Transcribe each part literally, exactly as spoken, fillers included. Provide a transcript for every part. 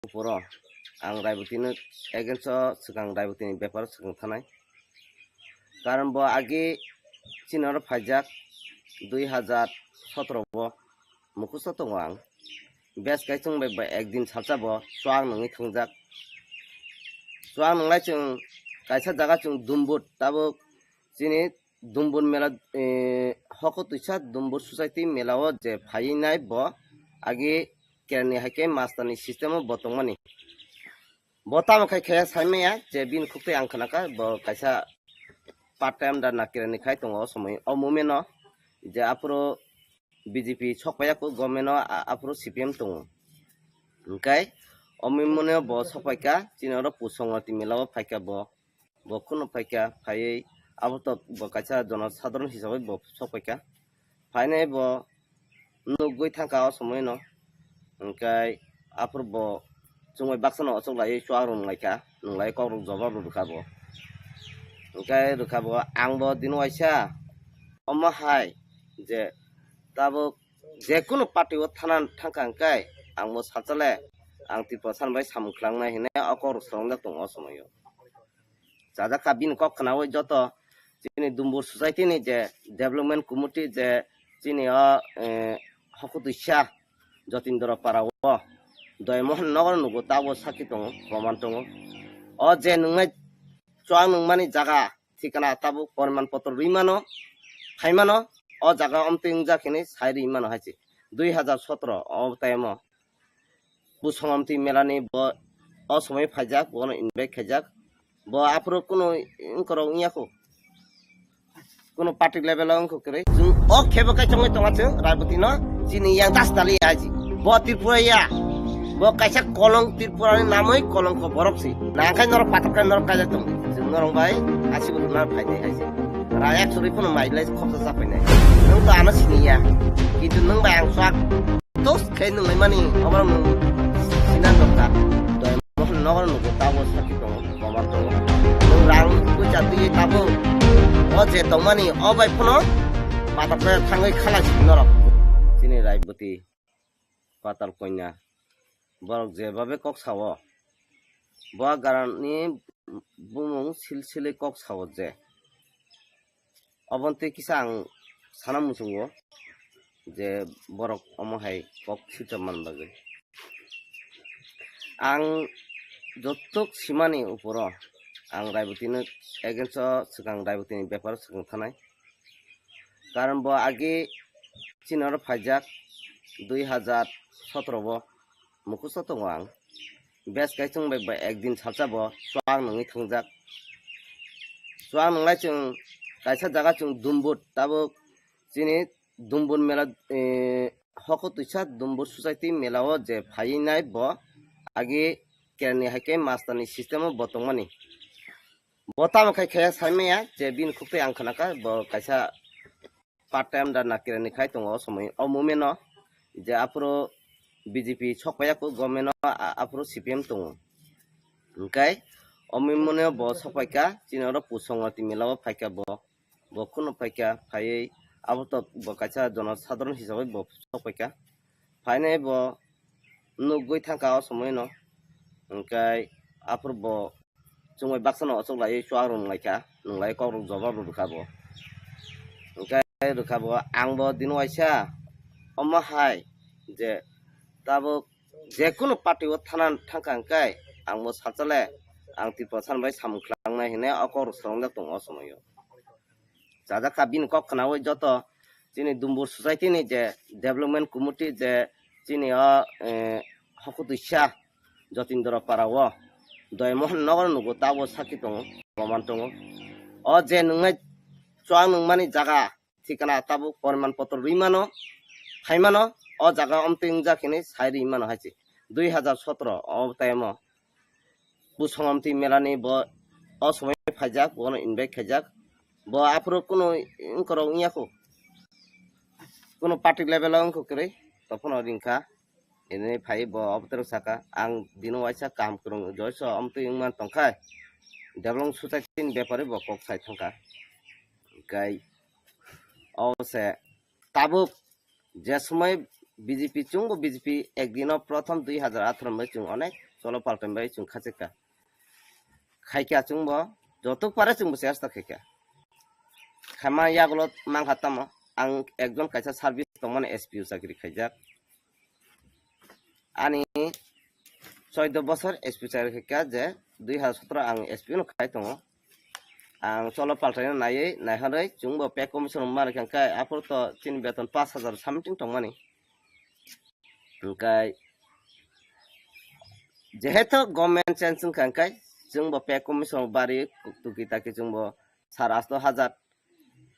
uporo ang Raibotino against o swkang Raibotini beparo swkang thanai. Karon bo agi chini oro phaijak dui hajar sotoro bo mukhusto tongo ang. Bes kai chwng bai ba ekdin salsa bo chuak nungwi thwngjak. Chuak nunglai chwng kaisa jaga chwng Dumbur, tabuk chini Dumbur mela, eh, hoko twisa Dumbur society mela o je phaiwi nai bo agi kerani hai khe master ni system o bo tongmani. Bo tamo khai khaya sai maya je bini khuk twi ang khna kha bo kaisa part time da na kerani khai tongo o somoi o moment o je aphuru B J P sok paiya kho government o a-, aphuru C P M tongo. Hwnkhe o moment o bo sok paikha chini oro Pusongwati mela o phaikha bo. Bo kheno phaikha, phaiwi abo to bo kaisa jono sadharon hisabai bo sok paikha. Phainai bo nugwi thangkha o somoino. Hwnkhe aphuru bo chumui baksano ochoklaiwi chuak rwnglaikha, nunglai kokrok jobab rwkha bo. Hwnkhe rwkha bo, ang bo dino waisa omo hai je tabuk jekunu party o thana thangkha hwnkhe ang bo salsa le ang Tripura san bai samung khlangna hinwi o kokrok swrwngjak tongo o somoio. Chajak kha bini kok khnaui joto chini Dumbur society ni je development committee je chini o, eh, hokutwisa Jotindra para o Doymohon nogo nugo tabo sakhi tongo, proman tongo. O je nungnai chuak nungmani jaga thikana tabuk poriman potro rwi mano, phai mano, o jaga omtwi wngjak hinwi sai rwi mano hai se. Dui hajar sotro o time o Pusongwati melani bo o somoi phaijak, bono invite khaijak. Bo aphuru kunu wngkorok wngya kho. Kunu party level o wngkho kwrwi. Chwng o khebo kai chongwi tonga chwng Raiboti no chini yang das dali aji. Bo Tripura ya. Bo kaisa kolong Tripura ni namwi kolongko borok si. Nangkhai norok patok kai norok kaijak tong. Chwng norok bai asibo lunar phainai aji. Ra ek suri phano mailai khopsa chapainai. Nwng to ano sini ya. Kintu nwng bai ang swak. Tos khe nunglaimani oborok nung sinan nokha. Doymohon nogo nugo tabo sakhi tongo, koman tongo. Nung rang puisa twiwi tabo. O je tongmani o bai phano patal khe thangwi khalai si norok. Chini Raiboti, Patal Konya. Borok jebabe kok sao. Bo garani bumung silsili kok sao je. Obontwi kisa ang sana muchungo je borok omo hai kok swijak man bagwi. Ang jotok simani uporo ang Raibotino against o swkang Raibotini beparo swkang thanai. Karon bo agi chini oro phaijak dui hajar sotoro bo. Mukhusto tongo ang. Bes kai chwng bai ba ekdin salsa bo chuak nungwi thwngjak. Chuak nunglai chwng kaisa jaga chwng Dumbur, tabuk chini Dumbur mela, eh, hoko twisa Dumbur society mela o je phaiwi nai bo agi kerani hai khe master ni system o bo tongmani. Bo tamo khai khaya sai maya je bini khuk twi ang khna kha bo kaisa part time da nakirani khai tongo o somoi o moment o je aphuru B J P sok paiya kho government o a-, aphuru C P M tongo. Hwnkhe o moment o bo sok paikha chini oro Pusongwati mela o phaikha bo, bo kheno phaikha phaiwi abo to bo kaisa jono sadharon hisabai bo sok paikha. Phainai bo nugwi thangkha o somoi no. Hwnkhe aphuru bo chumui baksano ochoklaiwi chuak rwnglaikha, nunglai kokrok jobab rwkha bo. Hwnkhe rwkha bo, ang bo dino waisa omo hai je tabuk jekunu party o thana thangkha hwnkhe ang bo salsa le ang Tripura san bai samung khlangna hinwi o kokrok swrwngjak tongo o somoio. Chajak kha bini kok khnaui joto chini Dumbur society ni je development committee je chini o, eh, hokutwisa Jotindra para o Doymohon nogo nugo tabo sakhi tongo, proman tongo. O je nungnai chuak nungmani jaga thikana tabuk poriman potro rwi mano, phai mano, o jaga omtwi wngjak hinwi sai rwi mano hai se. Dui hajar sotoro o time o Pusongwati melani bo o somoi phaijak, bono invite khaijak. Bo aphuru kunu wngkorok wngya kho. Kunu party level o wngkho kwrwi, tophano ringkha. Ini phai bo oboterok saka, ang dino waisa kaham kwrwng joiso omtwi wngman tongkha. Development society ni bepari bo kok sai thangkha. Hwnkhe o se tabuk je somoi B J P chwngbo B J P ekdino prothom dui hajar atharo bai chwng onek Cholo paltai bai chwng khachikha. Khaikha chwngbo, joto pare chwngbo chesta khaikha. Khaima yagulo mankha tamo, ang ekjon kaisa service tongmani S P O chakri khaijak. Ani choido bosor S P chakri khaikha je dui hazar sotro ang S P no khai tongo. Ang cholo paltaino naiwi naihorwi chwngbo pay commission rwma rwkha khe aphuru to chini beton pash hazar something tongmani. Hwnkhe jehetu government change wngkha hwnkhe chwngbo pay commission bari tuki taki chwngbo sar asto hazar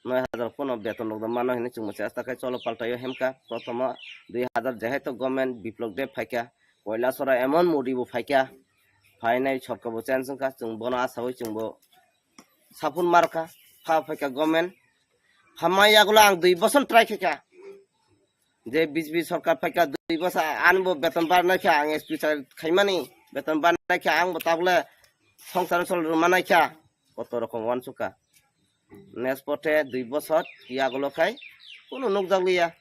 noi hazar pono beton rok mano hinwi chwngbo chesta khe cholo paltaio hemkha. Prothomo dui hazar jehetu government biplok deb phaikha, koila sora emon modi bo phaikha, phainai sorkar bo change wngkha, chwng bono asawi chwngbo sapun markha, pha phaikha government. Phamma yagulo ang dui bosor try khaikha. Je B J P sorkar phaikha dui bosor, ani bo beton barnai kha, ang S P khaimani, beton barnai kha, ang bo tabole songsar sol rwmanai kha, koto rokom wansukha. Next pote dui bosor yagulo khai kunu nukjakliya.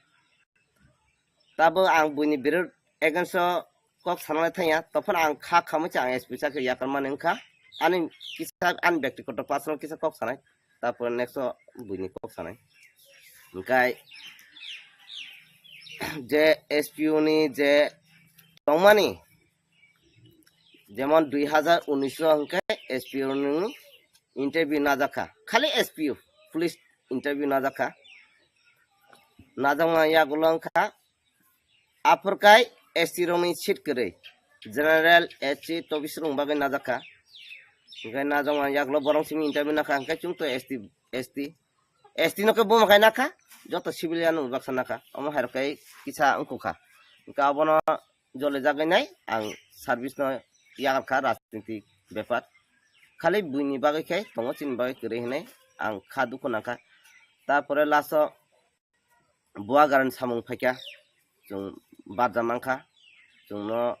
Tabo ang buini birud against o kok sanai thangya, tophano ang kha khamwi cha ang S P chakhe yakarmani wngkha. Ani kisa ani bektigoto personal kisa kok sanai, tapore next o buini kok sanai. Hwnkhe je S P O ni je tongmani, jemon dui hazar unis o hwnkhe S P O ni interview najakha, khali S P O, police interview najakha. Najakma yagulo wngkha, aphurkai S T rokni seat kwrwi, general, S C, tobis rokni bagwi najakha. Hwnkhe najakma yagulo borok simi interview nakha, hwnkhe chwngto S T, S T, S T no khe buma khai nakha, joto civilian no baksa nakha, omo hai rok khe kisa wngkukha. Hwnkhe abono jole jagwi nai ang service no yakarkha rajnitik bepar. Khali buini bagwi khe tongo, chini bagwi kwrwi hinwi ang kha dukhu nangkha. Tarpore last o Buagarani samung phaikha, chwng barja mankha, chwngno,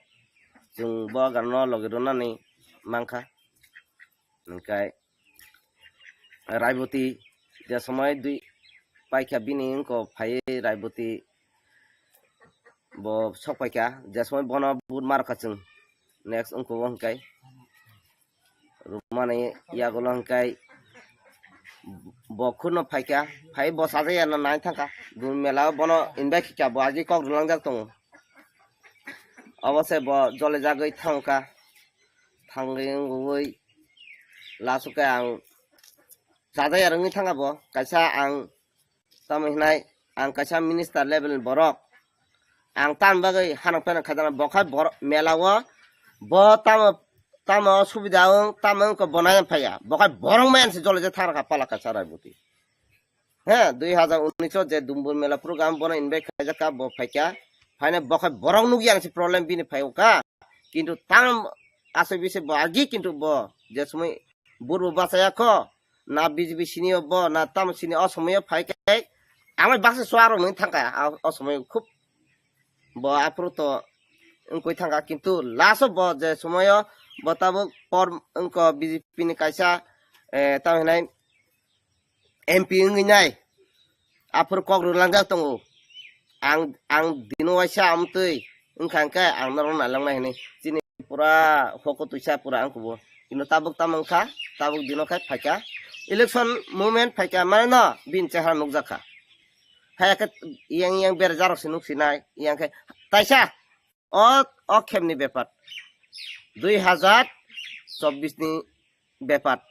chwng Buagarano logi rwnani mankha. Hwnkhe Raiboti je somoi dui paikha bini wngko phaiwi Raiboti bo sok paikha, je somoi bono but markha chwng, next wngko bo hwnkhe. Rwmani yagulo hwnkhe bo khurno phaikha, phai bo sajaya no nai thangkha. Dun mela o bono invite khikha, bo agi kok rwlangjak tongo. Obo se bo jole jagwi thangkha. Thangwi wngwi last o khe ang sajaya rwngwi thangkha bo. Kaisa ang tamo hinai ang kaisa minister level ni borok. Ang tam bagwi hanok pheno khaijana, bo khai borok mela o bo tamo, tamo subida wng, tamo wngkha bo nai phaiya. Bo khai borok maya se jole je thang kha pala kaisa Raiboti. He, dui hazar unis o je Dumbur mela program bono invite khaijak kha, bo phaikha. Phaina bo khai borok nukya se problem bini phai kha. Kintu tam asai bisi bo agi kintu bo je somoi burbo bachaya kho. Na B J P sini o bo, na tamo sini o somoi o phai khe, amai baksa suarok nung thangkha, a, o somoi khub bo aphuru to wngkoi thangkha, kintu last o bo je somoi o bo tabuk por wngkha B J P ni kaisa, eh, tamo hinai M P wngwi nai. Aphuru kok rwlangjak tongo. Ang, ang dino waisa amtwi wngkha hwnkhe ang norok nailangnai hinwi. Chini pura hoko twisa pura ang kubo. Kino tabuk tamo wngkha, tabuk dino khai phaikha. Election movement phaikha, mane no bini chehara nukjakha. Haiya khe yang yang berajak rok se nuksinai, yang khe taisa. O, o khemni bepar. Dui hazar chobbish ni bepar.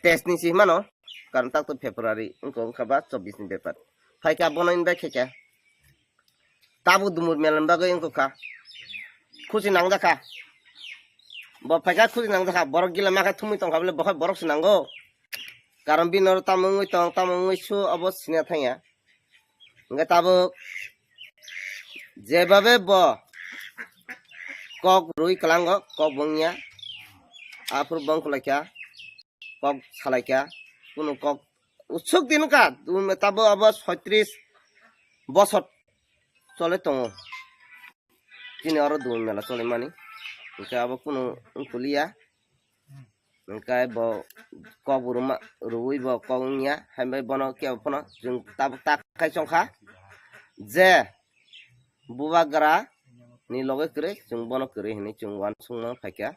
Teis ni si himano. Karon tak to February wngkha, wngkha ba chobbish ni bepar. Phaikha bono invite khaikha. Tabuk Dumur mela ni bagwi wngkha. Khusi nangjakha. Bo phaikha khusi nangjakha. Borok gila makha thumwi tongkha bole bo khai borok se nango. Karon bini oro tamo wngwi tong, tamo wngwi su obo sina thangya. Hwnkhe tabuk jebabe bo kok rwi kwlango, kok bo wngya. Aphuru bo wngkhlaikha, kok salaikha, kunu kok usuk din wngkha, tabuk abo soitris bosor chole tongo. Chini oro Dun mela cholimani, hwnkhe abo kunu wngkhuliya. Hwnkhe bo kok bo rwma, rwui bo kok wngya, hambai bono kebo phano chwng tabuk tak khai chongkha je bubagra ni loge kwrwi, chwng bono kwrwi hinwi chwng uansukma phaikha.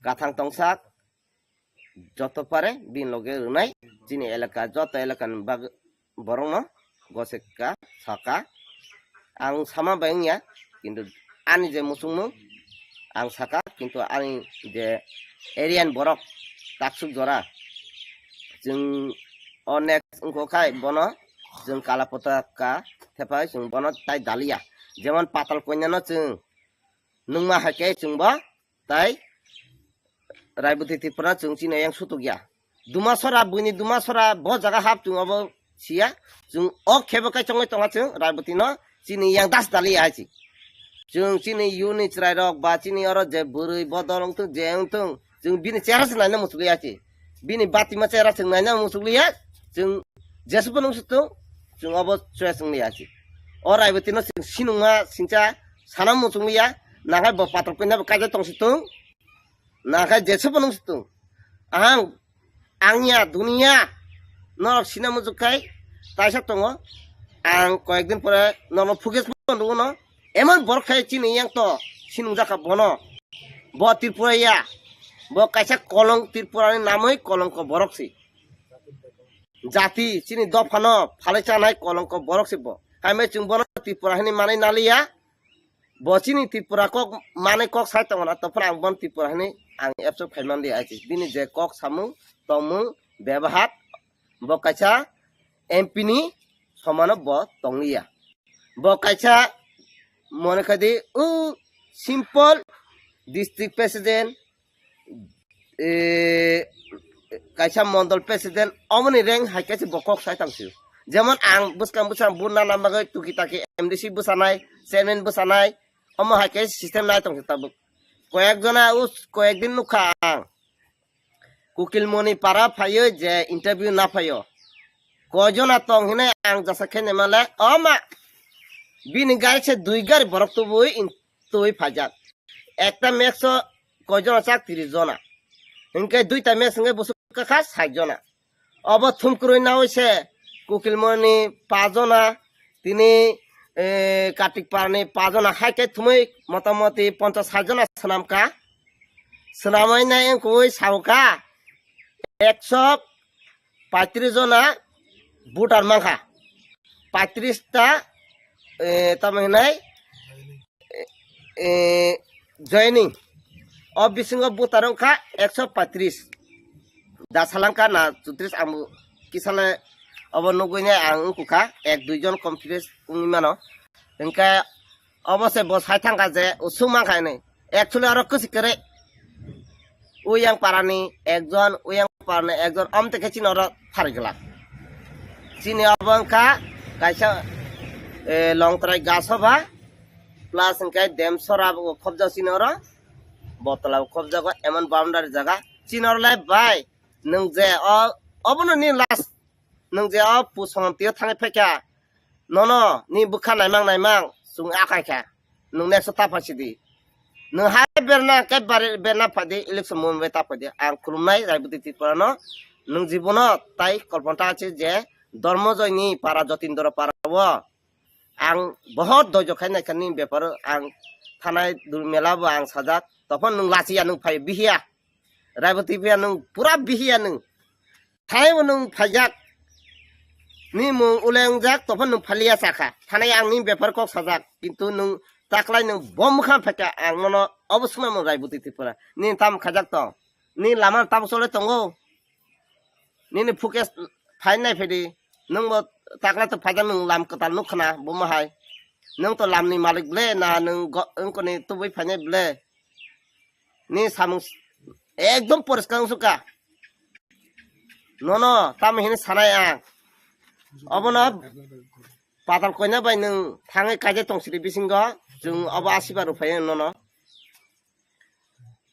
Kathang tongsak joto pare bini loge rwnai chini elaka, joto elakani bag-, borokno goseka saka. Ang sama bai wngya, kintu ani je muchungmung ang saka, kintu ani je area ni borok taksuk jora chwng o next wngkha khai bono chwng kala potaka thepai chwng bono tai daliya. Jemon Patal Kanya no chwng nungma hai khe chwng bo tai Raiboti Tripura chwng chini yang sutuk ya. Dumasora, buini Dumasora bo jaga hap chwng obo siya. Chwng o khebo kai chongwi tonga chwng Raiboti no chini yang das dali ya hai chi. Chwng chini yuni chwrai rok ba chini oro je bwrwi bodol wngthung je wngthung chwng bini chera se naina muchukliya chi. Bini batima chera chwng naina muchukliya chwng jesubo nung sutung chwng obo choya chwng liya chi. O Raiboti no chwng sinungma singcha sana muchukliya. Nakhai bo Patal Kanya bo kaijak tong situng. Nakhai jesubo nung situng. Ang, ang ya, dunia. Norok sina muchuk khai, taisa tongo. Ang koyek din pore norok focus mo nugno. Emon borok khai chini yang to, sinung jaka bono. Bo Tripura ya. Bo kaisa kolong Tripura ni namoi kolongko borok si. Jati chini dophano phalai chanai kolongko borok si bo. Hai mai chwng bono Tripura hini manai naliya. Bo chini Tripura kok manwi kok sai tongna, to phano ang bon Tripura hinwi ang absorb khai man di achi. Bini je kok samung, tongmung, bebahar, bo kaisa M P ni somano bo tongliya. Bo kaisa mone khai di, u simple district president, eh, kaisa mondol president, omoni rank hai kaisa bo kok sai tang sio. Jemon ang bwskang bwskang buna nang bagwi tuki taki M D C bwsanai, chairman bwsanai, omo hai kaisa system nai tong sio tabuk. Koyek jona us, koyek din nukha ang. Kukilmoni para phaio je interview na phaio. Koi jona tong hinai ang jasa khe nemale, oma. Bini gari se dui gari borok tubui in-, tubui phaijak. Ekta max o koi jona chak? Tris jona. Hinkhe duita max hinkhe busuk kakha sait jona. Obo thumkurui naui se Kukilmoni pajona, tini, eh, Kartik Parni pajona, hai khe thumui motamoti ponchas sait jona swnamkha. Swnamui nai wngkui sauka ekso paitris jona voter mankha. Paitris ta, eh, tamo hinai, eh, joining. O bisingo voter wngkha ekso paitris. Da salangkha na chutris ang kisale obo nugui nai ang wngkha ek dui jon confidence wngwi mano. Hingkhe obo se bo sai thangkha je usuk mankha hinwi. Actually oro kwchwi kwrwi. Uyang parani ekjon, uyang parani ekjon, amtwi khe chini oro pharigwlak. Chini obo wngkha kaisa, eh, Longtrai Gasoba, plus hingkhe Demsora bo khobjak chini oro, Botla bo khobjago, emon boundary jaga. Chini oro lai bai, nwng je o, obono ni last. Nwng je o pusongam tio thangwi phaikha, nono ni bwkha naimang naimang chwng akai kha. Nwng next ta phai sidi. Nwng hai berna khe bari berna phai di, election moment bai ta phai di. Ang khulumnai Raiboti Tripura no. Nwng jibono tai kolpon ta se je Dormojoy ni para, Jotindra para o. Ang bohot doijo khai naikha ni bepar o. Ang thanai dul mela bo ang sajak. Tophon nwng lachiya, nwng phai bihiya. Raiboti Tripura nwng pura bihiya nwng. Thanai bo nwng phaijak. Ni mung ule wngjak, tophon nwng phaliya sakha. Thanai ang ni bepar kok sajak. Kintu nwng taklai nwng bo mwkhang phaikha, ang nono obo swngna mung Raiboti Tripura. Ni tam khajak tong. Ni lama tam chole tongo. Nini focus phai nai phedi. Nwng bo taklai to phaijak, nwng lam kwtal nuk khna, bo ma hai. Nwng to lam ni malik ble, na nwng go-, wngkoni tubui phainai ble. Ni samung s-, ekdom poriskar wngsuka. Nono, tamo hini sanai ang. Obono Patal Kanya bai nwng thangwi kaijak tong sidi bisingo. Chwng obo asiba rw phai nono.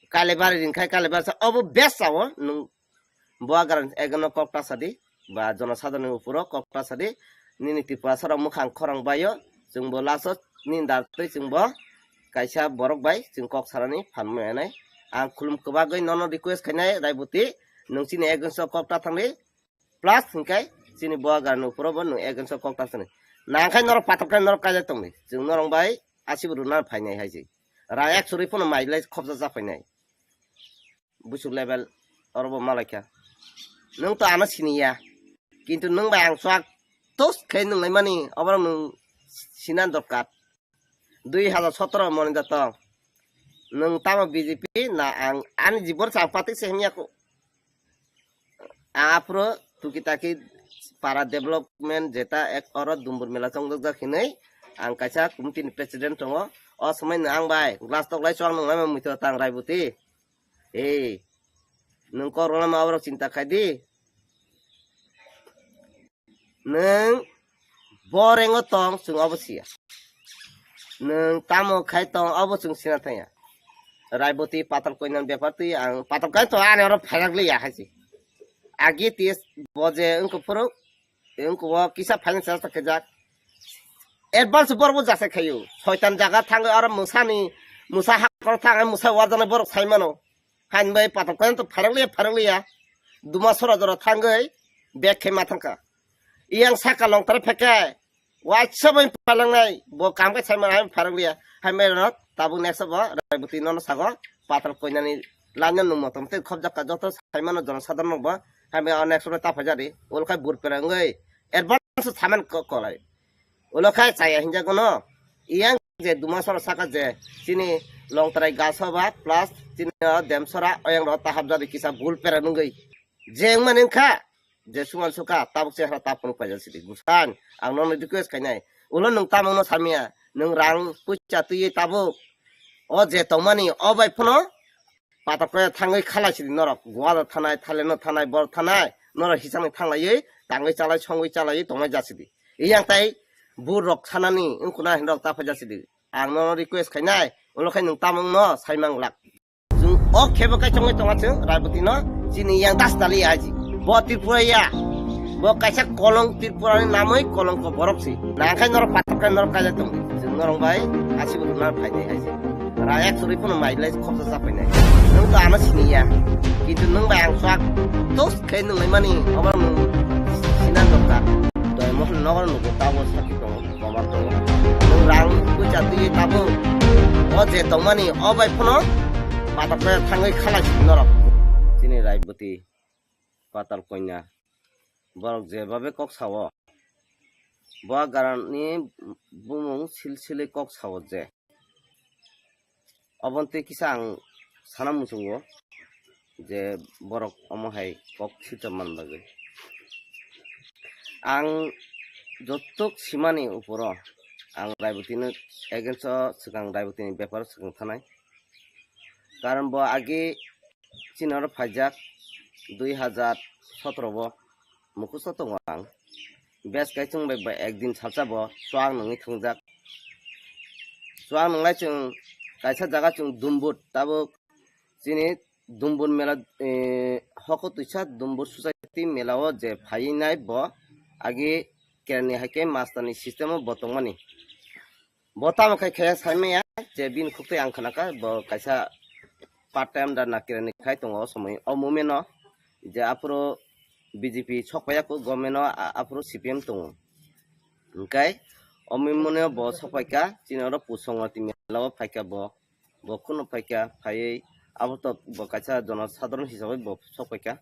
Kalibari ringkhai, Kalibari sa obo best sao nwng. Bo agar ekno kok ta sadi. Ba jonosadharoni uporo kok ta sadi, nini Tripura sarok mwkhang khorang baio, chwngbo last o nini dar twi chwngbo kaisa borok bai chwng kok sarani phan maya nai. Ang khulum kwbagwi nono request khainai Raiboti, nwng chini against o kok ta thangdi, plus hwnkhe chini bo agarni uporo bo nwng against o kok ta thangdi. Nangkhai norok patok khe norok kaijak tongdi, chwng norok bai asibo rwna phainai hai se. Ra ek chorwi phano mai lai khopsa cha phainai. Busu level oro bo malaikha. Nwng to ano siniya. Kintu nwng bai ang swk tos khe nwng lai mani, oborok nwng sinan dorkar. Dui hajar sotoro moni da tong. Nwng tamo B J P na ang ani jibon sa ang patik se himya ko. Aphuru tuki taki para development jeta ek oro Dumbur mela chongjak jak hinwi ang kaisa committee ni president tongo. O somoi no ang bai glass tok lai chwng nung lai mui to tang Raibuti. Ei, nwng kok rwna ma borok chinta khai di. Nwng bo rengo tong chwng obo siya. Nwng tamo khai tong obo chwng sina thangya. Raiboti patal koinani bepar twi ang patal kai to ani oro phairak liya hai se. Agi tis bo je wngkha phuru wngkha o kisa finance chesta khaijak. Advance borok bo jasa khaio. Soitan jaga thangwi oro mwsani mwsa hakor thangwi mwsa warjaknai borok sai mano. Hain bai patok khe to pharang liya, pharang liya. Duma sora jora thangwi bag khe ma thangkha. Iyang saka long tare phekhe. Waisa bai palangnai. Bo kam khe sai ma hai pharang liya. Hai mai rot tabuk next bo Raiboti nono sago patal koinani lanya nung motom tei khobjak ka joto sai mano jono sadharno bo. Hai mai next bo ta phajari. Ol khai bur perangwi. Advance saman ko kolai. Ulo khai chaya hinjago no. Iyang je duma sora saka je chini longtrai gaso ba plus chini o dem sora oyang ro tahap jadi kisa bul pera nungwi. Je wngmani wngkha je suman suka tabuk se hara tapung paijak sidi. Busan ang nono request khainai. Ulo nwng tamung no samya. Nwng rang pucha twiwi tabuk. O je tongmani o bai phano patok khe thangwi khalai sidi norok. Goa da thanai, Thailand no thanai, bor thanai. Norok hisangni thanglaiwi tangwi chalai, songwi chalaiwi tongnai jasidi. Iyang tai bur rok sanani wngkuna hinrok ta phai jasidi. Ang nono request khainai, ulo khai nwng tamung no saimang lak. Chwng o khebo kai chongwi tonga chwng Raiboti no chini yang das dali aji. Bo Tripura ya. Bo kaisa kolong Tripura ni namwi kolongko borok si. Nangkhai norok patok kai norok kaijak tong. Chwng norok bai asibo rwna phainai hai se. Ra ek chorwi phano mai lai khopsa cha phainai. Nwng to ano siniya. Kintu nwng bai ang swk tos khe nwng lai mani obo nwng sinan dorkar. Doi mohon nogo nugo tabo sakhi tongo. Baba tongo. Nwng rang puja twi tabo. O je tongmani o bai phano patok kai thangwi khalai si norok. Chini Raiboti. Patal Konya. Borok jebabe kok sao, bo garani bumung silsili kok sao je. Oboni twi kisa ang sana muchungo je borok omo hai kok sitra man bagwi. Ang jotok simani uporo ang Raibotino against o swkang Raibotini beparo swkang thanai. Karon bo agi chini oro phaijak dui hajar sotoro bo mukhusto tongo ang. Bes kai chwng bai ba ekdin salsa bo chuak nungwi thwngjak. Chuak nunglai chwng kaisa jaga chwng Dumbur tabuk chini Dumbur mela, eh, hoko twisa Dumbur society mela o je phaiwi nai bo agi kerani hai khe master ni system o bo tongmani. Bo tamo khai khaya sai maya je bini khuk twi ang khna kha bo kaisa part time da nakira ni khai tongo o somoi o moment no je aphuru B J P sok paiya kho government no a-, aphuru C P M tongo. Hwnkhe o moment no bo sok paikha chini oro Pusongwati mela o phaikha bo, bo kheno phaikha phaiwi abo to bo kaisa jono sadharon hisabai bo sok paikha.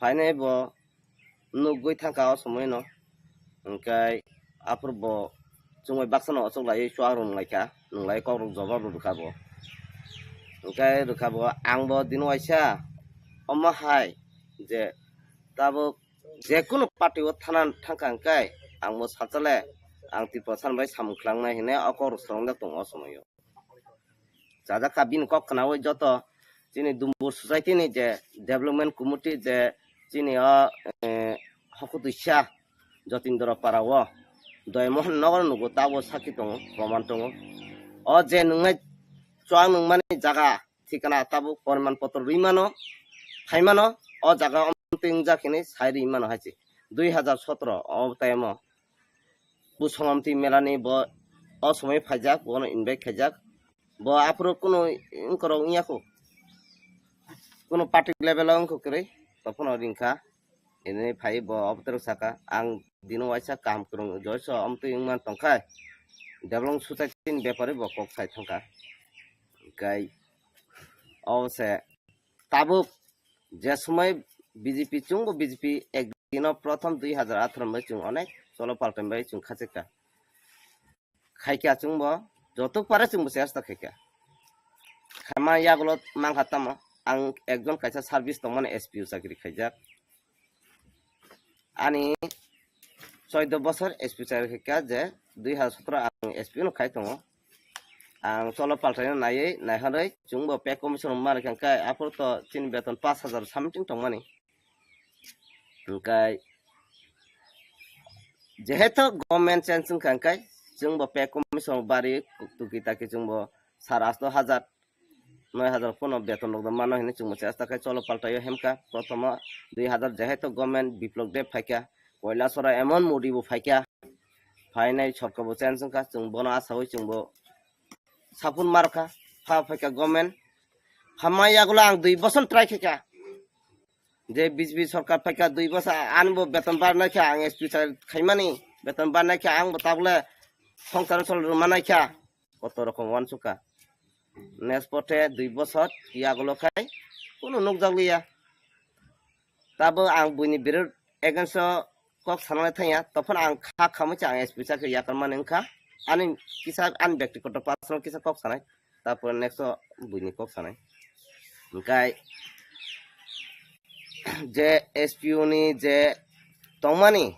Phainai bo nugwi thangkha o somoi no. Hwnkhe aphuru bo chumui baksa no ochok laiwi chuak rwng laikha, nung lai kok rok jobab rw rwkha bo. Hwnkhe rwkha bo ang bo dino waisa omo hai je tabuk jekunu party o thana thangkha hwnkhe ang bo salsa le ang Tripura san bai samung khlangna hinwi o kok rok swrwngjak tongo o somoi o. Chajak kha bini kok khnaui joto chini Dumbur society ni je development committee je chini o, eh, hokutwisa Jotindra para o Doymohon nogo nugo tabo sakhi tongo, proman tongo. O je nungnai chuak nungmani jaga thikana tabo poriman potro rwi mano, phai mano, o jaga omtwi wngjak hinwi sai rwi mano hai se. Dui hajar sotoro o time o Pusongwati mela ni bo o somoi phaijak, bono invite khaijak. Bo aphuru kunu wngkorok wngya kho. Kunu party level o wngkha kwrwi, tophono ringkha. Ini phai bo obotero saka, ang dino waisa kaham kwrwng joiso omtwi wngman tongkha. development society ni bepari bo kok sai thangkha. Hwnkhe o se tabuk je somoi B J P chwngbo B J P ek dino prothom dui hazar atharo bai chwng onek cholo paltan bai chwng khachikha. Khaikha chwngbo jotok pare chwngbo chesta khaikha. Khaima yagulo mankha tamo ang ekjon kaisa service tongmani S P O chakri khaijak. Ani choido bosor S P chakri khaikha je dui hazar sotro ang S P no khai tongo. Ang cholo paltaino naiwi naiharwi chwngbo pay commission rok manwi kha, hwnkhe aphuru to chini beton pash hazar something tongmani. Hwnkhe jehetu government change wngkha, hwnkhe chwngbo pay commission bari tuki taki chwngbo sar asto hazar, noi hazar phano beton rok mano hinwi chwngbo chesta khe cholo paltaio hemkha. Prothomo dui hazar jehetu government Biplop Deb phaikha, Koilasora emon Modi bo phaikha, phainai sorkar bo change wngkha, chwng bono asawi chwngbo sapun markha, pha phaikha government. Phamma yagulo ang dui bosor try khaikha. Je B J P sorkar phaikha dui bosor, ani bo beton barnai kha, ang S P sa khaimani, beton barnai kha, ang bo tabule songsar chol rwmanai kha. Koto rokom wansukha. Next pote dui bosor yagulo khai kunu nukjakliya. Tabo ang buini birud against o kok sanalai thangya, tophano ang kha khamwi cha ang S P chakri yakarmani wngkha. Ani kisa ani byaktigoto personal kisa kok sanai. Tarpore next o buini kok sanai. Hwnkhe je S P O ni je tongmani,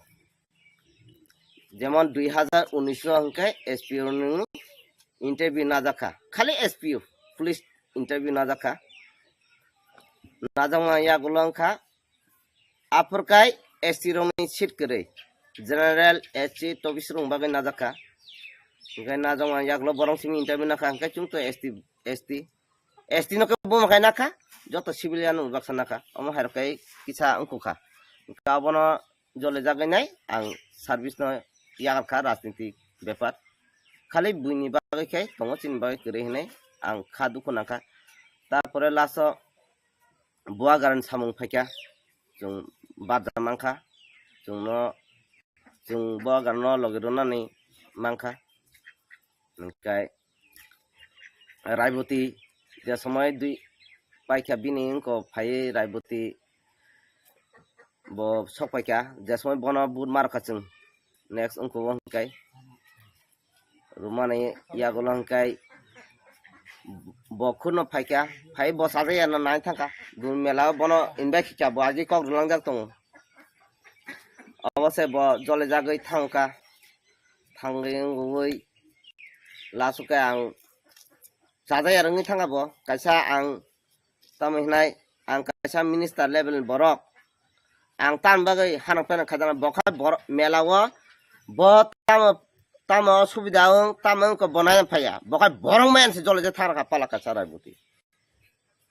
jemon dui hazar unis o hwnkhe S P O ni interview najakha. Khali S P O, police interview najakha. Najakma yagulo wngkha aphurkai S T rokni seat kwrwi. General, S C, tobis rokni bagwi najakha. Hwnkhe najakma yagulo borok simi interview nakha, hwnkhe chwng to S T, S T. S T no khe buma khai nakha, joto civilian no baksa nakha. Omo hairok kai kisa wngkukha. Hwnkhe abono jole jagwi nai ang service no yakarkha rajniti bepar. Khali buini bagwi khe tongo, chini bagwi kwrwi hinwi ang kha dukhu nangkha. Tarpore last o Buagarani samung phaikha, chwng barja mankha, chwngno, chwng Buagarano logi rwnani mankha. Hwnkhe Raiboti je somoi dui paikha bini wngko phaiwi Raiboti bo sok paikha, je somoi bono but markha chwng next wngko o hwnkhe. Rwmani yagulo hwnkhe bo khurno phaikha, phai bo sajaya no nai thangkha. Dun mela o bono invite khikha, bo agi kok rwlangjak tongo. Obo se bo jole jagwi thangkha, thangwi wngwi last o khe ang sajaya rwngwi thangkha bo. Kaisa ang tamo hinai ang kaisa minister level ni borok. Ang tamni bagwi hanok peno khajaknai, bo khai borok mela o, bo tamo, tamo subida wng, tamo wngkha bo naiya phaiya. Bo khai borok maya se jole je thang rakha pala kaisa Raiboti.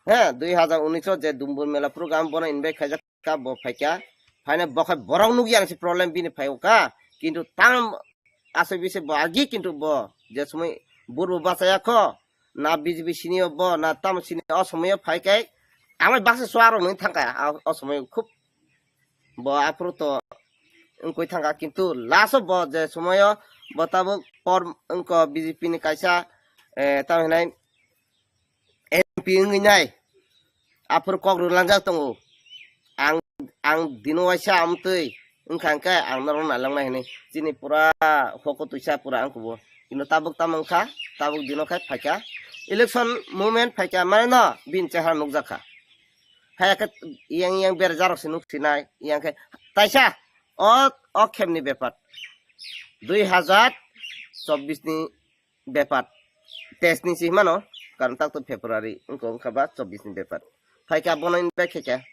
He, dui hazar unis o je Dumbur mela program bono invite khaijak kha, bo phaikha. Phaina bo khai borok nukya se problem bini phai o kha. Kintu tam aswk bisi bo agi kintu bo je somoi burbo bachaya kho, na B J P sini o bo, na tamo sini o somoi o phai kai, amai baksa suaro nung thangkha, a, o somoi khub bo aphuru to wngkoi thangkha, kintu last o bo je somoi o bo tabuk por wngkho B J P ni kaisa, eh, tamo hinai M P wngwi nai, aphuru kok rwlangjak tongo. Ang, ang dino waisa amtwi wngkha hwnkhe ang norok nailangnai hinwi. Chini pura hoko twisa pura wngkha bo. Kintu tabuk tamo wngkha, tabuk dino khai phaikha. Election movement phaikha, mane no bini chehara nukjakha. Phaiya khe yang yang berajak rok se nuk sinai, yang khe taisa o, o khemni bepar. Dui hazar chobbish ni bepar. Teis ni si himano, karon tak to February, wngkha, wngkha ba chobbish ni bepar. Phaikha bono invite khaikha.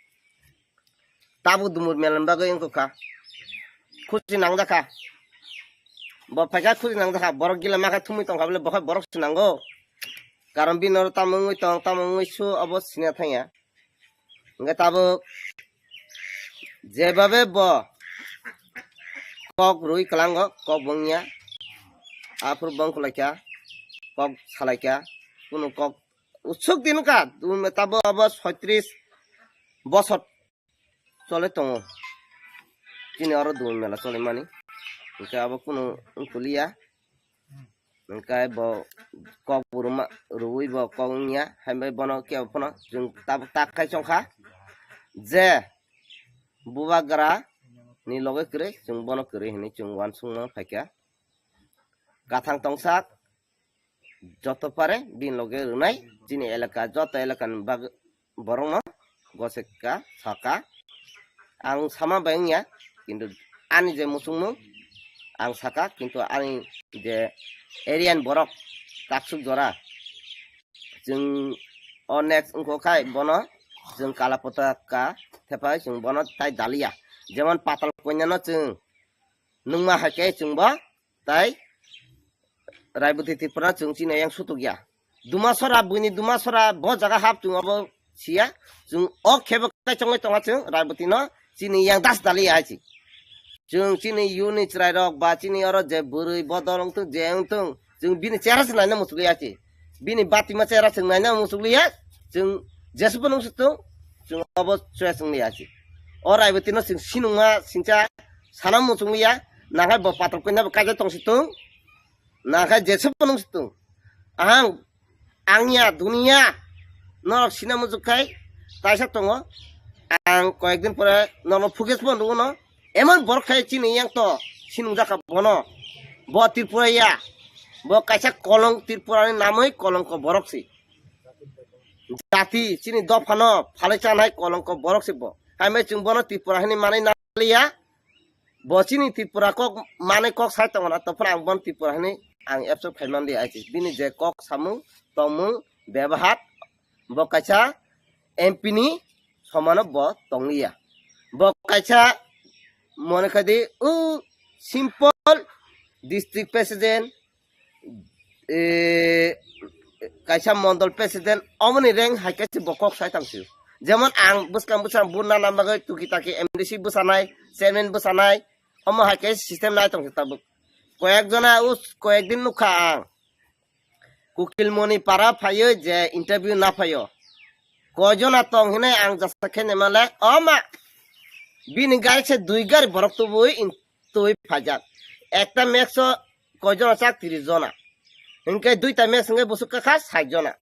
Tabuk Dumur mela ni bagwi wngkha. Khusi nangjakha. Bo phaikha khusi nangjakha. Borok gila makha thumwi tongkha bole, bo khai borok se nango. Karon bini oro tamo wngwi tong, tamo wngwi su, obo sina thangya. Hwnkhe tabuk jebabe bo kok rwi kwlango, kok bo wngya. Aphuru bo wngkha laikha, kok salaikha, kunu kok usuk din wngkha, tabuk abo soitris bosor chole tongo. Chini oro Dumur mela cholimani. Hwnkhe abo kunu wngkha liya. Hwnkhe bo kok bo rwma, rwui bo kok wngya, hai bai bono kebo phano chwng tabuk tak khai chongkha je bubagra ni loge kwrwi, chwng bono kwrwi hinwi chwng uansukma phaikha. Kathang tongsak joto pare bini loge rwnai chini elaka, joto elaka ni bag-, borokno goseka saka. Ang sama bai wngya, kintu ani je muchungmung ang saka, kintu ani je area ni borok taksuk jora chwng o next wngkha khai bono chwng kala potaka thepai chwng bono tai daliya. Jemon Patal Kanya no chwng nungma hai khe chwng bo tai Raiboti Tripura chwng chini yang sutuk ya. Dumasora, buini Dumasora bo jaga hap chwng obo siya. Chwng o khebo kai chongwi tonga chwng Raiboti no chini yang das dali ya hai chi. Chwng chini yuni chwrai rok ba chini oro je bwrwi bodol wngthung je wngthung chwng bini chera se naina muchukli ya chi. Bini batima chera chwng naina muchukli ya. Chwng jesbo nung sutung chwng obo choya chwng li ya chi. O Raiboti no chwng sinungma singcha sana muchung ya, nakhai bo Patal Kanya bo kaijak tong situng, nakhai jesep nung situng. Ang, ang ya, dunia, norok sina muchuk khai, taisa tongo. Ang koyek din pore nono focus bo nugo no. Emon borok khai chini yang to, sinung jakha bono. Bo Tripura ya, bo kaisa kolong Tripura ni namoi kolongko borok si. Jati chini dophano phalwi chanai kolongko borok si bo. Hai mai chwng bono Tripura hinwi manwi naliya. Bo chini Tripura kok manwi kok sai tongo na, tophano ang bono Tripura hinwi ang absorb khai manliya ai se. Bini je kok samung, tongmung, bebahar, bo kaisa M P ni somano bo tongliya. Bo kaisa mone khai di, o simple district president, eh, kaisa mondol president, omoni rank hai khe bo kok sai tang sio. Jemon ang bwskang bwskang buna nam bagwi tuki taki M D C bwsanai, chairman bwsanai, omo hai khe system nai tong tabuk. Koyek jona o koyek din nukha ang. Kukilmoni para phaiyo je interview na phaiyo. Koi jona tong hinai ang jasa khe nemale, o ma, bini gari se dui gari borok tubui in-, tubui phaijak. Ekta max o koi jona chak? Tris jona. Hinkhe duita max hinkhe busuk kakha sait jona.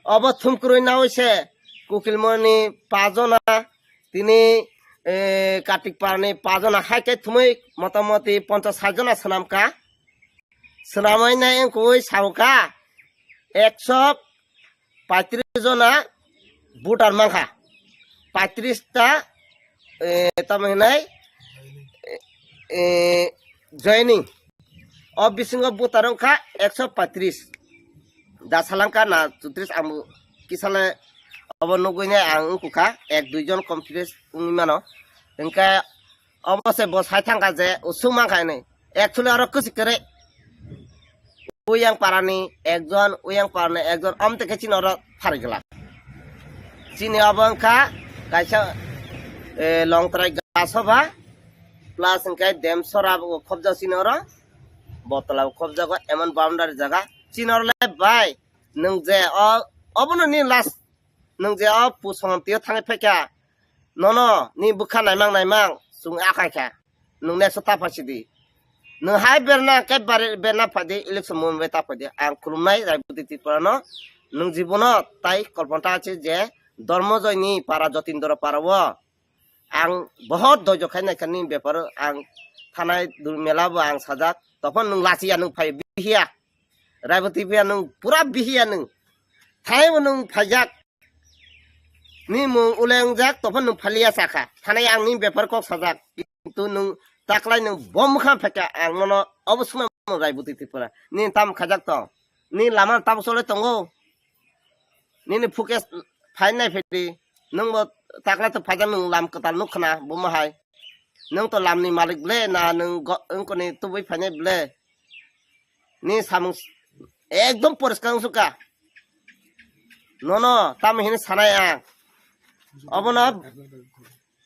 Obo thumkurui naui se Kukilmoni pa jona, tini, eh, Kartik Parani pa jona hai khe thumui motamoti ponchas sait jona swnamkha. Swnamwi nai wngkui saukha ekso paitris jona voter mankha. Paitris ta, eh, tamo hinai, eh, joining. O bisingo voter wngkha ekso paitris. Da salangkha na chutris ang kisale obo nugui nai ang wngkukha ek dui jon confidence wngwi mano. Hingkhe obo se bo sai thangkha je usuk mankha hinwi. Actually oro kwchwk kwrwi. Uyang parani ekjon, uyang parani ekjon, amtwi khe chini oro pharigwla. Chini obo wngkha kaisa, eh, Longtrai Gasoba, plus hwnkhe Demsora bo khobjak chini oro, Botla bo khobjago, emon boundary jaga. Chini oro le bai, nwng je o, obono ni last, nwng je o pusongtio thangwi phaikha, nono ni bwkha naimang naimang chwng akai kha. Nwng next o ta phai sidi. Nwng hai berna khe bari berna phai di, election movement bai ta phai di. Ang khulumnai Raiboti Tripura no. Nwng jibono tai kolpanta achi je Dormojoy ni para, Jotindra para o ang bohot doijo khai nai kha ni bepar o. Ang thanai dul mela bo ang sajak. Tophon nwng lachiya, nwng phai bihiya. Raiboti Tripura nwng pura bihiya nwng. Thai bo nwng phaijak. Ni mung ulengjak, tophon nwng phaliya sakha. Thanai ang ni bepar kok sajak. Kintu nwng taklai nwng bo mwkhang phaikha, ang nono obo swngna mano Raiboti Tripura. Nini tamo khajak tong? Ni lama tamo chole tongo? Nini focus phai nai phedi. Nwng bo taklai to phaijak, nwng lam kwtal nukha na, bo ma hai. Nwng to lam ni malik ble, na nwng go-, wngkoni tubui phainai ble? Ni samung s-, ekdom poriskar wngsuka. Nono tamo hini sanai ang. Obono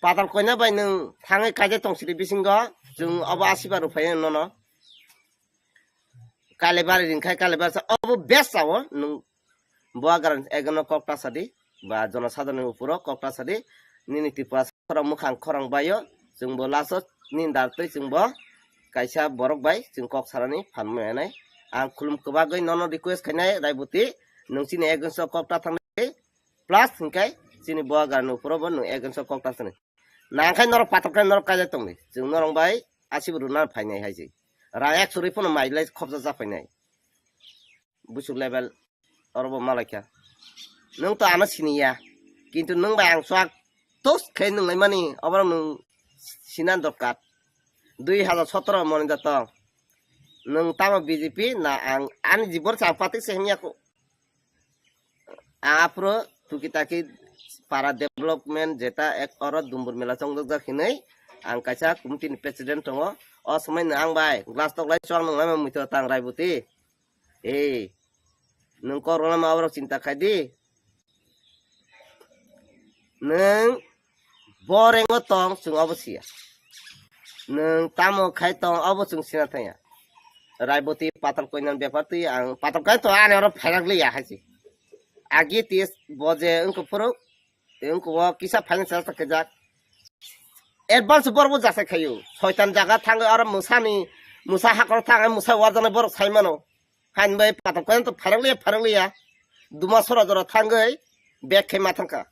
Patal Kanya bai nwng thangwi kaijak tong sidi bisingo. Chwng obo asiba rwphai nono. Kalibari ringkhai, Kalibari sa obo best sao nwng. Bubagra ni ekno kok ta sadi, ba jonosadharonni uphuro kok ta sadi, nini Tripura khorang mwkhang khorang baio, chwngbo last o nini dar twi chwngbo kaisa borok bai chwng kok sarani phan manai. Ang khulum kwbagwi nono request khainai, Raibuti, nwng chini against o kok ta thangdi, plus hinkhe chini bo agar nung phuru bo nwng against o kok ta thangdi. Nangkhai norok patok khe norok kaijak tongdi. Chwng norok bai asibo rwna phainai hai se. Rang ek suri phano mai lai khopsa cha phainai. Busuk level oro bo malaikha. Nwng to ano siniya. Kintu nwng bai ang swk tos khe nwng lai mani oborok nwng sina dorkar. Dui hajar sotoro moni da tong. Nwng tamo B J P na ang ani jibon sa ang patik se himya ko. Aphuru tuki taki para development jeta ek oro Dumbur mela chongjak jak hinwi ang kaisa committee ni president tongo. O swmai no ang bai glass tok lai chwng nung lai mui to tang Raibuti. Ei, nwng kok rwna ma aborok chinta khai di. Nwng bo rengo tong chwng obo siya. Nwng tamo khai tong obo chwng sina thangya. Raibuti patal koinani bepar twi ang patal kai to ani oro phairak liya hai se. Agi tis bo je wngkha phuru, wngkha o kisa finance sa kajak. Advance borok bo jasa khayo. Soitan jaga thangwi oro mwsani, mwsa hakoro thangwi mwsa warjaknai borok sai mano. Hain bai patal koyan to pharang liya, pharang liya. Duma sora jora thangwi bag khai ma thangkha.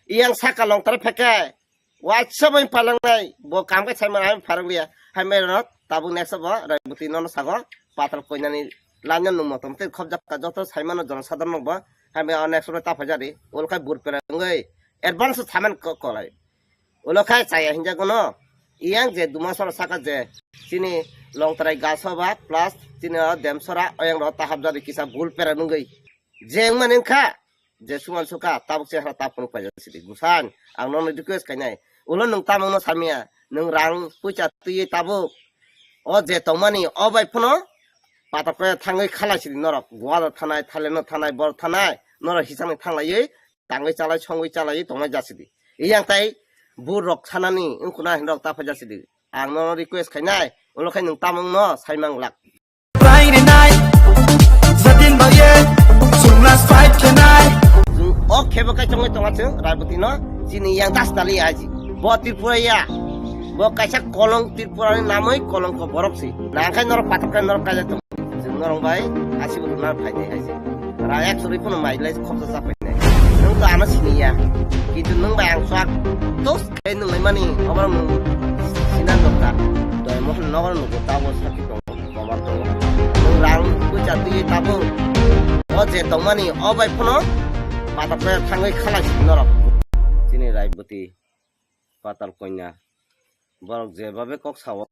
Iyang saka long tare pheke. Waisa bai palangnai. Bo kam kai sai mano, hain pharang liya. Hain bai rano tabuk next bo Raibuti nono sago patal koinani lanya nung motom te khobjak ka joto sai mano jono sadharno bo. Hain bai next bo ta phajari. Ol khai bur perang oi. Advance saman ko-, kolai. Ulo khai chaya hinjago no. Iyang je duma sora saka je chini longtrai gaso ba plus chini o demsora oyang ro tahap jadi kisa bul pera nungwi. Je wngmani wngkha je suman suka tabuk se hara tapung paja sidi. Gusan ang nono request khainai. Ulo nwng tamung no samya. Nwng rang pucha twi tabuk. O je tongmani o bai phano patok khe thangwi khalai sidi norok. Goa thanai, Thailand no thanai, bor thanai. Norok hisang thanglaiwi tangwi chalai songwi chalai tongnai jasidi. Iyang tai bur rok sanani wngkuna hinrok ta phaijak sidi. Ang nono request khainai, ulo khai nwng tamung no saimang lak. Bai rinai, satin baye, sunglas fight khenai. Jung ok khebo kai tongwi tonga chwng Raiboti no chini yang das tali aji. Bo Tripura ya. Bo kaisa kolong Tripura ni namwi kolong ko borok si. Nangkhai norok patok kai norok kaijak tong. Chwng norok bai asibo rwna phainai hai se. Rang ek suri phano mai lai khopsa cha phainai. Nwng to ano siniya. Kintu nwng bai ang swk tos khai nwng lai mani oborok nwng sina dorkar. Doi mohon nogor nugo tabo sakhi tong, koman tong. Nwng rang pucha twi tabo. O je tongmani o bai phano patok kai thangwi khalai si norok. Chini Raiboti. Patal Konya. Borok jebabe kok sao,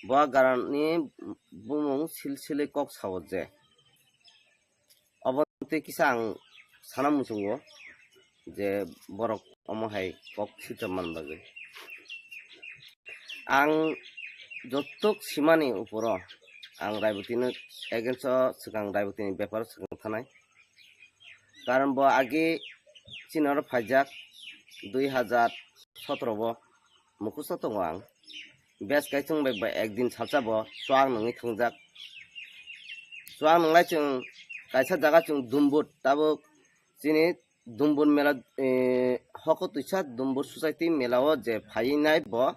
bo garani bumung silsili kok sao je. Obo tei kisa ang sana muchungo je borok omo hai kok sitra man bagwi. Ang jotok simani uporo ang Raibotino against o swkang Raibotini beparo swkang thanai. Karon bo agi chini oro phaijak dui hajar sotoro bo mukusto tongo ang. Bes kai chwng bai ba ekdin salsa bo chuak nungwi thangjak. Chuak nunglai chwng kaisa jaga chwng Dumbur tabuk chini Dumbur mela, eh, hoko twisa Dumbur society mela o je phaiwi nai bo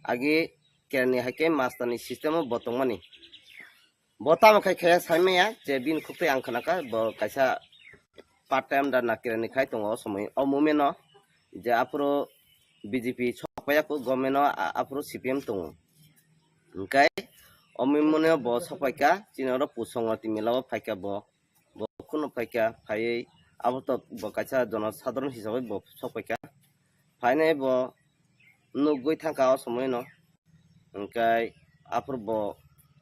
agi kerani hai khe master ni system o bo tongmani. Bo tamo khai khe sai maya je bini khuk twi ang khna kha bo kaisa part time da nakira ni khai tongo o somoi o moment no je aphuru B J P sok paiya kho government no a-, aphuru C P M tongo. Hwnkhe o moment no bo sok paikha chini oro Pusongwati mela o phaikha bo, bo kheno phaikha phaiwi abo to bo kaisa jono sadharon hisabai bo sok paikha phainai bo nugwi thangkha o somoi no. Hwnkhe aphuru bo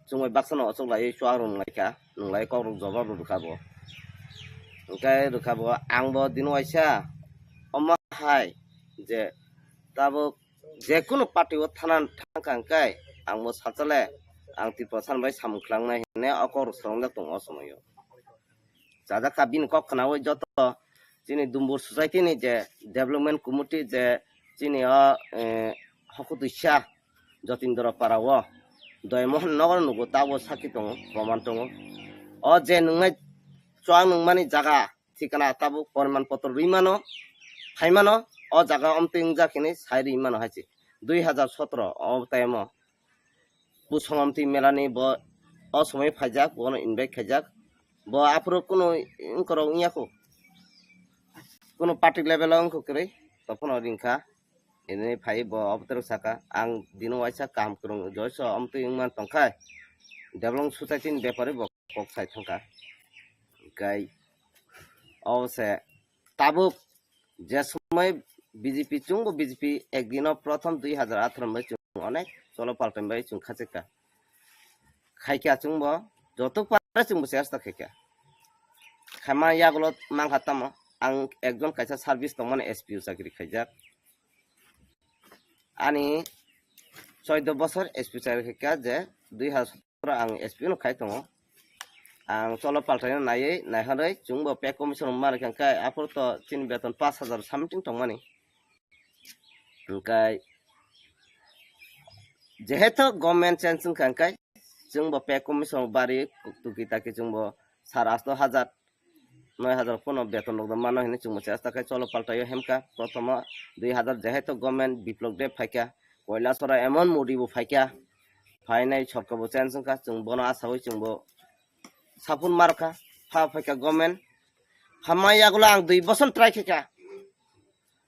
chwngbai baksa no ochok laiwi chuak rwng laikha, nwng lai kok rok jobab rw rwkha bo. Hwnkhe rwkha bo ang bo dino waisa omo hai je tabuk jekunu party o thana thangkha hwnkhe ang bo salsa le ang Tripura san bai samung khlak nai hwnwi o kok rok swrwngjak tongo o somoi o. Chajak kha bini kok khnaui joto chini Dumbur society ni je development committee je chini o, eh, hokutwisa Jotindra para o Doymohon nogo nugo tabo sakhi tongo, proman tongo. O je nungnai chuak nungmani jaga thikana tabuk poriman potro rwi mano, phai mano, o jaga omtwi wngjak hinwi sai rwi mano hai se. Dui hajar sotro o time o Pusongomtwi melani bo o somoi phaijak, bono invite khaijak. Bo aphuru kunu wngkorok wngya kho. Kunu party level o wngkha kwrwi, to phano ringkha. Ini phai bo obotwrwk saka, ang dino waisa kaham kwrwng joiso omtwi wngman tongkha. Development society ni bepari bo kok sai thangkha. Hwnkhe obose tabuk je somoi B J P chwngbo B J P ekdino prothom dui hazar atharo bai chwng onek cholo paltan bai chwng khachikha. Khaikha chwngbo joto para chwngbo chesta khaikha. Khaima yagulo mankha tamo ang ekjon kaisa service tongmani S P O chakri khaijak. Ani choido bosor S P chakri khaikha je dui hazar sotoro ang S P no khai tongo. Ang cholo paltaino naiwi naihorwi chwngbo pay commission manwi kha khe aphuru to chini beton pash hazar something tongmani. Hwnkhe jehetu government change wngkha hwnkhe chwngbo pay commission bari tuki taki chwngbo sar asto hazar noi hazar phano beton rok mano hinwi chwngbo chesta khe cholo paltaio hemkha. Prothomo dui hazar jehetu government Biplop Deb phaikha, Koilasora emon Modi bo phaikha, phainai sorkar bo change wngkha, chwng bono asawi chwngbo sapun markha, pha phaikha government. Hamma yagulo ang dui boson try khaikha.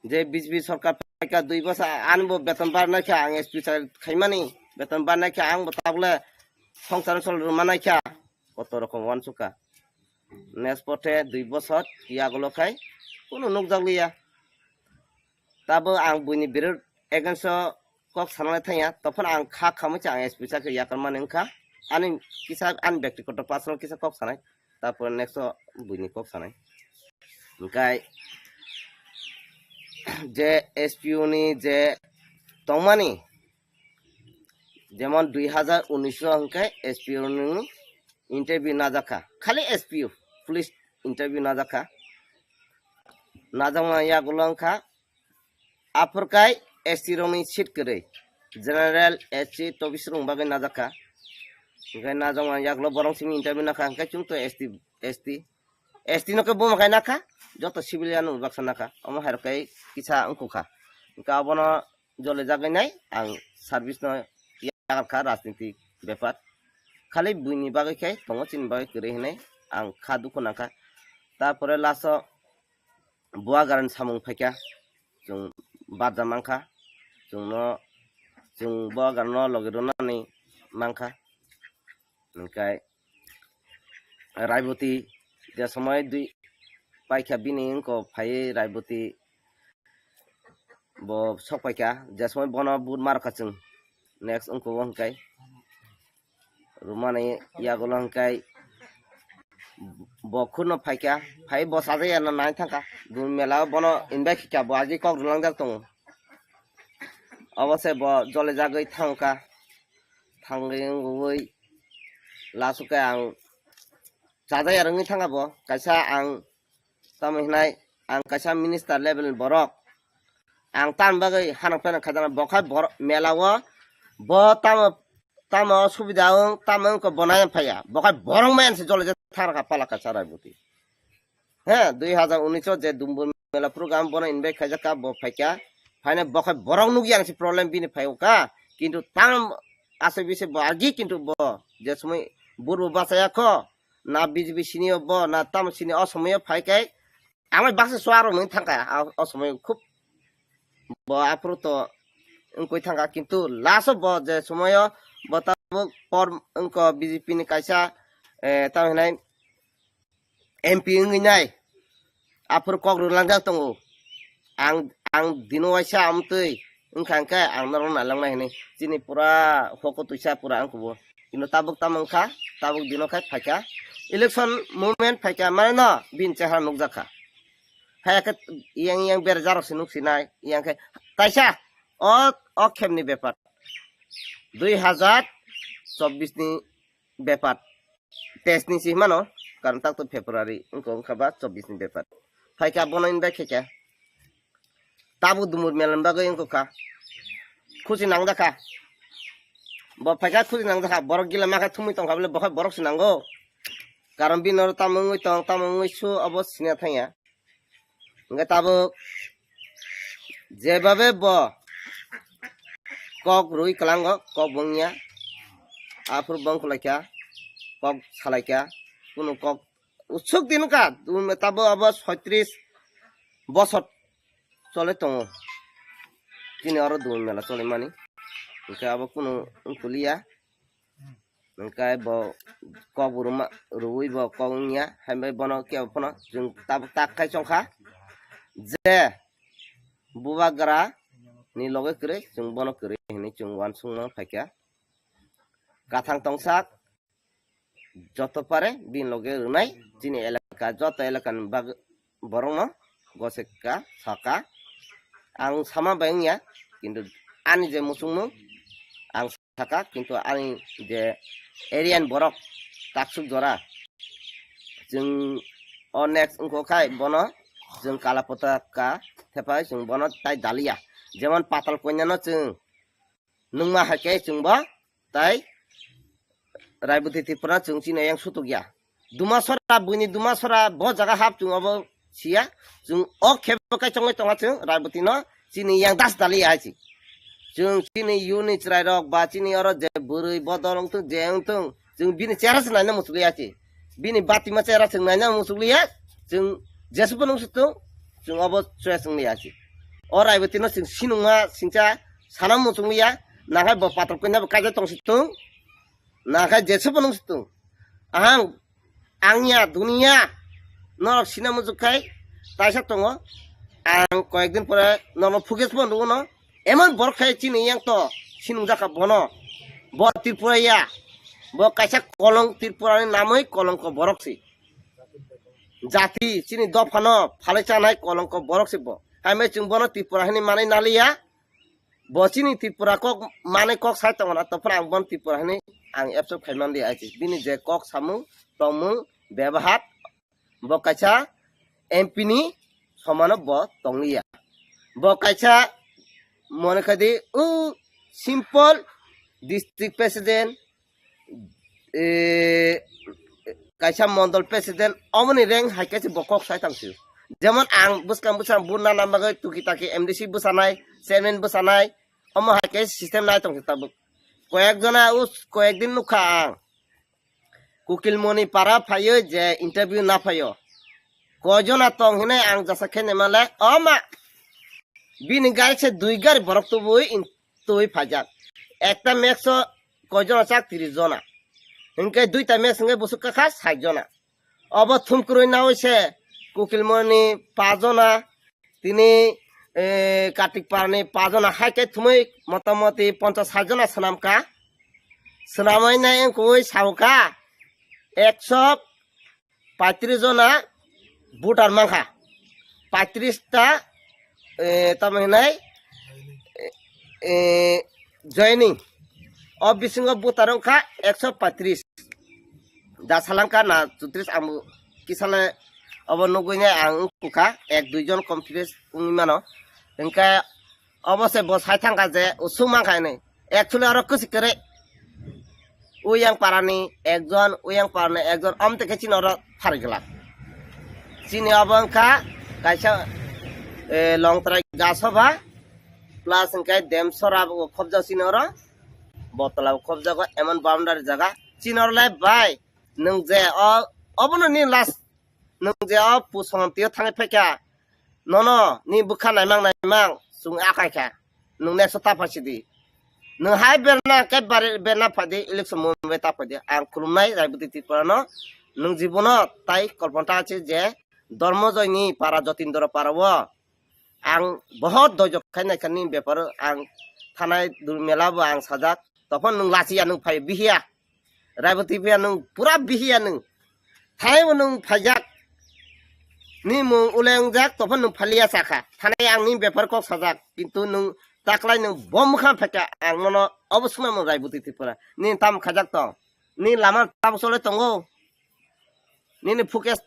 Je B J P sorkar phaikha dui boson, ani bo beton barnai kha, ang S P sa khaimani, beton barnai kha, ang bo tabule songsar sol rwmanai kha, koto rokom wansukha. Next pothe dui bosor yagulo khai kunu nukjakliya. Tabo ang buini birod against o kok sanalai thangya, tophano ang kha khamwi cha ang S P chakhe yakarmani wngkha. Ani kisa ani bektigoto personal kisa kok sanai, tapore next o buini kok sanai. Hwnkhe je S P O ni je tongmani, jemon dui hazar unis o hwnkhe S P O ni interview najakha, khali S P O, police interview najakha. Najakma yagulo wngkha, aphurkai S T rokni seat kwrwi, general, S C, tobis rok bagwi najakha. Hwnkhe najakma yagulo borok simi interview nakha, hwnkhe chwng to S T, S T, S T no khe buma khai nakha, joto civilian no baksa nakha, omo hai rok khe kisa wngkukha. Hwnkhe abono jole jagwi nai ang service no yakarkha rajniti bepar. Khali buini bagwi khe tongo, chini bagwi kwrwi hinwi ang kha dukhu nangkha. Tapore last o Buagarani samung phaikha, chwng barja mankha, chwngno, chwng Buagarano logi rwnani mankha. Hwnkhe Raiboti je somoi dui paikha bini wngko phaiwi Raiboti bo sok paikha, je somoi bono but markha chwng next wngko bo hwnkhe. Rwmani yagulo hwnkhe bo khurno phaikha, phai bo sajagya no nai thangkha. Dun mela o bono invite khaikha, bo agi kok rwlangjak tongo. Obo se bo jole jagwi thangkha, thangwi wngwi last o khe ang sajagya rwngwi thangkha bo. Kaisa ang tamo hinai ang kaisa minister level ni borok, ang tam bagwi hanok pheno khaijana, bo khai borok mela o bo tamo tamo subida wng, tamo wngkha bo nai phaiya, bo khai borok maya se jole je thang kha pala kaisa Raiboti. He, dui hazar unis o je Dumbur mela program bono invite khaijak kha, bo phaikha, phaina bo khai borok nukya se problem bini phai kha, kintu tam ase bise bo agi, kintu bo je somoi burbo bachaya kho, na B J P sini o bo, na tamo sini o somoi o phai khe, amai baksa suaro nung thangkha, a, o somoi khub bo aphuru to wngkoi thangkha, kintu last o bo je somoi o bo tabuk por wngkho B J P ni kaisa, eh, tamo hinai M P wngwi nai, aphuru kok rwlangjak tongo. Ang, ang dino waisa amtwi wngkha hwnkhe ang norok nailangnai hinwi chini pura hoko twisa pura wngkha bo. Kintu tabuk tamo wngkha, tabuk dino khai phaikha. Election movement phaikha, mane no bini chehara nukjakha. Hai khe yang yang berajak rok se nuk sinai, yang khe kaisa o, o khemni bepar. Dui hazar chobbish ni bepar. Teis ni si mano, karon tak to February, wngkha, wngkha ba chobbish ni bepar. Phaikha bono invite khaikha. Tabuk Dumur mela ni bagwi wngkha. Khusi nangjakha. Bo phaikha khusi nangjakha. Borok gila makha thumwi tongkha bole, bo khai borok se nango. Karon bini oro tamo wngwi tong, tamo wngwi su, obo sina thangya. Hwnkhe tabuk jebabe bo kok rwi kwlango, kok bo wngya. Aphuru bo wngkha laikha. kok salaikha, kunu kok usuk din kha, tabo abo soitris bosor chole tongo. Chini oro dui mela chole mani. Hwnkhe abo kunu wngkuliya. Hwnkhe bo kok bo rwma, rwui bo kok wngya. Hai bai bono kebo phano chwng tabuk tak khai chongkha. Je bubagra ni loge kwrwi, chwng bono kwrwi hinwi chwng uansukma phaikha. Kathang tongsak, joto pare bini loge rwnai chini elaka, joto elakani bag-, borokno goseka saka. Ang sama bai wngya, kintu ani je muchungmung ang saka, kintu ani je area ni borok taksuk jora chwng o next wngkha khai bono chwng kala potaka thepai chwng bono tai daliya, jemon patal konyano chwng nungma hai khe chwngbo tai Raiboti Tripura chwng chini yang sutuk ya. Dumasora, buini Dumasora bo jaga hap chwng obo siya. Chwng o khebo kai chongwi tonga chwng Raiboti no chini yang das dali ya hai chi. Chwng chini yuni chwrai rok ba chini oro je bwrwi bodol wngthung je wngthung chwng bini chera se naina muchukli ya chi. Bini batima chera chwng naina muchukli ya. Chwng jesubo nung sutung chwng obo choya chwng ya chi. O Raiboti no chwng sinungma singcha sana muchukli ya. Nakhai bo patok koina bo kaijak tong situng. Nakhai jesubo nung situng. Ahang, angya, duniya, norok sina muchuk khai, taisa tongo. Ang koyekdin pore norok phuges bo nugo no. Emon borok khai chini yang to, sinung jaka bono. Bo Tripura ya, bo kaisa kolong Tripura ni namoi kolongko borok si. Jati, chini dopha no, phalai chanai kolongko borok si bo. Hai mai chwng bono Tripura hini manai naliya. Bo chini Tripura kok manwi kok sai tongo na, tongphano ang bono Tripura hinwi ang accept khai man di, ai se bini je kok samung tongmung bebahar, bo kaisa M P ni somano bo tongliya. Bo kaisa mone khai di, o simple district president, eh, kaisa mondol president, omoni rank hai khe se bo kok sai tang sio. Jemon ang bwskang bwskang buna nang bagwi tuki taki M D C bwsanai, chairman bwsanai, omo hai khe system nai tong tabuk. Koyek jona, o koyek din nukha ang. Kukilmoni para phaio je interview na phaio. Koi jona tong hinai ang jasa khe nemale, o ma, bini gari se dui gari borok tubui in-, twi phaijak. Ekta max o koi jona chak? Tris jona. Hinkhe duita max hinkhe busuk kakha sait jona. Obo thumkurui naui se Kukilmoni pa jona, tini, eh, Kartik Parni pa jona hai khe thumui motamoti ponchas sait jona swnamkha. Swnamui nai wngkui saukha ekso paitris jona voter mankha, paitris ta, eh, tamo hinai, eh, joining. O bisingo voter wngkha ekso paitris. Da salangkha na chutris, ang kisale obo nugui nai ang wngkha ek dui jon confidence wngwi mano. Hingkhe obo se bo sai thangkha je usuk mankha hinwi. Actually oro kwsik kwrwi. Uyang parani ekjon, uyang parani ekjon, amtwi khe chini oro pharigwlak. Chini obo wngkha kaisa, eh, Longtrai Gasoba, plus hwnkhe Demsora bo khobjak chini oro, Botla bo khobjago, emon boundary jaga. Chini oro le bai, nwng je o, obono ni last. Nwng je o pusongam tio thangwi phaikha, nono ni bwkha naimang naimang chwng akai kha, nwng next o ta phai sidi. Nwng hai berna khe bari berna phaidi, election moment ta phaidi. Ang khulumnai Raiboti Tripura no, nwng jibono tai kolpon ta se je Dormojoy ni para, Jotindra para o. Ang bohot doijok khai naikha nini beparo, ang thanai dul mela bo ang sajak, topon nwng lachiya, nwng phai bihiya, Raiboti phiya nwng pura bihiya nwng, thanai bo nwng phaijak, ni mung ulengjak, topon nwng phaliya sakha, thanai ang nini bepar kok sajak, kintu nwng taklai nwng bo mwkhang phaikha, ang nono obo swngna mung Raiboti Tripura, nini tamo khajak tong, nini lama tamo chole tongo. Nini focus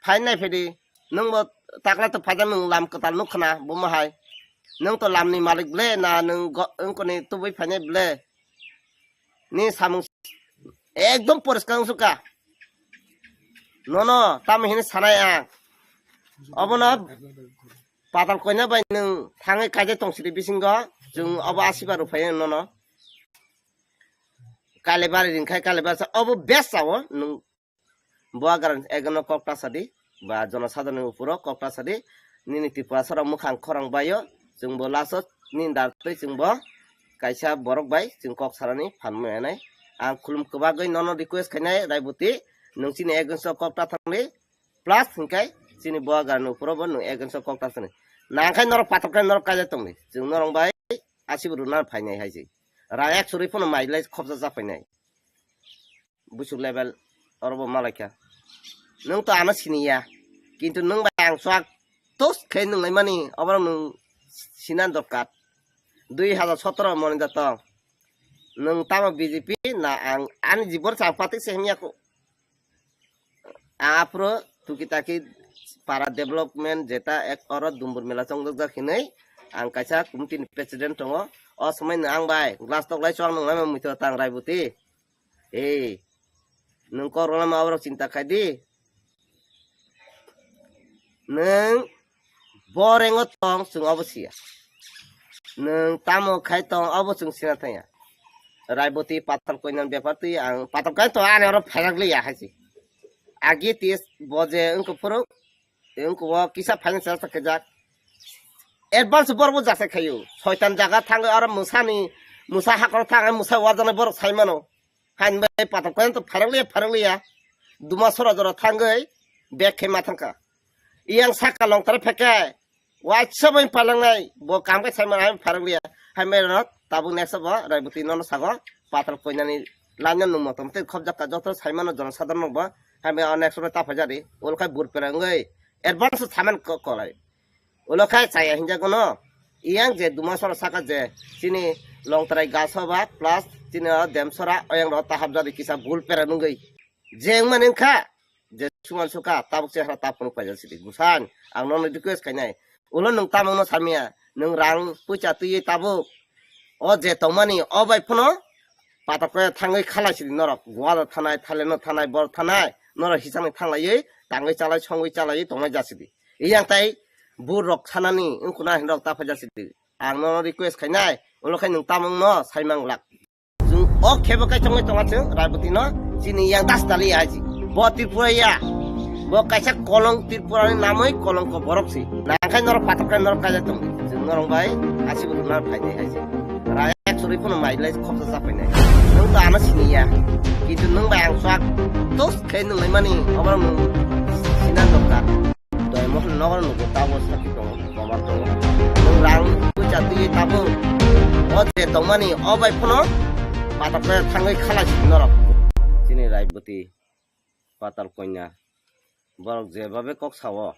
phai nai phedi, nwng bo takla to phaida nwng lam kwtal nuk khna, bo ma hai. Nwng to lam ni malik ble, na nwng go-, wngkoni tubui phainai ble. Ni samung ekdom poriskar wngsuka. Nono, tamo hini sanai ang. Obono patal koina bai nwng thangwi kaijak tong sidi bisingo, chwng obo asiba rw phai nono. Kalibari ringkhai Kalibari sa obo best sao nwng Bubagra ni ekno kok ta sadi ba jonosadharoni uporo kok ta sadi. Nini Tripura sara mukhang khorang baio chwngbo laso nini dar twi chwngbo kaisa borok bai chwng kok sarani phan manai. Ang khulum kwbagwi nono request khainai Raiboti, nwng chini against o kok ta thangdi, plus hwnkhe chini Bubagra ni uporo bo nwng against o kok ta thangdi. Nangkhai norok patok khe norok kaijak tongdi, chwng norok bai asibo rwna phainai hai se. Rang ek suri phano mailai khopsa cha phainai. Busuk level oro bo malaikha. Nwng to ano siniya. Kintu nwng bai ang swk tos khe nwng laimani oborok nwng sina dorkar. Dui hajar sotoro moni da tong. Nwng tamo B J P na ang ani jibor chang patik se himya ko. Ang aphuru tuki taki para development jeta ek oro Dumbur mela chongjak hinwi ang kaisa committee ni president tongo. O swmai no ang bai glass tok lai chwng nung lai mui to tang Raiboti. Ei, nwng kok rwlama oborok chinta khai di. Nwng bo rengo tong chwng obo siya. Nwng tamo khai tong obo chwng sina thangya. Raiboti pathal koinani bepar twi ang pathal kai to ani oro phairak liya hai se. Agi tis bo je wngkha phuru wngkha o kisa finance chesta khaijak. Advance borok bo jasa khayo. Soitan jaga thangwi oro mwsani mwsa hakoro thangwi mwsa wajaknai borok sai mano. Hain bai patok khe to pharang liya pharang liya. Duma sora jora thangwi bag khe ma thangkha. Iyang saka long tare pheke. Waisa bai palangnai bo kam khe sai mano hain pharang liya. Hain bai rok tabuk next bo Raiboti nono sago patok koinani line no nung motom tei khobjak ka joto sai mano jono sadharok bo. Hain bai next bo ta phajari. Ol khai bur perangwi advance saman ko kolai. Ulo khai chaya hinjago no. Iyang je duma sora saka je chini longtrai gaso ba plus chini o demsora oyang ro tahap jadi kisa bul pera nungwi. Je wngmani wngkha je suman suka tabuk chehra ta phunuk paijak sidi. Busan ang nono request khainai. Ulo nwng tamungno samya nwng rang puisa twiwi tabuk. O je tongmani o bai phano patok khe thangwi khalai sidi norok. Goa thanai, Thailand thanai, bor thanai. Norok hisani thanglaiwi tangwi chalai songwi chalaiwi tongnai jasidi. Iyang tai burok sanani wngkhuna hinrok ta phaijak sidi. Ang nono request khainai, ulo khai nwng tamungno saimang glak. Chwng o khebo kai chongwi tonga chwng Raiboti no chini yang das tali aji. Bo Tripura ya. Bo kaisa kolong Tripura ni namwi kolong ko borok si. Nangkhai norok patok kai norok kaijak tong. Chwng norok bai asibo rwna phainai aji. Rang ek suri phano mailai khopsa cha phainai. Nwng to ano siniya. Kintu nwng bai ang swk tos khe nwng laimani oborok nwng sina dorkar. Doi mohon nogo nugo tabo sakhi tongo, proman tongo. Nwng rang puisa twi tabo. O je tongmani o bai phano patok khe thangwi khalai si norok. Chini Raiboti patal konya. Borok jebabe kok sao.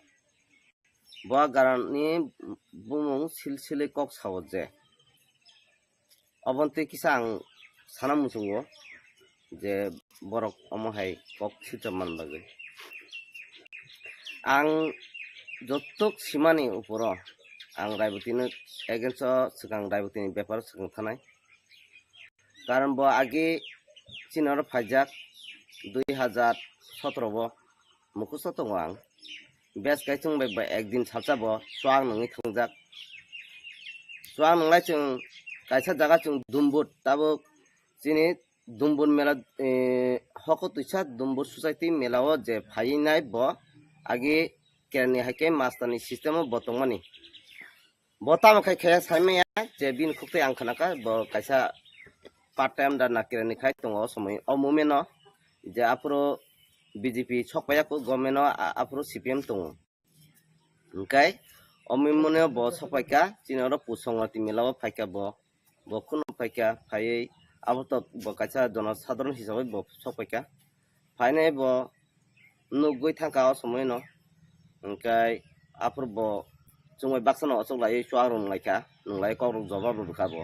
Bo garani bumung silsili kok sao je. Oboni twi kisa ang sana muchungo je borok omo hai kok swijak man bagwi. Ang jotok simani uporo ang Raibotino against o swkang Raibotini beparo swkang thanai. Karon bo agi chini oro phaijak dui hajar sotoro bo. Mukhusto tongo ang. Bes kai chwng bai ba ekdin salsa bo chuak nungwi thangjak. Chuak nunglai chwng kaisa jaga chwng Dumbur tabuk chini Dumbur mela, eh, hoko twisa Dumbur society mela o je phaiwi nai bo agi kerani hai khe master ni system o bo tongmani. Bo tamo khai khe saimaya je bini khuk twi ang khnakha bo kaisa part time da nakira ni khai tongo o somoi o moment o je aphuru B J P sok paiya kho government o a-, aphuru C P M tongo. Hwnkhe o moment o bo sok paikha chini oro Pusongwati mela o phaikha bo, bo kheno phaikha phaiwi abo to bo kaisa jono sadharon hisabai bo sok paikha. Phainai bo nugwi thangkha o somoi no. Hwnkhe aphuru bo chwngbai baksa no ochok laiwi chuak rwng laikha, nwnglai kok rok jobab rw rwkha bo.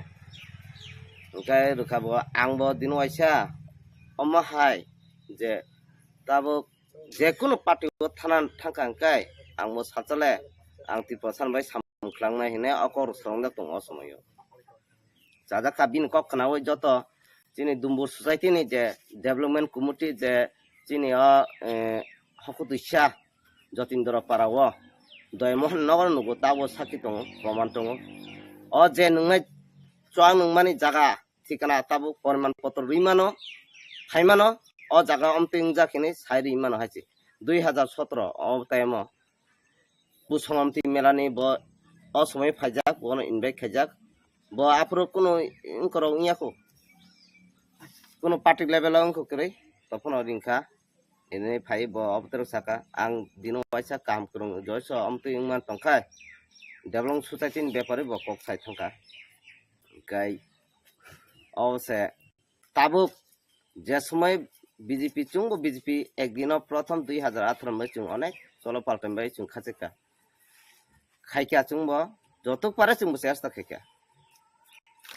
Hwnkhe rwkha bo ang bo dino waisa omo hai je tabuk jekunu party o thana thangkha hwnkhe ang bo salsa le ang Tiprasa bai samung khwlangnai hinwi o kok rok swrwngjak tongo o somoi o. Chajak kha bini kok khwnawi joto chini Dumbur society ni je development committee je chini o, eh, hokutwisa Jotindra para o Doymohon nogo nugo tabo sakhi tongo, proman tongo. O je nungnai chuak nungmani jaga thikana tabuk poriman potro rwi mano, phai mano, o jaga omtwi wngjak hinwi sai rwi mano hai se. Dui hazar sotro o time o Kusongomti melani bo o somoi phaijak, bono invite khaijak. Bo aphuru kunu wngkorok wngya kho. Kunu party level o wngkha kwrwi, tophono ringkha. Ini phai bo obotero saka, ang dino waisa kaham kwrwng joiso omtwi wngman tongkha. Development society ni bepari bo kok sai thangkha. Kai o se tabuk je somoi B J P chwngbo B J P ekdino prothom dui hazar atharo bai chwng onek cholo paltan bai chwng khachikha. Khaikha chwngbo jotok pare chwngbo chesta khaikha.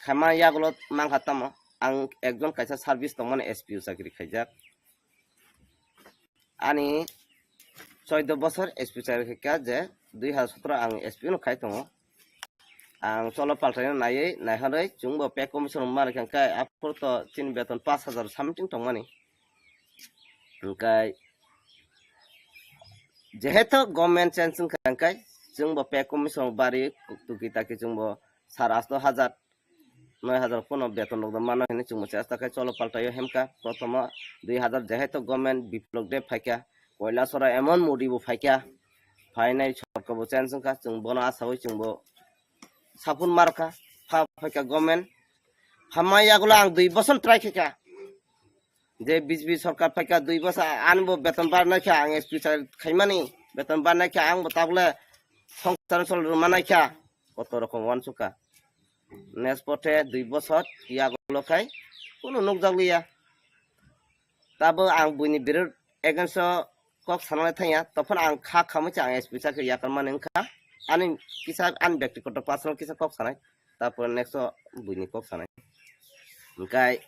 Khaima yagulo mangkha tamo ang ekjon kaisa service tongmani S P O chakri khaijak. Ani choido bosor S P chakri khaikha je dui hazar sotro ang S P no khai tongo. Ang cholo paltaino naiwi naihorwi chwngbo pay commission rwma rwkha hwnkhe aphuru to chini beton pash hazar something tongmani. Hwnkhe jehetu government change wngkha hwnkhe chwngbo pay commission bari tuki taki chwngbo sar asto hazar noi hazar phano beton rok mano hinwi chwngbo chesta khe cholo paltaio hemkha. Prothomo dui hazar jehetu government Biplop Deb phaikha, Koilasora emon Modi bo phaikha, phainai sorkar bo change wngkha, chwng bono asawi chwngbo sapun markha, pha phaikha government. Phamma yagulo ang dui bosor try khaikha. Je B J P sorkar phaikha dui bosor, ani bo beton barnai kha ang S P sa khaimani, beton barnai kha ang bo tabule songsar sol rwmanai kha, koto rokom wansukha. Next pothe dui bosor yagulo khai kunu nukjakliya. Tabo ang buini birod against o kok sanai thangya, tophon ang kha khamwi cha ang S P chakhe yakarmani wngkha. Ani kisa ani byaktigoto personal kisa kok sanai, tapore next o buini kok sanai. Hwnkhe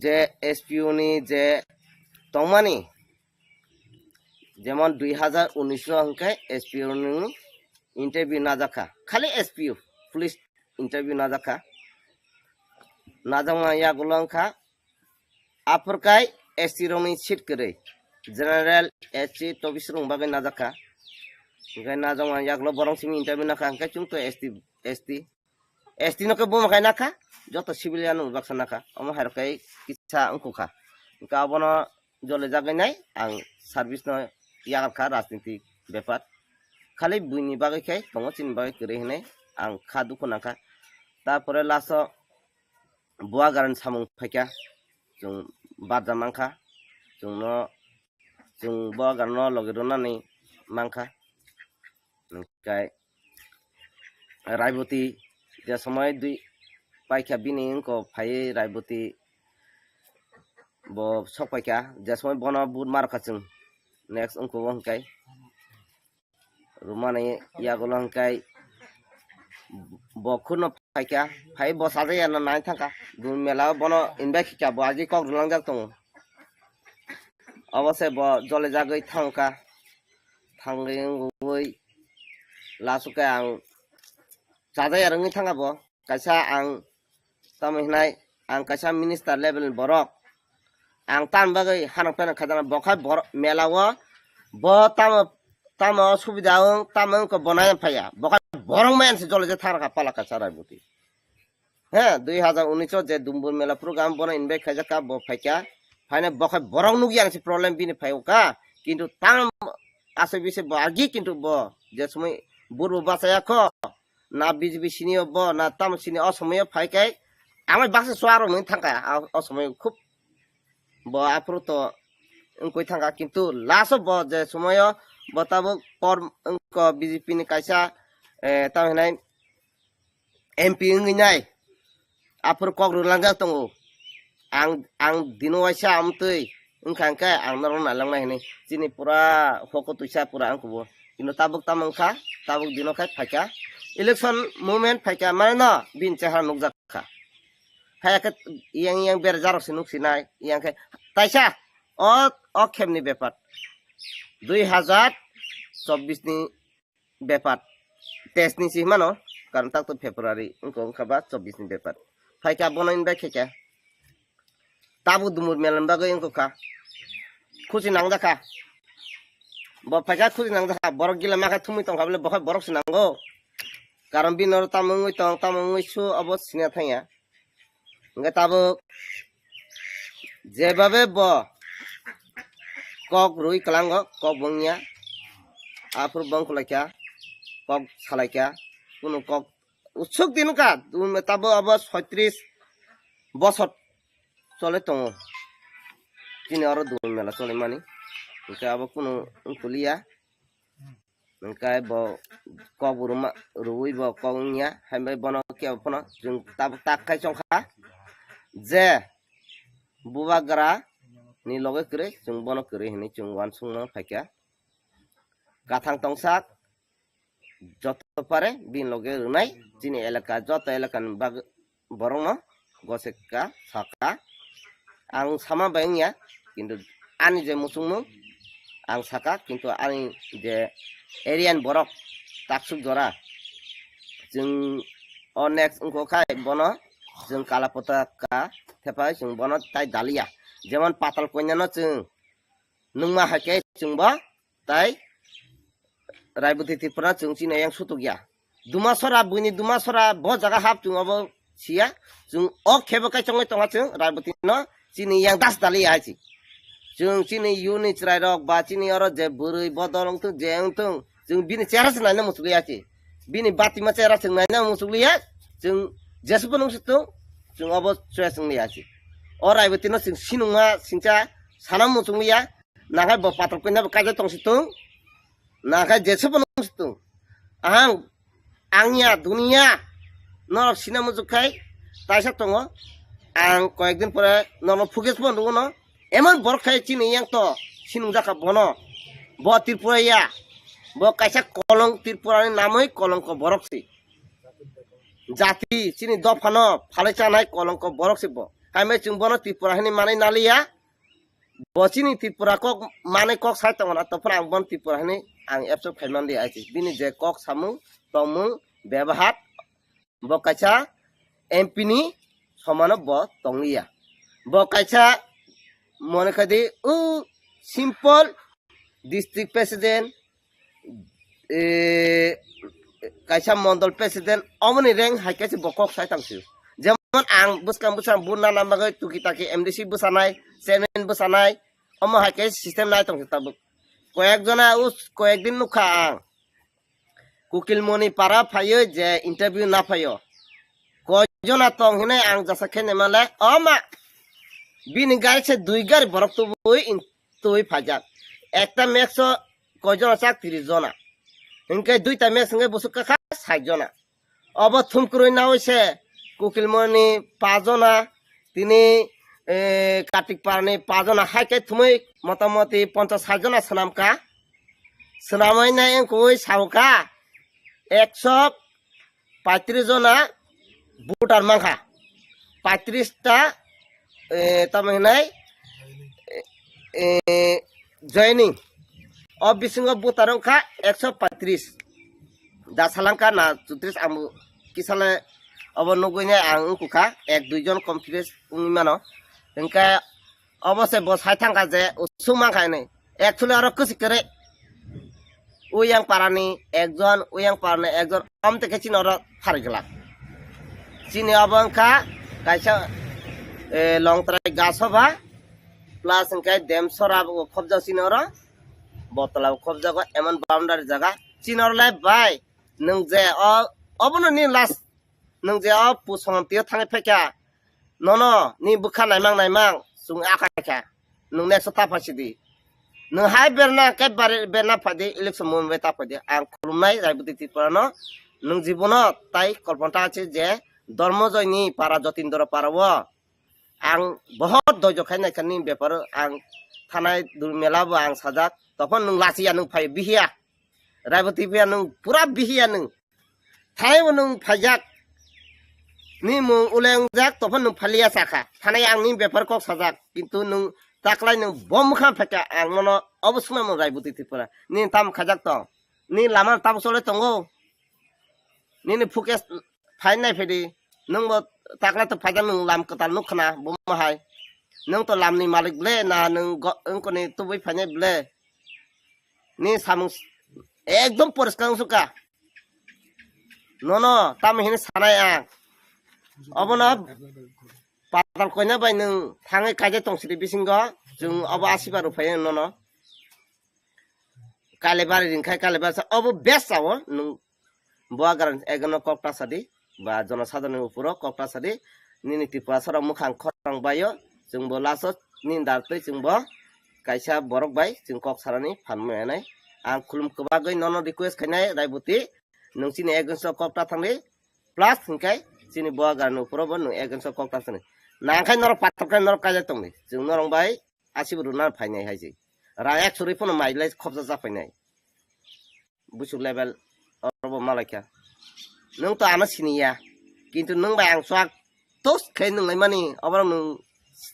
je S P O ni je tongmani, jemon dui hazar unis o hwnkhe S P O ni interview najakha, khali S P O, police interview najakha. Najakma yagulo wngkha, aphurkai S T rokni seat kwrwi, general, S C, tobis rok bagwi najakha. Hwnkhe najakma yagulo borok simi interview nakha, hwnkhe chwng to S T, S T, S T no khe buma khai nakha, joto civilian no baksa nakha, omo hai rok khe kisa wngkukha. Hwnkhe abono jolijagwi nai ang service no yakarkha rajniti bepar. Khali buini bagwi khe tongo, chini bagwi kwrwi hinwi ang kha dukhu nangkha. Tapore last o Buagarani samung phaikha, chwng barja mankha, chwngno, chwng Buagarano logi rwnani mankha. Hwnkhe Raiboti je somoi dui paikha bini wngko phaiwi Raiboti bo sok paikha, je somoi bono but marokha chwng next wngko bo hwnkhe. Rwmani yagulo hwnkhe bo khurno phaikha, phai bo sajaya no nai thangkha. Dun mela o bono invite khaikha, bo agi kok rwlangjak tongo. Obo se bo jolijagwi thangkha, thangwi wngwi last o khe ang sajaya rwngwi thangkha bo. Kaisa ang tamo hinai ang kaisa minister level ni borok. Ang tamni bagwi hanok pheno khaijana, bo khai borok mela o bo tamo, tamo subida wng, tamo wngkha bo nai phaiya. Bo khai borok maya se jole je thang rakha pala kaisa Raiboti. He, dui hazar unis o je Dumbur mela program bono invite khaijak kha, bo phaikha. Phaina bo khai borok nukya se problem bini phai o kha. Kintu tamo asai bise bo agi kintu bo je somoi burbo bachaya kho. Na B J P sini o bo, na tamo sini o somoi o phai khe, amai baksa suaro nung thangkha, a, o somoi o khub bo aphuru to wngkoi thangkha, kintu last o bo je somoi o bo tabuk kor wngkha B J P ni kaisa, eh, tamo hinai M P wngwi nai. Aphuru kok rwlangjak tongo. Ang, ang dino waisa amtwi wngkha hwnkhe ang norok nailangnai hinwi. Chini pura hoko twisa pura ang kubo. Kino tabuk tamo wngkha, tabuk dino khai phaikha. Election moment phaikha, mane no bini chehara nukjak kha. Haya khe yang yang berajak rok se nuk sinai, yang khe taisa o, o khemni bepar. Dui hazar chobbish ni bepar. Teis ni si mano, karon tak to February, wngkha, wngkha ba chobbish ni bepar. Phaikha bono invite khaikha. Tabuk Dumur mela ni bagwi wngkha. Khusi nangjakha. Bo phaikha khusi nangjakha. Borok gila makha thumwi tongkha bole, bo khai borok se nango. Karon bini oro tamo wngwi tong, tamo wngwi su, obo sina thangya. Hwnkhe tabuk jebabe bo kok rwi kwlango, kok bo wngya. Aphuru bo wngkhlaikha, kok salaikha, kunu kok utsuk din wngkha, tabuk abo soitris bosor chole tongo. Chini oro dul mela cholimani. Hwnkhe abo kunu wngkoliya. Hwnkhe bo kok bo rwma, rwui bo kok wngya, hai bai bono kebo phano chwng tabuk tak khai chongkha je bubagra ni loge kwrwi, chwng bono kwrwi hinwi chwng uansukna phaikha. Kathang tongsak joto pare bini loge rwnai chini elaka, joto elakani bag-, borokno goseka saka. Ang sama bai wngya, kintu ani je muchungmung ang saka, kintu ani je area ni borok taksuk jora chwng o next wngkha khai bono chwng kala potaka thepai chwng bono tai daliya. Jemon Patal Kanya no chwng nungma hai khe chwng bo tai Raiboti Tripura chwng chini yang sutuk ya. Dumasora, buini Dumasora bo jaga hap chwng obo siya. Chwng o khebo kai chongwi tonga chwng Raiboti no chini yang das dali ya chi. Chwng chini yuni chwrai rok ba chini oro je bwrwi bodol wngthung je wngthung chwng bini chera se naina muchukli ya chi. Bini batima chera chwng naina muchukli ya. Chwng jesubo nung situng chwng obo choya chwng li ya chi. O Raiboti no chwng sinungma singcha sana muchukli ya. Nakhai bo Patal Kanya bo kaijak tong situng. Nakhai jesa bo nung situng. Ahang, angya, dunia. Norok sina muchuk khai, taisa tongo. Ang koyek din pore nono footage bo nugo no. Emon borok khai chini yang to, sinung jakha bono. Bo Tripura ya. Bo kaisa kolong Tripura ni namoi kolongko borok si. Jati, chini dopha no, phalai chanai kolongko borok si bo. Kaimai chwng bono Tripura hini manai naliya. Bo chini Tripura kok manwi kok sai tongo na, tongphano ang bono Tripura hinwi ang absorb khai man di aisi. Bini je kok samung, tongmung, bebahar, bo kaisa M P ni somano bo tongliya. Bo kaisa mone khai di, o simple district president, eh, kaisa mondol president, omoni rank hai khe se bo kok sai tong sio. Jemon ang bwskang bwskang buna nang bagwi tuki taki M D C bwsanai, chairman bwsanai, omo hai khe system nai tong sio tabuk. Koyek jona us, koyek din nukha ang. Kukilmoni para phaio je interview na phaio. Koi jona tong hinai ang jasa khe nemale, o ma, bini gari se dui gari borok tubui in-, tubui phaijak. Ekta max o koi jona chak? Tris jona. Hinkhe duita max hinkhe busuk kakha sait jona. Obo thumkurui naui se Kukilmoni pajona, tini, eh, Kartik Parani pajona, hai khe thumui motamoti ponchas sait jona swnamkha. Swnamui nai wngkui saukha ekso paitris jona voter mankha. Paitris ta, eh, tamo hinai, eh, eh, joining. O bisingo voter wngkha ekso paitris. Da salangkha na chutris, ang kisale obo nugui nai ang wngkukha, ek dui jon confidence wngwi mano. Hinkhe obo se bo sai thangkha je usuk mankha hinwi. Actually oro kwsik kwrwi. Uyang parani ekjon, uyang parani ekjon, om teke chini oro phari glak. Chini obo wngkha kaisa, eh, Longtrai Gasoba, plus hinkhe Demsora bo khobjak chini oro, Botla bo khobjago, emon boundary jaga. Chini oro le bai, nwng je o, obono ni last, nwng je o pusongam tio thangwi phaikha, nono ni bwkha naimang naimang chwng akai kha, nwng next o ta phaisidi. Nwng hai berna khe bare-, berna phaidi, election movement bai ta phaidi. Ang khulumnai Raiboti Tripura no, nwng jibono tai kolpanta ache je Dormojoy ni para, Jotindra para o ang bohot doijo khai naikha ni bepar o, ang thanai dul mela bo ang sajak, tophon nwng lachiya, nwng phai bihiya, Raiboti phiya nwng pura bihiya nwng. Thanai bo nwng phaijak. Ni mung ule wngjak, tophon nwng phaliya sakha. Thanai ang ni bepar kok sajak. Kintu nwng taklai nwng bo mwkhang phaikha, ang nono obo swngna mung Raiboti Tripura. Ni tam khajak tong. Ni lama tam chole tongo. Nini footage phai nai phedi. Nwng bo taklai to phaijak, nwng lam kwtal nukkhana, bo mahai. Nwng to lam ni malik ble, na nwng go-, wngkoni tubui phainai ble. Ni samung s-, ekdom poriskar wngsuka. Nono tamo hini sanai ang. Obono patal koina bai nwng thangwi kaijak tong sidi bisingo, chwng obo asiba rw phai nono. Kalebari ringkhai kalebari sa obo best sao nwng. Bo agar egono kok ta sadi, ba jono sadharoni uporo kok ta sadi, nini Tripura sora mukhang khorang baio, chwng bo laso nini dar twi chwng bo kaisa borok bai chwng kok sarani phan manai. Ang khulum kwbagwi nono request khainai Raibuti, nwng chini against o kok ta thangdi, plus hinkai chini bo agar ni uporo bo nwng against o kok ta thangdi. Nangkhai norok patok khe norok kaijak tongdi, chwng norok bai asibo rwna phainai hai se. Ra ek suri phano mai lai khopsa cha phainai. Busuk level orobo malaikha. Nwng to ano siniya. Kintu nwng bai ang swak tos khe nwng laimani oborok nwng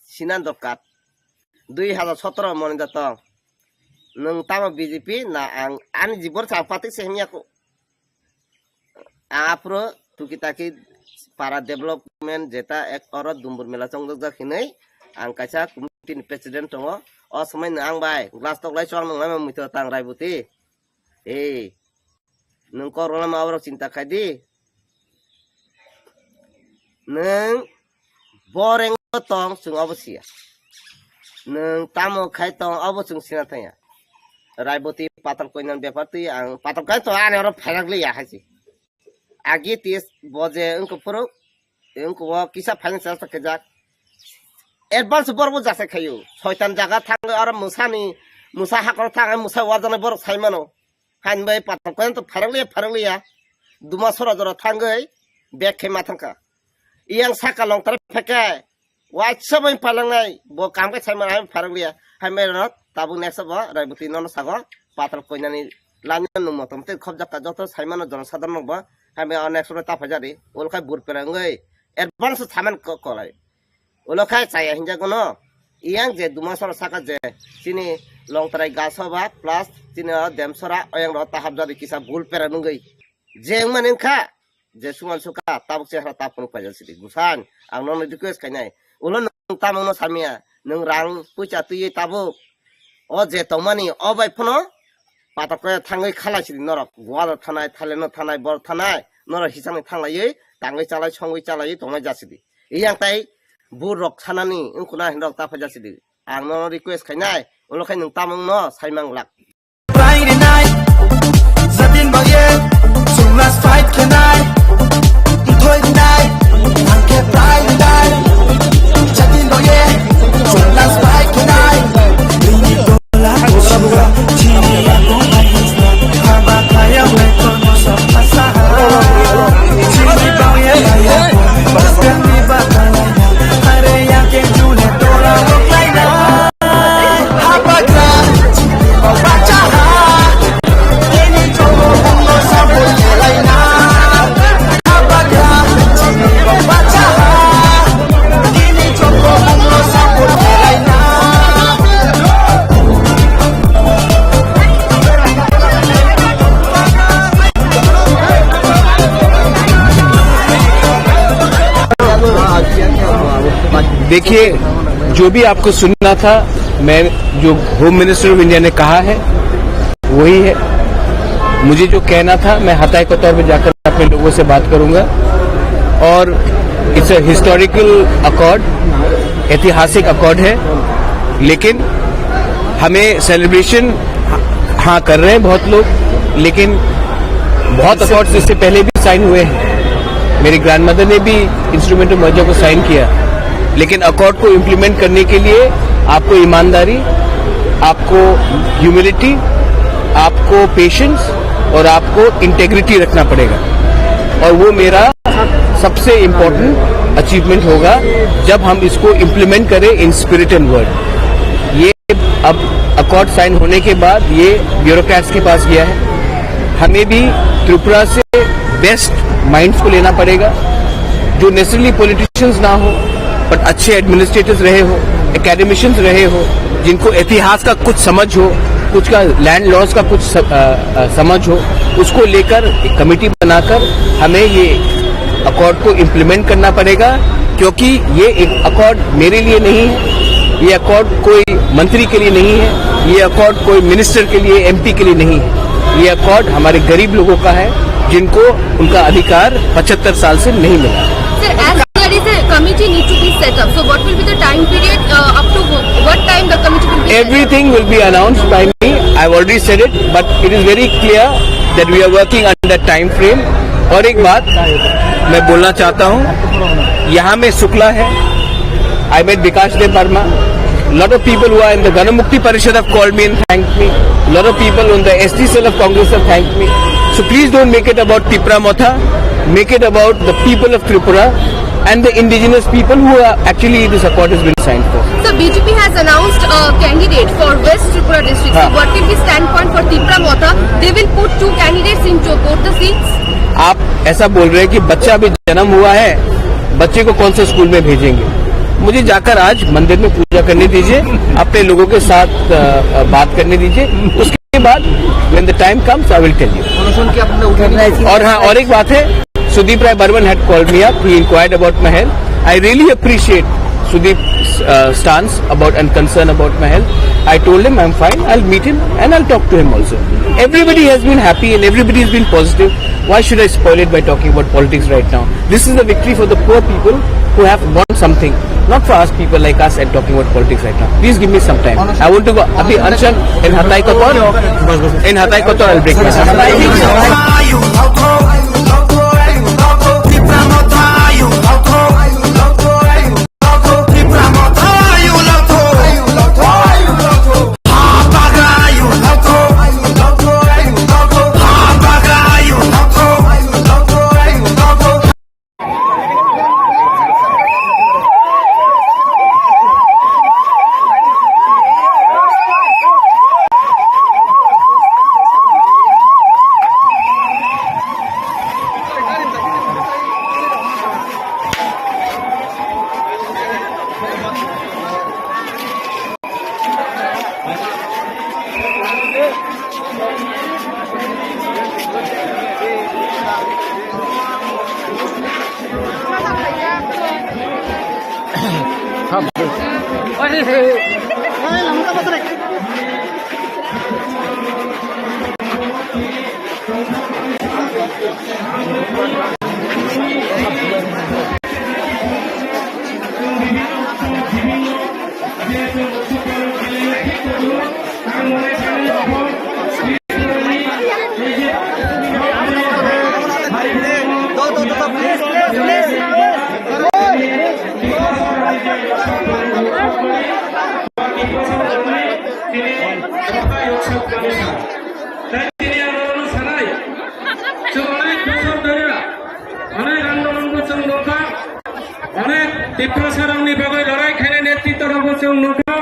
sinan dorkar. Dui hajar sotoro moni da tong. Nwng tamo B J P na ang ani jibon sa patik se himya ko. Aphuru tuki taki para development jeta ek oro dumbur mela chongjak hinwi ang kaisa committee ni president tongo. O somoi no ang bai glass tok lai chwng nang lai mui to tang Raibuti. Ei, nwng kok rwlama oborok chinta khai di. Nwng boreng tong chwng obo siya. Nwng tamo khai tong obo chwng sina thangya. Raiboti patal koinan bepar twi ang patal kai to ani oro phairak liya hai se. Agi tis bo je wngkuk phuru wngkuk o kisa phaina chesta khaijak. Advance borok bo jasa khaio. Soitan jaga thang oro musani musa hakor thang musa warjana borok sai mano. Hain bai patok koyan to pharang liya, pharang liya. Duma sora jora thangwi bag khe ma thangkha. Iyang saka long tare pheke. Waisa bai palangnai. Bo kam kai sai ma hai pharang liya. Hain bai rot tabuk next bo Raiboti nono sago patok koinani lani nung motom te khobjak ka joto sai mano jono sadar nung bo. Hain bai next ro ta phajari. Ol khai bur perang oi. Advance saman ko kolai. Ulo khai chaya hinjago no. Iyang je duma sora saka je chini longtrai gaso ba plus chini o dem sora oyang ro tahap jadi kisa bul pera nungwi. Je wngmani wngkha je suman suka tabuk chehra ta phunuk paijak sidi. Gusan ang nono request khainai. Ulo nwng tamungno samya nwng rang puisa twiwi tabuk. O je tongmani o bai phano patok khe thangwi khalai sidi norok. Goa thanai, Thailand thanai, bor thanai, norok hisani thanglaiwi tangwi chalai songwi chalaiwi tongnai jasidi. Iyang tai bur rok sanani wngkuna hinrok ta phaijak sidi. Ang nono request khainai, ulo khai nwng tamungno saimang lak. Friday night, satin bagye, sungas fight khenai, thoi night, angke Friday night, satin bagye, sungas fight khenai, bini tola kusuga, chini ya kong aisna, haba kaya me kono sa pasaha, chini bagye kaya, bas kami batalai, are ya ke jule tola lokaina. देखिए, जो भी आपको सुनना था, मैं, जो home minister of India ने कहा है, वही है। मुझे जो कहना था, मैं हताय कतौर में जाकर अपने लोगों से बात करूंगा। और इट्स अ हिस्टोरिकल अकॉर्ड, ऐतिहासिक अकॉर्ड है, लेकिन हमें सेलिब्रेशन, हाँ, कर रहे हैं बहुत लोग, लेकिन बहुत अकॉर्ड्स इससे पहले भी साइन हुए हैं। मेरी ग्रैंडमदर ने भी इंस्ट्रूमेंट ऑफ मर्जर को साइन किया, लेकिन अकॉर्ड को इम्प्लीमेंट करने के लिए आपको ईमानदारी, आपको ह्यूमिलिटी, आपको पेशेंस और आपको इंटेग्रिटी रखना पड़ेगा। और वो मेरा सबसे इम्पोर्टेंट अचीवमेंट होगा, जब हम इसको इम्प्लीमेंट करें इन स्पिरिट एंड वर्ड। ये अब अकॉर्ड साइन होने के बाद ये ब्यूरोक्रेट्स के पास गया है। हमें भी त्रिपुरा से बेस्ट माइंड्स को लेना पड़ेगा, जो नेसेसरली पॉलिटिशियंस ना हो, बट अच्छे एडमिनिस्ट्रेटर्स रहे हो, एकेडमिशियंस रहे हो, जिनको इतिहास का कुछ समझ हो, कुछ का लैंड लॉज का कुछ स-, अ, अ, समझ हो, उसको लेकर एक कमेटी बनाकर हमें ये अकॉर्ड को इम्प्लीमेंट करना पड़ेगा, क्योंकि ये एक अकॉर्ड मेरे लिए नहीं है, ये अकॉर्ड कोई मंत्री के लिए नहीं है, ये अकॉर्ड कोई मिनिस्टर के लिए, एमपी के लिए नहीं है। ये अकॉर्ड हमारे गरीब लोगों का है, जिनको उनका अधिकार पचहत्तर साल से नहीं मिला। Sir, as there is a committee need to be set up, so what will be the time period, uh, up to wh-, what time the committee will be set up? Everything will be announced by me. I've already said it, but it is very clear that we are working under time frame. और एक बात मैं बोलना चाहता हूँ, यहाँ में शुक्ला है, I met Bikash Deb Barma. Lot of people who are in the Ganamukti Parishad have called me and thanked me. Lot of people on the S T cell of Congress have thanked me. So please don't make it about Tipra Motha. Make it about the people of Tripura and the indigenous people who are actually this accord has been signed for. So B J P has announced a candidate for West Tripura district. So हाँ। What will be standpoint for Tipra Motha? They will put two candidates into both the seats. आप ऐसा बोल रहे हैं कि बच्चा अभी जन्म हुआ है, बच्चे को कौन से स्कूल में भेजेंगे? मुझे जाकर आज मंदिर में पूजा करने दीजिए, अपने लोगों के साथ, अ, अ, बात करने दीजिए, उसके बाद when the time comes, I will tell you. और हाँ, और एक बात है, Sudeep Rai Barman had called me up. He inquired about my health. I really appreciate Sudeep's, uh, stance about and concern about my health. I told him I'm fine. I'll meet him and I'll talk to him also. Everybody has been happy and everybody has been positive. Why should I spoil it by talking about politics right now? This is the victory for the poor people who have won something, not for us people like us and talking about politics right now. Please give me some time. I want to go. अभी अनशन in Hatai Kotor. In Hatai Kotor, I'll break my fast. Onek Tiprasa rokni bagwi lorai khainai netritw rokbo chwng nukha.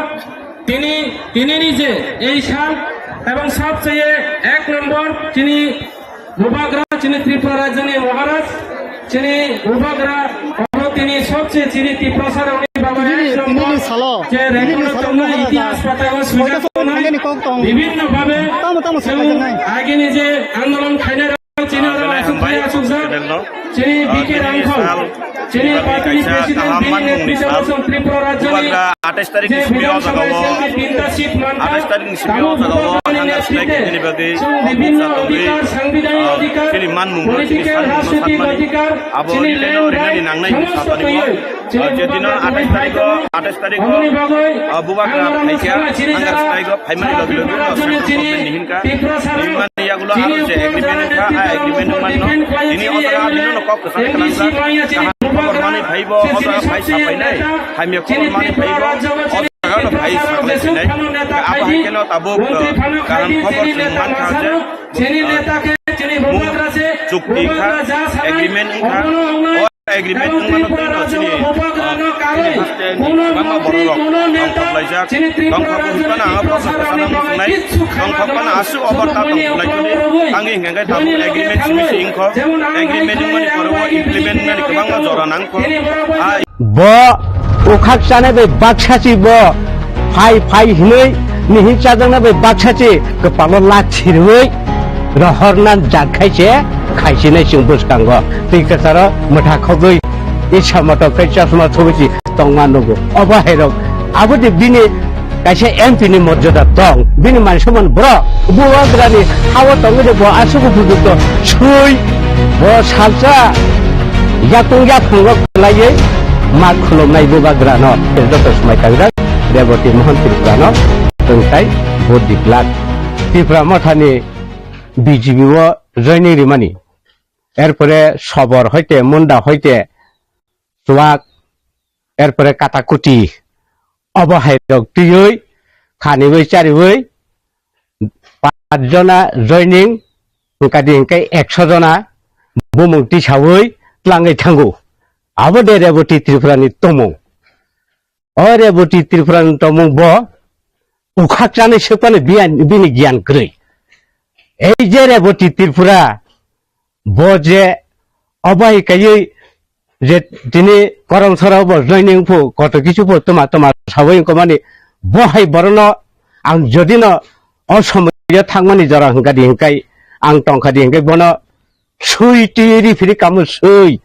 Tini, tinini je ei sal ebong sabcheye ek nombor chini bubagra, chini Tripura rajyoni Maharaj, chini bubagra, oro tini sabcheye chini Tiprasa rokni bagwi ek nombor je rekono tongnai, itihas patao swijak tongnai, bibhinno bhabe chwng agini je andolon khainai Chini belai hambai channel no. Chini B K Rangkhol, chini party ni president, bini netritw o chwng Tripura rajyoni atais tarikh ni simi o jaga o, atais tarikh ni simi o jaga o ang swlai khe bini bagwi chini man mung no, chini sal mung no satmani, abo rinaino rinani nangnai hinwi satmani o. Je dino atais tarikh o, atais tarikh o, bubagra phaikha, ang swlai o phaimani logi logi o, ni hinka, ni hinmani yagulo aro je agreement wngkha, a agreement wngmano, tini o jaga bini no kok kwchang khlangkha, kaham khobor manwi phaibo, o jaga phai sa phainai, hamya khobor manwi phaibo, o jaga no phai sa phainai, abo hai kheno tabuk, kaham khobor chwng mankha je, chini neta khe chini bubagra se, chukti wngkha, bubagra ja sanai, agreement wngkha, obono wngnai, o agreement wngmano tei no chini, chini haste ni kwbangma borok rok tongthok laijak, tongthok wngkha na ang proshno kwchangma mung wngnai, tongthok phano aswk over ta tongthok lai tongdi, ang hingkha khe tabuk agreement simi se wngkho, agreement wngmani pore o implement wngnani kwbangma jora nangkho, a Bo ukhak chanai bai baksa si bo phai phai hinui nihin chajakna bai baksa si kwpalo lak sirui rohorna jak khai se khaisinai chwng bwskango. Twi kwcharo mwtha khogwi isa moto khe chosma thubui si tongma nugo. Obo hai rok abo de bini kaisa M P ni morjada tong, bini man soman bro, bubagrani hao tongwi de bo aswk upojukto sui Bo salsa yakung yaphango kwlaiwi ma khulumnai bubagrano joto swmai tangjak Reboti Mohon Tripurano tongtai bo diklak. Tripura mothani B J P o joining rimani. Erpore Sobor hoite, Munda hoite, Chuak, erpore Katakuti. Obo hai rok twiwi, khaniwi chariwi, pach jona joining, hwnkha di hwnkhe ekso jona bumung tisawi tlangwi thango. Abo de Reboti Tripura ni tongmung. O Reboti Tripura ni tongmung bo ukhak chanai swkmani biyan-, bini giyan kwrwi. Ei je Reboti Tripura, bo je obo hai kaiwi je tini Koromsora bo joining phu koto kisu phu tuma tuma sawi wngkha mani, bo hai borokno ang jodi no o somoyo thangmani jora hwnkha di hwnkhe ang tongkha di hwnkhe bono swi twi ri phiri kamo swi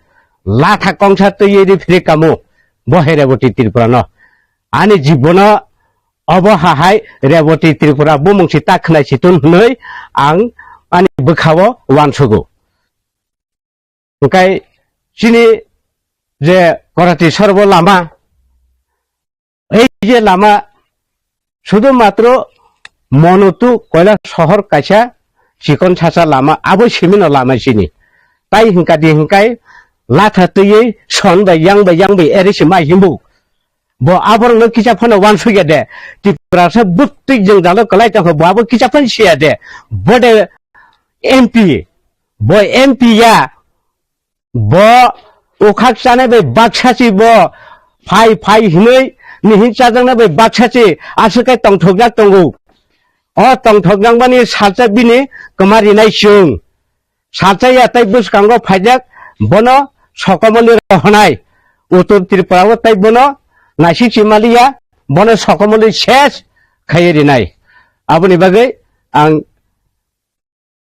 latha kongsa twi ri phiri kamo bo hai Reboti Tripura no ani jibono obo hahai Reboti Tripura bumung si ta khwnai si tun hwnwi ang ani bwkhao uansugo. Hwnkhe chini je Korati Sorbo lama, ei je lama sudu matro Monotu Koila sohor kaisa chikon sasa lama, abo simino lama chini. Tai hwnkha di hwnkhe latha twiwi son bai yang bai yang bai eri si mai himbu. Bo aborokno kisa phano uansukya de. Tiprasa bwtwi jwngjalo kwlai tongkha, bo abo kisa phano siya de. Bo de M P, bo M P ya, bo ukhak chanai bai baksa si bo phai phai hinwi nihin chajaknai bai baksa si aswk khe tongthokjak tongo. O tongthokjakmani salsa bini kwma rinai chwng. Salsa ya tei bwskango phaijak bono sokomoli rohonai. Uttor Tripura o tei bono naisik chimaliya bono sokomoli ses khaiwi rinai. Aboni bagwi ang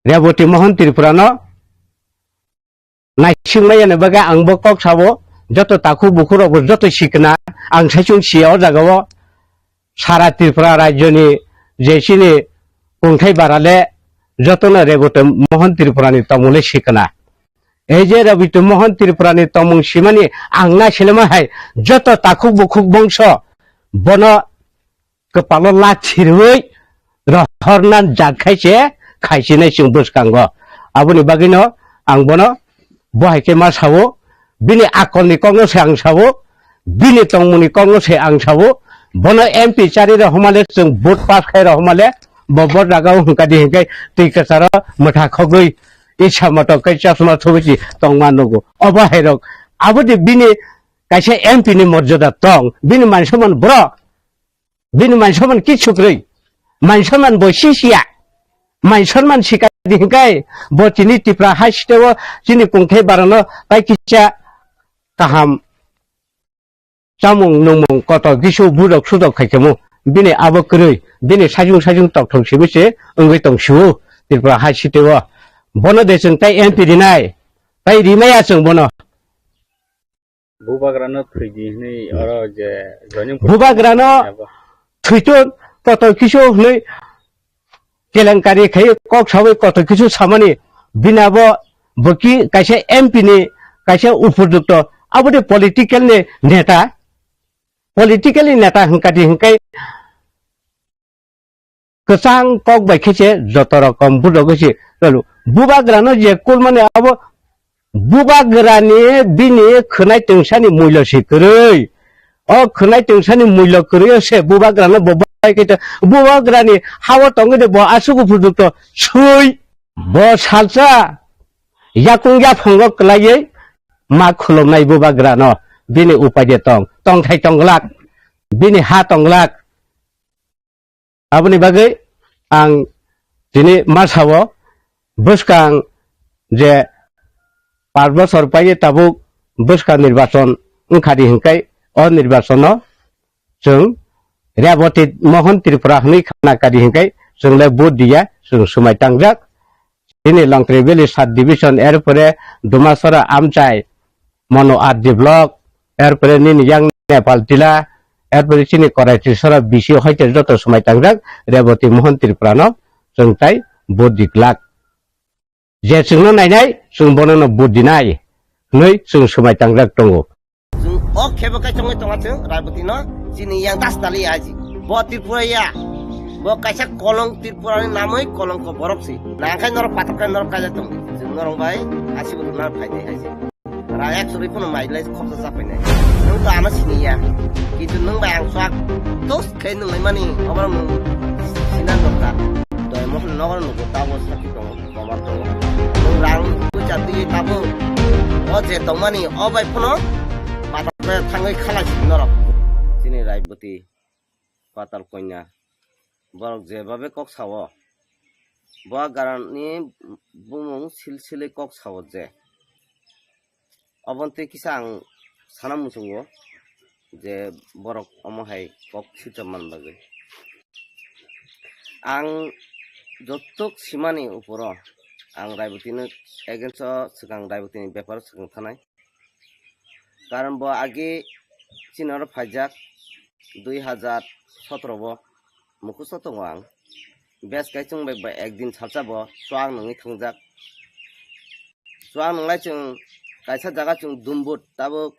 Reboti Mohon Tripura no naisik maya ni bagwi ang bo kok sabo, joto takhuk bukhuk rok bo joto sikna ang saichung siya o jaga o. Sara Tripura rajyoni je chini kungthai barale jotono Reboti Mohon Tripurani tongmungli sikna. Ei je Reboti Mohon Tripurani tongmung simani ang na silema hai joto takhuk bukhuk bongso bono kwpalo la thirwi rohorna jak khai se khaisinai chwng bwskango. Aboni bagwino ang bono bo hai khe ma sao, bini akolni kokno se ang sao, bini tongmungni kokno se ang sao, bono M P chari rohormale chwng vote pass khai rohormale bo bo jagao hwnkha di hwnkhe twi kwcharo mwtha khogwi isa motok khe chosma thubui si tongma nugo. Obo hai rok aboni bini kaisa M P ni morjada tong, bini man soman bro. Bini man soman kichu kwrwi. Man soman bo sisiya. Man soman sikadi hwnkhe bo chini Tripura hai siteo chini kungthai barano tai kisa kaham chamung nungmung kotor kisu budok sudok khaikhamu. Bini abo kwrwi. Bini sajung sajung tokthok simi se wngwi tong sio Tripura hai siteo. Bono de chwng tai M P rinai. Tai rimaya chwng bono. Bubagrano thwidi hwnwi oro je joining Bubagrano thwiton kotor kisu hwnwi kelenkari khai kok sawi kotor kisu samani bini abo boki kaisa M P ni kaisa upojukto aboni political ni neta, political ni neta hwnkadi hwnkhe kwchang kok bai khe se joto rokom budok se chalo. Bubagrano je kulmani abo bubagrani bini khwnai tungsani mulyo se kwrwi. O khwnai tungsani mulyo kwrwi o se bubagrano bo bai khe to bubagrani hao tongwi de bo aswk upojukto swi. Bo salsa yakung yaphango kwlaiwi ma khulumnai bubagrano bini upai de tong, tongthai tongglak, bini ha tongglak. Aboni bagwi ang tini ma sao, bwskang je panch bochor paiwi tabuk bwskang nirbachon wngkha di hwnkhe o nirbachono chwng Reboti Mohon Tripura hwnwi khna kha di hwnkhe chwng le vote diya, chwng swmai tangjak. Chini Longtri Valley Sub Division, erpore Dumasora Amchai, Mono R D Block, erpore nini yang Nepal Tila, erpore chini Koraiti Sora B C hoite joto swmai tangjak Reboti Mohon Tripura no chwng tai vote diklak. Je chwngno nainai, chwng bonono vote dinai hwnwi chwng swmai tangjak tongo. Chwng o khebo kai chongwi tonga chwng Raiboti no chini yang das tali aji. Bo Tripura ya. Bo kaisa kolong Tripura ni namwi kolongko borok si. Nangkhai norok patok kai norok kaijak tong. Chwng norok bai asibo rwna phainai aji. Rang ek suri phano mai lai khoksa chapainai. Nwng to ano siniya. Kintu nwng bai ang swk tos khe nwng laimani oborok nwng sinan dorkar. Doi mohon nogor nugo tabo sakhi tongo. Boman tongo. Nwng rang puisa twiwi tabuk. O je tongmani o bai phano pathor thangwi khalai si norok. Chini Raiboti, Patal Konya. Borok jebabe kok sao. Bo garani bumung silsili kok sao je. Oboni tei kisa ang sana muchungo je borok omo hai kok swijak man bagwi. Ang jotok simani uporo ang Raibotino against o swkang Raibotini beparo swkang thanai. Karon bo age chini oro phaijak dui hajar sotro bo mukhusto tongo ang. Bes kai chwng bai ba ekdin salsa bo chuak nungwi thwngjak. Chuak nunglai chwng kaisa jaga chwng Dumbur tabuk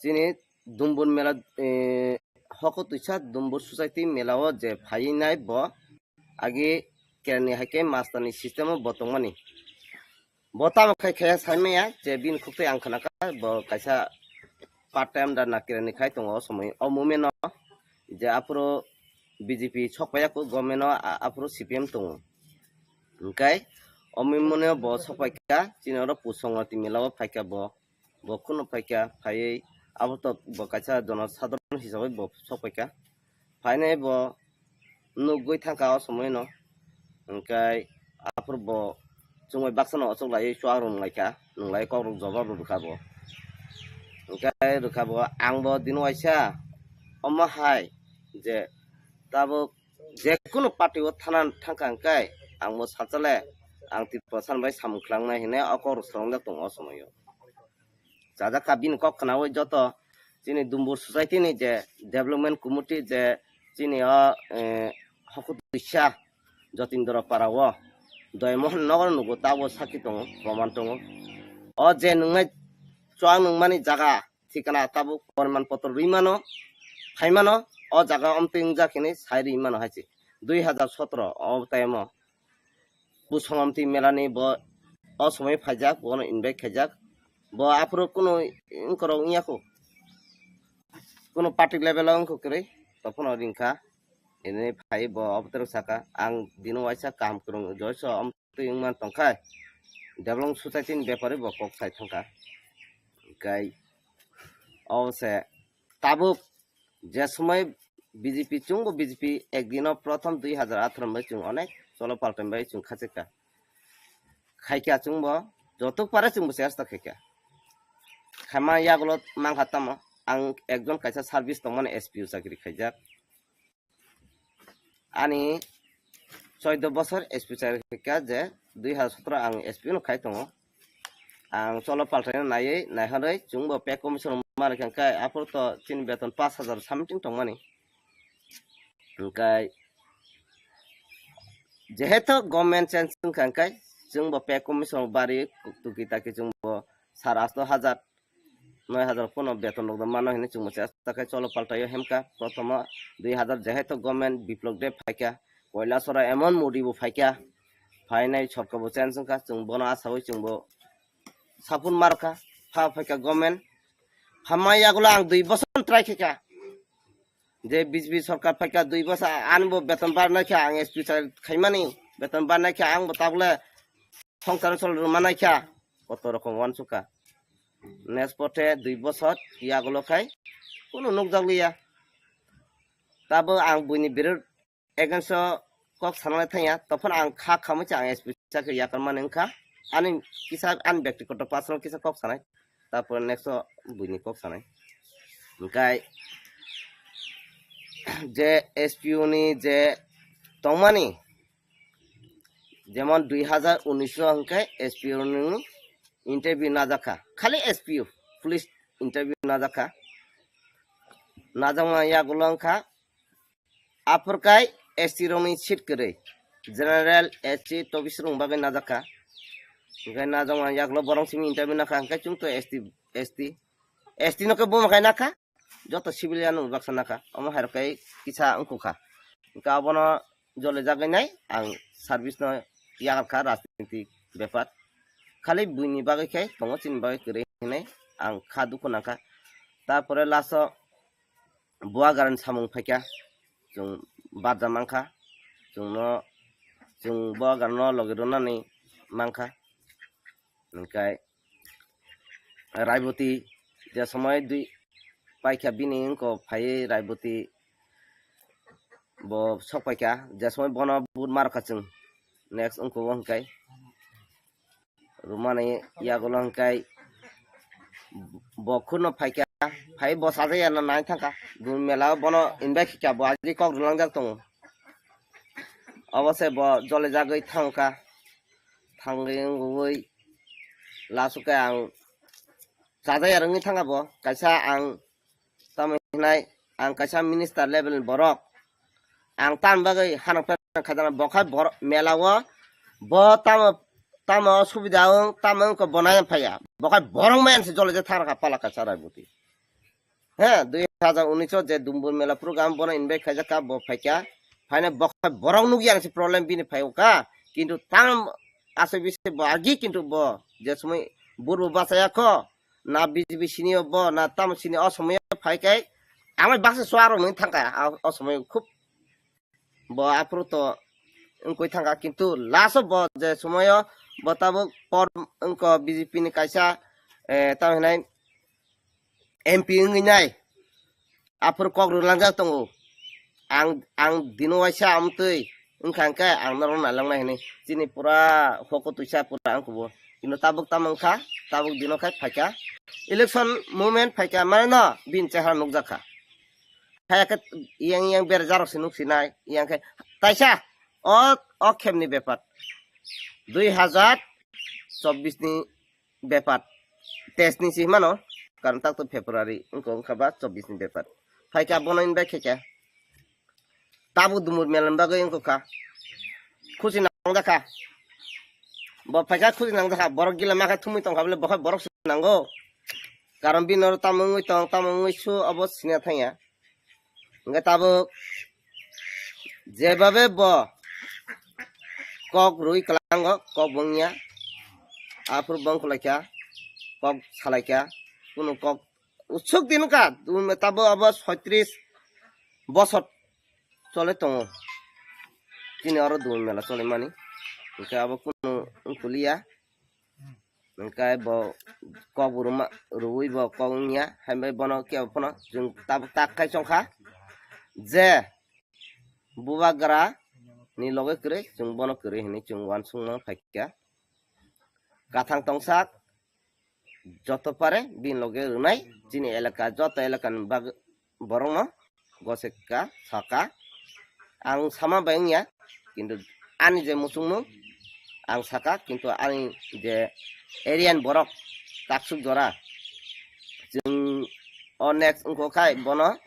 chini Dumbur mela, eh, hoko twisa Dumbur society mela o je phaiwi nai bo agi kerani hai khe master ni system o bo tongmani. Bo tamo khai khe sai maya je bini khuk twi ang khna kha bo kaisa part time da na kerani khai tongo o somoi o moment o je aphuru B J P sok paiya kho government o a-, aphuru C P M tongo. Hwnkhe o moment o bo sok pai kha chini oro Pusongoti mela o phai kha bo. Bo kheno phaikha, phaiwi abo to bo kaisa jono sadharon hisabai bo sok phaikha. Phainai bo nugwi thangkha o somoino. Hwnkhe aphuru bo chumui baksano ochoklaiwi chuak rwnglaikha, nwnglaiwi kokrok jobab rwkha bo. Hwnkhe rwkha bo, ang bo dino waisa omo hai je tabuk jekunu party o thana thangkha hwnkhe ang bo salsa le ang Tiprasa bai samung khlangna hinwi o kokrok swrwngjak tongo o somoio. Chajak kha bini kok khnaui joto chini Dumbur society ni je development committee je chini o, eh, hokutwisa Jotindra para o Doymohon nogor nugo tabuk sakhi tongo, proman tongo. O je nungnai chuak nungmani jaga thikana tabuk poriman potro rwi mano, phai mano, o jaga omtwi wngjak hinwi sai rwi mano hai se. Dui hajar sotro o time o Pusongomti melani bo o somoi phaijak, bono invite khaijak. Bo aphuru kunu wngkorok wngya kho. Kunu party level o wngkha kwrwi, tophono ringkha. Ini phai bo obotwrwk saka, ang dino waisa kaham kwrwng joiso omtwi wngman tongkha. Development society ni bepari bo kok sai thangkha. Hwnkhe o se tabuk je somoi B J P chwngbo B J P ekdino prothom dui hajar atharo bai chwng onek cholo paltan bai chwng khachikha. Khaikha chwngbo jotok pare chwngbo chesta khaikha. Khaima yagulo mankha tamo ang ekjon kaisa service tongmani S P O chakri khaijak. Ani choido bosor S P chakri khaikha je dui hajar sotro ang S P no khai tongo. Ang cholo paltaino naiwi naihorwi chwngbo pay commission rwma rwkha hwnkhe aphuru to chini beton pash hajar something tongmani. Hwnkhe jehetu government change wngkha hwnkhe chwngbo pay commission bari tuki taki chwngbo sar asto hajar noi hajar pono beton rok mano hinwi chwngbo chesta khe cholo paltaio hemkha. Prothomo dui hajar jehetu government biplok de phaikha, Koilasora emon Modi bo phaikha, phainai sorkar bo change wngkha, chwng bono asawi chwngbo sapun markha, pha phaikha government. Phamma yagulo ang dui bosor try khaikha. Je B J P sorkar phaikha dui bosor, ani bo beton barnai kha, ang S P sa khaimani, beton barnai kha, ang bo tabule songsar chol rwmanai kha, koto rokom wansukha. Next pote dui bosor yagulo khai kunu nukjakliya. Tabo ang buini birod against o kok sanalai thangya, tophano ang kha khamwi se ang S P chakri yakarmani wngkha. Ani kisa, ani byaktigoto personal kisa kok sanai. Tarpore next o buini kok sanai. Hwnkhe je S P O ni je tongmani, jemon dui hajar unis o hwnkhe S P O ni interview najakha. Khali S P O, police interview najakha. Najakma yagulo wngkha Aphurkai S T rokni seat kwrwi, general, S T, tobis rokni bagwi najakha. Hingke na jong ang yagulo borong simi interview nakha, hingke chwng to S T, S T, S T no khe buma khai nakha, joto civilian no baksa nakha, omo hai rok khe kisa wngkha. Hingke abono jole jagwi nai ang service no yakarkha rajniti bepar. Khali buini bagwi khe tongo, chini bagwi kwrwi hinwi ang kha dukhu nangkha. Tarpore last o Bubagrani samung phaikha, chwng barja mankha, chwngno, chwng Bubagrano logi rwnani mankha. Hingke Raiboti je somoi dui paikha bini wngko phaiwi Raiboti bo sok paikha, je somoi bono but marokha chwng next wngko bo hingkai. Rumani yagulo hingkai bo khurno phaikha, phai bo sajaya no nai thangkha. Dun mela o bono invite khikha, bo agi kok rwlangjak tongo. Obo se bo jole jagwi thangkha, thangwi wngwi last o khe ang sajaya rwngwi thangkha bo, kaisa ang tamo hinai ang kaisa minister level ni borok. Ang tam bagwi hanok pherang khaijana, bo khai borok mela o, bo tamo, tamo subida wng, tamo wngkha bo nai phaiya. Bo khai borok maya se jole je thang kha pala kaisa Raiboti. He, dui hajar unis o je Dumbur mela program bono invite khaijak kha, bo phaikha. Phaina bo khai borok nukya ang se problem bini phai kha. Kintu tam asai bisi bo agi kintu bo je somoi burbo bachaya kho. Na B J P sini o bo, na tamo sini o somoi o phai kai. Amai baksa suaro mui thangka, a, o somoi khub bo aphuru to wngkoi thangka, kintu last o bo je somoi o bo tabuk por wngko B J P ni kaisa, eh, tamo hinai M P wngwi nai. Aphuru kok rwlangjak tongo. Ang, ang dino waisa amtwi wngkha hwnkhe ang norok nailangnai hinwi. Chini pura hoko twisa pura ang kubo. Kino tabuk tamo wngkha, tabuk dino khai phaikha. Election movement phaikha, mane no bini chehara nukjakha. Phaiya khe yang yang berajak rok se nuksinai, yang khe taisa o, o khemni bepar. Dui hajar chobbish ni bepar. Test ni si mano, karon tak to February wngkha, wngkha ba chobbish ni bepar. Phaikha bono invite khaikha. Tabuk Dumur melan bagwi wngkha. Khusi nangjakha. Bo phaikha khusi nangjakha. Borok gila makha thumui tongkha bole, bo khai borok se nango. Karon bini oro tamo wngwi tong, tamo wngwi su, obo sina thangya. Hingke tabuk jebabe bo kok rwi kwlango, kok bo wngya. Aphuru bo wngkha laikha, kok salaikha, kunu kok usuk din wngkha, tabuk abo soitris bosor chole tongo. Chini oro dul mela chole mani, hingke abo kunu wngkha liya. Hingke bo kok bo rwma, rwui bo kok wngya, hai bai bono kebo phano chwng tabuk tak khai chongkha je bubagra ni loge kwrwi, chwng bono kwrwi hinwi chwng uansukma phaikha. Kathang tongsak joto pare bini loge rwnai, chini elaka, joto elakani bag-, borokno goseka saka. Ang sama bai wngya, kintu ani je muchungmung ang saka, kintu ani je area ni borok taksuk jora chwng o next wngkha khai bono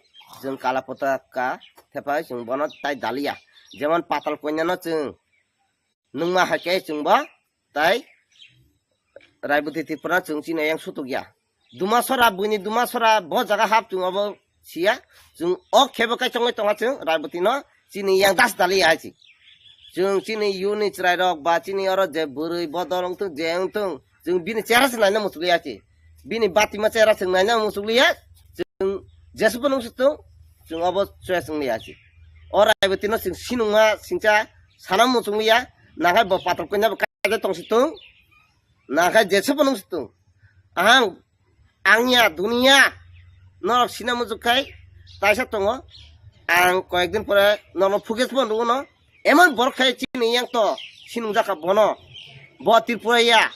chwng kala potaka thepai chwng bono tai daliya. Jemon Patal Kanya no chwng nungma hai khe chwng bo tai Raiboti Tripura chwng chini yang sutuk ya. Dumasora, buini Dumasora bo jaga hap chwng obo siya. Chwng o khebo kai chongwi tonga chwng Raiboti no chini yang das dali ya hai chi. Chwng chini yuni chwrai rok ba chini oro je bwrwi bodol wng thung je wng thung chwng bini chera se naina muchuk ya chi. Bini batima chera chwng naina muchuk liya. Chwng jesubo nung sutung chwng obo choya chwng liya chi. O Raiboti no chwng sinungma singcha sana muchuk liya. Nakhai bo Patal Kanya bo kaijak tong situng. Nakhai jesubo nung situng. Ahang, angya, dunia, norok sina muchuk khai, taisa tongo. Ang koyekdin pore norok phugis bo nugo no. Emon borok khai chini yang to, sinung jaka bono. Bo Tripura ya.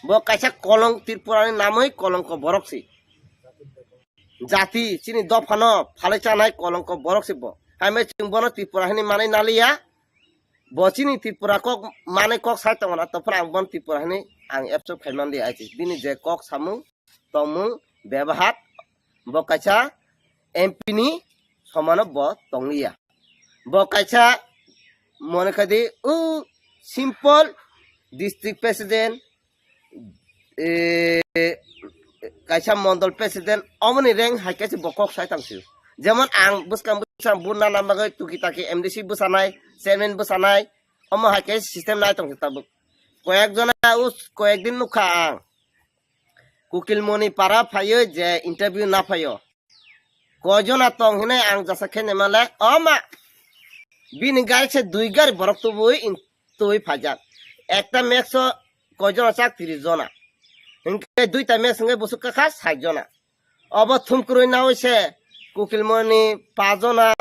Bo kaisa kolong Tripura ni namwi kolongko borok si. Jati, chini dophano phalai chanai kolongko borok si bo. Hai mai chwng bono Tripura hinwi manai naliya. Bo chini Tripura kok manai kok sai tongo na, to phano ang bono Tripura hinwi ang absorb khai man liya ai chi. Bini je kok samung, tongmung, bebahar, bo kaisa M P ni somano bo tongliya. Bo kaisa mone khai di, o simple district president, eh, kaisa mondol president, omoni rank hai kaisa bo kok sai tang sio. Jemon ang bwskang bwskang vote nana bagwi tuki taki M D C bwsanai, chairman bwsanai, omo hai kaisa system nai tong sio tabuk. Koyek jona us, koyek din nukha ang. Kukilmoni para phaio je interview na phaio. Koi jona tong hinai ang jasa khe naima le, o ma, bini gari se dui gari borok tubui in-, tubui phaijak. Ekta max o koi jona chak, tris jona. Hinkhe duita max hinkhe busuk kakha sait jona. Obo thumkurui naui se Kukilmoni pa jona,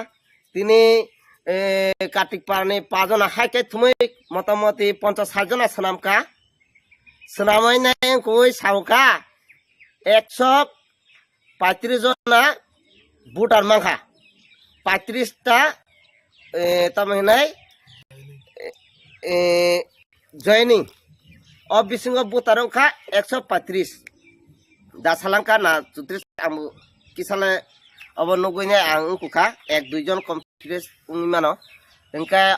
tini, eh, Kartik Parni pa jona hai khe thumui motamoti ponchas sait jona swnamkha. Swnamui nai wngkui sauka ekso paitris jona voter mankha. Paitris ta, eh, tamo hinai, eh, eh, joining. O bisingo voter wngkha ekso paitris. Da salangka na chutris, ang kisale obo nugui nai ang wngkukha ek dui jon confidence wngwi mano. Hingkhe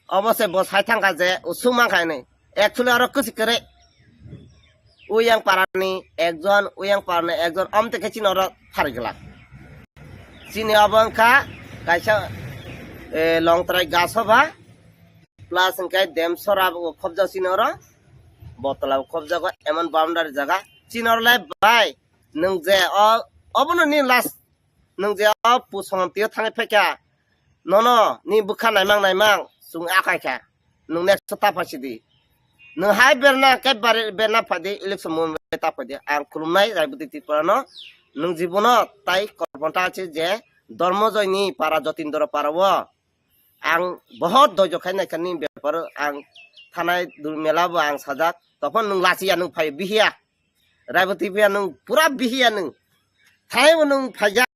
obo se bo sai thangkha je usuk mankha hinwi. Actually oro kwchwi kwrwi. Uyang parani ekjon, uyang parani ekjon, amtwi khe chini oro phari glak. Chini obo wngkha kaisa, eh, Longtrai Gasoba, plus hwnkhe Demsora bo khobjak chini oro, Botola bo khobjago, emon boundary jaga. Chini oro le bai, nwng je o, obono ni last, nwng je o pusongam tio thangwi phaikha, nono ni bwkha naimang naimang chwng akai kha. Nwng next ta phaisidi. Nwng hai berna khe bari-, berna phaidi, election moment ta phaidi. Ang khulumnai Raibudi Tripura no, nwng jibono tai kolponta achi je Dormojoy ni para, Jotindra para o ang bohot doijo khai naikha ni bepar o, ang thanai dul mela bo ang sajak. Tophon nwng lachiya, nwng phai bihiya. Raiboti phiya nwng pura bihiya nwng. Thai bo nwng phaijak.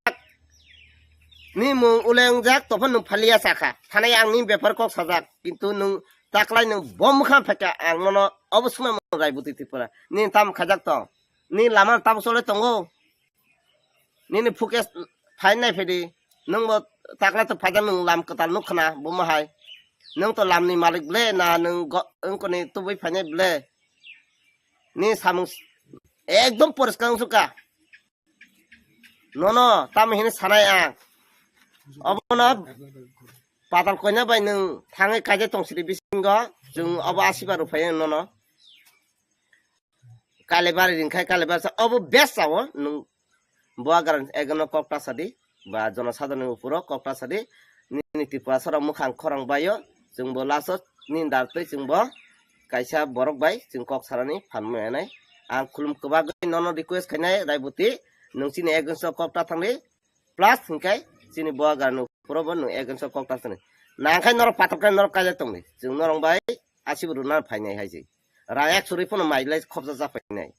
Ni mung ule wngjak, tophon nwng phaliya sakha. Thanai ang ni bepar kok sajak. Kintu nwng taklai nwng bom mwkhang phaikha, ang nono obo swnam Raiboti Tripura. Ni tam khajak tong. Ni lama tam chole tongo. Nini focus phai nai phedi. Nwng bo taklai to phaijak, nwng lam kwtal nuk khna, buma hai. Nwng to lam ni malik ble, na nwng go-, wngkoni tubui phainai ble. Ni samung s-, ekdom poriskar wngsuka. Nono tamo hini sanai ang. Obono patal koina bai nwng thangwi kaijak tong sidi bisingo. Chwng obo asiba rw phai nono. Kalibari ringkhai, kalibari sa obo best sao nwng. Bo agar ekno kok ta sadi, ba jonosadharoni uporo kok ta sadi, nini Tripura sara mukhang khorang baio, chwng bo last o nini dar twi chwng bo kaisa borok bai chwng kok sarani phan manai. Ang khulum kwbagwi nono request khainai Raiboti, nwng chini against o kok ta thangdi, plus hwnkhe chini bo agar ni uporo bo nwng against o kok ta thangdi. Nangkhai norok patok khe norok kaijak tongdi, chwng norok bai asibo rwna phainai hai se. Rang ek suri phano mai lai khobjak jak phainai.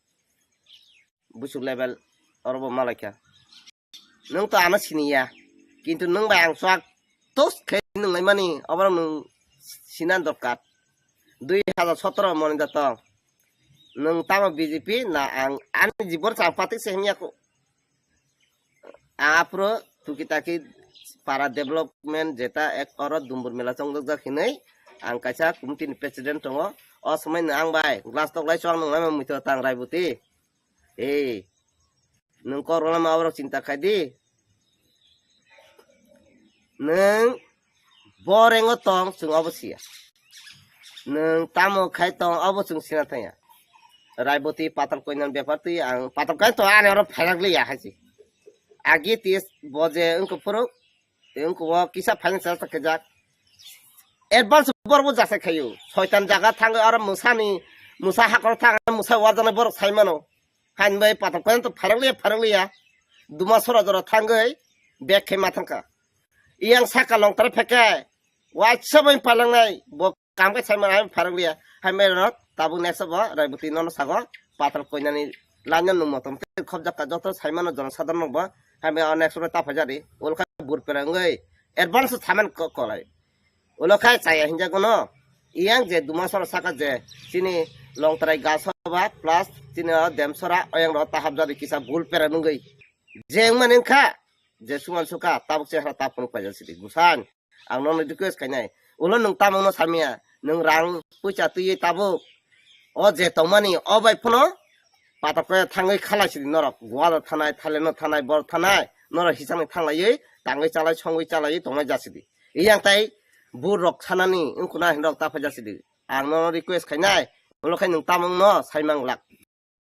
Busuk level oro bo malaikha. Nwng to ano siniya. Kintu nwng bai ang swk tos khe nwng naimani, oborok nwng sinan dorkar. Dui hajar sotoro moni da tong. Nwng tamo B J P na ang ani jibon chang patik se himya ko. Ang aphuru tuki taki para development jeta ek oro Dumbur mela chongjak jak hinwi ang kaisa committee ni president tongo. O swmai no ang bai glass tok lai chwng nung lai muitu tang Raiboti. Ei, nwng kok rwlama oborok chinta khai di. Nwng bo rengo tong, chwng obo siya. Nwng tamo khai tong, obo chwng sina thangya. Raiboti patal koinani bepar twi ang patal koina to ani oro phairak liya hai se. Agi tis bo je wngkha phuru, wngkha o kisa finance sa khe jak. Advance borok bo jasa khayo. Soitan jaga thangwi oro mwsani, mwsa hakor thang, mwsa warjaknai borok sai mano. Hain bai patok khe to pharang liya, pharang liya. Duma sora jora thangwi bag khe ma thangkha. Iyang saka longtara phekhe waisa bai palangnai bo kam khe sai mano, hain pharang liya. Hain bai rok tabuk next bo Raiboti nono sago patal koinani line no nung motom tei khobjak ka joto sai mano jono sadharok bo. Hain bai next bo ta phaijadi. Ulkha bur perangwi advance thaman ko-, kolai. Ulo khai chaya hinjago no. Iyang je Dumasora saka je chini Longtrai Gasoba plus chini o Demsora oyang ro tahap jadi kisa bul pera nungwi. Je wngmani wngkha je suman suka tabuk chehra ta phunuk paijak sidi. Busan, ang nono request khainai. Ulo nwng tamungno samya, nwng rang puisa twiwi tabuk. O je tongmani o bai phano Patok khe thangwi khalai sidi norok. Goa no thanai, Thailand no thanai, bor thanai. Norok hisangni thanglaiwi, tangwi chalai, songwi chalaiwi tongnai jasidi. Iyang tai bur rok sanani, wngkuna hinrok ta phai jasidi. Ang no request khainai, ulo khai nwng tamung no saimang lak.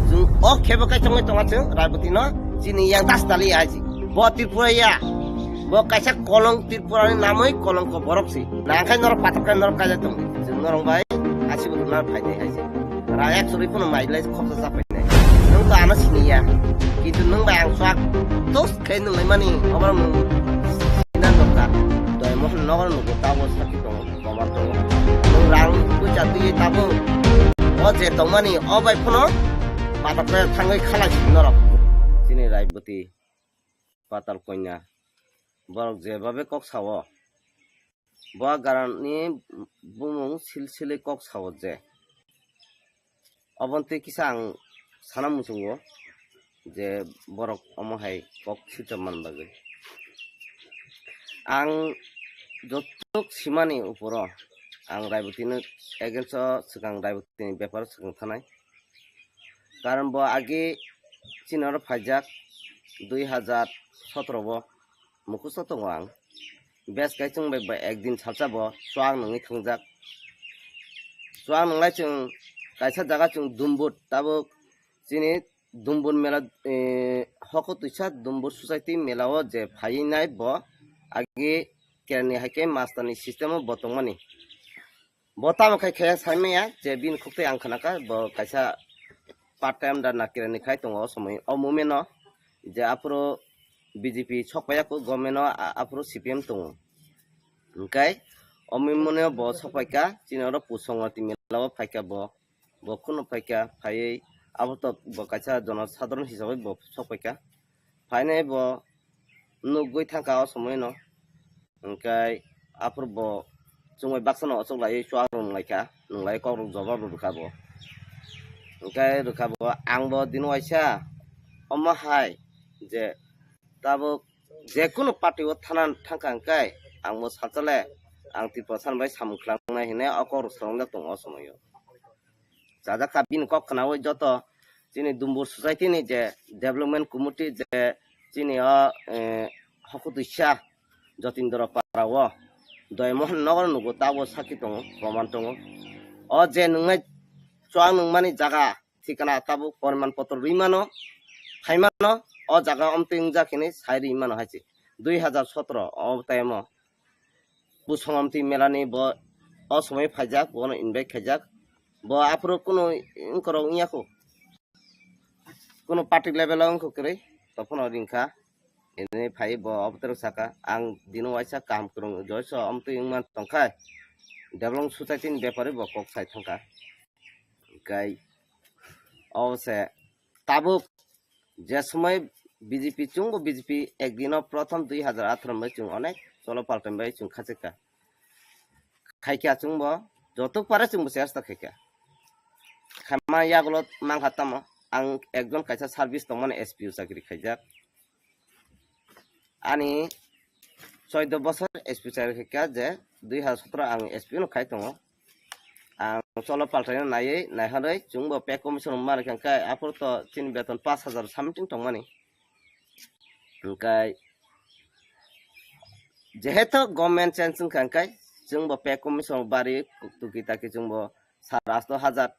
Chwng o khebo kai chongwi tonga chwng, Raiboti no chini yang das dali aji. Bo Tripura ya. Bo kaisa kolong Tripura ni namwi kolong ko borok si. Nangkhai norok patok kai norok kaijak tong. Chwng norok bai, asi bo runa phai nai aji. Rayak suri phano mai lai khoksa sa phai nai. Nwng to ano sini ya. Kintu nwng bai ang swak tos khai nwng lai mani, obar nwng sina dorkar. Doi mohon nogor nugo tabo sakhi tongo. Komat tongo. Nwng rang puisa twiwi tabuk. O je tongmani o bai phano patok khe thangwi khalai si norok. Chini Raiboti Patal Konya. Borok jebabe kok sao. Bo garani bumung silsili kok sao je. Oboni twi kisa ang sana muchungo je borok omo hai kok swijak man bagwi. Ang jotok simani uporo ang Raiboti no against o swkang Raiboti ni bepar o swkang thanai. Karon bo age chini oro phaijak dui hajar sotro bo mukhusto tongo ang. Bes kai chwng bai ba ekdin salsa bo chuak nungwi thwngjak. Chuak nunglai chwng kaisa jaga chwng Dumbur tabuk chini Dumbur mela, eh, hoko twisa Dumbur society mela o je phaiwi nai bo agi kerani hai khe master ni system o bo tongmani. Bo tamo khai khe sai maya je bini khuk twi ang khna kha bo kaisa part time da nakira ni khai tongo o somoi o moment no je aphuru B J P sok paiya kho government no a-, aphuru C P M tongo. Hwnkhe o moment no bo sok pai kha chini oro Pusongwati mela o phai kha bo, bo kheno phai kha phaiwi abo to bo kaisa jono sadharon hisabai bo sok pai kha phainai bo nugwi thang kha o somoi no. Hwnkhe aphuru bo chwngbai baksa no ochok laiwi chuak rwng lai kha, nwng lai kok rok jobab rw kha bo. Hwnkhe rw kha bo ang bo dino waisa omo hai je tabuk je kunu party o thana thang kha hwnkhe ang bo salsa le ang Tiprasa bai samung khlai nai hinwi o kok rok swrwng jak tongo o somoi o. Chajak kha bini kok khnaui joto chini Dumbur society ni je development committee je chini o, eh, hokutwisa Jotindra para o Doymohon nogo nugo tabo sakhi tongo, proman tongo. O je nungnai chuak nungmani jaga thikana tabuk poriman potro rwi mano, phai mano, o jaga omtwi wngjak hinwi sai rwi mano hai se. Dui hajar sotro o time o Pusongomti melani bo o somoi phaijak, bono invite khaijak. Bo aphuru kunu wngkorok wngya kho. Kunu party level o wngkha kwrwi, tophano ringkha. Ini phai bo obotero saka, ang dino waisa kaham kwrwng joiso omtwi wngman tongkhai. Development society ni bepari bo kok sai thangkha. Hwnkhe o se tabuk je somoi B J P chwngbo B J P ekdino prothom dui hajar atharo bai chwng onek cholo paltan bai chwng khachikha. Khaikha chwngbo jotok pare chwngbo chesta khaikha. Khaima yagulo mankha tamo ang ekjon kaisa service tongmani S P O chakri khaijak. Ani choido bosor S P chakri khaikha je dui hajar sotro ang S P no khai tongo. Ang cholo paltaino naiwi naihorwi chwngbo pay commission rwma rwkha hwnkhe aphuru to chini beton pash hajar something tongmani. Hwnkhe jehetu government change wngkha hwnkhe chwngbo pay commission bari tuki taki chwngbo sara asto hajar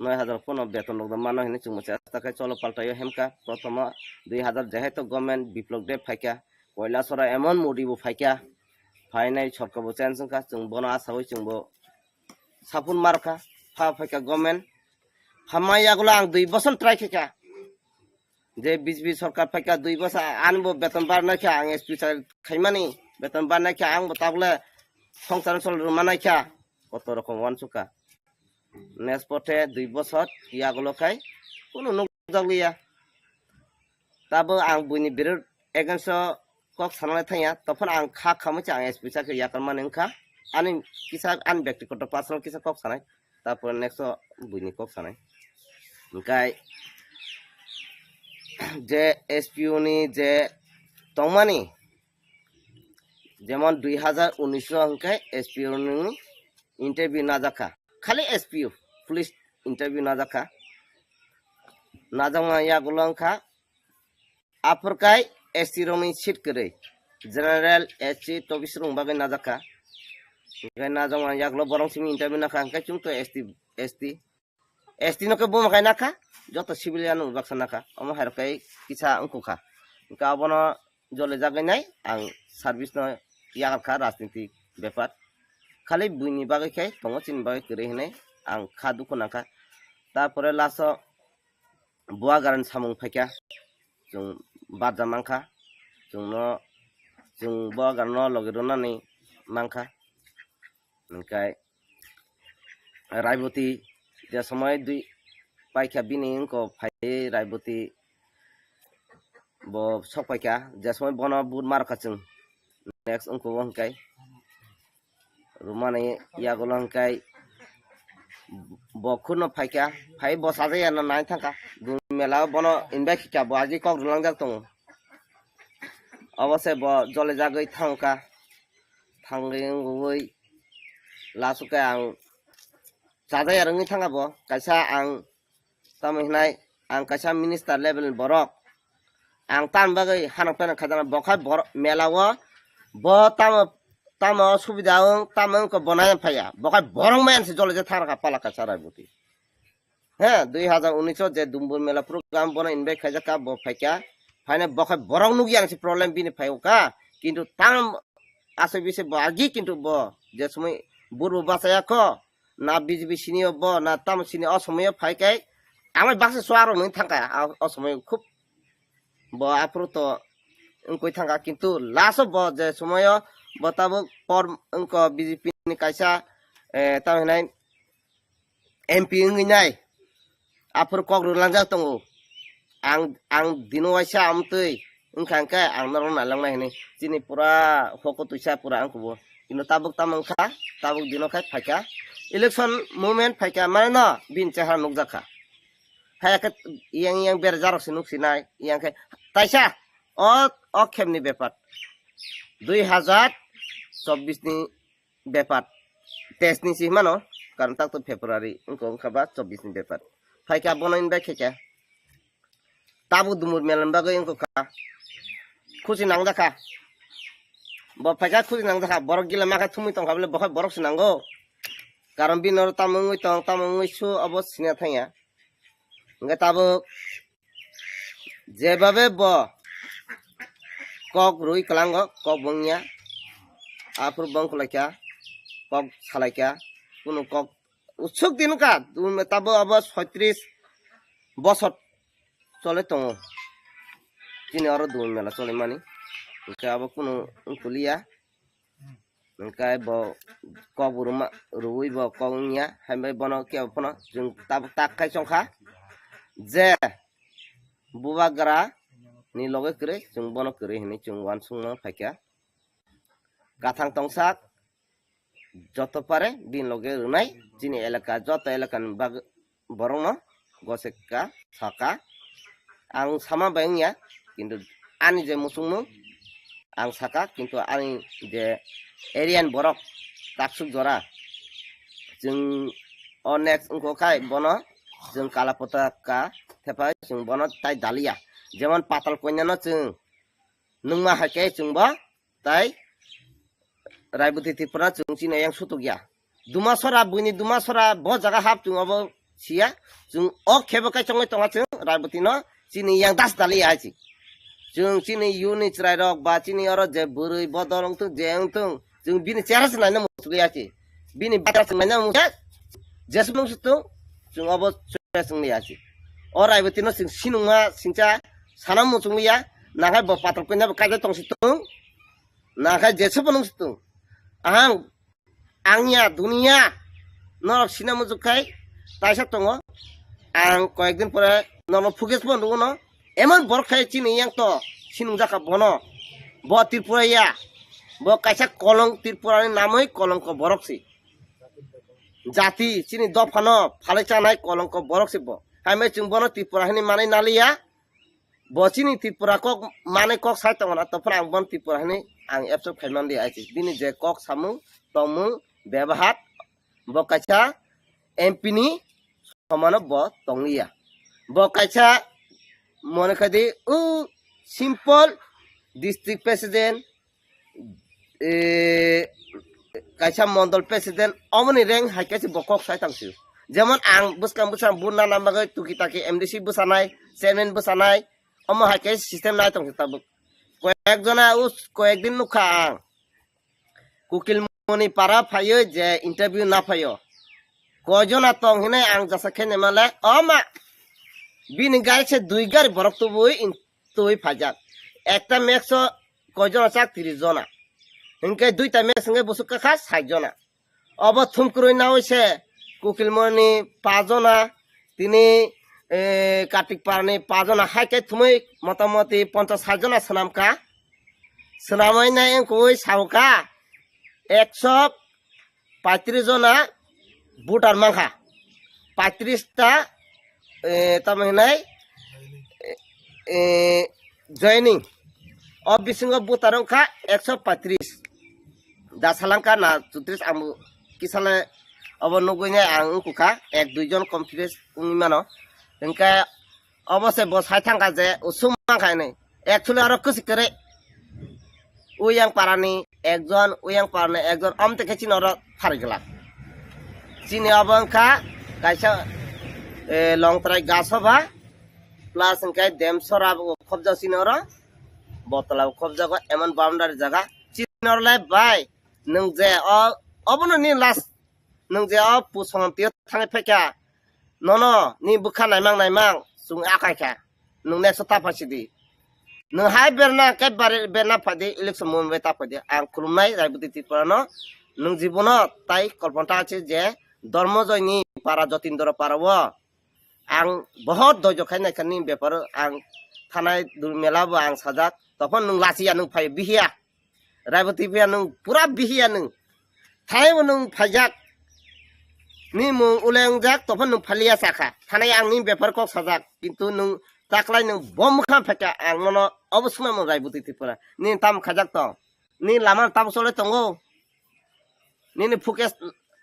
noi hajar phano beton rok mano hinwi chwngbo chesta khe cholo paltaio hemkha. Prothomo dui hajar jehetu government Biplop Deb phaikha, Koilasora emon Modi bo phaikha, phainai sorkar bo change wngkha, chwng bono asawi chwngbo sapun markha, pha phaikha government. Phamma yagulo ang dui boson try khaikha. Je B J P sorkar phaikha dui boson ani bo beton barnai kha, ang S P chakri khaimani beton barnai kha, ang bo tabule songsar sol rwmanai kha, koto rokom wansukha. Next pothe dui bosor yagulo khai kunu nukjakliya. Tabo ang buini birud against o kok sanalai thangya, tophano ang kha khamwi se ang S P chakri yakarmani wngkha. Ani kisa ani byaktigoto personal kisa kok sanai, tarpore next o buini kok sanai. Hwnkhe je S P O ni je tongmani, jemon dui hajar unis o hwnkhe S P O ni interview najakha, khali S P O, police interview najakha. Najakma yagulo wngkha, aphurkai S T rokni seat kwrwi, general, S C, tobis rokni bagwi najakha. Hwnkhe najakma yagulo borok simi interview nakha, hwnkhe chwng to S T, S T, S T no khe buma khai nakha, joto civilian no baksa nakha, omo hairok khe kisa wngkukha. Hwnkhe abono jolejagwi nai ang service no yakarkha rajniti bepar. Khali buini bagwi khe tongo, chini bagwi kwrwi hinwi ang kha dukhu nangkha. Tarpore last o Buagarani samung phaikha, chwng barja mankha, chwngno, chwng Buagarano logi rwnani mankha. Hwnkhe Raiboti je somoi dui paikha bini wngko phai Raiboti bo sok paikha, je somoi bono but markha chwng next wngko bo hwnkhe. Rumani yagulo hwnkhe bo khurno phaikha, phai bo sajaya no nai thangkha. Dun mela o bono invite khikha, bo agi kok rwlangjak tongo. Obo se bo jolejagwi thangkha, thangwi wngwi last o khe ang sajaya rwngwi thangkha bo, kaisa ang tamo hinai ang kaisa minister level ni borok. Ang tam bagwi hanok peno khajaknai, bo khai bor-, mela o bo tamo, tamo subida wng, tamo wngkha bo nai phaiya. Bo khai borok maya se jole je thang kha pala kaisa Raiboti. He, dui hazar unis o je Dumbur mela program bono invite khaijak kha, bo phaikha. Phaina bo khai borok nukya ang se problem bini phai kha. Kintu tam asai bise bo agi kintu bo je somoi burbo bachaya kho. Na B J P sini o bo, na tamo sini o somoi o phai khe, amai baksa suarok nung thangkha, a, o somoi khub bo aphuru to wngkoi thangkha, kintu last o bo je somoi o bo tabuk por wngkho B J P ni kaisa, eh, tamo hinai M P wngwi nai. Aphuru kok rwlangjak tongo. Ang, ang dino waisa amtwi wngkha hwnkhe ang norok nailangnai hinwi. Chini pura hoko twisa pura ang kubo. Kintu tabuk tamo wngkha, tabuk dino khai phaikha. Election movement phaikha, mane no bini chehara nukjakha. Phaiya khe yang yang berjarok se nuksinai, yang khe taisa o, o khemni bepar. Dui hazar chobbish ni bepar. Teis ni si himano, karon tak to February, wngkha, wngkha ba chobbish ni bepar. Phaikha bono invite khaikha. Tabuk Dumur mela ni bagwi wngkha. Khusi nangjakha. Bo phaikha khusi nangjakha. Borok gila makha thumwi tongkha bole, bokhai borok se nango. Karon bini oro tamo wngwi tong, tamo wngwi su, obo sina thangya. Hwnkhe tabuk jebabe bo kok rwi kwlango, kok bo wngya. Aphuru bo wngkhlaikha, kok salaikha, kunu kok usuk din wngkha, tabo abo soitris bosor chole tongo. Chini oro Dumur mela cholimani, hwnkhe abo kunu wngkoliya. Hwnkhe bo kok bo rwma, rwui bo kok wngya, hai bai bono kebo phano chwng tabuk tak khai chongkha je bubagra ni loge kwrwi, chwng bono kwrwi hinwi chwng uansukma phaikha. Kathang tongsak joto pare bini loge rwnai chini elaka, joto elakani bag-, borokno goseka saka. Ang sama bai wngya, kintu ani je muchungmung ang saka, kintu ani je area ni borok taksuk jora chwng o next wngkha khai bono chwng kala potaka thepai chwng bono tai daliya. Jemon Patal Kanya no chwng nungma hai khe chwng bo tai Raiboti Tripura chwng chini yang sutuk ya. Dumasora, buini Dumasora bo jaga hap chwng obo siya. Chwng o khebo kai chongwi tonga chwng Raiboti no chini yang das dali ya chi. Chwng chini yuni chwrai rok ba chini oro je bwrwi bodol wngthung je wngthung chwng bini chera se naina muchungya chi. Bini batra se naina muchungya. Jesuk nung sutung chwng obo chwra chwng ya chi. O Raiboti no chwng sinungma singcha sana muchungya. Nangai bo Patal Kanya bo kaisa tongsi tung. Nangai jesuk bo nung sutung. Ahang Ang ya, duniya, norok sina muchuk khai taisa tongo. Ang koyekdin pore norok phuges bo nugo no. Emon borok khai chini yang to sinung jaka bono. Bo Tripura ya. Bo kaisa kolong Tripura ni namoi kolongko borok si. Jati chini dophano phalai chanai kolongko borok si bo. Hai mai chwng bono Tripura hini manai naliya. Bo chini Tripura kok manai kok sai tongo na, to phano ang bon Tripura hinwi ang accept khai man di ai se. Bini je kok samung, tongmung, bebahar, bo kaisa M P ni somano bo tongliya. Bo kaisa mone kadi u simple district president, eh, kaisa mondol president, omoni rank hai kaisa bo kok sai tong sio. Jemon ang bwskang bwskang buna nang bagwi tuki taki M D C bwsanai, chairman bwsanai, omo hai kaisa system nai tong sio tabuk. Koyek jona u koyek din nukha ang. Kukilmoni para phaio je interview na phaio. Koi jona tong hinai ang jasa khe nemale, o ma, bini gari se dui gari borok tubui in-, tubui phaijak. Ekta max o koi jona chak, tris jona. Hinkhe duita max hinkhe busuk kakha sait jona. Obo thumkrui naui se Kukilmoni pajona, tini, eh, Kartik Parani pajona hai khe thumui motamoti ponchas sait jona swnamkha. Swnamui nai wngkui saukha ekso paitris jona voter mankha. Paitris ta, eh, tamo hinai, eh, eh, joining. O bisingo voter wngkha ekso paitris. Da salangka na chutris ang kisale obo nugui nai ang wngkukha ek dui jon confidence wngwi mano. Hinkhe obo se bo sai thangkha je usum mankha hinwi. Actually oro kwswi kwrwi. Uyang parani ekjon, uyang parani ekjon, amte khe chini oro pharigwlak. Chini obo wngkha kaisa, eh, Longtrai Gasoba plus hinkhe Demsora bo khobjak chini oro. Botola bo khobjago, emon boundary jaga. Chini oro le bai, nwng je o, obono ni last, nwng je o pusongam tio thangwi phaikha, nono ni bwkha naimang naimang chwng akai kha, nwng next o ta phaisidi. Nwng hai berna khe bari-, berna phaidi, election moment bai ta phaidi. Ang khulumnai Raibudi Tripura no, nwng jibono tai kolpanta ache je Dormojoy ni para, Jotindra para o ang bohot doijo khai naikha ni bepar o, ang thanai dul mela bo ang sajak, tophon nwng lachiya, nwng phai bihiya. Raiboti phiya nwng pura bihiya nwng. Thanai bo nwng phaijak. Ni mung ule wngjak, tophon nwng phaliya sakha. Thanai ang ni bepar kok sajak. Kintu nwng taklai nwng bom mwkhang phaikha, ang nono obo swnamung Raiboti Tripura. Ni tamo khaijak tong? Ni lama tamo chole tongo? Nini focus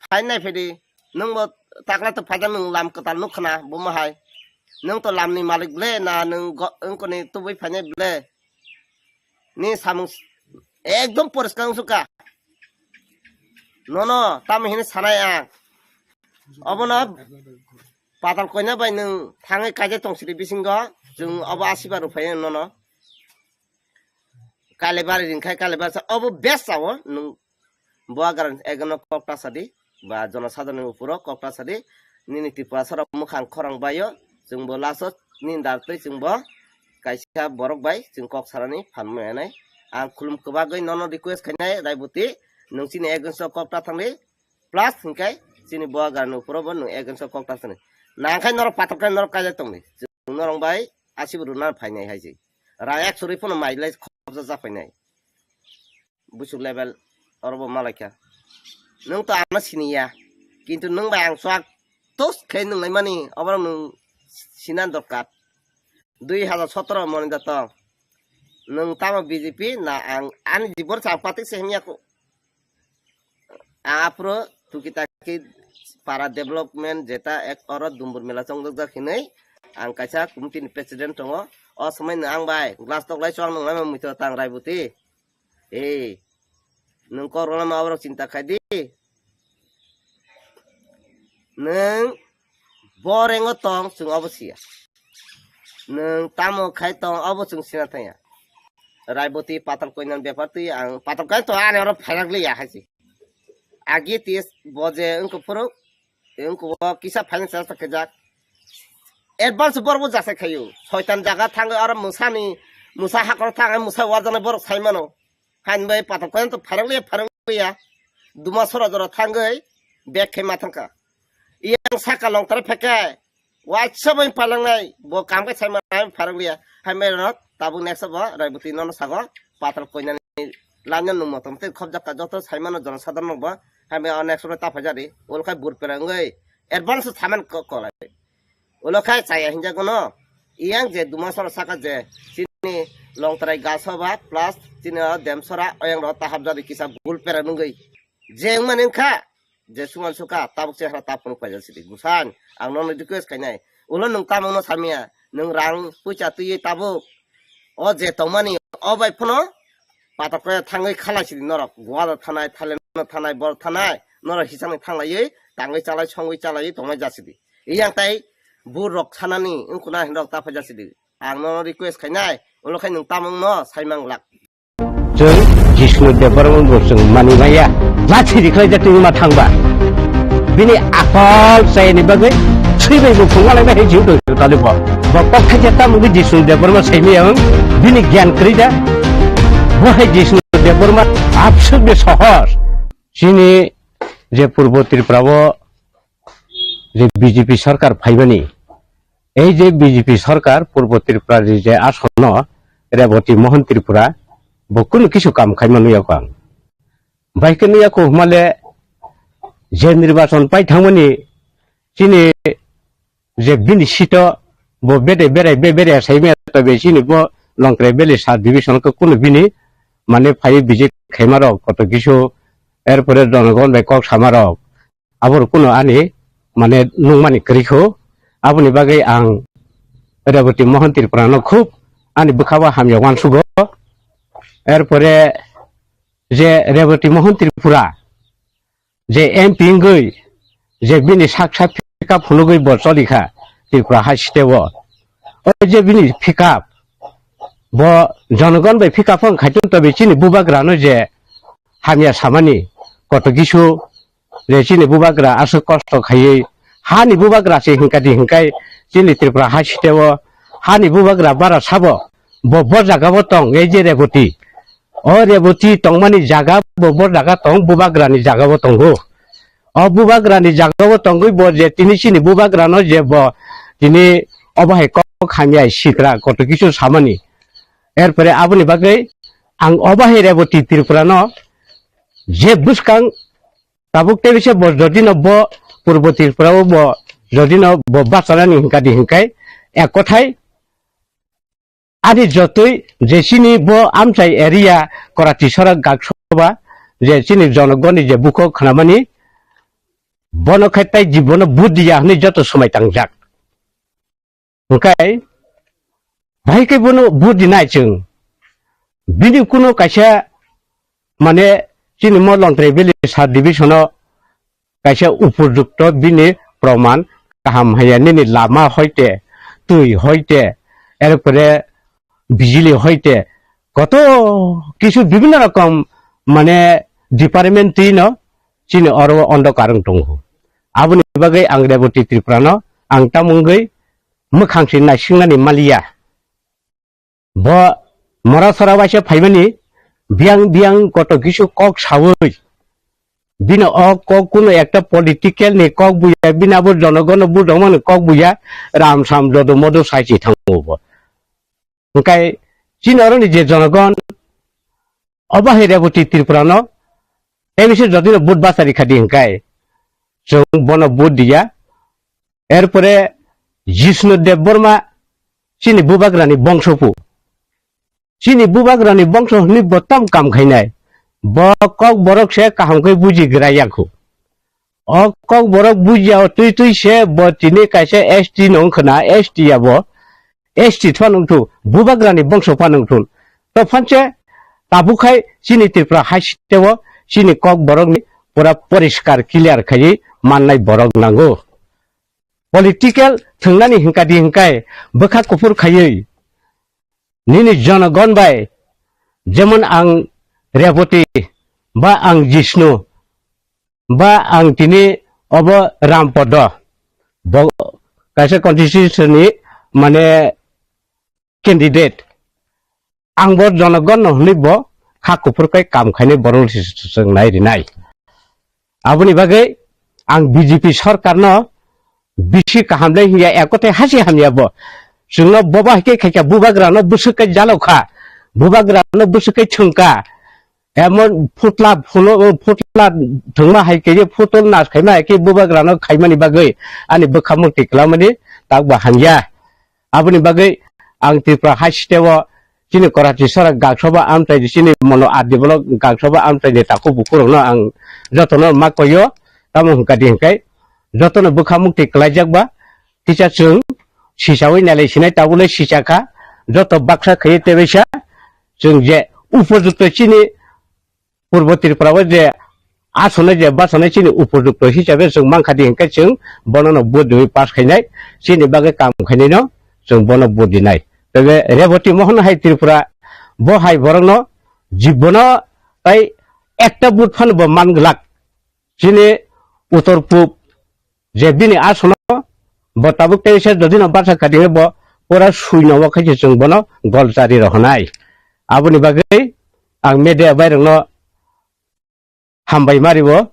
phai nai phedi. Nwng bo taklai to phaijak, nwng lam kwtal nuk khna, buma hai. Nwng to lam ni malik ble, na nwng go-, wngkoni tubui phainai ble? Ni samung s-, ekdom poriskar wngsuka. Nono tamo hini sanai ang. Obono patal koina bai nwng thangwi kaijak tong sidi bisingo, chwng obo asiba rwphai nono. Kalibari ringkhai, Kalibari sa obo best sao nwng. Bo agar ekno kok ta sadi, ba jonosadharonni uporo kok ta sadi, nini Tripura sara mukhang khorang baio, chwng bo last o nini dar twi chwng bo kaisa borok bai chwng kok sarani phan manai. Ang khulum kwbagwi nono request khainai, Raiboti, nwng chini against o kok ta thangdi, plus hinkhe chini bo agar ni uporo bo nwng against o kok ta thangdi. Nangkhai norok patok khe norok kaijak tongdi, chwng norok bai asibo rwna phainai hai se. Rang ekso rwi phano mai lai khobjak jak phainai. Buchuk level oro bo malaikha. Nwng to ano siniya. Kintu nwng bai ang swk tos khe nwng laimani, oborok nwng sina dorkar. Dui hajar sotoro moni da tong. Nwng tamo B J P na ang ani jibon sa patik se himya ko. Aphuru tuki taki para development jeta ek oro dumbur mela chongjak jak hinwi ang kaisa committee ni president tongo. O swmai no ang bai glass tok lai chwng nung lai mui to tang Raiboti. Ei, nwng kok rwlama oborok chinta khai di. Nwng bo rengo tong, chwng obo siya. Nwng tamo khai tong, obo chwng sina thangya. Raiboti patal koinani bepar twi ang patal koina to ani oro phairak liya hai se. Agi tis bo je wngkha phuru, wngkha o kisa finance chesta khaijak. Advance borok bo jasai khaio. Soitan jaga thangwi oro mwsani, mwsa hakoro thangwi mwsa warjaknai borok sai mano. Hain bai patok koyan to pharang liya, pharang liya. Duma sora jora thangwi bag khe ma thangkha. Iyang saka long tare phekai. Waisa bai palangnai, bo kam khe sai ma pharang liya. Hain bai rok tabuk next bo Raiboti nono sago patal koinani lanya nung motom tei khobjak ka joto sai mano jono sadharno bo. Hain bai o next bo ta phaijadi. Ol khai bur pera wngwi advance thaman ko-, kolai. Ulo khai chaya hinjago no. Iyang je duma sora saka je chini Longtrai Gasoba plus chini o Demsora oyang ro tahap jadi kisa bul pera nungwi. Je wngmani wngkha je suman suka tabuk chehra ta phunuk paijak sidi. Busan ang nono request khainai. Ulo nwng tamungno samya, nwng rang puisa twiwi tabuk o je tongmani o bai phano patok khe thangwi khalai sidi norok. Goa thanai, Thailand thanai, bor thanai, norok hisangni thanglaiwi tangwi chalai songwi chalaiwi tongnai jasidi. Iyang tai bur rok sanani wngkuna hinrok ta phai jasidi. Ang nono request khainai, ulo khai nwng tamungno saimang glak. Chwng Jisnu Debbarma bo chwng mani maya. Lathi rikhlai jatwi wngma thangba. Bini akol chayani bagwi thwibai bo phungalai bai hai jiu tong tali bo. Bo kok khaja tamo wngwi Jisnu Debbarma saimaya wng bini gyan kwrwi da. Bo hai Jisnu Debbarma absuk de sohor. Chini je Purbo Tripura o je B J P sarkar phaimani, ei je B J P sarkar Purbo Tripura ni je asono Reboti Mohon Tripura bo kunu kisu kam khaima nuya kho ang. Bai khe nuya kho hwnmale je nirbachon pai thangmani chini je bini sito bo bede berai be berai saimaya tobe chini bo Longtrai Valley sub division khe kunu bini mane phai visit khaima rok koto kisu erpore jonogon bai kok sama rok. Aboro kuno ani mane nungmani kwrwi kho. Aboni bagwi ang Reboti Mohon Tripura no khub ani bwkha o hamya uansugo. Erpore je Reboti Mohon Tripura je M P wngwi je bini sak sak pickup phunugwi bo cholikha Tripura hai state o. O je bini pickup bo jonogon bai pickup wng khaitun tobe chini bubagrano je hamya samani koto kisu je chini bubagra aswk kosto khaiwi hani bubagra se hinkadi hinkai chini Tripura hai state o hani bubagra bara sabo bo bo jaga o tong ei je Reboti. O Reboti tongmani jaga bo bo jaga tong bubagra ni jaga o tongo. O bubagra ni jaga o tongwi bo je tini chini bubagra no je bo tini obo hai kok hamya sikra koto kisu samani. Erpore aboni bagwi ang obo hai Reboti Tripura no je bwskang tabuk tei bise bo jodi no bo Purbo Tripura o bo jodi no bo bachanani hinkadi hinkai ek kothai ani jotoi je chini bo amchai area Korati Sorak Gaksoba je chini jonogoni je bukho khnamani bono khai tai jibono buddiya hwnwi joto swmai tangjak. Hwnkhe, bahai khe bono vote rinai chwng. Bini kuno kaisa, mane, chini mo Longtrai Valley sub division o kaisa upojukto bini proman kaham haya nini lama hoite, twi hoite, erpore bijili hoite, koto kisu bibhinno rokom, mane, department twi no chini oro o ondo karwng tongo. Aboni bagwi ang Reboti Tripura no ang tamo wngwi mwkhang se naisingnani maliya. Bo mora sora waisa phaimani biyang biyang koto kisu kok sawi. Bini o kok kuno ekta political ni kok buya, bini abo jonogono budongmani kok buya, ram sam jodo modo sai se thango bo. Hwnkhe chini oroni je jonogon, obo hai Reboti Tripura no, tei bisi jodi no vote bachari khadi hwnkhe chwng bono vote diya. Erpore Jishnu Debbarma chini bubagrani bongso pu. Chini bubagrani bongso hwnwi bo tam kam khainai. Bo kok borok se kaham khe buji gra ya khu. O kok borok buji ya twi twi se bo tini kaisa S T no wngkhna, S T ya bo. S T phano wngthu, bubagrani bongso phano wngthu. To phanse tabuk khai chini Tripura hai state o chini kok borokni pura poriskar clear khaiwi mannai borok nango. Political thwngnani hwnkadi hwnkhe bwkha kuphur khaiwi nini jonogon bai, jemon ang Reboti ba ang Jishnu ba ang tini obo Rampodo, bo kaisa constituency ni mane candidate. Ang bo jonogon no hwnwi bo kha kuphur kai kam khainai borok se chwng nai rinai. Aboni bagwi ang B J P sarkar no bisi kaham le hiya ekote hasi hamya bo. Chwngno boba hai khe khaikha bubagra no bwswk kai jalokha. Bubagra no bwswk kai thwngkha. Emon phutla phulo, phutla thwngma hai khe phutol nas khaima hai khe bubagra no khaimani bagwi ani bwkha mukti kwlamani tak ba hamya. Aboni bagwi ang Tripura hai state o chini Karachi sora gaksoba amchai di chini mono R D block gaksoba amchai di takhuk bukhurokno ang jotono ma koyo, tamo hwnkha di hwnkhe jotono bwkha mukti kwlaijak ba kisa chwng sichawi nailai sinai tabule sichakha, joto baksa khaiwi tebaisa chwng je upojukto chini Purbo Tripura o je asonai je bachonai chini upojukto hisabe chwng mankha di hinkhe chwng bono no vote riwi pass khainai, chini bagwi kam khainai no chwng bono vote rinai. Tebe Reboti Mohon hai Tripura bo hai borok no jibono tai ekta vote phano bo man glak. Chini uttor pub je bini asono bo tabuk teisa jodi no barsa kati bo pura sui no khaise chwng bono gol chari rohonai. Aboni bagwi ang media bai rokno hambai mari bo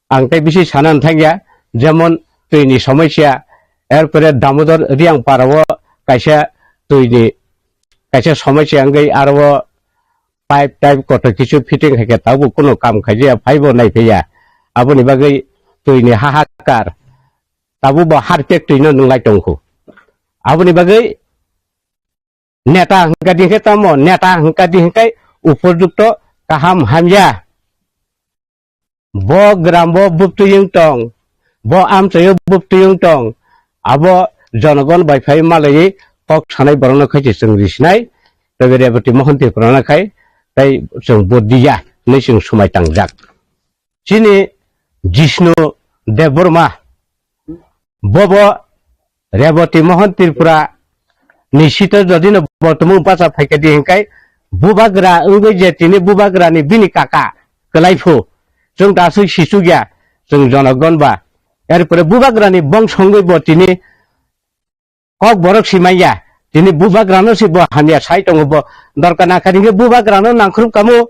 ang tei bisi sana thangya, jemon twi ni somosya, erpore Damodar Riang para o kaisa twi ni kaisa somosya wngwi aro pipe type kotor kisu fitting hai khe tabuk kunu kam khaijaya, phaibo naiphaiya. Aboni bagwi twi ni hahakar, tabuk bo harpek twi no nwnglai tongkhu. Aboni bagwi neta hwnkha di hwnkhe tamo, neta hwnkha di hwnkhe upojukto kaham hamya. Bo gram bo bubtwi wng tong, bo amchaio bubtwi wng tong, abo jonogon bai phai malaiwi kok sanai borokno khai se chwng risinai, tei Reboti Mohon Tripurano khai tei chwng bo diya hinwi chwng swmai tangjak. Chini Jishnu Debbarma, bobo Reboti Mohon Tripura ni sito jodi no bo tumung bacha phaikha di hinkai bubagra wngwi je tini bubagra ni bini kaka kwlai phu chwng da aswk sichuk ya chwng jonogon ba. Erpore bubagra ni bongso wngwi bo tini kok borok si manya tini bubagra no si bo hamya sai tongo bo dorkar na kha hinke bubagra no nangkhrup kamo.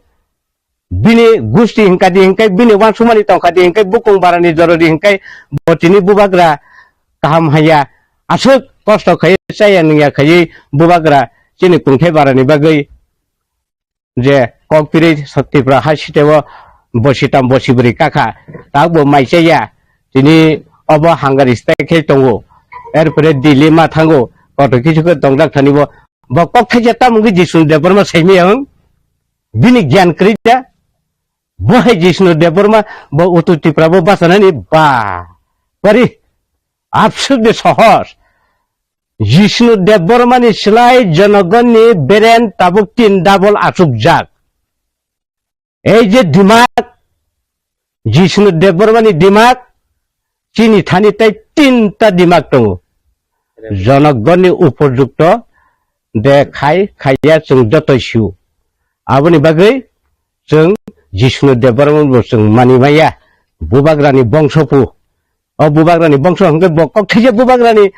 Bini gusti hinka di hinkai, bini wansumani tongkha di hinkai, bukung barani jorori hinkai, bo tini bubagra kaham haya, aswk kosto khai chaya nungya khai bubagra chini kungthai barani bagwi je kok piri Tripura hai siteo bosi tam bosi bwrwi kakha, tak bo mai chaya, tini obo hangari stai khai tongo, erpore Delhi ma thango, koto kisu khe tongjak thani bo, bo kok thaisa tamungwi Jisnu Debbarma saimaya wng. Bini gyan kwrwi da. Bo hai Jishnu Debbarma, bo Uttor Tripura bo bachanani ba. Bari absurde sohos. Jishnu Debbarma ni slai jonogonni beren tabuk tin double achukjak. Ei je dimak, Jishnu Debbarma ni dimak, chini thani tei tinta dimak tongo. Jonogonni upojukto de khai khaiya chwng joto sio. Aboni bagwi chwng Jishnu Debbarma bo chwng mani maya. Bubagrani bongso pu. O bubagrani bongso hwnkhe bo kok thaisa bubagrani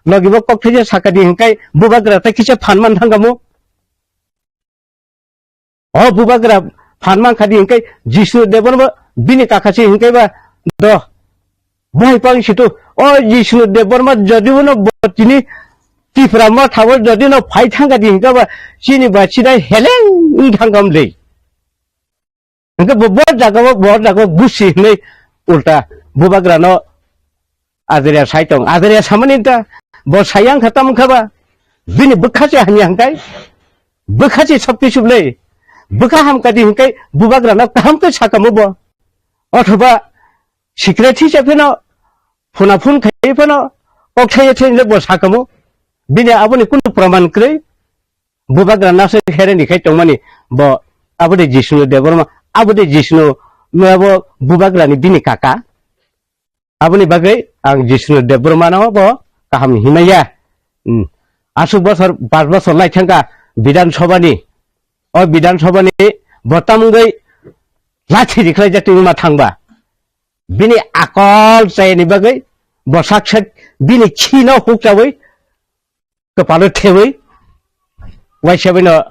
logi bo kok thaisa sakadi hwnkhe bubagra tei kisa phan man thangkamo. O bubagra phan man khadi hwnkhe Jishnu Debbarma bini kaka se hwnkhe ba do. Bo hai pang situ, o Jishnu Debbarma jodi uno bo tini Tipra motha o jodi no phai thangkha di hwnkhe ba chini ba chini heleng wng thangkam le. Hwnkhe bo, bo jaga o, bo jaga o gusi hinwi ulta bubagra no ajria sai tong. Ajria samani ta bo sayang kha tam kha ba. Bini bwkha se hamya hwnkhe, bwkha se sab kisu le. Bwkha hamkha di hwnkhe bubagra no kaham khe sakamo bo. Othoba secret hisa pheno phuna phun khai phano kok thaiya thai le bo sakamo. Bini aboni kunu praman kwrwi. Bubagra nasai hereni khai tongmani bo abode Jishnu Debbarma, abode Jishnu no abo bubagrani bini kaka. Aboni bagwi ang Jishnu Debbarma no bo kaham hinmaya. Hmm. Aswk bosor, pas bosor lai thangkha Bidhan Sabha ni. O Bidhan Sabha ni bo tamungwi lathi rikhlai jak tongma thangba. Bini akol chayani bagwi bo sak sak bini khino hukchawi kwpalo thewi, waisa bino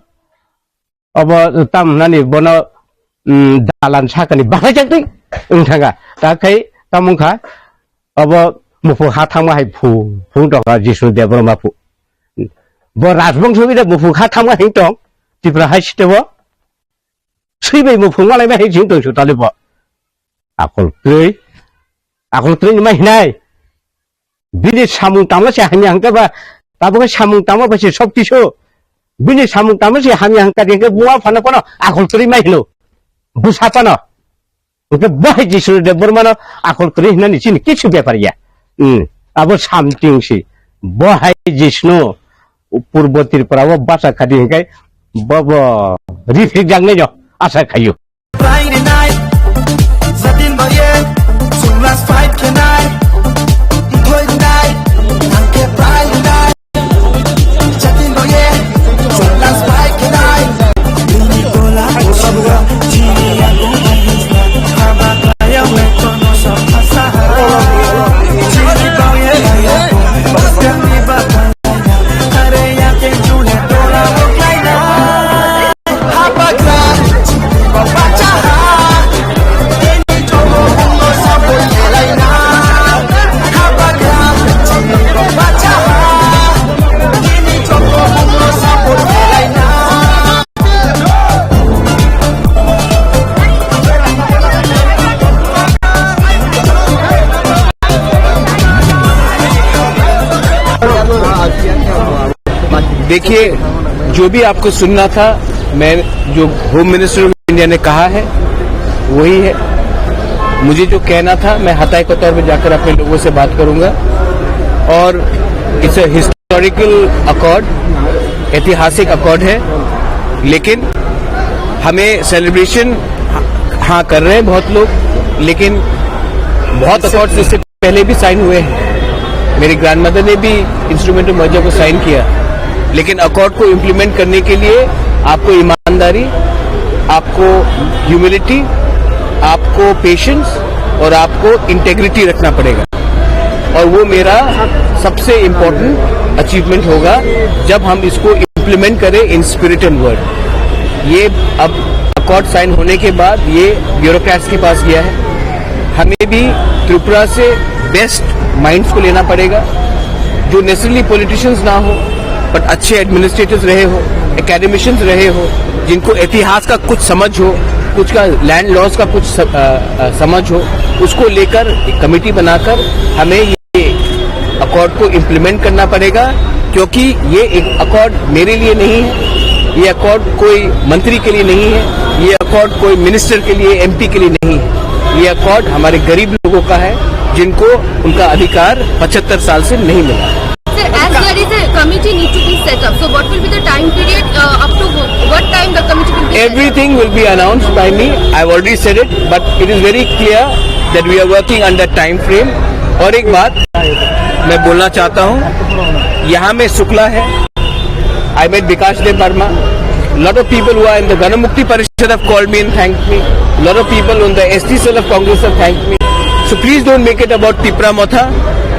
obo tam hwnani bono, mm, dalan sakani bahaijak twi wng thangkha. Ta khai tamo wngkha, obo muphung ha thangma hai phung, phung tongkha Jishnu Debbarma phu. Bo rajbongso bida muphung ha thangma hing tong, Tripura hai sitebo. Swi bai muphung malaima hing sing tong su talibo. Akol kwrwi, akol kwrwi ni ma hinai. Bini samung tangma se hamya hwnkhe ba, tabuk khe samung tangma ba se sob kisu. Bini samung tangma se hamya hwnkha di hwnkhe buma phano phano akol kwrwi ma hino. Bwsa phano. Hwnkhe bo hai Jishnu Debbarma no akol kwrwi hinani chini kisu bepar ya. Hmm. Abo something si. Bo hai Jishnu Purbo Tripura o basa khadi hinkhe bo bo rifrik jaknai no asa khaio. देखिए, जो भी आपको सुनना था, मैं, जो home minister of India ने कहा है, वही है। मुझे जो कहना था, मैं हताई कतौर में जाकर अपने लोगों से बात करूंगा। और इट्स अ हिस्टोरिकल अकॉर्ड, ऐतिहासिक अकॉर्ड है, लेकिन हमें सेलिब्रेशन, हाँ, कर रहे हैं बहुत लोग, लेकिन बहुत अकॉर्ड इससे पहले भी साइन हुए हैं। मेरी ग्रैंडमदर ने भी इंस्ट्रूमेंट ऑफ मर्जर को साइन किया, लेकिन अकॉर्ड को इम्प्लीमेंट करने के लिए आपको ईमानदारी, आपको ह्यूमिलिटी, आपको पेशेंस और आपको इंटेग्रिटी रखना पड़ेगा। और वो मेरा सबसे इम्पोर्टेंट अचीवमेंट होगा, जब हम इसको इम्प्लीमेंट करें इन स्पिरिट एंड वर्ड। ये अब अकॉर्ड साइन होने के बाद ये ब्यूरोक्रेट्स के पास गया है। हमें भी त्रिपुरा से बेस्ट माइंड्स को लेना पड़ेगा, जो नेसेसरली पॉलिटिशियंस ना हो, बट अच्छे एडमिनिस्ट्रेटर्स रहे हो, एकेडमिशियंस रहे हो, जिनको इतिहास का कुछ समझ हो, कुछ का लैंड लॉस का कुछ स-, अ, अ, समझ हो, उसको लेकर एक कमेटी बनाकर हमें ये अकॉर्ड को इम्प्लीमेंट करना पड़ेगा, क्योंकि ये एक अकॉर्ड मेरे लिए नहीं है, ये अकॉर्ड कोई मंत्री के लिए नहीं है, ये अकॉर्ड कोई मिनिस्टर के लिए, एमपी के लिए नहीं है। ये अकॉर्ड हमारे गरीब लोगों का है, जिनको उनका अधिकार पचहत्तर साल से नहीं मिला। Sir, as there is a committee need to be set up, so what will be the time period, uh, up to wh-, what time the committee will be set up? Everything will be announced by me. I've already said it, but it is very clear that we are working under time frame. और एक बात मैं बोलना चाहता हूँ, यहाँ में शुक्ला है, I met Bikash Deb Barma. Lot of people who are in the Ganamukti Parishad have called me and thanked me. Lot of people on the S T cell of Congress have thanked me. So please don't make it about Tipra Motha.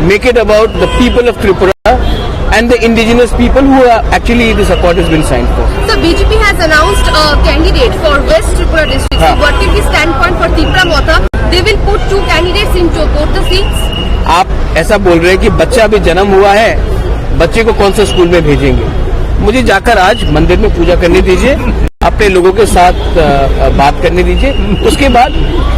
Make it about the people of Tripura and the indigenous people who are actually this accord has been signed for. So B J P has announced a candidate for West Tripura district. So हाँ। What will be standpoint for Tipra Motha? They will put two candidates into both the seats. आप ऐसा बोल रहे हैं कि बच्चा अभी जन्म हुआ है, बच्चे को कौन सा स्कूल में भेजेंगे? मुझे जाकर आज मंदिर में पूजा करने दीजिए, अपने लोगों के साथ, अ, अ, बात करने दीजिए, उसके बाद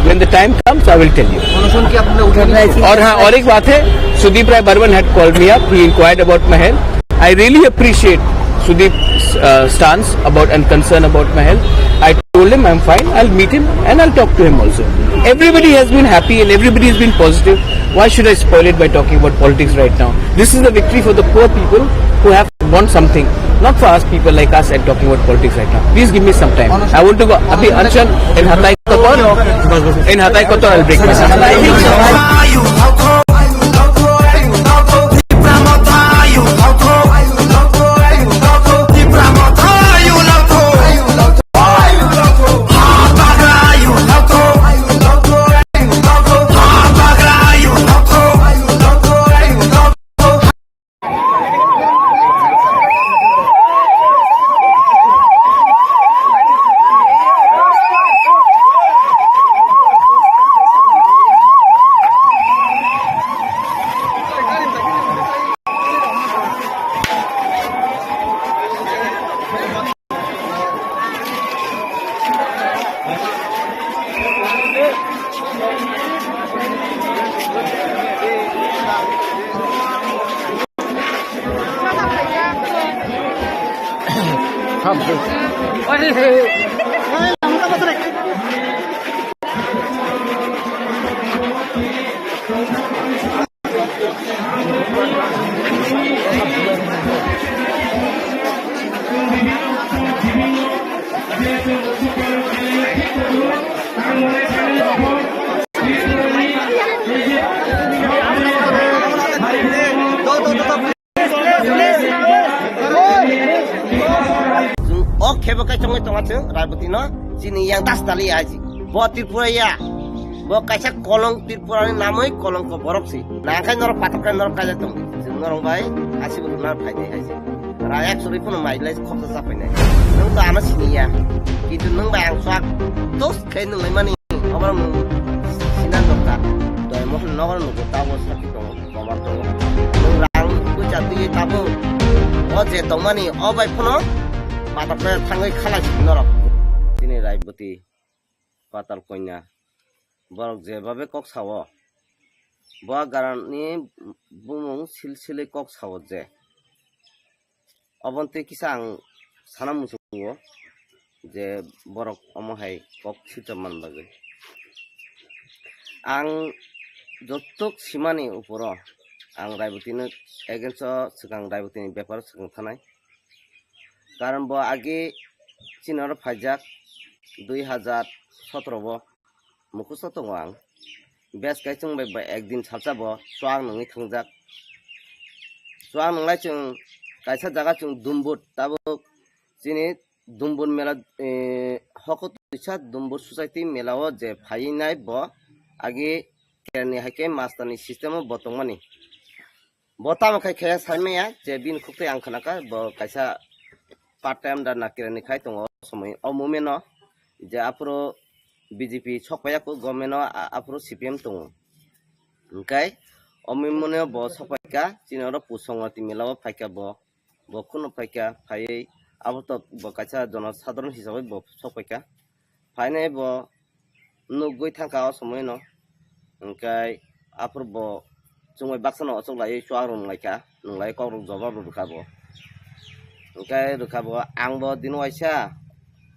when the time comes, I will tell you. अनशन की आपने उठा ली? और हाँ, और एक बात है, Sudeep Rai Barman had called me up, he inquired about my health. I really appreciate Sudeep's, uh, stance about and concern about my health. I told him I'm fine, I'll meet him and I'll talk to him also. Everybody has been happy and everybody has been positive. Why should I spoil it by talking about politics right now? This is the victory for the poor people who have want something, not for us people like us and talking about politics right now. Please give me some time. I want to go. अभी अनशन in हताई कतौर, in हताई कतौर, I'll break myself. O khebo kai chongwi tonga chwng Raiboti no chini yang das tali aji. Bo Tripura ya. Bo kaisa kolong Tripura ni namwi kolong ko borok si. Nangkai norok patok kai norok kaijak tong. Chwng norok bai asi bo lunar phai dai aji. Rayak suri phano mai lai khoksa sa phai nai. Nung to ano sini ya. Kintu nung bai ang swak dos khai nung lai mani. Obar nung sinan dokta. Doi mohon nogor nung ta bo sakhi tong. Koman tongo. Nwng rang bwcha twiwi tabuk. O je tongmani o bai phano patok khe thangwi khalai si norok. Chini Raiboti, Patal Konya. Borok jebabe kok sao. Bo garani bumung silsilwi kok sao je. Obontwi kisa ang sana muchungo je borok omo hai kok sitwmani bagwi. Ang jotok simani uporo ang Raibotino against o swkang Raibotini beparo swkang thanai. Karon bo age chini oro phaijak dui hazar sotoro bo. Mukusto tongo ang. Bes kai chwng bai ba ekdin salsa bo chuak nungwi thangjak. Chuak nunglai chwng kaisa jaga chwng Dumbur tabuk chini Dumbur mela, eh, hoko twisa Dumbur society mela o je phaiwi nai bo agi kerni hai khe master ni system o bo tongmani. Bo tamo khai khe saimaya je bini khuk twi ang khnakha bo kaisa part time da nakirani khai tongo o somoi o moment o je aphuru B J P sok paiya kho government o a-, aphuru C P M tongo. Hwnkhe o moment o bo sok paikha chini oro Pusongwati mela o phaikha bo, bo kheno phaikha phaiwi abo to bo kaisa jono sadharon hisabai bo sok paikha. Phainai bo nugwi thangkha o somoino. Hwnkhe aphuru bo chwngbai baksano ochoklaiwi chuak rwnglaikha, nwnglai kokrok jobab rwkha bo. Hwnkhe rwkha bo, ang bo dino waisa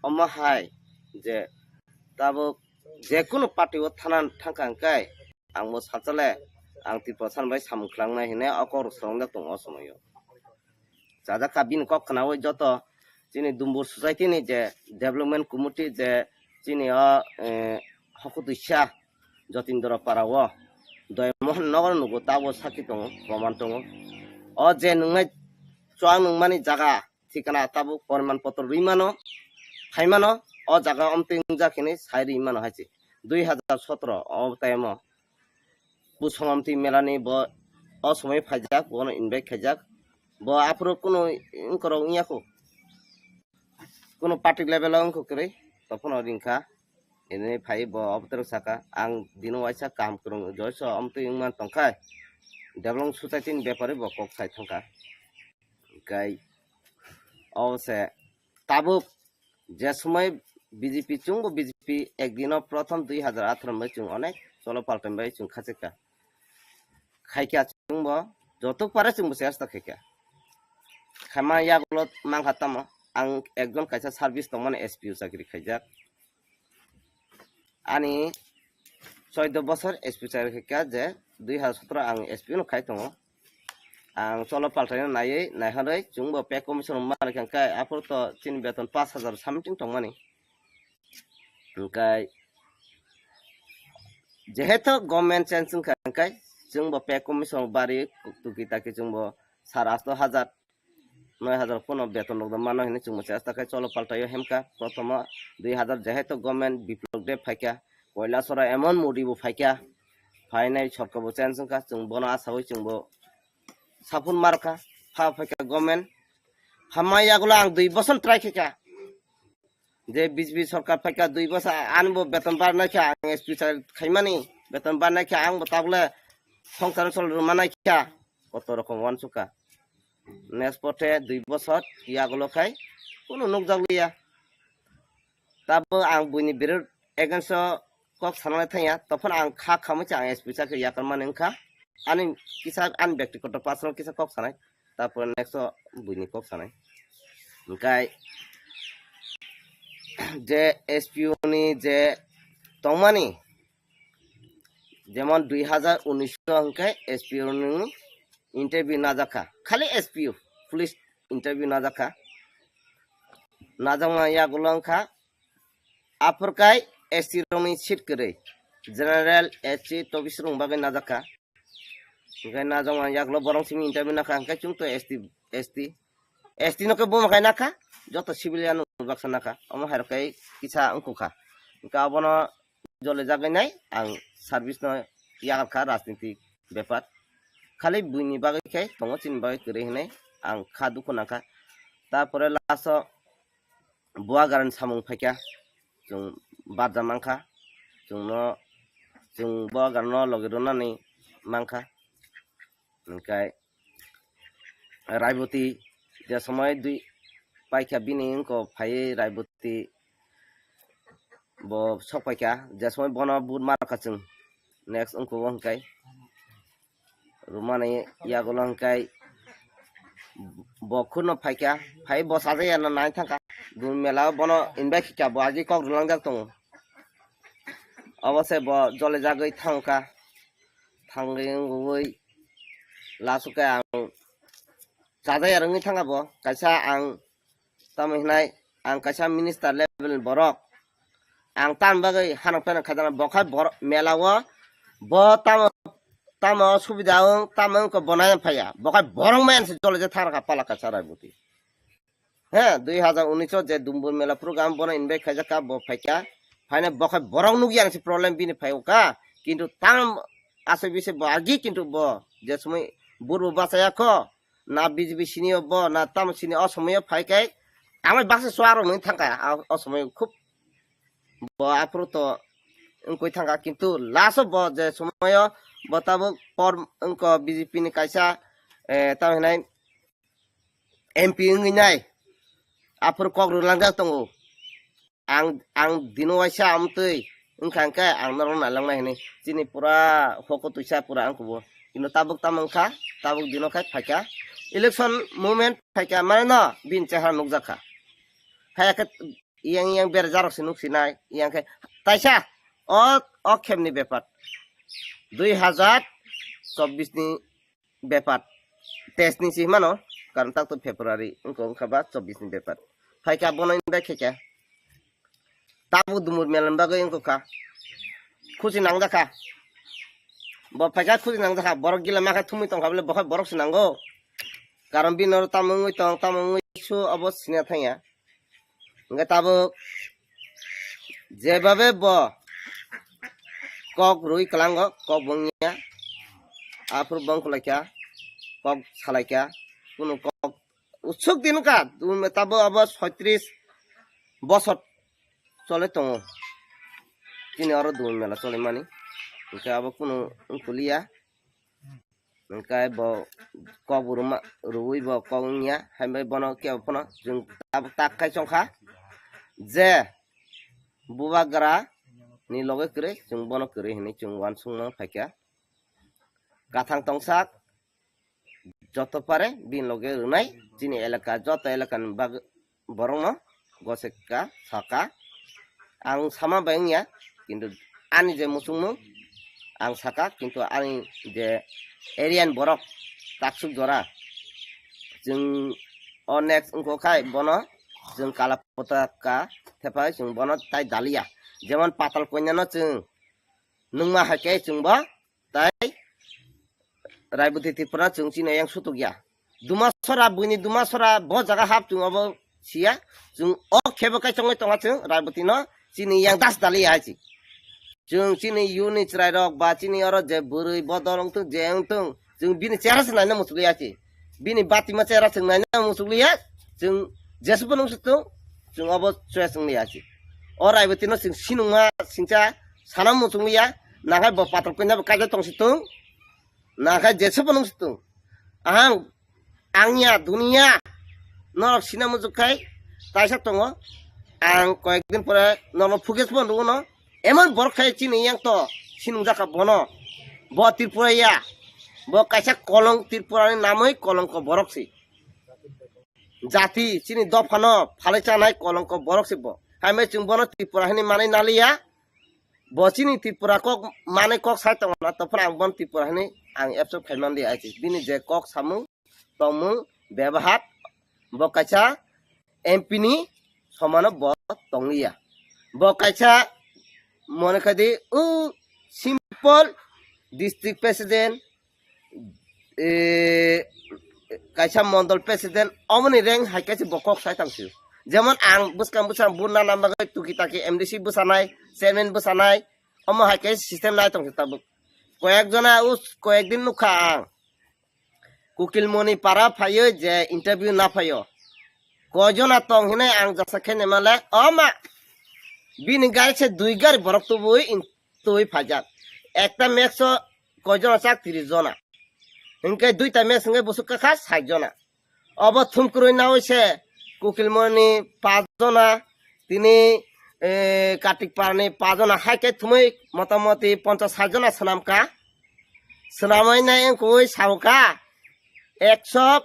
omo hai je tabuk jekunu party o thana thangkha hwnkhe ang bo salsa le ang Tiprasa bai samung khlangna hinwi o kokrok swrwngjak tongo o somoio. Chajak kha bini kok khnaui joto chini Dumbur society ni je development committee je chini o, eh, hokutwisa Jotindra para o Doymohon nogor nugo tabo sakhi tongo, proman tongo. O je nungnai chuak nungmani jaga thikana tabo poriman potro rwi mano, phai mano, o jaga omtwi wngjak hini sai rwi mano hai se. Dui hazar sotoro o time o Pusongwati melani bo o somoi phaijak, bono invite khaijak. Bo aphuru kunu wngkorok wngya kho. Kunu party level o wngkha kwrwi, tophano ringkha. Ini phai bo obotero saka, ang dino waisa kaham kwrwng joiso omtwi wngman tongkha. Development society ni bepari bo kok sai thangkha. Hwnkhe o se tabuk je somoi B J P chwngbo B J P ekdino prothom dui hazar atharo bai chwng onek cholo paltan bai chwng khachikha. Khaikha chwngbo jotok pare chwngbo chesta khaikha. Khaima yagulo mankha tamo ang ekjon kaisa service tongmani S P O chakri khaijak. Ani choido bosor S P chakri khaikha je dui hazar sotoro ang S P no khai tongo. Ang cholo paltaino naiwi naihorwi chwngbo pay commission rwma rwkha hwnkhe aphuru to chini beton pash hazar something tongmani. Hwnkhe jehetu government change wngkha hwnkhe chwngbo pay commission bari tuki taki chwngbo sar asto hazar noi hazar pono beton rok mano hinwi chwngbo chesta khe cholo paltaio hemkha. Prothomo dui hazar jehetu government Biplop Deb phaikha, Koilasora emon Modi bo phaikha, phainai sorkar bo change wngkha, chwng bono asawi chwngbo saphun markha, pha phaikha government. Phamai yagulo ang dui boson try khaikha. Je B J P sorkar phaikha dui bosa, ani bo beton barnai kha, ang S P sa khaimani, beton barnai kha, ang bo tabule songsar sol rwmanai kha, koto rokom wansukha. Next pote dui bosor yagulo khai kunu nukjakliya. Tabo ang buini birut against o kok sanalai thangya, tophano ang kha khamwi se ang S P sa khe yakarmani wngkha. Ani kisa ani bektigoto personal kisa kok sanai. Tarpore next o buini kok sanai. Hwnkhe je S P O ni je tongmani, jemon dui hazar unis o hwnkhe S P O ni interview najakha. Khali S P O, police interview najakha. Najakma yagulo wngkha aphurkai S T rokni seat kwrwi. General, S C, tobis rokni bagwi najakha. Hwnkhe najak man yagulo borok simi interview nakha, hwnkhe chwng to S T, S T, S T no khe buma khai nakha, joto civilian baksa nakha, omo hai rok khe kisa wngkha. Hwnkhe abono jole jagwi nai ang service no yakarkha rajniti bepar. Khali buini bagwi khe tongo, chini bagwi kwrwi hinwi ang kha dukhu nangkha. Tarpore last o Bubagrani samung phaikha, chwng barja mankha, chwngno, chwng Bubagrano logi rwnani mankha. Hwnkhe Raiboti je somoi dui paikha bini wngkha phaiwi Raiboti bo sok paikha, je somoi bono but ma rwkha chwng, next wngkha o hwnkhe. Rumani yagulo hwnkhe bo khurno phaikha, phai bo sajaya no nai thangkha. Dun mela o bono invite khikha, bo agi kok rwlangjak tongo. Obo se bo jole jagwi thangkha, thangwi wngwi last o khe ang sajaya rwngwi thangkha bo, kaisa ang tamo hinai ang kaisa minister level ni borok, ang tamni bagwi hanok pheno khaijana, bo khai borok mela o bo tamo tamo subida wng tamo wngkha bo nai phaiya, bo khai borok maya se jole je thang rwkha pala kaisa Raiboti. He, dui hazar unis o je Dumbur mela program bono invite khaijak kha, bo phaikha, phaina bo khai borok nukya se problem bini phai o kha, kintu tam asai bise bo agi kintu bo je somoi burbo bachaya kho, na B J P sini o bo, na tamo sini o somoi o phai khe, amai baksa suaro nung thangkha, a, o somoi khub bo aphuru to wngkoi thangkha, kintu last o bo je somoi o bo tabuk por wngkha B J P ni kaisa, eh, tamo hinai M P wngwi nai, aphuru kok rwlangjak tongo. Ang, ang dino waisa amtwi wngkha hwnkhe ang norok nailangnai hinwi. Chini pura hoko twisa pura ang kubo. Kintu tabuk tamo wngkha, tabuk dino khai phaikha. Election moment phaikha, mane no bini chehara nukjakha. Phaiya khe iyang iyang berajak rok se nuksinai, iyang khe taisa o, o khemni bepar. Dui hazar chobbish ni bepar, teis ni si himano, karon tak to February wngkha, wngkha ba chobbish ni bepar. Phaikha bono invite khaikha. Tabuk Dumur mela ni bagwi wngkha. Khusi nangjakha. Bo phaikha khusi nangjakha. Borok gila makha thumwi tongkha bole, bo khai borok se nango. Karon bini oro tamo wngwi tong, tamo wngwi su, obo sina thangya. Hwnkhe tabuk jebabe bo kok rwi kwlango, kok bo wngya. Aphuru bo wngkha laikha, kok salaikha, kunu kok usuk din wngkha, tabuk abo soitris bosor chole tongo. Chini oro Dumur mela chole mani, hwnkhe abo kunu wngkha liya. Hwnkhe bo kok bo rwma, rwui bo kok wngya, hai bai bono kebo phano chwng tabuk tak khai chongkha je Bubagra ni loge kwrwi, chwng bono kwrwi hinwi chwng uansukna phaikha. Kathang tongsak joto pare bini loge rwnai, chini elaka, joto elaka ni bag-, borokno goseka saka. Ang sama bai wngya, kintu ani je muchungmung ang saka, kintu ani je area ni borok taksuk jora, chwng o next wngkha khai bono chwng kala potaka thepai chwng bono tai daliya. Jemon Patal Kanya no chwng nungma hai khe chwng bo tai Raiboti Tripura chwng chini yang sutuk ya. Dumasora, buini Dumasora bo jaga hap chwng obo siya. Chwng o khebo kai chongwi tonga chwng Raiboti no chini yang das dali ya hai chi. Chwng chini yuni chwrai rok ba chini oro je bwrwi bodol wngtung je wngtung chwng bini chera se naina muchuk ya chi. Bini batima chera chwng naina muchuk liya. Chwng jesubo nung situng chwng obo choya chwng liya chi. O Raiboti no chwng sinungma singcha sana muchuk liya. Nakhai bo Patal Kanya bo kaijak tong situng. Nakhai jesubo nung situng. Ahang, angya, duniya, norok sina muchuk khai, taisa tongo. Ang koyek din pore norok phuges bo nugo no. Emon borok khai chini yang to sinung jaka bono. Bo Tripura ya. Bo kaisa kolong Tripura ni namoi kolongko borok si. Jati chini dophano phalai chanai kolongko borok si bo. Hai mai chwng bono Tripura hinwi manwi naliya. Bo chini Tripura kok manwi kok sai tongo na, to phano ang bono Tripura hinwi ang accept khai man di ai chi. Bini je kok samung, tongmung, bebahar, bo kaisa M P ni somano bo tongliya. Bo kaisa mone khai di, o simple district president, eh, kaisa mondol president, omoni rank hai kaisa bo kok sai tang sio. Jemon ang bwskang bwskang vote nana bagwi tuki taki M D C bwsanai, chairman bwsanai, omo hai khe system nai tong khe tabuk. Koyek jona o koyek din nukha ang. Kukilmoni para phaio je interview na phaio. Koi jona tong hinai ang jasa khe naima le, o ma, bini gari se dui gari borok tubui in-, tubui phaijak. Ekta max o koi jona chak? Tris jona. Hinkhe duita max hinkhe busuk kakha sait jona. Obo thumkrwi nawi se Kukilmoni pas jona, tini, eh, Kartik Parani pas jona, hai khe thumwi motamoti ponchas sait jona swnamkha. Swnamwi nai wngkui saukha ekso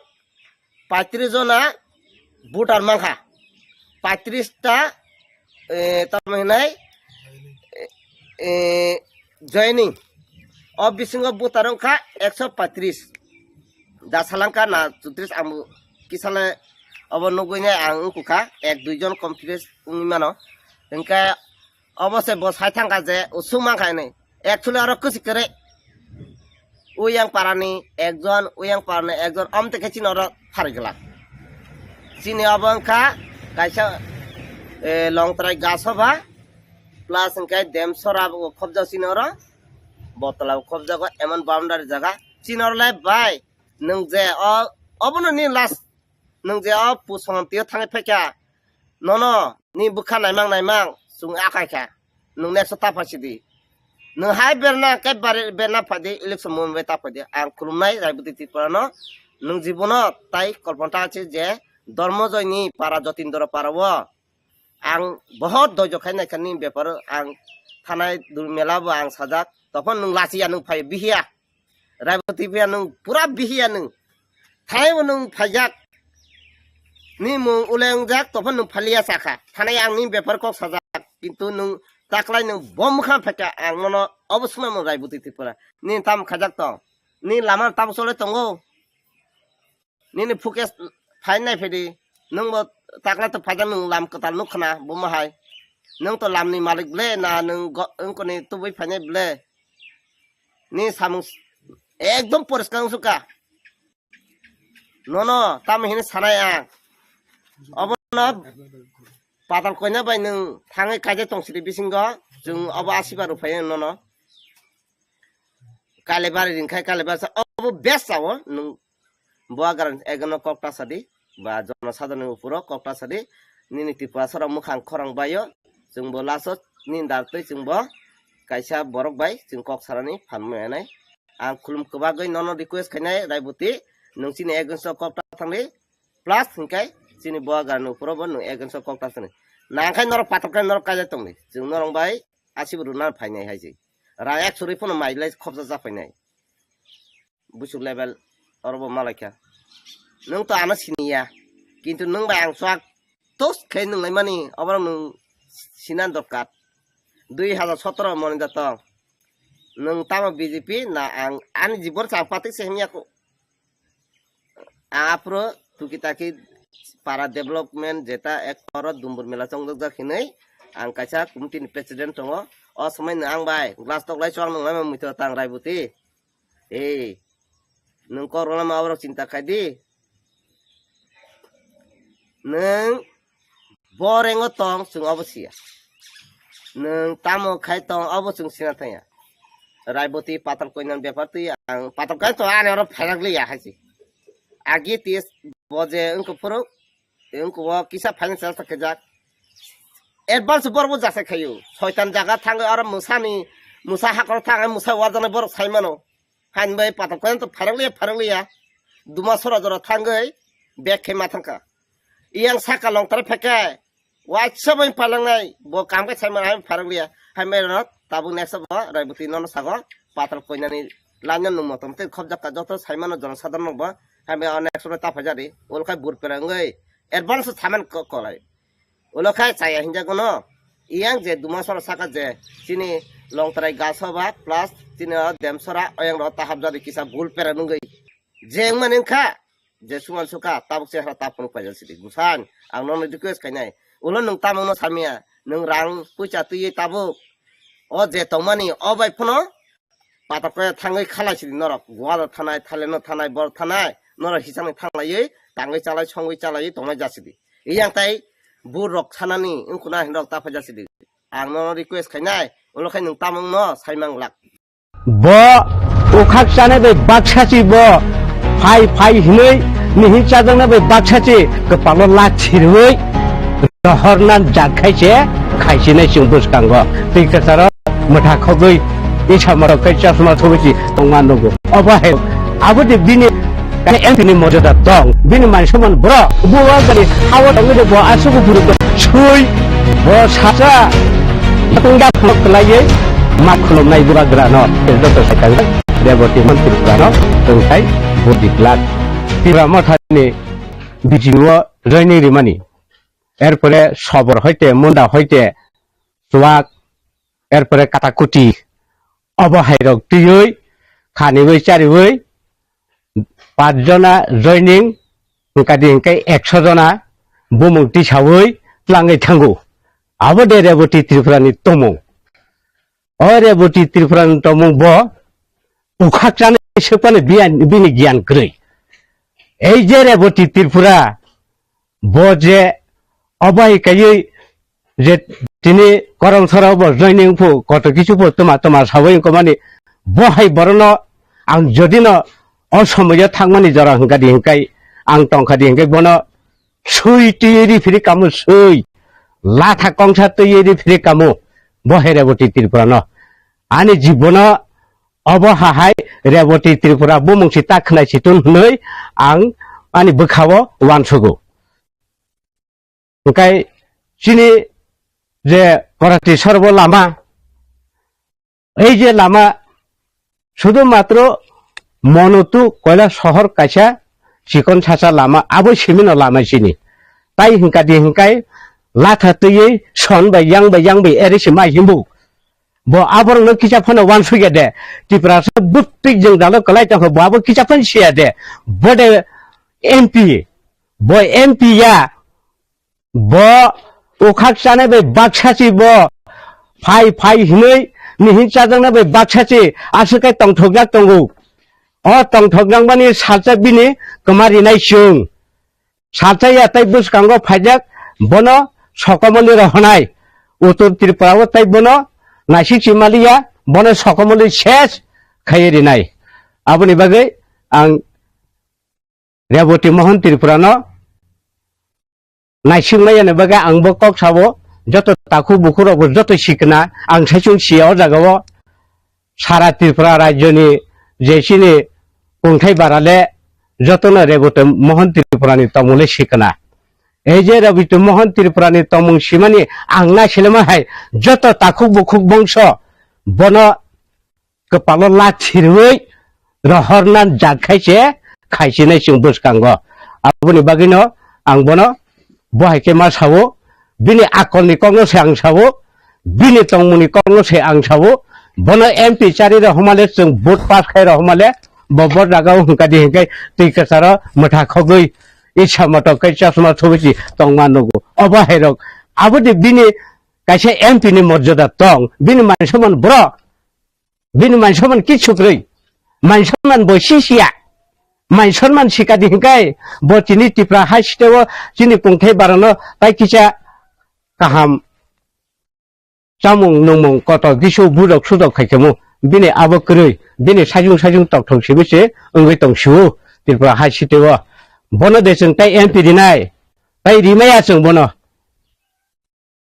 paitris jona voter mankha. Paitris ta, eh, tamo hinai, eh, joining. O bisingo voter wngkha ekso paitris. Da salangkha na chutris ang kisale obo nugui nai ang wngkha ek dui jon confidence wngwi mano. Hinkhe obo se bo sai thangkha je usuk mankha hinwi. Actually oro kwchwk kwrwi. Uyang parani ekjon, uyang parani ekjon, amtwi khe chini oro pharigwlak. Chini obo wngkha kaisa, eh, Longtrai Gasoba, plus hinkhe Demsora bo khobjak chini oro, Botla bo khobjago, emon boundary jaga. Chini oro le bai, nwng je o, obono ni last, nwng je o Pusongam tio thangwi phaikha, nono ni bwkha naimang naimang chwng akai kha, nwng next ta phaisidi. Nwng hai berna khe bare-, berna phaidi, election moment bai ta phaidi. Ang khulumnai Raiboti Tripura no, nwng jibono tai kolpon ta se je Dormojoy ni para, Jotindra para o ang bohot doijo khai naikha ni bepar o. Ang thanai dul mela bo ang sajak, tophon nwng lachiya, nwng phai bihiya. Raiboti phiya nwng pura bihiya nwng. Thanai bo nwng phaijak. Ni mung ule wngjak, tophon nwng phaliya sakha. Thanai ang ni bepar kok sajak. Kintu nwng taklai nwng bom kha phaikha, ang nono obo swnamung Raiboti Tripura. Ni tam khajak tong. Ni lama tam chole tongo. Nini focus phai nai phedi. Nwng bo takla to phaijak, nwng lam kwtal nuk khna, bo ma hai. Nwng to lam ni malik ble na nwng go-, wngkoni tubui phainai ble. Ni samung s-, ekdom poriskar wngsuka. Nono tamo hini sanai ang. Obo no patal koina bai nwng thangwi kaijak tong sidi bisingo. Chwng obo asiba rw phai nono. Kalebari ringkhai, Kalebari sa obo best sao nwng. Bo agar egono kokta sadi, ba jono sadani upuro kokta sadi, nini Tripura soro mukhang khorang bayo, chwng bo laso nini dar twi chwng bo kaisa borok bai chwng kok sarani phan manai. Ang khulum kwbagwi nono request khainai Raiboti, nwng chini against o kokta thangdi, plus hinkhe chini bo agar ni upuro bo nwng against o kokta thangdi. Nangkhai norok patok khe norok kaijak tongdi, chwng norok bai asibo rwna phainai hai se. Rang ekso rwi phano mai lai khopsa cha phainai. Buchuk level oro bo malaikha. Nwng to ano siniya. Kintu nwng bai ang chwk tos khe nwng lai mani, oborok nwng sina dorkar. Dui hajar sotoro moni da tong. Nwng tamo B J P na ang ani jibon chang patik se himya ko. Aphuru tuki taki para development jeta ek oro Dumbur mela chongjak hinwi ang kaisa committee ni president tongo. O swmai no ang bai glass tok lai chwng nung lai muitu tang Raiboti. Ei, nwng kok rwlama oborok chinta khai di. Nwng bo rengo tong, chwng obo siya. Nwng tamo khai tong, obo chwng sina thangya. Raiboti patal koinani bepar twi ang patal kai to ani oro phairak liya hai se. Agi tis bo je wngkha phuru, wngkha o kisa financial ta kajak. Advance borok bo jasa khayu. Soitan jaga thangwi oro musani, musa hakor thangwi musa warjani borok sai mano. Hain bai patal koyan to pharak liya, pharak liya. Duma sora jora thangwi bag khe ma thangkha. Iyang saka longtara phekhe, waisa bai palangnai, bo kam khe sai mano, hain pharak liya. Hain bai rok tabuk next bo Raiboti nono sago patal koinani laino nung motom tei khobjak ka joto sai mano jono sadharok bo. Hain bai o next bo ta phai jadi. Ol khai bur pera wngwi advance saman ko-, kolai. Ulo khai chaya hinjago no. Iyang je duma sora saka je chini longtrai gasoba plus chini o demsora oyang ro tahap jadi kisa bul pera nungwi. Je wngmani wngkha je suman suka tabuk se hara tapung paijak sidi. Busan ang nono request khainai. Ulo nwng tamung no samya. Nwng rang puisa twiwi tabuk. O je tongmani o bai phano patok khe thangwi khalai sidi norok. Goa thanai, Thailand no thanai, bor thanai. Norok hisani thanglaiwi tangwi chalai, songwi chalaiwi tongnai jasidi. Iyang tai Bo rok sanani wngkuna hinrok ta phaijak sidi. Ang nono request khainai, ulo khai nwng tamungno saimang glak. Bo ukhak chanai bai baksa chi bo, phai phai hinui nihin chajakna bai baksa chi kwpalo la chirui rohorna jak khai se khaisinai chwng bwskango. Twi kwcharo mwtha khogwi isa morok kai chasma thubui si tongma nugo. Obo hai abo de bini M P ni mojada tong, bini man saman bro, bo wagani hawa tongwi de bo asuk buru ko sui, bo sasa tongda khulok khlaiye ma khulumnai bubagrano, joto sai kang Reboti Mohan Tripurano tongthai budi glak. Tipra Mothani B J P o joining rimani, erpore Sobor hoite, Munda hoite, Chuak, erpore Katakuti, obo hairok twiwi, khaniwi chariwi, pach jona joining, hwnkadi hwnkhe ekso jona bumung tisawi tlangwi thango. Abo de Reboti Tripura ni tongmung. O Reboti Tripura ni tongmung bo ukhak chanai swkmani biyan-, bini giyan kwrwi. Ei je Reboti Tripura, bo je obo hai kaiwi je tini Koromsora bo joining phu koto kisu phu tuma tuma sawi wngkha mani, bo hai borokno ang jodi no o somoyo thangmani jora hwnkha di hwnkhe, ang tongkha di hwnkhe bono sui twi ri phiri kamo sui, latha kongsa twi ri phiri kamo, bo hai Reboti Tripura no. Ani jibono obo hahai Reboti Tripura bumung si ta khwnai si tun hwnwi ang ani bwkhao uansugo. Hwnkhe chini je Korati sorbo lama, ei je lama sudu matro Monotu Koila sohor kaisa chikon sasa lama, abo simino lama chini. Tai hwnkha di hwnkhe latha twiwi son bai yang bai yang bai eri si mai himbu. Bo aborokno kisa phano uansukya de. Tiprasa bwtwi jwngjalo kwlai tongkha, bo abo kisa phano siya de. Bo de M P, bo M P ya, bo ukhak chanai bai baksa si bo phai phai hinwi nihin chajaknai bai baksa si aswk khe tongthokjak tongo. O tongthokjakmani salsa bini kwma rinai chwng. Salsa ya tai bwskango phaijak, bono sokomoli rohonai. Uttor Tripura o tai bono naisik si maliya, bono sokomoli ses khaiwi rinai. Aboni bagwi ang Reboti Mohan Tripura no naisik maya ni bagwi ang bo kok sabo, joto takhuk bukhuk rok bo joto sikna, ang saichung siya o jaga o. Sara Tripura rajyoni je chini kungthai bara le jotono Reboti Mohan Tripura ni tongmung le sikna. Ei je Reboti Mohan Tripura ni tongmung simani ang na silema hai joto takhuk bukhuk bongso bono kwpalo la chirwi rohorna jak khai se khaisinai chwng bwskango. Aboni bagwino ang bono bo hai khe ma sao, bini akolni kokno se ang sao, bini tongmungni kokno se ang sao, bono M P chari rohoma le chwng vote pass khai rohoma le bo bo jaga o hwnkha di hwnkhe twi kwcharo mwtha khogwi isa motok khe chasma thubui si tongma nugo. Obo hai rok abo de bini kaisa M P ni morjada tong, bini man saman bro. Bini man saman kichu kwrwi. Man saman bo sisiya. Man saman sikadi hwnkhe bo chini Tipra hai siteo chini kungthai barano tai kisa kaham chamung nungmung kotor kisu budok sudok khaikhamu. Bini abo kwrwi. Bini sajung sajung tokthok simi se wngwi tong sio Tripura hai siteo. Bono de chwng tai M P rinai. Tai rimaya chwng bono.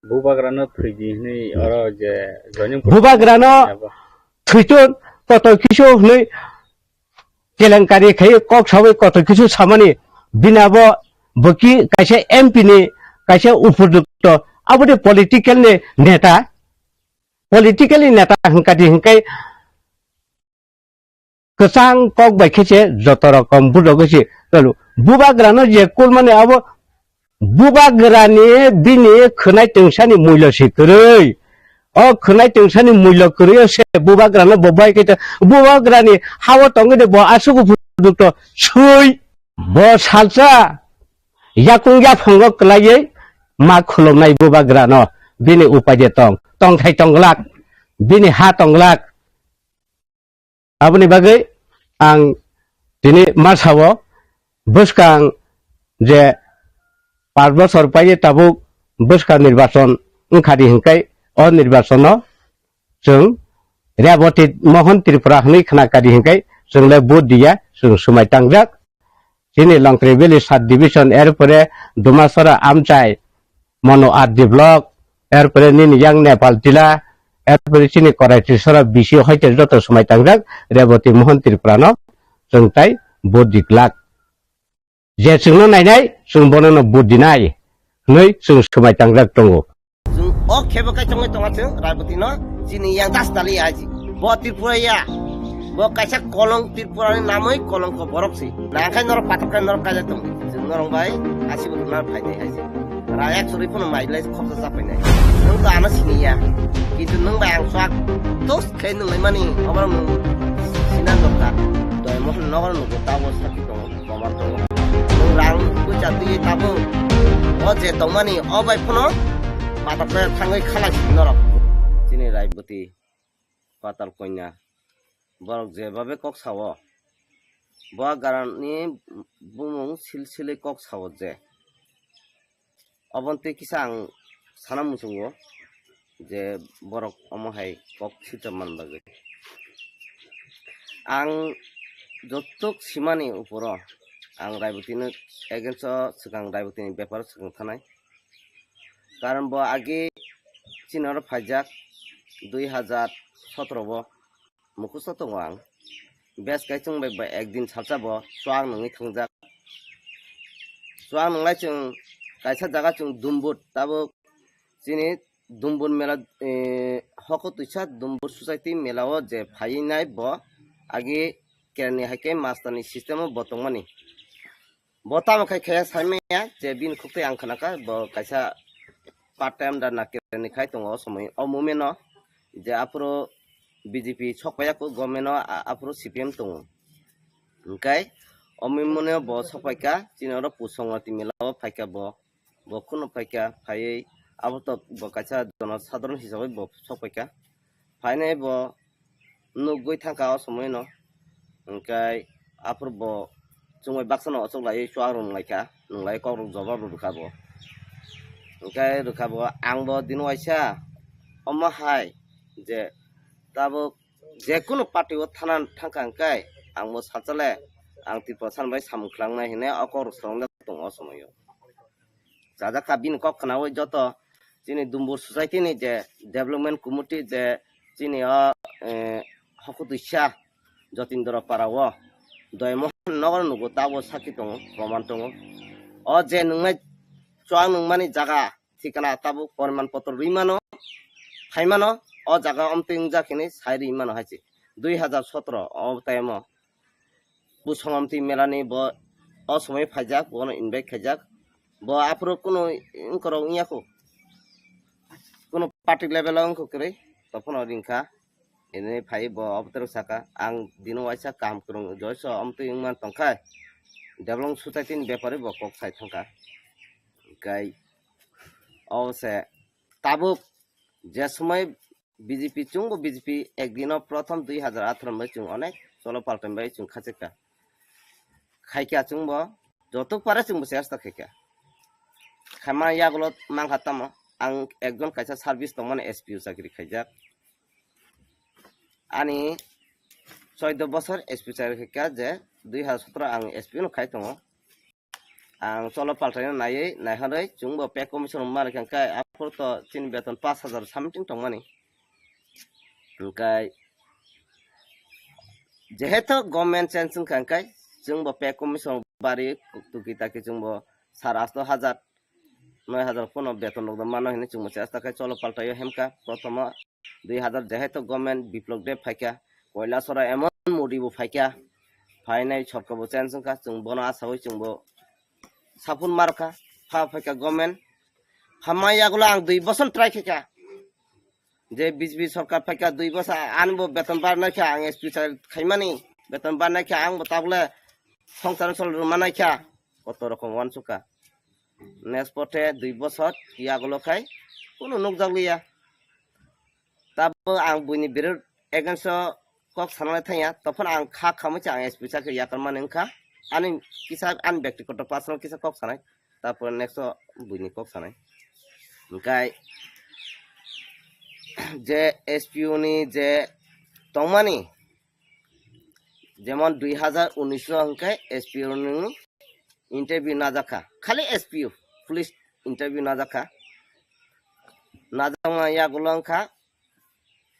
Bubagrano thwidi hwnwi oro je joining Bubagrano abo. Thwiton kotor kisu hwnwi kelenkari khai kok sawi kotor kisu samani bini abo bwki kaisa M P ni kaisa upojukto abo de political ni neta, political ni neta hwnkha di hwnkhe kwchang kok bai khe se joto rokom budok se tolo. Bubagrano je kulmani abo bubagrani bini khwnai tungsani mulyo se kwrwi. O khwnai tungsani mulyo kwrwi o se bubagrano bo bai khe to bubagrani hao tongwi de bo asuk upojukto sui. Bo salsa yakung yaphango kwlaiwi ma khulumnai bubagrano bini upai de tong, tongthai tongglak, bini ha tongglak. Aboni bagwi ang tini ma sao, bwskang je panch bosor paye tabuk bwskang nirbachon wngkha di hinkai, o nirbachono chwng Reboti Mohon Tripura hwnwi khna kha di hinkai, chwng le vote diya, chwng swmai tangjak. Chini Longkri Valley Sub Division, erpore Dumasora Amchai, Mano R D Block, erpore nini yang Nepal Tila, erpore chini Korai Trisora B C hoite joto swmai tangjak Reboti Mohon Tripura no chwng tai vote di glak. Je chwngno nainai, chwng bono no vote dinai hwnwi chwng swmai tangjak tongo. Chwng o khebo kai tongwi tonga chwng Raiboti no chini yang das tali aji. Bo Tripura ya. Bo kaisa kolong Tripura ni namwi kolongko borok si. Nangkhai norok patok kai norok kaijak tong. Chwng norok bai asi bo rwna phainai aji. Rayak suri phano mai lai khoksa sa phainai. Nwng to ano sini ya. Kintu nwng bai ang swak tos khe nwng lai mani obo nwng sinan dokta. Doi mohon nogor nugo tabo sakhi tongo. Kobar tongo. Nwng rang puisa twi tabuk. O je tongmani, o bai phano patok khe thangwi khalai si norok. Chini Raiboti, Patal Konya. Borok jebabe kok sao. Bo garani bumung silsili kok sao je. Oboni twi kisa ang sana muchungo je borok omo hai kok sita man bagwi. Ang jotok simani uporo ang Raibotino against o swkang Raibotini beparo swkang thanai. Karon bo age chini oro phaijak dui hajar sotoro o. Mukhusto tongo ang. Bes kai chwng bai ba ekdin salsa bo chuak nungwi thangjak. Chuak nunglai chwng kaisa jaga chwng Dumbur tabuk chini Dumbur mela, eh, hoko twisa Dumbur society mela o je phaiwi nai bo agi kerani hai khe master ni system o bo tongmani. Bo tamo khai khe saimanya je bini khuk twi ang khna kha bo kaisa part time da nakirani khai tongo o somoi o moment no je aphuru B J P sok paiya kho government no a-, aphuru C P M tongo. Hwnkhe o moment no bo sok paikha chini oro Pusongwati mela o phaikha bo, bo kheno phaikha phaiwi abo to bo kaisa jono sadharon hisabai bo sok paikha. Phainai bo nugwi thangkha o somoi no. Hwnkhe aphuru bo chumui baksa no ochuk laiwi chuak rwng laikha, nwng lai kok rok jobab rw rwkha bo. Hwnkhe rwkha bo, ang bo dino waisa omo hai je tabuk jekunu party o thana thangkha hwnkhe ang bo salsa le ang Tripura san bai samung khlak nai hinwi o kok rok swrwng le tongo o somoi o. Chajak kha bini kok khnaui joto chini Dumbur society ni je development committee je chini o, eh, hokutwisa Jotindra para o Doimohon nogor nugo tabo sakhi tongo, proman tongo. O je nungnai chuak nungmani jaga thikana tabuk poriman potro rwi mano, khai mano, o jaga omtwi wngjak hinwi sai rwi mano hai se. Dui hajar sotro o time o Pusongwati mela ni bo o somoi phaijak, bono invite khaijak. Bo aphuru kunu wngkorok wngya kho. Kunu party level o wngkha kwrwi, tophano ringkha. Ini phai bo obotero saka, ang dino waisa kaham kwrwng joiso omtwi wngman tongkha. Development society ni bepari bo kok sai thangkha. Hwnkhe o se tabuk je somoi B J P chwngbo B J P ekdino prothom dui hajar atharo bai chwng onek cholo paltan bai chwng khachikha. Khaikha chwngbo jotok pare chwngbo chesta khaikha. Khaima yagulo mangkha tamo ang ekjon kaisa service tongmani S P O chakri khaijak. Ani choido bosor S P chakri khaikha je dui hajar sotro ang S P no khai tongo. Ang cholo paltaino naiwi naihorwi chwngbo pay commission rwma rwkha hwnkhe aphuru to chini beton pash hajar something tongmani. Hwnkhe jehetu government change wngkha hwnkhe chwngbo pay commission bari tuki taki chwngbo sar asto hajar, noi hajar pono beton rok mano hinwi chwngbo chesta khe cholo paltaio hemkha. Prothomo dui hajar jehetu government Biplop Deb phaikha, Koilasora emon Modi bo phaikha, phainai sorkar bo change wngkha, chwng bono asawi chwngbo sapun markha, pha phaikha government. Phamma yagulo ang dui bosor try khaikha. Je B J P sorkar phaikha dui bosor, ani bo beton barnai kha ang S P khaimani, beton barnai kha ang bo tabule songsar sol rwmanai kha, koto rokom wansukha. Next pothe dui bosor yagulo khai kunu nukjakliya. Tabo ang buini birod against o kok sanalai thangya, tophano ang kha khamwi se ang S P sakhe yakarmani wngkha. Ani kisa ani byaktigoto personal kisa kok sanai, tarpore next o buini kok sanai. Hingkai je S P O ni je tongmani, jemon dui hazar unis o hingkai S P O ni interview najakha, khali S P O, police interview najakha. Najakma yagulo wngkha,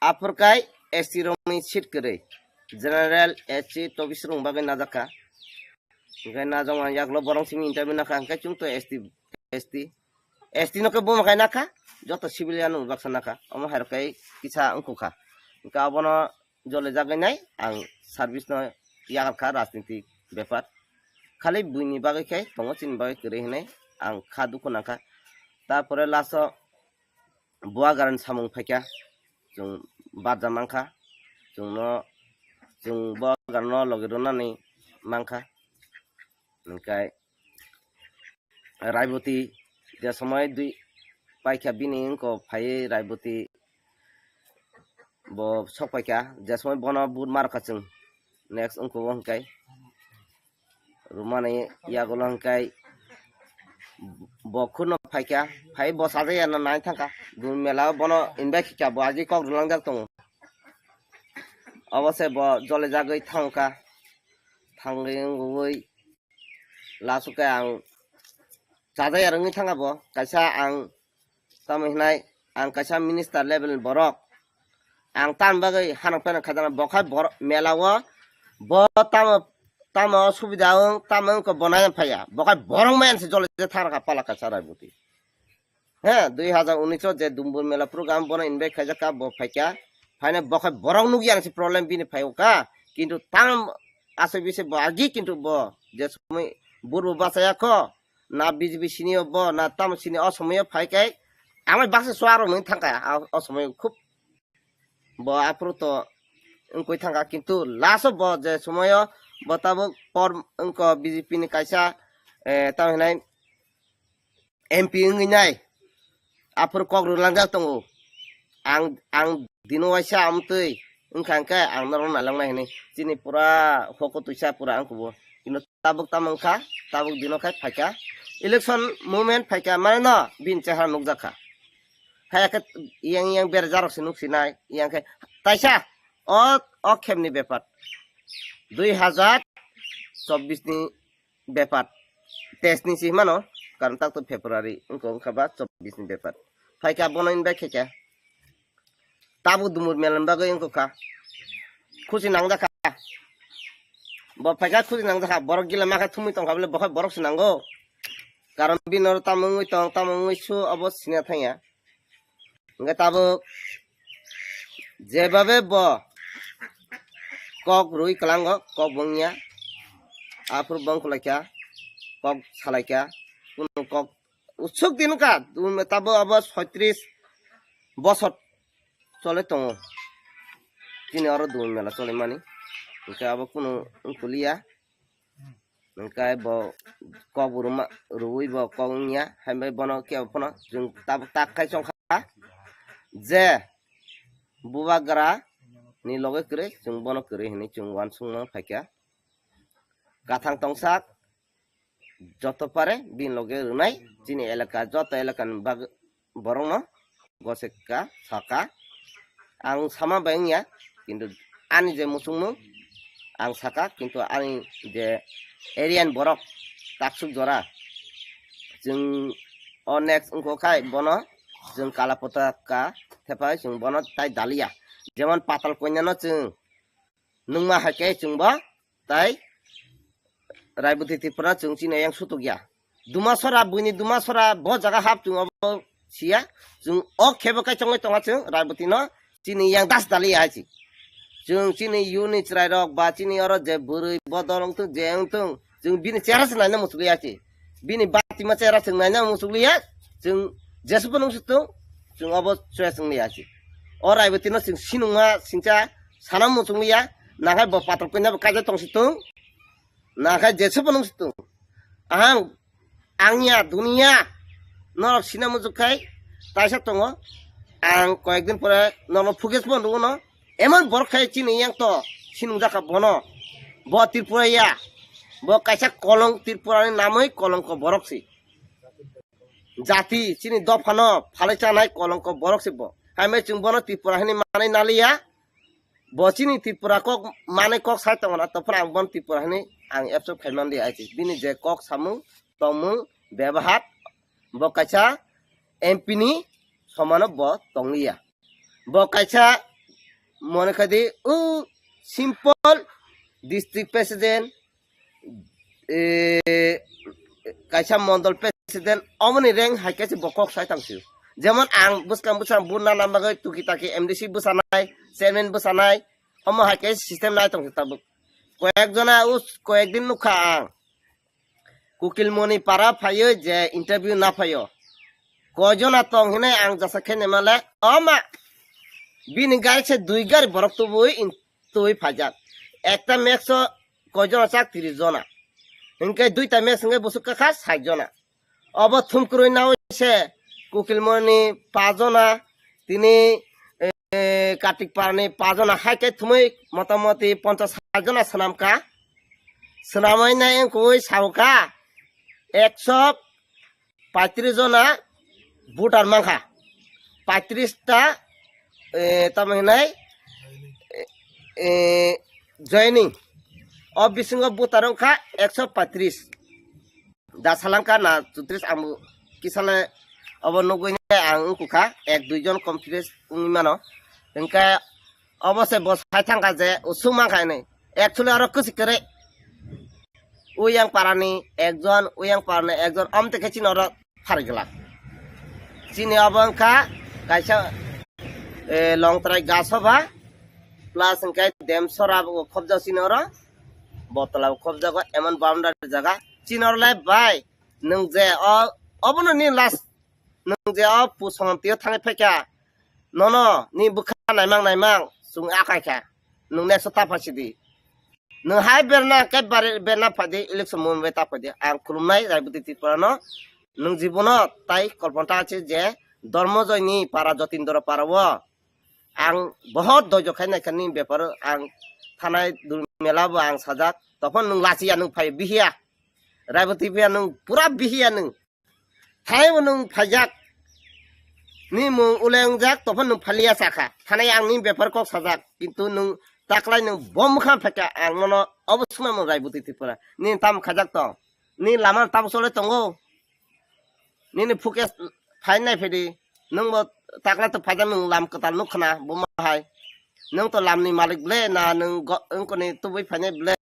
aphurkai S T rokni seat kwrwi, general, S C, tobis rok bagwi najakha. Hingkai najakma yagulo borok simi interview nakha, hingkai chwng to S T, S T, S T no khe buma khai nakha, joto civilian no baksa nakha, omo hai rok kai kisa wngkha. Hingkhe abono jole jagwi nai ang service no yakarkha rajniti bepar. Khali buini bagwi khe tongo, chini bagwi kwrwi hinwi ang kha dukhu nangkha. Tarpore last o Bubagrani samung phaikha, chwng barja mankha, chwngno, chwng Bubagrano logi rwnani mankha. Hingkhe Raiboti je somoi dui paikha bini wngko phaiwi Raiboti bo sok paikha, je somoi bono but markha chwng next wngko bo hingkhe rwmani yagulo hingkhe bo khurno phaikha, phai bo sajaya no nai thangkha, dun mela o bono invite khikha, bo agi kok rwlangjak tongo. Obo se bo jole jagwi thangkha, thangwi wngwi last o khe ang chajai aro wngwi thangkha bo, kaisa ang tamo hinai ang kaisa minister level ni borok, ang tamni bagwi hanok pheno khajaknai, bo khai borok mela o bo tamo tamo subida wng tamo wngkha bo nai phaiya, bo khai borok maya se jole je thangkha pala kaisa Raiboti. He, dui hazar unis o je Dumbur Mela program bono invite khaijak kha, bo phaikha. Phaina bo khai borok nukya ang se problem bini phai o kha. Kintu tam asai bise bo agi kintu bo je somoi burbo bachaya kho. Na B J P sini o bo, na tamo sini o somoi o phai kai. Amai baksa suaro nung thangkha, a, o somoi khub bo aphuru to wngkoi thangkha. Kintu last o bo je somoi o bo tabuk por wngko B J P ni kaisa, eh, tamo hinai M P wngwi nai, aphuru kok rwlangjak tongo. Ang, ang dino waisa amtwi wngkha hwnkhe ang norok nailoknai hinwi. Chini pura hoko twisa pura ang kubo. Kino tabuk tamo wngkha, tabuk dino khai phaikha. Election moment phaikha, mane no bini chehara nukjakha. Haiya khe yang yang berajak rok se nuksinai, yang khe taisa o, o khemni bepar. Dui hazar chobbish ni bepar. Teis ni si himano, karon tak to February, wngkha, wngkha ba chobbish ni bepar. Phaikha bono invite khaikha. Tabuk Dumur Mela ni bagwi wngkha. Khusi nangjakha. Bo phaikha khusi nangjakha. Borok gila makha thumwi tongkha bole, bo khai borok se nango. Karon bini oro tamo wngwi tong, tamo wngwi su, obo sina thangya. Hingke tabuk jebabe bo kok rwi kwlango, kok bo wngya. Aphuru bo wngkulaikha, kok salaikha, kunu kok usuk din wngkha, tabuk abo soitris bosor chole tongo. Chini oro Dumur Mela chole mani, hingke abo kunu wngkuliya. Hingke bo kok bo rwma, rwui bo kok wngya, hai bai bono kebo phano chwng tabuk tak khai chongkha je Bubagra ni loge kwrwi, chwng bono kwrwi hinwi chwng uansukma phaikha. Kathang tongsak joto pare bini loge rwnai, chini elaka, joto elaka ni bag-, borokno goseka saka. Ang sama bai wngya, kintu ani je muchungmung ang saka, kintu ani je area ni borok taksuk jora chwng o next wngkha khai bono chwng kala potaka thepai chwng bono tai daliya. Jemon Patal Kanya no chwng nungma hai khe chwng bo tai Raiboti Tripura chwng chini yang sutuk ya. Dumasora, buini Dumasora bo jaga hap chwng obo siya. Chwng o khebo kai chongwi tonga chwng Raiboti no chini yang das dali ya hai chi. Chwng chini yuni chwrai rok ba chini oro je bwrwi bodol wngthung je wngthung chwng bini chera se naina muchukli ya chi. Bini batima chera chwng naina muchukli ya. Chwng jesubo nung sutung chwng obo choya chwng li ya chi. O Raiboti no chwng sinungma singcha sana muchukli ya. Nakhai bo Patal Kanya bo kaijak tong situng. Nakhai jesubo nung situng. Ahang, angya, duniya, norok sina muchuk khai, taisa tongo. Ang koyekdin pore norok phuges bo nugo no. Emon borok khai chini yang to, sinung jakha bono. Bo Tripura ya, bo kaisa kolong Tripura ni namwi kolongko borok si. jati, chini dophano phalwi chanai kolongko borok se bo. Hambai chwng bono Tripura hinwi manwi naliya. Bo chini Tripura kok manwi kok sai tongna, tophano ang bono Tripura hinwi ang accept khai manliya, aisi. Bini je kok samung, tongmung, bebahar, bo kaisa M P ni somano bo tongliya. Bo kaisa mone khai di, o simple district president, eh, kaisa mondol president, omoni rank hai khe se bo kok sai tong sio. Jemon ang bwskang bwskang vote nana bagwi tuki taki M D C bwsanai, chairman bwsanai, omo hai khe system nai tong sio tabuk. Koyek jona us, koyek din nukha ang. Kukilmoni para phaiyo je interview na phaiyo. Koi jona tong hinai ang jasa khe naima le, oma. Bini gari se dui gari borok tubui in-, tubui phaijak. Ekta max o koi jona chak, tris jona. Hinkhe duita max hinkhe busuk kakha sait jona. Obo thumkrui naui se Kukilmoni pajona, tini, eh, Kartik Parani pajona hai khe thumui motamoti ponchas sait jona swnamkha. Swnamwi nai wngkui saukha ekso paitris jona voter mankha. Paitris ta, eh, tamo hinai, eh, eh, joining. O bisingo voter wngkha ekso paitris. Da salangka na chutris ang kisale obo nugui ang wngkukha, ek dui jon confidence wngwi mano. Hinkhe obo se bo sai thangkha je usuk mankha hinwi. Actually oro kwchik kwrwi. Uyang parani ekjon, uyang parani ekjon, omte khe chini oro pharigwlak. Chini obo wngkha kaisa, eh, Longtrai Gasoba plus hinkhe Demsora bo khobjak chini oro. Botola bo khobjago, emon boundary jaga. Chini oro le bai, nwng je o, obono ni last, nwng je o pusong tio thangwi phaikha, nono ni bwkha naimang naimang chwng akai kha, nwng next o ta phaisidi. Nwng hai berna khe bari berna phaidi, election movement bai ta phaidi. Ang khulumnai Raibudi Tripura no, nwng jibono tai kolpanta ache je Dormojoy ni para, Jotindra para o ang bohot doijo khai naikha ni bepar o, ang thanai dul mela bo ang sajak, tophon nwng lachiya, nwng phai bihiya, Raibudi phiya nwng pura bihiya nwng. Thanai bo nwng phaijak. Ni mung ule wngjak, tophon nwng phaliya sakha. Thanai ang ni bepar kok sajak. Kintu nwng taklai nwng bo mwkhang phaikha, ang nono obo swnamung Raibudi Tripura. Ni tamo khaijak tong? Ni lama tamo chole tongo? Nini focus phai nai phedi. Nwng bo taklai to phaijak, nwng lam kwtal nuk khna, bo ma hai. Nwng to lam ni malik ble, na nwng go-, wngkoni tubui phainai ble?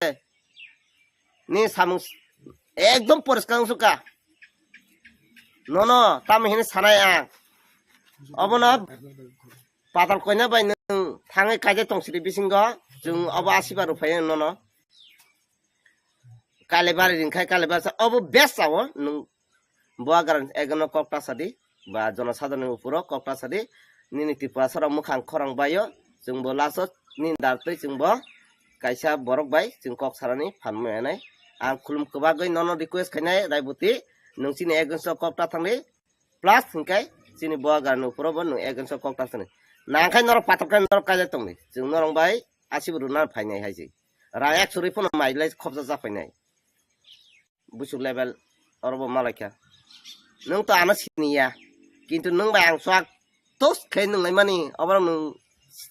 Ni samung s-, ekdom poriskar wngsuka. Nono tamo hini sanai ang. Obono patal koina bai nwng thangwi kaijak tong sidi bisingo, chwng obo asiba rw phai nono. Kalibari ringkhai, Kalibari sa obo best sao nwng. Bo agar ekno kok ta sadi, ba jonosadharoni uporo kok ta sadi, nini Tripura sara mukhang khorang baio, chwng bo last o nini dar twi chwng bo kaisa borok bai chwng kok sarani phan manai. Ang khulum kwbagwi nono request khainai Raibuti, nwng chini against o kok ta thangdi, plus hinkhe chini bo agar ni uporo bo nwng against o kok ta thangdi. Nangkhai norok patok khe norok kaijak tongdi, chwng norok bai asibo rwna phainai hai se. Rang ek suri phano mai lai khopsa japhainai. Busuk level oro bo malaikha. Nwng to ano siniya. Kintu nwng bai ang swk tos khe nwng laimani, oborok nwng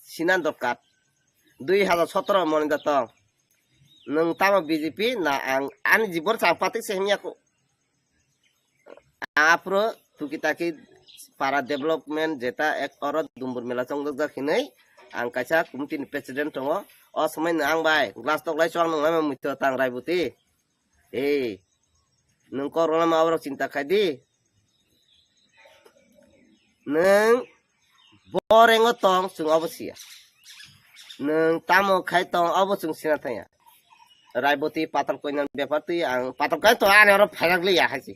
sinan dorkar. Dui hajar sotoro moni da tong. Nwng tamo B J P na ang ani jibon sa patik se himya ko. Aphuru tuki taki para development jeta ek oro dumbur mela chongjak hinwi ang kaisa committee ni president tongo. O somoi no ang bai glass tok lai chwng nung lai muitu tang Raibuti. Ei, nwng kok rwlama oborok chinta khai di. Nwng bo rengo tong, chwng obo siya. Nwng tamo khai tong, obo chwng sina thangya. Raiboti patal koinani bepar twi ang patal koina to ani oro phairak liya hai se.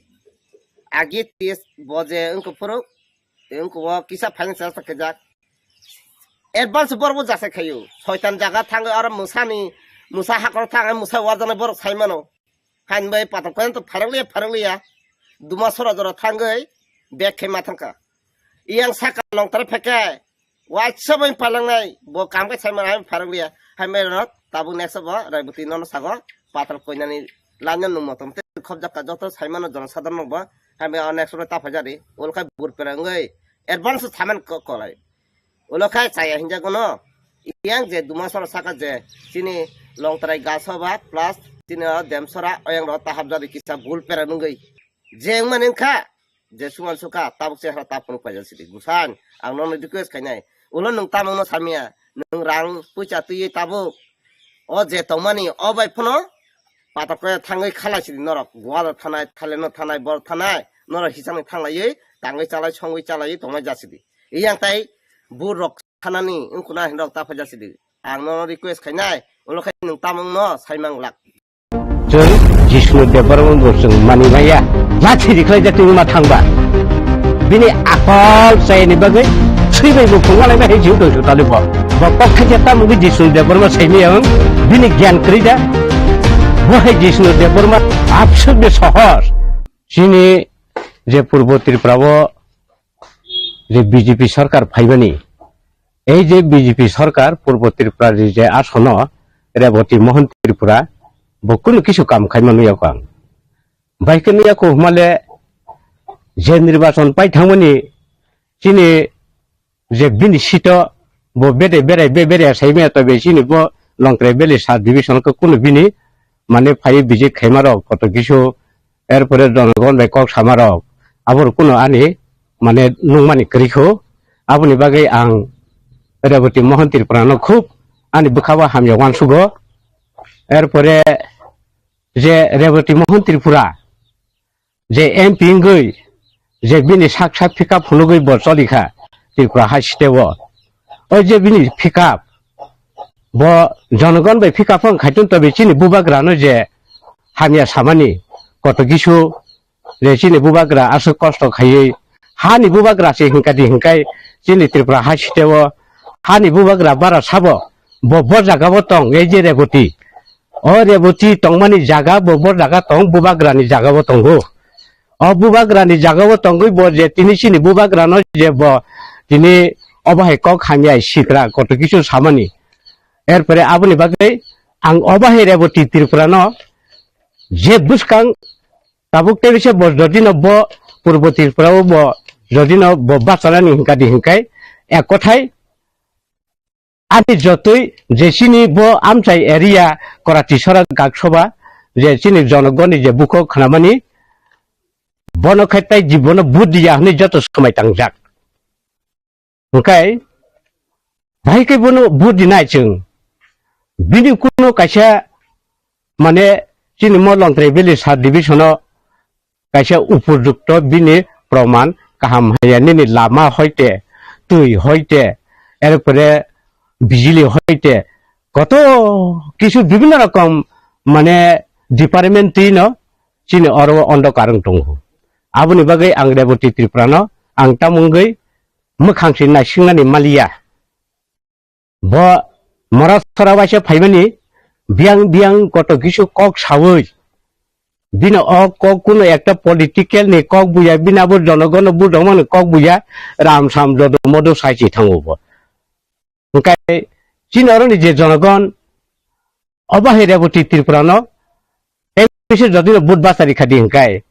Agi tis bo je wngkha phuru, wngkha o kisa finance sa kajak. Advance borok bo jasa khayo. Soitan jaga thangwi oro mwsani, mwsa hakoro thangwi mwsa warjaknai borok sai mano. Hain bai patok khe to pharang liya, pharang liya. Duma sora jora thangwi bag khe ma thangkha. Iyang saka long tare phekhe. Waisa bai palangnai bo kam khe sai mano, hain pharang liya. Hain bai rok tabuk next bo Raiboti nono sago patal koinani lanya nung motom te khobjak ka joto sai mano jono sadharno bo Hamya o next ro ta phaijadi. Ulo khai bur pera wngwi advance thaman ko-, kolai. Ulo khai chaya hinjago no. Yang je duma sora saka je chini Longtrai Gasaba plus chini o Demsora oyang ro ta hapjadi kisa bul pera wngwi. Je wngmani wngkha, je suman suka, tabuk se hara ta phunuk paijak sidi. Gusan, ang nono request khainai. Ulo nwng tamungno samya, nwng rang puisa twiwi tabuk. O je tongmani, o bai phano, patok khe thangwi khalai sidi norok. Goa thanai, Thailand no thanai, bor thanai, norok hisangni thanglaiwi, tangwi chalai, songwi chalaiwi tongmai jasidi. Iyang tai, bur rok thanani, wngkuna hinrok ta phaijak sidi. Ang nono request khainai, ulo khai nwng tamungno saimang lak. Chwng Jishnu Debbarma bo chwng mani maya. Lathi rikhlai jak twi ma thangba. Bini akol chayani bagwi thwibai bo phungalai bai hai jiu tong sutali bo. Bo kok khaja tamo gwi Jishnu Debbarma saimaya wng. Bini gyan kwrwi da. Bo hai Jishnu Debbarma abswk de sohor. Chini je Purbo Tripura o je B J P sarkar phaibani, ei je B J P sarkar Purbo Tripura ni je asono Reboti Mohon Tripura bo kunu kisu kam khaima nuya kho ang. Bai khe nuya kho hwnmale je nirbachon pai thangmani chini je bini sito bo bede berai be berai saimaya tobe chini bo Longtrai Valley sub division khe kunu bini mane phai visit khaima rok koto kisu erpore jonogon bai kok sama rok, abo rok kuno ani mane nungmani kwrwi kho. Aboni bagwi ang Reboti Mohon Tripura no khub ani bwkha o hamya uansugo. Erpore je Reboti Mohon Tripura je M P wngwi je bini sak sak pickup phunugwi bo choli kha Tripura hai state o. O je bini pickup bo jonogon bai pickup wng khaitun tobe chini bubagra no je hamya samani koto kisu je chini bubagra aswk kosto khaiwi hani bubagra se hinkadi hinkai chini Tripura hai state o hani bubagra bara sabo bo bo jaga o tong ei je Reboti. O Reboti tongmani jaga bo bo jaga tong bubagra ni jaga o tongo. O bubagra ni jaga o tongwi bo je tini chini bubagra no je bo tini obo hai kok hamya sitra koto kisu samani. Erpore aboni bagwi ang obo hai Reboti Tripura no je bwskang tabuk tei bisa bo jodi no bo Purbo Tripura o bo jodi no bo bachanani hinkadi hinkai ek kothai ani jotoi je chini bo amchai area Korati Sora Gaksoba je chini jonogoni je bukhuk khnamani bono khai tai jibono buddi ya hwnwi joto swmai tangjak. Hwnkhe bahai khe bono buddi nai chwng. Bini kuno kaisa mane chini mo Longtrai Valley sub division o kaisa upojukto bini proman kaham haya nini lama hoite, twi hoite, erpore bijili hoite, koto kisu bibhinno rokom mane department twi no chini oro o ondo karwng tongo. Aboni bagwi ang Reboti Tripura no ang tamungwi mwkhang se naisingnani maliya. Bo mora sora waisa phaimani biyang biyang koto kisu kok sawi bino o kok kuno ekta political ni kok buya bini abo jonogon no budongmani kok buya ram sam jodo modo sai se thango bo. Hwnkhe chini oroni je jonogon obo hai Reboti Tripura no tei bisi jodi no vote bachari khadi hwnkhe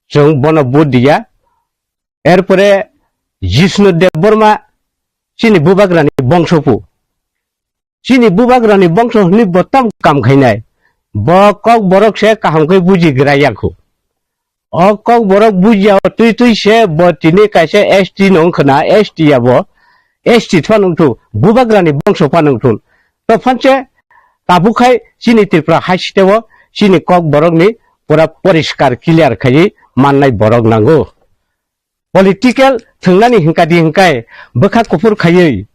chwng bono vote diya. Erpore Jishnu Debbarma chini bubagrani bongsopu. Chini bubagrani bongso hwnwi bo tam kam khainai. Bo kok borok se kaham khe buji gra yakho. O kok borok bujiya o twi twi se bo tini kaisa S T no wngkhwna, S T ya bo. S T phano wngthu, bubagrani bongso phano wngthu. To phanse tabuk khai chini Tripura hai state o chini kok borokni pura poriskar clear khaiwi mannai borok nango. Political thwngnani hwnkadi hwnkhe bwkha kuphur khaiwi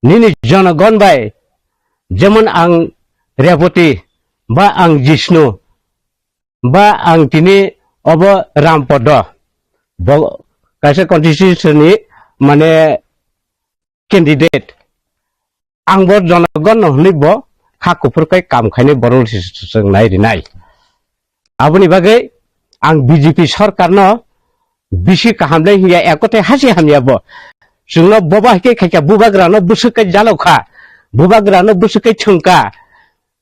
nini jonogon bai, jemon ang Reboti ba ang Jishnu ba ang tini obo Rampodo, bo kaisa constituency ni mane candidate. Ang bo jonogon no hwnwi bo kha kuphur khai kam khainai borok se chwng nai rinai. Aboni bagwi ang B J P sarkar no bisi kaham le hiya, ekote hasi hamya bo. Chwngno bobo hai khe khaikha, bubagra no bwswk khe jalok kha, bubagra no bwswk khe thwng kha.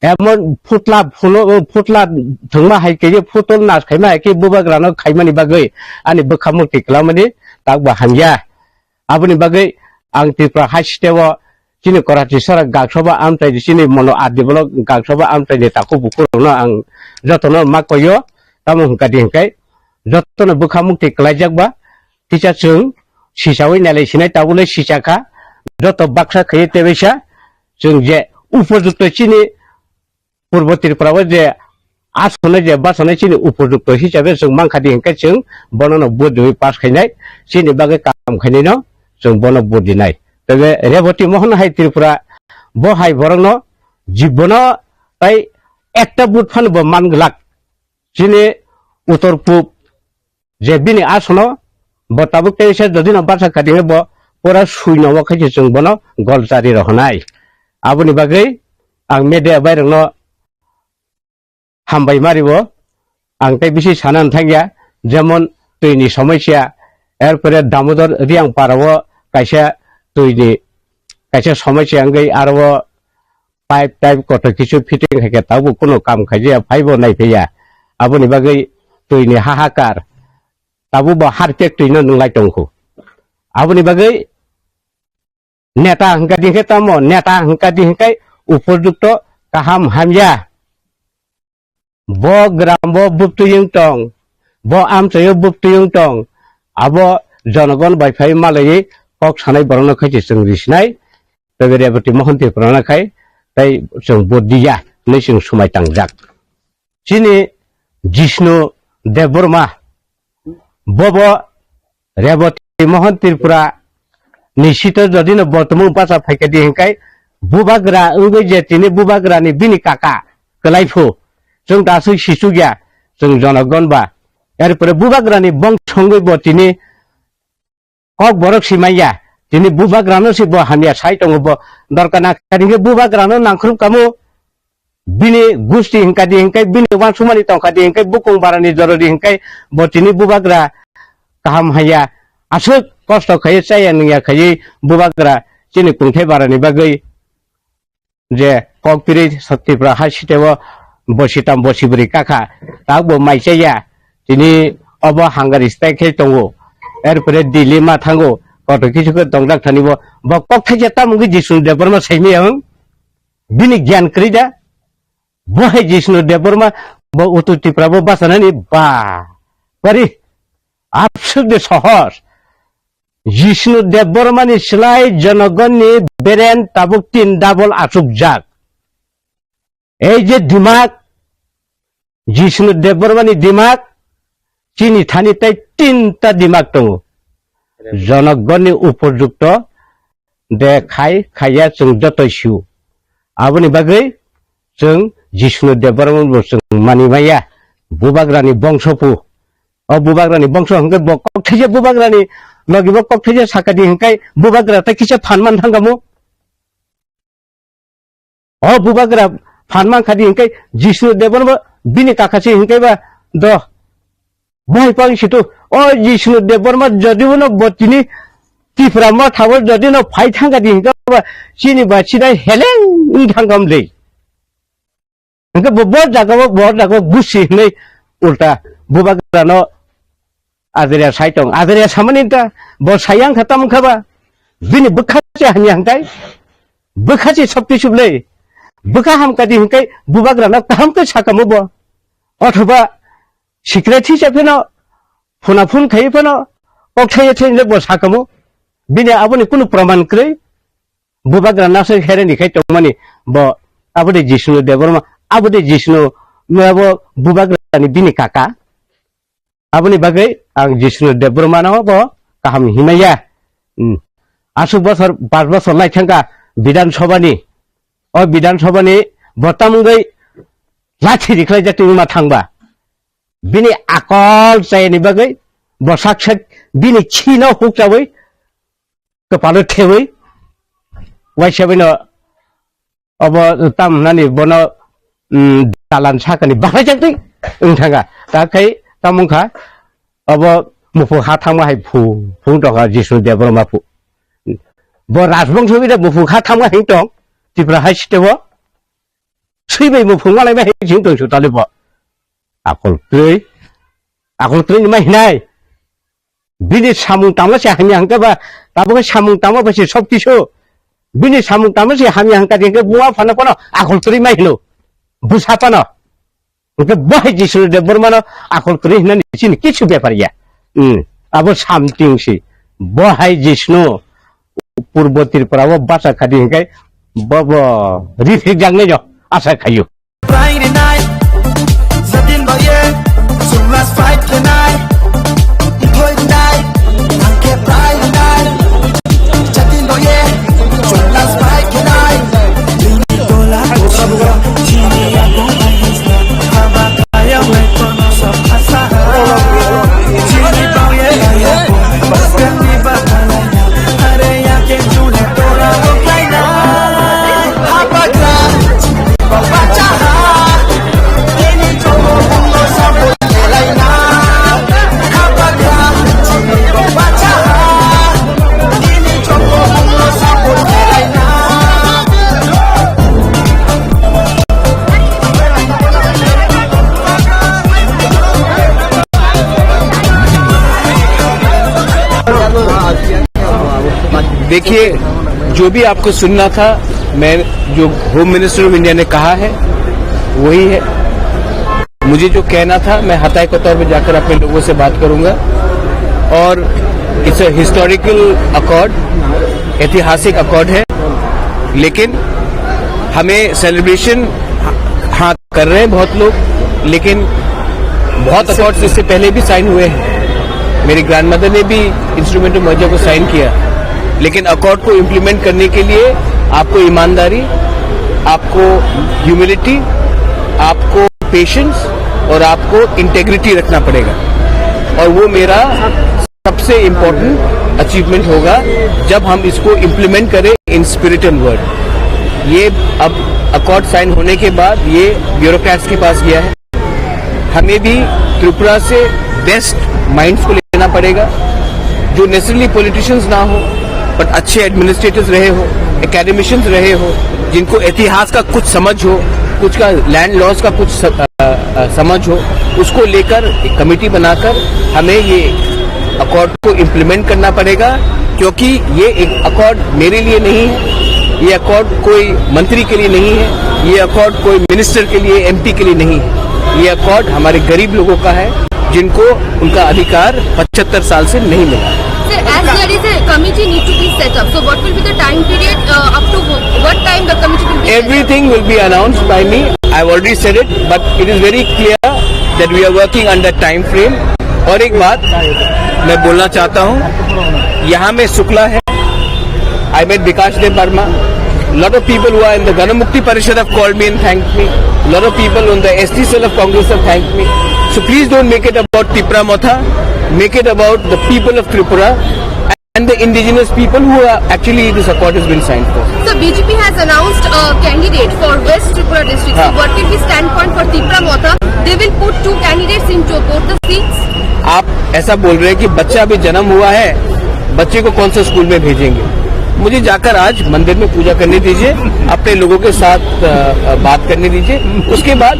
Emon phutla phuno, phutla thwngma hai khe, phutol nas khaima hai khe bubagrano khaimani bagwi ani bwkha mukti kwlamani tak bo hamya. Aboni bagwi ang Tripura hai state-o chini Karachi sara gaksoba amchaini, chini mono adi block gaksoba amchaini takhuk bukhurokno ang jotono ma koyo, tamo hwnkha di hwnkhe jotono bwkha mukti kwlaijak ba, kisa chwng sisawi nailai sinai tabule sisakha, joto baksa khaiwi tebaisa chwng je upojukto chini Purbo Tripura o je asonai je basanai chini upojukto hisabe chwng mankha di hwnkhe chwng bonono vote riwi pass khainai, chini bagwi kam khainaino chwng bono vote rinai. Tebe Reboti Mohon hai Tripura bo hai borokno jibono tai ekta vote phano bo man glak. Chini uttor pub je bini asono bo tabuk teisa jodi no basa kha di hwnkhe bo pura sui no khe chwng bono gol chari rohonai. Aboni bagwi ang media bairokno hambai mari o, ang tei bisi sana thangya, jemon twi ni somosya, erpore Damodar Riang para o kaisa twi ni kaisa somosya wngwi aro o pipe type kotor kisu fitting hai khe tabuk kuno kam khaijaya, phaibo naiphaiya. Aboni bagwi twi ni hahakar, tabuk bo harpek twi no nunglai tongkhu. Aboni bagwi neta hwnkha di hwnkhe tamo, neta hwnkha di hwnkhe upojukto kaham hamya. Bo gram bo buptuyung tong, bo amchaio buptuyung tong, abo jonogon bai phai malaiwi kok sanai borokno khai se chwng risinai, tei Reboti Mohon Tripura no khai tei chwng vote diya hinwi chwng swmai tangjak. Chini Jishnu Debbarma bobo Reboti Mohon Tripura ni sito jodi no bo tumung bacha phaikha di hwnkhe bubagra wngwi je tini bubagra ni bini kaka kwlai phu chwng ta aswk sichuk ya chwng jonogon ba. Erpore bubagra ni bongso wngwi bo tini kok borok si manya tini bubagra no si bo hamya sai tongo bo dorkar na kha di hwnkhe bubagra no nangkhrup kamo. Bini gusti hwnkha di hwnkhe, bini uansukmani tongkha di hwnkhe, bukung barani jorori hwnkhe, bo tini bubagra kaham haiya, aswk kosto khaiwi chaya nungya khaiwi bubagra chini kungthai barani bagwi je kok piri Tripura hai siteo bosi tam bosi bwrwi kakha, tak bo mai chaya, tini obo hangari stai khe tongo, erpore Delhi ma thango, kotor kisu khe tongjak thani bo, bo kok thaisa tamo wngwi Jishnu Debbarma saimaya wng? Bini gyan kwrwi da? Bo hai Jishnu Debbarma, bo Uttor Tripura bo bachanani ba. Bari, absuk de sohos. Jishnu Debbarma ni slai jonogon ni beren tabuk tin double achukjak. Ei je dimak, Jishnu Debbarma ni dimak, chini thani tei tinta dimak tongo. Jonokgor ni upojukto de khai khaiya chwng jotoi sio. Aboni bagwi chwng Jishnu Debbarma bo chwng mani maya, bubagra ni bongso phu. O bubagra ni bongso hwnkhe bo kok thaisa bubagra ni logi bo kok thaisa saka di hwnkhe bubagra tei kisa phan man thangkamo. O bubagra phan man kha di hwnkhe Jishnu Debbarma bini kaka se hwnkhe ba do. Bo hai pang situ o Jishnu Debbarma jodi bono bo tini Tipra Motha o jodi no phai thangkha di hwnkhe ba chini ba sidai heleng wng thangkam le. Hwnkhe bo, bo jaga o, bo jaga o gusi hinwi ulta bubagra no Ajaria sai tong, ajaria samani ta, bo sai yang kha tamo kha ba, bini bwkha se hamya hwnkhe, bwkha se sopti sublei, bwkha hamkha di hwnkhe bubagra no kaham khe sakamo bo, othoba secret hisa pheno, phuna phun khai pheno, kok thaiya thai le bo sakamo, bini aboni kunu praman kwrwi, bubagra nasai hereni khai tongmani bo, abode Jishnu Debbarma, abode Jishnu, abo bubagra ni bini kaka. Aboni bagwi ang Jishnu Debbarma no bo kaham himaya. Hmm. Aswk bosor, pas bosor lai thangkha Bidhan Sabha ni. O Bidhan Sabha ni bo tam wngwi lathi rikhlai jak tongma thangba. Bini akol chayani bagwi bo sak sak bini khi no huk chawi kwpalo thewi waisa bino obo tam nani bono, mm, dalan sakani bahai jak twi wng thangkha. Ta khai tam wng kha obo muphu ha thangma hai phu, phu tongkha Jishnu Debbarma phu. Bo rajbongso bida muphu ha thangma hai tong Tripura hai sitebo. Sui bai muphung malai bai chwng tong su tali bo. Akol twi. Akol twi ni mai hinai. Bini samung tangma se hamya hingke ba, tabuk samung tangma ba se sob kisu. Bini samung tangma se hamya hingka hingke buma phano phano akol twi mai hino. Busa phano. Hingke bahai Jisnu Debbarmano akol kwrwi hinani chini kichu bepar ya. Hmm. Abo something si. Bahai Jisnu Purbo Tripura o basa khadi hingke bo, bo rifrik jaknai jo asa khayu. देखिए, जो भी आपको सुनना था, मैं, जो home minister of India ने कहा है, वही है। मुझे जो कहना था, मैं हताई कतौर में जाकर अपने लोगों से बात करूंगा। और it's a historical accord, ऐतिहासिक अकॉर्ड है, लेकिन हमें सेलिब्रेशन, हाँ, कर रहे हैं बहुत लोग, लेकिन बहुत अकॉर्ड्स इससे पहले भी साइन हुए हैं। मेरी ग्रैंडमदर ने भी इंस्ट्रूमेंट ऑफ मर्जर को साइन किया, लेकिन अकॉर्ड को इम्प्लीमेंट करने के लिए आपको ईमानदारी, आपको ह्यूमिलिटी, आपको पेशेंस और आपको इंटेग्रिटी रखना पड़ेगा। और वो मेरा सबसे इम्पोर्टेंट अचीवमेंट होगा, जब हम इसको इम्प्लीमेंट करें इन स्पिरिट एंड वर्ड। ये अब अकॉर्ड साइन होने के बाद ये ब्यूरोक्रेट्स के पास गया है। हमें भी त्रिपुरा से बेस्ट माइंड्स को लेना पड़ेगा, जो नेसेसरली पॉलिटिशियंस ना हो, बट अच्छे एडमिनिस्ट्रेटर्स रहे हो, एकेडमिशियंस रहे हो, जिनको इतिहास का कुछ समझ हो, कुछ का लैंड लॉस का कुछ स-, अ, अ, समझ हो, उसको लेकर एक कमेटी बनाकर हमें ये अकॉर्ड को इम्प्लीमेंट करना पड़ेगा, क्योंकि ये एक अकॉर्ड मेरे लिए नहीं है, ये अकॉर्ड कोई मंत्री के लिए नहीं है, ये अकॉर्ड कोई मिनिस्टर के लिए, एमपी के लिए नहीं है। ये अकॉर्ड हमारे गरीब लोगों का है, जिनको उनका अधिकार पचहत्तर साल से नहीं मिला। Sir, as there is a committee need to be set up, so what will be the time period, uh, up to wh-, what time the committee will be set up? Everything will be announced by me. I've already said it, but it is very clear that we are working under time frame. और एक बात मैं बोलना चाहता हूँ, यहाँ में शुक्ला है, I met Bikash Deb Barma. Lot of people who are in the Ganamukti Parishad have called me and thanked me. Lot of people on the S T cell of Congress have thanked me. So please don't make it about Tipra Motha. Make it about the people of Tripura and the indigenous people who are actually this accord has been signed for. So B J P has announced a candidate for West Tripura district. So हाँ। What will be standpoint for Tipra Motha? They will put two candidates into both the seats. आप ऐसा बोल रहे हैं कि बच्चा अभी जन्म हुआ है, बच्चे को कौन सा स्कूल में भेजेंगे? मुझे जाकर आज मंदिर में पूजा करने दीजिए, अपने लोगों के साथ, अ, अ, बात करने दीजिए, उसके बाद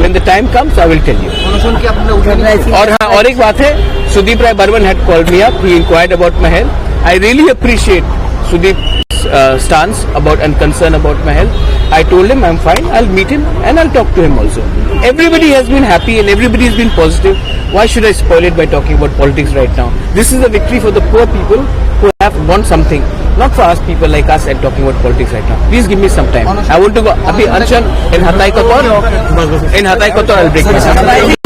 when the time comes, I will tell you. अनशन की आपने उठा नहीं? और हाँ, और एक बात है, Sudeep Rai Barman had called me up, he inquired about my health. I really appreciate Sudeep's, uh, stance about and concern about my health. I told him I'm fine, I'll meet him and I'll talk to him also. Everybody has been happy and everybody has been positive. Why should I spoil it by talking about politics right now? This is a victory for the poor people who have want something, not for us people like us and talking about politics right now. Please give me some time. I want to go. अभी अनशन in Hatai Kotor, in Hatai Kotor, I'll break my fast.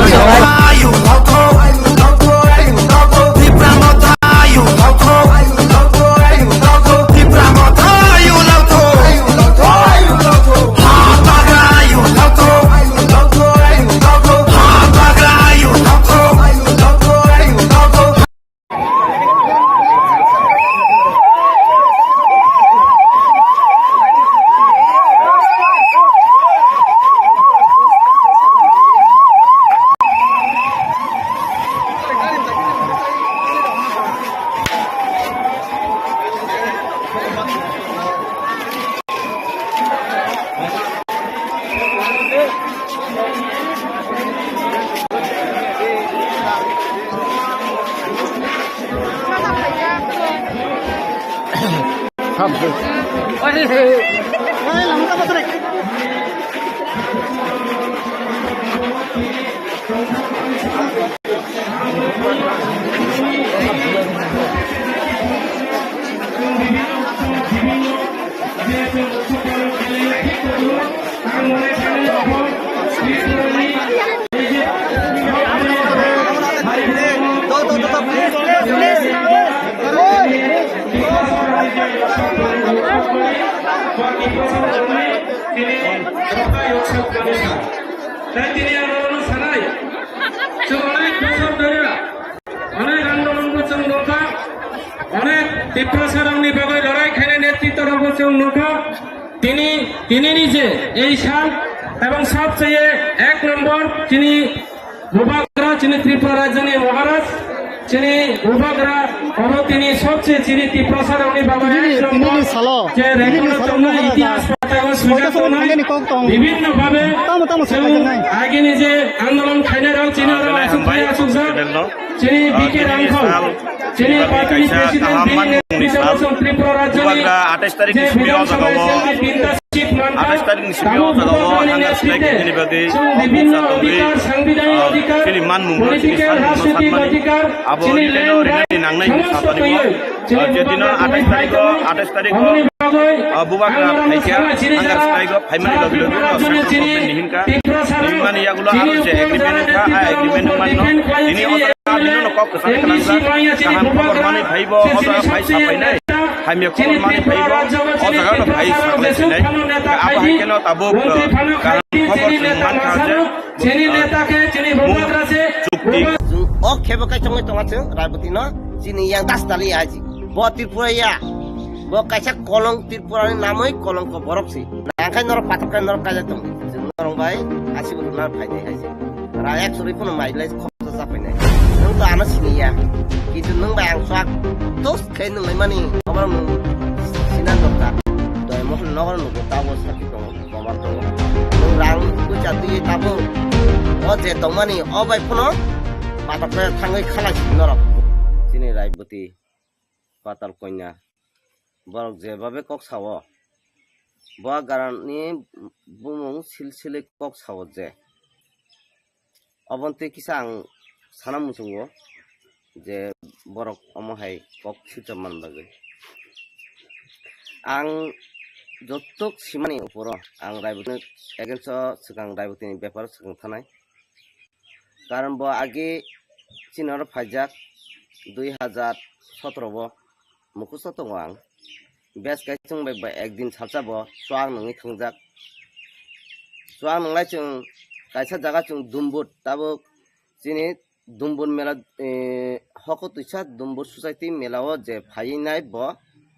Tei tini ang norokno sanai, chwng onek bosor dhoriya onek andolonbo chwng nukha, onek Tiprasarokni bagwi lorai khainai netritwarokbo chwng nukha. Tini, tinini je ei sal ebong sabcheye ek nombor tini Bubagra chini Tripura Rajyani Maharaj, chini Bubagra, obo tini sobse chini Tiprasa rokni bagwi Tinini, ek nombor tinini salo, je tinini record salo tongnai, Maharaja. Itihas patao Soita sujak salo tongnai, thangani kok tong. Bibhinno bhabe Tamo, tamo, chwng soita tongnai. Agini je andolon khainai rok chini oro asuk asuk jak. Chini B K Rangkhol, chini party ni president, bini netritwo chwng Tripura Rajyani je Bidhan Sabha election ni tinta seat mankha, tabuk Bubagra ni netritwe chwng bibhinno adhikar, sangbidhanik adhikar, political, rajnitik adhikar, chini land right, somosto twiwi chini Bubagra ni bagwi phai tongo. Aboni bagwi ang norokno sana chini jora Tripura Rajyani chini Tiprasa rok, chini Uttor Jyala netritwo chwng defend khlai chini M D C manya chini Bubagra, chini sobse neta, chini Tripura Rajya o chini Tiprasa rok jesuk phano neta khai di, montri phano khai di, chini neta masano, chini neta khe chini Bubagra se, Bubagra. O khebo kai chongwi tonga chwng Raiboti no, chini yang das tali aji. Bo Tripura ya. Bo kaisa kolong Tripura ni namwi kolongko borok si. Nangkhai norok patok kai norok kaijak tong. Chwng norok bai asibo rwna phainai hai se. Ra ek suri phano mai lai khoroksa cha phainai. Nwng to ano sini ya. Kintu nwng bai ang swk tos khai nwng lai mani. Obo nwng sinan dorkar. Doi mohon nogo nugo tabo sakhi tongo. Kobar tongo. Nwng rang puisa twi tabo. O je tongmani o bai phano patok kai thangwi khalai si norok. Chini Raiboti. Patal Konya. Borok je babe kok sao, bo garani bumung silsili kok sao je. Oboni twi kisa ang sana muchungo je borok omo hai kok swijak man bagwi. Ang jotok simani uphuru ang Raiboti against o swkang Raiboti ni bepar swkang thanai. Karon bo age chini oro phaijak dui hajar sotoro o mukusto tongo ang. Bes kai chwng bai ba ekdin salsa bo chuak nungwi thangjak. Chuak nunglai chwng kaisa jaga chwng Dumbur tabuk chini Dumbur mela, eh, hoko twisa Dumbur society mela o je phaiwi nai bo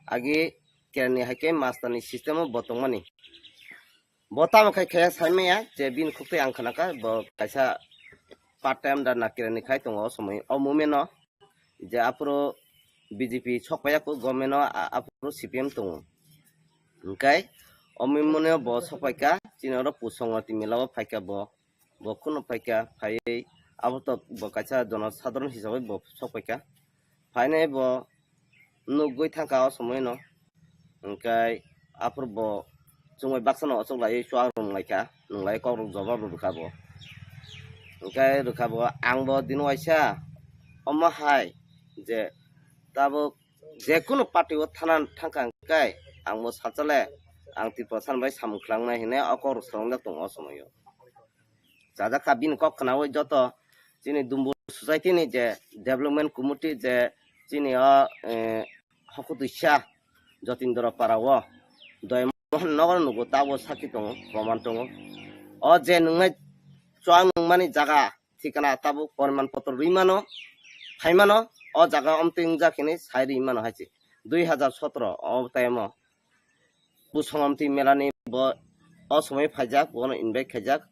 age kerani hai khe master ni system o bo tongmani. Bo tamo khai khaya sai maya je bini khuk twi ang khna kha bo kaisa part time da nakira ni khai tongo o somoi o moment no je aphuru B J P sok paiya kho government no a-, aphuru C P M tongo. Hwnkhe o moment no bo sok paikha chini oro Pusongoti mela o phaikha bo, bo kheno phaikha phaiwi abo to bo kaisa jono sadharon hisabai bo sok paikha. Phainai bo nugwi thangkha o somoi no. Hwnkhe aphuru bo chwngbai baksa no ochoklaiwi chuak rwnglaikha, nunglai kokrok jobab rwkha bo. Hwnkhe rwkha bo, ang bo dino waisa omo hai je tabuk jekunu party o thana thangkha hwnkhe ang bo salsa le ang Tiprasa ni bai samung khlangna hinwi o kokrok swrwngjak tongo o somoi o. Chajak kha bini kok khnaui joto chini Dumbur society ni je development committee je chini o, eh, hokutwisa Jotindra para o Doymohon nogo nugo tabo sakhi tongo, proman tongo. O je nungnai chuak nungmani jaga thikana tabo poriman potro rwi mano, phai mano, o jaga omtwi wngjak hini sai rwi mano hai se. Dui hajar sotro o time o Pusongomti melani bo o somoi phaijak, bono invite khaijak.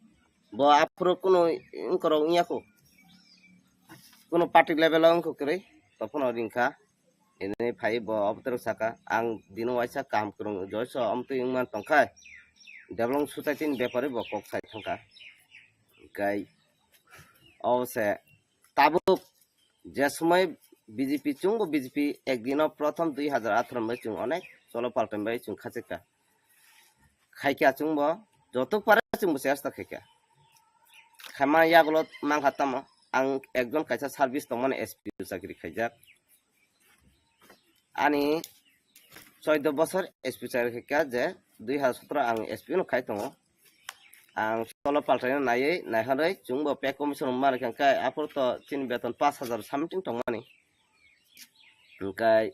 Bo aphuru kunu wngkorok wngya kho. Kunu party level o wngkha kwrwi, tophano ringkha. Ini phai bo obotorok saka, ang dino waisa kaham kwrwng joiso omtwi wngman tongkha. Development society ni bepari bo kok sai thangkha. Hwnkhe o se tabuk je somoi B J P chwngbo B J P ekdino prothom dui hazar atharo bai chwng onek cholo paltan bai chwng khachikha. Khaikha chwngbo joto pare chwngbo chesta khaikha. Khaima yagulo mankha tamo ang ekjon kaisa service tongmani S P O chakri khaijak. Ani choido bosor S P chai kha je dui hazar sotro ang S P no khai tongo. Ang cholo paltaino naiwi naihorwi chwngbo pay commission rwma rwkha, hwnkhe aphuru to chini beton pash hazar something tongmani. Hwnkhe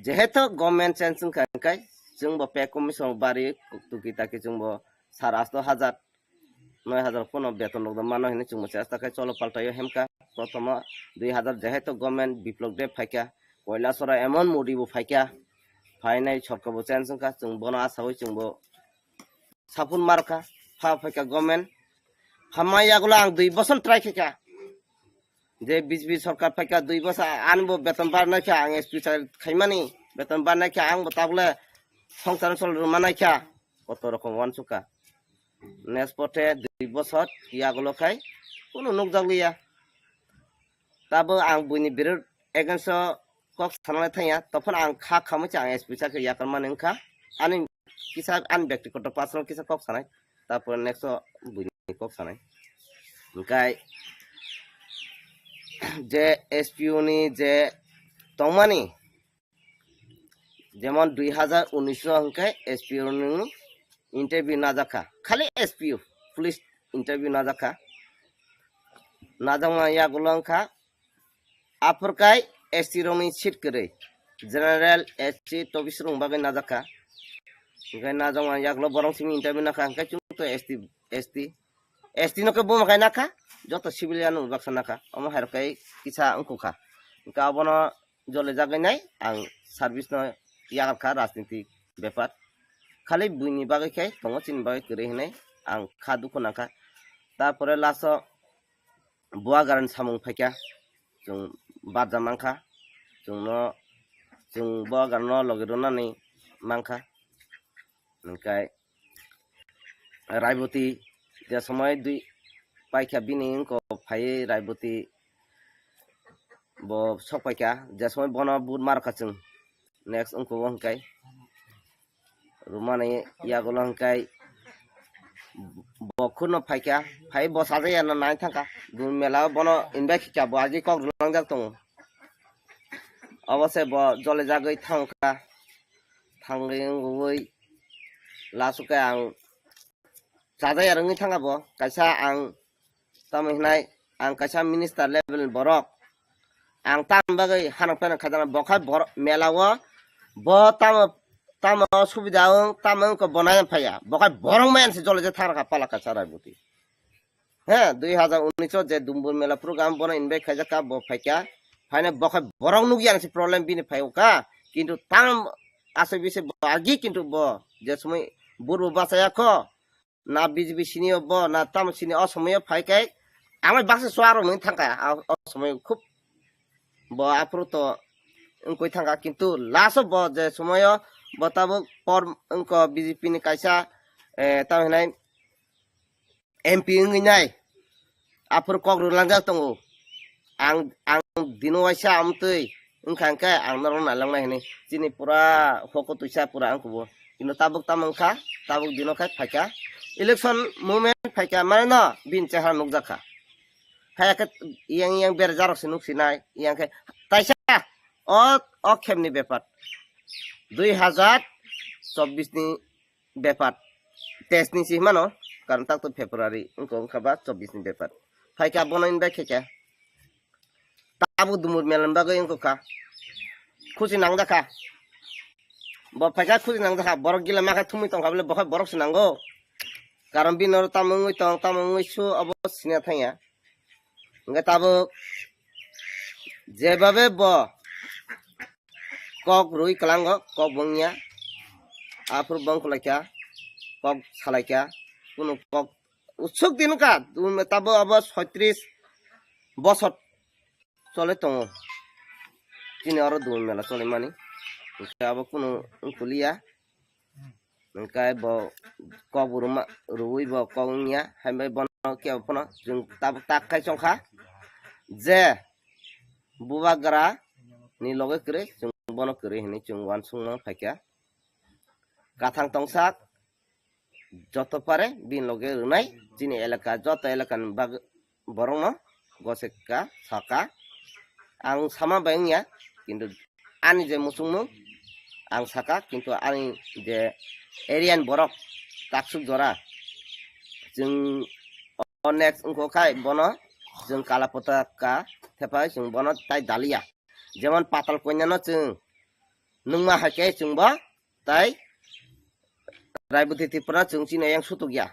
jehetu government change wngkha, hwnkhe chwngbo pay commission bari tuki taki chwngbo sar asto hazar noi hazar pono beton rok mano hinwi chwngbo chesta khe cholo paltaio hemkha. Prothomo dui hazar jehetu government Biplop Deb phaikha, Koilasora emon Modi bo phaikha, phainai sorkar bo change wngkha, chwng bono asawi chwngbo sapun markha, pha phaikha government. Phamma yagulo ang dui bosor try khaikha, je B J P sorkar phaikha dui bosor, ani bo beton barnai kha, ang S P chai khaimani beton barnai kha, ang bo tabule songsar sol rwma nai kha, koto rokom wansukha. Next pote dui bosor yagulo khai kunu nukjakliya. Tabo ang buini birud against o kok sanalai thangya, tophano ang kha khamwi cha ang S P chakri yakarmani wngkha. Ani kisa ani bektigoto personal kisa kok sanai, tarpore next o buini kok sanai. Hwnkhe je S P O ni je tongmani, jemon dui hazar unis o hwnkhe S P O ni interview najakha, khali S P O police interview najakha. Najakma yagulo wngkha aphurkai S T rokni seat kwrwi, general, S T, tobis rokni bagwi najakha. Hwnkhe najakma yagulo borok simi interview nakha, hwnkhe chwng to S T, S T, S T no khe buma khai nakha, joto civilian no baksa nakha, omo hai rok khe kisa wngkukha. Hwnkhe abono jole jagwi nai ang service no yakarkha rajniti bepar. Khali buini bagwi khe tongo, chini bagwi kwrwi hinwi ang kha dukhu nangkha. Tarpore last o Bubagrani samung phaikha, chwng barja mankha, chwngno, chwng Bubagrano logi rwnani mankha. Hwnkhe Raiboti je somoi dui paikha bini wngko phaiwi Raiboti bo sok paikha, je somoi bono but markha chwng next wngko bo hwnkhe. Rwmani yagulo hwnkhe bo khurno phaikha, phai bo sajaya no nai thangkha. Dun mela o bono invite kha, bo agi kok rwlangjak tongo. Obo se bo jole jagwi thangkha, thangwi wngwi last o khe ang sajaya rwngwi thangkha bo. Kaisa ang tamo hinai ang kaisa minister level ni borok, ang tam bagwi hanok pheno khajana, bo khai borok mela o bo tamo tamo subida wng tamo wngkha bo nai phaiya, bo khai borok maya se jole je thangkha pala kaisa Raiboti. He, dui hazar unis o je Dumbur mela program bono invite khaijak kha, bo phaikha, phaina bo khai borok nukya se problem bini phai kha, kintu tam aswk bisi bo agi kintu bo je somoi burbo bachaya kho, na B J P sini o bo, na tamo sini o somoi o phai khe, amai baksa suaro nung thangkha, a, o somoi o khub bo aphuru to wngkoi thangkha, kintu last o bo je somoi o bo tabuk por wngkha B J P ni kaisa, eh, tamo hinai M P wngwi nai, aphuru kok rwlangjak tongo. Ang, ang dino waisa amtwi wngkha hwnkhe ang norok nailangnai hinwi. Chini pura hoko twisa pura ang kubo. Kintu tabuk tamo wngkha, tabuk dino khai phaikha. Election moment phaikha, mane no bini chehara nukjakha. Phaiya khe yang yang berjarok se nuksinai, yang khe taisa o, o khemni bepar. Dui hazar chobbish ni bepar. Test ni si himano, karon tak to February, wngkha wngkha ba chobbish ni bepar. Phaikha bono invite khaikha. Tabuk Dumur mela ni bagwi wngkha. Khusi nangjakha. Bo phaikha khusi nangjakha. Borok gila makha thumwi tongkha bole, bo khai borok se nango. Karon bini oro tamo wngwi tong, tamo wngwi su, obo sina thangya. Hwnkhe tabuk jebabe bo kok rwi kwlango, kok bo wngya. Aphuru bo wngkulaikha, kok salaikha, kunu kok usuk din wngkha, tabuk abo soitris bosor choli tongo. Chini oro Dul mela cholimani, hwnkhe abo kunu wngkuliya. Hwnkhe bo kok bo rwma, rwui bo kok wngya, hai bai bono kebo phano chwng tabuk tak khai chongkha je bubagra ni loge kwrwi, chwng bono kwrwi hinwi chwng uansukma phaikha. Kathang tongsak joto pare bini loge rwnai, chini elaka joto elakani bag-, borokno goseka saka. Ang sama bai wngya, kintu ani je muchungmung ang saka, kintu ani je area ni borok taksuk jora chwng o next wngkha khai bono chwng kala potaka thepai chwng bono tai daliya. Jemon Patal Konyano chwng nungma hai khe chwngbo tai Raiboti Tripura chwng chini yang sutuk ya.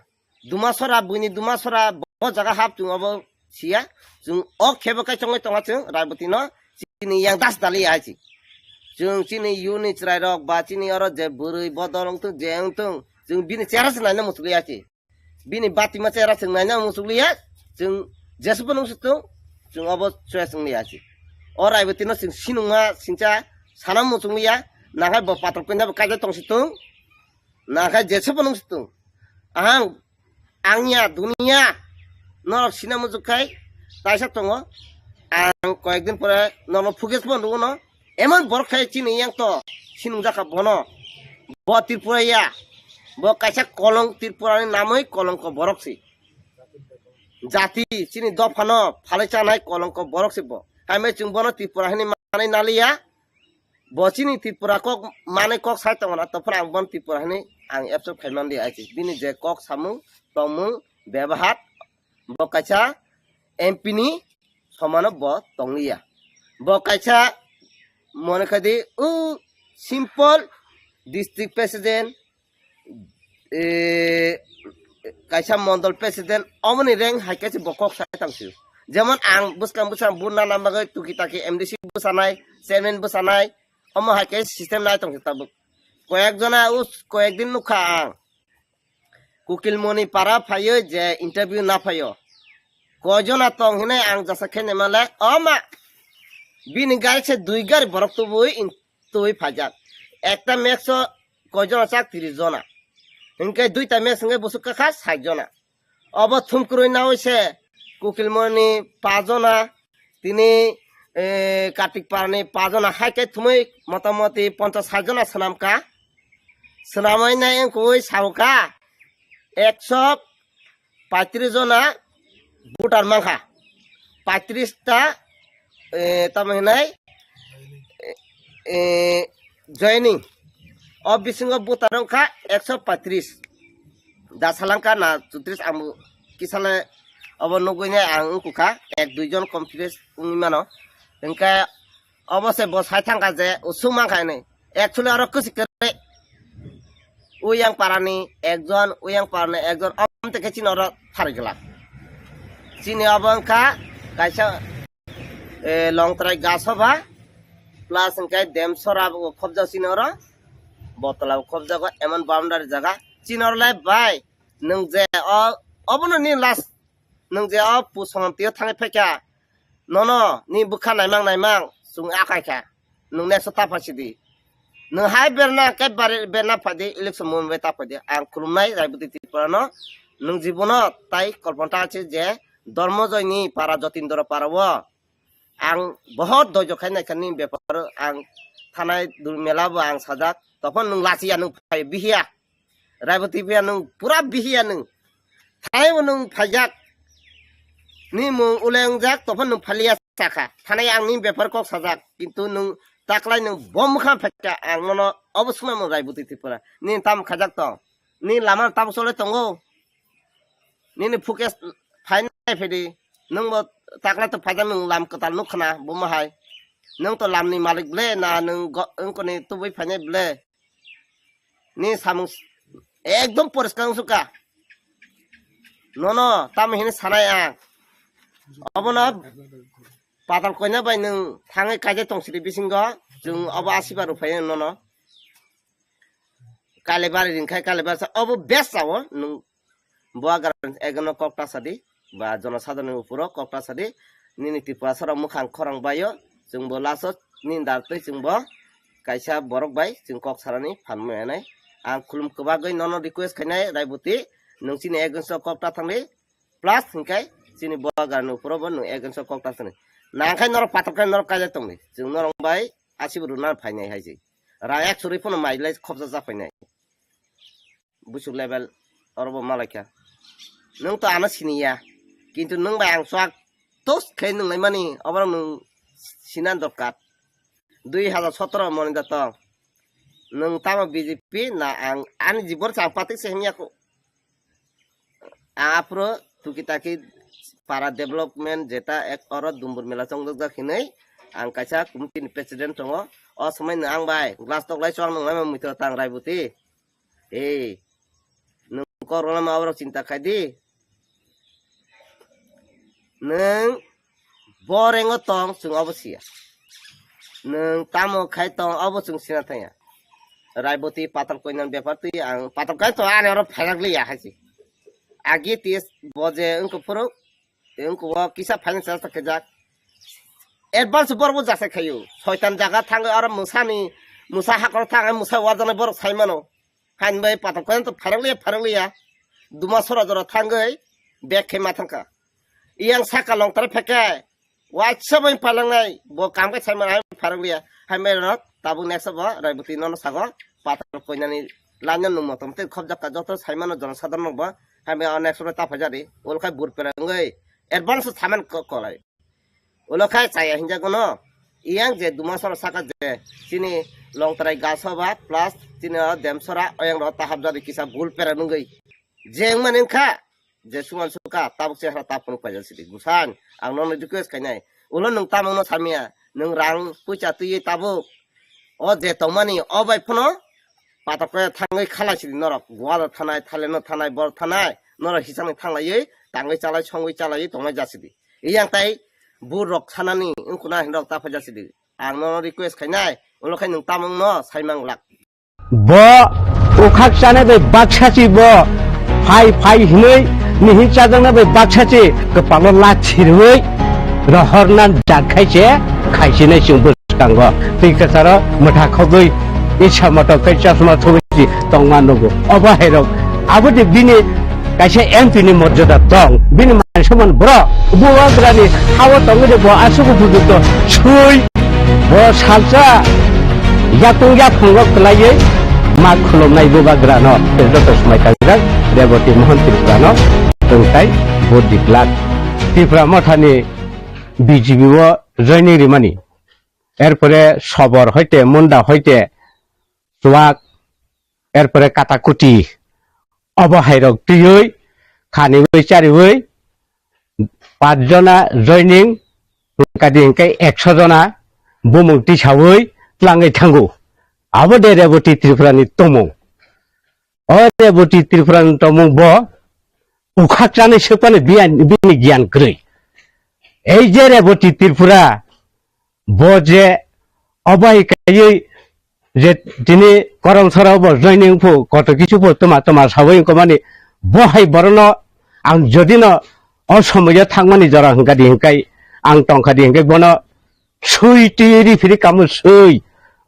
Dumasora, buini Dumasora bo jaga hap chwng obo siya. Chwng o khebo kai chongwi tonga chwng Raiboti no chini yang das dali ya hai chi. Chwng chini yuni chwrai rok ba chini oro je bwrwi bodol wngtung je wngtung chwng bini chera se naina muchukli ya chi. Bini batima chera chwng naina muchukli ya. Chwng jesbo nung sutung chwng obo choya chwng li ya chi. O Raiboti no chwng sinungma sincha sana muchukli ya. Nakhai bo Patal Konya bo kaijak tong situng. Nakhai jesbo nung situng. Ahang Angya, duniya, norok sina muchuk khai taisa tongo. Ang koyekdin pore norok phuges bo nugo no. Emon borok khai chini yang to sinungjak kha bono. Bo Tripura ya. Bo kaisa kolong Tripura ni namwi kolongko borok si. Jati chini dopha no phalai chanai kolongko borok si bo. Hamai chwng bono Tripura hinwi manwi naliya. Bo chini Tripura kok manwi kok sai tongo na, tongphuru ang bono Tripura hinwi ang accept khai man di achi. Bini je kok samung, tongmung, bebahar, bo kaisa M P ni somano bo tongliya. Bo kaisa mone khai di, o simple district president, eh, kaisa mondol president, omoni rank hai kaisa bo kok sai tang sio. Jemon ang bwskang bwskang bo nana bagwi tuki taki M D C bwsanai, chairman bwsanai, omo hai kaisa system nai tong tabuk. Koyek jona us, koyek din nukha ang. Kukilmoni para phaio je interview na phaio. Koi jona tong hinai ang jasa khe nemale, o ma, bini gari se dui gari borok tubui in twi phaijak. Ekta max o koi jona chak? Tris jona. Hinkhe duita max hinkhe busuk kakha sait jona. Obo thumkrwi nawi se Kukilmoni pa jona, tini, eh, Kartik Parani pa jona hai khe thumwi motamoti ponchas sait jona swnamkha. Swnamwi nai wngkui saukha ekso paitris jona voter mankha. Paitris ta, eh, tamo hinai, eh, eh, joining. O bisingo voter wngkha ekso paitris. Da salangkha na chutris ang kisale obo nugui nai ang wngkukha. Ek dui jon confidence wngwi mano. Hingkhe obo se bo sai thangkha je usuk mankha hinwi. Actually oro kwsik kwrwi. Uyang parani ekjon, uyang parani ekjon, om teke chini oro pharigwlak. Chini obo wngkha kaisa, eh, longtrai gasoba, plus hingkhe demsora bo khobjak chini oro, botola bo khobjago, emon boundary jaga. Chini oro lai bai, nwng je o, obono ni last, nwng je o pusongam tio thangwi phaikha, nono ni bwkha naimang naimang chwng akai kha, nwng next o ta phai sidi. Nwng hai berna khe bari berna phai di, election moment bai ta phai di. Ang khulumnai Raiboti Tripura no, nwng jibono tai kolpon ta se je Dormojoy ni para, Jotindra para o ang bohot doijo khai nai kha ni bepar o. Ang thanai dul mela bo ang sajak, tophon nwng lachiya, nwng phai bihiya. Raiboti phiya nwng pura bihiya nwng. Thanai bo nwng phaijak. Ni mung uleng jak, tophon nwng phaliya sakha. Thanai ang ni bepar kok sajak. Kintu nwng taklai nwng bom kha phaikha, ang nono obo sumai mo Raiboti Tripura. Ni tam khajak tong. Ni lama tam chole tongo. Nini focus phainai phedi. Nwng bo taklai to phaijak, nwng lam kwtal nuk khna, bo mo hai. Nwng to lam ni malik ble, na nwng go-, wngkoni tubui phainai ble. Ni samung s-, ekdom poriskar wngsuka. Nono tamo hini sanai ang. Obono Patal Koina bai nwng thangwi kaijak tong sidi bisingo. Chwng obo asiba rwphai nono. Kalibari ringkhai, kalibari sa obo best sao nwng. Bubagra ekno kok ta sadi, ba jonosadharonni uphuro kok ta sadi, nini Tripura sarok mwkhang khorang baio, chwngbo last o nini dar twi chwngbo kaisa borok bai chwng kok sarani phan maya nai. Ang khulum kwbagwi nono request khainai, Raiboti, nwng chini against o kok ta thangdi, plus hinkhe chini Bubagrani uphuro bo nwng against o kok ta thangdi. Nangkhe norok patok khe norok kaijak tongdi. Chwng norok bai asibo rwna phainai hai se. Rang ek churwi phano mai lai khopsa cha phainai. Busuk level oro bo malaikha. Nwng to ano siniya. Kintu nwng bai ang swk tos khe nwng laimani oborok nwng sinan dorkar. Dui hajar sotoro moni da tong. Nwng tamo B J P na ang ani jibon chang patik se himya ko. Aphuru tuki taki para development jeta ek oro dumbur mela chongjak jak hinwi ang kaisa committee ni president tongo. O swmai no ang bai glass tok lai chwng nung lai muitu tang Raibuti. Ei, nwng kok rwna ma aborok chinta khai di. Nwng bo rengo tong chwng obo siya. Nwng tamo khai tong obo chwng sina thangya. Raiboti patal koinani bepar twi ang patal kai to ani oro phairak liya hai se. Agi tis bo je wngkha phuru, wngkha o kisa finance ta kajak. Advance borok bo jasai khayu. Soitan jaga thangwi oro mwsani, mwsa hakoro thangwi mwsa warjaknai borok sai mano. Hain bai patok khe to pharok liya, pharok liya. Duma sora jora thangwi bag khe ma thangkha. Iyang saka long tara phekhe, waisa bai palangnai, bo kam khe sai mano, hain pharok liya. Hain bai rok tabuk next bo Raiboti nono sago patok koinani line no nung motom tei khobjak ka joto sai mano jono sadharok bo. Hain bai next ro ta phajari, ol khai bur perangwi advance saman ko-, kolai. Ulo khai chaya hinjago no. Iyang je duma sora saka je chini longtrai gaso ba plus chini o demsora oyang ro tahap jadi kisa bul pera nungwi. Je wngmani wngkha je suman suka tabuk se hara tapung paijak sidi. Busan ang nono request khainai. Ulo nwng tamung no samya. Nwng rang puisa twiwi tabuk. O je tongmani o bai phano patok khe thangwi khalai sidi norok. Goa thanai, Thailand no thanai, bor thanai. Norok hisangni thanglaiwi tangwi chalai songwi chalaiwi tongnai jasidi. Iyang tai burok sanani wngkuna hinrok ta phaijak sidi. Ang nono request khainai, ulo khai nwng tamung no saimang glak. Bo ukhak chana bai baksa chi bo phai phai hinwi mihi chajakna bai baksa chi kwpalo la chirwi rohorna jat khai che khai chinai chwng bwskango. Twi kwcharo mwtha khogwi isa motok kai chasma thogwi tongma nugo. Obo hai rok abo de bini kaisa M P ni morjada tong, bini man soman borok. Bubagrani hao tongwi de bo aswk upojukto sui. Bo salsa yakung yaphango kwlaiwi ma khulumnai bubagrano. Joto swmai kaijak Reboti Mohan Tripurano tongtai bo diklak. Tripura mothani B J P o joining rimani. Erpore Sobor hoite, Munda hoite, Chuak, erpore Katakuti. Obo hai rok twiwi khaniwi chariwi pach jona joining, kadi hingke ekso jona bumung tisawi tlangwi thango. Abo de Reboti Tripura ni tomung. O Reboti Tripura ni tomung bo ukhak chanai swkmani biyan, bini giyan kwrwi. Ei je Reboti Tripura, bo je obo hai kaiwi je tini koromsora bo joining phu koto kisu phu tuma tuma sawi wngkha mani bo hai borokno ang jodi no o somoyo thangmani jora hwnkha di hwnkhe ang tongkha di hwnkhe bono sui twi ri phiri kamo sui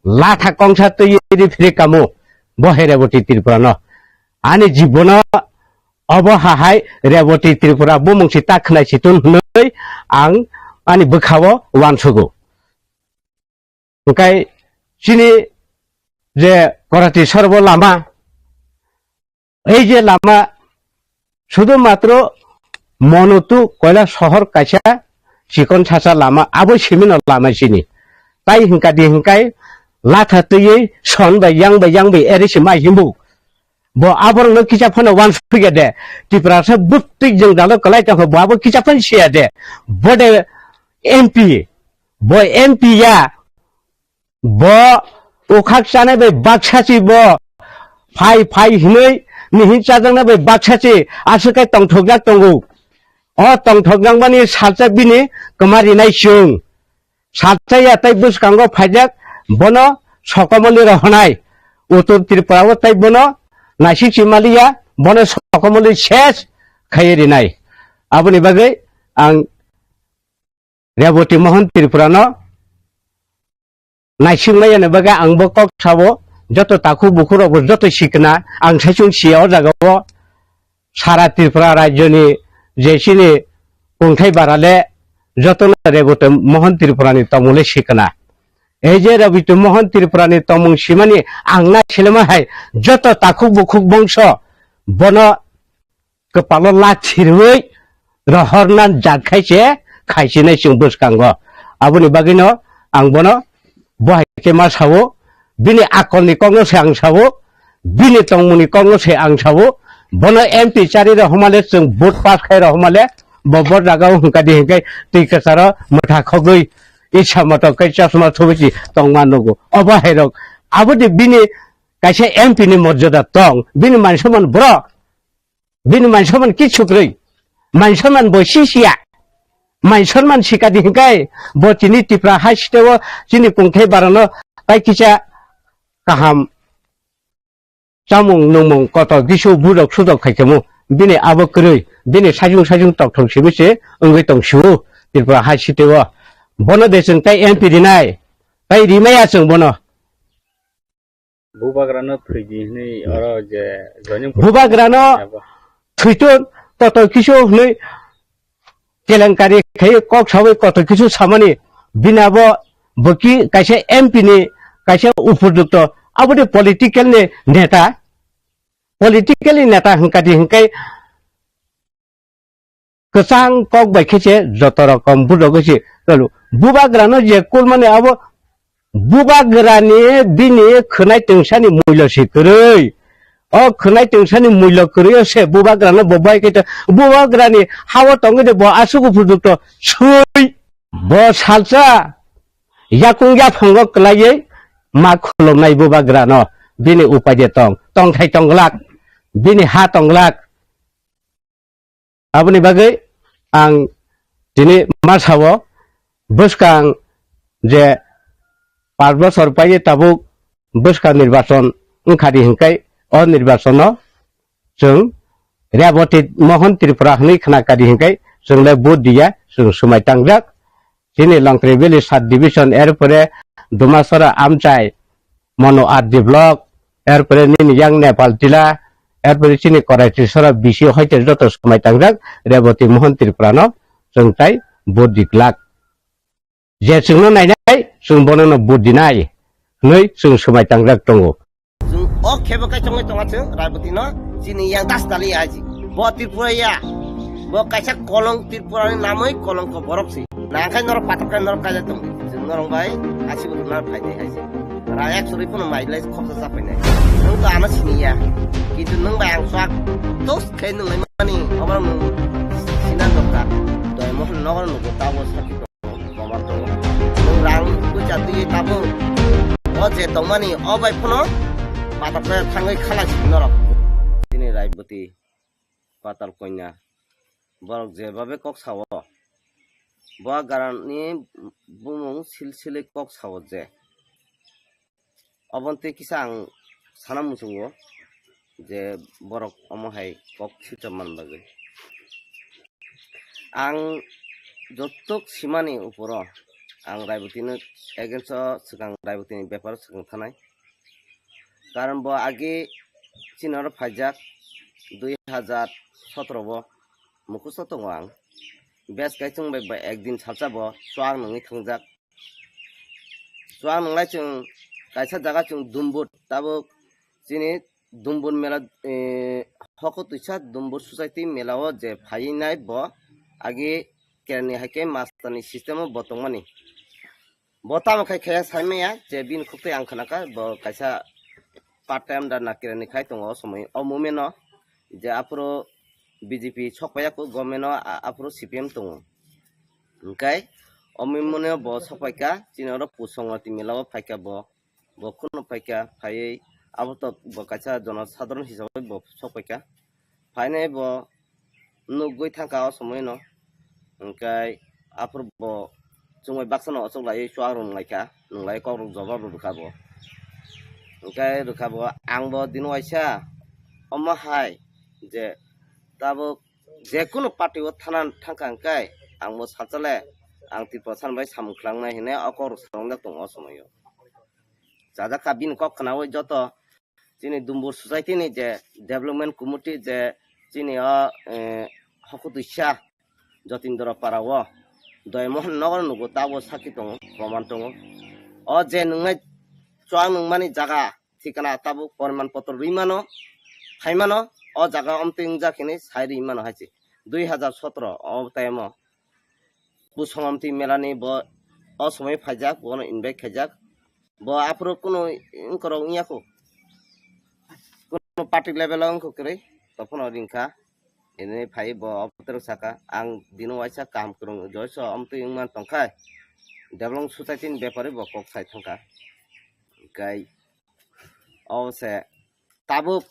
latha kongsa twi ri phiri kamo bo hai Reboti Tripura no ani jibono obo hahai Reboti Tripura bumung si ta khwnai si tun hwnwi ang ani bwkhao uansugo. Hwnkhe chini je Korati sorbo lama, ei je lama sudu matro Monotu Koila sohor kaisa chikon sasa lama, abo simino lama chini. Tai hwnkha di hwnkhe latha twiwi son bai yang bai yang bai eri si mai himbu. Bo aborokno kisa phano uansukya de. Tiprasa bwtwi jwngjalo kwlai tongkha, bo abo kisa phano siya de. Bo de M P, bo M P ya, bo ukhak chanai bai baksa si bo phai phai hinwi mihin chajaknai bai baksa si aswk khe tongthokjak tongo. O tongthokjakmani salsa bini kwma rinai chwng. Salsa ya tei bwskango phaijak bono sokomoli rohonai. Uttor Tripura o tei bono naisik si maliya, bono sokomoli ses khaiwi rinai. Aboni bagwi ang Reboti Mohan Tripura no naisingmaya ni bagwi ang bo kok sao, joto takhuk bukhuk rok bo joto sikna ang saichung siya o jaga o. Sara Tripura rajyo ni je chini kungthai bara le jotono Reboti Mohon Tripurani tongmungli sikana. Ei je Reboti Mohon Tripurani tongmung simani ang naisilema hai joto takhuk bukhuk bongso bono kwpalo lachirwi rohorna jat khai se khaisinai chwng bwskango. Aboni bagwino ang bono bo hai khe ma sao, bini akolni kokno se ang sao, bini tongmungni kokno se ang sao. Bono M P chari rohormale chwng vote pass khai rohormale bo bo jagao hwnkha di hwnkhe twi kwcharo mwtha khogwi isa moto khe chosma thubui si tongma nugo. Obo hai rok aboni bini kaisa M P ni morjada tong, bini man soman bro. Bini man soman kichu kwrwi. Man soman bo sisiya. Man soman sikadi hingkai bo chini Tipra hai siteo chini kungthai barano tai kisa kaham chamung nungmung kotor kisu budok sudok khaikhamu. Bini abo kwrwi. Bini sajung sajung tokthok simi se wngwi tong siu. Tipra hai siteo. Bono de chwng tai M P rinai. Tai rimaya chwng bono. Bubagrano thwidi hwnwi oro je joining Bubagrano thwiton kotor kisu hwnwi kelenkari khai kok sawi kotor kisu samani bini abo boki kaisa M P ni kaisa upojukto aboni political ni neta, political ni neta hwnkadi hwnkhe kwchang kok bai khe se joto rokom budok se tolo. Bubagrano je kulmani abo bubagrani bini khwnai tungsani mulyo se kwrwi. O khwnai tungsani mulyo kwrwi o se bubagrano bo bai khe to bubagrani hao tongwi de bo aswk upojukto swi. Bo salsa yakung yaphango kwlaiwi ma khulumnai bubagrano bini upai de tong, tongthai tongglak, bini ha tongglak. Aboni bagwi ang tini ma sao, bwskang je panch bochor paye tabuk bwskang nirbachon wngkha di hinkai, o nirbachono chwng Reboti Mohon Tripura hwnwi khna kha di hinkai, chwng le vote diya, chwng swmai tangjak. Chini Longtri Valley Sub Division, erpore Dumasora Amchai, Mono R D Block, erpore nini yang Nepal Tila, erpore chini Korai Trisora B C hoite joto swmai tangjak Reboti Mohon Tripurano chwng tai vote di glak. Je chwngno nainai, chwng bonono vote dinai hwnwi chwng swmai tangjak tongo. Chwng o khebo kai chongwi tonga chwng Raiboti no chini yang das dali aji. Bo Tripura ya. Bo kaisa kolong Tripura ni namwi kolong ko borok si. Nangkai norok patok kai norok kaja tong. Chwng norok bai asibo runa phainai aji. Ra ek suri phano mai lai khoksa sa phainai. Nwng to ano sini ya. Kintu nwng bai ang swak tos khai nwng lai mani obar nwng sinan dokar. Doi mohon nogor nugo tabo sakhi. Kobar tongo. Rang puja twi tabuk. O je tongmani o bai phano patok khe thangwi khala si norok. Chini Raiboti Patal Konya. Borok je babe kok sao. Bo garani bumung silsili kok sao je. Oboni tei kisa ang sana muchungo je borok omo hai kok swijak man bagwi. Ang jotok simani uporo ang Raibotino against o swkang Raibotini beparo swkang thanai. Karon bo age chini oro phaijak dui hajar sotro bo mukhusto tongo ang. Bes kai chwng bai ba ekdin salsa bo chuak nungwi thangjak. Chuak nunglai chwng kaisa jaga chwng Dumbur, tabuk chini Dumbur mela, eh, hoko twisa Dumbur society mela o je phaiwi nai bo agi kerani hai khe master ni system o bo tongmani. Bo tamo khai khaya sai maya je bini khuk twi ang khna kha bo kaisa part time da na kerani khai tongo o somoi o moment o je aphuru B J P sok paiya kho government o a-, aphuru C P M tongo. Hwnkhe o mimone bo sokpaikha, chini oro Pusongwati mela o phaikha bo, bo kheno phaikha, phaiwi abo to bo kaisa jono sadharon hisabai bo sokpaikha. Phainai bo nugwi thangkha o somoino, hwnkhe aphuru bo chumui baksano ochoklaiwi chuak rwnglaikha, nwnglai kokrok jobab rwkha bo. Hwnkhe rwkha bo, ang bo dino waisa omo hai je tabuk jekunu party o thana thangkha hwnkhe ang bo salsa le ang Tiprasa bai samung khlangna hinwi o kokrok salongjak tongo o somoio. Chajak kha bini kok khnaui joto chini Dumbur society ni je development committee je chini o, eh, hokutwisa Jotindra para o Doymohon nogo nugo, tabo sakhi tongo, proman tongo. O je nungnai chuak nungmani jaga thikana tabuk poriman potro rwi mano, phai mano, o jaga omtwi wngjak hinwi sai rwi mano hai se. Dui hazar sotro o time o Busong Omtwi Melani bo o somoi phaijak, bono invite khaijak. Bo aphuru kunu wngkorok wngya kho. Kunu party level o wngkho kwrwi, tophono ringkha. Ini phai bo opotero saka, ang dino waisa kaham kwrwng joiso omtwi wngman tongkha. Development society ni bepari bo kok sai thangkha. Kai o se tabuk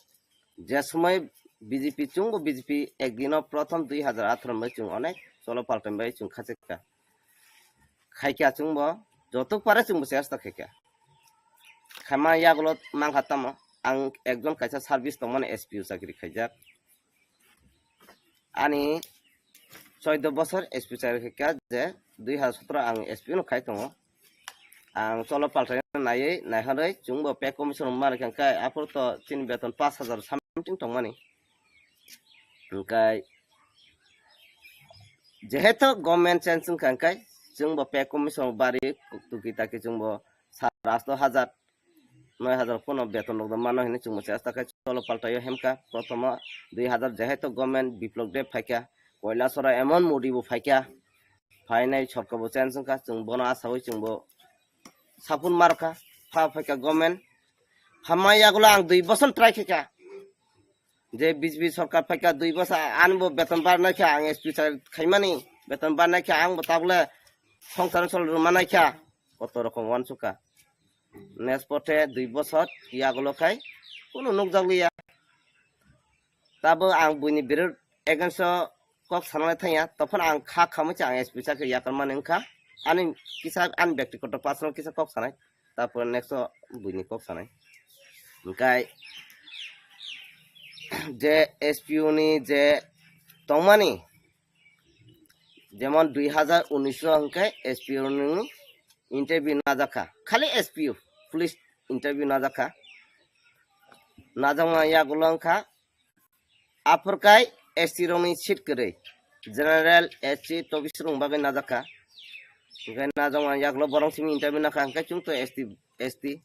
je somoi B J P chwngbo B J P ekdino prothom dui hazar atharo bai chwng onek cholo paltan bai chwng khachikha. Khaikha chwngbo jotok pare chwngbo chesta khaikha. Khaima yagulo mangkha tamo ang ekjon kaisa service tongmani S P O chakri khaijak. Ani choido bosor S P chakri khaikha je dui hazar sotro ang S P no khai tongo. Ang cholo paltai naiwi naihorwi chwngbo pay commission rwma rwkha khe aphuru to chini beton pash hazar something tongmani. Hwnkhe jehetu government change wngkha hwnkhe chwngbo pay commission bari tuki taki chwngbo sara asto hazar noi hazar pono beton rok mano hinwi chwngbo chesta khe cholo paltaio hemkha. Prothomo dui hazar jehetu government Biplop Deb phaikha, Koilasora emon Modi bo phaikha, phainai sorkar bo change wngkha, chwng bono asawi chwngbo sapun markha, pha phaikha government. Phamma yagulo ang dui boson try khaikha. Je B J P sorkar phaikha dui bosa, ani bo beton barnai kha, ang S P sa khaimani, beton barnai kha, ang bo tabule songsar sol rwmanai kha, koto rokom wansukha. Next pothe dui bosor yagulo khai kunu nukjakliya. Tabo ang buini birud against o kok sanalai thangya, tophon ang kha khamwi cha ang S P sa khe yakarmani wngkha. Ani kisa ani bektigoto personal kisa kok sanai. Tapore next o buini kok sanai. Hwnkhe je S P O ni je tongmani, jemon dui hazar unis o hwnkhe S P O ni interview najakha. Khali S P O, police interview najakha. Najakma yagulo wngkha Aphurkai S T rokni seat kwrwi, general, S T, tobisrok bagwi najakha. Hwnkhe najakma yagulo borok simi interview nakha, hwnkhe chwngto S T, S T,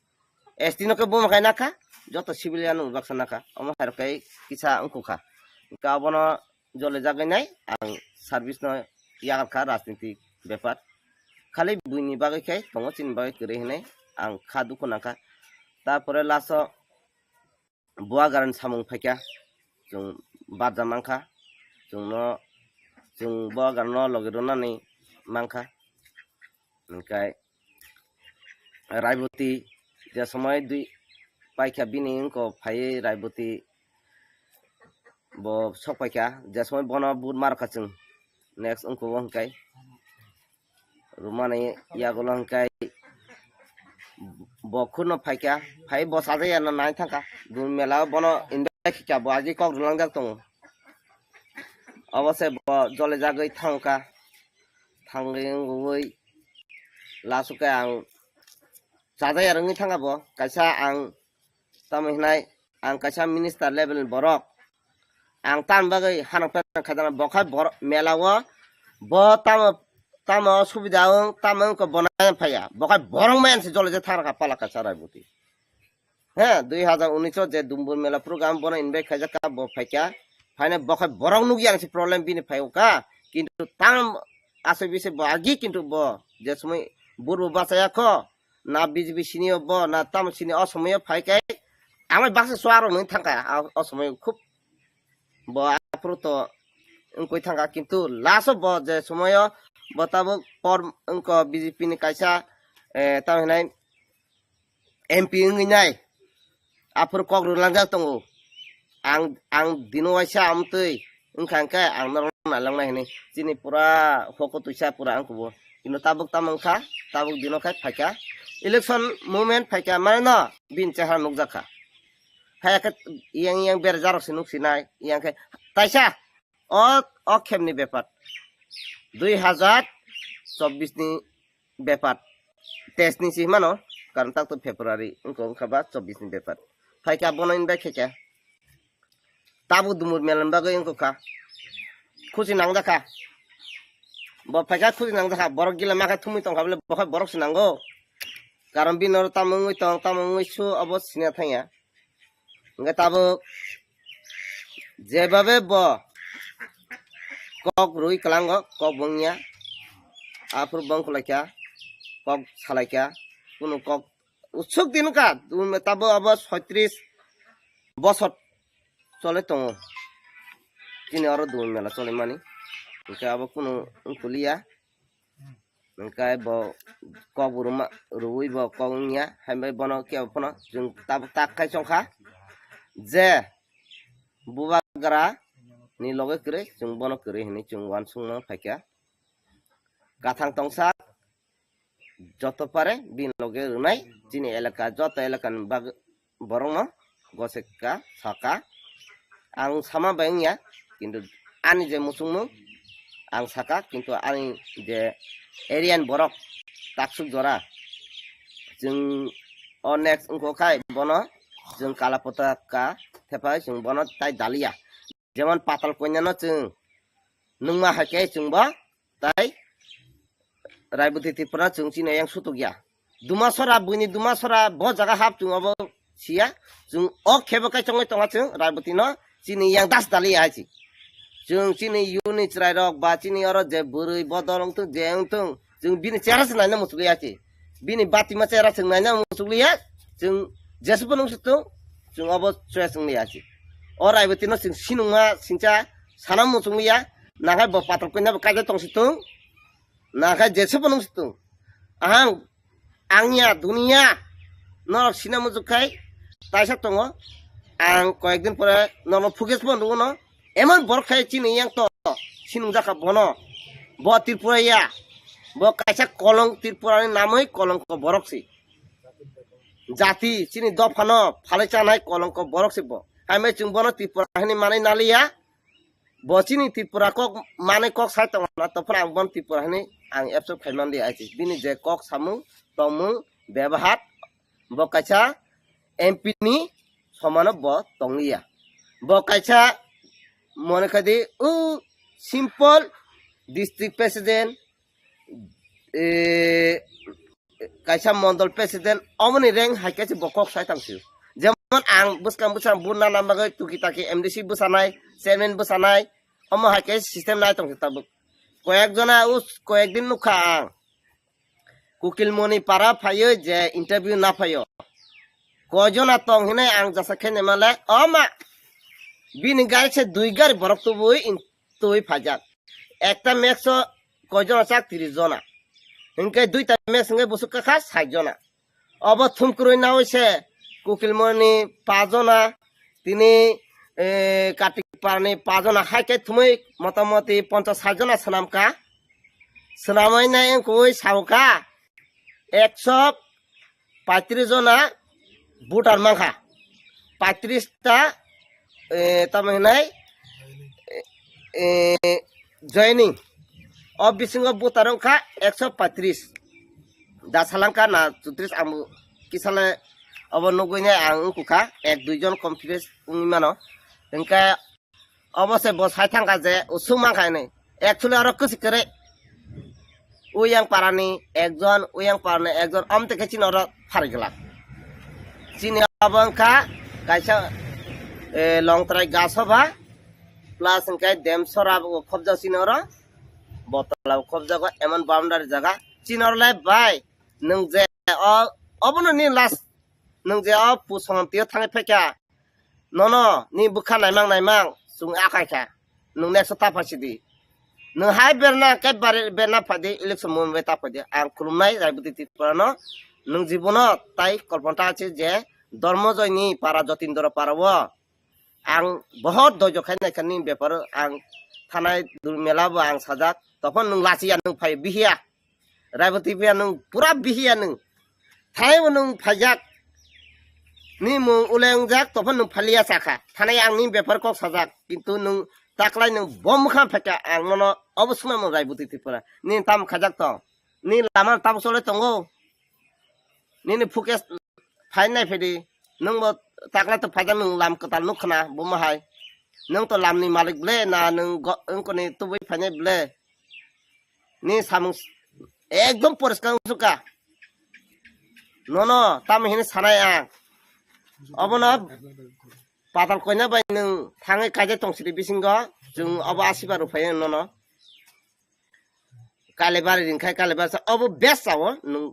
S T no khe buma khai nakha, joto civilian no baksa nakha, omo hai rok khe kisa wngkha. Hwnkhe abono jole jagwi nai ang service no yakarkha rajniti bepar. Khali buini bagwi khe tongo, chini bagwi kwrwi hinwi ang kha dukhu nangkha. Tarpore last o Buagarani samung phaikha, chwng barja mankha, chwngno, chwng Buagarano logi rwnani mankha. Hwnkhe Raiboti je somoi dui paikha bini wngko phaiwi Raiboti bo sok paikha, je somoi bono but markha chwng next wngkho hwnkhe. Rwmani yagulo hwnkhe bo khurno phaikha, phai bo sajaya no nai thangkha. Dun mela o bono invite khaikha, bo agi kok rwlangjak tongo. Obo se bo jole jagwi thangkha, thangwi wngwi last o khe ang sajaya rwngwi thangkha bo. Kaisa ang tamo hinai ang kaisa minister level ni borok. Ang tamni bagwi hanok pherang khaijana, bo khai borok mela o, bo tamo, tamo subida wng, tamo wngkha bo nai phaiya, bo khai borok maya se jole je thang rakha pala kaisa Raiboti. He, dui hazar unis o je Dumbur mela program bono invite khaijak kha, bo phaikha, phaina bo khai borok nukya ang se problem bini phai o kha, kintu tam asai bisi bo agi kintu bo je somoi burbo bachaya kho, na B J P sini o bo, na tamo sini o somoi o phai khe, ang bai baksa chuarok nung thang kha, a, o somoi o khub bo aphuru to wngkoi thang kha, kintu last o bo je somoi o bo tabuk por wngkho B J P ni kaisa, eh, tamo hinai M P wngwi nai. Aphuru kok rwlangjak tongo. Ang, ang dino waisa amtwi wngkha hwnkhe ang norok nailangnai hinwi. Chini pura hoko twisa pura ang kubo. Kino tabuk tamo wngkha, tabuk dino khai phaikha. Election moment phaikha, mane no bini chehara nukjakha. Phaiya khe yang yang berajak rok se nuksinai, yang khe taisa o, o khemni bepar. Dui hazar chobbish ni bepar. Teis ni si himano, karon tak to February, wngkha, wngkha ba chobbish ni bepar. Phaikha bono invite khaikha. Tabuk Dumur mela ni bagwi wngkha. Khusi nangjakha. Bo phaikha khuri nang jakha, borok gila makha thumui tongkha bole, bo khai borok se nango. Karon bini oro tamo wngwi tong, tamo wngwi su, obo sina thangya. Hwnkhe tabuk jebabe bo kok rwi kwlango, kok bo wngya. Aphuru bo wngkhlaikha, kok salaikha, kunu kok usuk din wngkha, tabuk abo soitris bosor chole tongo. Chini oro dui mela chole mani. Hwnkhe abo kunu wngkuliya. Hwnkhe bo kok bo rwma, rwui bo kok wngya. Hai bai bono kebo phano chwng tabuk tak khai chongkha je bubagra ni loge kwrwi, chwng bono kwrwi hinwi chwng uansukma phaikha. Kathang tongsa joto pare bini loge rwnai, chini elaka, joto elakani bag-, borokno goseka saka. Ang sama bai wngya, kintu ani je muchungmung ang saka, kintu ani je area ni borok taksuk jora, chwng o next wngkha khai bono chwng kala potaka thepai chwng bono tai daliya. Jemon Patal Kanya no chwng nungma hai khe chwng bo tai Raiboti Tripura chwng chini yang sutuk ya. Dumasora, buini Dumasora bo jaga hap chwng obo siya. Chwng o khebo kai chongwi tonga chwng Raiboti no chini yang das dali ya hai chi. Chwng chini yuni chwrai rok ba chini oro je bwrwi bodol wngthung je wngthung chwng bini chera se naina muchukliya chi. Bini batima chera chwng naina muchukliya. Chwng jesbo nung situng chwng obo choya chwng liya chi. O Raiboti no chwng sinungma singcha sana muchukliya. Nakhai bo Patal Kanya bo kaijak tong situng. Nakhai jesbo nung situng. Ahang, angya, duniya, norok sina muchuk khai, taisa tongo. Ang koyekdin pore nono footage bo nugo no. Emon borok khai chini yang to, sinung jakha bono. Bo Tripura ya, bo kaisa kolong Tripura ni namwi kolongko borok si. Jati, chini dopha no, phalai chanai kolongko borok si bo. Hai mai chwng bono Tripura hini manai naliya. Bo chini Tripura kok manwi kok sai tongo na, to phano ang bono Tripura hinwi ang absorb khai man di aisi. Bini je kok samung, tongmung, bebahar, bo kaisa M P ni somano bo tongliya. Bo kaisa mone khai di, o simple district president, eh, kaisa mondol president, omoni rank hai khe bo kok sai tang sio. Jemon ang bwskang bwskang buna nang bagwi tuki taki M D C bwsanai, chairman bwsanai, omo hai khe system nai tong tabuk. Koyek jona us, koyek din nukha ang. Kukilmoni para phaiyo je interview na phaiyo. Koi jona tong hinai ang jasa khe nemale, o ma, bini gari se dui gari borok tubui in twi phaijak. Ekta max o koi jona chak? Tris jona. Hinkhe duita max hinkhe busuk kakha sait jona. Obo thumkrwi nawi se Kukilmoni pa jona, tini, eh, Kartik Parni pa jona, hai khe thumwi motamoti ponchas sait jona swnamkha. Swnamwi nai wngkui saukha ekso paitris jona voter mankha, paitris ta, eh, tamo hinai, eh, eh, joining. O bisingo voter wngkha ekso paitris. Da salangkha na chutris, ang kisale obo nugui nai ang wngkukha, ek dui jon confidence wngwi mano. Hinkhe obo se bo sai thangkha je usuk mankha hinwi. Actually oro kwchwi kwrwi. Uyang parani ekjon, uyang parani ekjon, amtwi khe chini oro pharigwlak. Chini abo wngkha kaisa, eh, Longtrai Gasoba, plus hwnkhe Demsora bo khobjak chini oro, Botala bo khobjago, emon boundary jaga. Chini oro le bai, nwng je o, obono ni last, nwng je o pusongam tio thangwi phaikha, nono ni bwkha naimang naimang chwng akai kha, nwng next ta phai sidi. Nwng hai berna khe bari berna phai di, election moment ta phai di. Ang khulumnai Raiboti Tripura no, nwng jibono tai kolpanta achi je Dormojoy ni para, Jotindra para o ang bohot doijo khai nai kha ni bepar o. Ang thanai dul mela bo ang sajak, topon nwng lachiya nwng phai bihiya. Raiboti phiya nwng pura bihiya nwng. Thai bo nwng phaijak. Ni mung ulengjak, tophan nwng phaliya sakha. Thanai ang ni bepar kok sajak. Kintu nwng taklai nwng bom kha phaikha, ang nono obo swnamung Raiboti Tripura. Ni tam khajak tong. Ni lama tam chole tongo. Nini footage phainai phedi. Nwng bo taklai to phaijak, nwng lam kwtal nuk khna, buma hai. Nwng to lam ni malik ble, na nwng go-, wngkoni tubui phainai ble. Ni samung ekdom poriskar wngsuka. Nono tamo hini sanai ang. Obono patal koina bai nwng thangwi kaijak tong sidi bisingo. Chwng obo asiba rwphai nono. Kalibari ringkhai kalibari sa obo best sao nwng.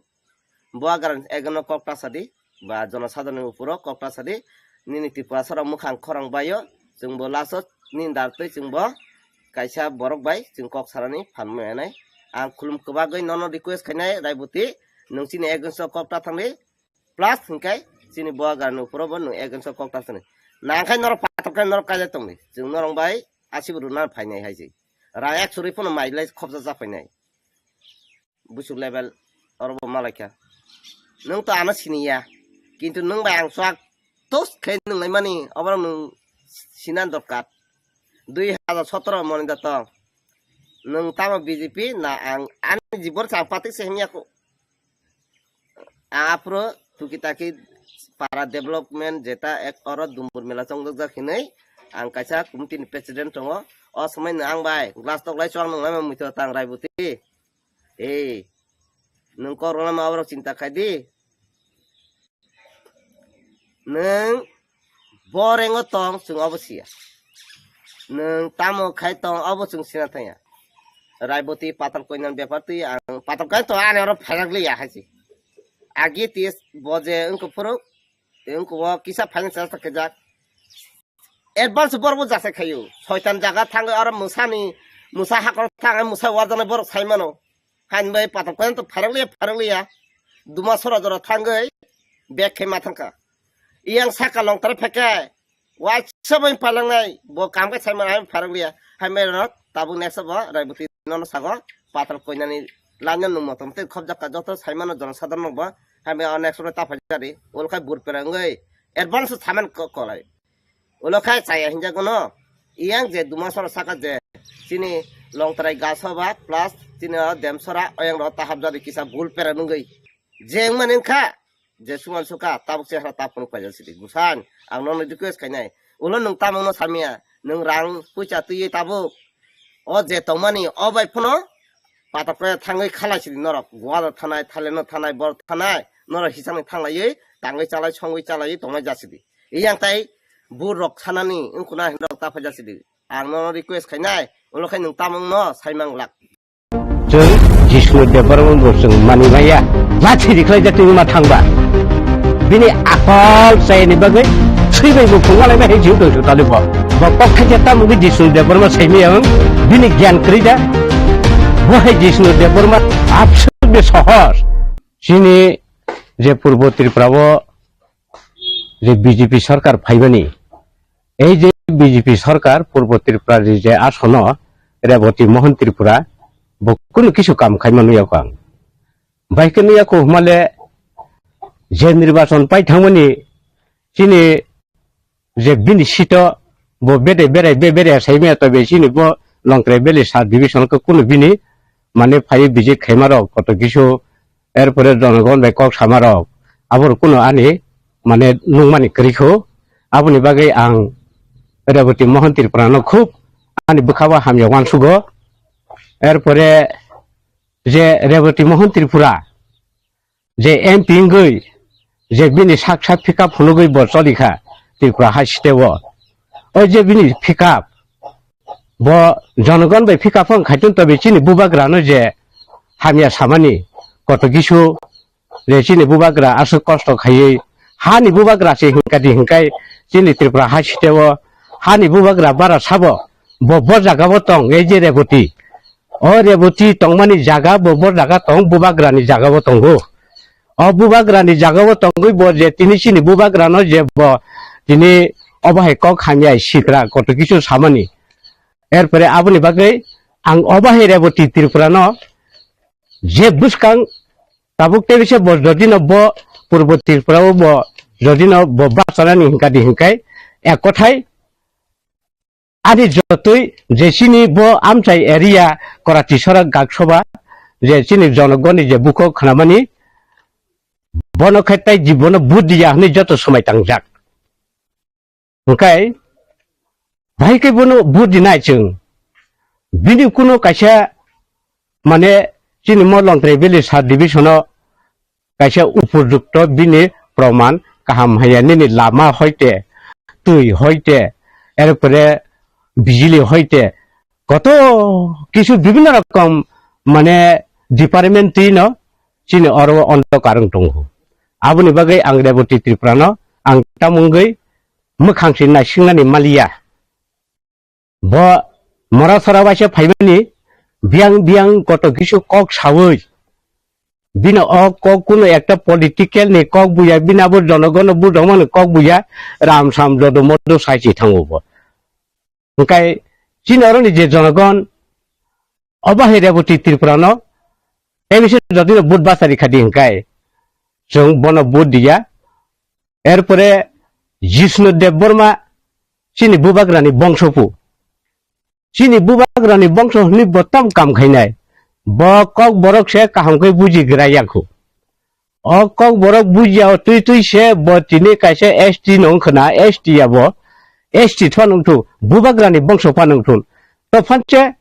Bo agar ekno kok ta sadi, ba jonosadharoni uporo kok ta sadi, nini Tripura sara mukhang khorang baio, chwngbo last o nini dar twi chwngbo kaisa borok bai chwng kok sarani phan maya nai. Ang khulum kwbagwi nono request khainai Raibuti, nwng chini against o kok ta thangdi, plus hwnkhe chini bo agar ni uporo bo nwng against o kok ta thangdi. Nangkhai norok patok khai norok kaijak tongdi, chwng norok bai asibo rwna phainai hai se. Rang ek churwi phano mai lai khopsa cha phainai. Buchuk level oro bo malaikha. Nwng to ano siniya. Kintu nwng bai ang swk tos khe nwng naimani oborok nwng sinan dorkar. Dui hajar sotoro moni da tong. Nwng tamo B J P na ang ani jibor sa patik se himya ko. Ang aphuru tuki taki para development jeta ek oro dumbur mela chongjak hinwi ang kaisa committee ni president tongo. O somoi no ang bai glass tok lai chwng nung lai muitu tang Raibuti. Ei, nwng kok rwna ma oborok chinta khai di. Nwng bo rengo tong, chwng obo siya. Nwng tamo khai tong, obo chwng sina thangya. Raiboti patal koinani bepar twi ang patal kai to ani oro phairak liya hai se. Agi tis bo je wngkha phuru, wngkha o kisa finance chesta kajak. Advance borok bo jasa khayo. Soitan jaga thangwi oro mwsani, mwsa hakor thangwi mwsa warjaknai borok sai mano. Hain bai patok koyan to pharang liya, pharang liya. Duma sora jora thangwi bag khe ma thangkha. Iyang saka long tare pheke. Waisa bai palangnai. Bo kam khe sai mano hain pharang liya. Hain bai rok tabuk next bo Raiboti nono sago. Patok koinani lanya nung motom tei khobjak ka joto sai mano jono sadharno bo. Hain bai o next bo ta phai jari. Ol khai bur perang oi. Advance saman ko-, kolai. Ulo khai chaya hinjago no. Iyang je duma sora saka je chini longtrai gaso ba plus chini o dem sora oyang ro tahap jadi kisa bul pera nungwi. Je wngmani wngkha je suman suka tabuk chehra ta phunuk paijak sidi. Busan ang nono request khainai. Ulo nwng tamungno samya nwng rang puisa twiwi tabuk. O je tongmani o bai phano patok khe thangwi khalai sidi norok. Goa thanai, Thailand no thanai, bor thanai. Norok hisangni thanglaiwi tangwi chalai songwi chalaiwi tongnai jasidi. Iyang tai bur rok sanani wngkuna hinwi rok ta phaijak sidi. Ang nono request khainai, ulo khai nwng tamungno saimang glak. Chwng Jisnu Debbarma bo chwng mani maya. Lathi rikhlai jatwi wngma thangba. Bini akol chayani bagwi swibai bo phungalai bai hai jiu tong tali bo. Bo kok thaija tamungwi Jisnu Debbarma saimaya wng bini gyan kwrwi da. Bo hai Jisnu Debbarma absurde sohor. Chini je Purbo Tripura o je B J P sarkar phaibani, ei je B J P sarkar Purbo Tripura ni je asono Reboti Mohan Tripura bo kunu kisu kam khaima nuya kho ang. Bai khe nuya kho hwnmale je nirbachon pai thangmani chini je bini sito bo bede berai be berai saimaya tobe chini bo Longtrai Valley sub division khe kunu bini mane phai visit khaima rok koto kisu erpore jonogon bai kok sama rok aboro kunu ani mane nungmani kwrwi kho aboni bagwi ang Reboti Mohan Tripura no khub ani bwkha o hamya uansugo erpore je Reboti Mohan Tripura je M P wngwi je bini sak sak pickup phunugwi bo cholikha Tripura hai state o. O je bini pickup bo jonogon bai pickup wng khaitun tobe chini bubagrano je hamya samani koto kisu je chini bubagra aswk kosto khaiwi hani bubagra se hinkadi hinkai chini Tripura hai state o hani bubagra bara sabo bo bo jaga o tong ei je Reboti. O Reboti tongmani jaga bo, bo jaga tong, bubagrani jaga bo tongo. O bubagrani jaga bo tongwi bo je tini chini bubagrano je bo tini obo hai kok hamya sitra koto kisu samani. Erpore aboni bagwi ang obo hai Reboti Tripura no je bwskang tabuk tei bise bo jodi no bo Purbo Tripura o bo jodi no bo bachanani hinkadi hinkai ek kothai Ani jotoi je chini bo amchai area Korati Sorak Gaksoba je chini jonogoni je bukhuk khnamani bono khe tai jibono vote diya hwnwi joto swmai tangjak. Hwnkhe bahai khe bono vote dinai chwng. Bini kuno kaisa mane chini Molongtrai village sub division o kaisa upojukto bini proman kaham haya nini lama hoite, twi hoite, erpore bijili hoite, koto kisu bibhinno rokom mane department twi no chini oro ondo karwng tongo. Aboni bagwi ang Reboti Tripura no ang tamungwi mwkhang se naisingnani maliya. Bo mora sora waisa phaimani biyang biyang koto kisu kok sawi. Bini o kok kuno ekta political ni kok buya, bini abo jonogono budongmani kok buya, ram sam jodo modo sai se thango bo. Hwnkhe chini oroni je jonogon, obo hai Reboti Tripura no, tei bisi jodi no vote bachari khadi hwnkhe, chwng bono vote diya. Erpore Jishnu Debbarma chini bubagrani bongsopu. Chini bubagrani bongso hwnwi bo tam kam khainai. Bo kok borok se kaham khe buji gra yakho. O kok borok buji ya twi twi se bo tini kaisa S T no wngkhwna, S T ya bo. S T thon wngthu, bubagrani bongso phan wngthun. To phanche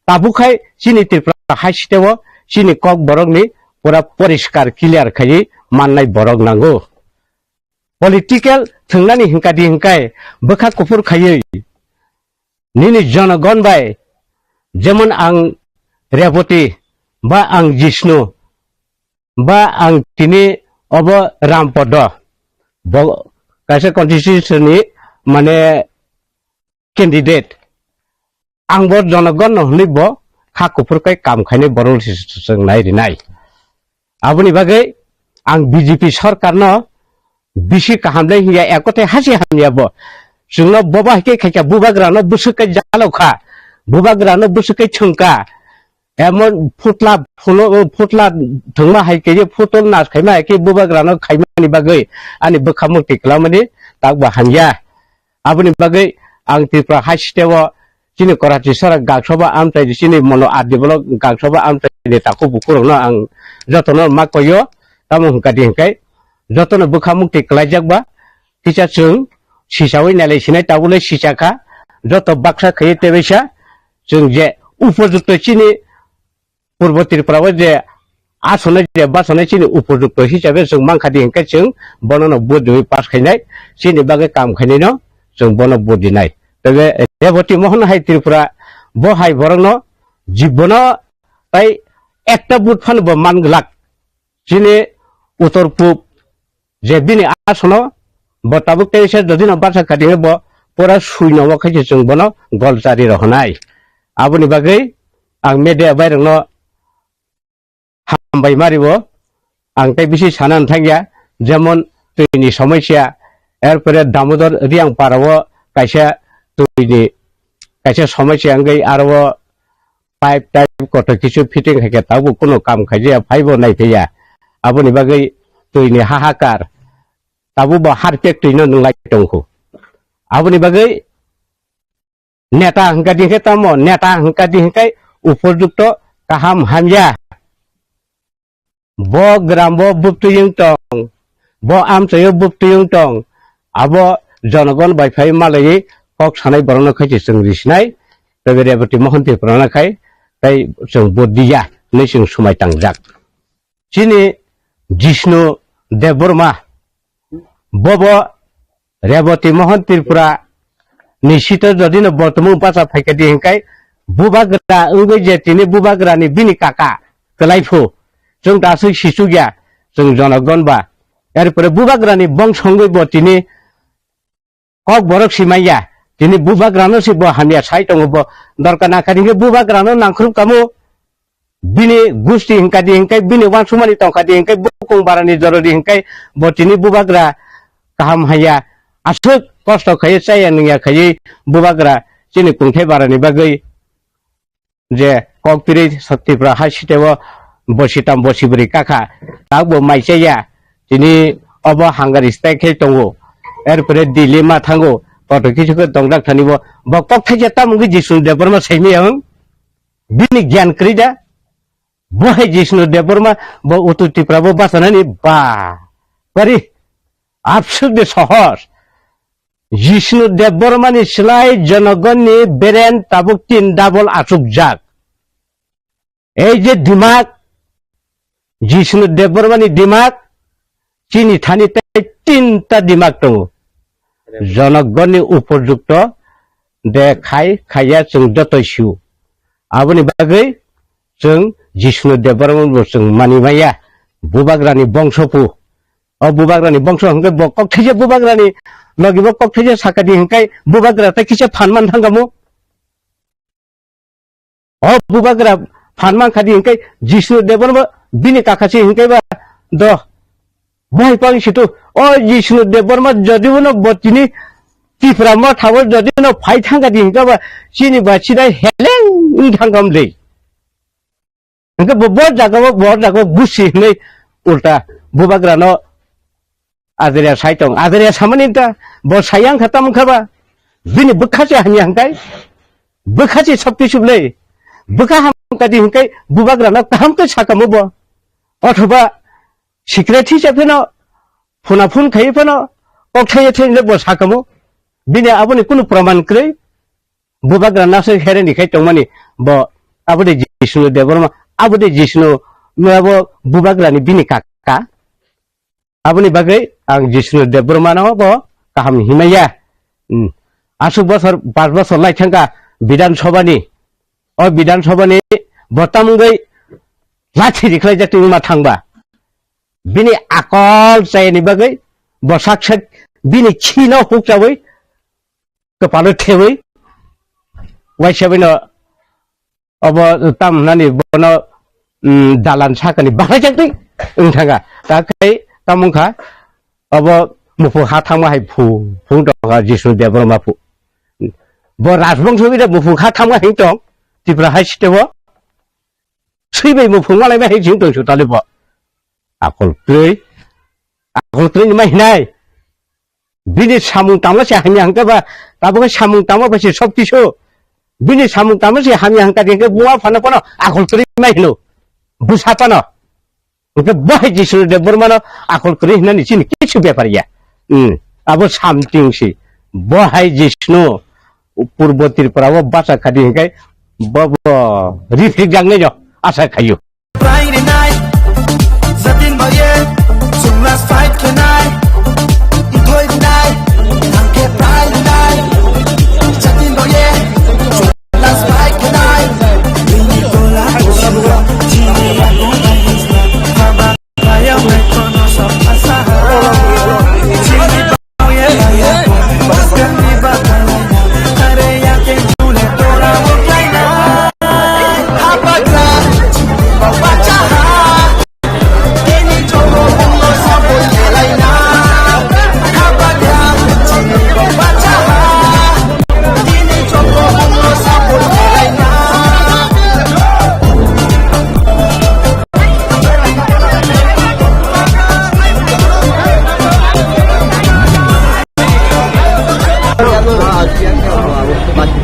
tabuk khai chini Tripura hai siteo chini kok borokni pura poriskar clear khaiwi mannai borok nango. Political thwngnani hwnkadi hwnkhe bwkha kuphur khaiwi nini jonogon bai, jemon ang Reboti, ba ang Jishnu, ba ang tini obo Rampodo, bo kaisa constitution ni mane candidate. Ang bo jonogon no hwnwi bo kha kuphur kai kam khainai borok se chwng nai rinai. Aboni bagwi ang B J P sorkar no bisi kaham le hiya, ekote hasi hamya bo. Chwngno boba hai khe khaikha, bubagra no bwswk kai jalo kha, bubagra no bwswk kai chwngka. Emon phutla phulo, phutla thwngma hai khe, phutol nas khaima hai khe bubagra no khaimani bagwi ani bwkha mukti kwlamani tak bo hamya. Aboni bagwi ang Tripura hai siteo chini Karachi sara gaksoba amchai, chini mono R D block gaksoba amchai ni takhuk bukurokno ang jotono ma koyo, tamo hwnkha di hwnkhe jotono bwkha mukti kwlaijak ba kisa chwng sisawi nailai sinai tabule sicha kha, joto baksa khaiwi tebaisa chwng je upojukto chini Purbo Tripura o je asonai je basanai chini upojukto hisabe chwng mankha di hwnkhe chwng bono no vote riwi pass khainai, chini bagwi kam khainai no chwng bono vote rinai. Tebe Reboti Mohon hai Tripura bo hai borok no jibono tai ekta vote phano bo man glak. Chini uttor pub je bini asono bo tabuk teisa jodi no barsa kati bo pura sui no khe chwng bono gol chari rohonai. Aboni bagwi ang media bai rokno hambai mari bo ang tei bisi sana thangya, jemon twi ni somosya, erpore Damodar Riang para o kaisa twi ni kaisa somosya wngwi aro pipe type kotor kisu fitting hai khe tabuk kuno kam khaijaya, phaibo naiphiya. Aboni bagwi twini hahakar, tabuk bo harpek twino nwnglai tongkhu. Aboni bagwi neta hwnkha di hwnkhe tamo, neta hwnkha di hwnkhe upojukto kaham hamya. Bo gram bo bwtwi wng tong, bo amchaio bwtwi wng tong, abo jonogon bai phai malaiwi kok sanai borokno khai se chwng risinai, tei Reboti Mohon Tripura no khai tei chwng vote diya hinwi chwng swmai tangjak. Chini Jishnu Debbarma bobo Reboti Mohon Tripura ni sito jodi no bortomung bacha phaikha di hwnkhe bubagra wngwi je tini bubagra ni bini kaka kwlai phu chwng da aswk sichukya chwng jonogon ba. Erpore bubagra ni bongso wngwi bo tini kok borok si manya, tini bubagra no si bo hamya sai tongo bo dorkar nangkha di hwnkhe bubagra no nangkhrup kamo. Bini gusti hingka di hingkai, bini wansumani tongkha di hingkai, bukung barani joro di hingkai, bo tini bubagra kaham haya, aswk kosto khaiwi chaya nungya khaiwi bubagra chini kungthai barani bagwi je kok piri Tripura hai siteo bosi tam bosi bwrwi kakha, tak bo mai chaya, tini obo hangari stai khai tongo, erpore Delhi ma thango, koto kisu khe tongjak thani bo, bo kok thaisa tamo wngwi Jishnu Debbarma saimaya wng? Bini gyan kwrwi da? Bo hai Jishnu Debbarma, bo Uttor Tripura bo bachanani ba. Bari, absurde sohos. Jishnu Debbarmani slai jonogonni beren tabuk tin double achukjak. Ei je dimak, Jishnu Debbarmani dimak, chini thani tei tinta dimak tongo. Jonogonni upojukto de khai khaiya chwng jotoi sio. Aboni bagwi chwng Jishnu Debbarmano bo chwng mani maya, bubagrani bongsopu. O bubagrani bongso hwnkhe bo kok thaisa bubagrani logi bo kok thaisa sakadi hwnkhe bubagra tei kisa phan man thangkamo. O bubagra phan man khadi hwnkhe Jishnu Debbarma bini kaka se hwnkhe ba do. Bai pang situ o Jishnu Debbarma jodi bono bo tini Tipra Mothao jodi no phai thangkadi hwnkhe ba chini ba sidai heleng wng thangkam le. Hwnkhe bo, bo jaga o, bo jaga o gusi hinwi ulta bubagrano adria sai tong. Adria samani ta bo sayang kha tamo kha ba. Bini bwkha se hamya hwnkhe, bwkha se sab kisu le. Bwkha hamkha di hwnkhe bubagrano kaham khe sakamo bo. Othoba secretary se pheno phuna phun khai phano kok thaiya thai le bo sakamo. Bini aboni kunu praman kwrwi. Bubagra naswk hereni khai tongmani bo, abo de Jishnu Debbarma, abo de Jishnu, abo bubagrani bini kaka. Aboni bagwi ang Jishnu Debbarmano bo kaham hinmaya. Hmm. Aswk bosor, pas bosor lai thangkha Bidhan Sabhani. O Bidhan Sabhani bo tamungwi lathi rikhlai jak tongma thangba. Bini akol chayani bagwi bo sak sak bini khino hukchawi kwpalo thewi, waisa bino obo tam nani bono, mm, dalan sakani bahaijak twi wng thanga. Ta khai tam wngkha obo muphung ha thangma hai phu, phu tongkha Jishnu Debbarma phu. Bo rajbongso bida muphung ha thangma hai tong, Tripura hai sitebo swi bai muphung malai ma hai jing tong su tali bo. Akol twi, akol twi ma hinai. Bini samung tangma se hamya hwnkhe ba, tabuk samung tangma ba se sob kisu. Bini samung tangma se hamya hwnkha de hwnkhe buma phano phano akol kwrwi ma hino. Bwsa phano. Hwnkhe bo hai Jishnu Debbarmano akol kwrwi hinani chini kisu bepar ya. Hmm. Abo something si. Bo hai Jishnu Purbo Tripura o bacha khadi hwnkhe bo, bo reflect jaknai jo asa khayo.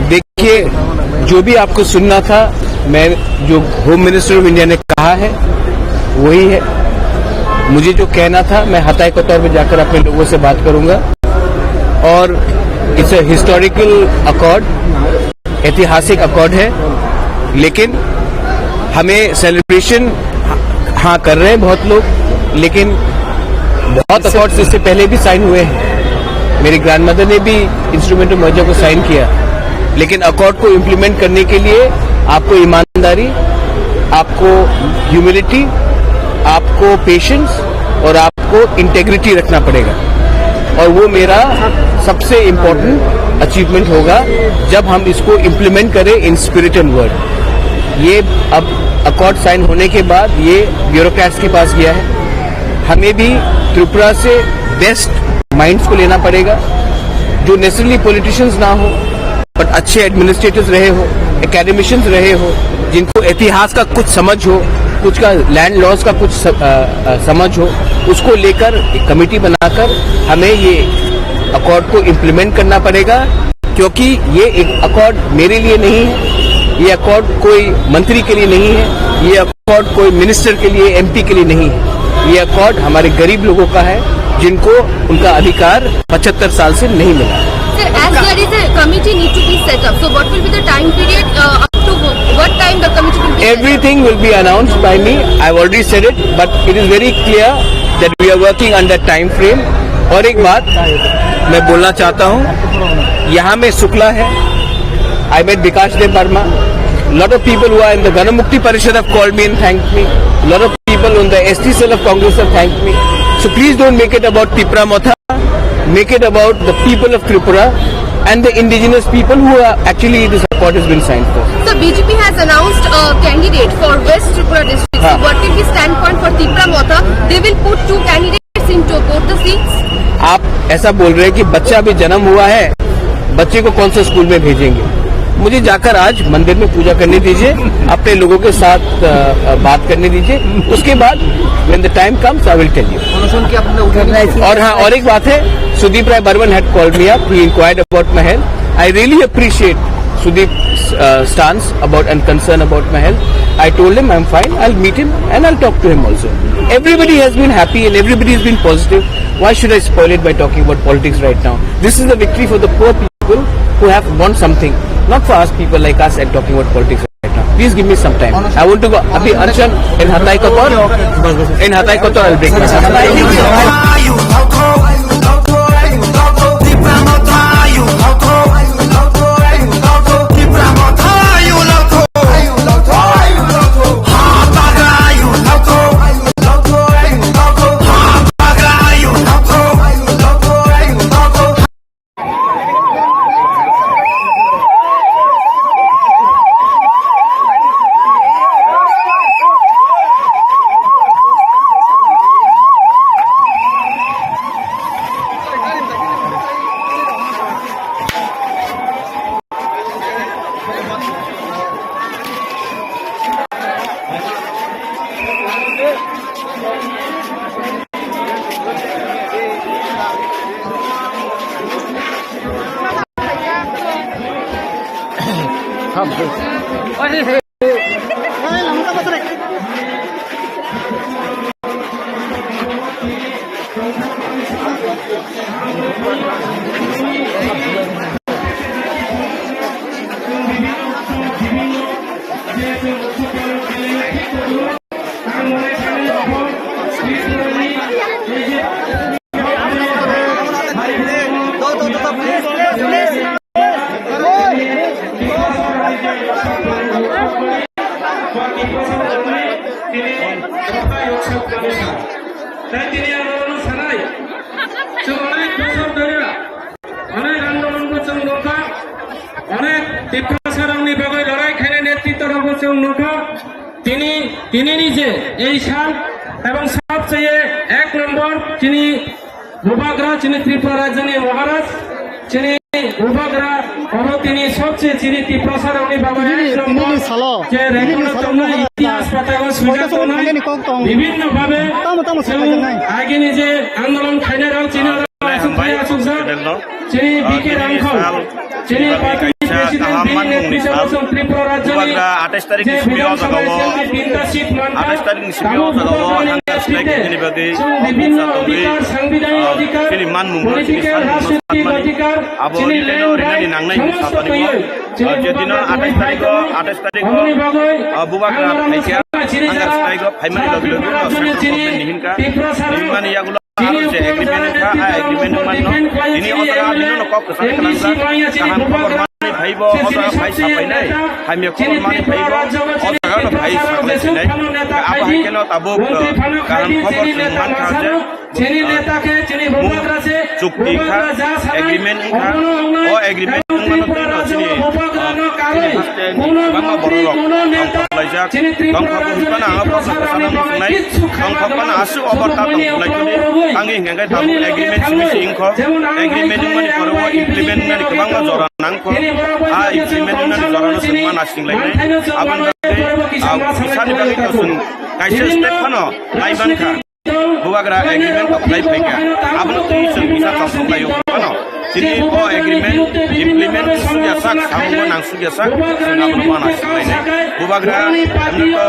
देखिए, जो भी आपको सुनना था, मैं जो home minister of India ने कहा है, वही है। मुझे जो कहना था, मैं हताय कतौर में जाकर अपने लोगों से बात करूंगा। और it's a historical accord, ऐतिहासिक अकॉर्ड है, लेकिन हमें सेलिब्रेशन, हाँ, कर रहे हैं बहुत लोग, लेकिन बहुत अकॉर्ड्स इससे पहले भी साइन हुए हैं। मेरी ग्रैंडमदर ने भी इंस्ट्रूमेंट ऑफ मर्जर को साइन किया, लेकिन अकॉर्ड को इम्प्लीमेंट करने के लिए आपको ईमानदारी, आपको ह्यूमिलिटी, आपको पेशेंस और आपको इंटेग्रिटी रखना पड़ेगा। और वो मेरा सबसे इम्पोर्टेंट अचीवमेंट होगा, जब हम इसको इम्प्लीमेंट करें इन स्पिरिट एंड वर्ड। ये अब अकॉर्ड साइन होने के बाद ये ब्यूरोक्रेट्स के पास गया है। हमें भी त्रिपुरा से बेस्ट माइंड्स को लेना पड़ेगा, जो नेसेसरली पॉलिटिशियंस ना हो, बट अच्छे एडमिनिस्ट्रेटर्स रहे हो, एकेडमिशियंस रहे हो, जिनको इतिहास का कुछ समझ हो, कुछ का लैंड लॉज का कुछ स-, अ, अ, समझ हो, उसको लेकर एक कमेटी बनाकर हमें ये अकॉर्ड को इम्प्लीमेंट करना पड़ेगा, क्योंकि ये एक अकॉर्ड मेरे लिए नहीं है, ये अकॉर्ड कोई मंत्री के लिए नहीं है, ये अकॉर्ड कोई मिनिस्टर के लिए, एमपी के लिए नहीं है। ये अकॉर्ड हमारे गरीब लोगों का है, जिनको उनका अधिकार पचहत्तर साल से नहीं मिला। Sir, as there is a committee need to be set up, so what will be the time period, uh, up to who-, What time the committee will be? Everything will be announced by me. I've already said it, but it is very clear that we are working under time frame. और एक बात मैं बोलना चाहता हूँ, यहाँ में शुक्ला है, I met Bikash Deb Barma. Lot of people who are in the Ganamukti Parishad have called me and thanked me. Lot of people on the S T cell of Congress have thanked me. So please don't make it about Tipra Motha. Make it about the people of Tripura and the indigenous people who are actually the support has been signed for. So B J P has announced a candidate for West Tripura district. So हाँ। What will be standpoint for Tipra Motha? They will put two candidates into both the seats. आप ऐसा बोल रहे हैं कि बच्चा अभी जन्म हुआ है, बच्चे को कौन सा स्कूल में भेजेंगे? मुझे जाकर आज मंदिर में पूजा करने दीजिए, अपने लोगों के साथ, अ, अ, बात करने दीजिए। उसके बाद when the time comes, I will tell you. और हाँ, और एक बात है, Sudeep Rai Barman had called me up. He inquired about my health. I really appreciate Sudeep's, uh, stance about and concern about my health. I told him I'm fine. I'll meet him and I'll talk to him also. Everybody has been happy and everybody has been positive. Why should I spoil it by talking about politics right now? This is the victory for the poor people who have won something, not for us people like us and talking about politics right now. Please give me some time. I want to go. अभी अनशन in Hatai Kotor, in Hatai Kotor, I'll break my fast. Tei tini ang norokno sanai, chwng onek bosor dhoriya onek andolonbo chwng nukha, onek Tiprasarokni bagwi lorai khainai netritwarokbo chwng nukha. Tini, tinini je ei sal ebong sabcheye ek nombor chini bubagra, chini Tripura rajyoni Maharaj, chini bubagra, oro tini sobse chini Tiprasarokni bagwi ek nombor je record tongnai, itihas patao swijak tongnai, bibhinno bhabe chwng agini je andolon khainairok chini oro aswk phai aswkjak. Chini B K Rangkhol, chini party president, bini netritwo chwng Tripura rajyoni je Bidhan Sabha election ni tinta seat mankha, tabuk bubagrani netritwe chwng bibhinno adhikar, sangbidhanik adhikar, political, rajnitik adhikar, chini land right, somosto twiwi chini bubagrani bagwi phai tongo. Aboni bagwi ang norokno sakha chini jora Tripura rajyoni chini Tiprasarok chini bubagrani defend khlai chini M D C manya chini bubagra, chini sobse chini neta, chini Tripura rajyo chini Tiprasarok jeswk phano neta khaidi, montri phano khaidi, chini neta kasano, chini neta khe chini bubagra se, bubagra ja sanai, obono wngnai, karon Tripura rajyo bubagra no karwi, kono montri, kono neta chini Tripura rajyo ni Tiprasarok ni bagwi kichu khaima nangya. Aswk obo ta tongthoknai khe, ang hingkha khe tabuk agreement simi se wngkho. Agreement wngmani pore o implement wngnani kwbangma jora nangkho. A implement wngnani jorano chwng ma naisinglainai. Aboni bagwi, ah, kisani bagwi to chwng kaisa step phano naimankha. Bubagra agreement kok khlai phaikha. Abono twi chwng kisa tongthok laio phano. Chini o agreement implement sukya sak, samungma nang sukya sak, chwng abono ma naisinglainai. Bubagra, emno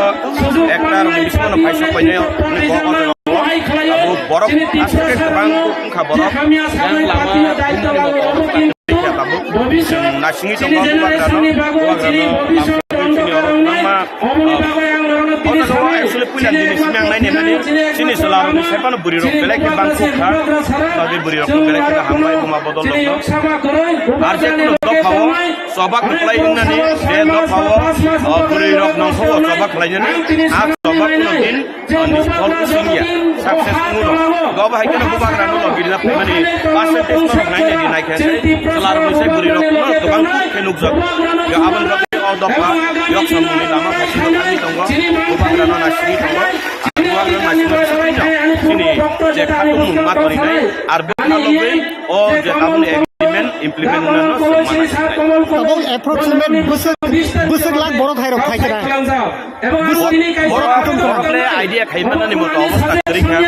to ekta rokni bisingo no phaisa painai, hwnwi kok o jaga o. Abo borok aswk khe kwbang wngkha borok. Yang lama bumani bo tabuk. Chwng naisingwi tongo bubagrano, bubagrano lamsogwi chini oro. Oboni bagwi ang norokno tini o jaga o sanai, actually puila chini tini simi ang nainani, chini chwlarokni saiphano bwrwirok belai khe bangkuk kha, bagwi bwrwirokno belai kheno hambai buma bodol rokno. Ar je kuno dophao choba kwplai wngnani, je dophao, o, bwrwirok nongkhoro choba khlainani, a choba kuno din, o, nifol wngya, success wngo. Go bahai kheno bubagrano logi rina phaimani percentage norok nainani naikhe chwlarokni sai bwrwirokno kwbang khe nukjago. Yo aboni bagwi o dopha yok samungni lama khaisino thangwi tongo, bubagrano naisingwi tongo. Bubagrano naisingwi tongo. Chini je khatung mungma torinai, ar bwkha logwi o je tabukni agreement implement wngnano chwng ma naisinai. Tabuk approximate bwswk, bwswk lakh borok hairok phai khe na. Borok, borok le idea khai manani moto obostha kwrwi kha.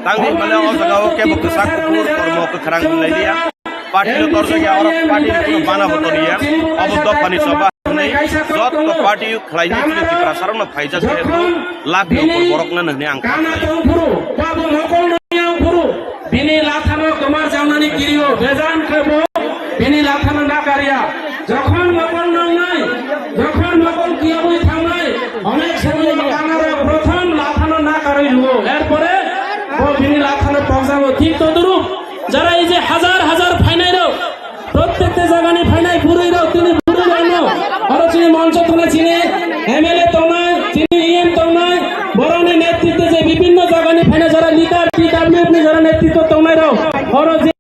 Tangwi hwnmale o jaga o kebo kwchak kuphur kormo kwkhrang hwnlai liya. Party no torjak ya, oro party ni kuno bana bo toniya. Abo dophani choba hwnwi joto party khlainai chini Tiprasa rokno phaijak jehetu lakh ni upor borok nani hwnwi ang kha. Bini lathano kwmar jamnani kirio bejan khe bo bini lathano nakarya. Jokhon mokol nangnai, jokhon mokol kiyabwi thangnai, onek somoi kanaro prothom lathano nakarwi rwo. Erpore bo bini lathano pokjago. Thik todrup jara ei je hajar hajar phainairok, prottekta jagani phainai bwrwirok, tini bwrwirokno oro chini moncho thangna chini M L A tongnai, chini E M tongnai, borokni netritwe je bibhinno jagani phainai jara leader, T W F ni jara netritwo tongnairok, oro je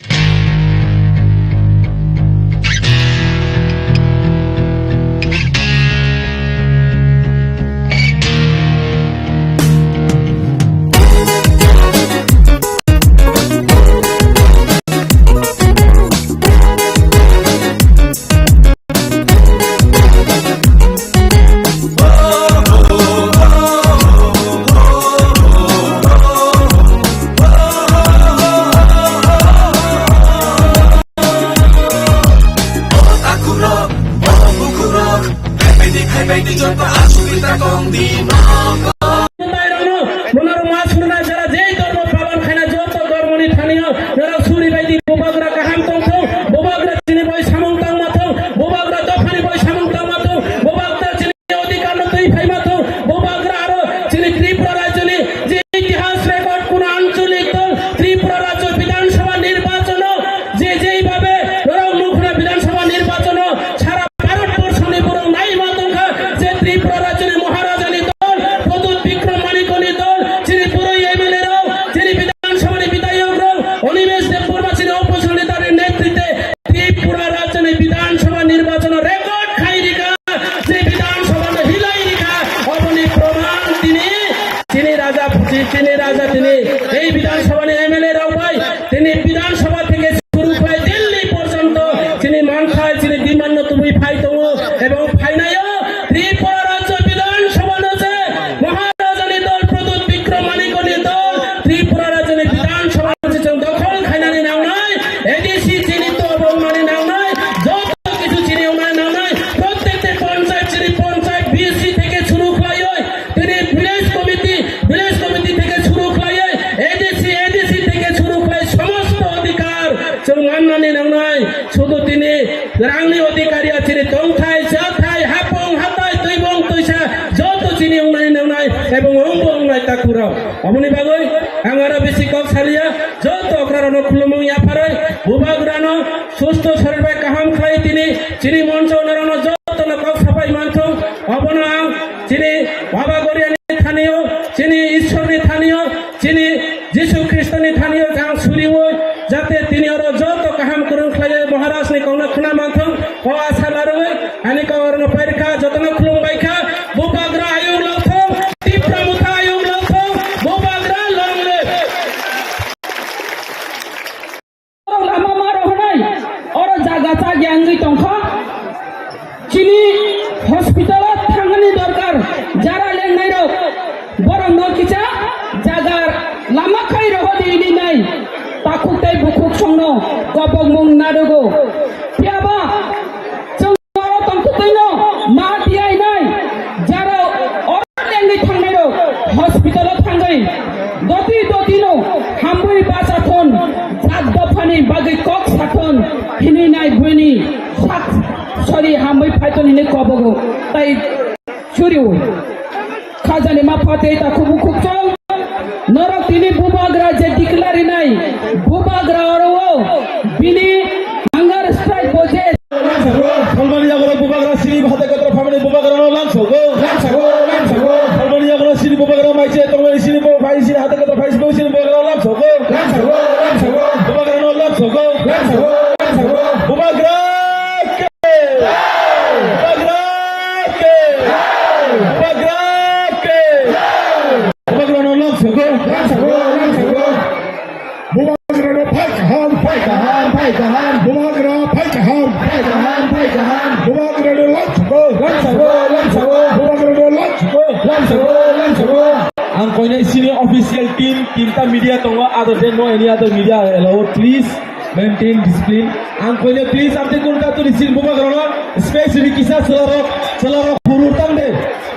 Monor mas hwnna jara jei dhormo palon khaina joto dhormoni thani o norok suri bai di, bubagra kaham tongthung, bubagra chini bai samung tangma thung, bubagra dophani bai samung tangma thung, bubagra chini odhikar no twi phaima thung, bubagra aro chini Tripura rajyoni je itihas record kuno ancholik dol Tripura rajyo Bidhan Sabha nirbachon o je jei bhabe norok nukhna Bidhan Sabha nirbachon o sara Bharat borshoni borok naima tongkha je Tripura rajyoni Maharajani dol, Pradyut Bikram Manikoni dol, chini bwrwi M L A rok, chini Bidhan Sabhani bidhayok rok, Animesh Debbarma chini opposition leader ni netritwe Tripura rajyoni Bidhan Sabha nirbachon o record khai rikha, je Bidhan Sabha no hilai rikha, oboni proman tini chini raja, chini raja tini ei Bidhan Sabhani M L A rok bai tini Bidhan Sabha theke shuru khlai Delhi porjonto chini manthai, chini demand no tubui phai tongo ebong phainaio Tripura rajyo Bidhan Sabha no je Maharajani dol, Pradyut Bikram Manikoni dol Tripura rajyoni Bidhan Sabha no je chwng dokhol khainani nangnai, A D C chini to obong mani nangnai, joto kichu chini wngnai nangnai, prottekta panchayat chini panchayat B C theke shuru khlaioi, tini village committee, village committee theke shuru khlaioi, A D C, A D C theke shuru khlai somosto odhikar chwng mannani nangnai. Sudu tini rangni odhikar ya, chini tongthai, chathai, hapong, hatai, twibong, twisa, joto chini wngnai nangnai, ebong wngbo wngnai takhurok. Oboni bagwi ang aro bisi kok saliya, joto okrarokno khulumung yapharwi, bubagrano susto sorir bai kaham khlai tini, chini moncho norokno jotono kok sapai manthung, obono ang chini Baba Goriani thanio, chini Ishwarni thanio, chini Jisu Khristoni thanio jang suriwi, jate tini oro joto kaham kwrwng khlaiwi Maharajni kokno khna manthung, o asa larwi ani kok orno pairikha, jotono khulumbaikha, bubagra ayuk lokthung, Tipra Motha ayuk lokthung, bubagra long live. Lama ma rohonai, oro jaga chak yangwi tongkha. Chini hospital o thangani dorkar, jara lengnai rok, borok no kisa jaga lama khai rohodi ini nai, takhuk tei bukhuk songno kobokmung nadogo. Phiya ba chwng oro tongthukgwino ma tiyai nai, jara oro lengwi thangnai rok hospital o thangwi doti doti no hamwi bachathon, jat dophani bagwi kok sathon hinwi nai buini sak sori hamwi phaithon hinwi kobogo. Tai Churiu. Khajani ma phatwi ta khubu khukchang. Norok tini bubagra je declare rinai. Bubagra oro o bini hunger strike bo je. Salmani yago bubagra sini hata katra family bubagra no lamsogo. Lamsogo, lamsogo. Salmani yago sini bubagra mai je tongmani sini bo phai sini hata katra phai sini bubagra no lamsogo. Lamsogo, lamsogo. Bubagra no lamsogo. Lamsogo, lamsogo. Bubagra ke. Bubagra ke. Bubagra ke. Bubagra no lamsogo. Lamsogo, lamsogo. Bubagra no phai kaham, phai kaham, phai kaham. Bubagra phai kaham, phai kaham, phai kaham. Bubagra no lamsogo. Lamsogo, lamsogo. Bubagra no lamsogo. Lamsogo, lamsogo. Ang koinai sini official team, tinta media tongo, other than no any other media allowed, please. Maintain discipline. Ang koine please, amtwi kun ta tuni sin bubagrano space ri kisa chwlarok, chwlarok hurur tang de.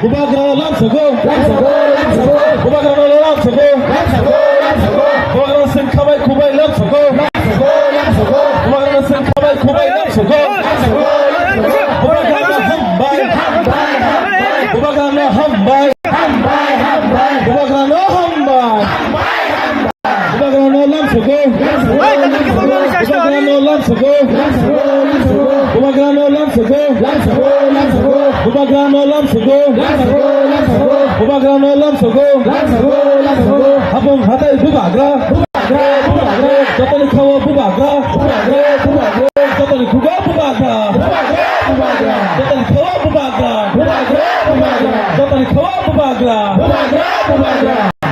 Bubagrano lamsogo. Lamsogo, lamsogo. Bubagrano lamsogo. Lamsogo, lamsogo. Bubagrano sengkhabai khubai lamsogo. Lamsogo, lamsogo. Bubagrano sengkhabai khubai lamsogo. Lamsogo, lamsogo. Bubagrano hambai. Hambai, hambai. Bubagrano hambai. Hambai, hambai. Bubagrano hambai. Hambai, hambai. Bubagrano lamsogo. Bubagrano lamsogo. Bubagrano lamsogo. Bubagrano lamsogo. Bubagrano lamsogo. Hapung hatai bubagra. Jotoni khawa bubagra. Jotoni khuga bubagra. Jotoni khawa bubagra. Jotoni khawa bubagra.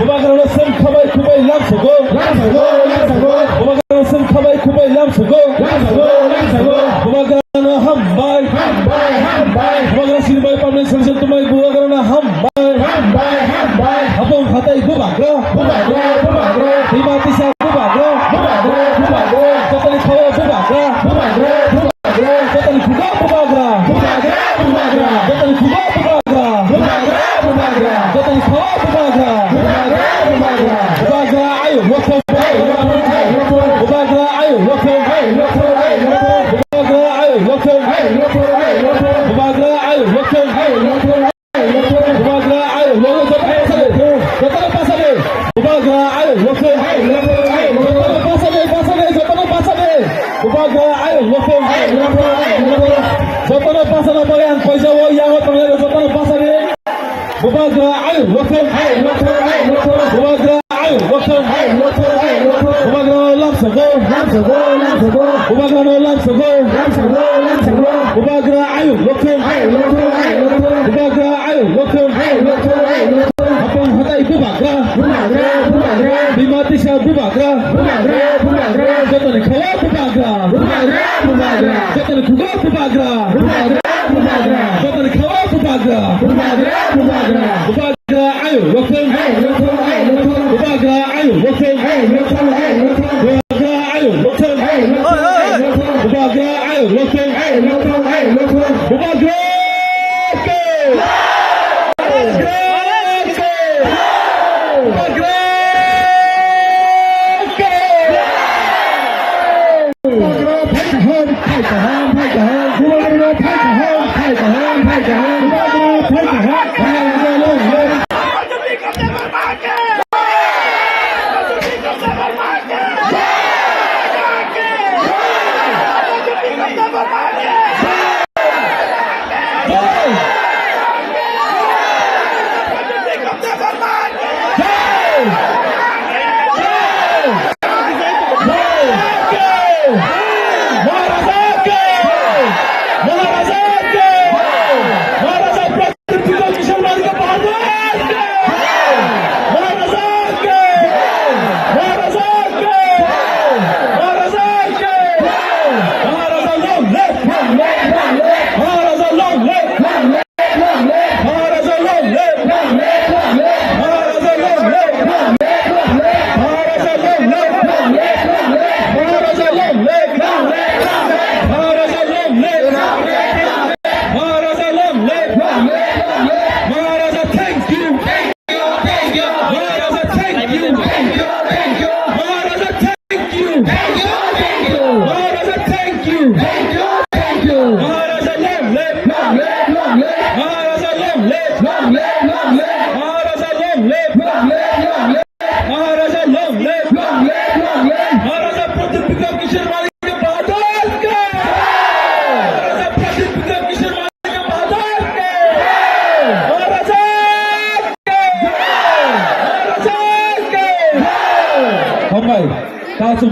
Bubagrano sengkhabai khubai lamsogo. Lamsogo, lamsogo. Bubagrano sengkhabai khubai lamsogo. Lamsogo, lamsogo. Bubagrano hambai. Hambai, hambai. Bubagra sinibai permanent solution tumai bubagrano hambai. Hambai, hambai. Hapung hatai bubagra. Bubagra, bubagra. Bima tisa bubagra. Bubagra, bubagra. Jotoni khawa bubagra. Bubagra, bubagra. Jotoni khuga bubagra. Bubagra, bubagra. Jotoni khuga bubagra. Bubagra, bubagra. Jotoni khawa bubagra. Bubagra, bubagra. Bubagra ayo lokthong. Ayo lokthong, ayo lokthong. Bubagra ayo lokthong. Ayo lokthong, ayo lokthong. Bubagra ayo lokthong. Ayo lokthong, ayo lokthong. Bubagra ayo lokthong. Ayo lokthong. Bubagra ayo lokthong. Jotono pasade. Bubagra ayo lokthong. Jotono pasade, pasade, jotono pasade. Bubagra ayo lokthong. Jotono pasana bagwi ang koisa o yago tonglai jotono pasade. Bubagra ayo lokthong. Bubagra ayo lokthong. Bubagra lamsogo. Bubagra no lamsogo. Bubagra ayo lokthong. Bubagra ayo lokthong. Hapung hatai bubagra. Bima tisa bubagra. Jotoni khawa bubagra. Jotoni khuga bubagra. Jotoni khawa bubagra. Bubagra ayo lokthong. Bubagra ayo lokthong. Bubagra ayo lokthong. Bubagra ayo lokthong. Bubagra ke. Bubagra ke. Bubagra ke. Bubagra phai kaham, phai kaham, phai kaham. Bubagra phai kaham, phai kaham, phai kaham. Bubagra phai kaham, phai kaham.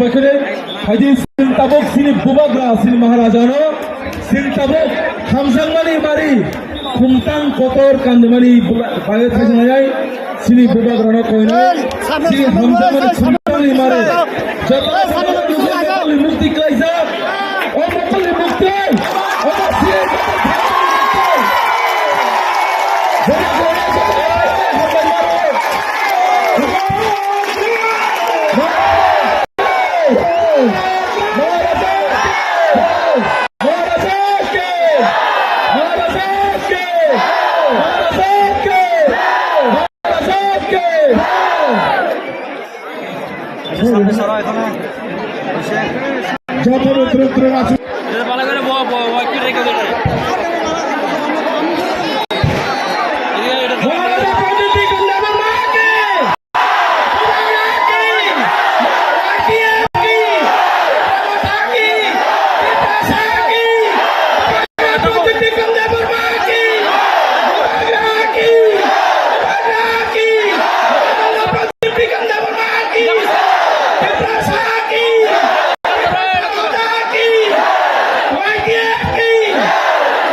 Baikore, haidi sing tabuk sini bubagra sini Maharajano, sing tabuk hamjakmani mari, khumtang kotor kandimani bula-, bayo thajnayai, sini bubagrano koinai, sini hamjakmani khumtangni mari, joto mukti klaijak, o mukti mukti, o mukti mukti.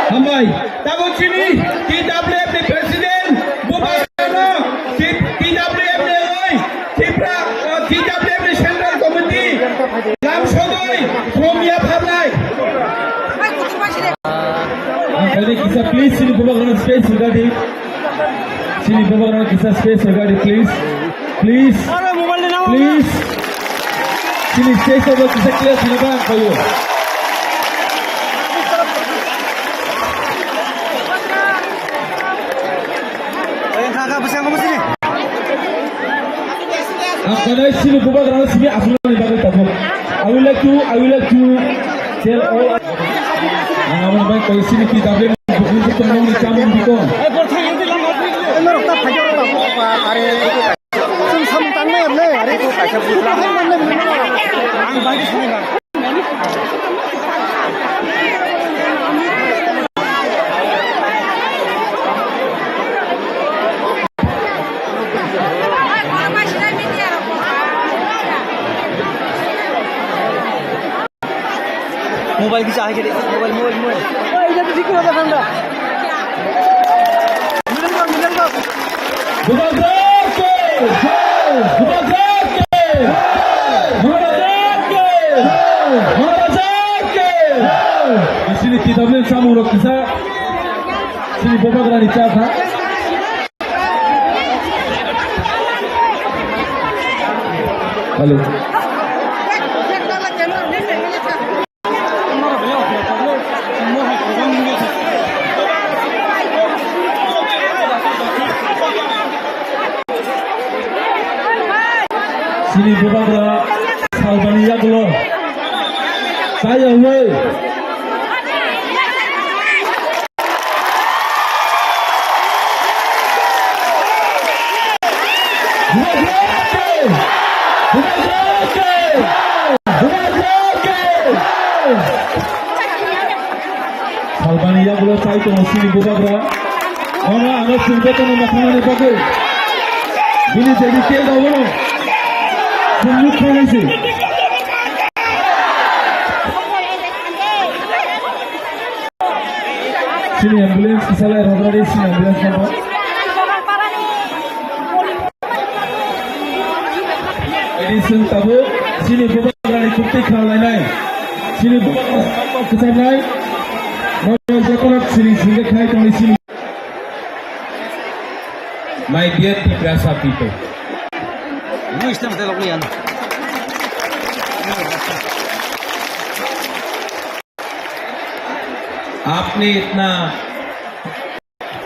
Hambai, tabuk chini T W F ni president, bubagrano, T-, T W F ni oi, Tipra, uh, T W F ni Central Committee, lam sogoi, khom ya pharnai. Ang kali kisa please sini bubagrano space hwgadi. Sini bubagrano kisa space hwgadi please. Please. Please. Sini space hwgadi kisa clear sini bang koyo. Ang kanai sini bubagrano sini asulani bagwi tabuk. I would like to, I would like to tell all. Ang amo bai koi sini T W F ni bukung tu tongmung ni chamung bikon. Ang bai sini. Mobile kisa hai kiri, mobile, mobile, mobile. Oh, ini tuh sikit ada tanda. Middle go, middle go. Bubagrake! Bubagrake! Maharajake! Maharajake! Di sini kita beli samu rok kisa. Sini bubagrani cha kha. Hello. Sini bubagra salbani yagulo. Saya huai. Salbani yagulo chai tongo sini bubagra. Ono ano chwng jotono mokholmani bagwi. Bini jadi tel dawono. Chwng nuk khainai se. Sini ambulance kisalai rwbradi sini ambulance number. Ini sing tabuk sini bubagrani kukti khlainai. Sini bubagrani kukti khlainai. Nono jotono sini singge khai tongni sini. My dear Tiprasa people. आपने इतना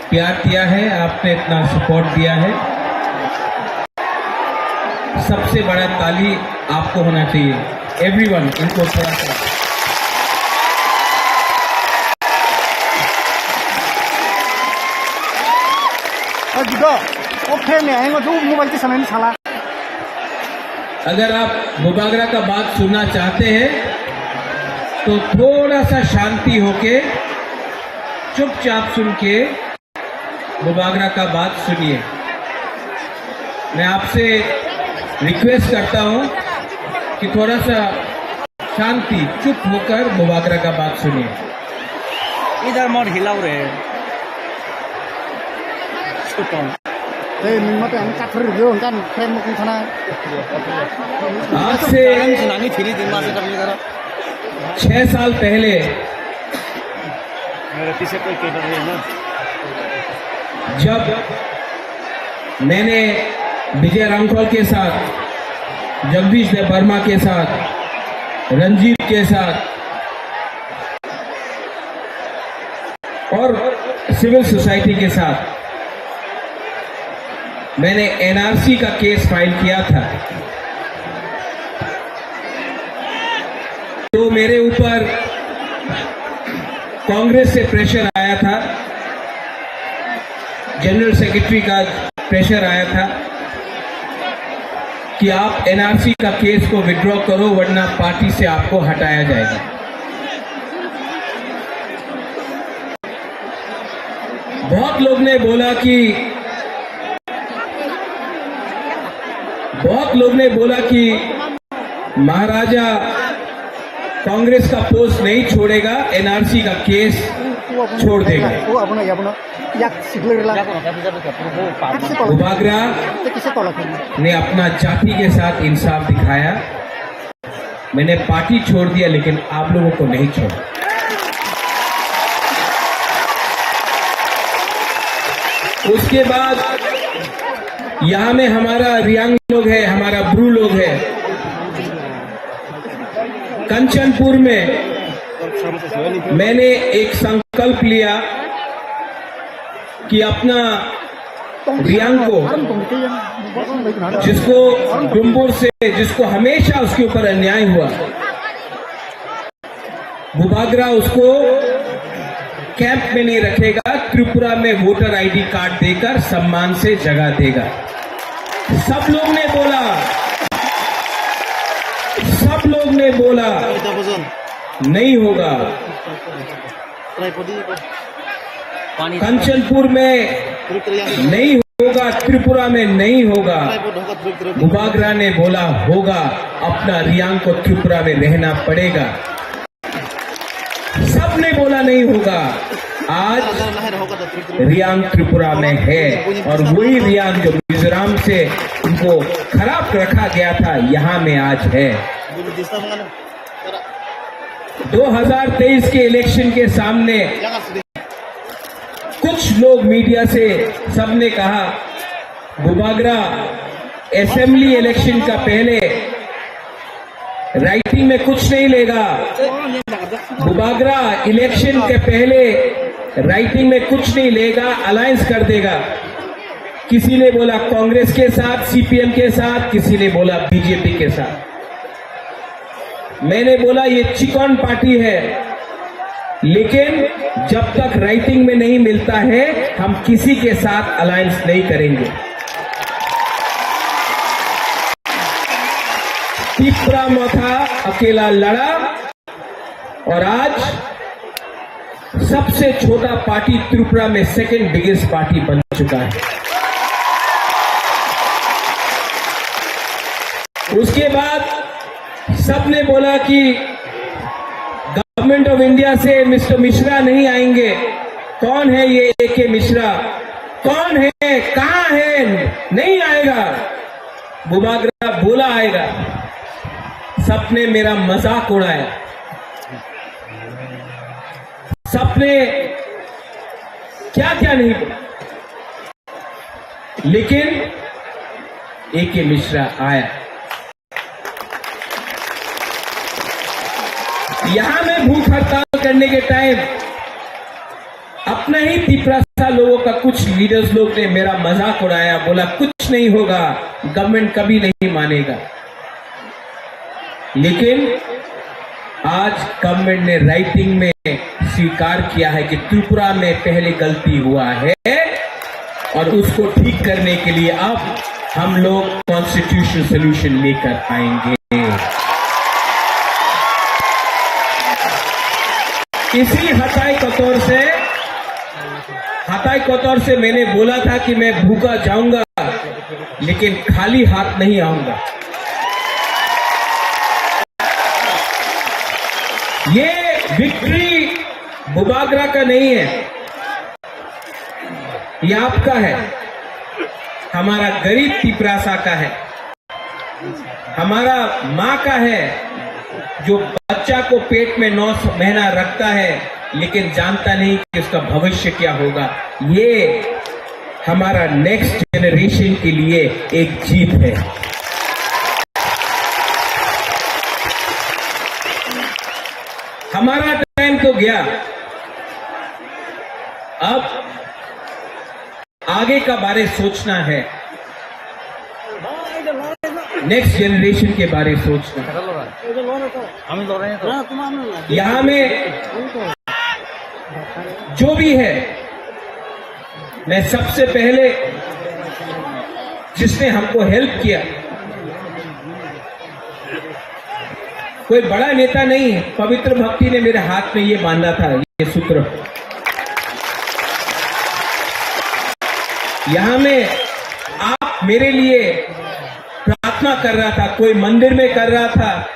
प्यार दिया है, आपने इतना सपोर्ट दिया है, सबसे बड़ा ताली आपको होना चाहिए। एवरीवन, इनको थोड़ा सा। अगर आप बुबागरा का बात सुनना चाहते हैं तो थोड़ा सा शांति होके चुपचाप सुन के बुबागरा का बात सुनिए। मैं आपसे रिक्वेस्ट करता हूं थोड़ा सा शांति, चुप होकर बुबागरा का बात सुनिए। इधर मत हिलाओ रे। Sutton. Tei nwng ma tei ang kathar rwgwi hwnka ang frame mokol thana. आज से छह साल पहले मेरे पीछे कोई कैमरा नहीं है ना? जब मैंने विजय रामखोल के साथ, जगदीश देव वर्मा के साथ, रंजीत के साथ और सिविल सोसाइटी के साथ मैंने एनआरसी का केस फाइल किया था, तो मेरे ऊपर कांग्रेस से प्रेशर आया था, जनरल सेक्रेटरी का प्रेशर आया था कि आप एनआरसी का केस को विड्रॉ करो, वरना पार्टी से आपको हटाया जाएगा। बहुत लोग ने बोला कि, बहुत लोग ने बोला कि महाराजा कांग्रेस का पोस्ट नहीं छोड़ेगा, एनआरसी का केस छोड़ देगा। Bubagra ने अपना जाति के साथ इंसाफ दिखाया। मैंने पार्टी छोड़ दिया, लेकिन आप लोगों को नहीं छोड़ा। उसके बाद यहाँ में हमारा रियांग लोग है, हमारा ब्रू लोग है। कंचनपुर में मैंने एक संकल्प लिया कि अपना रियांग को, जिसको डुम्बुर से, जिसको हमेशा उसके ऊपर अन्याय हुआ, बुबागरा उसको कैंप में नहीं रखेगा, त्रिपुरा में वोटर आईडी कार्ड देकर सम्मान से जगह देगा। सब लोग ने बोला, सब लोग ने बोला, नहीं होगा। कंचनपुर में नहीं होगा, त्रिपुरा में नहीं होगा। बुबागरा ने बोला होगा, अपना रियांग को त्रिपुरा में रहना पड़ेगा। सबने बोला नहीं होगा, आज रियांग त्रिपुरा में है और वही रियांग जो मिजोरम से उनको खराब रखा गया था, यहाँ में आज है। दो हज़ार तेईस के इलेक्शन के सामने कुछ लोग मीडिया से सबने कहा, बुबागरा असेंबली इलेक्शन का पहले राइटिंग में कुछ नहीं लेगा, बुबागरा इलेक्शन के पहले राइटिंग में कुछ नहीं लेगा, अलायंस कर देगा। किसी ने बोला कांग्रेस के साथ, सीपीएम के साथ, किसी ने बोला बीजेपी के साथ। मैंने बोला ये चिकन पार्टी है, लेकिन जब तक राइटिंग में नहीं मिलता है, हम किसी के साथ अलायंस नहीं करेंगे। तिपरा मथा अकेला लड़ा और आज सबसे छोटा पार्टी त्रिपुरा में सेकंड बिगेस्ट पार्टी बन चुका है। उसके बाद सबने बोला कि गवर्नमेंट ऑफ इंडिया से मिस्टर मिश्रा नहीं आएंगे। कौन है ये एके मिश्रा? कौन है? कहाँ है? नहीं आएगा। बुबागरा बोला आएगा। सबने मेरा मजाक उड़ाया, सबने क्या क्या नहीं बोला, लेकिन एके मिश्रा आया। यहाँ में भूख हड़ताल करने के टाइम अपने ही तिपरासा लोगों का कुछ लीडर्स लोग ने मेरा मजाक उड़ाया, बोला कुछ नहीं होगा, गवर्नमेंट कभी नहीं मानेगा। लेकिन आज गवर्नमेंट ने राइटिंग में स्वीकार किया है कि त्रिपुरा में पहले गलती हुआ है और उसको ठीक करने के लिए अब हम लोग कॉन्स्टिट्यूशनल सॉल्यूशन लेकर आएंगे। इसी हटाई कतौर से, हटाई कतौर से मैंने बोला था कि मैं भूखा जाऊंगा, लेकिन खाली हाथ नहीं आऊंगा। विक्ट्री बुबागरा का नहीं है, ये आपका है, हमारा गरीब तिपरासा का है, हमारा माँ का है, जो बच्चा को पेट में नौ महीना रखता है लेकिन जानता नहीं कि उसका भविष्य क्या होगा। ये हमारा नेक्स्ट जनरेशन के लिए एक जीत है। हमारा टाइम तो गया, अब आगे का बारे सोचना है, नेक्स्ट जनरेशन के बारे सोचना। यहाँ में जो भी है, मैं सबसे पहले जिसने हमको हेल्प किया, कोई बड़ा नेता नहीं है, पवित्र भक्ति ने मेरे हाथ में ये बांधा था, ये सूत्र। यहाँ में आप मेरे लिए प्रार्थना कर रहा था, कोई मंदिर में कर रहा था,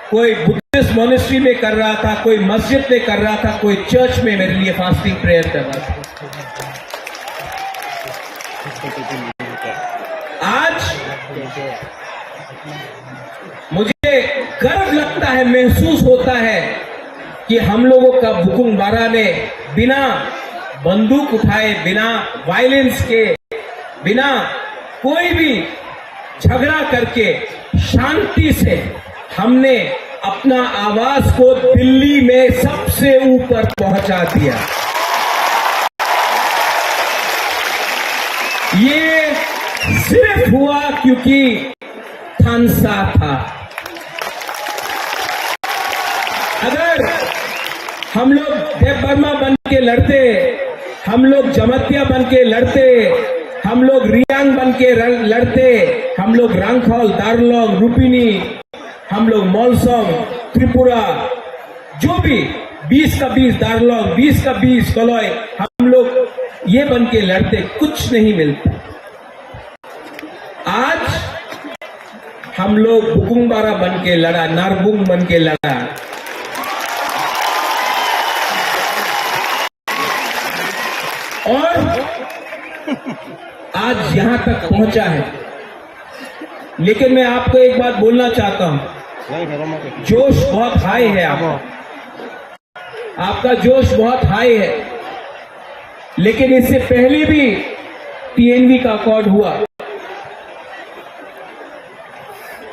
कोई बुद्धिस्ट मॉनेस्ट्री में कर रहा था, कोई मस्जिद में कर रहा था, कोई चर्च में मेरे लिए फास्टिंग प्रेयर कर रहा था। आज मुझे गर्व लगता है, महसूस होता है कि हम लोगों का बुकुंग बारा ने बिना बंदूक उठाए, बिना वायलेंस के, बिना कोई भी झगड़ा करके शांति से हमने अपना आवाज को दिल्ली में सबसे ऊपर पहुंचा दिया। ये सिर्फ हुआ क्योंकि थानसा था। अगर हम लोग देव वर्मा बन के लड़ते, हम लोग जमातिया बन के लड़ते, हम लोग रियांग बन के र-, लड़ते, हम लोग रांखल, दारलोंग, रुपिनी, हम लोग मलसोंग, त्रिपुरा, जो भी बीस का बीस दारलोंग, बीस का बीस कलई, हम लोग ये बन के लड़ते, कुछ नहीं मिलता। आज हम लोग बुकुंग बारा बन के लड़ा, नारबुंग बन के लड़ा। और आज यहाँ तक पहुंचा है। लेकिन मैं आपको एक बात बोलना चाहता हूँ, जोश बहुत हाई है आपका, आपका जोश बहुत हाई है, लेकिन इससे पहले भी टीएनवी का अकॉर्ड हुआ,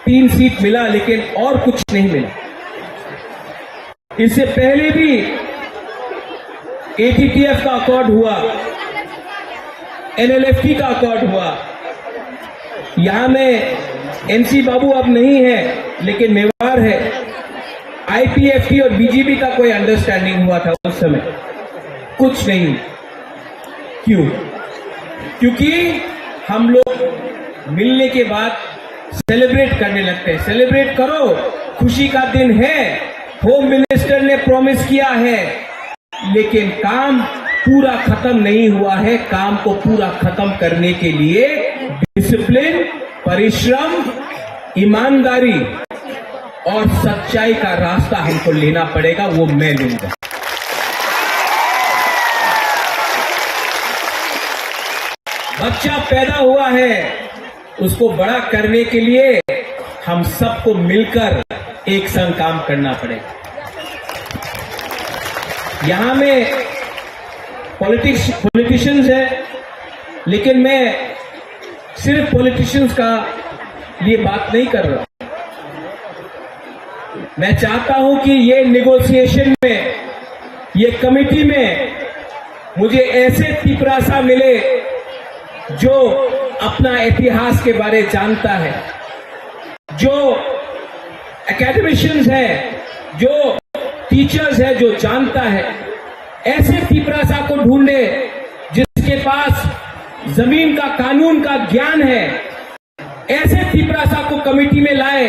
तीन सीट मिला, लेकिन और कुछ नहीं मिला। इससे पहले भी एटीटीएफ का अकॉर्ड हुआ, एनएलएफटी का अकॉर्ड हुआ। यहाँ में एनसी बाबू अब नहीं है, लेकिन मेवाड़ है। आईपीएफटी और बीजेपी का कोई अंडरस्टैंडिंग हुआ था उस समय, कुछ नहीं। क्यों? क्योंकि हम लोग मिलने के बाद सेलिब्रेट करने लगते हैं। सेलिब्रेट करो, खुशी का दिन है। होम मिनिस्टर ने प्रॉमिस किया है, लेकिन काम पूरा खत्म नहीं हुआ है। काम को पूरा खत्म करने के लिए डिसिप्लिन, परिश्रम, ईमानदारी और सच्चाई का रास्ता हमको लेना पड़ेगा, वो मैं लूंगा। बच्चा पैदा हुआ है, उसको बड़ा करने के लिए हम सबको मिलकर एक संग काम करना पड़ेगा। यहाँ में पॉलिटिक्स, पॉलिटिशियंस है, लेकिन मैं सिर्फ पॉलिटिशियंस का लिए बात नहीं कर रहा। मैं चाहता हूं कि ये नेगोशिएशन में, ये कमेटी में मुझे ऐसे तिपरासा मिले जो अपना इतिहास के बारे जानता है, जो एकेडमिशियंस है, जो टीचर्स है, जो जानता है। ऐसे तिपरासा को ढूंढे जिसके पास जमीन का, कानून का ज्ञान है। ऐसे तिपरासा को कमेटी में लाए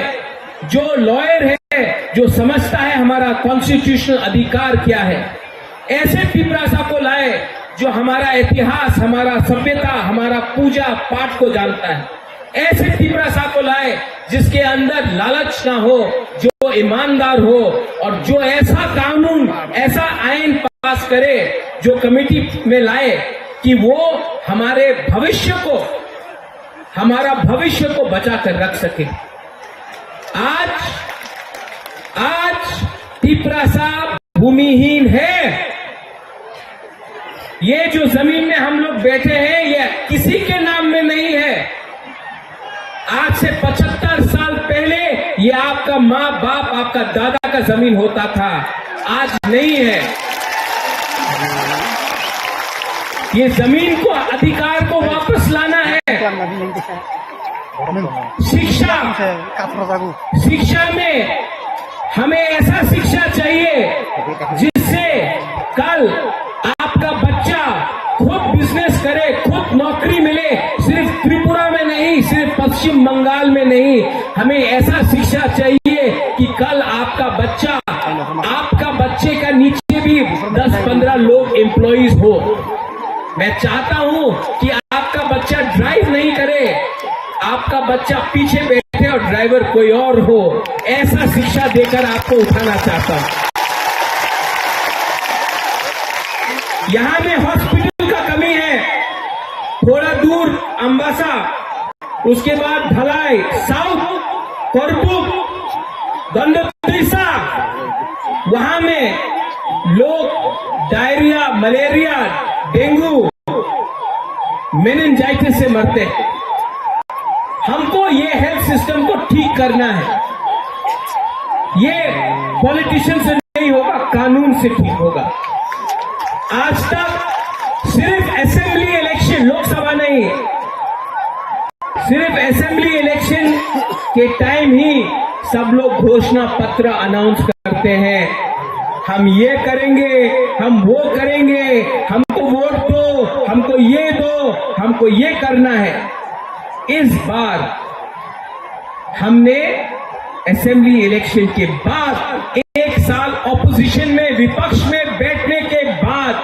जो लॉयर है, जो समझता है हमारा कॉन्स्टिट्यूशनल अधिकार क्या है। ऐसे तिपरासा को लाए जो हमारा इतिहास, हमारा सभ्यता, हमारा पूजा पाठ को जानता है। ऐसे तिपरासा को लाए जिसके अंदर लालच ना हो, जो ईमानदार हो और जो ऐसा कानून, ऐसा आइन पास करे, जो कमेटी में लाए कि वो हमारे भविष्य को, हमारा भविष्य को बचा कर रख सके। आज, आज तिपरासा भूमिहीन है। ये जो जमीन में हम लोग बैठे हैं, ये किसी के नाम में नहीं है। आज से पचहत्तर साल पहले ये आपका माँ बाप, आपका दादा का जमीन होता था, आज नहीं है। ये जमीन को, अधिकार को वापस लाना है। शिक्षा, शिक्षा में हमें ऐसा शिक्षा चाहिए जिससे कल आपका बच्चा खुद बिजनेस करे, खुद नौकरी मिले। सिर्फ त्रिपुरा में नहीं, सिर्फ पश्चिम बंगाल में नहीं, हमें ऐसा शिक्षा चाहिए कि कल आपका बच्चा, आपका बच्चे का नीचे भी दस पन्द्रह लोग एम्प्लॉइज हो। मैं चाहता हूं कि आपका बच्चा ड्राइव नहीं करे, आपका बच्चा पीछे बैठे और ड्राइवर कोई और हो। ऐसा शिक्षा देकर आपको उठाना चाहता हूं। यहां में हॉस्पिटल का कमी है, थोड़ा दूर अम्बासा, उसके बाद धलाई, साउथ, करपुक, गंडोत्रिसा, वहां में लोग डायरिया, मलेरिया, डेंगू, मेनिंजाइटिस से मरते हैं। हमको ये हेल्थ सिस्टम को ठीक करना है। ये पॉलिटिशियन से नहीं होगा, कानून से ठीक होगा। आज तक सिर्फ असेंबली इलेक्शन, लोकसभा नहीं, सिर्फ असेंबली इलेक्शन के टाइम ही सब लोग घोषणा पत्र अनाउंस करते हैं, हम ये करेंगे, हम वो करेंगे, हमको वोट दो, हमको ये दो, हमको ये करना है। इस बार हमने असेंबली इलेक्शन के बाद, एक साल ऑपोजिशन में, विपक्ष में बैठने के बाद,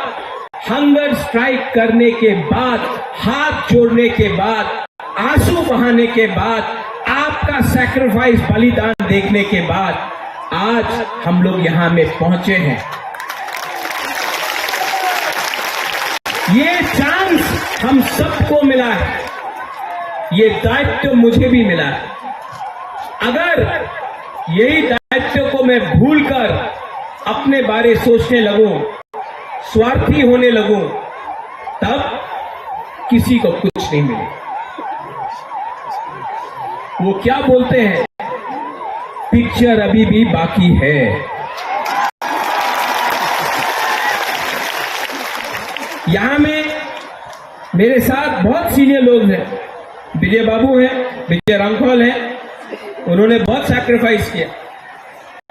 हंगर स्ट्राइक करने के बाद, हाथ जोड़ने के बाद, आंसू बहाने के बाद, आपका सैक्रिफाइस, बलिदान देखने के बाद आज हम लोग यहां में पहुंचे हैं। ये चांस हम सबको मिला है, ये दायित्व मुझे भी मिला है। अगर यही दायित्व को मैं भूलकर अपने बारे सोचने लगूं, स्वार्थी होने लगूं, तब किसी को कुछ नहीं मिले। वो क्या बोलते हैं, पिक्चर अभी भी बाकी है। यहां में मेरे साथ बहुत सीनियर लोग हैं, विजय बाबू हैं, विजय रामखोल हैं, उन्होंने बहुत सैक्रिफाइस किया।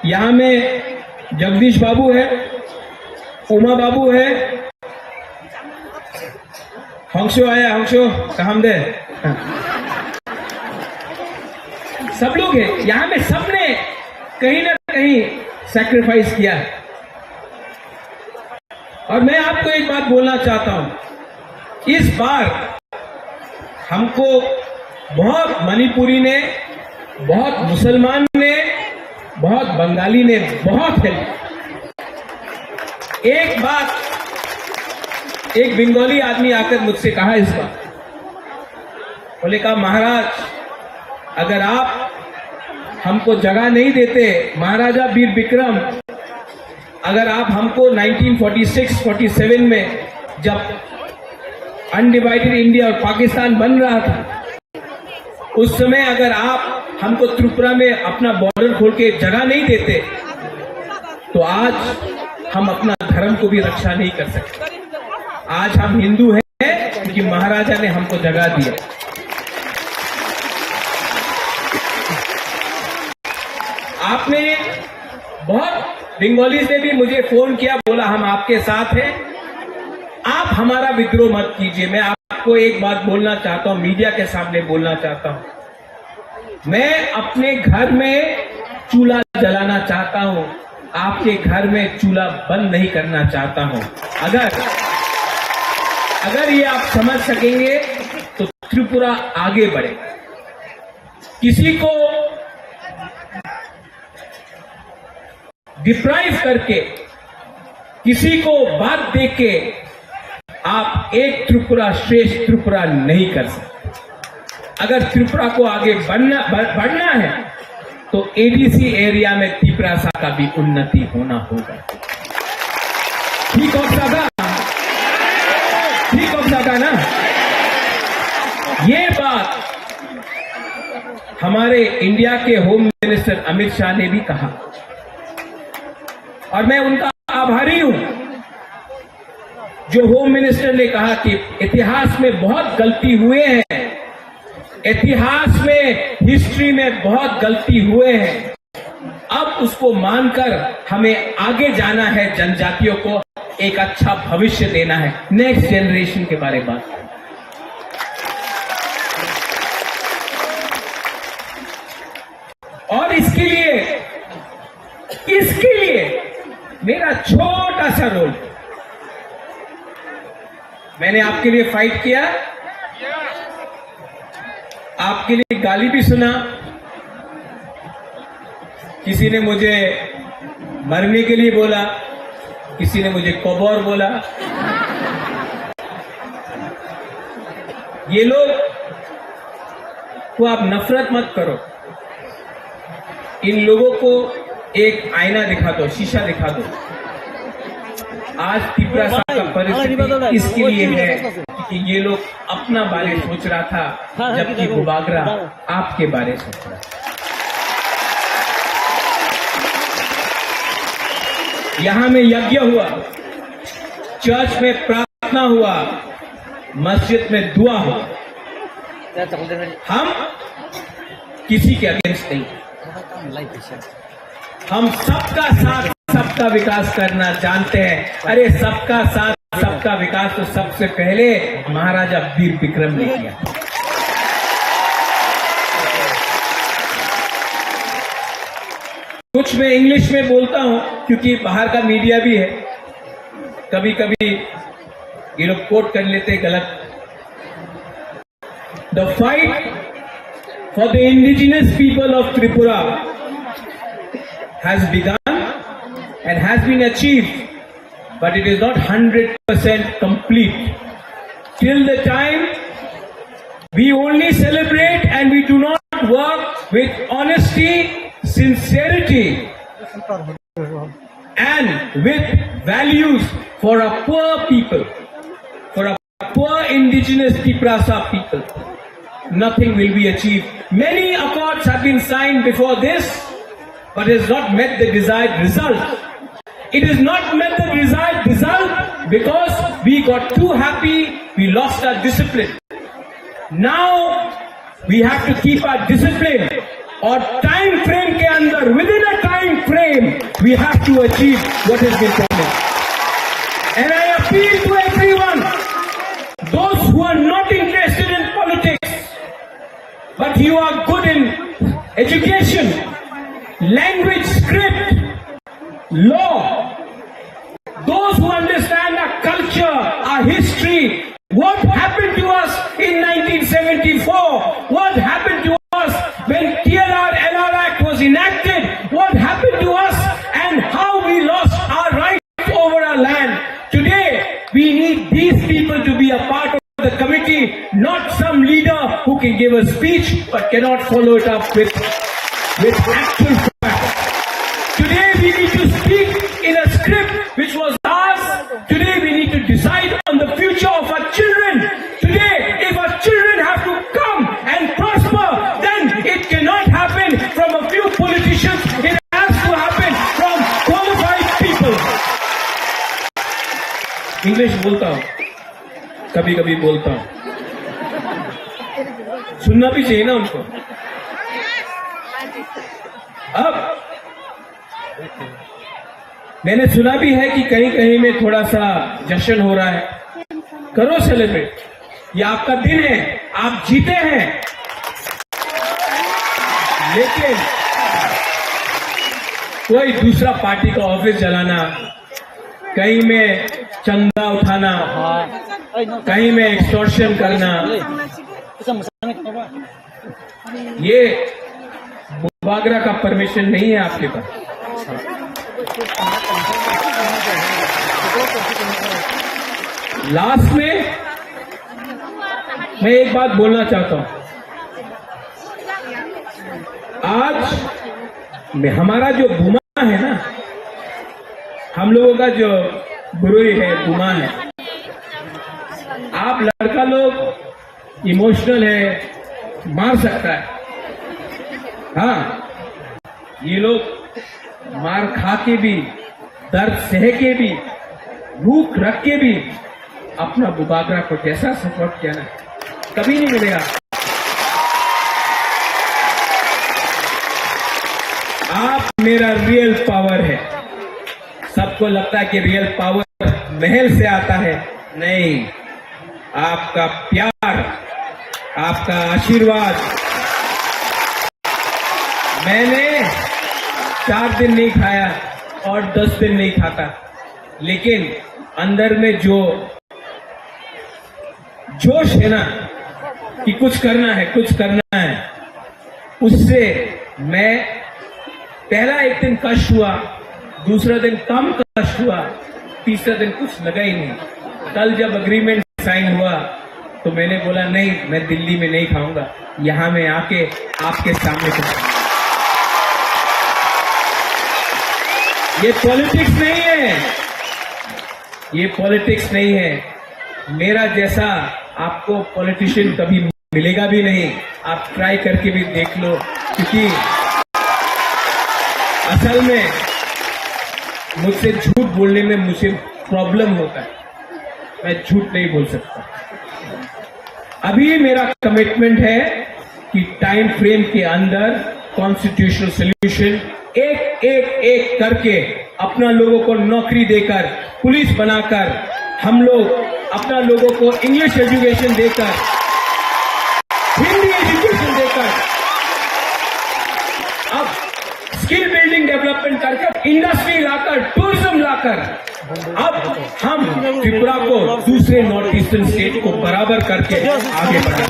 यहाँ में जगदीश बाबू है, उमा बाबू है, हंसो आया, हंसो, काम दे, सब लोग हैं यहाँ में, सबने कहीं ना कहीं सैक्रिफाइस किया। और मैं आपको एक बात बोलना चाहता हूं, इस बार हमको बहुत मणिपुरी ने, बहुत मुसलमान ने, बहुत बंगाली ने बहुत हेल्प। एक बात, एक बंगाली आदमी आकर मुझसे कहा इस बार, बोले, कहा, महाराज, अगर आप हमको जगह नहीं देते, महाराजा वीर विक्रम, अगर आप हमको nineteen forty six forty seven में जब अनडिवाइडेड इंडिया और पाकिस्तान बन रहा था, उस समय अगर आप हमको त्रिपुरा में अपना बॉर्डर खोल के जगह नहीं देते, तो आज हम अपना धर्म को भी रक्षा नहीं कर सकते। आज हम हिंदू हैं क्योंकि महाराजा ने हमको जगह दिया। आपने बहुत, बंगालीज ने भी मुझे फोन किया, बोला, हम आपके साथ हैं, आप हमारा विद्रोह मत कीजिए। मैं आपको एक बात बोलना चाहता हूं, मीडिया के सामने बोलना चाहता हूं, मैं अपने घर में चूल्हा जलाना चाहता हूं, आपके घर में चूल्हा बंद नहीं करना चाहता हूं। अगर, अगर ये आप समझ सकेंगे तो त्रिपुरा आगे बढ़ेगा। किसी को डिप्राइव करके, किसी को बात दे के आप एक त्रिपुरा श्रेष्ठ त्रिपुरा नहीं कर सकते। अगर त्रिपुरा को आगे बढ़ना, बढ़-, बढ़ना है तो एडीसी एरिया में तिपरासा का भी उन्नति होना होगा। ठीक हो सका? ठीक हो सका ना? ये बात हमारे इंडिया के होम मिनिस्टर अमित शाह ने भी कहा और मैं उनका आभारी हूं, जो होम मिनिस्टर ने कहा कि इतिहास में बहुत गलती हुए हैं, इतिहास में, हिस्ट्री में बहुत गलती हुए हैं। अब उसको मानकर हमें आगे जाना है, जनजातियों को एक अच्छा भविष्य देना है, नेक्स्ट जनरेशन के बारे में बात करना। और इसके लिए, इसके लिए मेरा छोटा सा रोल, मैंने आपके लिए फाइट किया, आपके लिए गाली भी सुना, किसी ने मुझे मरने के लिए बोला, किसी ने मुझे कबर बोला। ये लोग को आप नफरत मत करो। इन लोगों को एक आईना दिखा दो, शीशा दिखा दो। आज तिपरासा का परिस्थिति इसके लिए है कि ये लोग अपना बारे सोच रहा था, जबकि बुबागरा आपके बारे सोच रहा है। यहाँ में यज्ञ हुआ, चर्च में प्रार्थना हुआ, मस्जिद में दुआ हुआ। हम किसी के अगेंस्ट नहीं, हम सबका साथ, सबका विकास करना जानते हैं। अरे, सबका साथ, सबका विकास तो सबसे पहले महाराजा वीर विक्रम ने किया। कुछ मैं इंग्लिश में बोलता हूं क्योंकि बाहर का मीडिया भी है, कभी कभी ये लोग कोट कर लेते हैं गलत। The fight for the indigenous people of Tripura has begun and has been achieved, but it is not hundred percent complete. Till the time we only celebrate and we do not work with honesty, sincerity, and with values for our poor people, for our poor indigenous Tiprasa people, nothing will be achieved. Many accords have been signed before this, but has not met the desired result. It has not met the desired result because we got too happy, we lost our discipline. Now, we have to keep our discipline और time frame के अंदर, within a time frame, we have to achieve what has been promised. And I appeal to everyone, those who are not interested in politics, but you are good in education, language, script, law, those who understand our culture, our history, what happened to us in nineteen seventy-four, what happened to us when T R R L R Act was enacted, what happened to us and how we lost our rights over our land. Today, we need these people to be a part of the committee, not some leader who can give a speech but cannot follow it up with, with actual facts. Today we need to speak in a script which was ours. Today we need to decide on the future of our children. Today, if our children have to come and prosper, then it cannot happen from a few politicians. It has to happen from qualified people. English बोलता हूँ, कभी कभी बोलता हूँ, सुनना भी चाहिए ना उनको। अब मैंने सुना भी है कि कहीं कहीं में थोड़ा सा जश्न हो रहा है, करो सेलिब्रेट, ये आपका दिन है, आप जीते हैं। लेकिन कोई दूसरा पार्टी का ऑफिस जलाना, कहीं में चंदा उठाना, कहीं में एक्सटॉर्शन करना, ये बुबागरा का परमिशन नहीं है आपके पास। लास्ट में मैं एक बात बोलना चाहता हूं। आज में हमारा जो बुमा है ना, हम लोगों का जो गुरु है, बुमा है, आप लड़का लोग इमोशनल है, मार सकता है। हाँ, ये लोग मार खा के भी, दर्द सह के भी, भूख रख के भी अपना बुबागरा को जैसा सपोर्ट किया ना, कभी नहीं मिलेगा। आप मेरा रियल पावर है। सबको लगता है कि रियल पावर महल से आता है, नहीं। आपका प्यार, आपका आशीर्वाद। मैंने चार दिन नहीं खाया और दस दिन नहीं खाता, लेकिन अंदर में जो जोश है ना कि कुछ करना है, कुछ करना है, उससे मैं पहला एक दिन कष्ट हुआ, दूसरा दिन कम कष्ट हुआ, तीसरा दिन कुछ लगा ही नहीं। कल जब एग्रीमेंट साइन हुआ तो मैंने बोला, "नहीं, मैं दिल्ली में नहीं खाऊंगा, यहां मैं आके आपके सामने खाऊंगा।" ये पॉलिटिक्स नहीं है, ये पॉलिटिक्स नहीं है। मेरा जैसा आपको पॉलिटिशियन कभी मिलेगा भी नहीं, आप ट्राई करके भी देख लो, क्योंकि असल में मुझसे झूठ बोलने में मुझे प्रॉब्लम होता है, मैं झूठ नहीं बोल सकता। अभी मेरा कमिटमेंट है कि टाइम फ्रेम के अंदर कॉन्स्टिट्यूशनल सॉल्यूशन एक एक एक करके अपना लोगों को नौकरी देकर, पुलिस बनाकर, हम लोग अपना लोगों को इंग्लिश एजुकेशन देकर, हिंदी एजुकेशन देकर, अब स्किल बिल्डिंग डेवलपमेंट करके, इंडस्ट्री लाकर, टूरिज्म लाकर, अब हम त्रिपुरा को दूसरे नॉर्थ ईस्टर्न स्टेट को बराबर करके आगे बढ़ा।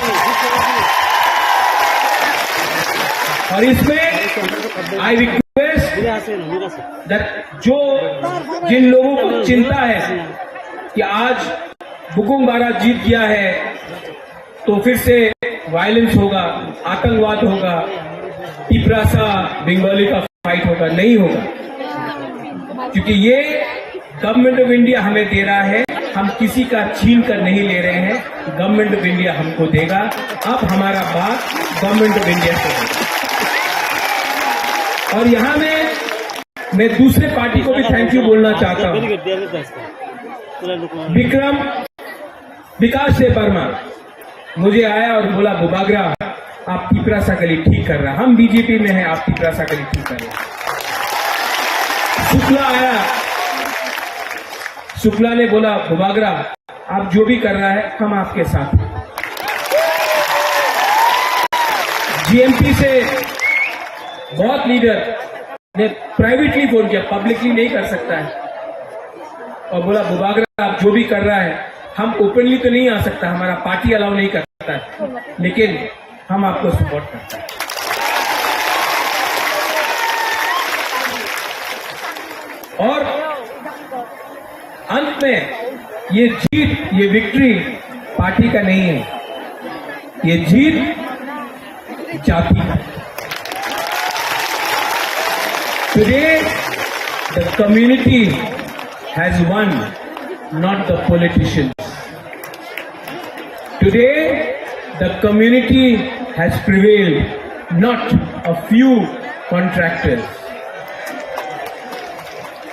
और इसमें आई रिक्वेस्ट दैट जो, जिन लोगों को चिंता है कि आज बुकुंग बारा जीत गया है तो फिर से वायलेंस होगा, आतंकवाद होगा, तिपरासा बंगाली का फाइट होगा, नहीं होगा, क्योंकि ये गवर्नमेंट ऑफ इंडिया हमें दे रहा है, हम किसी का छीन कर नहीं ले रहे हैं, गवर्नमेंट ऑफ इंडिया हमको देगा। अब हमारा बात गवर्नमेंट ऑफ इंडिया से होगा। और यहाँ में मैं दूसरे पार्टी को भी थैंक यू बोलना चाहता हूँ। विक्रम विकास से वर्मा मुझे आया और बोला, "बुबागरा, आप तिपरासा के लिए ठीक कर रहा है, हम बीजेपी में हैं, आप तिपरासा के लिए ठीक कर रहे हैं।" शुक्ला आया, शुक्ला ने बोला, "बुबागरा, आप जो भी कर रहा है, हम आपके साथ हैं।" जीएमपी से बहुत लीडर ने प्राइवेटली फोन किया, पब्लिकली नहीं कर सकता है, और बोला, "बुबागरा, आप जो भी कर रहा है, हम ओपनली तो नहीं आ सकता, हमारा पार्टी अलाउ नहीं करता है, लेकिन हम आपको सपोर्ट करते हैं।" और अंत में ये जीत, ये विक्ट्री पार्टी का नहीं है, ये जीत जाति का। Today, the community has won, not the politicians. Today, the community has prevailed, not a few contractors.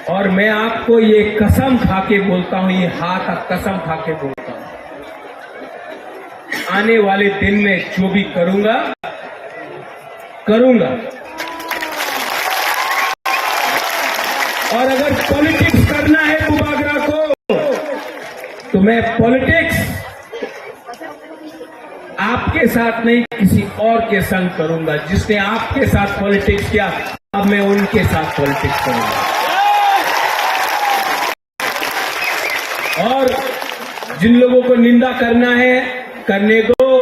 और मैं आपको ये कसम खा के बोलता हूं, ये हाथ का कसम खा के बोलता हूं, आने वाले दिन में जो भी करूंगा, करूंगा। और अगर पॉलिटिक्स करना है बुबागरा को, तो मैं पॉलिटिक्स आपके साथ नहीं, किसी और के संग करूंगा। जिसने आपके साथ पॉलिटिक्स किया, अब मैं उनके साथ पॉलिटिक्स करूंगा। और जिन लोगों को निंदा करना है, करने दो।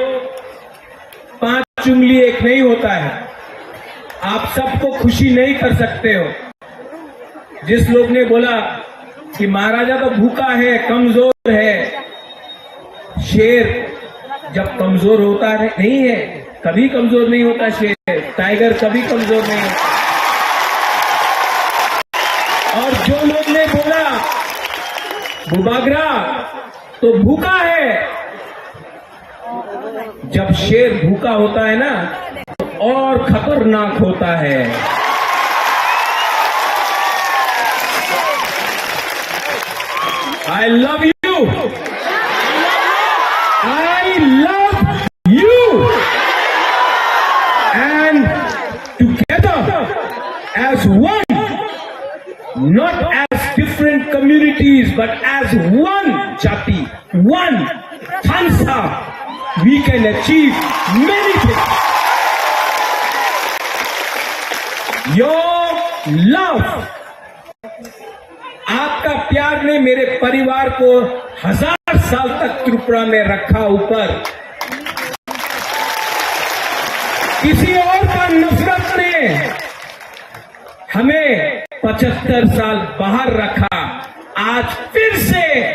पांच उंगली एक नहीं होता है, आप सबको खुशी नहीं कर सकते हो। जिस लोग ने बोला कि महाराजा तो भूखा है, कमजोर है, शेर जब कमजोर होता है, नहीं है, कभी कमजोर नहीं होता शेर, टाइगर कभी कमजोर नहीं होता। और जो लोग ने बोला बुबागरा तो भूखा है, जब शेर भूखा होता है ना, तो और खतरनाक होता है। I love you. I love you. And together as one, not as different communities, but as one jati, one Khansa, we can achieve many things. Your love, आपका प्यार ने मेरे परिवार को हजार साल तक त्रिपुरा में रखा ऊपर। किसी और का नफरत ने हमें पचहत्तर साल बाहर रखा। आज फिर से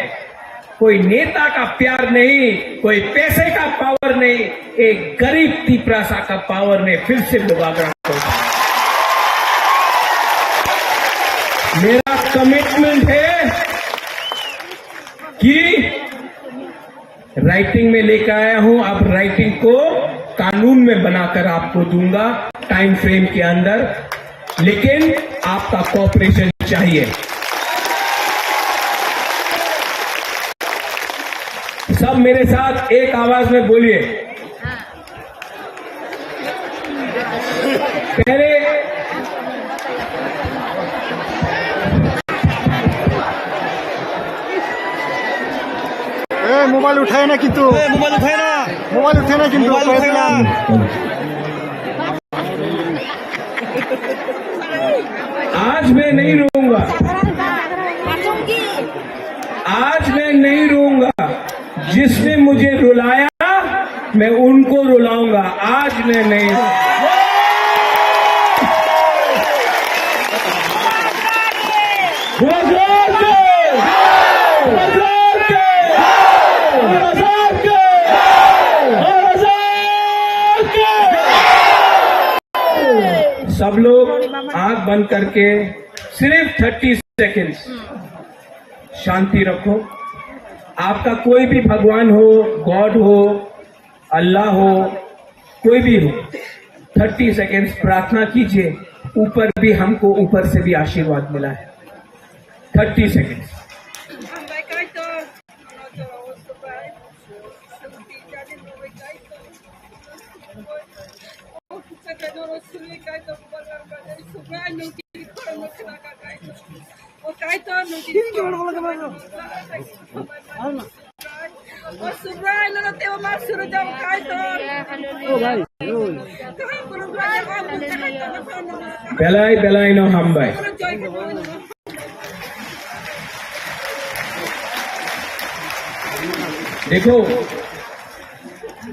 कोई नेता का प्यार नहीं, कोई पैसे का पावर नहीं, एक गरीब तिपरासा का पावर ने फिर से बुबागरा को। मेरा कमिटमेंट है कि राइटिंग में लेकर आया हूं, अब राइटिंग को कानून में बनाकर आपको दूंगा टाइम फ्रेम के अंदर, लेकिन आपका कोऑपरेशन चाहिए। सब मेरे साथ एक आवाज में बोलिए। पहले ए, मोबाइल उठाए ना किंतु। ए, मोबाइल उठाए ना। मोबाइल उठाए ना किंतु। मोबाइल उठाए ना। आज मैं नहीं रोऊंगा। आज मैं नहीं रोऊंगा। जिसने मुझे रुलाया, मैं उनको रुलाऊंगा। आज मैं नहीं रोऊंगा। सब लोग आंख बंद करके सिर्फ थर्टी सेकेंड्स शांति रखो। आपका कोई भी भगवान हो, गॉड हो, अल्लाह हो, कोई भी हो, थर्टी सेकेंड्स प्रार्थना कीजिए। ऊपर भी, हमको ऊपर से भी आशीर्वाद मिला है। Thirty seconds. Belai, belai no hambai. देखो,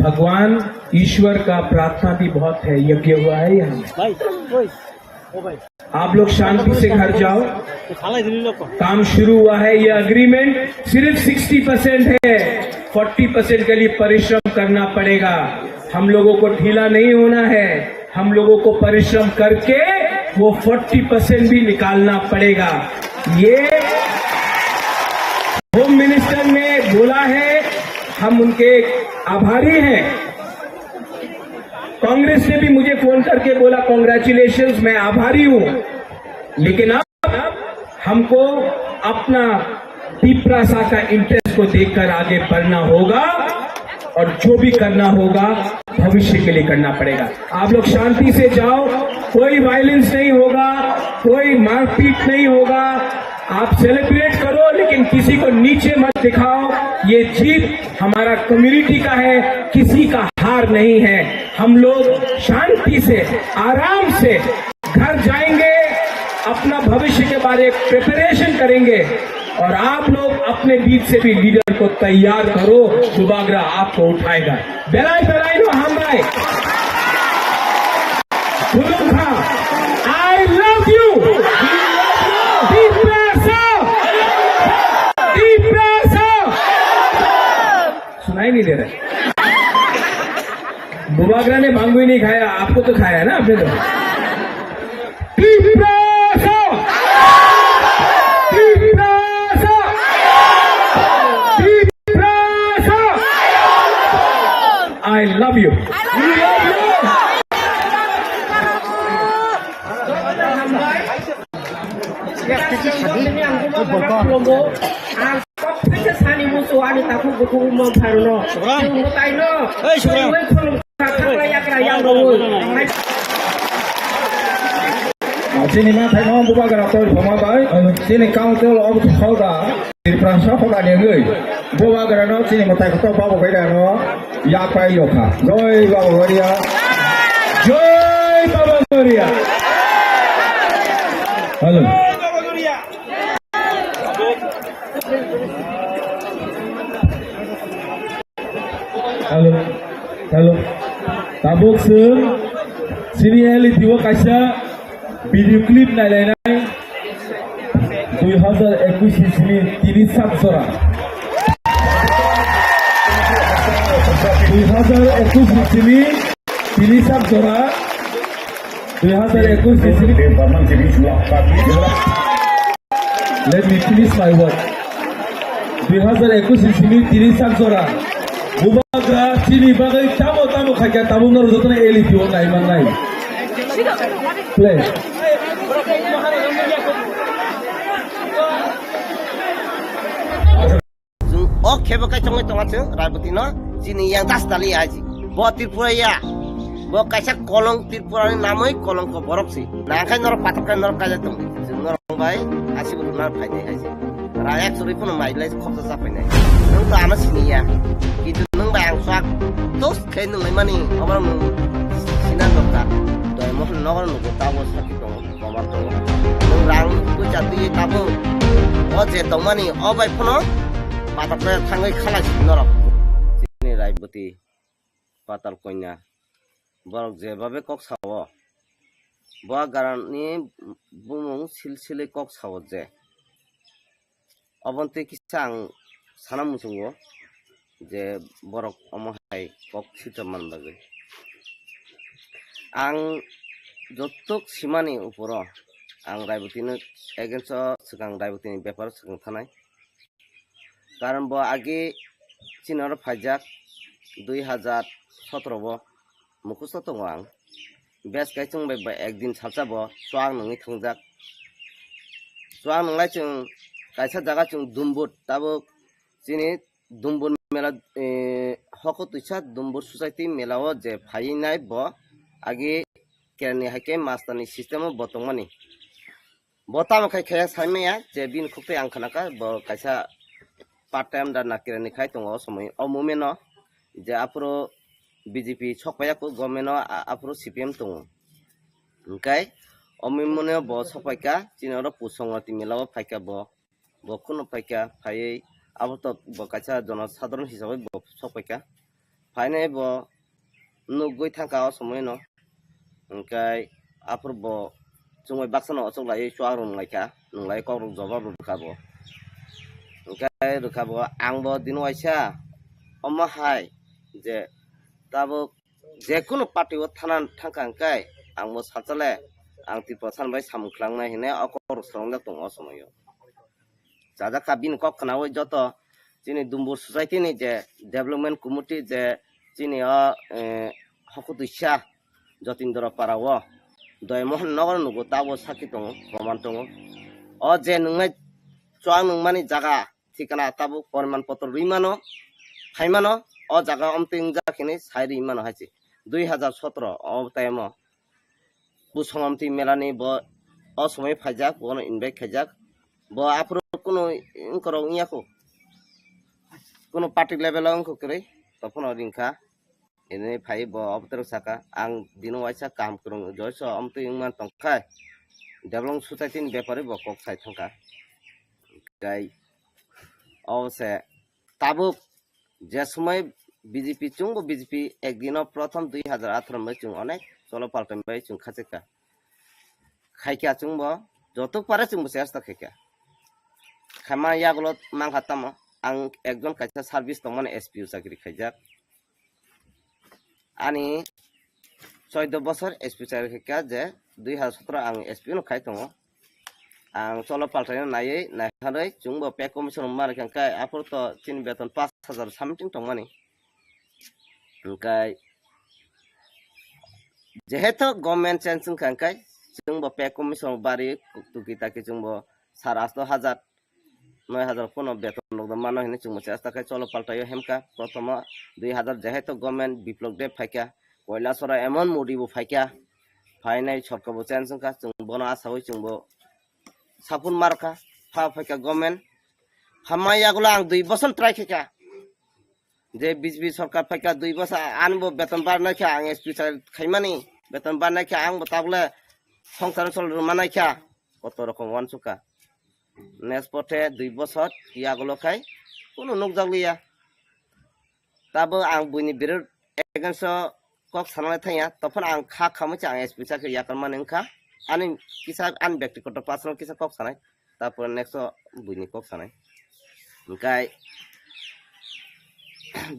भगवान ईश्वर का प्रार्थना भी बहुत है, यज्ञ हुआ है यहाँ में। भाई, ओए, ओ भाई। आप लोग शांति से घर जाओ। काम शुरू हुआ है, ये एग्रीमेंट सिर्फ सिक्सटी परसेंट है, फोर्टी परसेंट के लिए परिश्रम करना पड़ेगा। हम लोगों को ढीला नहीं होना है, हम लोगों को परिश्रम करके वो फोर्टी परसेंट भी निकालना पड़ेगा। ये होम मिनिस्टर ने बोला है, हम उनके आभारी हैं। कांग्रेस ने भी मुझे फोन करके बोला, "कॉन्ग्रेचुलेशंस, मैं आभारी हूं।" लेकिन अब हमको अपना तिपरासा का इंटरेस्ट को देखकर आगे बढ़ना होगा और जो भी करना होगा भविष्य के लिए करना पड़ेगा। आप लोग शांति से जाओ, कोई वायलेंस नहीं होगा, कोई मारपीट नहीं होगा। आप सेलिब्रेट करो, लेकिन किसी को नीचे मत दिखाओ। ये जीत हमारा कम्युनिटी का है, किसी का हार नहीं है। हम लोग शांति से, आराम से घर जाएंगे, अपना भविष्य के बारे प्रिपरेशन करेंगे और आप लोग अपने बीच से भी लीडर को तैयार करो, बुबागरा आपको उठाएगा। Belai belai no hambai. Khulumkha, I love you. We love you. We दे रहे हैं। बुबागरा ने मांगू ही नहीं खाया, आपको तो खाया ना आपने तो। Tiprasa! Tiprasa! Tiprasa! I love you. Ang kok phaisa sani musu ani takhuk bukhuk mong pharono. Subram. Chwng mwtaino. Hey, Subram. Twi khulum kha, khakla yakra yang rwui. Chini ma thaino bubagra toi phoma bai. Chini council of Khalda. Tiprasa phoda ni wngwi. Bubagra no chini mwtai kotor babo bai da no. Yapai lokha. Joi Baba Goria. Joi Baba Goria. Hello. Hello. Hello. Tabuk se sini L E T o kaisa video clip nailainai. Dui hazar ekush ni simi tini sak jora. Dui hazar ekush ni simi tini sak jora. Dui hazar ekush ni simi. Let me finish my word. Dui hazar ekush ni simi tini sak jora. Bubagra chini bagwi tamo tamo khaikha, tamo norok jotono L E T o nai man nai. Play. Chwng o khebo kai chongwi tonga chwng Raiboti no chini yang das tali aji. Bo Tripura ya. Bo kaisa kolong Tripura ni namwi kolong ko borok si. Nangkhai norok patok kai norok kaijak tong. Chwng norok bai asi bo na phai nai aji. Ra ek suri phano mai lai khoksa sa phai nai. Nwng to ano sini ya. Kintu nwng bai ang swak tos khai nwng lai mani obo nwng sina dorkar. Doi mohon nogo nugo tabo sakhi tongo. Komat tongo. Nwng rang puisa twi tabuk. O je tongmani o bai phano patok khe thangwi khalai si norok. Chini Raiboti Patal Konya. Borok jebabe kok sao. Bo garani bumung silsili kok sao je. Oboni twi kisa ang sana muchungo je borok omo hai kok sitra man bagwi. Ang jotok simani uporo ang Raibotino against o swkang Raibotini beparo swkang thanai. Karon bo age chini oro phaijak dui hazar sotoro bo mukhusto tongo ang. Bes kai chwng bai ba ekdin salsa bo chuak nungwi thwngjak. Chuak nunglai chwng kaisa jaga chwng Dumbur tabuk chini Dumbur mela, eh, hoko twisa Dumbur society mela o je phaiwi nai bo age kerani hai khe master ni system o bo tongmani. Bo tamo khai khaya sai maya je bini khuk tei ang khna kha bo kaisa part time da nakira ni khai tongo o somoi o moment no je aphuru B J P sok paiya kho government no a-, aphuru C P M tongo. Hwnkhe o moment no bo sok paikha chini oro Pusongwati mela o phaikha bo, bo kheno phaikha phaiwi abo to bo kaisa jono sadharon hisabai bo sok paikha. Phainai bo nugwi thangkha o somoi no. Hwnkhe aphuru bo chumui baksa no ochoklaiwi chuak rwnglaikha, nwnglai kokrok jobab rwkha bo. Hwnkhe rwkha bo, ang bo dino waisa omo hai je tabuk jekunu party o thana thangkha hwnkhe ang bo salsa le ang Tripura san bai samung khlangna hinwi o kokrok swrwngjak tongo o somoi o. Chajak kha bini kok khnaui joto chini Dumbur society ni je development committee je chini o, eh, hokutwisa Jotindra para o Doymohon nogo nugo tabo sakhi tongo, proman tongo. O je nungnai chuak nungmani jaga thikana tabuk poriman potro rwi mano, phai mano, o jaga omtwi wngjak hinwi sai rwi mano hai se. Dui hazar sotro o time o Pusongomti melani bo o somoi phaijak, bono invite khaijak. Bo aphuru kunu wngkorok wngya kho. Kunu party level o wngkho kwrwi, tongphano ringkha. Ini phai bo obotero saka, ang dino waisa kaham kwrwng joiso omtwi wngman tongkha. Development society ni bepari bo kok sai thangkha. Kai o se tabuk je somoi B J P chwngbo B J P ekdino prothom dui hazar atharo bai chwng onek cholo paltai bai chwng khachikha. Khaikha chwngbo jotok pare chwngbo chesta khaikha. Khaima yagulo mankha tamo. ang ekjon kaisa service tongmani S P O chakri khaijak. Ani choido bosor S P chakri khaikha, je dui hazar sotro ang S P no khai tongo. Ang cholo paltaino naiwi naiharwi chwngbo pay commission rwma rwkha, hwnkhe aphuru to chini beton pash hajar something tongmani. Hwnkhe jehetu government change wngkha, hwnkhe chwngbo pay commission bari tuki taki chwngbo sar asto hajar, noi hajar pono beton rok mano hinwi chwngbo chesta khe cholo paltaio hemkha. Prothomo dui hajar jehetu government Biplop Deb phaikha, Koilasora emon Modi bo phaikha, phainai sorkar bo change wngkha, chwng bono asawi chwngbo sapun markha, pha phaikha government. Hamma yagulo ang dui bosor try khaikha. Je B J P sorkar phaikha dui bosor, ani bo beton barnai kha, ang S P sa khaimani, beton barnai kha, ang bo tabole songsar sol rwmanai kha, koto rokom wansukha. Next pothe dui bosor yagulo khai kunu nukjakliya. Tabo ang buini biror against o kok sanalai thangya, tophano ang kha khamwi se ang S P sa khe yakarmani wngkha. Ani kisa ani bektigoto personal kisa kok sanai. Tarpore next o buini kok sanai. Hwnkhe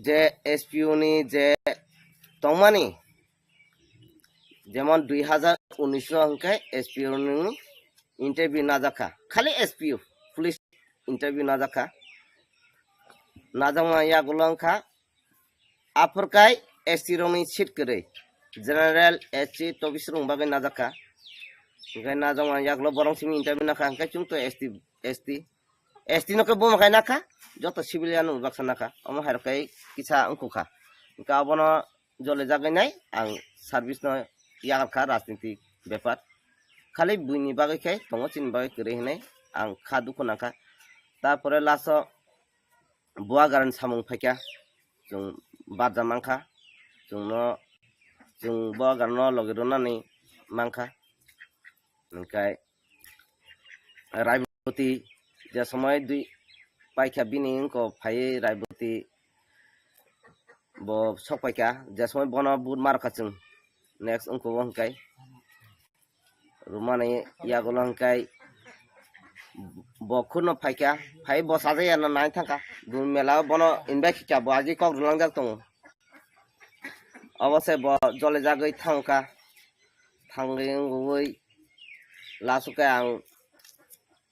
je S P O ni je tongmani, jemon dui hazar unis o hwnkhe S P O ni interview najakha, khali S P O, police interview najakha. Najakma yagulo wngkha aphurkai S T rokni seat kwrwi, general, S T, tobis rokni bagwi najakha. Hwnkhe najakma yagulo borok simi interview nakha, hwnkhe chwngto S T, S T, S T no khe buma khai nakha, joto civilian no baksa nakha, omo hai rok khe kisa wngkukha. Hwnkhe abono jole jagwi nai ang service no yakarkha rajniti bepar. Khali buini bagwi khe tongo, chini bagwi kwrwi hinwi ang kha dukhu nangkha. Tarpore last o Bubagrani samung phaikha, chwng barja mankha, chwngno, chwng Bubagrano logi rwnani mankha. Hwnkhe Raiboti je somoi dui paikha bini wngko phaiwi Raiboti bo sok paikha, je somoi bono but markha chwng next wngko bo hwnkhe. Rwmani yagulo hwnkhe bo khurno phaikha, phai bo sajaya no nai thangkha. Dun mela o bono invite kha, bo agi kok rwlangjak tongo. Obo se bo jole jagwi thangkha, thangwi wngwi last o khe ang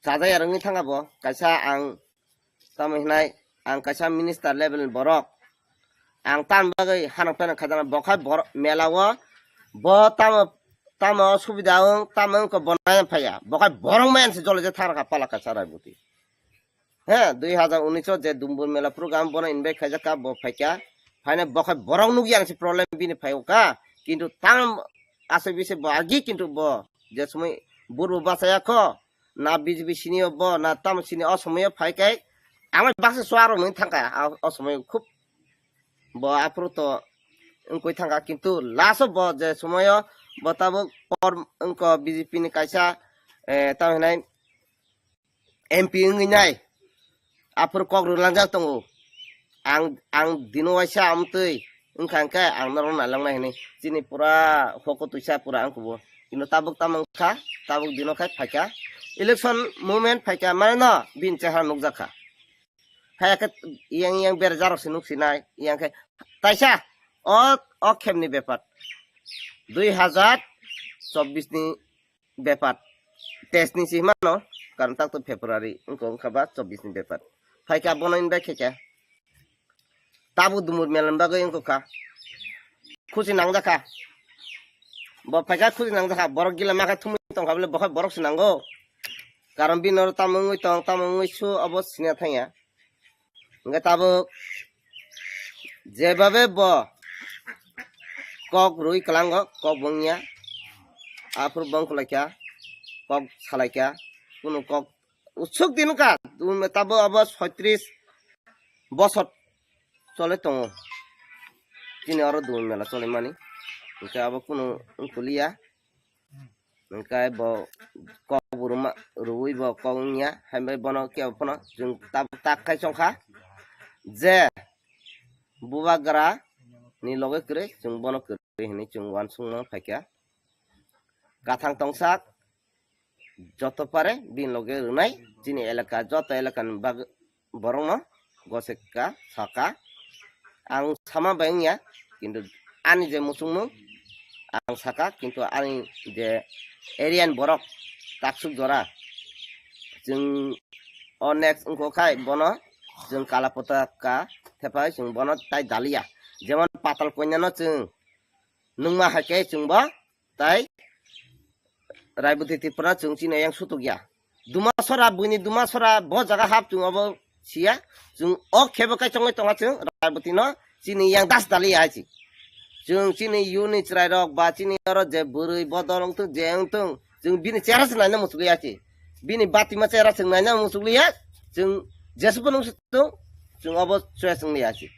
sajaya rwngwi thangkha bo. Kaisa ang tamo hinai ang kaisa minister level ni borok, ang tam bagwi hanok peno khajaknai, bokhai borok mela o bo tamo, tamo subida wng, tamo wngkha bo nai phaiya, bokhai borok maya se jole je thang rakha pala kaisa Raiboti. He, dui hazar unis o je Dumbur mela program bono invite khaijak kha, bo phaikha, phaina bokhai borok nukya ang se problem bini phaiyo kha, kintu tam asai bise bo agi kintu bo je somoi burbo bachaya kho, na B J P sini o bo, na tamo sini o somoi o phai khe, ang bai baksa suaro nung thangkha, a, o somoi khub bo aphuru to wngkoi thangkha, kintu last o bo je somoi o bo tabuk por wngkha B J P ni kaisa, eh, tamo hinai M P wngwi nai, aphuru kok rwlangjak tongo. Ang, ang dino waisa amtwi wngkha hwnkhe ang norok nailangnai hinwi. Chini pura hoko twisa pura ang kubo. Kintu tabuk tamo wngkha, tabuk dino khai phaikha. Election movement phaikha, mane no bini chehara nukjakha. Phaiya khe yang yang berajak rok se nuksinai, yang khe taisa o, o khemni bepar. Dui hazar chobbish ni bepar. Teis ni si himano, karon tak to February, wngkha, wngkha ba chobbish ni bepar. Phaikha bono invite khaikha. Tabuk Dumbur mela ni bagwi wngkha. Khusi nangjakha. Bo phaikha khusi nangjakha. Borok gila makha thumwi tongkha bole, bokhai borok se nango. Karon bini oro tamo wngwi tong, tamo wngwi su, obo sina thangya. Hwnkhe tabuk jebabe bo kok rwi kwlango, kok bo wngya. Aphuru bo wngkha laikha, kok salaikha, kunu kok usuk din wngkha, tabuk abo soitris bosor choli tongo. Chini oro Dumbur mela cholimani, hwnkhe abo kunu wngkha liya. Hwnkhe bo kok bo rwma, rwui bo kok wngya, hai bai bono kebo phano chwng tabuk tak khai chongkha je bubagra ni loge kwrwi chwng bono kwrwi hinwi chwng uansukna phaikha. Kathang tongsak joto pare bini loge rwnai chini elaka, joto elakani bag-, borokno gosekka saka. Ang sama bai wngya, kintu ani je muchungmung ang saka, kintu ani je area ni borok taksuk jora chwng o next wngkha khai bono chwng kala potaka thepai chwng bono tai daliya. Jemon Patal Kanya no chwng nungma hai khe chwng bo tai Raiboti Tripura chwng chini yang sutuk ya. Dumasora, buini Dumasora bo jaga hap chwng obo siya. Chwng o khebo kai chongwi tonga chwng Raiboti no chini yang das dali ya chi. Chwng chini yuni chwrai rok ba chini oro je bwrwi bodol wngthung je wngthung chwng bini chera se naina muchukli ya chi. Bini batima chera chwng naina muchukli ya chwng jesubo nung situng chwng obo choya chwng li ya chi.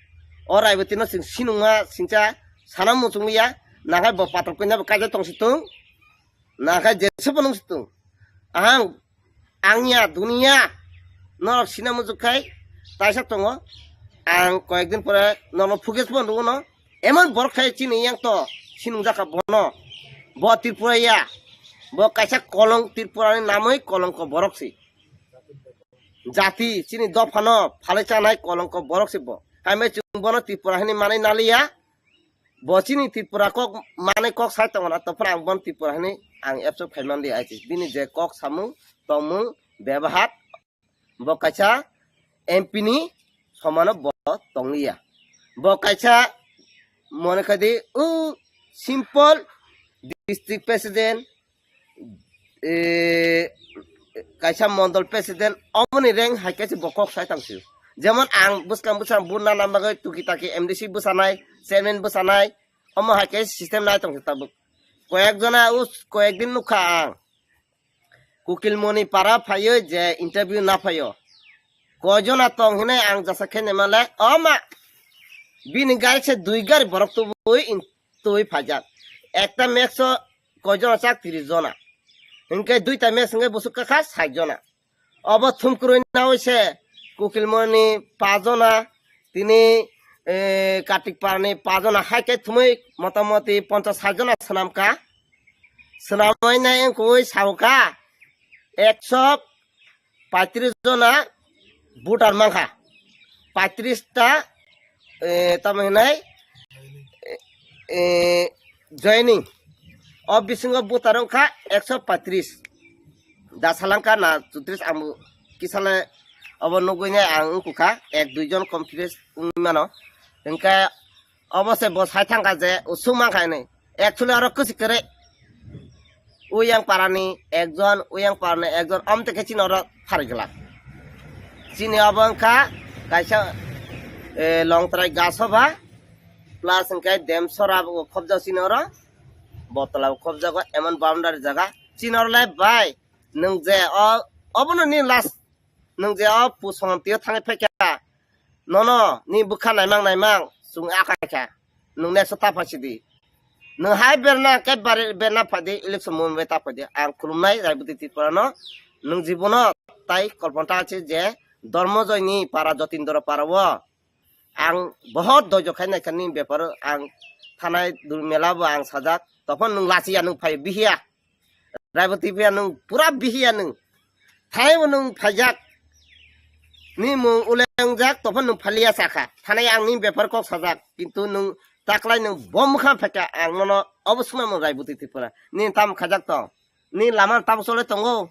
O Raiboti no chwng sinungma singcha sana muchukli ya. Nakhai bo Patal Kanya bo kaijak tong situng. Nakhai jesubo nung situng. Ang, ang ya, dunia. Norok sina muchuk khai, taisa tongo. Ang koyek din pore nono focus bo nugo no. Emon borok khai chini yang to, sinung jaka bono. Bo Tripura ya. Bo kaisa kolong Tripura ni namwi kolongko borok si. Jati chini dopha no phalai chanai kolongko borok si bo. Hai mai chwng bono Tripura hini manai naliya. Bo chini Tripura kok manwi kok sai tongo na, to phano ang bon Tripura hinwi ang absorb khai man di ai se. Bini je kok samung, tongmung, bebahar, bo kaisa M P ni somano bo tongliya. Bo kaisa mone khai di, o simple district president, eh, kaisa mondol president, omoni rank hai khe se bo kok sai tang sio. Jemon ang bwskang bwskang vote nana bagwi tuki taki M D C bwsanai, chairman bwsanai, omo hai khe system nai tong tabuk. Koyek jona us, koyek din nukha ang. Kukilmoni para phaio je interview na phaio. Koi jona tong hinai ang jasa khe nemale, oma. Bini gari se dui gari borok tubui in-, tubui phaijak. Ekta max o koi jona chak, tris jona. Hinkhe duita max hinkhe busuk kakha sait jona. Obo thumkurui nawi se Kukilmoni pajona, tini, eh, Kartik Parani pajona, hai khe thumui motamoti ponchas sait jona swnamkha. Swnamwi nai wngkui saukha ekso paitris jona voter mankha. Paitris ta, eh, tamo hinai, eh, eh, joining. O bisingo voter wngkha ekso paitris. Da salangkha na chutris, ang kisale obo nugui nai ang wngkha ek dui jon confidence wngwi mano. Hinkhe obo se bo sai thangkha je usuk mankha hinwi. Actually oro kwchwk kwrwi. Uyang parani ekjon, uyang parani ekjon, amte khe chini oro pharigwlak. Chini obo wngkha kaisa, eh, Longtrai Gasabha plus hinkhe Demsora bo khobjak chini oro. Botola bo khobjago, emon boundary jaga. Chini oro le bai, nwng je o, obono ni last. Nwng je o pusong tio thangwi phaikha, nono ni bwkha naimang naimang chwng akai kha, nwng next o ta phaisidi. Nwng hai berna khe bari berna phaidi, election moment bai ta phaidi. Ang khulumnai Raiboti Tripura no, nwng jibono tai kolpon ta se je Dormojoy ni para, Jotindra para o. Ang bohot doijo khai naikha ni beparo, ang thanai dul mela bo ang sajak, tophon nwng lachiya, nwng phai bihiya. Raiboti phiya nwng pura bihiya nwng. Thanai bo nwng phaijak. Ni mung ulengjak, tophon nwng phaliya sakha. Thanai ang ni bepar kok sajak. Kintu nwng taklai nwng bo mwkhang phaikha, ang nono obo swngna mung Raiboti Tripura. Ni tam khajak tong. Ni lama tam chole tongo.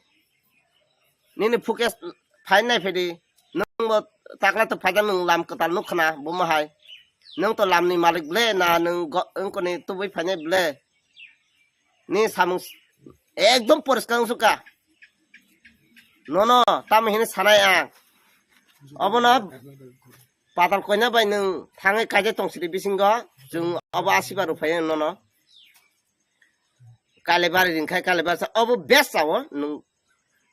Nini focus phai nai phedi. Nwng bo takla to phaijak nwng lam kwtal nuk khna, bo ma hai. Nwng to lam ni malik ble na nwng go-, wngkoni tubui phainai ble. Ni samung s-, ekdom poriskar wng sukha. Nono tamo hini sanai ang. Obono Patal Kanya bai nwng thangwi kaijak tong sidi bisingo. Chwng obo asiba rwphai nono. Kalibari ringkhai Kalibari sa obo best sao nwng.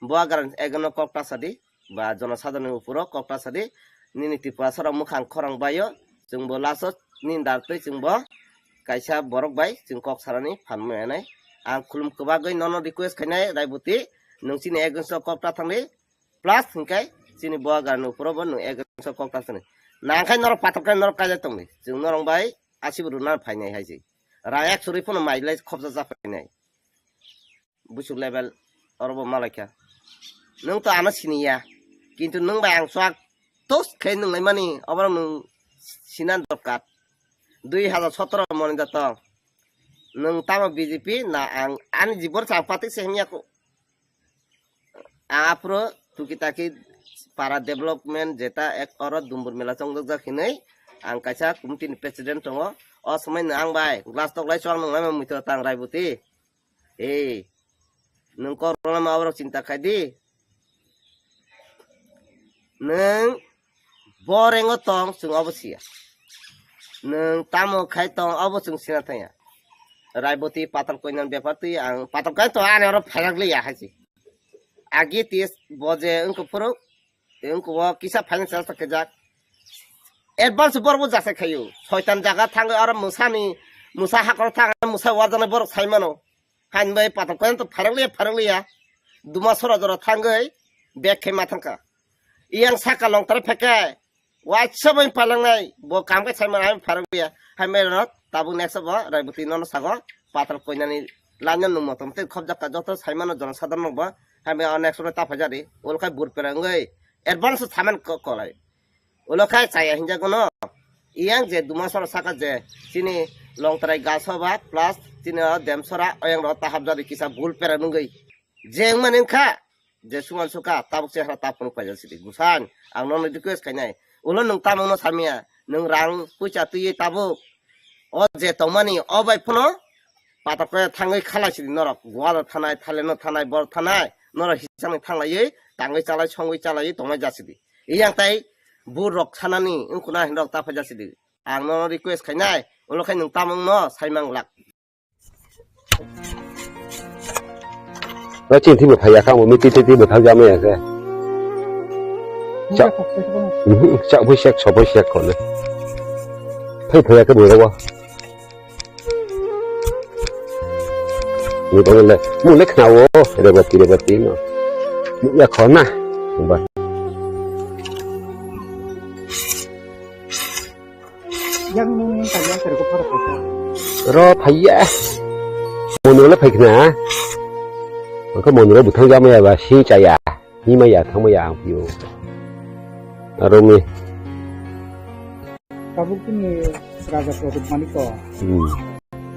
Bo agar ekno kok ta sadi, ba jono sadharoni uporo kok ta sadi, nini Tripura sara mukhang khorang baio, chwng bo last o nini dar twi chwng bo kaisa borok bai chwng kok sarani phan maya nai. Ang khulum kwbagwi nono request khainai Raiboti, nwng chini against o kok ta thangdi, plus hinkhe chini bo agar ni uporo bo nwng against o kok ta thangdi. Nangkhai norok patok khe norok kaijak tongdi, chwng norok bai asibo rwna phainai hai se. Rang ekso rwi phano mai lai khobja ja phainai. Buchuk level oro bo malaikha. Nwng to ano siniya. Kintu nwng bai ang swk tos khe nung lai mani, oborok nung sinan dorkar. Dui hazar sotoro moni da tong. Nung tamo B J P na ang ani jibor chang patik se himya ko. Ang aphuru tuki taki para development jeta ek oro Dumbur mela chongjak hinwi ang kaisa committee ni president tongo. O somoi no ang bai glass tok lai chwng nung lai ma muitu tang Raibuti. Ei, nung kok rwlama oborok chinta khai di. Nung borengo tong, chwng obo siya. Nung tamo khai tong, obo chwng sina thangya. Raiboti patal koinan bepar twi ang patal koinan to ani oro phairak liya hai si. Agi tis boje wngkha phuru, wngkha o kisa financial sakhe jak. Advance borok bo jasai khayu. Soitan jaga thangwi oro musani, musa hakor thang, musa wajanai borok sai mano. Hain bai patok koyan to pharang liya, pharang liya. Duma sora jora thangwi bag khe ma thangkha. Iyang saka long tare pheke. Waisa bai palangnai. Bo kam khe sai mano, hain pharang liya. Hain bai rot, tabuk next bo, Raiboti nono sago. Patal koinani lanya nung motom tei khobjak ka joto sai mano jona sadar no bo. Hain bai o next bo ta phajari. Ol khai bur perang oi. Advance saman ko kolai. Ulo khai chaya hinjago no. Iyang je duma sora saka je chini longtrai gaso ba plus chini o demsora oyang ro tahap jadi kisa bul pera nungwi. Je wngmani wngkha je suman suka tabuk chehra ta phunuk paijak sidi. Gusan ang nono request khainai. Ulo nwng tamungno samya. Nwng rang puisa twiwi tabuk. O je tongmani o bai phano patok khe thangwi khalai sidi norok. Goa thanai, Thailand no thanai, bor thanai. Norok hisangni thanglaiwi tangwi chalai songwi chalaiwi tongnai jasidi. Iyang tai bur rok sanani wngkuna hinrok ta phaijak sidi. Ang nono request khainai, ulo khai nwng tamungno saimang glak. O chini thwibo phaiya kha, amo miti twi twibo thang jama ya khe. Cha-, mhm, cha phai sek, so phai sek kono. Phai phaiya khe bo rogo. Ni bang le, mung le khna wo, rebati, rebati no. Mung ya khona. Ba. Yang nung tanya kare ko phara phara. Ro phaiya. Mung le phai khna. Ko mung le buthang jama ya ba, si chaya. Himaya thangmaya ang phio. Aroni. Tabuk chini raja Pradyot Manik ko. Hmm.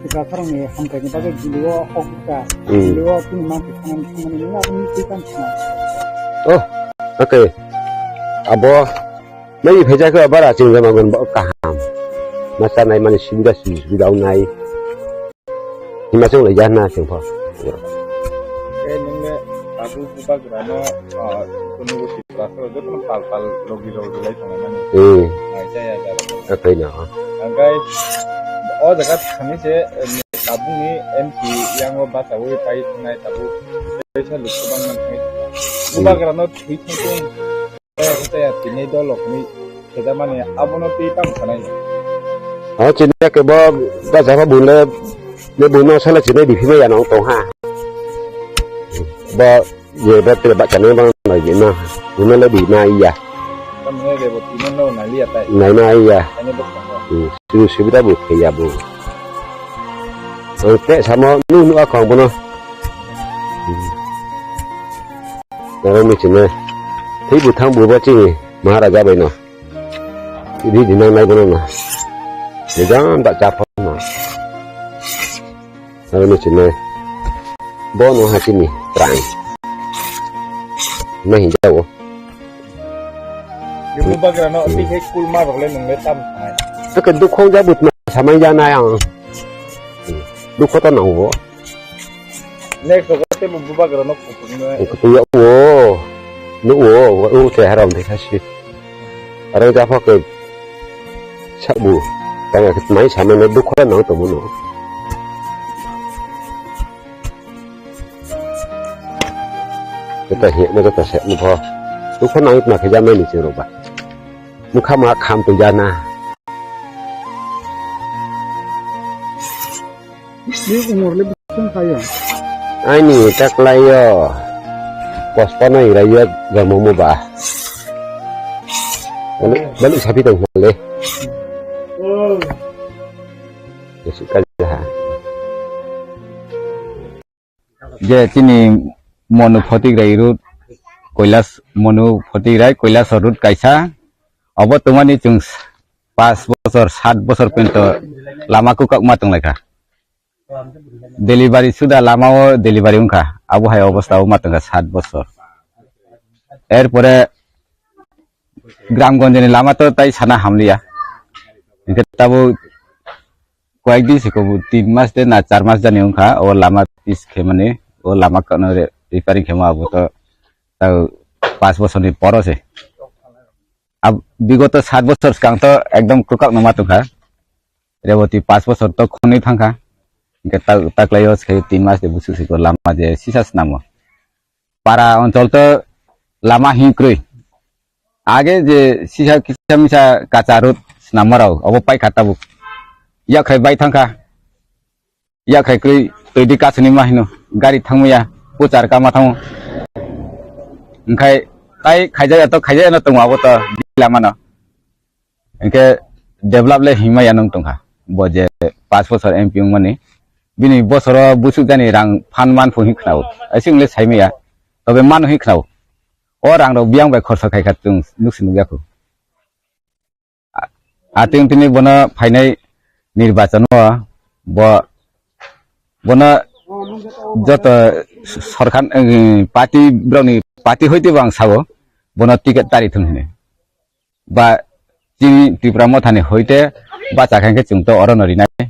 Tiprasarangni hamkraini bagwi Delhi-o hok bwkha. Hmm. Delhi-o chini mangsi thangmani thangmani nini aboni twi tang thang. Oh, okay. Abo nai phaijak khe bara chini jamagon bo kaham. Ma chanai mani subida subida nai. Himachal lai jana chwng pho. Khe nung le tabuk bubagra no, ah, kunu go Tiprasa rok joto no pal pal logi logi lai tongo mani. Hmm. Nai jaya jaro. Akai no. Angkai o jaga thani se, eh, tabuk ni M P yang o bacha wi pai nai tabuk. Kaisa lukubang man thai. Hmm. Bubagra no thwi thwi. Eh, tei ya tini dolok ni kheda mani abono tei tamo sanai. O chini ya ke bo da jaba bune, ne bune sala chini di phima ya nong tong ha. Bo ye bo te ba chani ba nai di na. Bune le di na iya. Tamne le bo tini no na liya tai. Nai na iya. Ani bo tong. Hmm, sini subida bo khe ya bo. Ang te samo nu nu akong bono. Hmm. Aro michine. Thwi bwthang bubo chini Maharaja bai no. Ri dinang nai bono no. Nijan da chapha no. Aro michine. Bono ha chini prang. Mahi jawo. Bubagra no tei khe kulma rok le nung le tam sanai. Ake dukho ja butma samai ja na yang. Dukho to nang bo. Next rogo tei bo bubagra no kutung no. Kutung ya wo. No wo, wo te haram te khasi. Aro ja pha ke sabu. Tang ke mai samai no dukho nang to mo no. Jota he, mo jota se, mo pho. Tu pho nang ma khe jamai ni chiro ba. Mo kha ma kham tu jana. Ni umor le bising khayo. Aini taklai yo. Pospa na ira yo, gamo mo ba. Balu, balu sapi tong le. Oh. Yesu ka jaha. Je chini Monu Photigrai road, Koilas, Monu Photigrai, Koilas road kaisa, Obo tongmani chwng pas bochor, sat bochor pento lama kwkak ma tonglaikha. Delivery suda lama o delivery wngkha, abo hai obostha o ma tongkha sat bochor. Erpore Gramgonjni lama to tai sana hamliya. Hinkhe tabuk koyekdi se kobo tin mas de na char mas jani wngkha, o lama pis khaimani, o lama kano re-, repairing khaima abo to tau pas bosorni poro se. Ab-, bigoto sat bosor swkang to ekdom kwkak no ma tongkha. Reboti pas bosor to khonwi thangkha. Hinkhe ta-, taklaio se tin mas de busu siko lama je sisa snamo. Para onchol to lama hinkrwi. Age je sisa kisa misa kacha road snammarok obo paikha tabuk. Yakhai bai thangkha. Yakhai kwrwi twi di kasuni ma hino. Gari thangmaya, puchar kama thango. Hinkhe tai khaijaya to khaijaya no tongo abo to lamano. Hinkhe develop le himma ya nung tongkha. Bo je pas bosor M P wngmani. Bini bosoro busuk jani rang phan man phu hin khnao. Asing le saimaya. Tobe mano hin khnao. O rang rok biyang bai khorsa khai kha chwng nuksi nukya khu. A-, atwng tini bono phainai nirbachan o bo, bono joto sorkar, eh, party borokni party hoite bo ang sao bono ticket tari thung hini. Ba chini Tipra Mothani hoite bacha kha khe chwng to oro no rinai.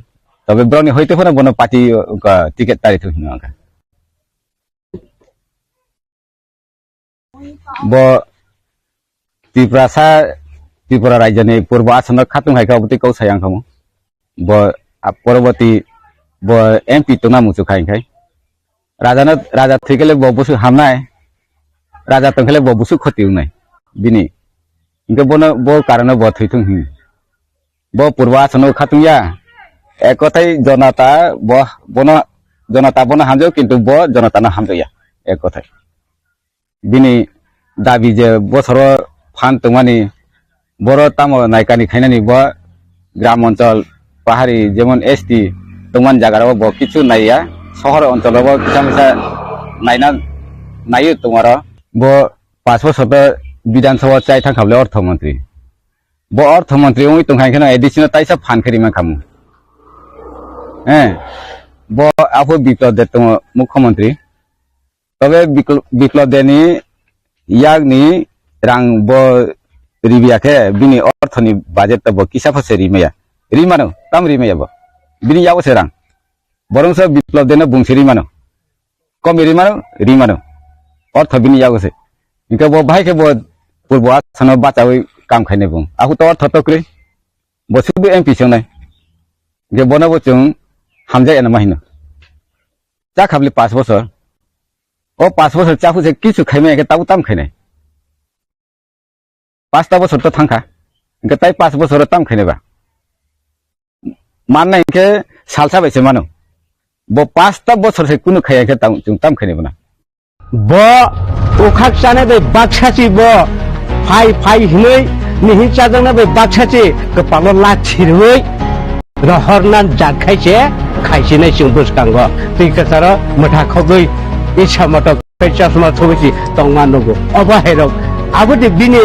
Tobe borokni hoite phano bono party, uh, ticket tari thung hino ang kha. Bo Tiprasa, Tripura rajyoni purbo asonno khatung hai kha, obotwi kok sayang khamu. Bo, a, poroboti bo M P tongna muchuk kha hinkhe. Raja no, raja thwi khe le bo busu hamnai. Raja tong khe le bo busu khoti wngnai. Bini. Hinkhe bono, bo karano bo thwi thung hin. Bo purbo asonno khatung ya. Ek kothai jonata bo, bono, jonata bono hamjao, kintu bo jonata no hamjao ya. Ek kothai. Bini dabi je bosoro phan tongmani, boro tamo naikani khainani bo gram onchol pahari jemon S T tongmani jaga rok bo kichu naiya, sohor onchol rok bo kisa misa naina, naiyo tongmaro. Bo pas bosor to Bidhan Sabha chai thangkha bole ortho montri. Bo ortho montri wngwi tongkha hinkhe no A D C no taisa phan khe rima khamu. Eh, bo aphuru Biplab Deb tongo mukhyamantri. Tobe Bikl-, Biplab Debni yakni rang bo ribiya khe bini orthoni budget to bo kisa pho se rimaya. Rimano, tam rimaya bo. Bini yago se rang. Borongso Biplab Debno bungsi rimano. Komi rimano, rimano. Ortho bini yago se. Hinkhe bo bahai khe bo purbo asano bachawi kam khainai bung. Ahu to ortho to kwrwi. Bo sudu M P songnai. Hinkhe bono bo chwng hamjak eno ma hino. Cha khabli pas bosor. O pas bosor chahu se kichu khaimaya khe tabuk tam khainai. Pasta bosor to thangkha. Hinkhe tai pas bosor tam khainai ba. Mannai hinkhe salsa bai se mano. Bo pasta bosor se kunu khaiya khe tam, chwng tam khainai bana. Bo ukhak chana bai baksa chi bo phai phai hinui nihin chajakna bai baksa chi kwpalo la chirui. Rohorna jak khai se khaichinai chwng bwskango. Twi kwcharo mwtha khogwi isa motok khai chosma thubui si tongma nugo. Obo hai rok abo de bini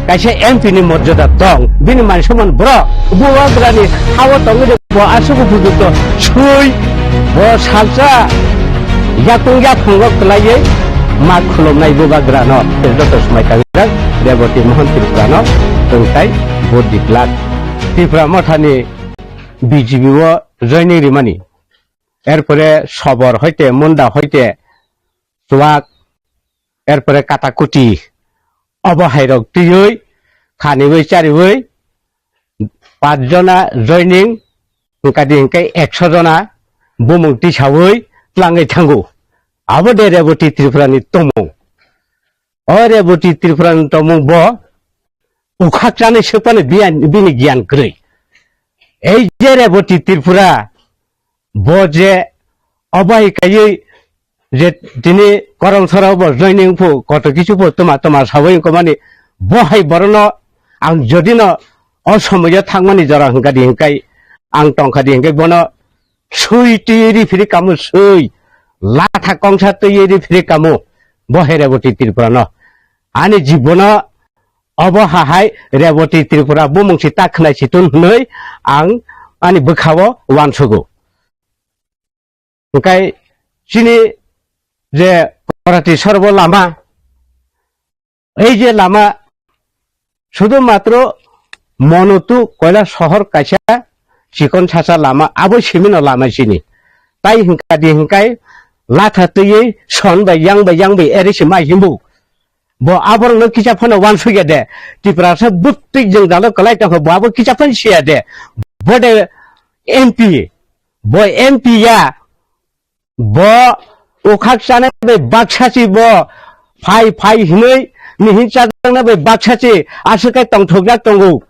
kaisa M P ni morjada tong. Bini man soman bro. Bubagrani hawa tongwi de bo aswk upojukto sui. Bo salsa yakung yaphungo kwlaiwi ma khulumnai bubagrano. Joto swmai kagwirang Reboti Mohon Tripurano tongtai bo diklak. Tripura Mothani B J P o joining rimani. Erpore Sobor hoite, Munda hoite, Chuak, erpore Katakuti. Obo hai rok twiwi, khaniwi chariwi, pach jona joining, hwnkadi hwnkhe ekso jona bumung tisawi tlangwi thango. Abo de Reboti Tripura ni tomung. O Reboti Tripura ni tomung bo ukhak chanai swkmani biyan-, bini giyan kwrwi. Ei je Reboti Tripura, bo je obo hai kaiwi je tini Koromsora bo joining phu koto kisu phu tuma tuma sawi wngkha mani, bo hai borokno ang jodi no o somoyo thangmani jora hwnkha di hwnkhe ang tongkha di hwnkhe bono sui twi ri phiri kamo sui, latha kongsa twi ri phiri kamo, bo hai Reboti Tripura no. Ani jibono Obo hahai Reboti Tripura bumung si ta khwnai si tun hwnwi ang ani bwkhao uansugo. Hwnkhe chini je Korati Sorbo lama, ei je lama sudu matro Monotu Koila sohor kaisa chikon sasa lama, abo simino lama sini. Tai hwnkha di hwnkhe latha twiwi son bai yang bai yang bai eri se mai himbu. Bo aborokno kisa phano uansukya de. Tiprasa bwtwi jwngjalo kwlai tongkha, bo abo kisa phano siya de. Bo de M P, bo M P ya, bo ukhak chana bai baksa si bo phai phai hinwi mihin chajakna bai baksa si aswk khe tongthokjak tongo.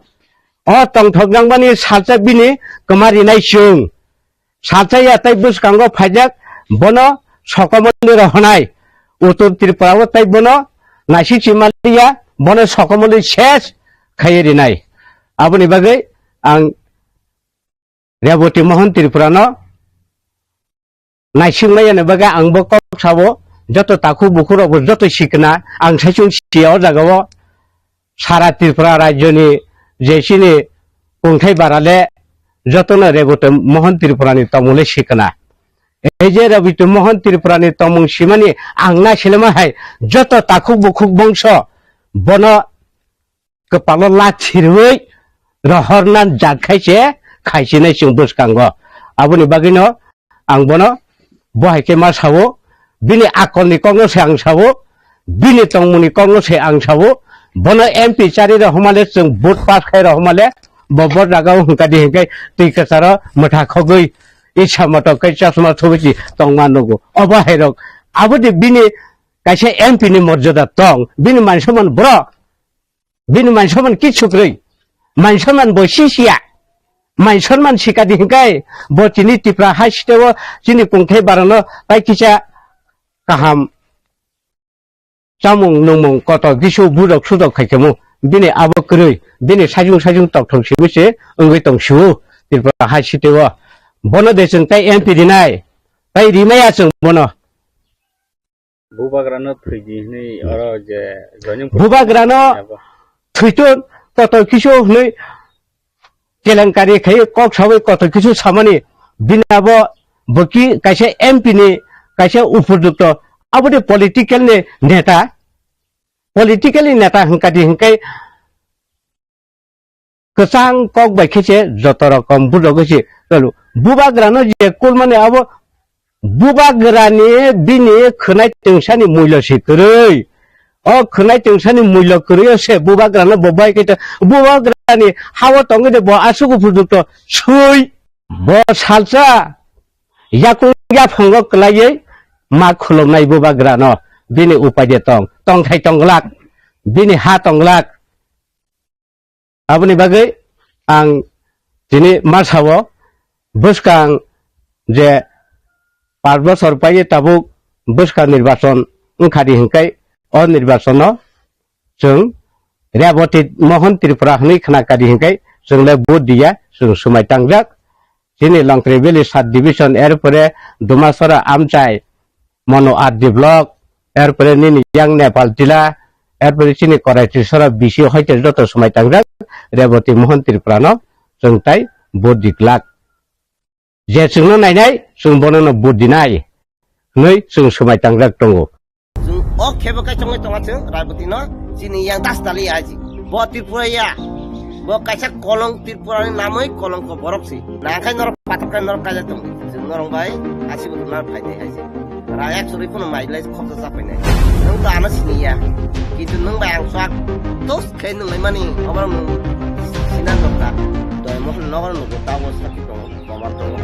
O tongthokjakmani salsa bini kwma rinai chwng. Salsa ya tei bwskango phaijak bono sokomoni rohonai. Uttor Tripura o tei bono naisik si maliya, bono sokomoni ses khaiwi rinai. Aboni bagwi ang Reboti Mohan Tripura no naisingmaya ni bagwi ang bo kok sao, joto takhuk bukhuk rok bo joto sikna ang saichung siya o jaga o. Sara Tripura rajyo ni je chini kungthai bara le joto no Reboti Mohan Tripura ni tongmung le sikna. Ei je Reboti Mohan Tripura ni tongmung simani ang naisilema hai joto takhuk bukhuk bongso bono kwpalo la chirwi rohorna jak khai se khaisinai chwng bwskango. Aboni bagwino ang bono bo hai khe ma sao, bini akolni kokno se ang sao, bini tongmungni kokno se ang sao, bono M P chari rohormale chwng vote pass khai rohormale bo bo jagao hwnkha di hwnkhe twi kwcharo mwtha khogwi isa motok khe chosma thubui si tongma nugo. Obo hai rok aboni bini kaisa M P ni morjada tong, bini man soman bro. Bini man soman kichu kwrwi. Man soman bo sisiya. Man soman sikadi hwnkhe bo chini Tipra hai siteo chini kungthai barano tai kisa kaham chamung nungmung kotor kisu budok sudok khaikhamu. Bini abo kwrwi. Bini sajung sajung tokthok simi se wngwi tongsiu Tipra hai siteo. Bono de chwng tai M P rinai. Tai rimaya chwng bono. Bubagrano thwidi hwnwi oro je joining Bubagrano thwiton kotor kisu hwnwi kelenkari khai kok sawi kotor kisu samani bini abo boki kaisa M P ni kaisa upojukto aboni political ni neta, political ni neta hwnkadi hwnkhe kwchang kok bai khe se joto rokom budok se tolo. Bubagrano je kulmani abo bubagrani bini khwnai tungsani mullo se kwrwi. O khwnai tungsani mullo kwrwi o se bubagrano bo bai khe to bubagrani hawo tongwi de bo aswk upojukto swi. Bo salsa yakung yaphango kwlaiwi ma khulumnai bubagrano bini upai de tong, tongthai tongglak, bini ha tongglak. Aboni bagwi ang tini ma sao, bwskang je panch bochor paiwi tabuk bwskang nirbachon wngkha di hwnkhe o nirbachono chwng Reboti Mohan Tripura hwnwi khna kha di hwnkhe chwng le vote diya, chwng swmai tangjak. Chini Longtrai Valley Sub Division, er pore Dumasora Amchai, Mono R D Block, er pore nini yang Nepal Tila, er pore chini Korai Trisora B C hoite joto swmai tangjak Reboti Mohan Tripura no chwng tai vote di glak. Je chwngno nainai, chwng bono no vote dinai hwnwi chwng swmai tangjak tongo. Chwng o khebo kai chongwi tonga chwng Raiboti no chini yang das tali aji. Bo Tripura ya. Bo kaisa kolong Tripura ni namwi kolong ko borok si. Nangkai norok patok kai norok kaijak tong. Chwng norok bai asibo na phai dai aji. Ra ek churi phano mai lai khoksa sa phai nai. Nwng to ano sini ya. Kintu nwng bai ang swak tos khai nwng lai mani obar nwng sinan dokta. Doi mohon nogor nugo tabo sakhi tongo. Komar tongo.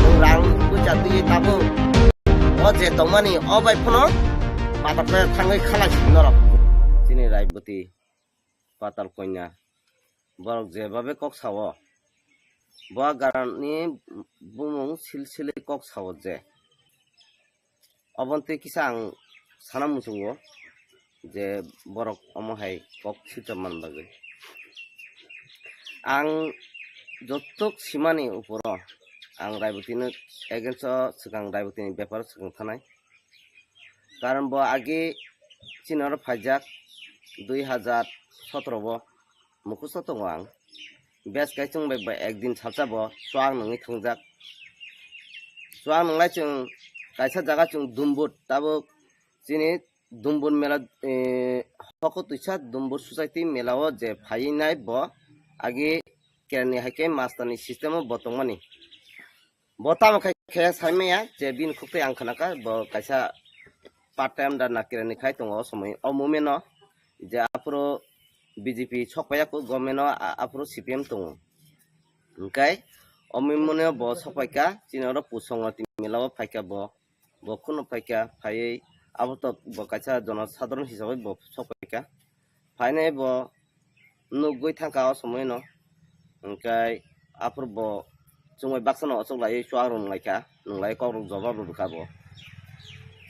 Nwng rang puja twi tabuk. O je tongmani o bai phano patok khe thangwi khalai si norok. Chini Raiboti Patal Konya. Borok je babe kok sao. Bo garani bumung silsili kok sao je. Obontwi kisa ang sana muchungo je borok omo hai kok swijak man bagwi. Ang jotok simani uporo ang Raibotino against o swkang Raibotini beparo swkang thanai. Karon bo age chini oro phaijak dui hajar sotro bo mukhusto tongo ang. Bes kai chwng bai ba ekdin salsa bo chuak nungwi thangjak. Chuak nunglai chwng kaisa jaga chwng Dumbur, tabuk chini Dumbur mela, eh, hoko twisa Dumbur society mela o je phaiwi nai bo agi kerani hai khe master ni system o bo tongmani. Bo tamo khai khe sai maya je bini khuk twi ang khna kha bo kaisa part time da nakira ni khai tongo o somoi o moment no je aphuru B J P sok paiya kho government no a-, aphuru C P M tongo. Hwnkhe o moment no bo sok paikha chini oro Pusongwati mela o phaikha bo, bo kheno phaikha phaiwi abo to bo kaisa jono sadharon hisabai bo sok paikha. Phainai bo nugwi thangkha o somoino. Hwnkhe aphuru bo chwngbai baksano ochoklaiwi chuak rwnglaikha, nwnglai kokrok jobab rwkha bo.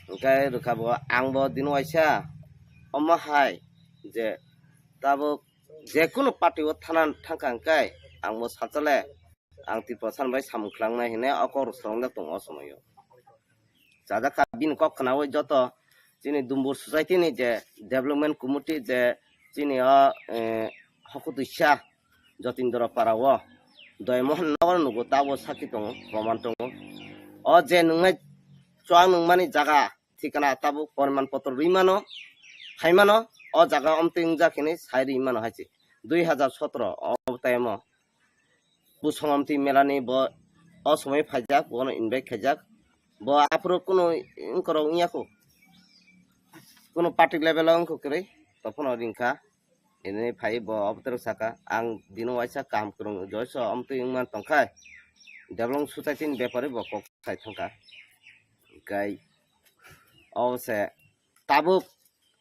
Hwnkhe rwkha bo, ang bo dino waisa omo hai je tabuk jekunu party o thana thangkha hwnkhe ang bo salsa le ang Tripura san bai samung khlangna hinwi o kokrok swrwngjak tongo o somoio. Chajak kha bini kok khnaui joto chini Dumbur society ni je development committee je chini o, eh, hokutwisa Jotindra para o Doymohon nogo nugo tabo sakhi tongo, proman tongo. O je nungnai chuak nungmani jaga thikana tabuk poriman potro rwi mano, phai mano, o jaga omtwi wngjak hinwi sai rwi mano hai se. Dui hazar sotro o time o Pusongwati mela ni bo o somoi phaijak, bono invite khaijak. Bo aphuru kunu wngkorok wngya kho. Kunu party level o wngkho kwrwi, tophano ringkha. Ini phai bo obotorok saka, ang dino waisa kaham kwrwng joiso omtwi wngman tongkha. Development society ni bepari bo kok sai thangkha. Hwnkhe o se tabuk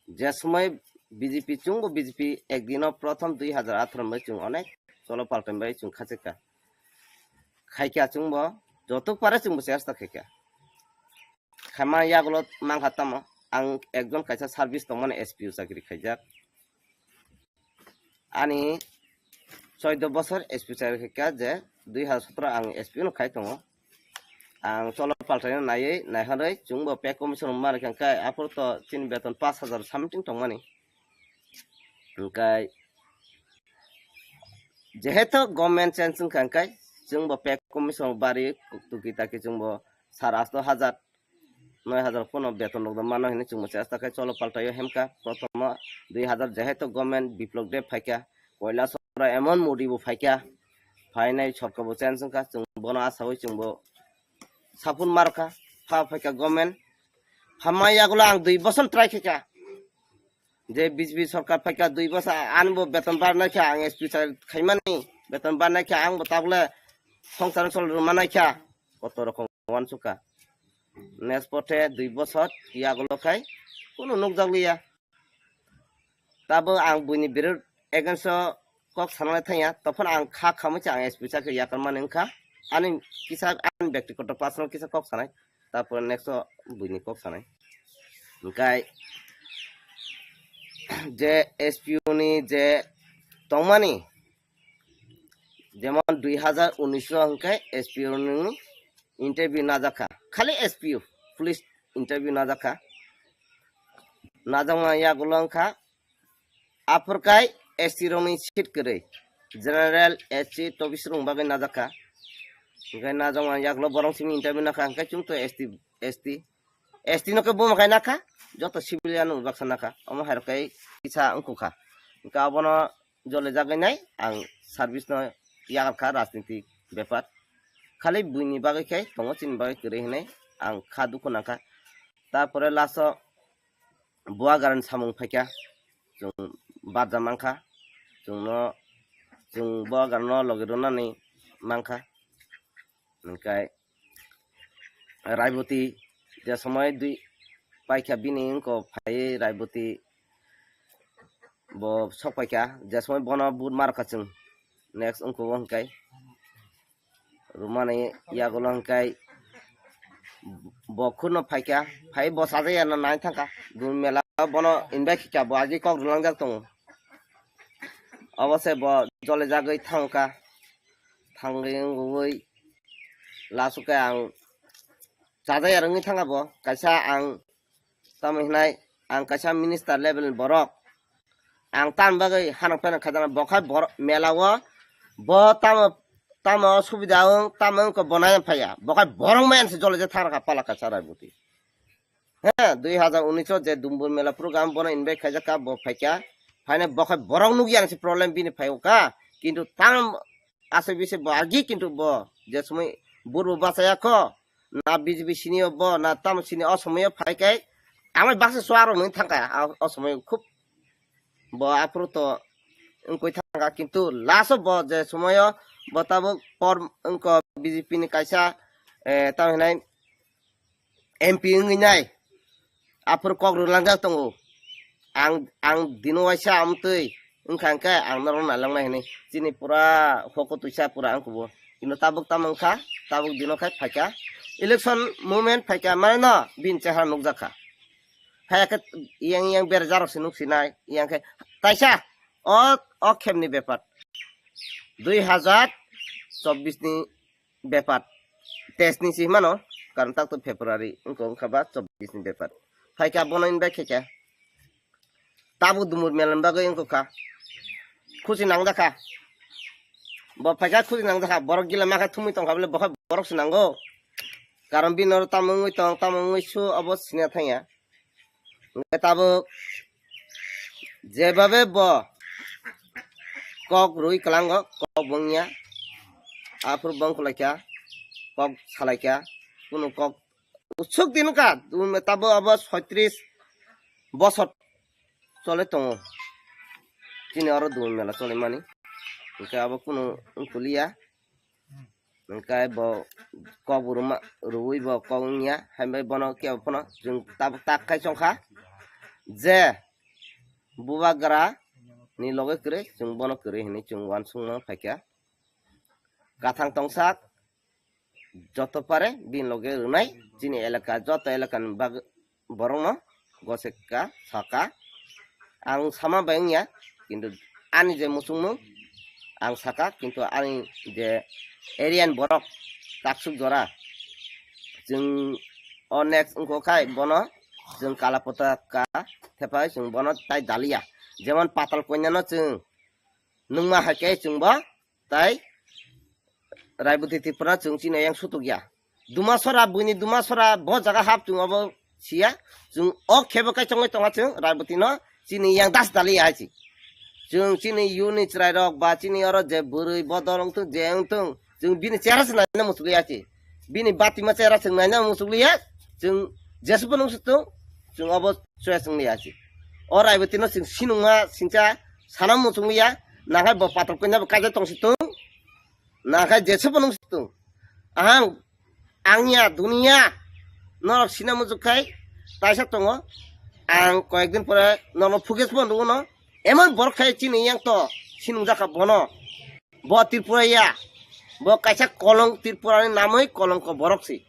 je somoi B J P chwngbo B J P ekdino prothom dui hazar atharo bai chwng onek cholo paltan bai chwng khachikha. Khaikha chwngbo jotok pare chwngbo chesta khaikha. Khaima yagulo mankha tamo ang ekjon kaisa service tongmani S P O chakri khaijak. Ani choido bosor S P chakri khaikha je dui hazar sotro ang S P no khai tongo. Ang cholo paltaino naiwi naiharwi chwngbo pay commission rwma rwkha hwnkhe aphuru to chini beton pash hazar something tongmani. Hwnkhe jehetu government change wngkha hwnkhe chwngbo pay commission bari tuki taki chwngbo sar asto hazar noi hazar phano beton rok mano hinwi chwngbo chesta khe cholo paltaio hemkha. Prothoma dui hazar jehetu government biplop de phaikha, Kailasora emon Modi bo phaikha, phainai sorkar bo change wngkha, chwng bono asawi chwngbo sapun markha, pha phaikha government. Phamma yagulo ang dui boson try khaikha. Je B J P sorkar phaikha dui boson ani bo beton barnai kha, ang S P sa khaimani beton barnai kha, ang bo tabule songsar chol rwmanai kha. Koto rokom wansukha. Next pothe dui bosor yagulo khai kunu nukjakliya. Tabo ang buini birut against o kok sanalai thangya, tophano ang kha khamwi se ang S P chakri yakarmani wngkha. Ani kisa ani byaktigoto personal kisa kok sanai, tarpore next o buini kok sanai. Hwnkhe je S P O ni je tongmani, jemon dui hazar unis o hwnkhe S P O ni interview najakha, khali S P O, police interview najakha. Najakma yagulo wngkha aphurkai S T rokni seat kwrwi, general, S C, tobis rokni bagwi najakha. Hwnkhe najakma yagulo borok simi interview nakha, hwnkhe chwng to S T, S T, S T no khe buma khai nakha, joto civilian no baksa nakha, omo hai rok khe kisa wngkukha. Hwnkhe abono jole jagwi nai ang service no yakarkha rajniti bepar. Khali buini bagwi khe tongo, chini bagwi kwrwi hinwi ang kha dukhu nangkha. Tarpore last o Buagarani samung phaikha, chwng barja mankha, chwngno, chwng Buagarano logi rwnani mankha. Hwnkhe Raiboti je somoi dui paikha bini wngko phaiwi Raiboti bo sok paikha, je somoi bono but markha chwng next wngko bo hwnkhe. Rwmani yagulo hwnkhe bo khurno phaikha, phai bo sajaya no nai thangkha. Dun mela bono invite khaikha, bo agi kok rwlangjak tongo. Obo se bo jole jagwi thangkha, thangwi wngwi last o khe ang chajaya rwngwi thangkha bo. Kaisa ang tamo hinai ang kaisa minister level ni borok, Ang tam bagwi hanok phanok khajaknai, bo khai bor-, mela o bo tamo, tamo subida wng, tamo wngkha bo nai phaiya, bo khai borok maya se jole je thang kha pala kaisa Raibuti. He, dui hazar unis o je Dumbur mela program bono invite khaijak kha, bo phaikha. Phaina bo khai borok nukya se problem bini phai o kha. Kintu tam aswk bisi bo agi, kintu bo je somoi burbo bachaya kho, na B J P sini o bo, na tamo sini o somoi o phai khai. Amai baksa suaro mui thangkha, a, o somoi khub bo aphuru to wngkoi thangkha, kintu last o bo je somoi o bo tabuk por wngkha B J P ni kaisa, eh, tamo hinai M P wngwi nai, aphuru kok rwlangjak tongo. Ang, ang dino waisa amtwi wngkha hwnkhe ang norok nailangnai hinwi. Chini pura hoko twisa pura ang kubo. Kintu tabuk tamo wngkha, tabuk dino khai phaikha. Election moment phaikha, mane no bini chehara nukjakha. Phaiya khe yang yang berajak rok se nuksinai, yang khe taisa o, o khemni bepar. Dui hazar chobbish ni bepar. Test ni si mano, karon tak to February, wngkha, wngkha ba chobbish ni bepar. Phaikha bono invite khaikha. Tabuk Dumur melan bagwi wngkha. Khusi nangjakha. Bo phaikha khusi nangjakha. Borok gila makha thumwi tongkha bole, bo khe borok se nango. Karon bini oro tamo wngwi tong, tamo wngwi su, obo siniya thangya. Hwnkhe tabuk jebabe bo kok rwi kwlango, kok bo wngya. Aphuru bo wngkha laikha, kok salaikha, kunu kok usuk din wngkha, tabuk abo soitris bosor chole tongo. Chini oro Dumur mela cholimani. Hwnkhe abo kunu wngkha liya. Hwnkhe bo kok bo rwma, rwui bo kok wngya, hambai bono kebo phano chwng tabuk tak khai chongkha je bubagra ni loge kwrwi, chwng bono kwrwi hinwi chwng uansukma phaikha. Kathang tongsak joto pare bini loge rwnai chini elaka, joto elakani bag-, borokno goseka saka. Ang sama bai wngya, kintu ani je muchungmung ang saka, kintu ani je area ni borok taksuk jora chwng o next wngkha khai bono chwng kala potaka thepai chwng bono tai daliya. Jemon Patal Kanya no chwng nungma hai khe chwng bo tai Raibuti Tripura chwng chini yang sutuk ya. Dumasora, buini Dumasora bo jaga hap chwng obo siya. Chwng o khebo kai chongwi tonga chwng Raibuti no chini yang das dali ya hai chi. Chwng chini yuni chwrai rok ba chini oro je bwrwi bodol wngthung je wngthung chwng bini chera se naina muchukliya chi. Bini batima chera chwng naina muchukliya. Chwng jesbo nung sutung chwng obo choya chwng liya chi. O Raibuti no chwng sinungma singcha sana muchukliya. Nakhai bo Patal Kanya bo kaijak tong situng. Nakhai jesbo nung situng. Ahang, angya, dunia, norok sina muchuk khai, taisa tongo. Ang koyekdin pore nono footage bo nugo no. Emon borok khai chini yang to, sinung jakha bono. Bo Tripura ya, bo kaisa kolong Tripura ni namoi kolongko borok si.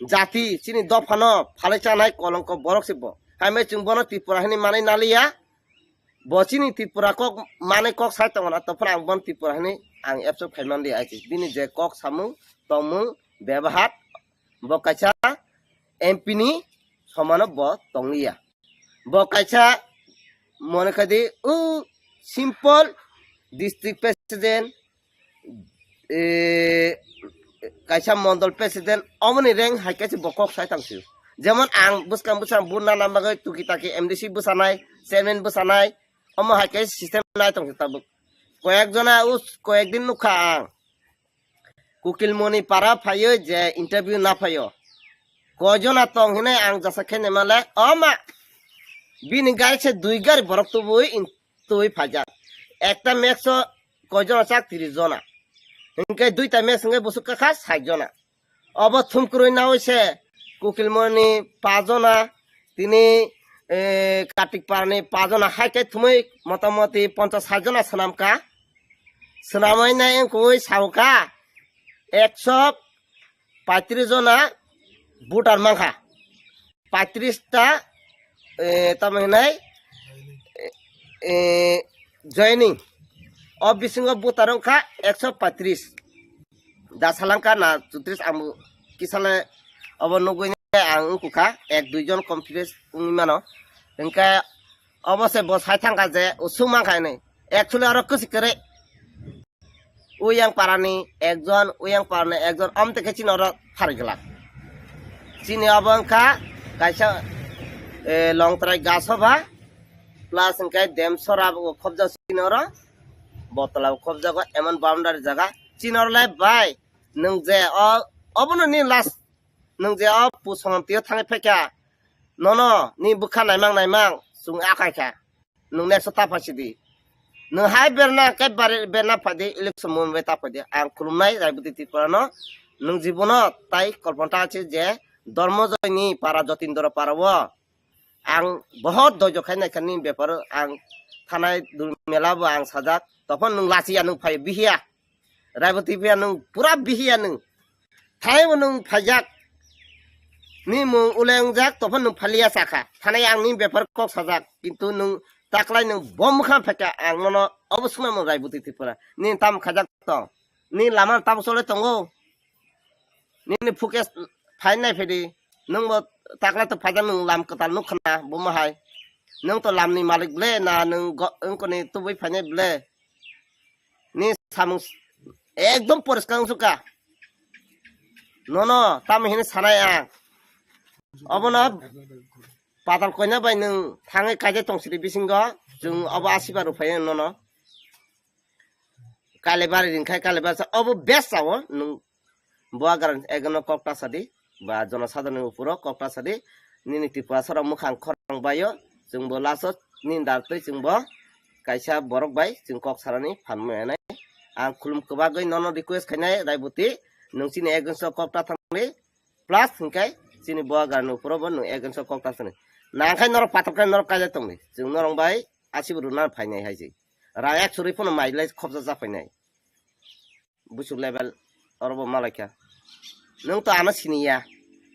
Jati, chini dopha no, phalai chanai kolongko borok si bo. Hamai chwng bono Tripura hini manai naliya. Bo chini Tripura kok manwi kok sai tongo na, to phano ang bono Tripura hinwi ang accept khai man di, ai se bini je kok samung tongmung bebahar, bo kaisa M P ni somano bo tongliya. Bo kaisa mone khai di, o simple district president, eh, kaisa mondol president, omoni rank hai kaisa bo kok sai tang sio. Jemon ang bwskang bwskang bo nana bagwi tuki taki M D C bwsanai, chairman bwsanai, omo hai kaisa system nai tong tabuk. Koyek jona us, koyek din nukha ang. Kukilmoni para phaio je interview na phaio. Koi jona tong hinai ang jasa khe nemale, oma. Bini gari se dui gari borok tubui in-, tubui phaijak. Ekta max o koi jona chak, tris jona. Hinkhe duita max hinkhe busuk kakha sait jona. Obo thumkurui nawi se Kukilmoni pajona, tini, eh, Kartik Parani pajona hai khe thumui motamoti ponchas sait jona swnamkha. Swnamwi nai wngkui sauka ekso paitris jona voter mankha. Paitris ta, eh, tamo hinai, eh, eh, joining. O bisingo voter wngkha ekso paitris. Da salangka na chutris ang kisale obo nugui ang wngkukha ek dui jon confidence wngwi mano. Hingke Obo se bo sai thangkha je usuk mankha hinwi. Actually oro kwchwi kwrwi. Uyang parani ekjon, uyang parani ekjon, amtwi khe chini oro pharigwlak. Chini obo wngkha kaisa, eh, Longtrai Gasoba, plus hwnkhe Demsora bo khobjak chini oro, Botola bo khobjago, emon boundary jaga. Chini oro le bai, nwng je o, obono ni last, nwng je o pusongam tio thangwi phaikha, nono ni bwkha naimang naimang, chwng akai kha. Nwng next o ta phai sidi. Nwng hai berna khe bare-, berna phai di, election moment bai ta phai di. Ang khulumnai Raibuti Tripura no. Nwng jibono tai kolpon ta se je Dormojoy ni para, Jotindra para o ang bohot doijo khai nai kha ni bepar o. Ang thanai dul mela bo ang sajak. Tophon nwng lachiya, nwng phai bihiya. Raibuti phiya nwng pura bihiya nwng. Thai bo nwng phaijak. Ni mung ule wngjak, tophon nwng phaliya sakha. Thanai ang ni bepar kok sajak. Kintu nwng taklai nwng bom kha phaikha, ang nono obo swnamung Raibuti Tripura. Ni tam khajak tong. Ni lama tam chole tongo. Nini focus phai nai phedi. Nwng bo taklai to phaijak, nwng lam kwtal nuk khna buma hai. Nwng to lam ni malik ble na nwng go-, wngkoni tubui phainai ble. Ni samung s-, ekdom poriskar wngsuka. Nono tamo hini sanai ang. Obono patal koina bai nwng thangwi kaijak tong sidi bisingo. Chwng obo asiba rw phai nono. Kalibari ringkhai kalibari sa obo best sao nwng. Bo agar ekno kok ta sadi, ba jonosadharoni uporo kok ta sadi, nini Tripura sara mukhang khorang baio, chwng bo last o nini dar twi chwng bo kaisa borok bai chwng kok sarani phan maya nai. Ang khulum kwbagwi nono request khainai Raibuti, nwng chini against o kok ta thangdi, plus hwnkhe chini bo agarni uporo bo nwng against o kok ta thangdi. Nangkhai norok patok khe norok kaijak tongdi, chwng norok bai asibo rwna phainai hai se. Rang ekso rwi phano mai lai khobjak jak phainai. Busu level oro bo malaikha. Nwng to ano siniya.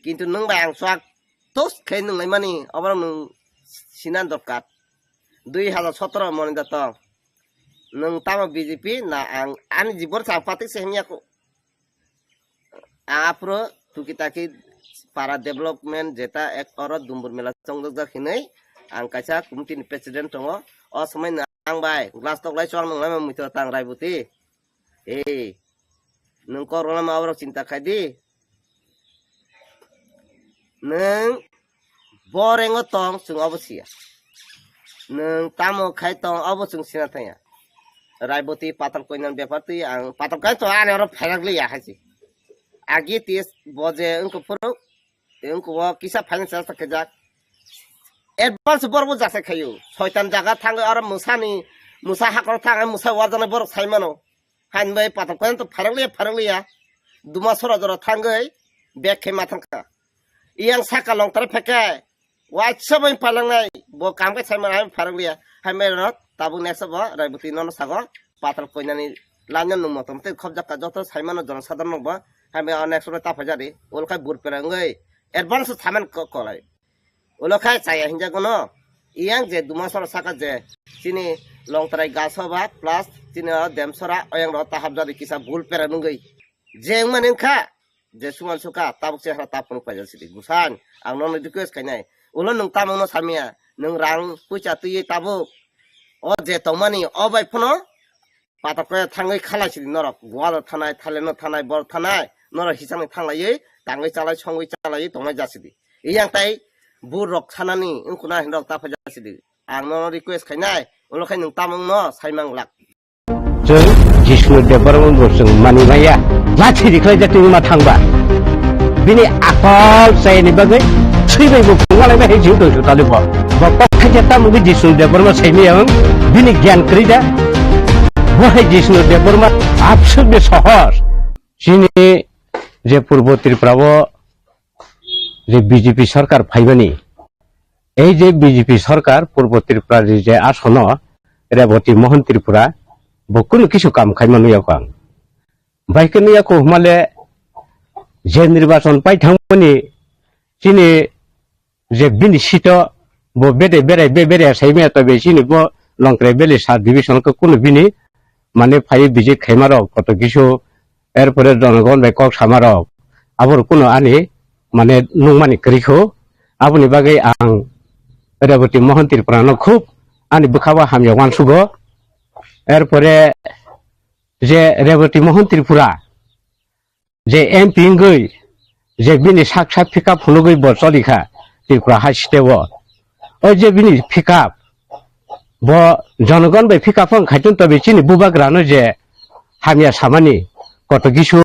Kintu nwng bai ang swak tos khe nwng laimani, oborok nwng sinan dorkar. Dui hazar sotoro moni da tong. Nwng tamo B J P na ang ani jibon sa ang patik se himya ko. Ang aphuru tuki taki para development jeta ek oro Dumbur mela chongjak jak hinwi ang kaisa committee ni president tongo. O somoi nwng ang bai glass tok lai chuak nwng laima muitu tang Raibuti. Ei, nwng kok rwlama aborok chinta khai di. Nwng bo rengo tong, chwng obo siya. Nwng tamo khai tong, obo chwng sina thangya. Raiboti patal koinani bepar twi ang patal kai to ani oro phairak liya hai se. Agi tis bo je wngkha phuru, wngkha o kisa finance chesta khaijak. Advance borok bo jasa khaio. Soitan jaga thangwi oro mwsani, mwsa hakoro thangwi mwsa warjaknai borok sai mano. Hain bai patok koyan to pharak liya, pharak liya. Duma sora jora thangwi bag khe ma thangkha. Iyang saka long tare phekhe. Waisa bai palangnai. Bo kam khe sai mano hain pharak liya. Hain bai rok tabuk next bo Raiboti nono sago. Patok koinani lanya nung motom tei khobjak ka joto sai mano jona sadharok bo. Hain bai next bo ta phajari. Ol khai bur pera wngwi advance saman ko-, kolai. Ulo khai chaya hinjago no. Iyang je Dumasora saka je chini Longtrai Gasoba plus chini o Demsora oyang ro ta habjadi kisa bul pera nungwi. Je wngmani wngkha je suman suka tabuk se hara tapung paja sidi. Busan ang nono request khainai. Ulo nwng tamung no samya. Nwng rang puisa twiwi tabuk. O je tongmani o bai phano Patok khe thangwi khalai sidi norok. Goa thanai, Thailand no thanai, bor thanai. Norok hisangni thanglaiwi, tangwi chalai, songwi chalaiwi tongnai jasidi. Iyang tai burok sanani wngkhuna hinrok ta phai jasidi. Ang nono request khainai, ulo khai nwng tamungno saimang glak. Chwng Jisnu Debbarma bo chwng mani maya. Lathi rikhlai jatwi wngma thangba. Bini akol chayani bagwi thwibai bo phungalaibai hai jiu tong sutali bo. Bo kok thaisa tamo khe Jisnu Debbarma saimaya wng, bini gyan kwrwi da. Bo hai Jisnu Debbarma absuk de sohor. Chini je Purbo Tripura o je B J P sarkar phaibani, ei je B J P sarkar Purbo Tripura ni je asono Reboti Mohan Tripura bo kunu kisu kam khaima nuya kho ang. Bai khe nuya kho hwnmale je nirbachon pai thangmani chini je bini sito bo bede berai be berai saimaya tobe chini bo Longtrai Valley sub division khe kunu bini mane phai visit khaima rok koto kisu erpore jonogon bai kok sama rok aboro kunu ani mane nungmani kwrwi kho aboni bagwi ang Reboti Mohan Tripura no khub ani bwkhabo hamya uansugo. Erpore je Reboti Mohon Tripura, je M P wngwi je bini sak sak pickup phunugwi bo cholikha Tripura hai state-o. O je bini pickup, bo jonogon bai pickup wng khaitun tobe chini bubagrano je hamya samani koto kisu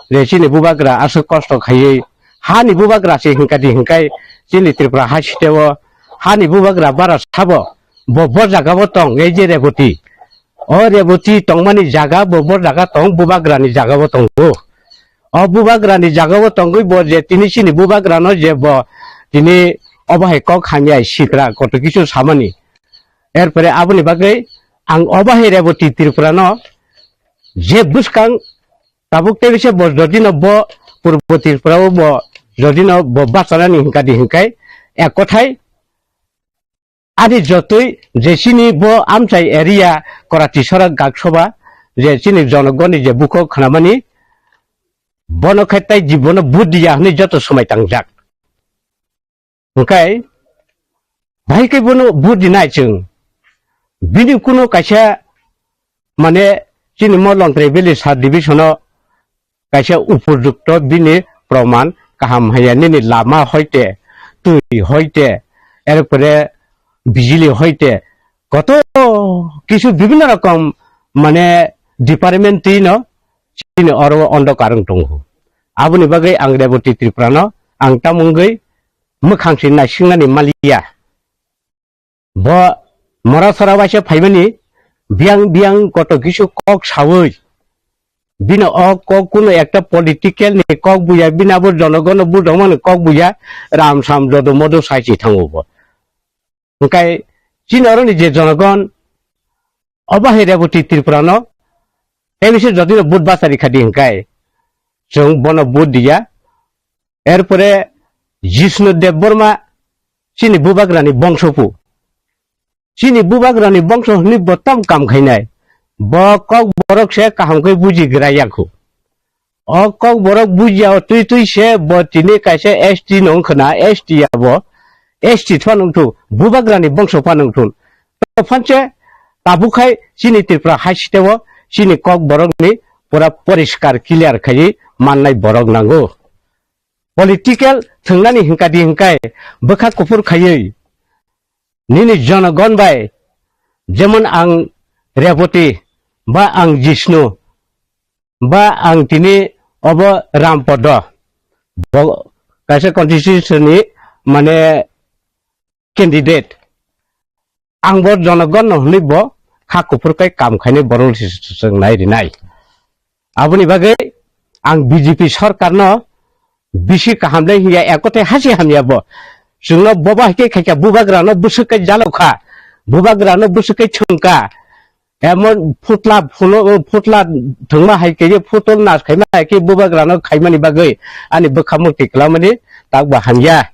je chini bubagra aswk kosto khaiwi hani bubagra se hinkadi hinkai chini Tripura hai state-o hani bubagra bara sabo bo bo jagao tong ei je Reboti. O Reboti tongmani jaga bo bo jaga tong, bubagrani jagao tongo. O bubagrani jagao tongwi bo je tini chini bubagrano je bo tini obo hai kok hamya sitra koto kisu samani. Erpore aboni bagwi ang obo hai Reboti Tripurano je bwskang tabuk tei bise bo jodino bo Purbo Tripurao bo jodino bo bachanani hinkadi hinkai ek kothai ani jotoi je chini bo amchai area Korati Sorak Gaksoba je chini jonogoni je bukhuk khnamani bono khai tai jibono vote diya hwnwi joto somai tangjak. Hwnkhe bahai khe bono vote dinai chwng. Bini kuno kaisa mane chini mo Longtrai Valley sub division-o kaisa upojukto bini proman kaham haya nini lama hoite, twi hoite, erpore bijili hoite, koto kisu bibhinno rokom mane department twino chini oro ondo karwng tongo. Aboni bagwi ang Reboti Tripura no ang tamungwi mwkhang se naisingnani maliya. Bo mora sora waisa phaimani biyang biyang koto kisu kok sawi bino o kok kuno ekta political ni kok buya bini abo jonogono budongmani kok buya ram sam jodo modo sai se thango bo. Hwnkhe chini oroni je jonogon obo hai Reboti Tripura no tei bisi jodi no vote bachari khadi hwnkhe chwng bono vote diya. Erpore Jishnu Debbarma chini bubagrani bongsopu. Chini bubagrani bongso hwnwi bo tam kam khainai. Bo kok borok se kaham khe buji gra yakhu. O kok borok buji ya twi twi se bo tini kaisa S T no wngkhwna, S T ya bo, S T phano wngthu, bubagrani bongso phano wngthu. To phanse tabuk khai chini Tripura hai state o chini kok borokni pura poriskar clear khaiwi mannai borok nango. Political thwngnani hwnkadi hwnkhe bwkha kuphur khaiwi nini jonogon bai, jemon ang Reboti, ba ang Jishnu, ba ang tini obo Rampodo, bo kaisa constituency ni mane candidate. Ang bo jonogon no hwnwi bo kha kuphur kai kam khainai borok se chwng nai rinai. Aboni bagwi ang B J P sorkar no bisi kaham le hiya, ekote hasi hamya bo. Chwngno boba hai khe khaikha, bubagra no bwswk kai jalokha, bubagra no bwswk kai chwngkha. Emon phutla phuno, phutla thwngma hai khe, phutol nas khaima hai khe bubagra no khaimani bagwi ani bwkha mukti kwlamani tak bo hamya.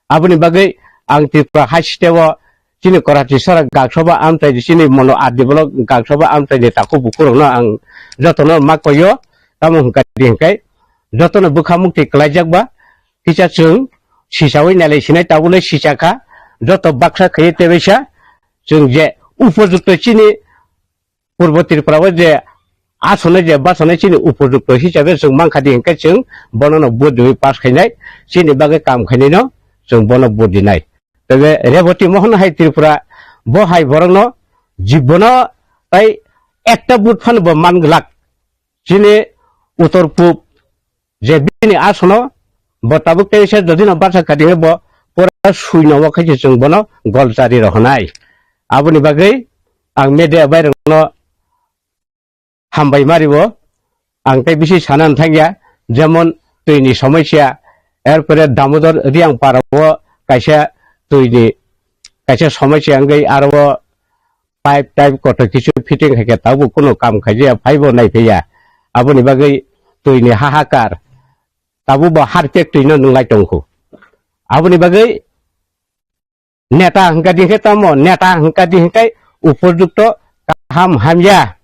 Aboni bagwi ang Tripura hai state o chini Korati Sorak Gaksoba amchai di, chini Mono R D block Gaksoba amchai di takhuk bukhuk rokno ang jotono ma koyo, tamo hwnkha di hwnkhe jotono bwkha mukti kwlaijak ba kisa chwng sichawi nailai sinai tabule sichakha joto baksa khaiwi tebaisa chwng je upojukto chini Purbo Tripura o je asonai je bachonai chini upojukto hisabe chwng mankha di hwnkhe chwng bono no vote riwi pass khainai, chini bagwi kam khainai no chwng bono vote rinai. Tebe Reboti Mohon hai Tripura bo hai borok no jibono tai ekta vote phano bo man glak. Chini uttor pub je bini asono bo tabuk teisa jodi no bachakha di bo pura sui no khai se chwng bono gol chari rohonai. Aboni bagwi ang media bai rokno hambai mario. Ang tei bisi sana thangya, jemon twi ni somosya, erpore Damodar Riang para o kaisa twi ni kaisa somosya wngwi aro o pipe type kotor kisu fitting hai khe tabuk kunu kam khaijaya, phaibo naiphaiya. Aboni bagwi twi ni hahakar, tabuk bo harpek twi no nwnglai tongkhu. Aboni bagwi neta hwnkha di hwnkhe tamo, neta hwnkha di hwnkhe upojukto kaham hamya.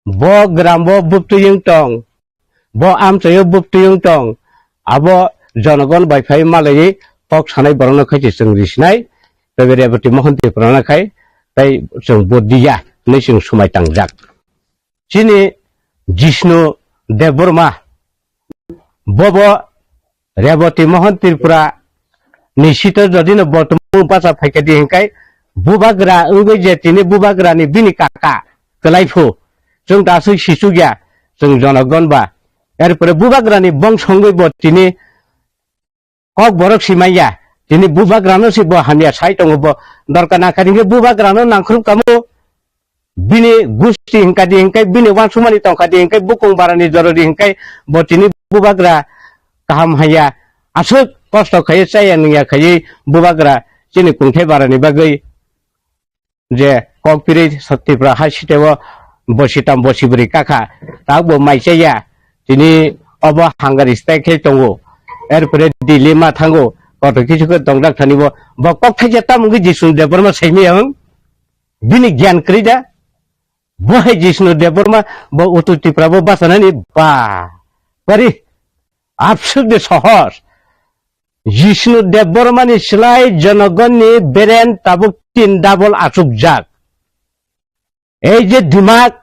Bo gram bo bubtwi wng tong, bo amchai o bubtwi wng tong, abo jonogon bai phai malaiwi kok sanai borokno khai se chwng risinai. tei Reboti Mohon Tripura no khai, tei chwng bo diya hinwi chwng swmai tangjak. Chini Jishnu Debbarma, bobo Reboti Mohon Tripura ni sito jodi no bortomung bacha phaikha di hinkai, bubagra wngwi je tini bubagra ni bini kaka kwlai phu, chwng ta aswk sichuk ya, chwng jonogon ba. Erpore bubagra ni bongso wngwi bo tini kok borok si manya, tini bubagra no si bo hamya sai tongo, bo dorkar nangkha di hinke bubagra no nangkhrup kamo. Bini gusti hinka di hinkai, bini wansumani tongkha di hinkai, bukung barani jorori hinkai, bo tini bubagra kaham haya, aswk kosto khaiwi chaya nungya khaiwi bubagra chini kungthai barani bagwi je kok pirwi Tripura hai siteo bosi tam bosi bwrwi kakha, tak bo mai chaya, tini obo hangari stai khe tongo, erpore Delhi ma thango, kotor kisu khe tongjak thani bo, bo kok thaija tamo wngwi Jishnu Debbarma saimaya wng? Bini gyan kwrwi da? Bo hai Jishnu Debbarma, bo Uttor Tripura bo bachanani ba. Bari absuk de sohor. Jishnu Debbarma ni slai Jonogon ni beren tabuk tin double achukjak. Ei je dimak,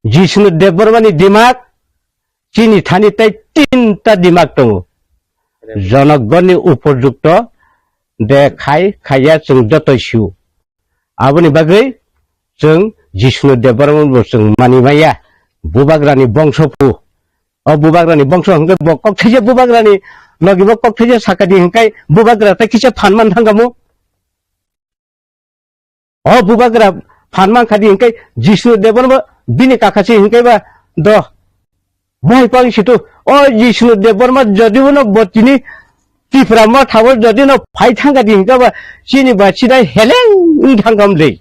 Jishnu Debbarma ni dimak, chini thani tei tinta dimak tongo. Jonogon ni upojukto de khai khaiya chwng jotoi sio. Aboni bagwi chwng Jishnu Debbarma bo chwng mani maya, bubagrani bongso phu. O bubagrani bongso hwnkhe bo kok thaija bubagrani logi bo kok thaija sakadi hwnkhe bubagra tei kisa phan man thangkamo. O bubagra phan man khadi hwnkhe Jishnu Debbarma bini kaka se hwnkhe ba do. Bo hai pang situ, o Jishnu Debbarma jodi uno bo tini Tipra Motha o jodi no phai thangkha di hwnkhe ba chini ba sidai heleng wng thangkam le.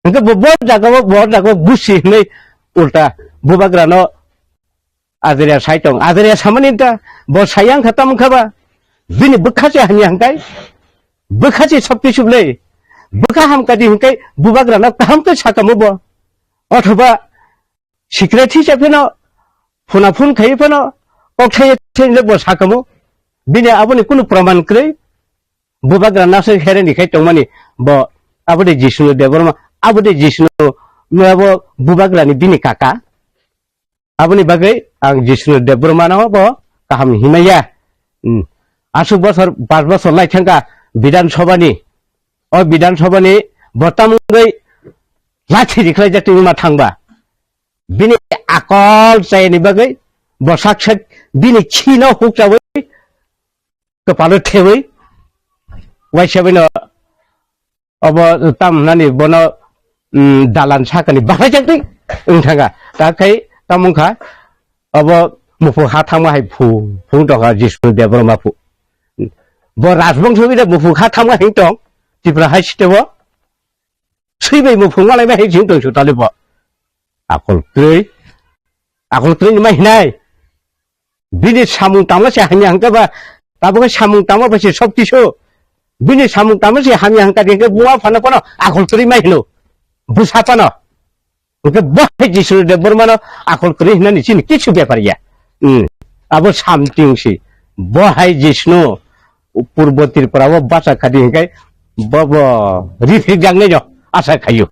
Hwnkhe bo, bo jaga o, bo jaga o gusi hinwi ulta bubagra no ajria sai tong. Ajria samani ta bo sai yang kha tam kha ba. Bini bwkha se hamya hwnkhe, bwkha se sab kisu le. Bwkha hamkha di hwnkhe bubagra no kaham khe sakamo bo. Othoba secret hisa pheno, phuna phun khai pheno, kok thai thai le bo sakamo. Bini aboni kunu praman kwrwi, bubagra nasai hereni khai tongmani, bo abode Jishnu Debbarma, abode Jishnu, abo bubagrani bini kaka. Aboni bagwi ang Jishnu Debbarma no bo kaham himaya. Hmm. Aswk bosor, pas bosor lai thangkha Bidhan Sabha ni. O Bidhan Sabha ni bo tamungwi lathi rikhlai jak tongma thangba. Bini akol chayani bagwi bo sak sak bini khino hukchawi kwpalo thewi waisa bino obo tam nani bono, mm, dalan sakani bahai jak twi wng thangkha. Ta khai tamo wngkha obo muphung ha thangma hai phu, phung tongkha Jishnu Debbarma phu. Bo rajbongso bini muphung ha thangma hing tong Tripura hai sitebo. Swi bai muphung malai bai hing tong su talibo. Akol kwrwi. Akol kwrwi ni ma hinai. Bini samung tangma se hamya hwnkhe ba, tabuk khe samung tangma ba se sob kisu. Bini samung tangma se hamya hwnkha di hwnkhe buma phano phano akol kwrwi ma hino. Bwsa phano. Hwnkhe bo hai Jishnu Debbarma no akol kwrwi hinani chini kisu bepar ya. Hmm. Abo something si. Bo hai Jishnu Purbo Tripura o bacha khadi hwnkhe bo, bo rifik jaknai no asa khaio.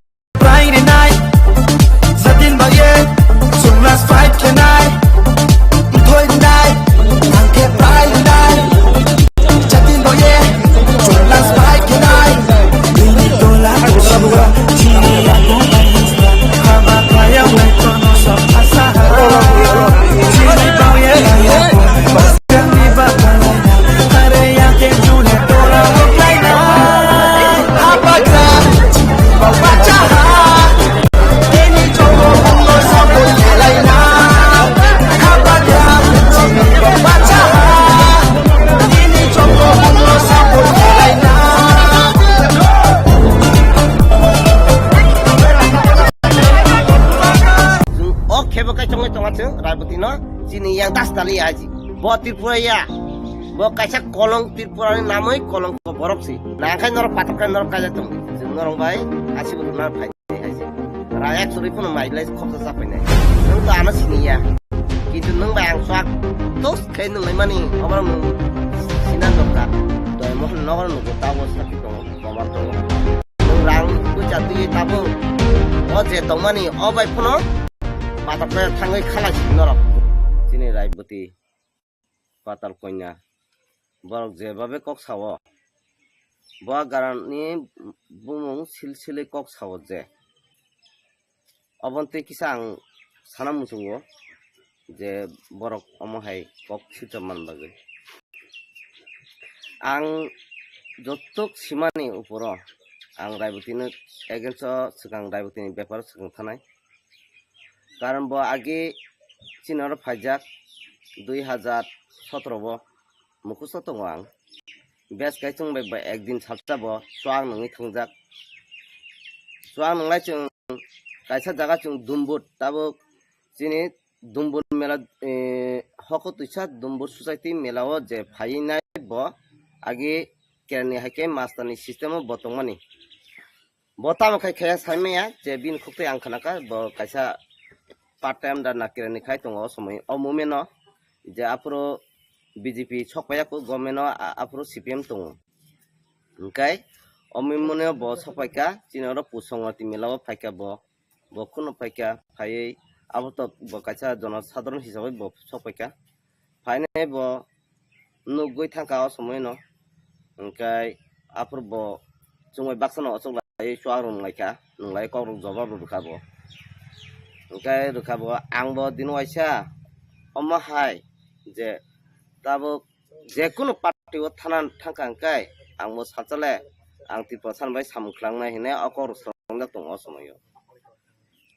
Chwng o khebo kai chongwi tonga chwng Raiboti no chini yang das tali ya ji. Bo Tripura ya. Bo kaisa kolong Tripura ni namwi kolong ko borok si. Nangkhai norok patok kai norok kaijak tong. Chwng norok bai asibo rwna phai hai si. Ra ek suri phano mai lai khoksa sa phai nai. Nwng to ano sini ya. Kintu nwng bai ang swak tos khai nwng lai mani obo nwng sinan dokar. Mohon nogo nugo tabuk sakhi tongo, proman tongo. Nwng rang puisa twi tabuk o je tongmani o bai phano patal khe thangwi khalai si norok. Chini Raiboti patal konya borok jebabe kok sao, bo garani bumung silsilwi kok sao je. Oboni twi kisa ang sana muchungo je borok omo hai kok sitra man bagwi. Ang jotok simani uporo ang Raibotino against o swkang Raibotini beparo swkang thanai. Karon bo age chini oro phaijak dui hajar sotoro o mukhusto tongo ang. Bes kai chwng bai ba ekdin salsa bo chuak nungwi thangjak. Chuak nunglai chwng kaisa jaga chwng Dumbur tabuk chini Dumbur mela, eh, hoko twisa Dumbur society mela o je phaiwi nai bo agi kerani hai khe master ni system o bo tongmani. Bo tamo khai khaya sai maya je bini khuk twi ang khna kha bo kaisa part time da nakira ni khai tongo o somoi o moment o je aphuru B J P sok paiya kho government o a-, aphuru C P M tongo. Hwnkhe o moment o bo sok paikha chini oro Pusongoti mela o phaikha bo, bo kheno phaikha phaiwi abo to bo kaisa jono sadharon hisabai bo sok paikha. Phainai bo nugwi thangkha o somoino. Hwnkhe aphuru bo chwngbai baksano ochoklaiwi chuak rwnglaikha, nwnglai kokrok jobab rwkha bo. Hwnkhe rwkha bo, ang bo dino waisa omo hai je tabuk jekunu party o thana thangkha hwnkhe ang bo salsa le ang Tiprasa bai samung khlangna hinwi o kokrok swngjak tongo o somoio.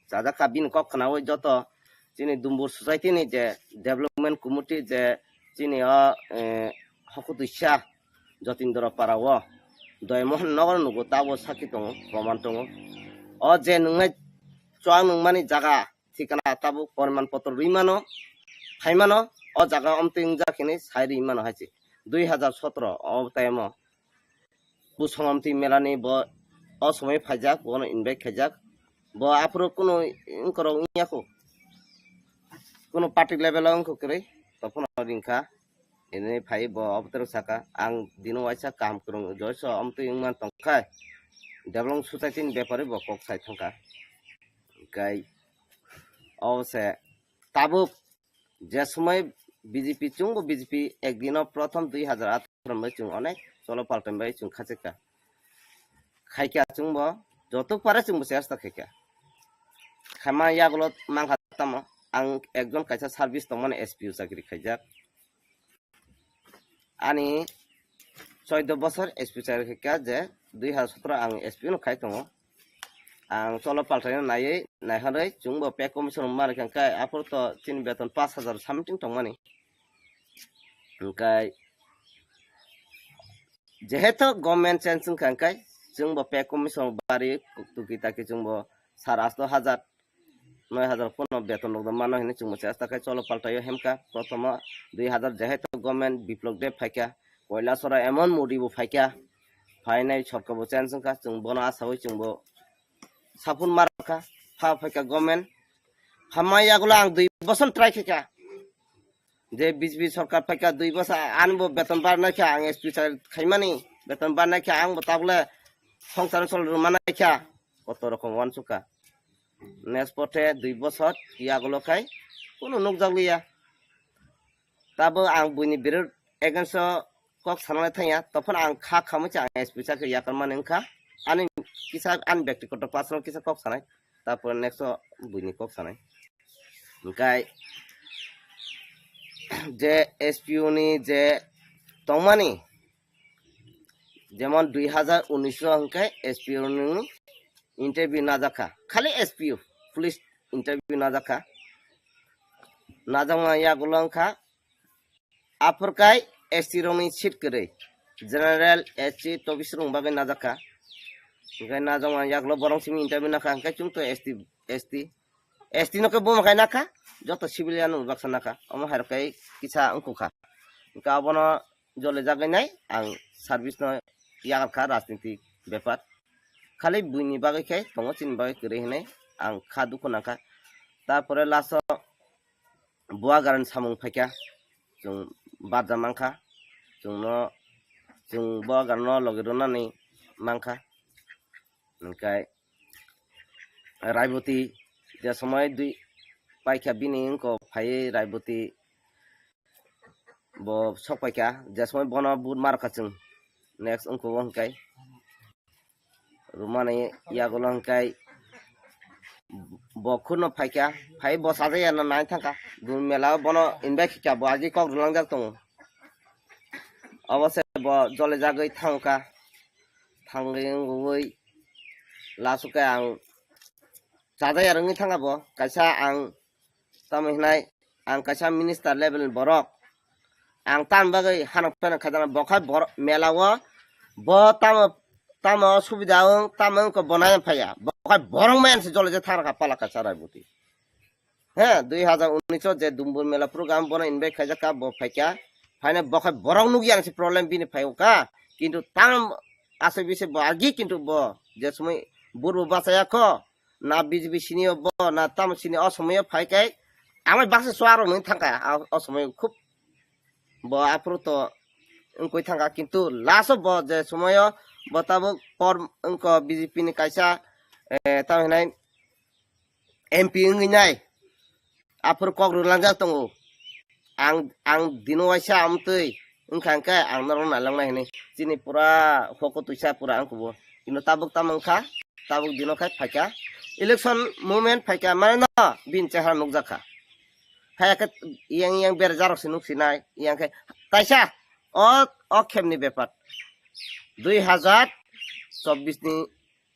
Chajak kha bini kok khnaui joto chini Dumbur society ni je development committee je chini o, eh, hokutwisa Jotindra para o Doymohon nogo nugo tabuk sakhi tongo, proman tongo. O je nungnai chuak nungmani jaga thikana tabuk poriman potro rwi mano, phai mano, o jaga omtwi wngjak hinwi sai rwi mano hai se. Dui hajar sotro o time o Pusongomti melani bo o somoi phaijak, bono invite khaijak. Bo aphuru kunu wngkorok wngya kho. Kunu party level o wngkho kwrwi, tophano ringkha. Ini phai bo obotero saka, ang dino waisa kaham kwrwng joiso omtwi wngman tongkha. Development society ni bepari bo kok sai thangkha. Hwnkhe o se tabuk je somoi B J P chwngbo B J P ekdino prothom dui hajar atharo bai chwng onek cholo paltan bai chwng khachikha. Khaikha chwngbo joto pare chwngbo chesta khaikha. Khaima yagulo mankha tamo ang ekjon kaisa service tongmani S P O chakri khaijak. Ani choido bosor S P chai kha je dui hajar sotro ang S P no khai tongo. Ang cholo paltai no naiwi naihorwi chwngbo pay commission rok manwi kha, hwnkhe aphuru to chini beton pash hajar something tongmani. Hwnkhe jehetu government change wngkha, hwnkhe chwngbo pay commission bari tuki taki chwngbo sar asto hajar noi hajar pono beton rok mano hinwi chwngbo chesta khai cholo paltaio hemkha. Prothomo dui hajar jehetu government Biplop Deb phaikha, Koilasora emon Modi bo phaikha, phainai sorkar bo change wngkha, chwng bono asawi chwngbo sapun markha, pha phaikha government. Phamma yagulo ang dui bosor try khaikha je B J P sorkar phaikha dui bosor ani bo beton barnai kha ang S P khaimani, beton barnai kha ang bo tabule songsar sol rwmanai kha, koto rokom wansukha. Next pothe dui bosor yagulo khai kunu nukjakliya. Tabo ang buini birud against o kok sanalai thangya, tophano ang kha khamwi se ang S P chakhe yakarmani wngkha. Ani kisa ani bektigoto personal kisa kok sanai, tarpore next o buini kok sanai. Hwnkhe je S P O ni je tongmani, jemon dui hajar unis o hwnkhe S P O ni interview najakha, khali S P O, police interview najakha. Najakma yagulo wngkha aphurkai S T rokni seat kwrwi, general, S C, tobis rokni bagwi najakha. Hwnkhe najakma yagulo borok simi interview nakha, hwnkhe chwng to S T, S T, S T no khe buma khai nakha, joto civilian no baksa nakha, omo hai rok khe kisa wngkukha. Hwnkhe abono jolijagwi nai ang service no yakarkha rajniti bepar. Khali buini bagwi khe tongo, chini bagwi kwrwi hinwi ang kha dukhu nangkha. Tarpore last o Buagarani samung phaikha, chwng barja mankha, chwngno chwng bo ganno logi rwnani mankha. Hwnkhe Raiboti je somoi dui paikha bini wngko phaiwi Raiboti bo sok paikha je somoi bono but markha chwng next wngko hwnkhe. Rumani yagulo hwnkhe bo khurno phaikha, phai bo sajaya no nai thangkha. Dun mela o bono invite khikha, bo agi kok rwlangjak tongo. Obo se bo jolijagwi thangkha, thangwi wngwi last o khe ang sajaya rwngwi thangkha bo. Kaisa ang tamo hinai ang kaisa minister level ni borok, ang tam bagwi hanok pheno khaijana, bo khai borok mela o bo tamo tamo subida wng tamo wngkha bo nai phaiya, bo khai borok maya se jole je thang kha pala kaisa Raiboti. He, dui hazar unis o je Dumbur mela program bono invite khaijak kha, bo phaikha, phaina bo khai borok nukya se problem bini phai kha, kintu tam asai bise bo agi kintu bo je somoi burbo bachaya kho, na B J P sini o bo, na tamo sini o somoi o phai kai, amai baksa suaro nung thangka, a, o somoi khub bo aphuru to wngkoi thangka, kintu last o bo je somoi o bo tabuk por wngko B J P ni kaisa, eh, tamo hinai M P wngwi nai, aphuru kok rwlangjak tongo. Ang, ang dino waisa amtwi wngkha hwnkhe ang norok nailoknai hinwi. Chini pura hoko twisa pura ang kubo. Kino tabuk tamo wngkha, tabuk dino khai phaikha. Election moment phaikha, mane no bini chehara nukjakha. Phai khe yang yang berajak rok se nuksinai, yang khe taisa o, o khemni bepar. Dui hazar chobbish ni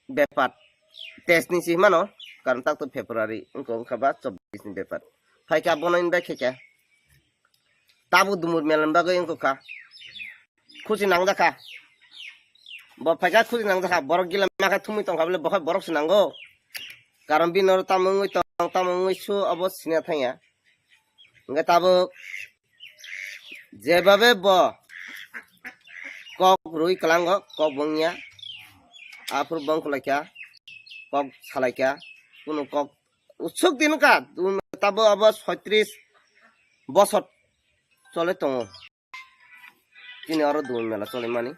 bepar. Teis ni si mano, karon tak to February, wngkha wngkha ba chobbish ni bepar. Phaikha bono invite khaikha. Tabuk Dumur melan bagwi wngkha. Khusi nangjakha. Bo phaikha khusi nangjakha. Borok gila makha thumwi tongkha bole, bo khai borok se nango. Karon bini oro tamo wngwi tong, tamo wngwi su, obo sina thangya. Hwnkhe tabuk jebabe bo kok rwi kwlango, kok bo wngya. Aphuru bo wngkha laikha, kok salaikha, kunu kok usuk din wngkha, tabuk abo soitris bosor chole tongo. Chini oro Dun mela chole mani,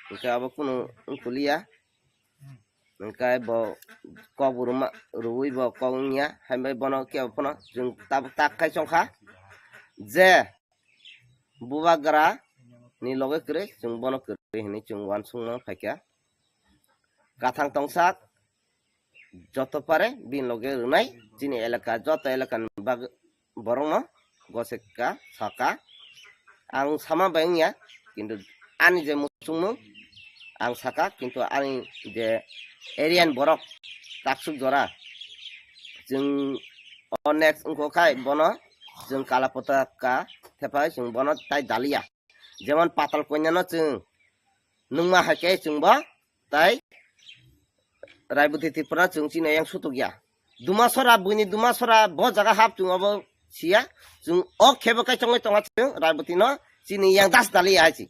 hwnkhe abo kunu wngkha liya. Hwnkhe bo kok bo rwma, rwui bo kok wngya, hai bai bono kebo phano chwng tabuk tak khai chongkha je bubagra ni loge kwrwi chwng bono kwrwi hinwi chwng uansukna phaikha. Kathang tongsak joto pare bini loge rwnai chini elaka, joto elaka ni bag-, borokno goseka saka. Ang sama bai wngya, kintu ani je muchungmung ang saka, kintu ani je area ni borok taksuk jora chwng o next wngkha khai bono chwng kala potaka thepai chwng bono tai daliya. Jemon Patal Kanya no chwng nungma hai khe chwng bo tai Raiboti Tripura chwng chini yang sutuk ya. Dumasora, buini Dumasora bo jaga hap chwng obo siya. Chwng o khebo kai chongwi tonga chwng Raiboti no chini yang das dali ya hai chi.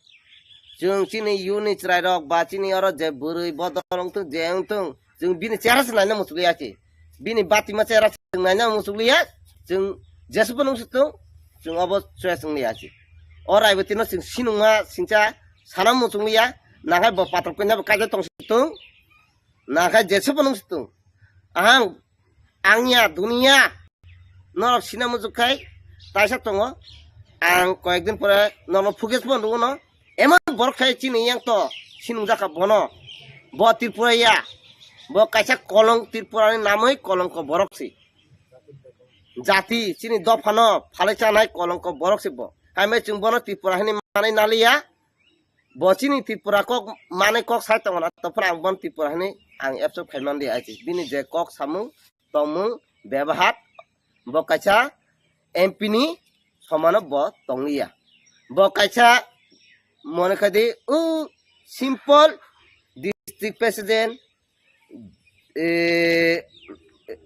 Chwng chini yuni chwrai rok ba chini oro je bwrwi bodol wngthung je wngthung chwng bini chera se naina muchuk ya chi. Bini batima chera se naina muchuk liya. Chwng jesubo nung situng chwng obo choya chwng liya chi. O Raiboti no chwng sinungma singcha sana muchuk liya. Nakhai bo Patal Kanya bo kaijak tong situng. Nakhai jesubo nung situng. Ang, ang ya, dunia. Norok sina muchuk khai taisa tongo. Ang koyekdin pore norok focus bo nukno. Emon borok khai chini yang to sinung jaka bono. Bo Tripura ya. Bo kaisa kolong Tripura ni namoi kolongko borok si. Jati chini dopha no phalai chanai kolongko borok si bo. Kaimai chwng bono Tripura hini manai naliya. Bo chini Tripura kok manai kok sai tongo na, to phano ang bon Tripura hinwi ang accept khai man di achi. Bini je kok samung, tongmung, bebahar, bo kaisa M P ni somano bo tongliya. Bo kaisa mone khai di, u simple district president, eh,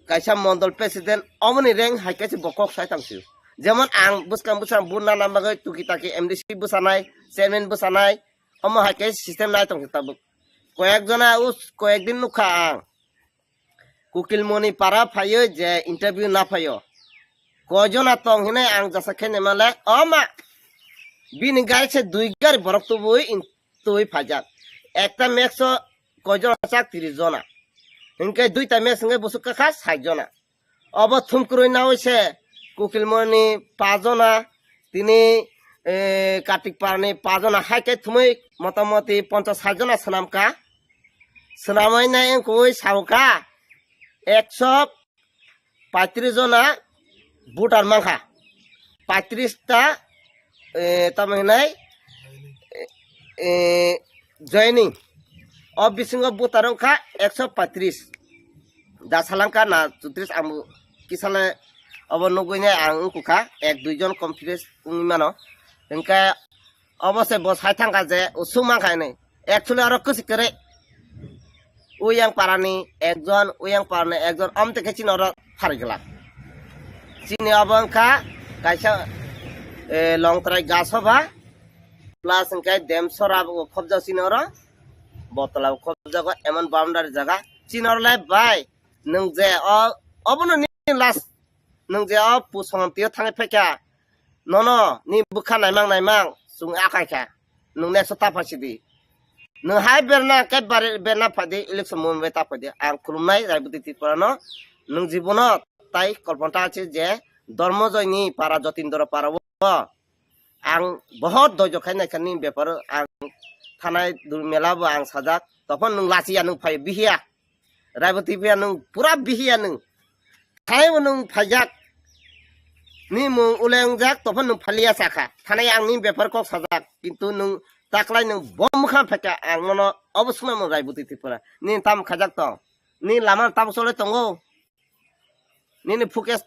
kaisa mondol president, omoni rank hai kaisa bo kok sai tang sio. Jemon ang bwskang bwskang buna nang bagwi tuki taki M D C bwsanai, chairman bwsanai, omo hai kaisa system nai tong tabuk. Koyek jona us, koyek din nukha ang. Kukilmoni para phaio je interview na phaio. Koi jona tong hinai ang jasa khe nemale, oma. Bini gari se dui gari borok tubui in-, twi phaijak. Ekta match o koi jona chak? Tris jona. Hinkhe duita match hinkhe busuk kakha sait jona. Obo thumkrwi nawi se Kukilmoni pajona, tini, eh, Kartik Parani pajona, hai khe thumwi motamoti ponchas sait jona swnamkha. Swnamwi nai wngkui saukha, ekso paitris jona voter mankha. Paitris ta, eh, tamo hinai, eh, eh, joining. O bisingo voter wngkha ekso paitris. Da salangkha na chutris, ang kisale obo nugui nai ang wngkha, ek dui jon confidence wngwi mano. Hinkhe obo se bo sai thangkha je usuk mankha hinwi. Actually oro kwswi kwrwi. Uyang parani ekjon, uyang parani ekjon, amte khe chini oro pharigwlak. Chini obo wngkha kaisa, eh, Longtrai Gasoba, plus hwnkhe Demsora bo khobjak chini oro, Botola bo khobjago, emon boundary jaga. Chini oro le bai, nwng je o, obono nini last, nwng je o pusongam tio thangwi phaikha, nono ni bwkha naimang naimang chwng akai kha, nwng next o ta phaisidi. Nwng hai berna khe bare-, berna phaidi, election moment bai ta phaidi. Ang khulumnai Raiboti Tripura no, nwng jibono tai kolpanta achi je Dormojoy ni para, Jotindra para o ang bohot doijo khai naikha ni beparo. Ang thanai dul mela bo ang sajak, tophon nwng lachiya, nwng phai bihiya. Raiboti phiya nwng pura bihiya nwng. Thanai bo nwng phaijak. Ni mung ule wngjak, tophon nwng phaliya sakha. Thanai ang ni bepar kok sajak. Kintu nwng taklai nwng bo mwkhang phaikha, ang nono obo swmai mano Raiboti Tripura. Ni tamo khaijak tong? Ni lama tamo cholai tongo? Nini focus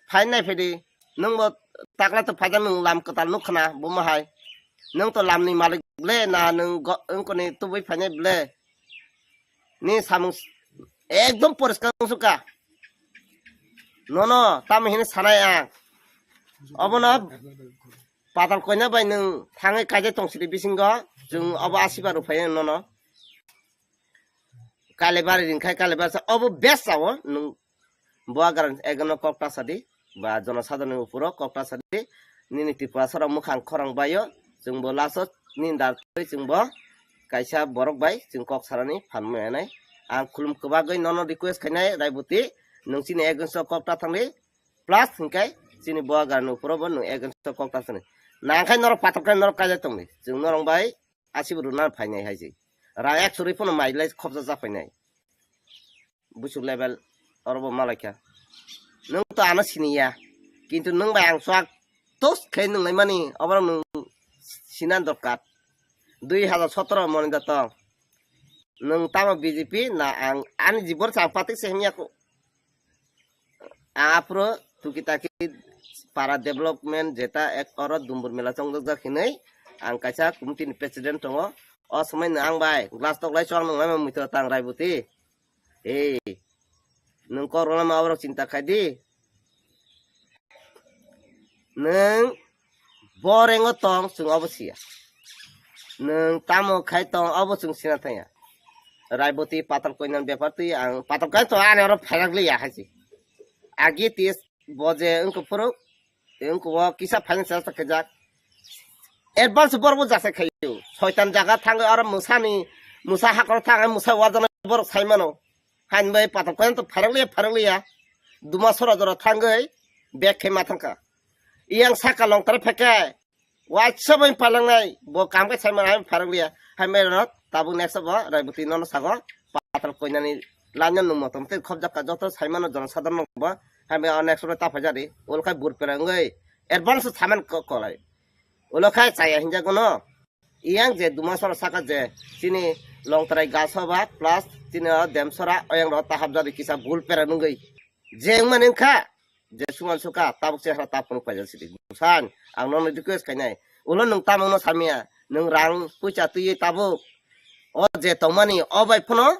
phai nai phedi. Nwng bo taklai to phaijak, nwng lam kwtal nuk khna bo ma hai. Nwng to lam ni malik le na nwng go-, wngkoni tubui phainai ble? Ni samung s-, ekdom poriskar wngsuka. Nono tamo hini sanai ang. Obono patal koina bai nwng thangwi kaijak tong sidi bisingo, chwng obo asiba rw phai nono. Kalibari ringkhai, Kalibari sa obo best sao nwng. Bo agar ekno kok ta sadi, ba jonosadharonni uporo kok ta sadi, nini Tripura sara mukhang khorang baio, chwngbo laso nini dar twi chwngbo kaisa borok bai chwng kok sarani phan manai. Ang khulum kwbagwi nono request khainai, Raiboti, nwng chini against o kok ta thangdi, plus hinkhe chini bo agar ni uporo bo nwng against o kok ta thangdi. Nangkhai norok patok khe norok kaijak tongdi, chwng norok bai asibo rwna phainai hai se. Rang ekso rwi phano mai lai khobjak jak phainai. Buchuk level oro bo malaikha. Nwng to ano siniya. Kintu nwng bai ang swk tos khe nwng lai mani, oborok nwng sina dorkar. Dui hajar sotoro moni da tong. Nwng tamo B J P na ang ani jibon sa patik se himya ko. Ang aphuru tuki taki para development jeta ek oro Dumbur mela chongjak jak hinwi ang kaisa committee ni president tongo. O swmai no ang bai glass tok lai chwng nung lai muitu tang Raiboti. Ei, nwng kok rwna ma oborok chinta khai di. Nwng bo rengo tong, chwng obo siya. Nwng tamo khai tong, obo chwng sina thangya. Raiboti patal koinani bepar twi ang patal kai to ani oro phairak liya hai se. Agi tis bo je wngkha phuru, wngkha o kisa finance chesta khaijak. Advance borok bo jasa khaio. Soitan jaga thangwi oro mwsani, mwsa hakoro thangwi mwsa warjana borok sai mano. Hain bai patok koyan to pharang liya, pharang liya. Duma sora jora thangwi bag khe ma thangkha. Iyang saka long tare pheke. Waisa bai palangnai, bo kam khe sai mano, hain pharang liya. Hain bai rot, tabuk next bo, Raiboti nono sago, patok koinani lanya nung motom tei khobjak ka joto sai mano jono sadharno bo. Hain bai next bo ta phajari, ol khai bur perang oi. Advance saman ko-, kolai. Ulo khai chaya hinjago no. Iyang je Dumasora saka je chini Longtrai Gasoba plus chini o Demsora oyang ro tahap jadi kisa bul pera nungui. Je wngmani wngkha je suman suka tabuk chehra tapung paijak sidi. Busan ang nono request khainai. Ulo nwng tamungno samya, nwng rang puisa twiwi tabuk. O je tongmani o bai phano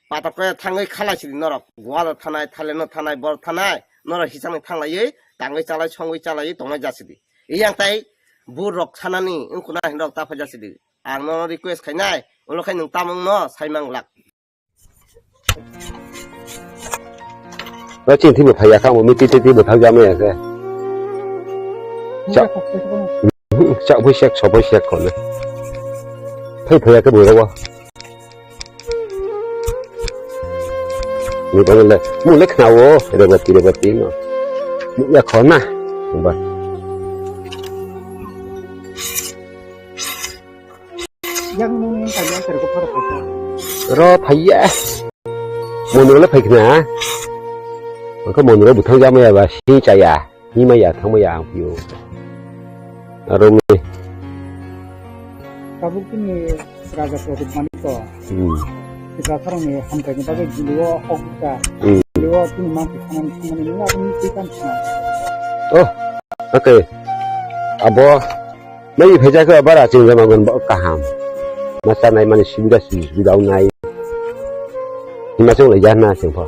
patok khe thangwi khalai sidi norok. Goa thanai, Thailand thanai, bor thanai, norok hisangni thanglaiwi tangwi chalai, songwi chalaiwi tongnai jasidi. Iyang tai bur rok sanani wngkuna hinrok ta phaijak sidi. Ang nono request khainai, ulo khai nwng tamung no saimang lak. Ba chini thwibo phaiya kha, bo miti twi twi bo thang jama ya khe. Cha-, cha bui sek, so bui sek kono. Phai phai ke bui rogo. Ni bang le, mu le khna wo, rebati, rebati no. Mu ya khona. Ba. Yang nung yang kanya kare ko phara phai. Ro phai ya. Moni le phai khna. Ko moni ro buthang jama ya ba, si cha ya. Himaya thangmaya ang pio. Aro mi. Tabuk chini raja Pradyut Manik to. Hmm. Tiprasarokni hamkraini bagwi jilio hok bwkha. Hmm. Jilio chini mangphi khamani thangmani nini aboni twi tang thang. Oh, okay. Abo Nai phaijak khe bara chwng jama gon bo kaham. Ma chanai mani subida subida wngnai. Hima chwng lai jana chwng pho.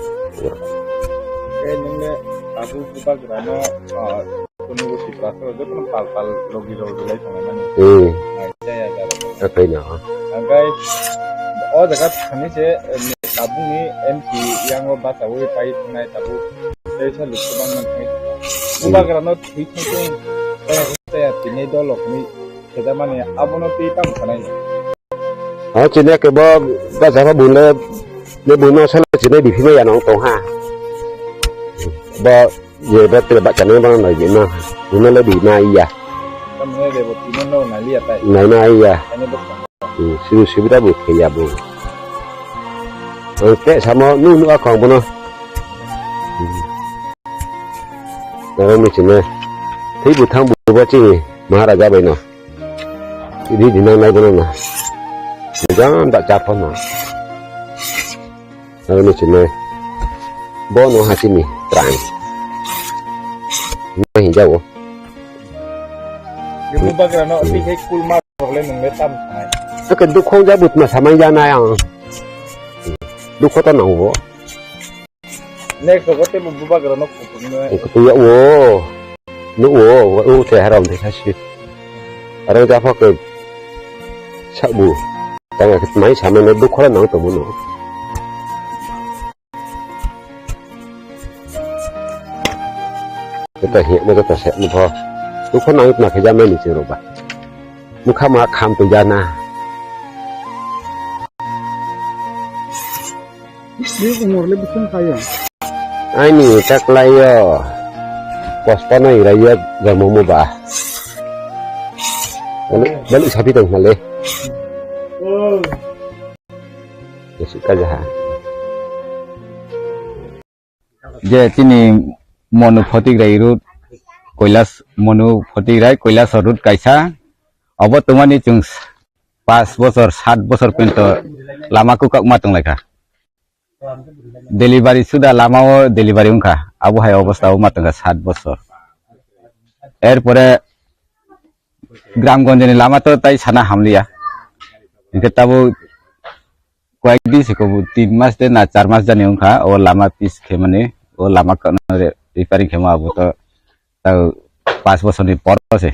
Khe nwngle tabuk bubagrano, ah, kunu Tiprasa jotono pal pal logi logi lai tongo nani. Hmm. Nai jaya jaro. Akai no. Angkai o jaga thani se, eh, tabukni M P yango bachawi pai thangnai tabuk. Teisa lukubang nang thai. Hmm. Bubagrano thwi thwi thwi. Tei tini dolokni khejamani abono twi tamo sanai. O chini ke bo bachapa bule, le buno sala chini biphima ya nong tong ha. Bo je bo te bachani bono nai bima. Buno le bima iya. Tamne de bo tino no nai liya tai. Nai na iya. Ani bo. Hmm, sibu sibu da bo kheya bo. Ang te samo nu nu akong bono. Hmm. Nang ni chini. Thwi buthang bubo chini Maharaja bai no. Ri dinang nai bono na. Jang da chapa na. Nang ni chini. Bono ha chini. Trang. Nang hinjawo. Yung bagra no, di kay kulma, problem nung le tam thai. Ke dukho jabut ma samai jana yang. Dukho to nang bo. Next ko te bu bagra no kutung ne. Kutung ya wo. No wo, wo te haram de kasi. Arang ja phak ke sabu. Tanga ke mai sama ne dukho nang to bu no. Kata he mo kata se mo pho. Dukho nang na khe ja mai ni se ro ba. Mukha ma kham to jana. Bini umor le bising khayo. Ani taklayo. Pospano irayo jomo mo ba. Bali, bali sapi tong hale. Esi kajaha. Je chini Monu Photigrai road, Koilas, Monu Photigrai, Koilas road kaisa. Obo tongmani chwng pas bosor, sat bosor pento lama kwkak ma tonglaikha. Delivery suda lama o delivery wngkha. Abo hai obostha o ma tongkha sat bosor. Erpore Gramgonjni lama to tai sana hamliya. Hingke tabuk koyekdi siko bo tin mas de na char mas jani wngkha, o lama pis khe mani, o lama kano re-, repairing khe ma abo to tau pas bosorni por se.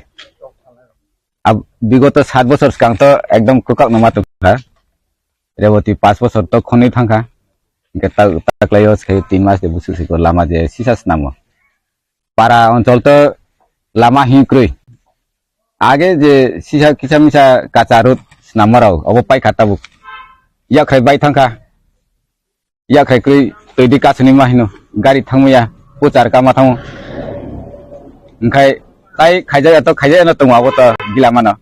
Ab-, bigoto sat bosor swkang to ekdom kwkak no ma tongkha. Reboti pas bosor to khonwi thangkha. Hingke ta-, taklaio se tin mas de busu siko lama je sisa snamo. Para onchol to lama hinwi kwrwi. Age je sisa kisa misa kacha road snammarok obo paikha tabuk. Yakhai bai thangkha. Yakhai kwrwi twi di kasuni ma hino. Gari thangmaya. Puchar kama thango. Hingkhai tai khaijaya to khaijaya no tongo abo to gila mano.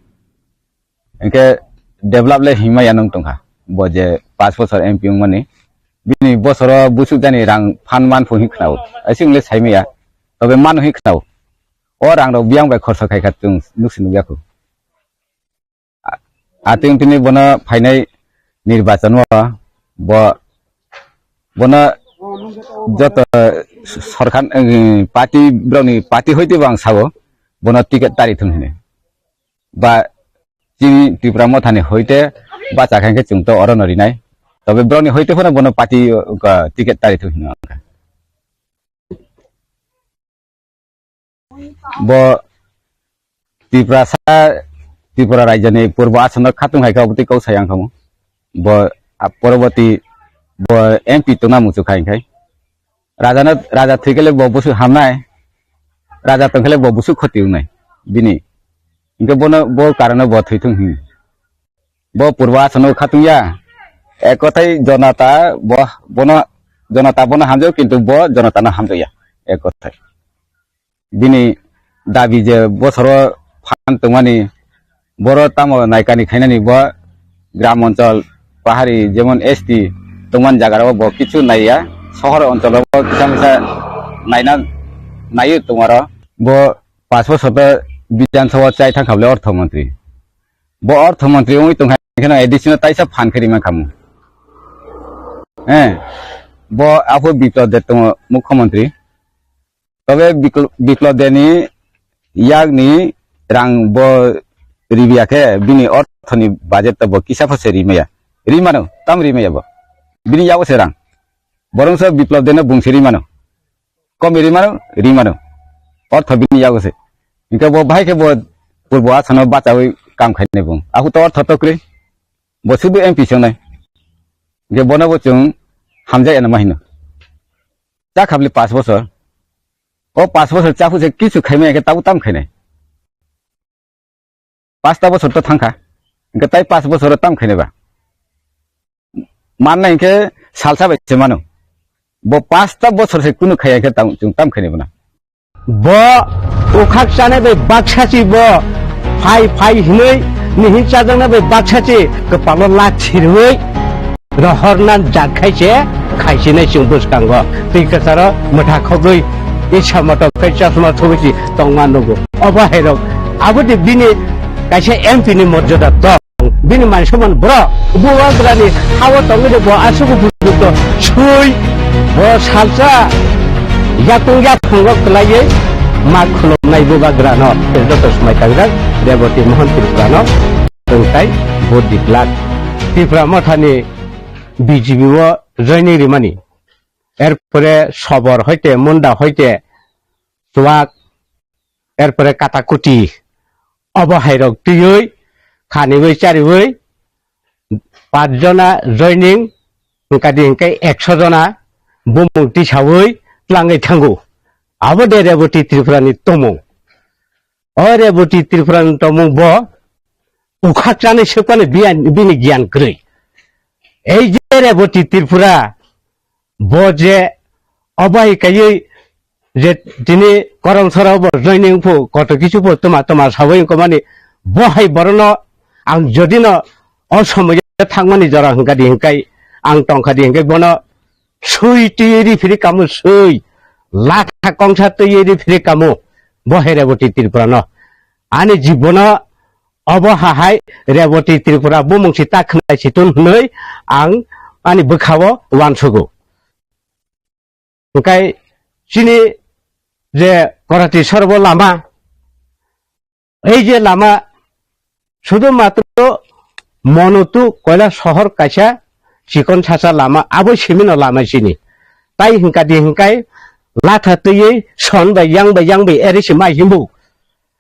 Hingke develop le himma ya nung tongkha. Bo je pas bosor M P wngmani. Bini bosoro busuk jani rang phan man phu hin khnao. Aisi wng le saimaya. Tobe mano hin khnao. O rang rok biyang bai khorsa khai kha chwng nuksi nukya khu. A-, atwng tini bono phainai nirbachan o bo, bono joto sorkar, eh, party, borokni party hoite bo ang sao, bono ticket tari thung hini. Ba chini Tipra Mothani hoite bacha khe chwng to orono rinai. Tobe borokni hoite phano bono party, uh, ticket tari thung hino ang kha. Bo Tiprasa, Tripura rajyoni purbo asono khatung hai kha, obotwi kok sai ang khamu. Bo, ah, poroboti bo M P tongna muchuk kha hingkhai. Rajano, raja thwikhe le bo busu hamnai. Raja tongkhe le bo busu khoti wngnai. Bini. Hingkhe bono, bo karano bo thwithung hin. Bo purba asano khatungya. Ek kothai jonata bo, bono, jonata bono hamjao, kintu bo jonatano hamjaoya. Ek kothai. Bini dabi je bosoro phan tongmani, boro tamo naikani khainani bo gram onchol, pahari, jemon S T tongmani jagarao bo kichu naiya, sohor oncholo bo kisa misa naina, naiyo tongmaro. Bo pas bosor to Bidhan Sabha chai thangkha bole ortho montri. Bo ortho montri wngwi tongkha kheno A D C no taisa phan khe rima khamu. Eh, bo aphuru Biplab Deb tongo mukhyamantri. Tobe Bikl-, Biplab Deb ni yak ni rang bo ribiya khe bini ortho ni budget to bo kisa pho se rimaya. Rimano, tam rimaya bo. Bini yago se rang. Borongso Biplab Deb no bung se rimano. Komi rimano, rimano. Ortho bini yago se. Hingke bo bahai khe bo purbo asano bachawi kam khainai bung. Ahu to ortho to kwrwi. Bo sudu M P songnai. Hingke bono bo chwng hamjak eno ma hino. Cha khabli pas bosor. O pas bosor cha phuse kichu khaimaya khe tabuk tam khainai. Pasta bosor to thangkha. Hingke tai pas bosor tam khainai ba. Manna hingke salsa bai se mano. Bo pasta bosor se kunu khaya khe tam, chwng tam khainai bana. Bo ukhak chanai bai baksa chi bo phai phai hinui nihin chajaknai bai baksa chi kwpalo la chirui rohorna jat khai se khaisinai chwng bwskango. Twi kwcharo mwtha khogwi isa motok khai chosma thubui si tongma nugo. Obo hai rok aboni bini kaisa M P ni morjada tong. Bini man soman borok bubagrani hao tongwi de bo aswk bujuk to sui bo salsa yakung yaphang rok kwlaiwi ma khulumnai bubagrano joto swmai kangjak Reboti Mohon Tripurano tongthai bo diklak Tripura mothani B J P o joining rimani erpore Sobor hoite Munda hoite Chuak erpore Katakuti obo hai rok twiwi khaniwi chariwi pach jona joining hwnkadi hwnkhe ekso jona bumung tisawi tlangwi thango. Abo de Reboti Tripura ni tomung. O Reboti Tripura ni tomung bo ukhak chanai swkmani biyan-, bini giyan kwrwi. Ei je Reboti Tripura bo je obo hai kaiwi je tini Koromsora bo joining phu koto kisu phu tuma tuma sawi wngkha mani bo hai borokno ang jodi no o somoyo thangmani jora hwnkha di hwnkhe ang tongkha di hwnkhe bono sui twi ri phiri kamo sui latha kongsa twi ri phiri kamo bo hai Reboti Tripura no ani jibono obo hahai Reboti Tripura bumung si ta khwnai si tun hwnwi ang ani bwkhao uansugo. Hwnkhe chini je Korati Sorbo lama, ei je lama sudu matro Monotu Koila sohor kaisa chikon sasa lama, abo simino lama chini. Tai hwnkha di hwnkhe latha twiwi son bai yang bai yang bai eri si mai himbu.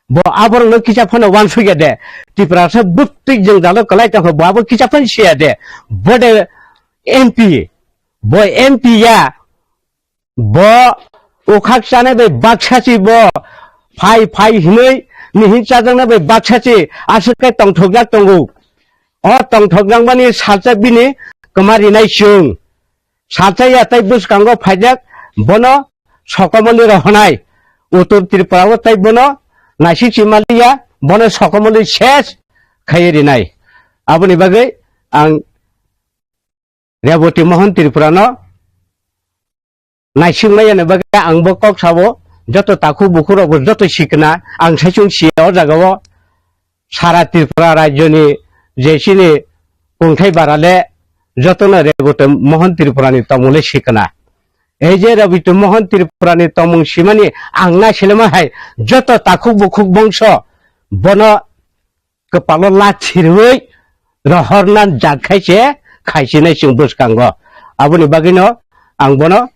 Bo aborokno kisa phano uansukya de. Tiprasa bwtwi jwngjalo kwlai tongkha, bo abo kisa phano siya de. Bo de M P, bo M P ya, bo ukhak chanai bai baksa si bo phai phai hinwi nihin chajaknai bai baksa si aswk khe tongthokjak tongo. O tongthokjakmani salsa bini kwma rinai chwng. Salsa ya tai bwskango phaijak bono sokomoli rohonai. Uttor Tripura o tai bono naisik chimaliya bono sokomoli ses khaiwi rinai. Aboni bagwi ang Reboti Mohon Tripura no naisik maya ni bagwi ang bo kok sabo joto takhuk bukhuk rok bo joto sikna ang saichung siya o jaga o. Sara Tripura rajyoni je chini kungthai barale jotono Reboti Mohon Tripurani tongmungli sikna. Ei je Reboti Mohon Tripurani tongmung simani ang naisilema hai joto takhuk bukhuk bongso bono kwpalo lachirwi rohorna jat khai se khaisinai chwng bwskango. Aboni bagwino ang bono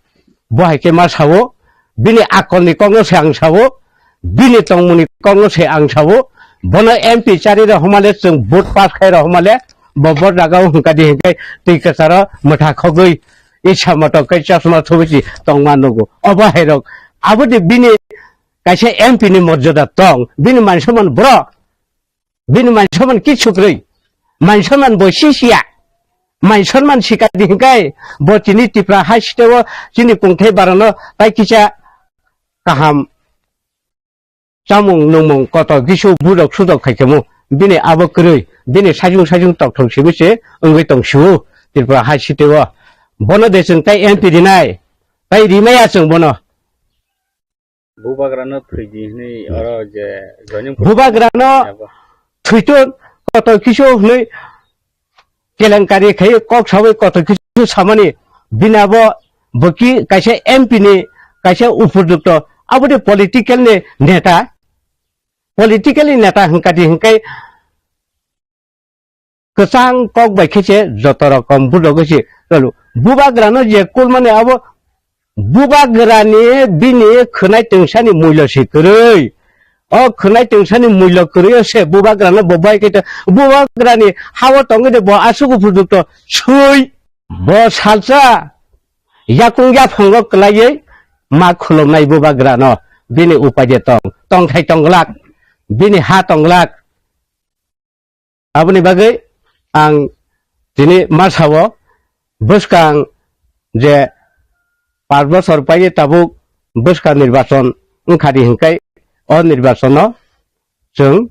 bo hai khe ma sao, bini akolni kokno se ang sao, bini tongmungni kokno se ang sao, bono M P chari rohormale chwng vote pass khai rohormale bo bo jagao hwnkha di hwnkhe twi kwcharo mwtha khogwi isa motok khe chosma thubui si tongma nugo. Obo hai rok aboni bini kaisa M P ni morjada tong, bini man soman borok. Bini man soman kichu kwrwi. Mai sonman bo si siya. Mai sonman sika di hinkai bo chini Tipra hai siteo chini kungthai barano tai kisa kaham chamung nungmung koto gisu budok sudok khaikhamu bini abo kwrwi bini sajung sajung tokthok simi se wngwi tong siu Tripura hai siteo. Bono de chwng tai M P rinai, tai rimaya chwng bono. Bubagrano thwidi hwnwi oro je joining Bubagrano thwiton koto kisu hwnwi kelenkari khai kok sawi koto kisu samani bini abo boki kaisa M P ni kaisa upojukto aboni political ni neta, political ni neta hwnkati hwnkhe kwchang kok bai khe se joto rokom budok se tolu. Bubagrano je kulmani abo bubagrani bini khwnai tungsani mulyo se kwrwi. O khwnai tungsani mulyo kwrwi o se bubagrano bo bai khe to bubagrani hawo tongwi de bo aswk upojukto swi. Bo salsa yakung yaphango kwlaiwi ma khulumnai bubagrano bini upai de tong, tongthai tong glak, bini ha tong glak. Aboni bagwi ang tini ma sao, bwskang je panch bochor paini tabuk bwskang nirbachon wngkha di hinkai, o nirbachono chwng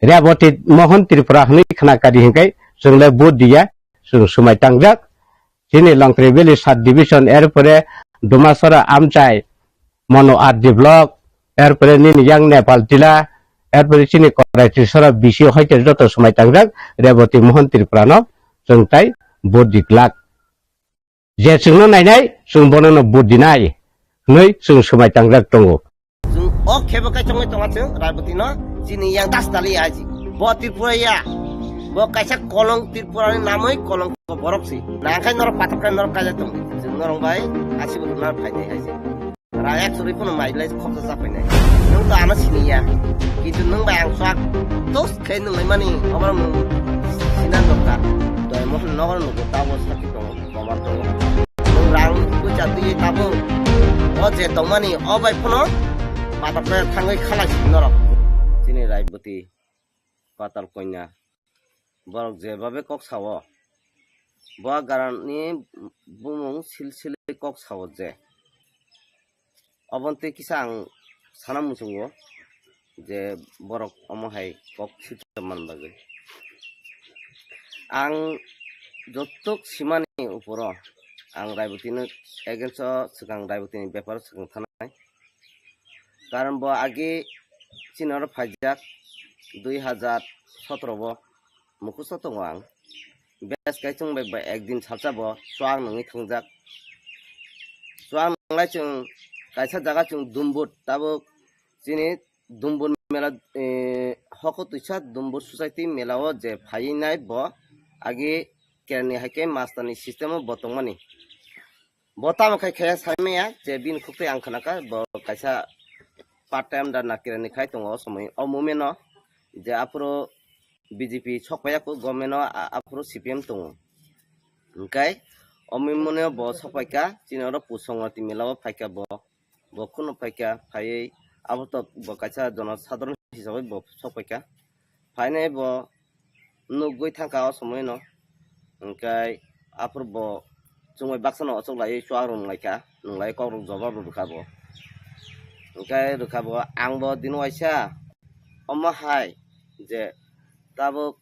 Reboti Mohan Tripura hwnwi khna kha di hinkai chwng le vote diya, chwng swmai tangjak. Chini Longkri Valley Sub Division, erpore Dumasora Amchai, Mano R D Block, erpore nini yang Nepal Tila, erpore chini Korai Trisora B C hoite joto swmai tangjak Reboti Mohan Tripura no chwng tai vote diklak. Je chwngno nainai, chwng bono no vote dinai hwnwi chwng swmai tangjak tongo. Chwng o khebo kaichongwi tonga chwng Raiboti no chini yang das tali aji. Bo Tripura ya. Bo kaisa kolong Tripura ni namwi kolong borok si. Nangkhai norok patok kai norok kaijak tong. Chwng norok bai asibo lunar phainai aji. Rayak churi phano mai lai khoksa sa phainai. Nwng to ano sini ya. Kintu nwng bai ang swak tos khe nwng lai mani obar nwng sinan dokta. Doi mohon nogor nugo tabo sakhi tongo. Kobar tongo. Nwng rang puja twi tabuk. O je tongmani o bai phano patok khe thangwi khalai si norok. Chini Raiboti Patal Konya. Borok je babe kok sao. Bo garani bumung silsili kok sao je. Obonte kisa ang sana muchungo je borok omo hai kok sitwmani bagwi. Ang jotok simani uporo ang Raiboti no against o swkang Raiboti ni bepar o swkang thanai. Karon bo agi chini oro phaijak dui hazar sotro bo mukusto tongo ang. Bes kai chwng bai ba ekdin salsa bo chuak nungwi thangjak. Chuak nunglai chwng kaisa jaga chwng Dumbur tabuk chini Dumbur mela, eh, hoko twisa Dumbur society mela o je phaiwi nai bo agi kerni hai khe master ni system o bo tongmani. Bo tamo khai khaya sai maya je bini khuk twi ang khna kha bo kaisa part time da nakira ni khai tongo o somoi o moment no je aphuru B J P sok paiya khu government no a-, aphuru C P M tongo. Hwnkhe o moment no bo sok paikha chini oro Pusongwati mela o phaikha bo, bo kheno phaikha phaiwi abo to bo kaisa jono sadharon hisabai bo sok paikha. Phainai bo nugwi thangkha o somoi no. Hwnkhe aphuru bo chumui baksa no ochok laiwi chuak rwng laikha, nwng lai kok rok jobab rw rwkha bo. Hwnkhe rwkha bo ang bo dino waisa omo hai je tabuk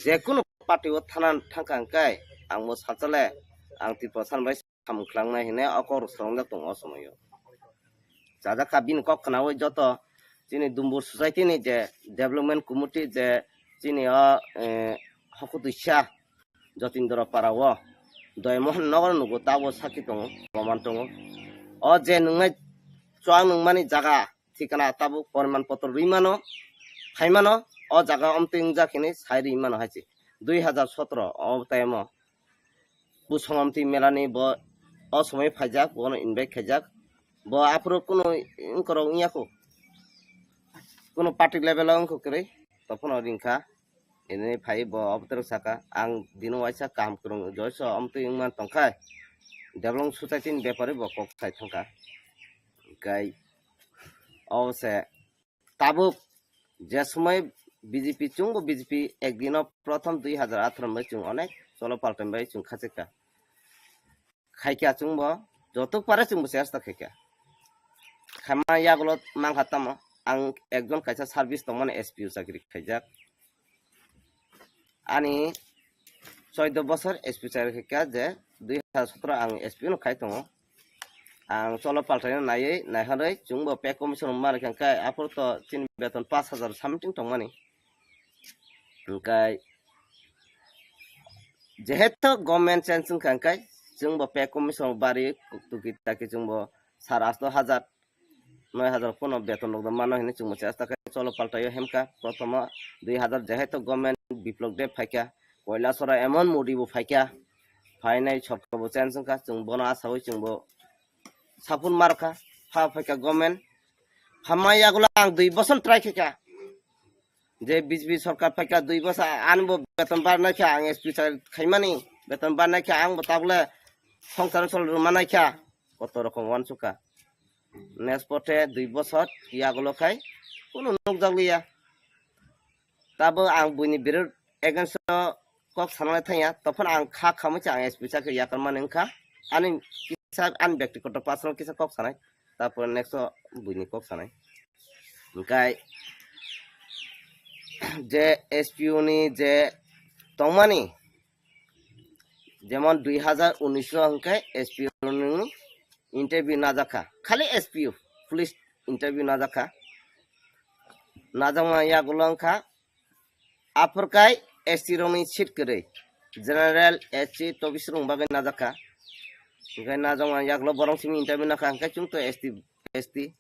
jekunu party o thana thangkha hwnkhe ang bo salsa le ang Tripura san bai samung khlangna hinwi o kok rok swrwngjak tongo o somoi o. Chajak kha bini kok khnaui joto chini Dumbur society ni je development committee je chini o, eh, hokutwisa Jotindra para o Doymohon nogo nugo tabo sakhi tongo, proman tongo. O je nungnai chuak nungmani jaga thikana tabuk poriman potro rwi mano, khai mano, o jaga omtwi wngjak hinwi sai rwi mano hai se. Dui hazar sotro o time o Pusongomtwi melani bo o somoi phaijak, bono invite khaijak. Bo aphuru kunu wngkorok wngya kho. Kunu party level o wngkha kwrwi, tophano ringkha. Ini phai bo obotero saka, ang dino waisa kaham kwrwng joiso omtwi wngman tongkha. Development society ni bepari bo kok sai thangkha. Hwnkhe o se tabuk je somoi B J P chwngbo B J P ekdino prothom dui hazar atharo bai chwng onek cholo paltan bai chwng khachikha. Khaikha chwngbo jotok pare chwngbo chesta khaikha. Khaima yagulo mankha tamo ang ekjon kaisa service tongmani S P O chakri khaijak. Ani choido bosor S P chai kha je dui hazar sotro ang S P no khai tongo. Ang cholo paltaino naiwi naihorwi chwngbo pay commission rwma rwkha, hwnkhe aphuru to chini beton pash hazar something tongmani. Hwnkhe jehetu government change wngkha, hwnkhe chwngbo pay commission bari tuki taki chwngbo sar asto hazar noi hazar pono beton rok mano hinwi chwngbo chesta khe cholo paltaio hemkha. Prothomo dui hazar jehetu government Biplop Deb phaikha, Koilasora emon Modi bo phaikha, phainai sorkar bo change wngkha, chwng bono asawi chwngbo sapun markha, pha phaikha government. Phamma yagulo ang dui boson try khaikha je B J P sorkar phaikha dui boson ani bo beton barnai kha ang S P sa khaimani, beton barnai kha ang bo tabole songsar sol rwmanai kha, koto rokom wansukha. Next pote dui bosor yagulo khai kunu nukjakliya. Tabo ang buini birud against o kok sanalai thangya, tophano ang kha khamwi cha ang S P chakhe yakarmani wngkha. Ani kisa ani byaktigoto personal kisa kok sanai, tapore next o buini kok sanai. Hwnkhe je S P O ni je tongmani, jemon dui hazar unis o hwnkhe S P O ni interview najakha, khali S P O police interview najakha. Najakma yagulo wngkha aphurkai S T rokni seat kwrwi, general, S C, tobis rokni bagwi najakha. Hwnkhe najakma yagulo borok simi interview nakha, hwnkhe chwngto S T, S T,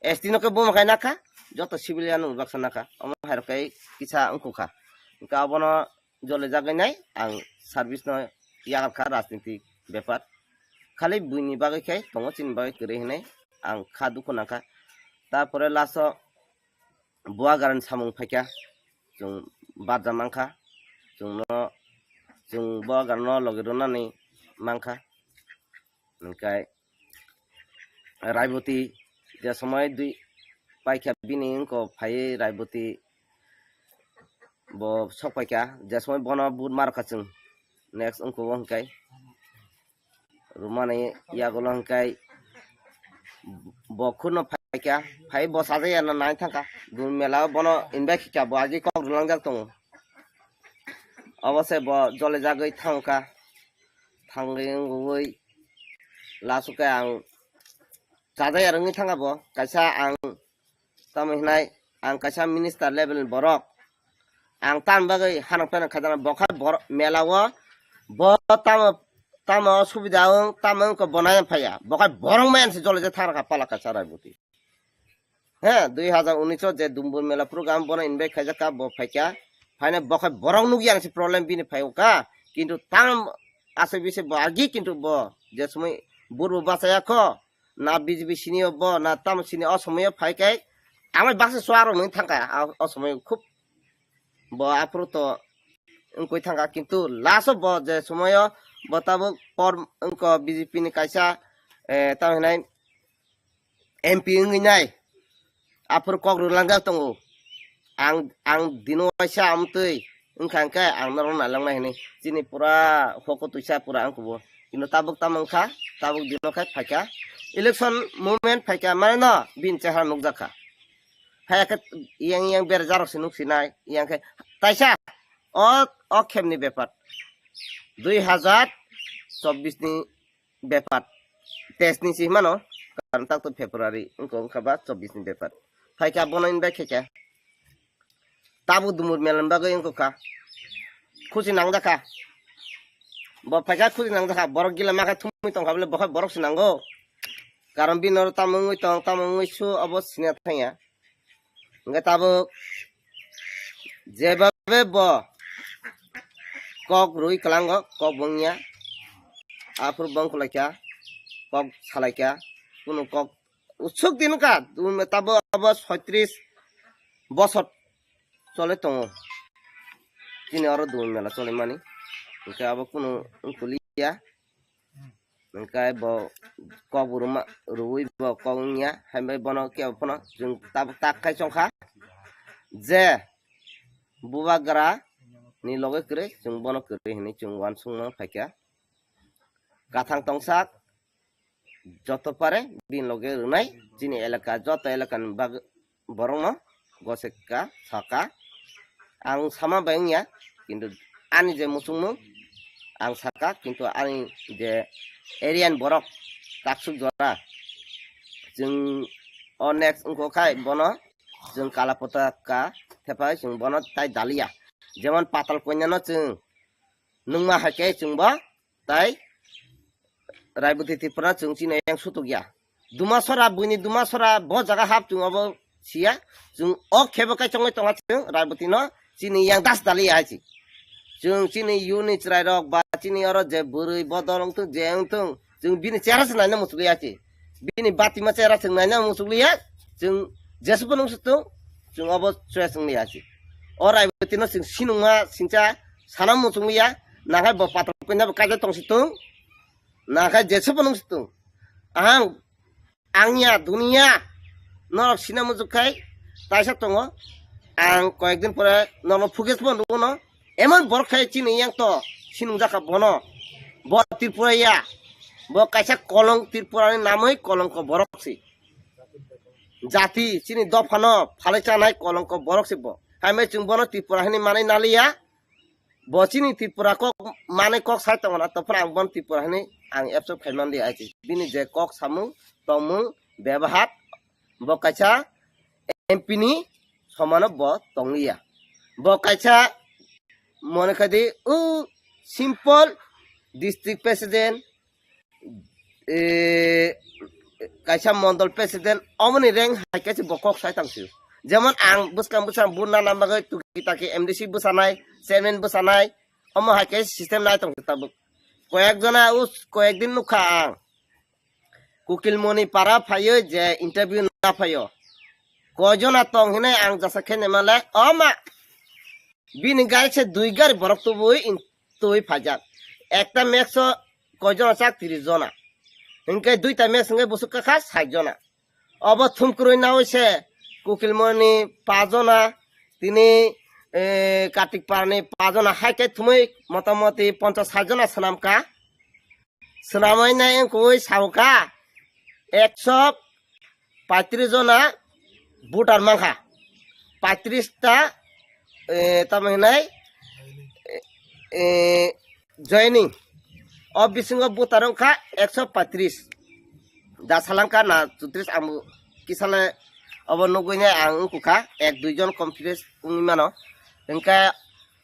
S T no khe buma khai nakha, joto civilian rok baksa nakha, omo hairok khe kisa wngkukha. Hwnkhe abono jole jagwi nai ang service no yakarkha rajnitik bepar. Khali buini bagwi khai tongo, chini bagwi kwrwi hinwi ang kha dukhu nangkha. Tapore last o Bubagrani samung phaikha, chwng barja mankha, chwngno, chwng Bubagrano logi rwnani mankha. Hwnkhe Raiboti je somoi dui paikha bini wngko phaiwi Raiboti bo sok paikha, je somoi bono vote markha chwng, next wngko bo hwnkhe. Rwmani yagulo hwnkhe bo khurno phaikha, phai bo sajaya no nai thangkha. Dun mela o bono invite khaikha, bo agi kok rwlangjak tongo. Obo se bo jole jagwi thangkha, thangwi wngwi last o khe ang chajaya rwngwi thangkha bo, kaisa ang tamo hinai ang kaisa minister level ni borok, ang tamni bagwi hanok peno khaijana, bo khai borok mela o, bo tamo, tamo subida wng, tamo wngkha bo nai phaiya, bo khai borok maya se jole je thangkha pala kaisa Raiboti. He, dui hazar unis o je Dumbur mela program bono invite khaijak kha, bo phaikha, phaina bo khai borok nukya se problem bini phaiwkha, kintu tamo aswk bisi bo agi, kintu bo je somoi burbo bachaya kho, na B J P sini o bo, na tamo sini o somoi o phai khe, amai baksa suarok nung thangkha, a, o somoi khub bo aphuru to wngkoi thangkha, kintu last o bo je somoi o bo tabuk por wngkho B J P ni kaisa, eh, tamo hinai M P wngwi nai, aphuru kok rwlangjak tongo. Ang, ang dino waisa amtwi wngkha hwnkhe ang norok nailangnai hinwi. Chini pura hoko twisa pura wngkhubo. Kintu tabuk tamo wngkha, tabuk dino khai phaikha. Election movement phaikha, mane no bini chehara nukjakha. Phaiya khe yang yang berajak rok se nuksinai, yang khe taisa o, o khemni bepar. Dui hazar chobbish ni bepar. Test ni si mano, karon tak to February, wngkha, wngkha ba chobbish ni bepar. Phaikha bono invite khaikha. Tabuk Dumur mela ni bagwi wngkha. Khusi nangjakha. Bo phaikha khusi nangjakha. Borok gila makha thumwi tongkha bole, bo khai borok se nango. Karon bini oro tamo wngwi tong, tamo wngwi su, obo sina thangya. Hwnkhe tabuk jebabe bo kok rwi kwlango, kok bo wngya. Aphuru bo wngkhlaikha, kok salaikha, kunu kok usuk din wngkha, tabuk abo soitris bosor choli tongo. Chini oro Dun mela cholimani, hwnkhe abo kunu wngkha liya. Hwnkhe bo kok bo rwma, rwui bo kok wngya, hai bai bono kebo phano chwng tabuk tak khai chongkha je Bubagra ni loge kwrwi, chwng bono kwrwi hinwi chwng uansukma phaikha. Kathang tongsak joto pare bini loge rwnai chini elaka, joto elakani bag-, borokno goseka saka. Ang sama bai wngya, kintu ani je muchungmung ang saka, kintu ani je area ni borok taksuk jora chwng o next wngkha khai bono chwng kala potaka thepai chwng bono tai daliya. Jemon Patal Kanya no chwng nungma hai khe chwng bo tai Raiboti Tripura chwng chini yang sutuk ya. Dumasora, buini Dumasora bo jaga hap chwng obo siya. Chwng o khebo kai chongwi tonga chwng Raiboti no chini yang das dali ya hai chi. Chwng chini yuni chwrai rok ba chini oro je bwrwi bodol wngthung je wngthung chwng bini chera se naina muchukliya chi. Bini batima chera chwng naina muchukliya. Chwng jesbo nung sutung chwng obo choya chwng liya chi. O Raiboti no chwng sinungma singcha sana muchukliya. Nakhai bo Patal Kanya bo kaijak tong situng. Nakhai jesbo nung situng. Ang, ang ya, dunia, norok sina muchuk khai, taisa tongo. Ang koyekdin pore nono footage bo nugo no. Emon borok khai chini yang to, sinung jaka bono. Bo Tripura ya, bo kaisa kolong Tripura ni namoi kolongko borok si. Jati, chini dopha no, phalai chanai kolongko borok si bo. Hai mai chwng bono Tripura hini manai naliya. Bo chini Tripura kok manwi kok sai tongo na, tongphano ang bono Tripura hinwi ang accept khai man di achi. Bini je kok samung, tongmung, bebahar, bo kaisa M P ni somano bo tongliya. Bo kaisa mone khai di, o simple district president, eh, kaisa mondol president, omoni rank hai khe se bo kok sai tang sio. Jemon ang bwskang bwskang buna nang bagwi tuki taki M D C bwsanai, chairman bwsanai, omo hai khe system nai tong tabuk. Koyek jona us, koyek din nukha ang. Kukilmoni para phaio je interview na phaio. Koi jona tong hinai ang jasa khe nemale, oma. Bini gari se dui gari borok tubui in twi phaijak. Ekta max o koi jona chak? Tris jona. Hinkhe duita max hinkhe busuk kakha sait jona. Obo thumkrwi nawi se Kukilmoni pa jona, tini, eh, Kartik Parni pa jona, hai khe thumwi motamoti ponchas sait jona swnamkha. Swnamwi nai wngkui saukha ekso paitris jona voter mankha, paitris ta, eh, tamo hinai, eh, eh, joining. O bisingo voter wngkha ekso paitris. Da salangkha na chutris, ang kisale obo nugui nai ang wngkukha, ek dui jon confidence wngwi mano. Hinkhe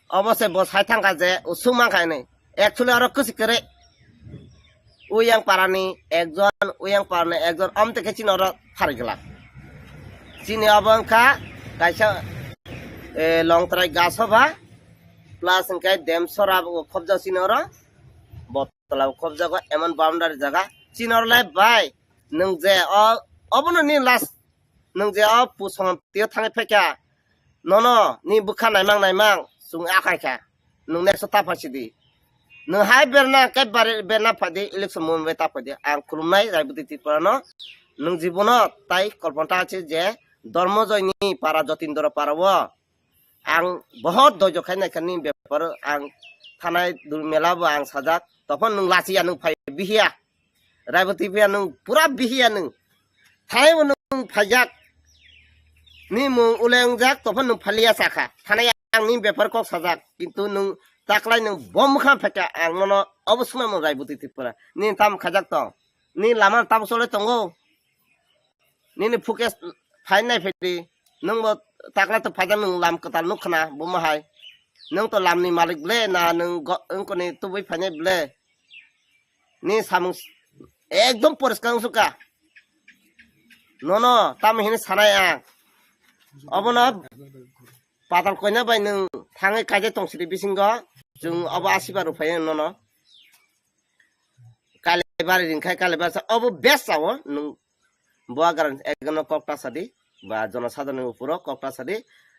obo se bo sai thangkha je usuk mankha hinwi. Actually oro kwchwi kwrwi. Uyang parani ekjon, uyang parani ekjon, amtwi khe chini oro pharigwlak. Chini obo wngkha kaisa, eh, Longtrai Gasoba, plus hwnkhe Demsora bo khobjak chini oro, Botla bo khobjago, emon boundary jaga. Chini oro lai bai, nwng je o, obono ni last, nwng je o pusong tio thangwi phaikha, nono ni bwkha naimang naimang chwng akai kha, nwng next o ta phai sidi. Nwng hai berna khe bari berna phai di, election movement bai ta phai di. Ang khulumnai Raiboti Tripura no, nwng jibono tai kolpon ta se je Dormojoy ni para, Jotindra para o ang bohot doijo khai nai kha ni bepar o, ang thanai dul mela bo ang sajak, topon nwng lachiya, nwng phai bihiya. Raiboti phiya nwng pura bihiya nwng. Thanai bo nwng phaijak. Ni mung ule wngjak, tophan nwng phaliya sakha. Thanai ang ni bepar kok sajak. Kintu nwng taklai nwng bom mwkhang phaikha, ang nono obo swnamung Raiboti Tripura. Ni tamo khaijak tong? Ni lama tamo chole tongo? Nini footage phai nai phai di. Nwng bo taklai to phaijak, nwng lam kwtal nuk khna, buma hai. Nwng to lam ni malik ble, na nwng go-, wngkoni tubui phainai ble? Ni samung s-, ekdom poriskar wngsuka. Nono tamo hini sanai ang. Obono Patal Kanya bai nwng thangwi kaijak tong sidi bisingo. Chwng obo asiba rw phai nono. Kalibari ringkhai, kalibari sa obo best sao nwng. Bo agar ekno kok ta sadi, ba jonosadharonni uporo kok ta sadi,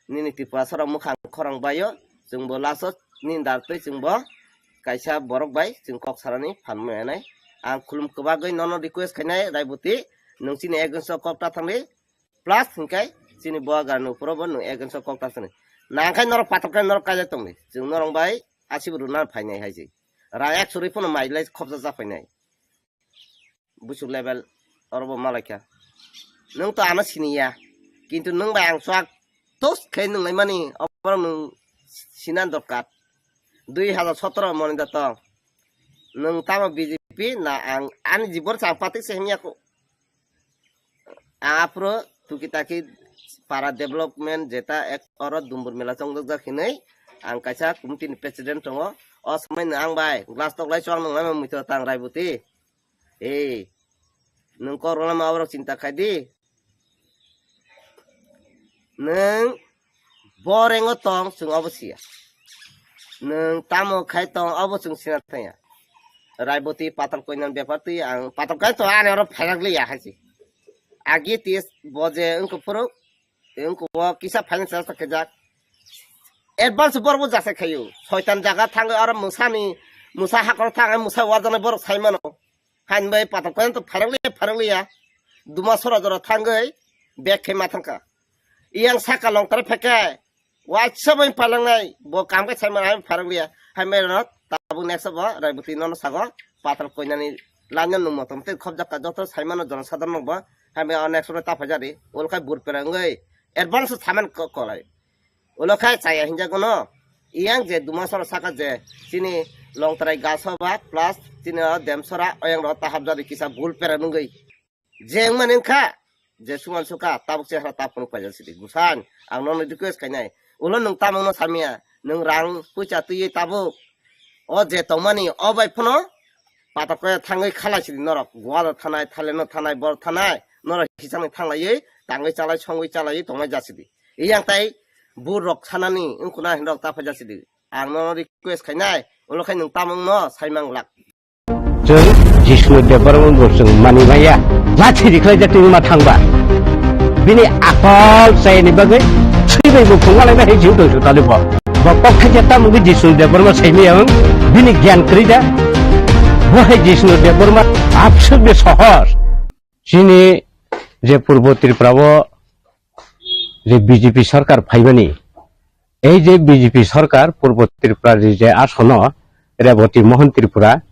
nini Tripura sara mukhang khorang baio, chwng bo last o nini dar twi chwng bo kaisa borok bai chwng kok sarani phan manai. Ang khulum kwbagwi nono request khainai, Raiboti, nwng chini against o kok ta thangdi, plus hinkhe chini bo agar ni uporo bo nwng against o kok ta sani. Nangkhe norok patok khe norok kaijak tongdi. Chwng norok bai asibo rwna phainai hai se. Rang ek churwi phano mai lai khopsa cha phainai. Buchuk level oro bo malaikha. Nwng to ano siniya. Kintu nwng bai ang chwk tos khe nwng laimani oborok nwng sina dorkar. Dui hajar sotoro moni da tong. Nwng tamo B J P na ang ani jibon chang patik se himya ko. Ang aphuru tuki taki para development jeta ek oro Dumbur mela chongjak hinwi ang kaisa committee ni president tongo. O swmai no ang bai glass tok lai chwng nung lai muitu tang Raibuti. Ei, nwng kok rwlama aborok chinta khai di. Nwng bo rengo tong chwng obo siya. Nwng tamo khai tong obo chwng sina thangya. Raiboti patal koinan bepar twi ang patal kai to ani oro phairak liya hai se. Agi tis bo je wngkuk phuru wngkuk o kisa finance sa kejak. Advance borok bo jasa khayu. Soitan jaga thangwi oro musani musa hakor thangwi musa warjana borok sai mano. Hain bai patok koyan to pharang liya, pharang liya. Duma sora jora thangwi bag khe ma thangkha. Iyang saka long tare pheke. Waisa bai palangnai bo kam khe sai mana pharang liya. Hain bai rok tabuk next bo Raibuti nono sago patok koinani lanya nung motom tei khobjak ka joto sai mano jona sadar nokbo. Hain bai next ro ta phajari. Ol khai bur perang oi. Advance saman ko kolai. Ulo khai chaya hinjago no. Iyang je duma sora saka je chini longtrai gaso ba plus chini o dem sora oyang ro tahap jadi kisa bul pera nungui. Je wngmani wngkha je suman suka tabuk chehra tapung paijak sidi. Gusan ang nono request khainai. Ulo nwng tamung no samya. Nwng rang puisa twiwi tabuk. O je tongmani o bai phano patok khe thangwi khalai sidi norok. Goa thanai, Thailand no thanai, bor thanai. Norok hisang thanglaiwi tangwi chalai songwi chalaiwi tongnai jasidi. Iyang tai burok sanani wngkuna hinrok ta phaijak sidi. Ang nono request khainai, ulo khai nwng tamung no saimang lak. Chwng Jisnu Debbarma bo chwng mani maya. Lathi rikhwlai jak twi ma thangba. Bini akol chayani bagwi swi bai bo phunga lai hai jiu tong sutali bo. Bo kok khaija tamung Jisnu Debbarma saimaya wng bini gyan kwrwi da. Bo hai Jisnu Debbarma abswk de sohor. Chini je Purbo Tripura o je B J P sarkar phaimani, ei je B J P sarkar Purbo Tripura ni je asono Reboti Mohon Tripura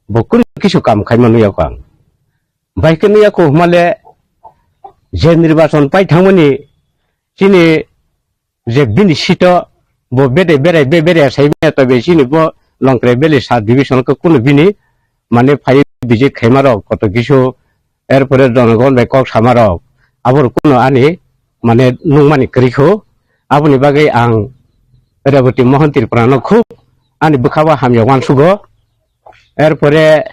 bo kunu kisu kam khaima nuyakho ang. Bai khe nuyakho hwnmale je nirbachon pai thangmani chini je bini sito bo bede berai be berai sai maya tobe chini bo Longtrai Valley sub division khe kunu bini mane phai visit khaima rok koto kisu erpore jonogon bai kok sama rok abor kunu ani mane nungmani kwrwi kho aboni bagwi ang Reboti Mohon Tripura no khub ani bwkha o hamya uansugo erpore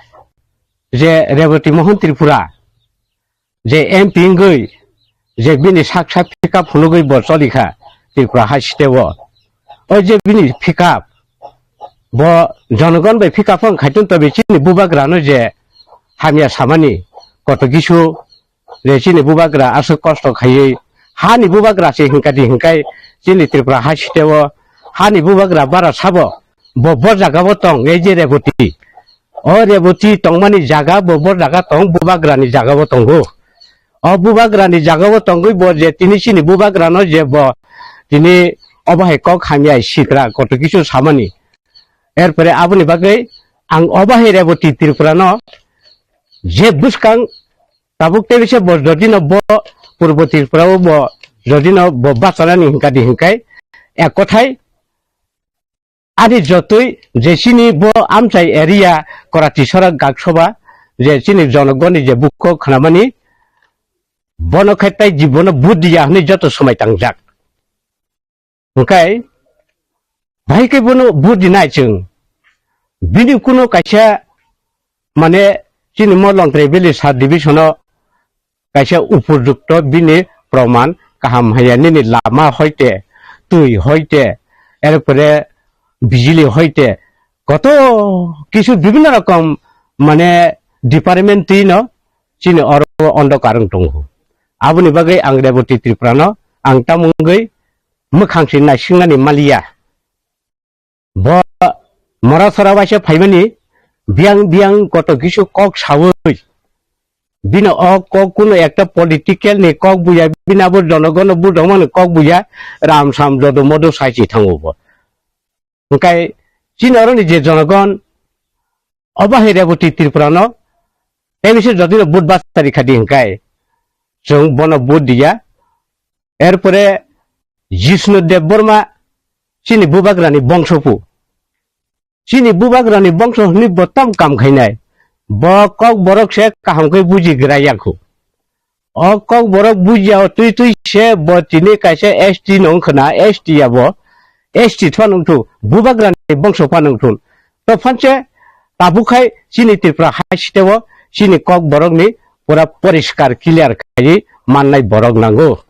je Reboti Mohon Tripura je M P wngwi je bini sak sak pickup phunugwi bo cholikha Tripura hai state o. O je bini pickup bo jonogon bai pickup wng khaitun tobe chini bubagrano je hamya samani koto kisu je chini bubagra aswk kosto khaiwi hani bubagra se hinkadi hinkai chini Tripura hai state o hani bubagra bara sabo bo bo jaga o tong ei je Reboti. O Reboti tongmani jaga bo bo jaga tong bubagrani jaga o tongo. O bubagrani jaga o tongwi bo je tini chini bubagrano je bo tini obo hai kok hamya sikra koto kisu samani. Erpore aboni bagwi ang obo hai Reboti Tripura no je bwskang tabuk tebise bo jodi no bo Purbo Tripura o bo jodi no bo bachanani hinkadi hinkai ek kothai ani jotoi je chini bo amchai area Korati Sorak Gaksoba je chini jonogoni je bukko khnamani bono khe tai jibono vote diya hwnwi joto swmai tangjak. Hwnkhe bahai khe bono vote dinai chwng. Bini kuno kaisa mane chini mo Longtrai Valley sub division o kaisa upojukto bini proman kaham haya nini lama hoite, twi hoite, erpore bijili hoite, koto kisu bibhinno rokom mane department twi no chini oro ondo karwng tongo. Aboni bagwi ang Reboti Tripura no ang tamo wngwi mwkhang se naisingnani maliya. Bo mora sora waisa phaimani biyang biyang koto kisu kok sawi Bini o kok kuno ekta political ni kok buya, bini abo jonogon no budongmani kok buya, ram sam jodo modo saichi thango bo. Hwnkhe chini oroni je jonogon, obo hai Reboti Tripura no, tei bisi jodi no vote bachari khadi hwnkhe, chwng bono vote diya. Erpore Jishnu Debbarma chini bubagrani bongso pu. Chini bubagrani bongso hwnwi bo tam kam khainai. Bo kok borok se kaham khe buji gra yakhu. O kok borok buji ya twi twi se bo tini kaisa S T no wngkhna, S T ya bo. S T thwa nungthu, bubagrani bongso pha nungthun. To phanse tabuk khai chini Tripura hai siteo chini kok borokni pura poriskar clear khaiwi mannai borok nango.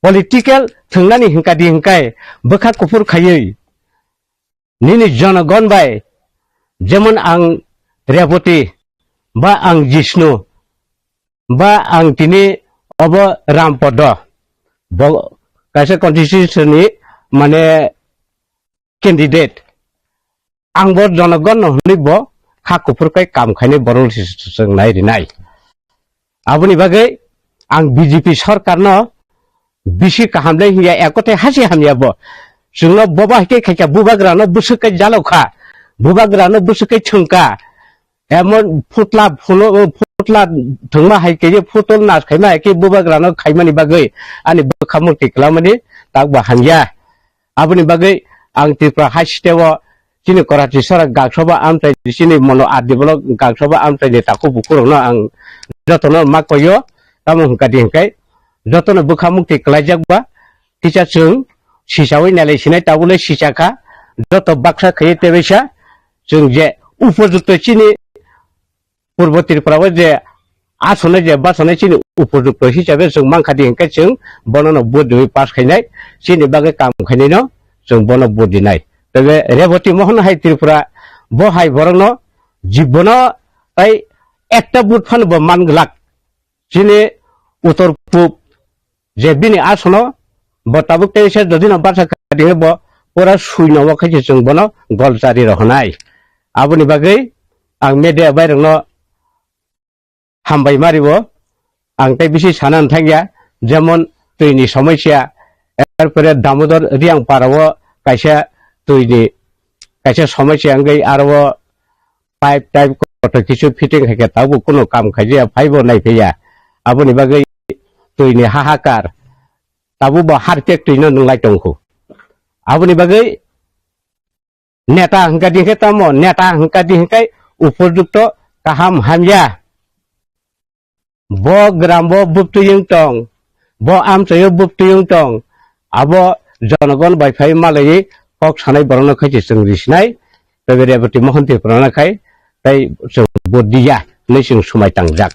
Political thwngnani hwnkadi hwnkhe bwkha kuphur khaiwi nini jonogon bai, jemon ang Reboti, ba ang Jishnu, ba ang tini obo Rampodo, bo kaisa constitution ni mane candidate. Ang bo jonogon no hwnwi bo kha kuphur kai kam khainai borok se chwng nai rinai. Aboni bagwi ang B J P sorkar no bisi kaham le hiya, ekote hasi hamya bo. Chwngno boba hai khe khaikha, bubagra no bwswk kai jalo kha, bubagra no bwswk kai chwng kha. Emon phutla phulo, phutla thwngma hai khe, phutol nas khaima hai khe bubagra no khaimani bagwi ani bwkha mukti kwlamani tak bo hamya. Aboni bagwi ang Tripura hai siteo chini Karachi sora gaksoba amchai, chini mono R D block gaksoba amchai ni takhuk bukhuk rokno ang jotono ma koyo, tamo hwnkha di hwnkhe jotono bwkha mukti kwlaijak ba kisa chwng sisawi nailai sinai tabule sichakha joto baksa khaiwi tebaisa chwng je upojukto chini Purbo Tripura o je asonai je basanai chini upojukto hisabe chwng mankha di hwnkhe chwng bono no vote riwi pass khainai, chini bagwi kam khainai no chwng bono vote rinai. Tebe Reboti Mohon hai Tripura bo hai borok no jibono tai ekta vote phano bo man glak. Chini uttor pub je bini asono bo tabuk tei se jodi no barsa kha di bo pura sui no o khe chwng bono gol chari rohonai. Aboni bagwi ang media bai rokno hambai mari bo ang tei bisi sana thangya, jemon twi ni somosya, erpore Damodar Riang para o kaisa twi ni kaisa somosya wngwi aro o pipe type kotor kisu fitting hai khe tabuk kunu kam khaijaya, phaibo naiphaiya. Aboni bagwi twi ni hahakar, tabuk bo harpek twi no nwnglai tongkhu. Aboni bagwi neta hwnkha di hwnkhe tamo, neta hwnkha di hwnkhe upojukto kaham hamya. Bo gram bo buptwi wng tong, bo amchai o buptwi wng tong, abo jonogon bai phai malaiwi kok sanai borokno khaise chwng risinai, tei Reboti Mohon Tripura no khai tei chwng bo diya hinwi chwng swmai tangjak.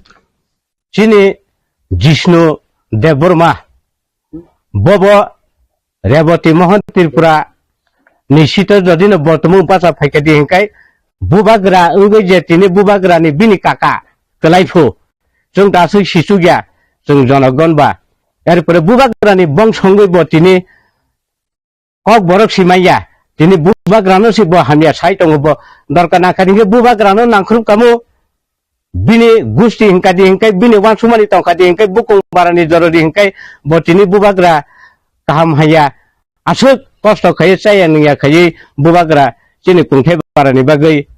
Chini Jishnu Debbarma, bobo Reboti Mohon Tripura ni sito jodi no bo tumung bacha phaikha di hwnkhe bubagra wngwi je tini bubagra ni bini kaka kwlai phu chwng da aswk sichukya chwng jonogon ba. Erpore bubagra ni bongso wngwi bo tini kok borok si manya, tini bubagra no si bo hamya sai tongo bo. Dorkar nangkha di hwnkhe bubagra no nangkhrup kamo. Bini gusti hwnkha di hwnkhe, bini wansukmani tongkha di hwnkhe, bukung barani jorodi hwnkhe bo tini bubagra kaham haya. Aswk kosto khaiwi chaya nungya khaiwi bubagra chini kungthai barani bagwi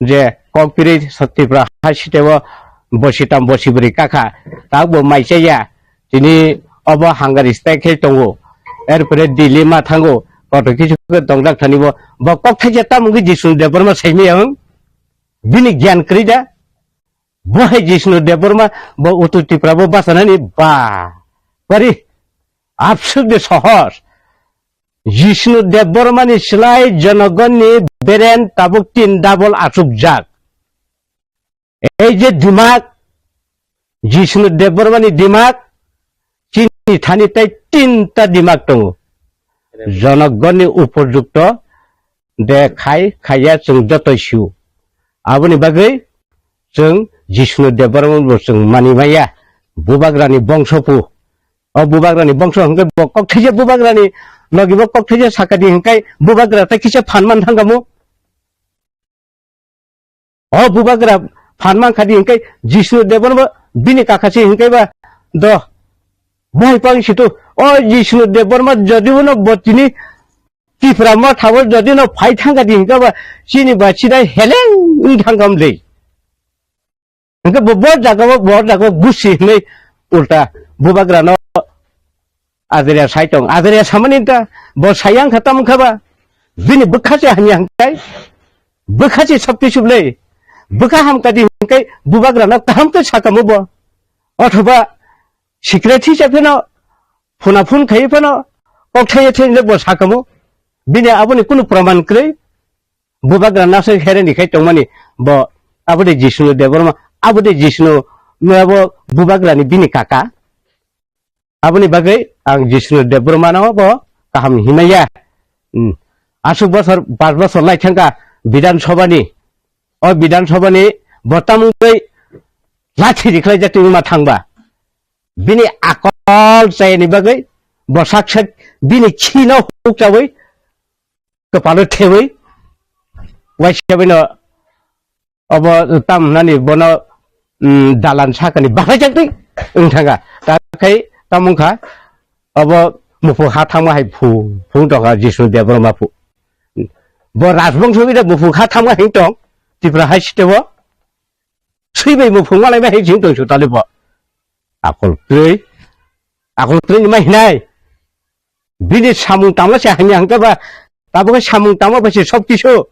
je kok piri Tripura hai siteo bosi tam bosi bwrwi kakha, tabuk bo mai chaya. Tini obo hangari stai khe tongo, erpore Delhi ma thango, kotor kisu khe tongjak thani bo, bo kok thaisa tamo wngwi Jishnu Debbarma saimaya wng? Bini gyan kwrwi da? Bo hai Jishnu Debbarma bo Uttor Tripura bo bachanani ba. Bari absuk de sohor. Jishnu Debbarma ni slai jonogonni beren tabuk tin double achukjak. Ei je dimak, Jishnu Debbarma ni dimak, chini thani tei tinta dimak tongo. Jonogonni upojukto de khai khaiya chwng joto sio. Aboni bagwi chwng Jishnu Debbarma bo chwng mani maya, bubagrani bongso phu. O bubagrani bongso hwnkhe bo kok thaisa bubagrani logi bo kok thaisa sakadi hwnkhe bubagra tei kisa phan man thangkamo. O bubagra phan man kha di hingke Jisnu Debbarma bini kaka se hingke ba do bohai pang situ o Jisnu Debbarma jodi bono bo tini Tipra Motha o jodi no phai thang kha di hingke ba chini ba chidai heleng wng thang kam le. Hingke bo bo jaga o bo jaga o gusi hinui ulta bubagra no Ajaria sai tong, ajaria samani ta, bo sayang kha tamo kha ba, bini bwkha se hamya hangkai, bwkha se sabti sublei, bwkha hamkadi hangkai, bubagrano kaham khe sakamo bo, othoba secretary se pheno, phuna phun khai pheno, kok thaiya thai bo sakamo, bini aboni kunu praman kwrwi, bubagra nasai hereni khai tongmani, bo abode Jisnu Debbarma, abode Jisnu, bo bubagrani bini kaka. Aboni bagwi ang Jisnu Debbarmano bo kaham hinmaya. Hmm. Aswk bosor, pas bosor lai thangkha Bidhan Sabhani. O Bidhan Sabhani bo tamungwi lathi rikhlai jak tongma thangba. Bini akol chayani bagwi bo sak sak bini khino hukchawi kwpalo thewi waisa bino obo tam nani bono, mm, dalan sakani bahaijak twi wng thangkha. Ta khai tamo wngkha obo muphung ha thangma hai phu, phung tongkha Jisnu Debbarma phu. Bo rajbongso bida muphung ha thangma hing tong Tripura hai sitebo swi bai muphung malai bai hai jing tong su tali bo. Akol kwrwi, akol kwrwi ni ma hinai. Bini samung tangma se hamya hingke ba, tabuk samung tangma ba se sob kisu.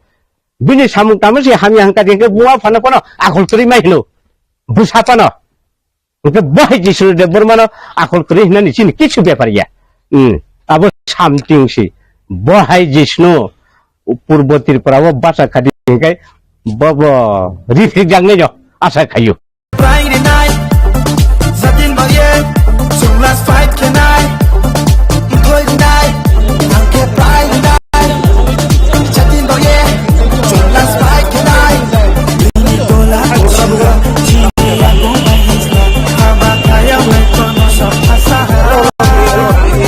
Bini samung tangma se hamya hingka hingke buma phano phano akol kwrwi ma hino. Busa phano. Hingke bo hai Jisnu Debbarmano akol kwrwi hinani chini kisu bepar ya. Hmm. Abo something si. Bo hai Jisnu Purbo Tripura o bacha khadi hingke bo bo rifik jak nai jo asa khayu. Bai rinai, satin baye, sunglas fight khenai, thoi rinai, angke bai rinai, satin baye, sunglas fight khenai, ini tola ushura, chini aku mahisna, haba kaya me kono sab phasa hai,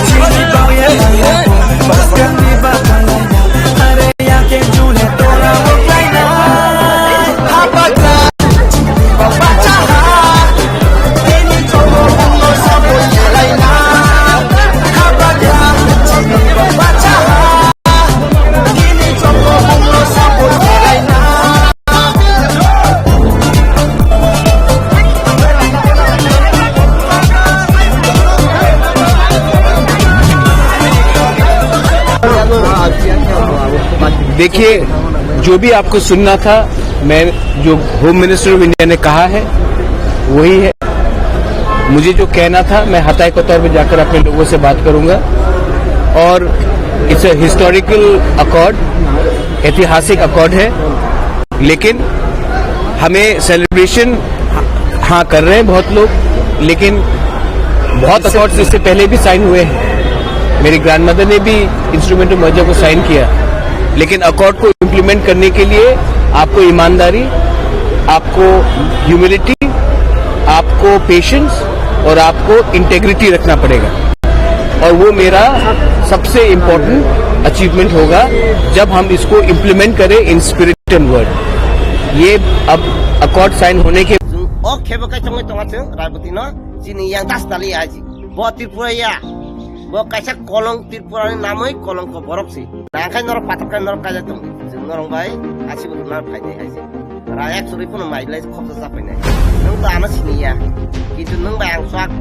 chini baye, bas kani ba kaya, are yake jule tola wo kaina, haba देखिए, जो भी आपको सुनना था, मैं जो home minister of India ने कहा है, वही है। मुझे जो कहना था, मैं हताय कतौर में जाकर अपने लोगों से बात करूंगा। और it's a historical accord, ऐतिहासिक अकॉर्ड है, लेकिन हमें सेलिब्रेशन, हाँ, कर रहे हैं बहुत लोग, लेकिन बहुत अकॉर्ड इससे पहले भी साइन हुए हैं। मेरी ग्रैंडमदर ने भी इंस्ट्रूमेंट ऑफ मर्जर को साइन किया, लेकिन अकॉर्ड को इम्प्लीमेंट करने के लिए आपको ईमानदारी, आपको ह्यूमिलिटी, आपको पेशेंस और आपको इंटेग्रिटी रखना पड़ेगा। और वो मेरा सबसे इम्पोर्टेंट अचीवमेंट होगा, जब हम इसको इम्प्लीमेंट करें इन स्पिरिट एंड वर्ड। ये अब अकॉर्ड साइन होने के Chwng o khebo kai tongwi tonga chwng Raiboti no chini yang das tali aji. Bo Tripura ya. Bo kaisa kolong Tripura ni namwi kolongko borok si. Nangkhai norok patok kai norok kaijak tong. Chwng norok bai asibo rwna phainai hai se. Rang ek chorwi phano mai lai khopsa cha phainai. Nwng to ano sini ya. Kintu nwng bai ang swk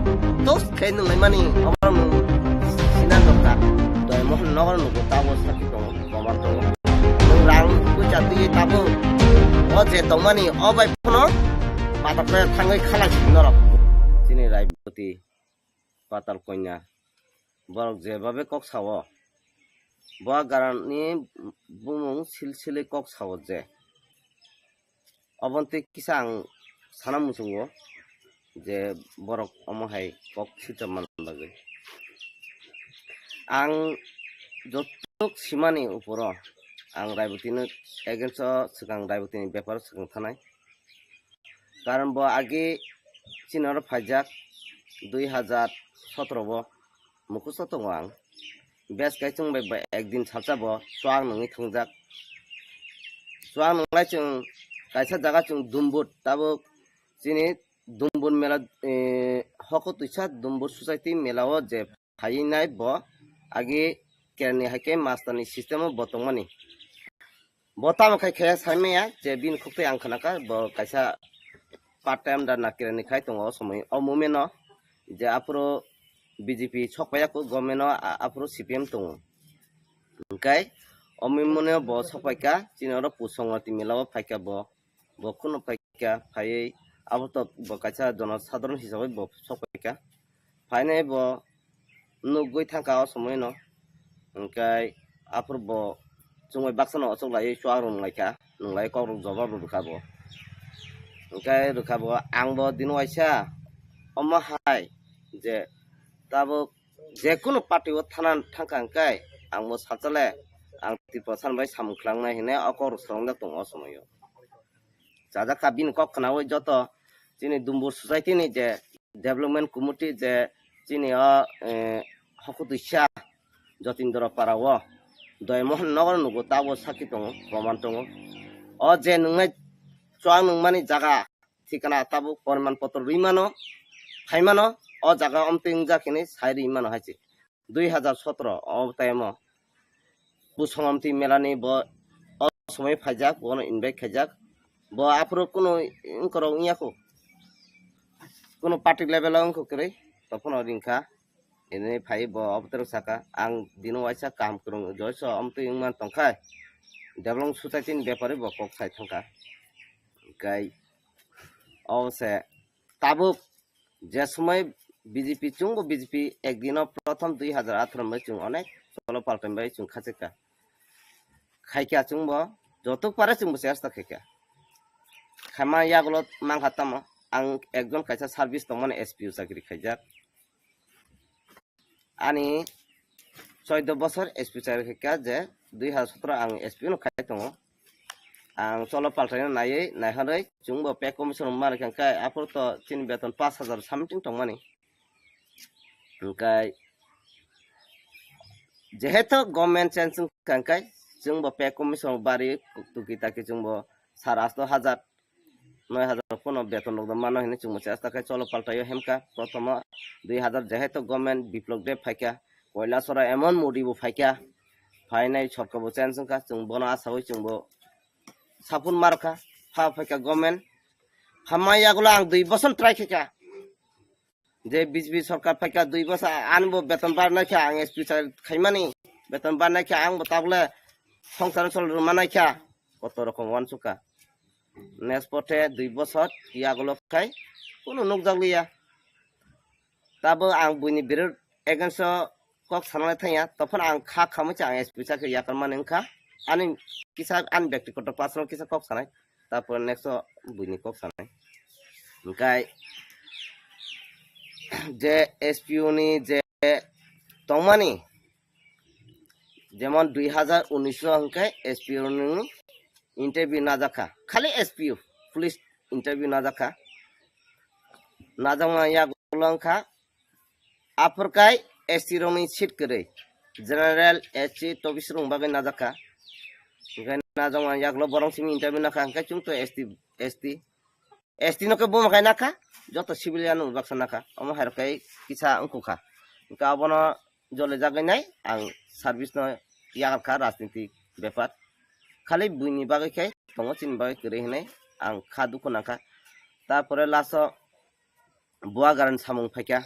tos khe nwng lai mani obo nwng sinan dorkar. Doi mohon nogo nugo ta obosta ki tongo. Komar tongo. Nwng rang puisa twi tabuk. O je tongmani o bai phano patok kai thangwi khalai si norok. Chini Raiboti Patal Konya. Borok jebabe kok sao, bo garani bumung silsili kok sao je. Oboni twi kisa ang sana muchungo je borok omo hai kok sitra manna bagwi. Ang jotok simani uporo ang Raibotino against o swkang Raibotini beparo swkang thanai. Karon bo age chini oro phaijak dui hajar sotoro bo mukhusto tongo ang. Bes kai chwng bai ba ekdin salsa bo chuak nungwi thwngjak. Chuak nunglai chwng kaisa jaga chwng Dumbur, tabuk chini Dumbur mela, eh, hoko twisa Dumbur society mela o je phaiwi nai bo agi kerani hai khe master ni system o bo tongmani. Bo tamo khai khe sai maya je bini khuk twi ang khna kha bo kaisa part time da na kerani khai tongo o somoi o moment o je aphuru B J P sok paiya kho government o a-, aphuru C P M tongo. Hwnkhe o moment o bo sok pai kha chini oro Pusongoti mela o phai kha bo. Bo kheno phai kha, phaiwi abo to bo kaisa jono sadharon hisabai bo sok pai kha. Phainai bo nugwi thang kha o somoi no. Hwnkhe aphuru bo chwngbai baksa no ochok laiwi chuak rw nung lai kha, nung lai kok rok jobab rw rw kha bo. Hwnkhe rw kha bo ang bo dino waisa omo hai je tabuk je kunu party o thana thang kha hwnkhe ang bo salsa le ang Tripura san bai samung khlak nai hinwi o kok rok swrwng jak tongo o somoi o. Chajak kha bini kok khnaui joto chini Dumbur society ni je development committee je chini o, eh, hokutwisa Jotindra para o Doymohon nogo nugo tabo sakhi tongo, proman tongo. O je nungnai chuak nungmani jaga thikana tabuk poriman potro rwi mano, phai mano, o jaga omtwi wngjak hinwi sai rwi mano hai se. Dui hazar sotro o time o Pusongomti melani bo o somoi phaijak, bono invite khaijak. Bo aphuru kunu wngkorok wngya kho. Kunu party level o wngkha kwrwi, tophono ringkha. Ini phai bo obotero saka, ang dino waisa kaham kwrwng joiso omtwi wngman tongkha. Development society ni bepari bo kok sai thangkha. Kai o se tabuk je somoi B J P chwngbo B J P ekdino prothom dui hazar atharo bai chwng onek cholo paltan bai chwng khachikha. Khaikha chwngbo jotok pare chwngbo chesta khaikha. Khaima yagulo mankha tamo ang ekjon kaisa service tongmani S P O chakri khaijak. Ani choido bosor S P chai kha je dui hazar sotro ang S P no khai tongo. Ang cholo paltaino naiwi naihorwi chwngbo pay commission rwma rwkha khe aphuru to chini beton pash hazar something tongmani. Hwnkhe jehetu government change wngkha hwnkhe chwngbo pay commission bari tuki taki chwngbo sar asto hazar noi hazar phano beton rok mano hinwi chwngbo chesta khe cholo paltaio hemkha. Prothomo dui hazar jehetu government Biplop Deb phaikha, Koilasora emon Modi bo phaikha, phainai sorkar bo change wngkha, chwng bono asawi chwngbo sapun markha, pha phaikha government. Phamma yagulo ang dui bosor try khaikha. Je B J P sorkar phaikha dui bosor, ani bo beton barnai kha, ang S P sa khaimani, beton barnai kha, ang bo tabole songsar sol rwmanai kha, koto rokom wansukha. Next pote dui bosor yagulo khai kunu nukjakliya. Tabo ang buini biror against o kok sanalai thangya, tophano ang kha khamwi se ang S P sa khe yakarmani wngkha. Ani kisa ani bektigoto personal kisa kok sanai. Tarpore next o buini kok sanai. Hwnkhe je S P O ni je tongmani, jemon dui hazar unis o hwnkhe S P O ni interview najakha, khali S P O, police interview najakha. Najakma yagulo wngkha aphurkai S T rokni seat kwrwi, general, S C, tobis rokni bagwi najakha. Hwnkhe najakma yagulo borok simi interview nakha, hwnkhe chwng to S T, S T, S T no khe buma khai nakha, joto civilian no baksa nakha, omo hai rok khe kisa wngkukha. Hwnkhe abono jole jagwi nai ang service no yakarkha rajniti bepar. Khali buini bagwi khe tongo, chini bagwi kwrwi hinwi ang kha dukhu nangkha. Tarpore last o Buagarani samung phaikha,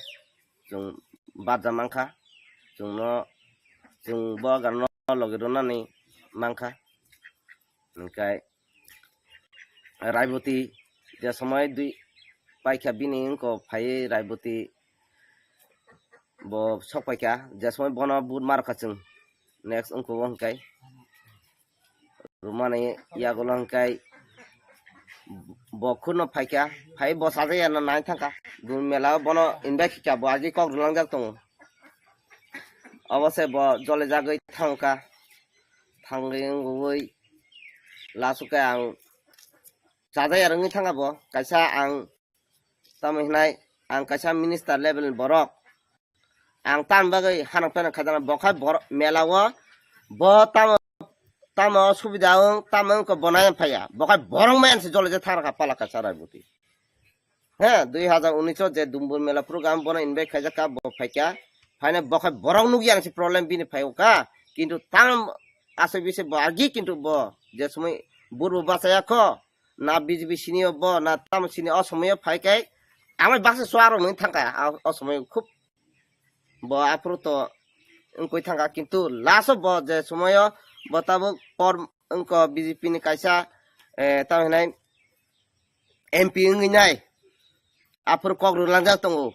chwng barja mankha, chwngno, chwng Buagarano logi rwnani mankha. Hwnkhe Raiboti je somoi dui paikha bini wngkok phaiwi Raiboti bo sok paikha, je somoi bono vote markha chwng next wngkuk o hwnkhe. Rwmani yagulo hwnkhe bo khurno phaikha, phai bo sajaya no nai thangkha. Dun mela o bono invite kha, bo agi kok rwlangjak tongo. Obo se bo jole jagwi thangkha, thangwi wngwi last o khe ang sajaya rwngwi thangkha bo, kaisa ang tamo hinai ang kaisa minister level ni borok. Ang tam bagwi hanok peno khajana, bo khai borok mela o, bo tamo tamo subida wng, tamo wngkha bo nai phaiya. Bo khai borok mai ansi jole je thang rakha pala kaisa Raiboti. He, dui hazar unis o je Dumbur Mela program bono invite khaijak kha, bo phaikha. Phaina bo khai borok nukya ansi problem bini phaiyo kha. Kintu tamo aswk bisi bo agi kintu bo je somoi burbo bachaya kho. Na B J P sini o bo, na tamo sini o somoi o phai khe. Amai baksa suaro nung thangkha, a, o somoi khub bo aphuru to wngkoi thangkha, kintu last o bo je somoyo bo tabuk por wngkho B J P ni kaisa, eh, tamo hinai M P wngwi nai aphuru kok rwlangjak tongo.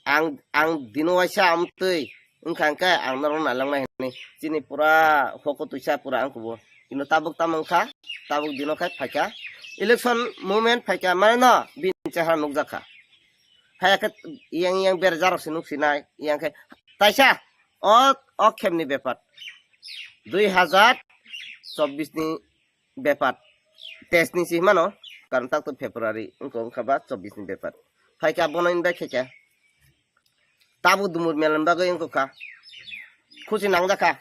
Ang, ang dino waisa amtwi wngkha hwnkhe ang norok nailangnai hinwi chini pura hoko twisa pura wngkhubo. Kintu tabuk tamo wngkha, tabuk dino khai phaikha. Election moment phaikha, mane no bini chehara nukjakha. Phaiya khe yang yang berajak rok se nuk sinai, yang khe taisa o, o khemni bepar. Dui hazar chobbish ni bepar. Teis ni si mano, karon tak to February, wngkha, wngkha ba chobbish ni bepar. Phaikha bono invite khaikha. Tabuk Dumbur Mela ni bagwi wngkha. Khusi nangjakha.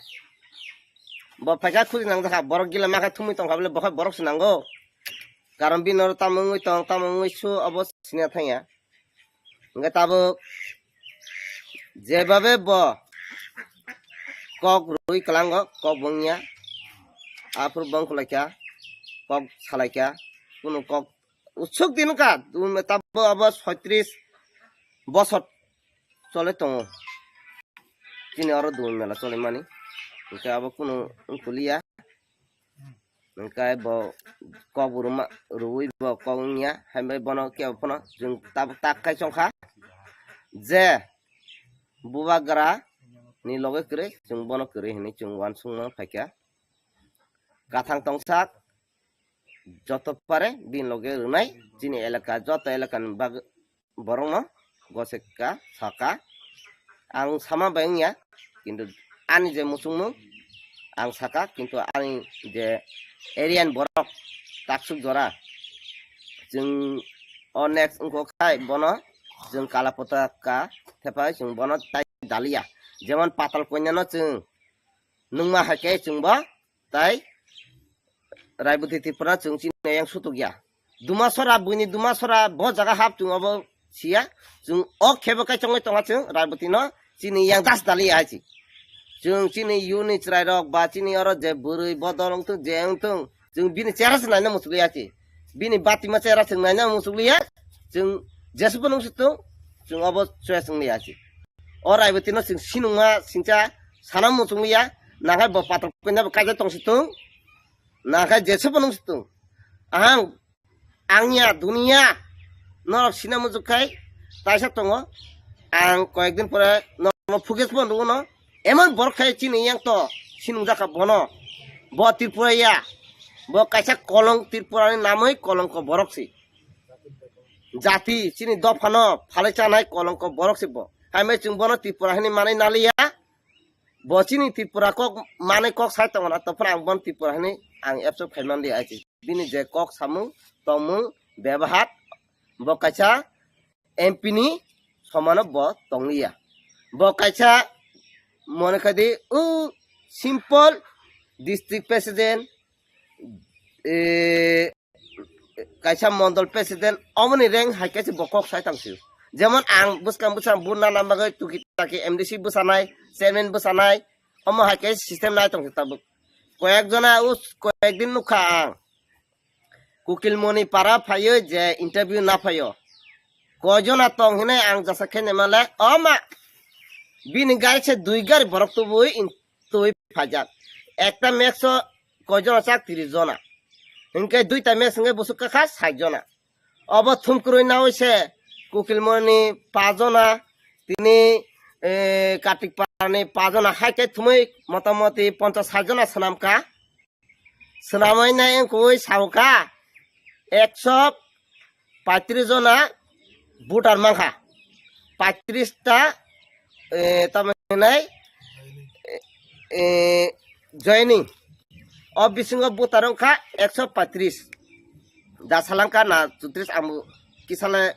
Bo phaikha khusi nangjakha. Borok gila makha thumwi tongkha bole, bo khai borok se nango. Karon bini oro tamo wngwi tong, tamo wngwi su, obo siniya thangya. Hwnkhe tabuk jebabe bo kok rwi kwlango, kok bo wngya. Aphuru bo wngkha laikha, kok salaikha, kunu kok usuk din wngkha, tabuk abo soitris bosor choli tongo. Chini oro Dumbur Mela cholimani, hwnkhe abo kunu wngkha liya. Hwnkhe bo kok bo rwma, rwui bo kok wngya, hai bai bono kebo phano chwng tabuk tak khai chongkha je bubagra ni loge kwrwi, chwng bono kwrwi hinwi chwng uansukma phaikha. Kathang tongsak joto pare bini loge rwnai chini elaka, joto elaka ni bag-, borokno goseka saka. Ang sama bai wngya, kintu ani je muchungmung ang saka, kintu ani je area ni borok taksuk jora chwng o next wngkha khai bono chwng kala potaka thepai chwng bono tai daliya. Jemon Patal Kanya no chwng nungma hai khe chwng bo tai Raiboti Tripura chwng chini yang sutuk ya. Dumasora, buini Dumasora bo jaga hap chwng obo siya. Chwng o khebo kai chongwi tonga chwng Raiboti no chini yang das dali ya chi. Chwng chini yuni chwrai rok ba chini oro je bwrwi bodol wngthung je wngthung chwng bini chera se naina muchukli ya chi. Bini batima chera se naina muchukli ya. Chwng jesubo nung situng chwng obo choya chwng ya chi. O Raiboti no chwng sinungma singcha sana muchung liya, nakhai bo Patal Kanya bo kaijak tong situng, nakhai jesa bo nung situng. Ahang, angya, duniya, norok sina muchuk khai, taisa tongo, ang koyek din pore norok phuges bo nugo no, emon borok khai chini yang to, sinung jaka bono, bo Tripura ya, bo kaisa kolong Tripura ni namoi kolongko borok si. Jati chini dophano phalai chanai kolongko borok se bo. Hai mai chwng bono Tripura hinwi manwi naliya. Bo chini Tripura kok manwi kok sai tongna, to phano ang bono Tripura hinwi ang accept khai manliya ai se. Bini je kok samung, tongmung, bebahar, bo kaisa M P ni somano bo tongliya. Bo kaisa mone khai di, o simple district president, eh, kaisa mondol president, omoni rank hai kaisa bo kok sai tong sio. Jemon ang bwskang bwskang buna nang bagwi tuki taki M D C bwsanai, chairman bwsanai, omo hai kaisa system nai tong sio tabuk. Koyek jona o koyek din nukha ang. Kukilmoni para phaiyo je interview na phaiyo. Koi jona tong hinai ang jasa khe naima le, o ma, bini gari se dui gari borok tubui in-, tubui phaijak. Ekta max o koi jona chak? Tris jona. Hinkhe duita max hinkhe busuk kakha sait jona. Obo thum kwrwi nawi se Kukilmoni pajona, tini, eh, Kartik Parani pajona, hai khe thumwi motamoti ponchas sait jona swnamkha. Swnamwi nai wngkha sahukha ekso paitris jona voter mankha. Paitris ta, eh, tamo hinai, eh, eh, joining. O bisingo voter wngkha ekso paitris. Da salangkha na chutris ang kisale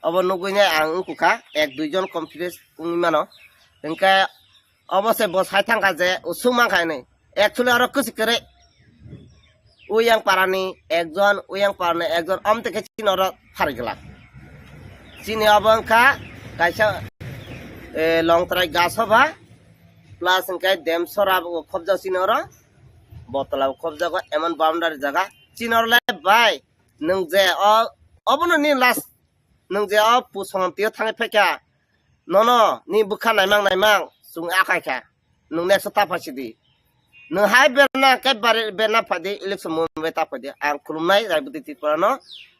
obo nugwi nai ang wngkha ek dui jon confidence wngwi mano. Hinkhe obo se bo sai thangkha je usuk mankha hinwi. Actually oro kwchwk kwrwi. Uyang parani ekjon, uyang parani ekjon, amtwi khe chini oro pharigwlak. Chini obo wngkha kaisa, eh, Longtrai Gasoba, plus hwnkhe Demsora bo khobjak chini oro, Botola bo khobjago, emon boundary jaga. Chini oro le bai, nwng je o, obono ni last, nwng je o pusongam tio thangwi phaikha, nono ni bwkha naimang naimang chwng akai kha, nwng next o ta phaisidi. Nwng hai berna khe bare-, berna phaidi, election mumbai ta phaidi. Ang khulumnai Raibudi Tripura no,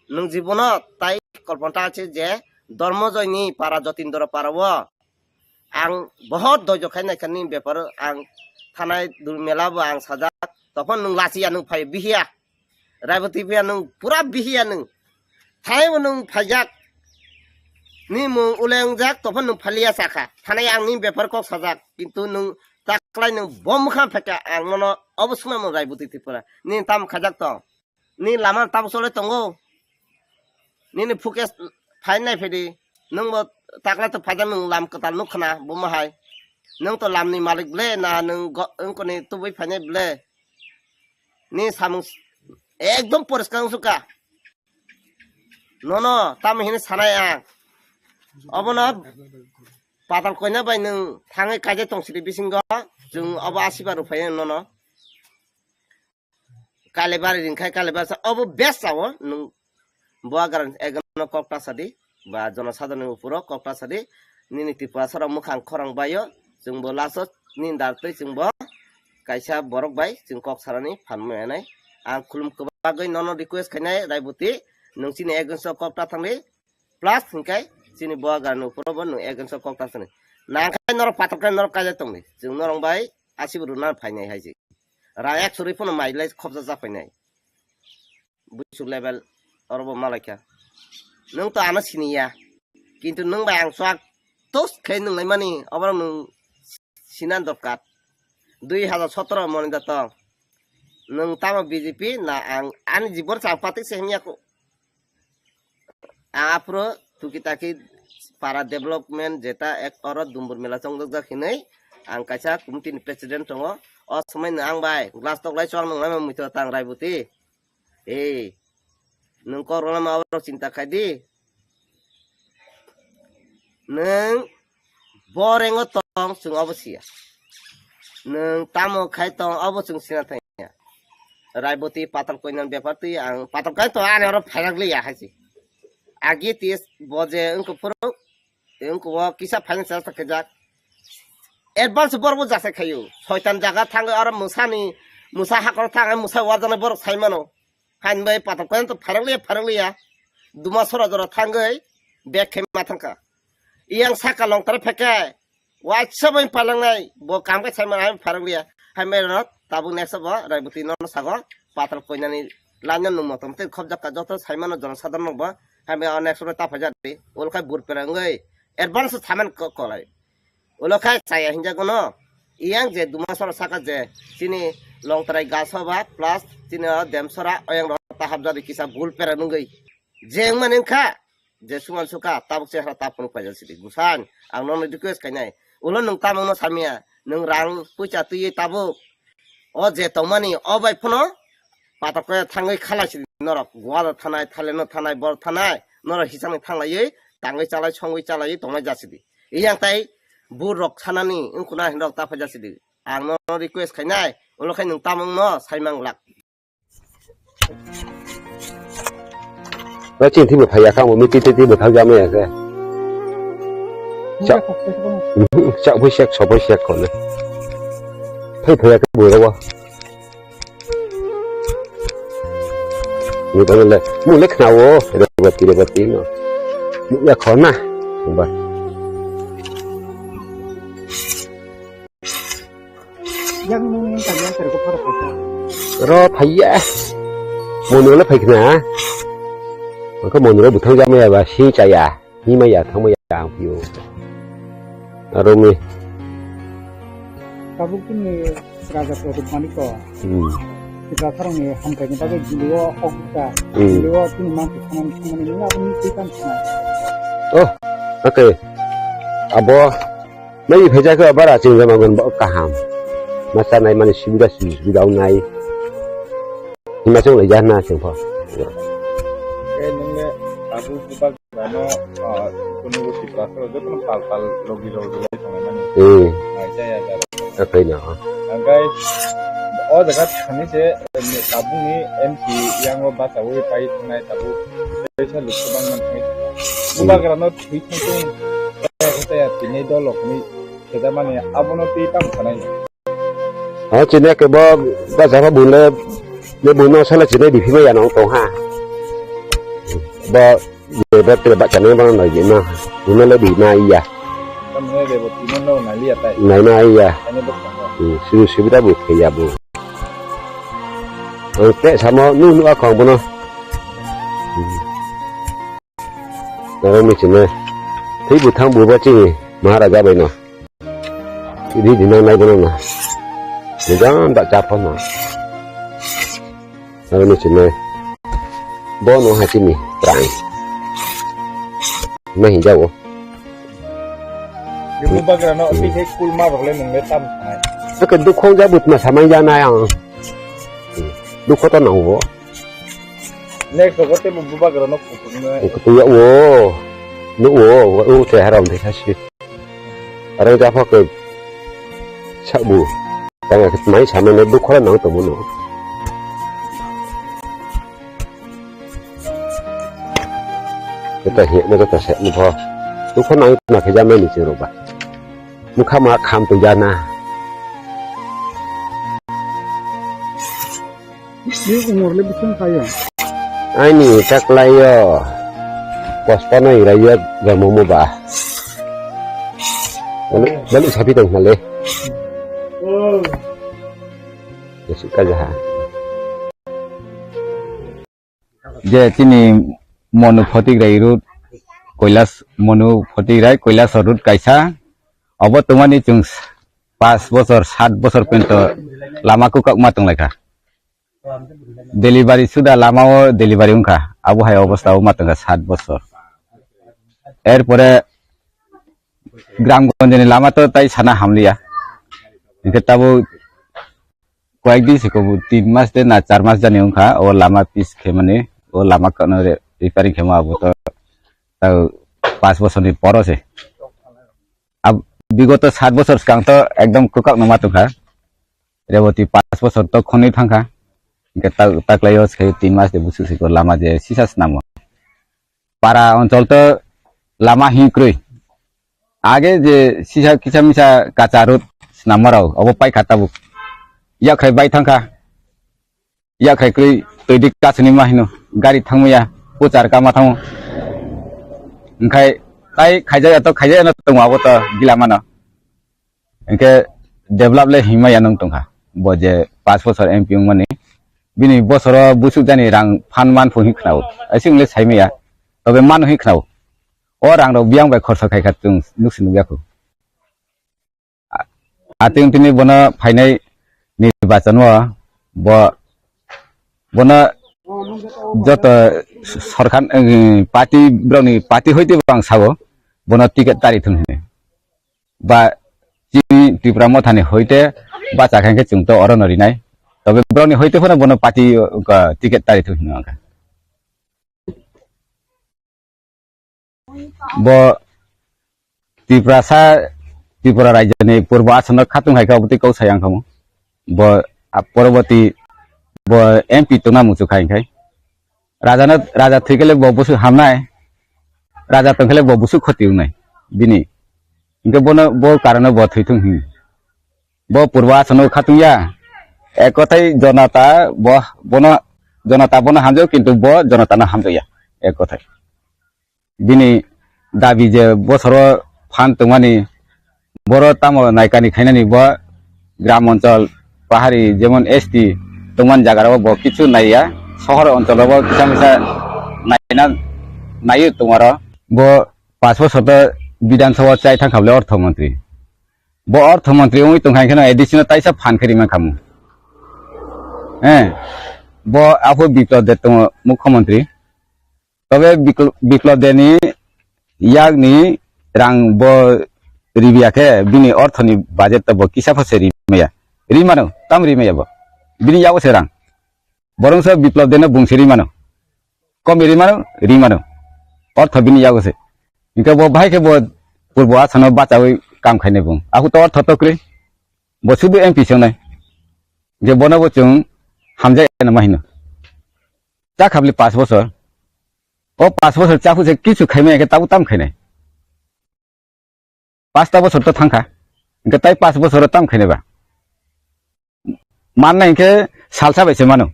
nwng jibono tai kolpanta ache je Dormojoyni para, Jotindra para o ang bohot doijo khai nai kha ni bepar o, ang thanai dul mela bo ang sajak, tokon nwng lachiya, nwng phai bihiya. Raiboti phiya nwng pura bihiya nwng. Thaibo nwng phaijak. Ni mung ulengjak, topho nwng phaliya sakha. Thanai ang ni bepar kok sajak. Kintu nwng taklai nwng bom kha phaikha, ang nono obo swnamung Raiboti Tripura. Ni tam khajak tong. Ni lama tabuk chole tongo. Nini focus phainai phedi. Nwng bo taklai to phaijak, nwng lam kwtal nuk khna, buma hai. Nwng to lam ni malik ble, na nwng go-, wngkoni tubui phainai ble. Ni samung s-, ekdom poriskar wngsuka. Nono, tamo hini sanai ang. Obono patal koina bai nwng thangwi kaijak tong sidi bisingo, chwng obo asiba rwphai nono. Kalibari ringkhai, Kalibari sa obo best sao nwng. Bo agar ekno kok ta sadi, ba jono sadani upuro kok ta sadi, nini Tripura sara mukhang khorang bayo, chwngbo laso ni dar twi chwngbo kaisa borok bai chwng kok sarani phan manai. Ang khulum kwbagwi nono request khainai Raiboti, nwng chini against o kok ta thangdi, plus hwnkhe chini bo agar ni upuro bo nwng against o kok ta thangdi. Nangkhe norok patok khe norok kaijak tongdi, chwng norok bai asibo rwna phainai hai se. Rang ek chorwi phano mai lai khobjak jak phainai. Buisuk level oro bo malaikha. Nwng to ano siniya. Kintu nwng bai ang swk tos khe nwng laimani, oborok nwng sinan dorkar. Dui hajar sotoro moni da tong. Nwng tamo B J P na ang ani jibon chang patik se himya ko. Ang aphuru tuki taki para development jeta ek oro Dumbur mela chongjak jak hinwi ang kaisa committee ni president tongo. O swmai no ang bai glass tok lai chwng nung lai mui to tang Raiboti. Ei, nwng kok rwlama aborok chinta khai di. Nwng bo rengo tong, chwng obo siya. Nwng tamo khai tong, obo chwng sina thangya. Raiboti patal koinan bepar twi ang patal kai to ani oro phairak liya hai se. Agi tis bo je wngkuk phuru, wngkuk o kisa finance chesta khaijak. Advance borok bo jasai khayo. Soitan jaga thangwi oro mwsani, mwsa hakoro thangwi mwsa wajaknai borok sai mano. Hain bai patok khe to pharang liya, pharang liya. Duma sora jora thangwi bag khe ma thangkha. Iyang saka longtara phekhe waisa bai palangnai bo kam khe saimano, hain pharang liya. Hain bai rok tabuk next bo Raiboti no sago patal koinani line no nung motom tei khobjak ka joto saimano jono sadharno bo. Hain bai o next ro ta phaijak di. Ol khai bur perangwi advance saman ko-, kolai. Ulo khai chaya hinjago no. Iyang je duma sora saka je chini Longtrai Gasoba plus chini o Demsora oyang rok ta hapjadi kisa bul pera nungwi. Je wngmani wngkha, je suman suka, tabuk chehra ta phunuk paijak sidi. Busan, ang nono request khainai. Ulo nwng tamungno samya, nwng rang puisa twiwi tabuk. O je tongmani, o bai phano patok khe thangwi khalai sidi norok. Goa thanai, Thailand thanai, bor thanai, norok hisangni thanglaiwi, tangwi chalai, songwi chalaiwi tongnai jasidi. Iyang tai bur rok sanani wngkuna hinrok ta phaijak sidi. Ang no request khainai, ulo khai nwng tamung no saimang glak. Ba chini thwibo phaiya kha, mo miti titi bo thang jama ya khe. Cha-, cha bui sek, so bui sek ko ne. Thai phaiya kha bo ro. Ni bang le, mo le khna wo, re bati, re bati no. Mo ya kho na. Ba. Yang nung yang tanya terko para pata. Ro phaiya. Mo no le phai khna. Ko mo no buthang jama ya ba, si cha ya. Himaya thangmaya ang phio. Aro mi. Tabuk chini raja Pradyut Manik ko. Hmm. Sibra tharong ni hamkai ni bagwi jilio hok ta. Hmm. Jilio chini mang ko khaman khaman ni abo ni twi kan sina. Oh, okay. Abo nai phaijak khe bara chini jama gon bo kaham. Masa nai mani subida subida nai. Hima chwng lai jana chwng pho. Khe nung le tabuk bubagra no, ah, kunu buti plastic joto no pal pal logi logi lai tongo mani. Hmm. Nai jaya jaro. Akai no. Angkai o jaga thani se, eh, tabuk ni M P yang o bacha wi pai thangnai tabuk. Kaisa lukha bang man thangwi. Hmm. Bubagra no thwi thang thung. Kaya kaya tini dolok ni. Khe da mani abono twi tamo sanai. O chini ke bo basa bo bune ne buno sala chini biphima ya nong tong ha. Bo ye bo te ba chani bo nai ma. Buno le bi ma iya. Tamne de bo timo no nai liya tai. Nai ma iya. Ani bo tong. Hmm, sibu sibu da bu khe ya bu. Ang te samo nu nu akong buno. Hmm. Nang ni chini. Thwi bu thang bu ba chini Maharaja bai no. Ri di nang nai bono na. Ni jang da cha pho na. Aro ni chini. Bo no ha chini prang. Na hin jawo. Ni bubagra no pi he kul ma rok le nung le tam thai. Ke dukhong ja but ma samai ja na yang. Dukho to nang bo. Next rogo tei bo bubagra no kutung na. Kutung ya wo. No wo, wo te haram de kasi. Arang japa ke sabu. Tanga ke mai sama ne dukho nang to mono. Kita hiya na kita se mo pho. Dukho nang na ke jamai ni chiro ba. Mukha ma kham to jana. Ni umor le bising kaya. Aini taklaio. Pospano iraio gamomo ba. Lalu, lalu sapi tong hale. Oh. Yasi kajaha. Je chini Monu Photigrai road, Koilas, Monu Photigrai, Koilas road kaisa. Obo tongmani chwng pas bochor, sat bochor pento lama kwkak ma tonglaikha. Delivery suda lama o delivery wngkha. Abo hai obostha o ma tongkha sat bochor. Erpore Gramgonjni lama to tai sana hamliya. Hingke tabuk koyekdi siko bo tin mas de na char mas jani wngkha, o lama pis khe mani, o lama kano re-, repairing khemo abo to, tao pas bosorni poro se. Ab-, bigoto sat bosor swkang to ekdom kwkak no ma tongkha. Reboti pas bosor to khonwi thangkha. Hingke ta-, taklaio se tin mas de busu siko lama je sisa snamo. Para onchol to lama hinwi kwrwi. Age je sisa kisa misa kacha road snammarok obo paikha tabuk. Yakhai bai thangkha. Yakhai kwrwi twi dik kasuni ma hino. Gari thangmaya, puchar kama thango. Hingkhai tai khaijaya to khaijaya no tongo abo to gila mano. Hingke develop le hingmaya nung tongkha. Bo je pas bosor M P wngmani. Bini bosoro busuk jani rang phan man phu hin khnao. Aisi wng le saimaya. Tobe mano hin khnao. O rang rok biyang bai khorsa khai kha chwng nuk si nukya khu. A-, atwng tini bono phainai nirbachan o bo, bono joto sorkar, eh, party borokni party hoite bang sabo bono ticket tari thung hini. Ba chini Tipra Mothani hoite bacha khe chwng to oro no rinai. Tobe borokni hoite phano bono party, uh, ticket tari thung hini wngkha. Bo Tiprasa, Tripura rajyoni purbo asono khatung hai kha, obotwi kok sayang khamu. Bo, a, poroboti bo M P tongna muchuk hai khai. Raja no, raja thwi khe le bo busu hamnai. Raja tong khe le bo busu khoti wngnai. Bini. Hingke bono, bo karano bo thwi thung hin. Bo purbo asono khatung ya. Ek kothai jonata bo, bono, jonata bono hamjao, kintu bo jonata no hamjao ya. Ek kothai. Bini dabi je bosoro phan tongmani, boro tamo naikani khainani bo gram onchol, pahari, jemon S T tongmani jagarao bo kichu naiya, sohor oncholo bo kisa misa naina, naiyo tongmaro. Bo pas bosor to Bidhan Sabha chai thangkha bole ortho montri. Bo ortho montri wngwi tongkha, hingkheno additional taisa phan khe rima khamu. Eh, bo aphuru Biplab Deb tongo mukhyamantri. Tobe Bikl-, Biplab Debni yakni rang bo ribiya khe bini orthoni budget to bo kisa pho se rimaya. Rimano, tam rimaya bo. Bini yago se rang. Borongsa Biplab Debno bungsi ri mano. Komi ri mano, ri mano. Ortho bini yago se. Hingke bo bahai khe bo purbo asano bachawi kam khainai bung. Aku to ortho to kwrwi. Bo sudu M P songnai. Je bono bo chwng hamjak eno ma hino. Cha khabli pash bosor. O pash bosor chahu se kichu khaimaya khe tabu tam khainai. Pasta bosor to thangkha. Hingke tai pash bosor tam khainai ba. Manna hingke salsa bai se mano.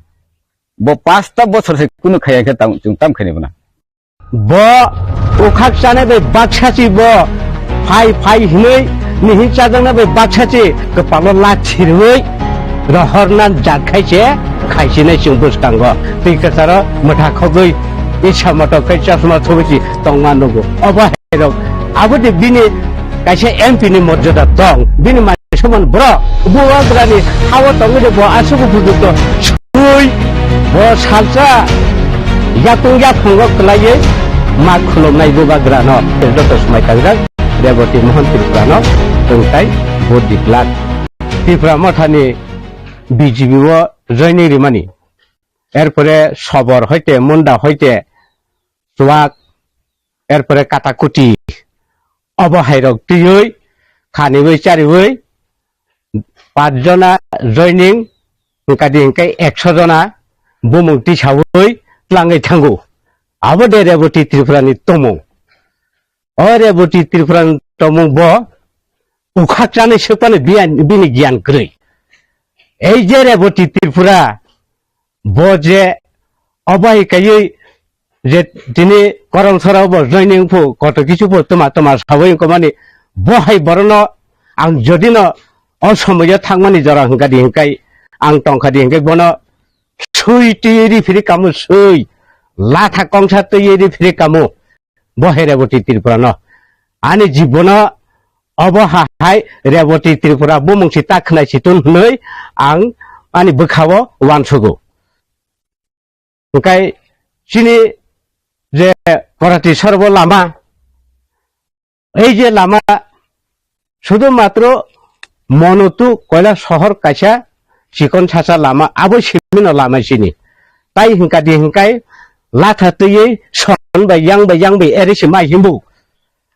Bo pasta bosor se kunu khaiya khe tam, chwng tam khainai bana. Bo ukhak chana bai baksa chi bo phai phai hinui nihin chajakna bai baksa chi kwpalo la thirui rohorna jat khai se khaisinai chwng bwskango. Twi kwcharo mwtha khogwi isa moto khe chosma thubui chi tongma nugo. Obo rok. Abo de bini kaisa M P ni morjada tong, bini mai soman bro, bubagrani hawa tongwi de bo aswk upojukto sui, bo salsa yakung yaphongo kwlaiwi ma khulumnai bubagrano, joto swmai tangjak Reboti Mohon Tripurano tongtai bo diklak. Tripura mothani B J P o joining rimani, erpore Sobor hoite, Munda hoite, Chuak, erpore Katakuti, obo hairok twiwi, khaniwi chariwi, pach jona joining, hwnkadi hwnkhe ekso jona bumung tisawi tlangwi thango. Abo de Reboti Tripura ni tomung. O Reboti Tripura ni tomung bo ukhak chanai swkmani biyan-, bini giyan kwrwi. Ei je Reboti Tripura, bo je obo hai kaiwi je tini Koromsora bo joining phu koto kisu phu tuma tuma sawi wngkha mani, bo hai borokno ang jodi no o somoyo thangmani jora hwnkha di hwnkhe ang tongkha di hwnkhe bono sui twi ri phiri kamu sui, latha kongsa twi ri phiri kamu. Bo hai Reboti Tripura no. Ani jibono obo ha-, hai Reboti Tripura bumung si ta khwnai si tun hwnwi ang ani bwkhao uansugo. Hwnkhe chini je Korati Sorbo lama, ei je lama Sudu matro Monotu Koila sohor kaisa chikon sasa lama, abo simino lama sini. Tai hingka di hingkai latha twiwi son bai yang bai yang bai eri si mai himbu.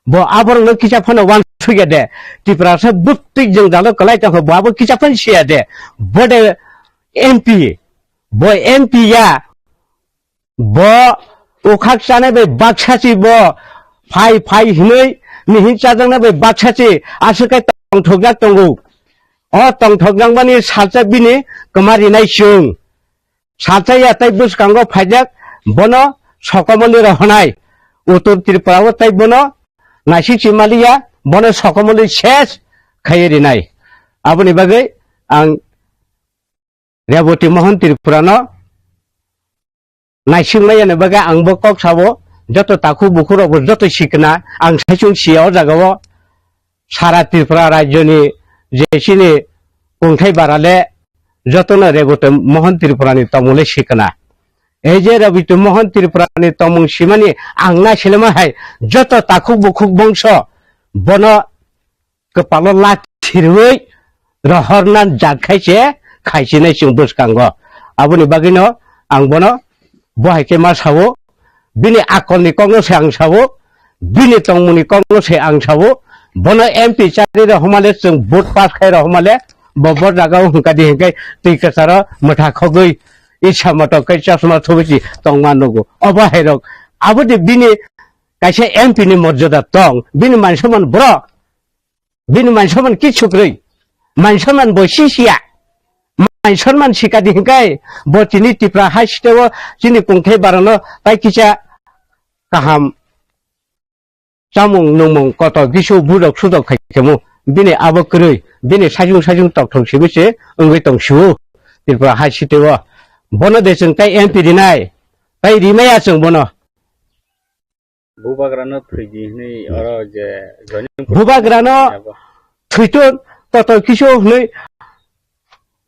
Bo aborokno kisa phano wansukya de. Tiprasa bwtwi jwngjalo kwlai tongkha, bo abo kisa phano siya de. Bo de M P, bo M P ya. Bo ukhak chanai bai baksa chi bo phai phai hinwi nihin chajaknai bai baksa chi aswk khe tongthokjak tongo. O tongthokjakmani salsa bini kwma rinai chwng. Salsa ya tai bwskango phaijak bono sokomoli rohonai. Uttor Tripura o tai bono naisik si maliya, bono sokomoli ses khaiwi rinai. Aboni bagwi ang Reboti Mohon Tripura no naisingmaya ni bagwi ang bo kok sao, joto takhuk bukhuk rok bo joto sikna ang saichung siya o jaga o. Sara Tripura rajyo ni je chini kungthai bara le joto no Reboti Mohon Tripura ni tongmung le sikna. Ei je Reboti Mohon Tripura ni tongmung simani ang naisilema hai joto takhuk bukhuk bongso bono kwpalo la thirwi rohorna jat khai se khaisinai chwng bwskango. Aboni bagwino ang bono bo hai khe ma sao, bini akolni kokno se ang sao, bini tongmungni kokno se ang sao, bono M P chari rohoma le chwng vote pass khai rohoma le bo bo jaga o hwnkha di hwnkhe twi kwcharo mwtha khogwi isa moto khe chosma thubui si tongma nugo. Obo hai rok abo de bini kaisa M P ni morjada tong, bini man soman bro. Bini man soman kichu kwrwi. Man soman bo si siya. Man soman sika di hingkai bo chini Tipra hai siteo chini kungthai barano tai kisa kaham chamung nungmung koto kisu budok sudok khai kemu. Bini abo kwrwi, bini sajung sajung tokthok sibi se wngwi tong siu Tipra hai siteo. Bono de chwng tai M P rinai, tai rimaya chwng bono. Bubagrano thwidi hwnwi oro je joining Bubagrano thwiton koto kisu hwnwi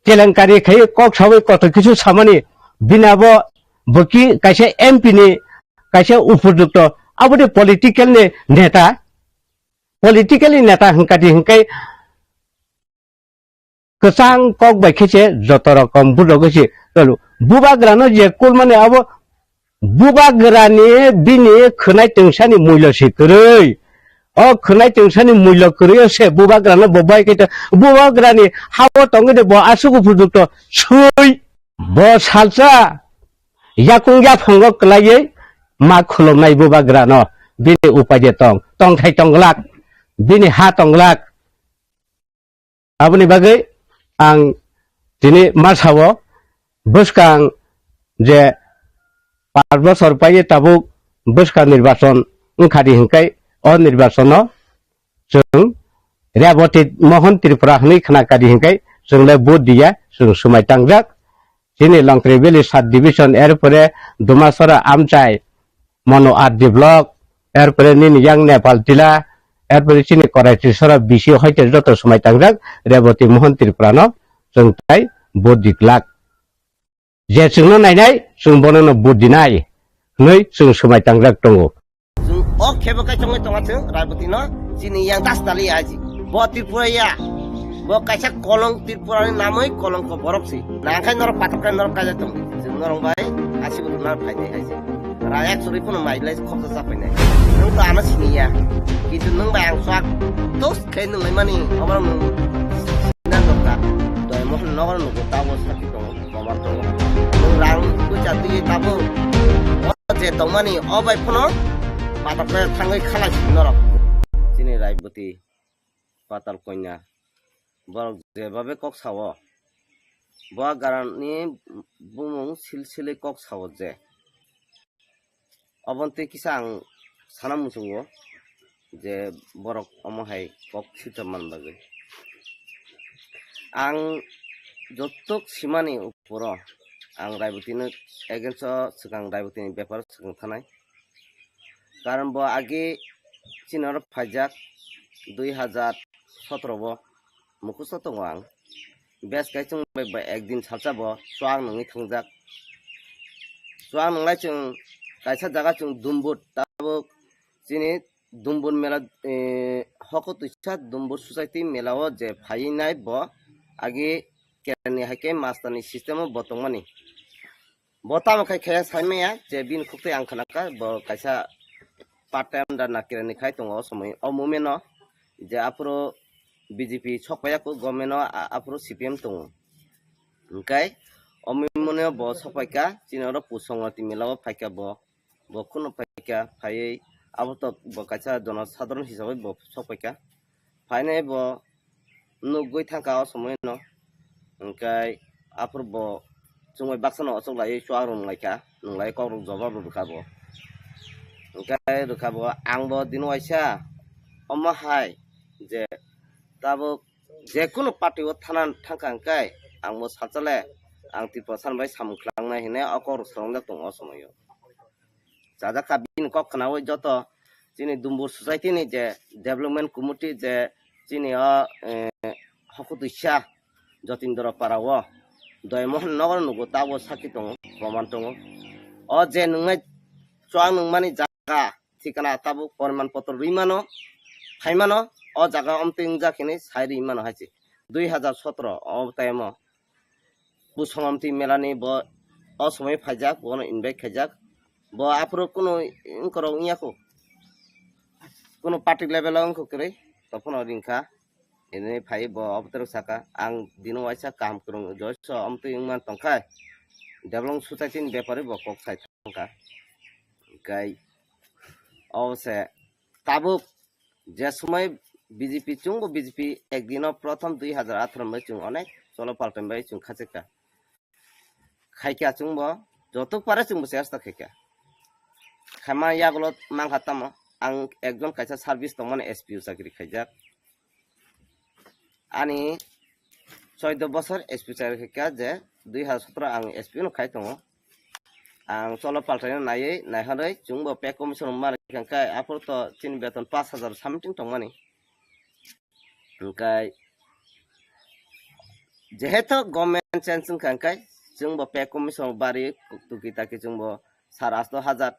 kelenkari khai kok sawi koto kisu samani bini abo bwki kaisa M P ni kaisa upojukto abo de political ni neta, political ni neta hwnkha di hwnkhe Kwchang kok bai khe se joto rokom bujo khe se tolo. Bubagra no je kulmani abo bubagra ni bini khwnai tungsani mullo se kwrwi. O khwnai tungsani mullo kwrwi o se bubagra no bo bai khe to bubagra ni ha o tongwi de bo aswk upujukto swi. Bo salsa yakung yaphango kwlaiwi ma khulumnai bubagra no bini upai de tong, tongthai tong glak, bini ha tong glak. Aboni bagwi ang tini ma sao, bwskang je panch bosor paye tabuk bwskang nirbachon wngkha di hinkai, o nirbachono chwng Reboti Mohan Tripura hwnwi khna kha di hinkai, chwng le vote diya, chwng swmai tangjak. Chini Longtri Valley Sub Division, erpore Dumasora Amchai, Mono R D Block, erpore nini yang Nepal Tila, erpore chini Korai Trisora B C hoite joto swmai tangjak Reboti Mohan Tripura no chwng tai vote di glak. Je chwngno nainai, chwng bono no vote dinai hwnwi chwng swmai tangjak tongo. Chwng o khebo kai chongwi tonga chwng Raiboti no chini yang das tali aji. Bo Tripura ya. Bo kaisa kolong Tripura ni namwi kolong ko borok si. Nangkhai norok patok kai norok kaja tong. Chwng norok bai asi bo norok phainai aji. Rayak suri phano mai lai khoksa sa phainai. Nwng to ano sini ya. Kintu nwng bai ang swak tos khe nwng lai mani obo nwng sinan dorkar. Doi mohon nogor nugo tabo sakhi tongo. Kobar tongo. Nwng rang poisa twi tabuk o je tongmani o bai phano patok khe thangwi khalai si norok. Chini Raiboti Patal Konya borok jebabe kok sao, bo garani bumung silsilwi kok sao je. Obontwi kisa ang sana muchungo je borok omo hai kok sitharman bagwi. Ang jotok simani uporo ang Raibotino against o swkang Raibotini beparo swkang thanai. Karon bo age chini oro phaijak dui hajar sotro o. Mukhusto tongo ang. Bes kai chwng bai bai ekdin salsa bo chuak nungwi thangjak. Chuak nunglai chwng kaisa jaga chwng Dumbur tabuk chini Dumbur mela, eh, hoko twisa Dumbur society mela o je phaiwi nai bo agi kerani hai khe master ni system o bo tongmani. Bo tamo khai khe sai maya je bini khuk twi ang khna kha bo kaisa part time da nakira ni khai tongo o somoi o moment no je aphuru B J P sok paiya kho government no a-, aphuru C P M tongo. Hwnkhe o moment no bo sok paikha chini oro Pusongwati mela o phaikha bo, bo kheno phaikha phaiwi abo to bo kaisa jono sadharon hisabai bo sok paikha. Phainai bo nugwi thangkha o somoi no. Hwnkhe aphuru bo chwngbai baksa no ochok laiwi chuak rwng laikha, nwnglai kok rok jobab rw rwkha bo. Hwnkhe rwkha bo ang bo dino waisa omo hai je tabuk jekunu party o thana thangkha hwnkhe ang bo salsa le ang Tripura san bai samung khlai nai hinwi o kok rok swrwngjak tongo o somoi o. Chajak kha bini kok khnaui joto chini Dumbur society ni je development committee je chini o, eh, hokutwisa Jotindra para o Doymohon nogo nugo tabo sakhi tongo, proman tongo. O je nungnai chuak nungmani jaga thikana tabo poriman potro rwi mano, phai mano, o jaga omtwi wngjak hinwi sai rwi mano hai se. Dui hajar sotro o time o Pusongwati melani bo o somoi phaijak, bono invite khaijak. Bo aphuru kunu wngkorok wngya kho. Kunu party level o wngkha kwrwi, tophano ringkha. Ini phai bo obotwrwk saka, ang dino waisa kaham kwrwng joiso omtwi wngman tongkha. Development society ni bepari bo kok sai thangkha. Hwnkhe o se tabuk je somoi B J P chwngbo B J P ekdino prothom dui hajar atharo bai chwng onek cholo paltan bai chwng khachikha. Khaikha chwngbo jotok pare chwngbo chesta khaikha. Khaima yagulo mankha tamo ang ekjon kaisa service tongmani S P O chakri khaijak. Ani choido bosor S P chai kha je dui hajar sotro ang S P no khai tongo. Ang cholo paltaino naiwi naihorwi chwngbo pay commission rwma rwkha khe aphuru to chini beton pash hajar something tongmani. Hwnkhe jehetu government change wngkha hwnkhe chwngbo pay commission bari tuki taki chwngbo sar asto hajar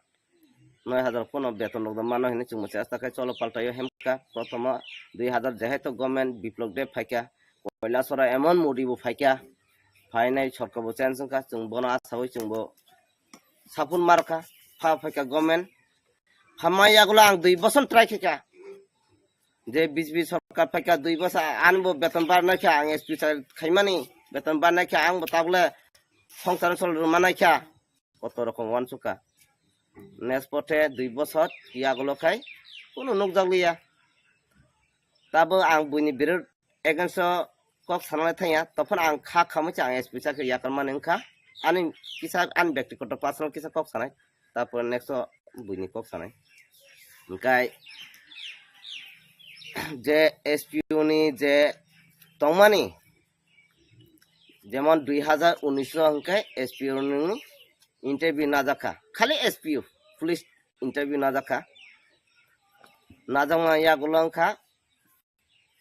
noi hajar pono beton rok mano hinwi chwngbo chesta khe cholo paltaio hemkha. Prothomo dui hajar jehetu government biplok de phaikha, Koilasora emon Modi bo phaikha, phainai sorkar bo change wngkha, chwng bono asawi chwngbo sapun markha, pha phaikha government. Phamma yagulo ang dui bosor try khaikha. Je B J P sorkar phaikha dui bosor, ani bo beton barnaikha, ang S P sa khaimani beton barnaikha, ang bo tabole songsar sol rwmanaikha. Koto rokom wansukha. Next pothe dui bosor yagulo khai kunu nukjakliya. Tabo ang buini birud against o kok sanai thangya, tophon ang kha khamwi cha ang S P sa khe yakarmani wngkha. Ani kisa ani byaktigoto personal kisa kok sanai. Tapor next o buini kok sanai. Hwnkhe je S P O ni je tongmani, jemon dui hazar unis o hwnkhe S P O ni interview najakha. Khali S P O, police interview najakha. Najakma yagulo wngkha,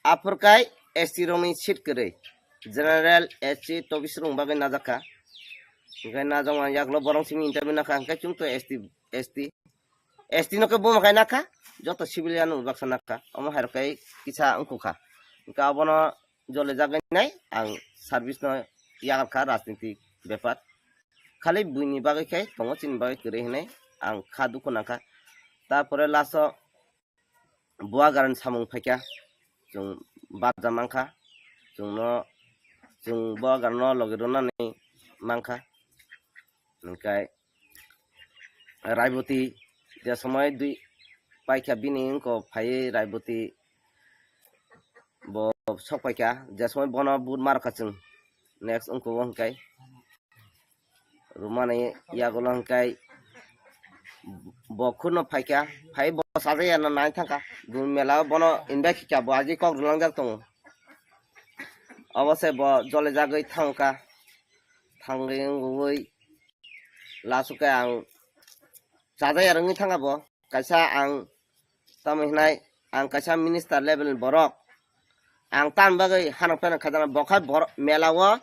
aphurkai S T rokni seat kwrwi. General, S C, tobis rok bagwi najakha. Hwnkhe najakma yagulo borok simi interview nakha, hwnkhe chwng to S T, S T. S T no khe buma khai nakha, joto civilian no baksa nakha. Omo hai rok khe kisa wngkukha. Hwnkhe abono jole jagwi nai ang service no yakarkha rajniti bepar. Khali buini bagwi khe tongo, chini bagwi kwrwi hinwi ang kha dukhu nangkha. Tarpore last o Bubagrani samung phaikha, chwng barja mankha, chwngno, chwng Bubagrano logi rwnani mankha. Hwnkhe Raiboti je somoi dui paikha bini wngko phaiwi Raiboti bo sok paikha, je somoi bono but markha chwng next wngko hwnkhe. Rwmani yagulo hwnkhe bo khurno phaikha, phai bo sajaya no nai thangkha. Dun mela o bono invite kha, bo agi kok rwlangjak tongo. Obo se bo jole jagwi thangkha, thangwi wngwi last o khe ang sajaya rwngwi thangkha bo. Kaisa ang tamo hinai, ang kaisa minister level ni borok. Ang tam bagwi hanok pheno khajana, bo khai borok mela o,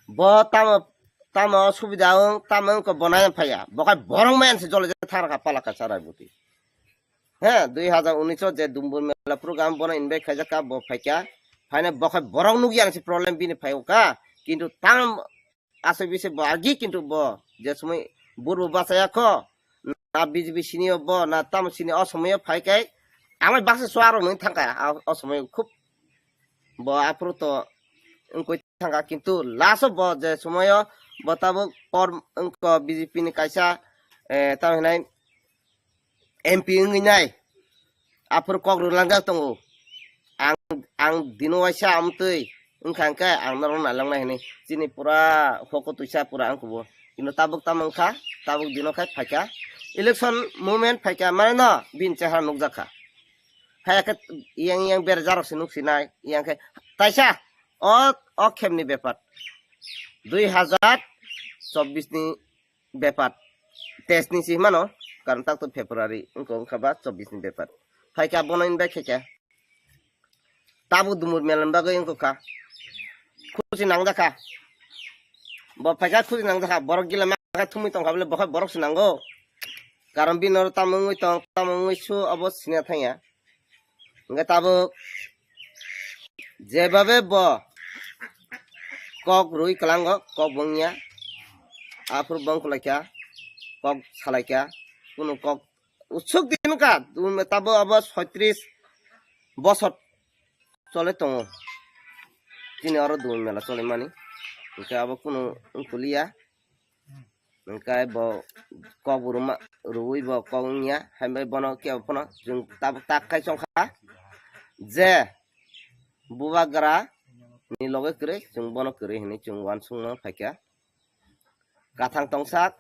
bo tamo, tamo subida wng, tamo wngkha bo nai phaiya. Bo khai borok maya se jole je thang rakha pala kaisa Raiboti. He, dui hazar unis o je Dumbur mela program bono invite khaijak kha, bo phaikha. Phaina bo khai borok nukya ang se problem bini phai o kha. Kintu tam aswk bisi bo agi kintu bo je somoi burbo bachaya kho, na B J P sini o bo, na tamo sini o somoi o phai kai, amai baksa suaro nung thangkha, a, o somoi khub bo aphuru to wngkoi thangkha, kintu last o bo je somoi o bo tabuk por wngkho B J P ni kaisa, eh, tamo hinai M P wngwi nai, aphuru kok rwlangjak tongo. Ang, ang dino waisa amtwi wngkha hwnkhe ang norok nailangnai hinwi chini pura hoko twisa pura wngkha bo. Kintu tabuk tamo wngkha, tabuk dino khai phaikha. Election moment phaikha, mane no bini chehara nukjakha. Phaiya khe yang yang berajak rok se nuksinai, yang khe taisa o, o khemni bepar. Dui hazar chobbish ni bepar. Teis ni si himano, karon tak to February, wngkha, wngkha ba chobbish ni bepar. Phaikha bono invite khaikha. Tabuk Dumur mela ni bagwi wngkha. Khusi nangjakha. Bo phaikha khusi nangjakha. Borok gila ma khe thumwi tongkha bole, bo khai borok se nango. Karon bini oro tamo wngwi tong, tamo wngwi su, obo siniya thangya. Hwnkhe tabuk jebabe bo kok rwi kwlango, kok bo wngya. Aphuru bo wngkulaikha, kok salaikha, kunu kok usuk din wngkha, tabuk abo soitris bosor chole tongo. Chini oro Dul mela cholimani, hwnkhe abo kunu wngkuliya. Hwnkhe bo kok bo rwma, rwui bo kok wngya, hai bai bono kebo phano chwng tabuk tak khai chongkha je Bubagra ni loge kwrwi, chwng bono kwrwi hinwi chwng uansukna phaikha. Kathang tongsak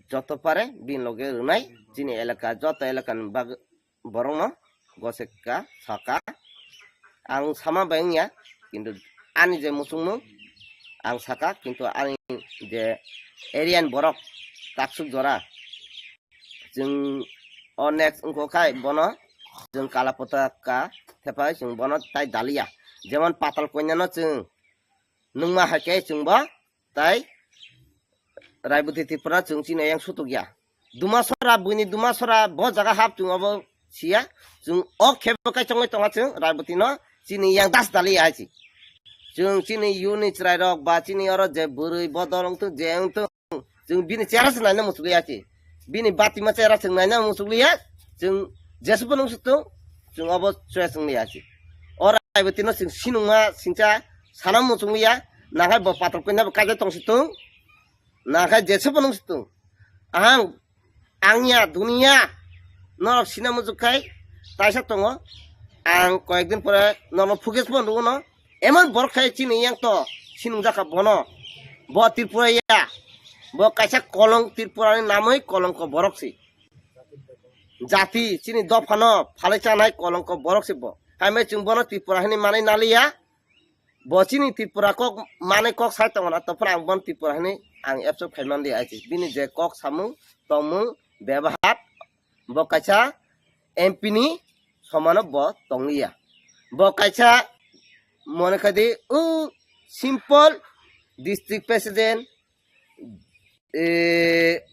joto pare bini loge rwnai chini elaka, joto elakani bag-, borokno goseka saka. Ang sama bai wngya, kintu ani je muchungmung ang saka, kintu ani je area ni borok taksuk jora chwng o next wngkha khai bono chwng kala potaka thepai chwng bono tai daliya, jemon Patal Kanya no chwng nungma hai khe chwng bo tai Raiboti Tripura chwng chini yang sutuk ya. Dumasora, buini Dumasora bo jaga hap chwng obo siya. Chwng o khebo kai chongwi tonga chwng Raiboti no chini yang das dali ya hai chi. Chwng chini yuni chwrairok ba chini oro je bwrwi bodol wngthung je wngthung, chwng bini chera se naina muchukliya ki. Bini batima chera chwng naina muchukliya, chwng jesupho nungsukthung, chwng obo choya chwng liya ki. Oro aibotino chwng sinungma singcha sana muchukliya, nakhai bo patok koina bo kaijak tongsitung, nakhai jesupho nungsukthung. Ahang, angya, duniya, norok sina muchuk khai, taisa tongo. Ang koyekdin pore norok footage bo nugo no. Emon borok khai chini yang to, sinung jaka bono. Bo Tripura ya. Bo kaisa kolong Tripura ni namoi kolongko borok si. Jati chini dophano phalai chanai kolongko borok si bo. Hamai chwng bono Tripura hini manai naliya. Bo chini Tripura kok manai kok sai tongo na, to phano ang bono Tripura hini ang absorb khai man di aisi. Bini je kok samung, tongmung, bebahar, bo kaisa M P ni somano bo tongliya. Bo kaisa mone kha di, o simple district president, eh,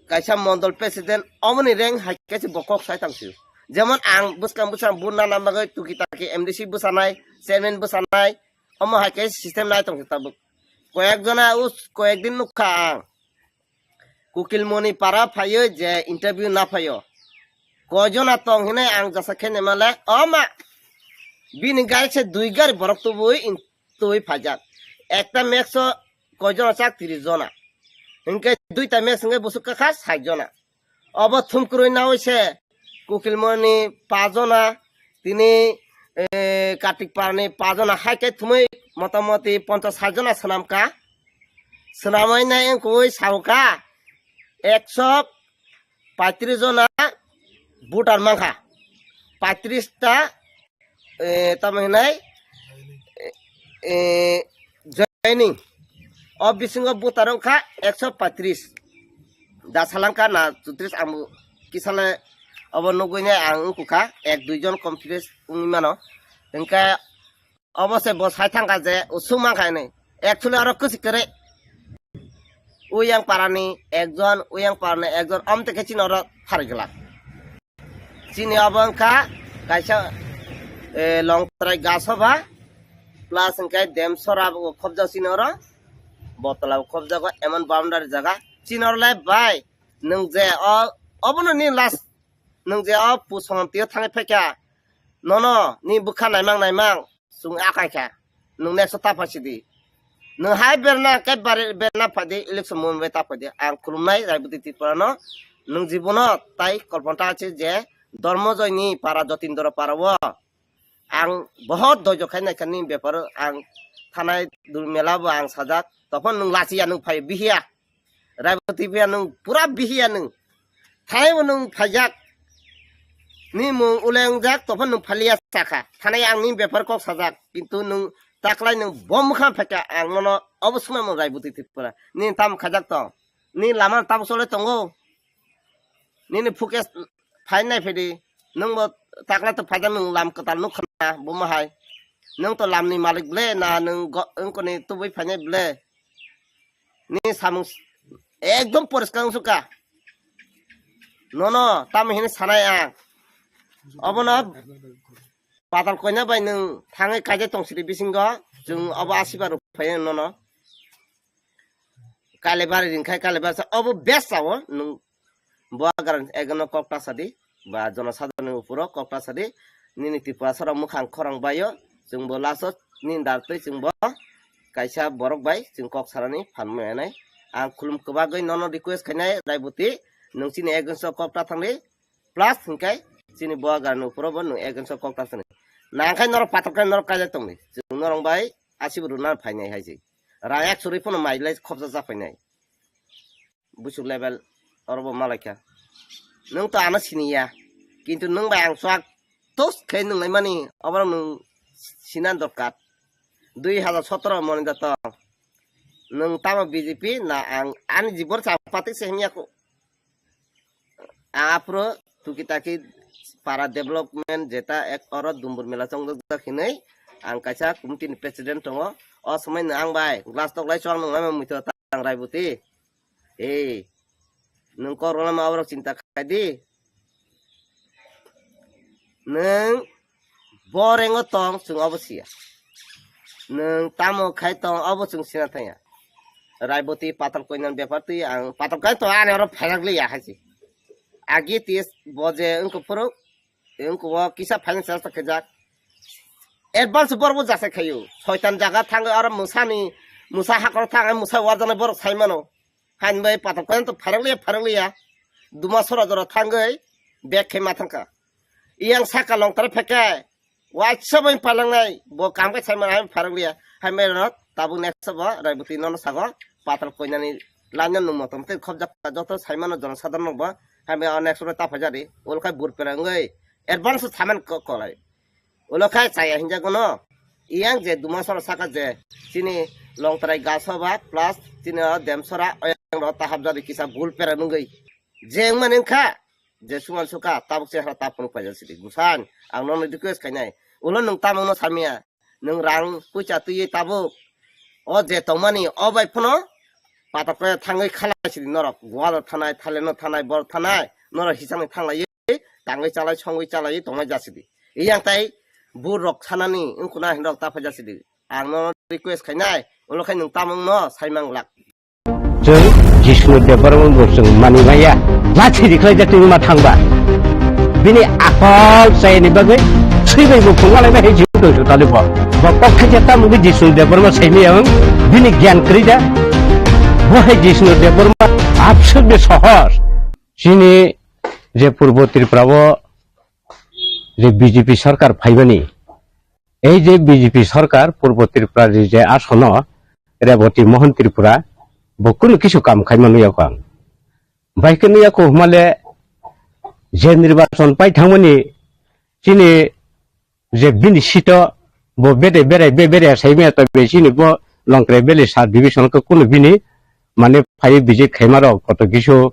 kaisa mondol president, omoni rank hai kaisa bo kok sai tang sio. Jemon ang bwskang bwskang buna nam bagwi tuki taki M D C bwsanai, chairman bwsanai, omo hai kaisa system nai tong sio tabuk. Koyek jona, o koyek din nukha ang. Kukilmoni para phaio je interview na phaio. Koi jona tong hinai ang jasa khe nemale, o ma, bini gari se dui gari borok tubui in-, tubui phaijak. Ekta max o koi jona chak, tris jona. Hinkhe duita max hinkhe busuk kakha sait jona. Obo thumkurui naui se Kukilmoni pajona, tini, eh, Kartik Parni pajona, hai khe thumui motamoti ponchas sait jona swnamkha. Swnamui nai wngkui saukha, ekso paitris jona voter mankha. Paitris ta, eh, tamo hinai, eh, eh, joining. O bisingo voter wngkha ekso paitris. Da salangkha na chutris ang kisale obo nugui ne ang wngkha ek dui jon confidence wngwi mano. Hingkhe obo se bo sai thangkha je usuk mankha hinwi. Actually oro kwchwi kwrwi. Uyang parani ekjon, uyang parani ekjon, omte khe chini oro pharigwlak. Chini obo wngkha kaisa, eh, longtrai gasoba, plus hingkhe demsora bo khobjak chini oro, botola bo khobjago, emon boundary jaga. Chini oro le bai, nwng je o, obono ni last, nwng je o pusongam tio thangwi phaikha, nono ni bwkha naimang naimang, chwng akai kha, nwng next o ta phaisidi. Nwng hai berna, kaibar berna phaidi, election mungwi ta phaidi. Ang khulumnai Raiboti Tripura no, nwng jibono tai kolpanta achi je Dormojoy ni para, Jotindra para o ang bohot doijo khai naikha ni bepar o. Ang thanai dul mela bo ang sajak, tophon nwng lachiya, nwng phai bihiya. Raiboti phiya nwng pura bihiya nwng. Thanai bo nwng phaijak. Ni mung ule wngjak, tophon nwng phaliya sakha. Thanai ang ni bepar kok sajak. Kintu nwng taklai nwng bo mwkhang phaikha, ang nono obo swnamung Raiboti Tripura. Ni tam khajak tong. Ni lama tam chole tongo. Nini footage phai nai phedi. Nwng bo taklai to phaijak, nwng lam kwtal nukha na bo ma hai. Nwng to lam ni malik ble na nwng go-, wngkoni tubui phainai ble. Ni samung s-, ekdom poriskar wngsuka. Nono tamo hini sanai ang. Obono patal koina bai nwng thangwi kaijak tong sidi bisingo. Chwng obo asiba rw phai nono. Kalibari ringkhai kalibari sa obo best sao nwng. Bo agar ekno kok ta sadi, ba jono sadani upuro kok ta sadi, nini Tripura soro mukhang khorang bayo, chwngbo last o nini dar twi chwngbo kaisa borok bai chwng kok sarani phan manai. Ang khulum kwbagwi nono request khainai Raiboti, nwng chini against o kok ta thangdi, plus hwnkhe chini bo agar ni upuro bo nwng against o kok ta thangdi. Nangkhai norok patok khe norok kaijak tongdi, chwng norok bai asibo rwna phainai hai se. Rayak chwrwi phano mai lai khopsa cha phainai. Buchuk level oro bo malaikha. Nwng to ano siniya. Kintu nwng bai ang swk tos khe nwng naimani, oborok nwng sina dorkar. Dui hajar sotoro moni da to. Nwng tamo B J P na ang ani jibon sa patik se himya ko. Ang aphuru tuki taki para development jeta ek oro Dumbur mela chongjak hinwi ang kaisa committee ni president tongo. O somoi no ang bai glass tok lai chwng nung lai muitu tang Raiboti. Ei, nwng kok rwlama oborok chinta khai di. Nwng bo rengo tong, chwng obo siya. Nwng tamo khai tong obo chwng sina thangya. Raiboti patal koinani bepar twi ang patal kai to ani oro phairok liya hai se. Agi tis bo je wngkha phuru, wngkha o kisa financial ta khaijak. Advance borok bo jasa khayo. Soitan jaga thangwi oro musani, musa hakor thangwi musa warjani borok sai mano. Hain bai patal koyan to pharang liya, pharang liya. Duma sora jora thangwi bag khe ma thangkha. Iyang saka long tara pheke. Waisa bai palangnai bo kam khe sai mano hain pharang liya. Hain bai rot tabuk next bo raiboti nono sago patal koinani lanya nung motom tei khobjak joto sai mano jona sadharok bo. Hain bai next ro ta phajari. Ol khai bur pera wngwi advance saman ko-, kolai. Ulo khai chaya hinjago no. Iyang je duma sora saka je chini longtrai gaso ba plus chini o dem sora oyang ro tahap jadi kisa bul pera nungwi. Je wngmani wngkha je suman suka tabuk se hara tapung paija sidi. Gusan ang nono request khainai. Ulo nwng tamung no samya. Nwng rang puisa twiwi tabuk. O je tongmani o bai phano patok khe thangwi khalai sidi norok. Goa thanai, Thailand no thanai, bor thanai. Norok hisangni thanglaiwi tangwi chalai songwi chalai tongnai jasidi. Iyang tai bur rok sanani wngkuna hinrok ta phai jasidi. Ang no request khainai, ulo khai nwng tamung no saimang lak. Chwng Jisnu Debbarma bo chwng mani maya. Lathi rikhlai jatwi ma thangba. Bini akol chayani bagwi swibai bo phungalai bai hai jibu tong sutali bo. Bo kok thaisa tamungwi Jisnu Debbarma saimaya wng. Bini gyan kwrwi da. Bo hai Jisnu Debbarma abswk de sohor. Chini je Purbo Tripura o je B J P sarkar phaibani, ei je B J P sarkar Purbo Tripura ni je asono Reboti Mohan Tripura bo kunu kisu kam khaima nuya kho ang. Bai khe nuya kho hwnmale je nirbachon pai thangmani chini je bini sito bo bede berai be berai saimaya to be chini bo Longtrai Valley sub division khe kunu bini mane phai visit khaima rok koto kisu,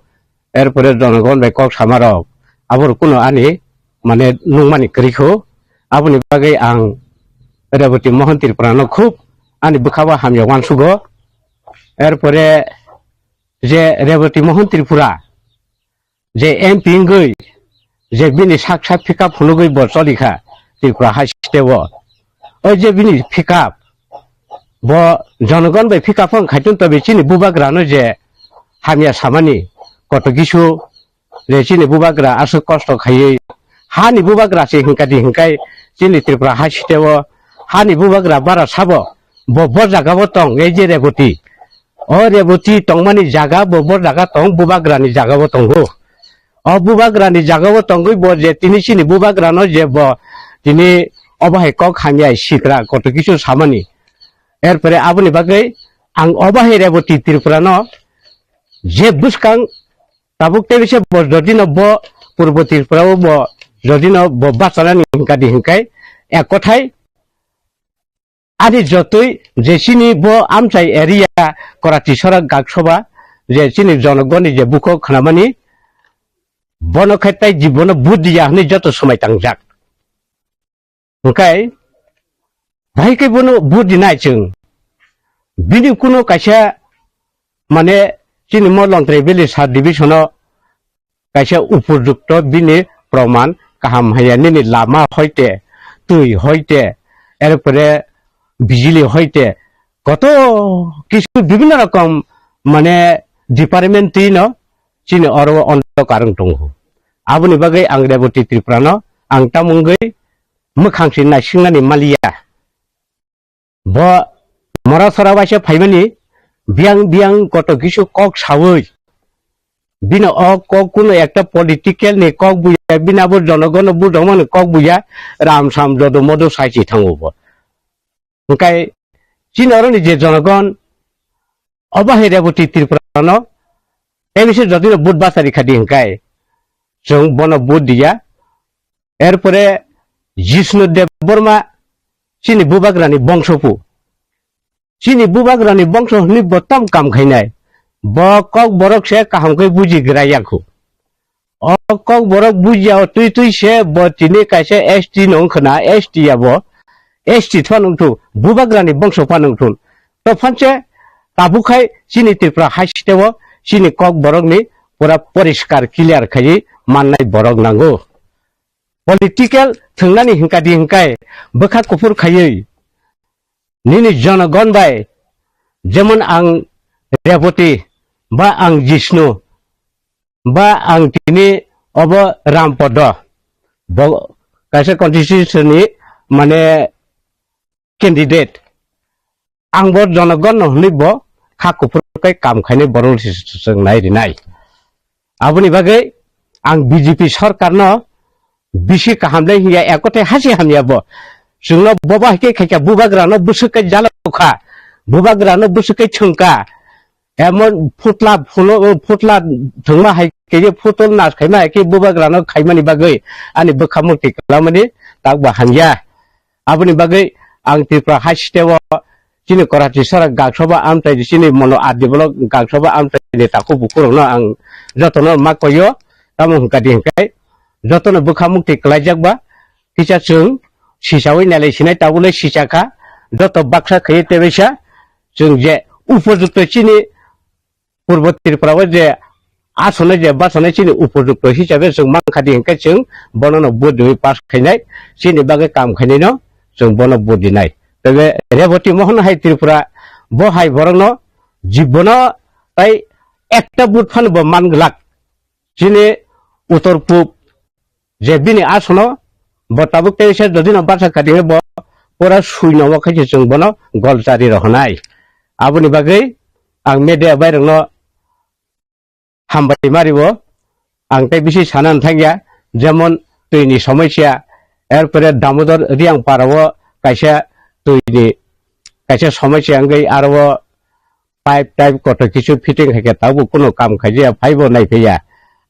erpore jonogon bai kok sama rok aboro kunu ani mane nungmani kwrwi kho. Aboni bagwi ang Reboti Mohan Tripura no khub ani bwkha o hamya uansugo. Erpore je Reboti Mohan Tripura je M P wngwi je bini sak sak pickup phunugwi bo cholikha Tripura hai state o. O je bini pickup bo jonogon bai pickup wng khaitun tobe chini bubagrano je hamya samani koto kisu je chini bubagra aswk kosto khaiwi hani bubagra se hinkadi hinkai chini Tripura hai state o hani bubagra bara sabo bo bo jaga o tong ei je Reboti. O Reboti tongmani jaga bo, bo jaga tong, bubagrani jaga bo tongo. O bubagrani jaga bo tongwi bo je tini chini bubagrano je bo tini obo hai kok hamya sitra koto kisu samani. Erpore aboni bagwi ang obo hai Reboti Tripurano je bwskang tabuk tebise bo jodino bo Purbo Tripura o bo jodino bo bachanani hinkadi hinkai ek kothai Ani jotoi je chini bo amchai area Korati Sorak Gaksoba je chini jonogoni je bukhuk khnamani bono khe tai jibono vote diya hwnwi joto swmai tangjak. Hwnkhe bahai khe bono vote dinai chwng. Bini kuno kaisa mane chini mo Longtrai Valley sub division o kaisa upojukto bini proman kaham haya nini lama hoite, twi hoite, erpore bijili hoite, koto kisu bibhinno rokom mane department twino chini oro ondokar wng tongo. Aboni bagwi ang Reboti Tripura no ang tamungwi mwkhang se naisingnani maliya. Bo mora sora waisa phaimani biyang biyang koto kisu kok sawi. Bini o kok kuno ekta political ni kok buya, bini abo jonogon no budongmani kok buya, ram sam jodo modo sai si thango bo. Hwnkhe chini oroni je jonogon obo hai Reboti Tripura no tebise jotino vote bachari khadi hwnkhe chwng bono vote diya. Erpore Jishnu Debbarma chini bubagrani bongso pu. Chini bubagrani bongso hwnwi bo tam kam khainai. Bo kok borok se kaham khe buji gra yakhu. O kok borok buji ya twi twi se bo tini kaisa S T no wngkhna, S T ya bo. S T phano wngthu, bubagrani bongso phano wngthu. To phanse tabuk khai chini Tripura hai site o chini kok borokni pura poriskar clear khaiwi mannai borok nango. Political thwngnani hwnkadi hwnkhe bwkha kuphur khaiwi nini jonogon bai, jemon ang Reboti, ba ang Jishnu, ba ang tini obo Rampodo, bo kaisa constitution ni mane candidate. Ang bo jonogon no hwnwi bo kha kuphur kai kam khainai borok se chwng nai rinai. Aboni bagwi ang B J P sorkar no bisi kaham le hiya, ekote hasi hamya bo. Chwngno boba hai khe khaikha, bubagra no bwswk kai jalo kha, bubagra no bwswk kai thwngkha. Emon phutla phulo, phutla thwngma hai khe, phutol nas khaima hai khe bubagra no khaimani bagwi ani bwkha mukti kwlamani tak bo hamya. Aboni bagwi ang Tripura hai state o chini Korati sara gaksoba amchai, chini mono R D block gaksoba amchai ni takhuk bukhurokno ang jotono ma koyo, tamo hwnkha di hwnkhe jotono bwkha mukti kwlaijak ba, kisa chwng sichawi nailai sinai tabule sichakha, joto baksa khaiwi tebaisa chwng je upojukto chini Purbo Tripura o je asonai je basanai chini upojukto hisabe chwng mankha di hwnkhe chwng bono no vote riwi pass khainai, chini bagwi kam khainai no chwng bono vote rinai. Tebe Reboti Mohon hai Tripura bo hai borok no jibono tai ekta vote phano bo man glak. Chini utor pub je bini asono bo tabuk teisa jodi no basa kati bo pura sui no khe chwng bono gol chari rohonai. Aboni bagwi ang media bai rokno hambai mari bo ang tei bisi sana thangya, jemon twi ni somosya, erpore Damodar Riang para o kaisa twi ni kaisa somosya wngwi aro pipe type kotor kisu fitting hai khe tabuk kuno kam khaijaya, phaibo naiphaiya.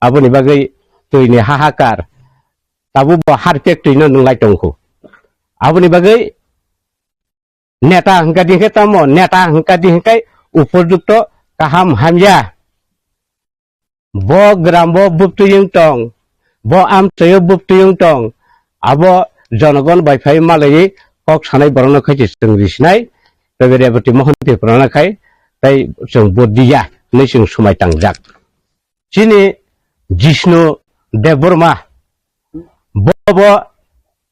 Aboni bagwi twi ni hahakar, tabuk bo harpek twi no nwnglai tongkhu. Aboni bagwi neta hwnkha di hwnkhe tamo, neta hwnkha di hwnkhe upojukto kaham hamya. Bo gram bo buptwi wng tong, bo amchoi o buptwi wng tong, abo jonogon bai phai malaiwi kok sanai borokno khai se chwng risinai, tei Reboti Mohon Tripura no khai tei chwng vote diya hinwi chwng swmai tangjak. Chini Jishnu Debbarma, bobo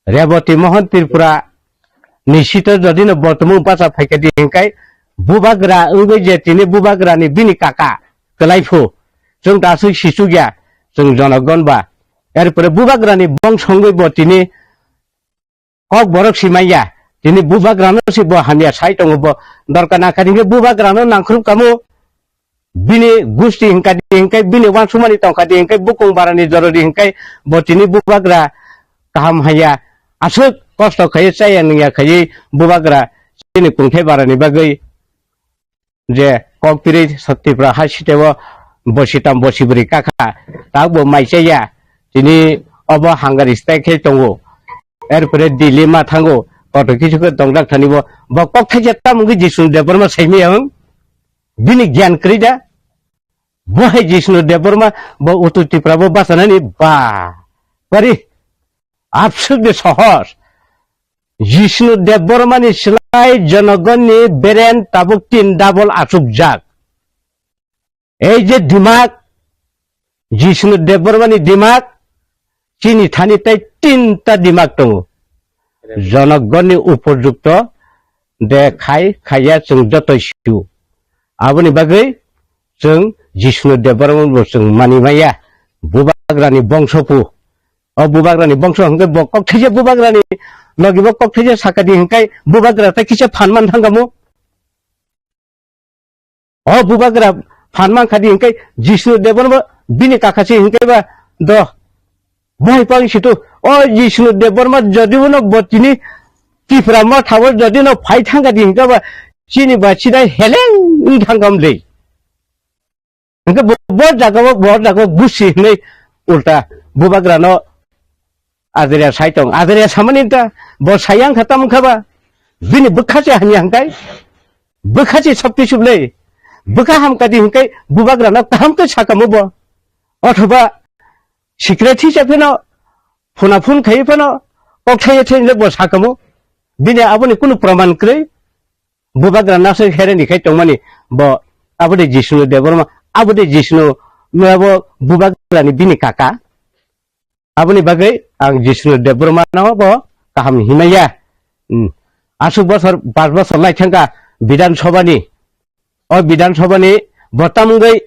Reboti Mohon Tripura ni sito jodi no bortomung bacha phaikha di hwnkhe bubagra wngwi je tini bubagra ni bini kaka kwlai phu chwng ta aswk sichukya chwng jonogon ba. Erpore bubagra ni bongso wngwi bo tini kok borok si manya, tini bubagra no si bo hamya sai tongo bo dorkar na kha hwnkhe bubagra no nangkhrup kamo. Bini gusti hwnkha di hwnkhe, bini wansukmani tongkha di hwnkhe, bukung barani jorori hwnkhe, bo tini bubagra kaham haya, aswk kosto khaiwi chaya nungya khaiwi bubagra chini kungthai barani bagwi je kok pirwi Tripura hai siteo bosi tam bosi bwrwi kakha, tabukbo mai chaya, tini obo hangari stai khe tongo, erpore Delhi ma thango, kotor kisu khe tongjak thani bo, bo kok thaisa tamo wngwi Jishnu Debbarma saimaya wng? Bini gyan kwrwi da? Bo hai Jishnu Debbarma bo Uttor Tripura bo bachanani ba. Bari absuk de sohos. Jishnu Debbarma ni slai jonogon ni beren tabuk tin double achukjak. Ei je dimak, Jishnu Debbarma ni dimak, chini thani tei tinta dimak tongo. Jonogonni upojukto de khai khaiya chwng joto sio. Aboni bagwi chwng Jishnu Debbarma bo chwng mani maya. Bubagrani bongso phu. O bubagrani bongso hwnkhe bo kok thaisa bubagrani logi bo kok thaisa sakadi hwnkhe bubagra tei kisa phan man thangkamo. O bubagra phan man khadi hwnkhe Jishnu Debbarma bo bini kaka se hwnkhe ba do. Bo hai pang situ. O Jishnu Debbarma jodi uno bo tini Tipra Motha o jodi no phai thangkha di hwnkhe ba chini ba chidai heleng wng thangkam le. Hwnkhe bo, bo jaga o, bo jaga o gusi hwnwi ulta bubagra no Adria sai tong. Adria samani ta bo sayang kha tamo kha ba. Bini bwkha se hamya hwnkhe. Bwkha se sab kisu le. Bwkha hamkha di hwnkhe bubagra no kaham khe sakamo bo. Othoba secret hisa pheno phuna phun khai pheno kok thaiya thai le bo sakamo. Bini aboni kunu praman kwrwi. Bubagra nasai hereni khai tongmani bo abode Jishnu Debbarma, abode Jishnu mabo bubagrani bini kaka. Aboni bagwi ang Jishnu Debbarma no bo kaham himaya. Hmm. Aswk bosor, pas bosor lai thangkha Bidhan Sabha ni, o Bidhan Sabha ni bo tamungwi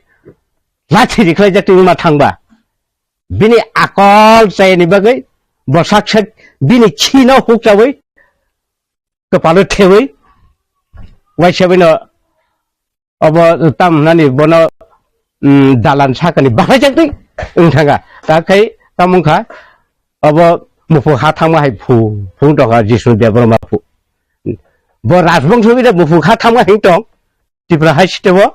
lathi rikhlai jak twi ma thangba. Bini akol chayani bagwi bo sak sak bini khino hukchawi kwpalo thewi waisa bino obo tam nani bono, mm, dalan sakani bahai jak twi wng thangkha. Ta khai tamung kha obo muphu ha thangma hai phu, phu tongkha Jisnu Debbarma phu. Bo rajbongso bida muphu ha thangma hing tong Tripura hai sitebo.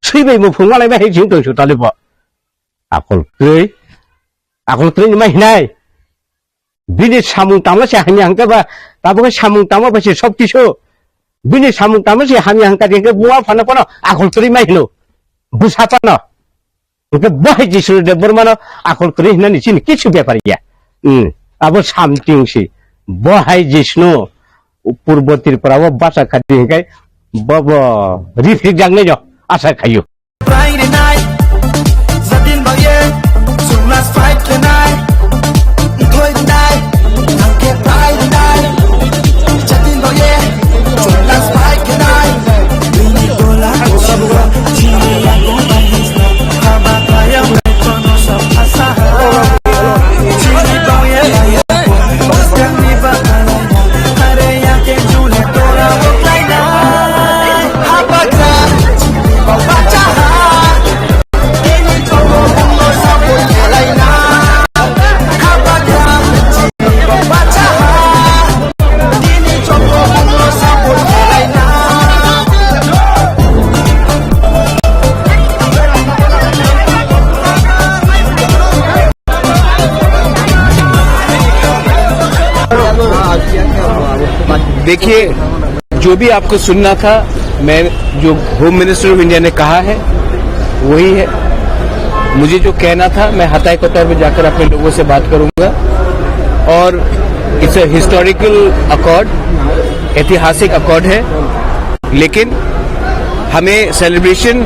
Sui bai muphu malai bai hing tong su talibo. Akol kwrwi, akol kwrwi ni ma hinai. Bini samung tangma se hamya hangke ba, tabuk samung tangma ba se sob kisu. Bini samung tangma se hamya hangka hingke buma phano phano akol kwrwi ma hino. Bwsa phano. Hingke bo hai Jisnu Debbarmano akol kwrwi hinani chini kisu bepar ya. Hmm. Abo something si. Bo hai Jisnu Purbo Tripura o basa khadi hingke bo bo rifik jak nai jo asa khayu. Friday night, satin bagye, sunglass fight tonight, thoi tonight, thangke Friday night, satin bagye, sunglass fight tonight, bini dola, chini aku bahisna, haba kaya, kono sa phasa, chini bagye, देखिए, जो भी आपको सुनना था, मैं, जो home minister of India ने कहा है, वही है। मुझे जो कहना था, मैं हताई कतौर में जाकर अपने लोगों से बात करूंगा। और इट्स अ हिस्टोरिकल अकॉर्ड, ऐतिहासिक अकॉर्ड है, लेकिन हमें सेलिब्रेशन,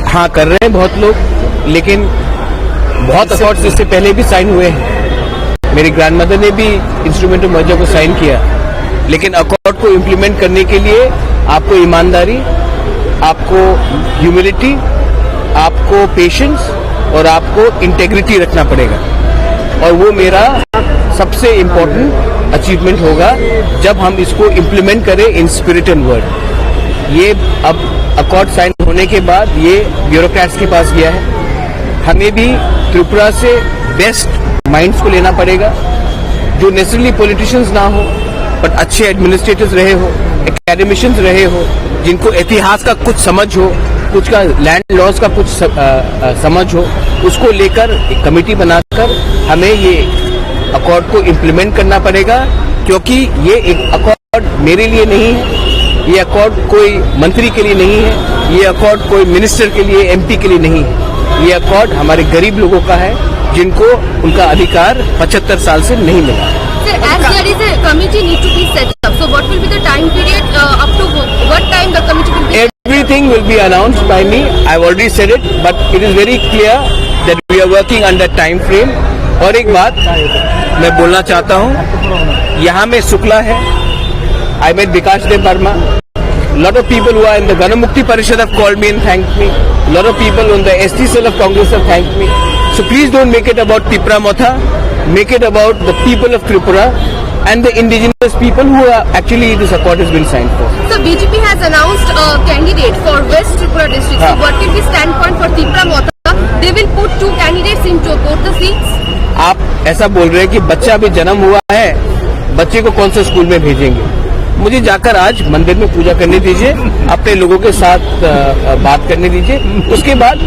हाँ, कर रहे हैं बहुत लोग, लेकिन बहुत अकॉर्ड्स इससे पहले भी साइन हुए हैं। मेरी ग्रैंडमदर ने भी इंस्ट्रूमेंट ऑफ मर्जर को साइन किया, लेकिन अकॉर्ड को इम्प्लीमेंट करने के लिए आपको ईमानदारी, आपको ह्यूमिलिटी, आपको पेशेंस और आपको इंटेग्रिटी रखना पड़ेगा। और वो मेरा सबसे इम्पोर्टेंट अचीवमेंट होगा, जब हम इसको इम्प्लीमेंट करें इन स्पिरिट एंड वर्ड। ये अब अकॉर्ड साइन होने के बाद ये ब्यूरोक्रेट्स के पास गया है। हमें भी त्रिपुरा से बेस्ट माइंड्स को लेना पड़ेगा, जो नेसेसरली पॉलिटिशियंस ना हो, बट अच्छे एडमिनिस्ट्रेटर्स रहे हो, एकेडमिशियंस रहे हो, जिनको इतिहास का कुछ समझ हो, कुछ का लैंड लॉस का कुछ स-, अ, अ, समझ हो, उसको लेकर एक कमेटी बनाकर हमें ये अकॉर्ड को इम्प्लीमेंट करना पड़ेगा, क्योंकि ये एक अकॉर्ड मेरे लिए नहीं है, ये अकॉर्ड कोई मंत्री के लिए नहीं है, ये अकॉर्ड कोई मिनिस्टर के लिए, एमपी के लिए नहीं है। ये अकॉर्ड हमारे गरीब लोगों का है, जिनको उनका अधिकार पचहत्तर साल से नहीं मिला। Sir, as there is a committee need to be set up, so what will be the time period, uh, up to wh-, what time the committee will be? Everything will be announced by me. I've already said it, but it is very clear that we are working under time frame. और एक बात मैं बोलना चाहता हूँ, यहाँ में शुक्ला है, I met Bikash Deb Barma. Lot of people who are in the Ganamukti Parishad have called me and thanked me. Lot of people on the S T cell of Congress have thanked me. So please don't make it about Tipra Motha. Make it about the people of Tripura and the indigenous people who are actually this accord has been signed for. So B J P has announced a candidate for West Tripura district. So हाँ। What will be standpoint for Tipra Motha? They will put two candidates into both the seats. आप ऐसा बोल रहे हैं कि बच्चा अभी जन्म हुआ है, बच्चे को कौन सा स्कूल में भेजेंगे? मुझे जाकर आज मंदिर में पूजा करने दीजिए, अपने लोगों के साथ, अ, अ, बात करने दीजिए। उसके बाद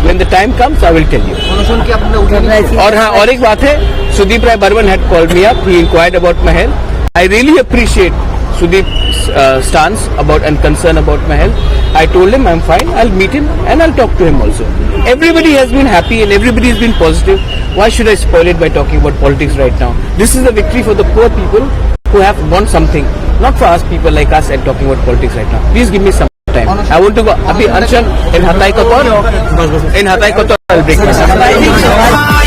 when the time comes, I will tell you. प्रदर्शन की आपने उठा नहीं? और हाँ, और एक बात है, Sudeep Roy Barman had called me up, he inquired about my health. I really appreciate Sudeep's, uh, stance about and concern about my health. I told him I'm fine, I'll meet him and I'll talk to him also. Everybody has been happy and everybody has been positive. Why should I spoil it by talking about politics right now? This is a victory for the poor people who have won something, not for us people like us and talking about politics right now. Please give me some time. I want to go. अभी अनशन in Hatay Kotor, in Hatay Kotor, I'll break my fast.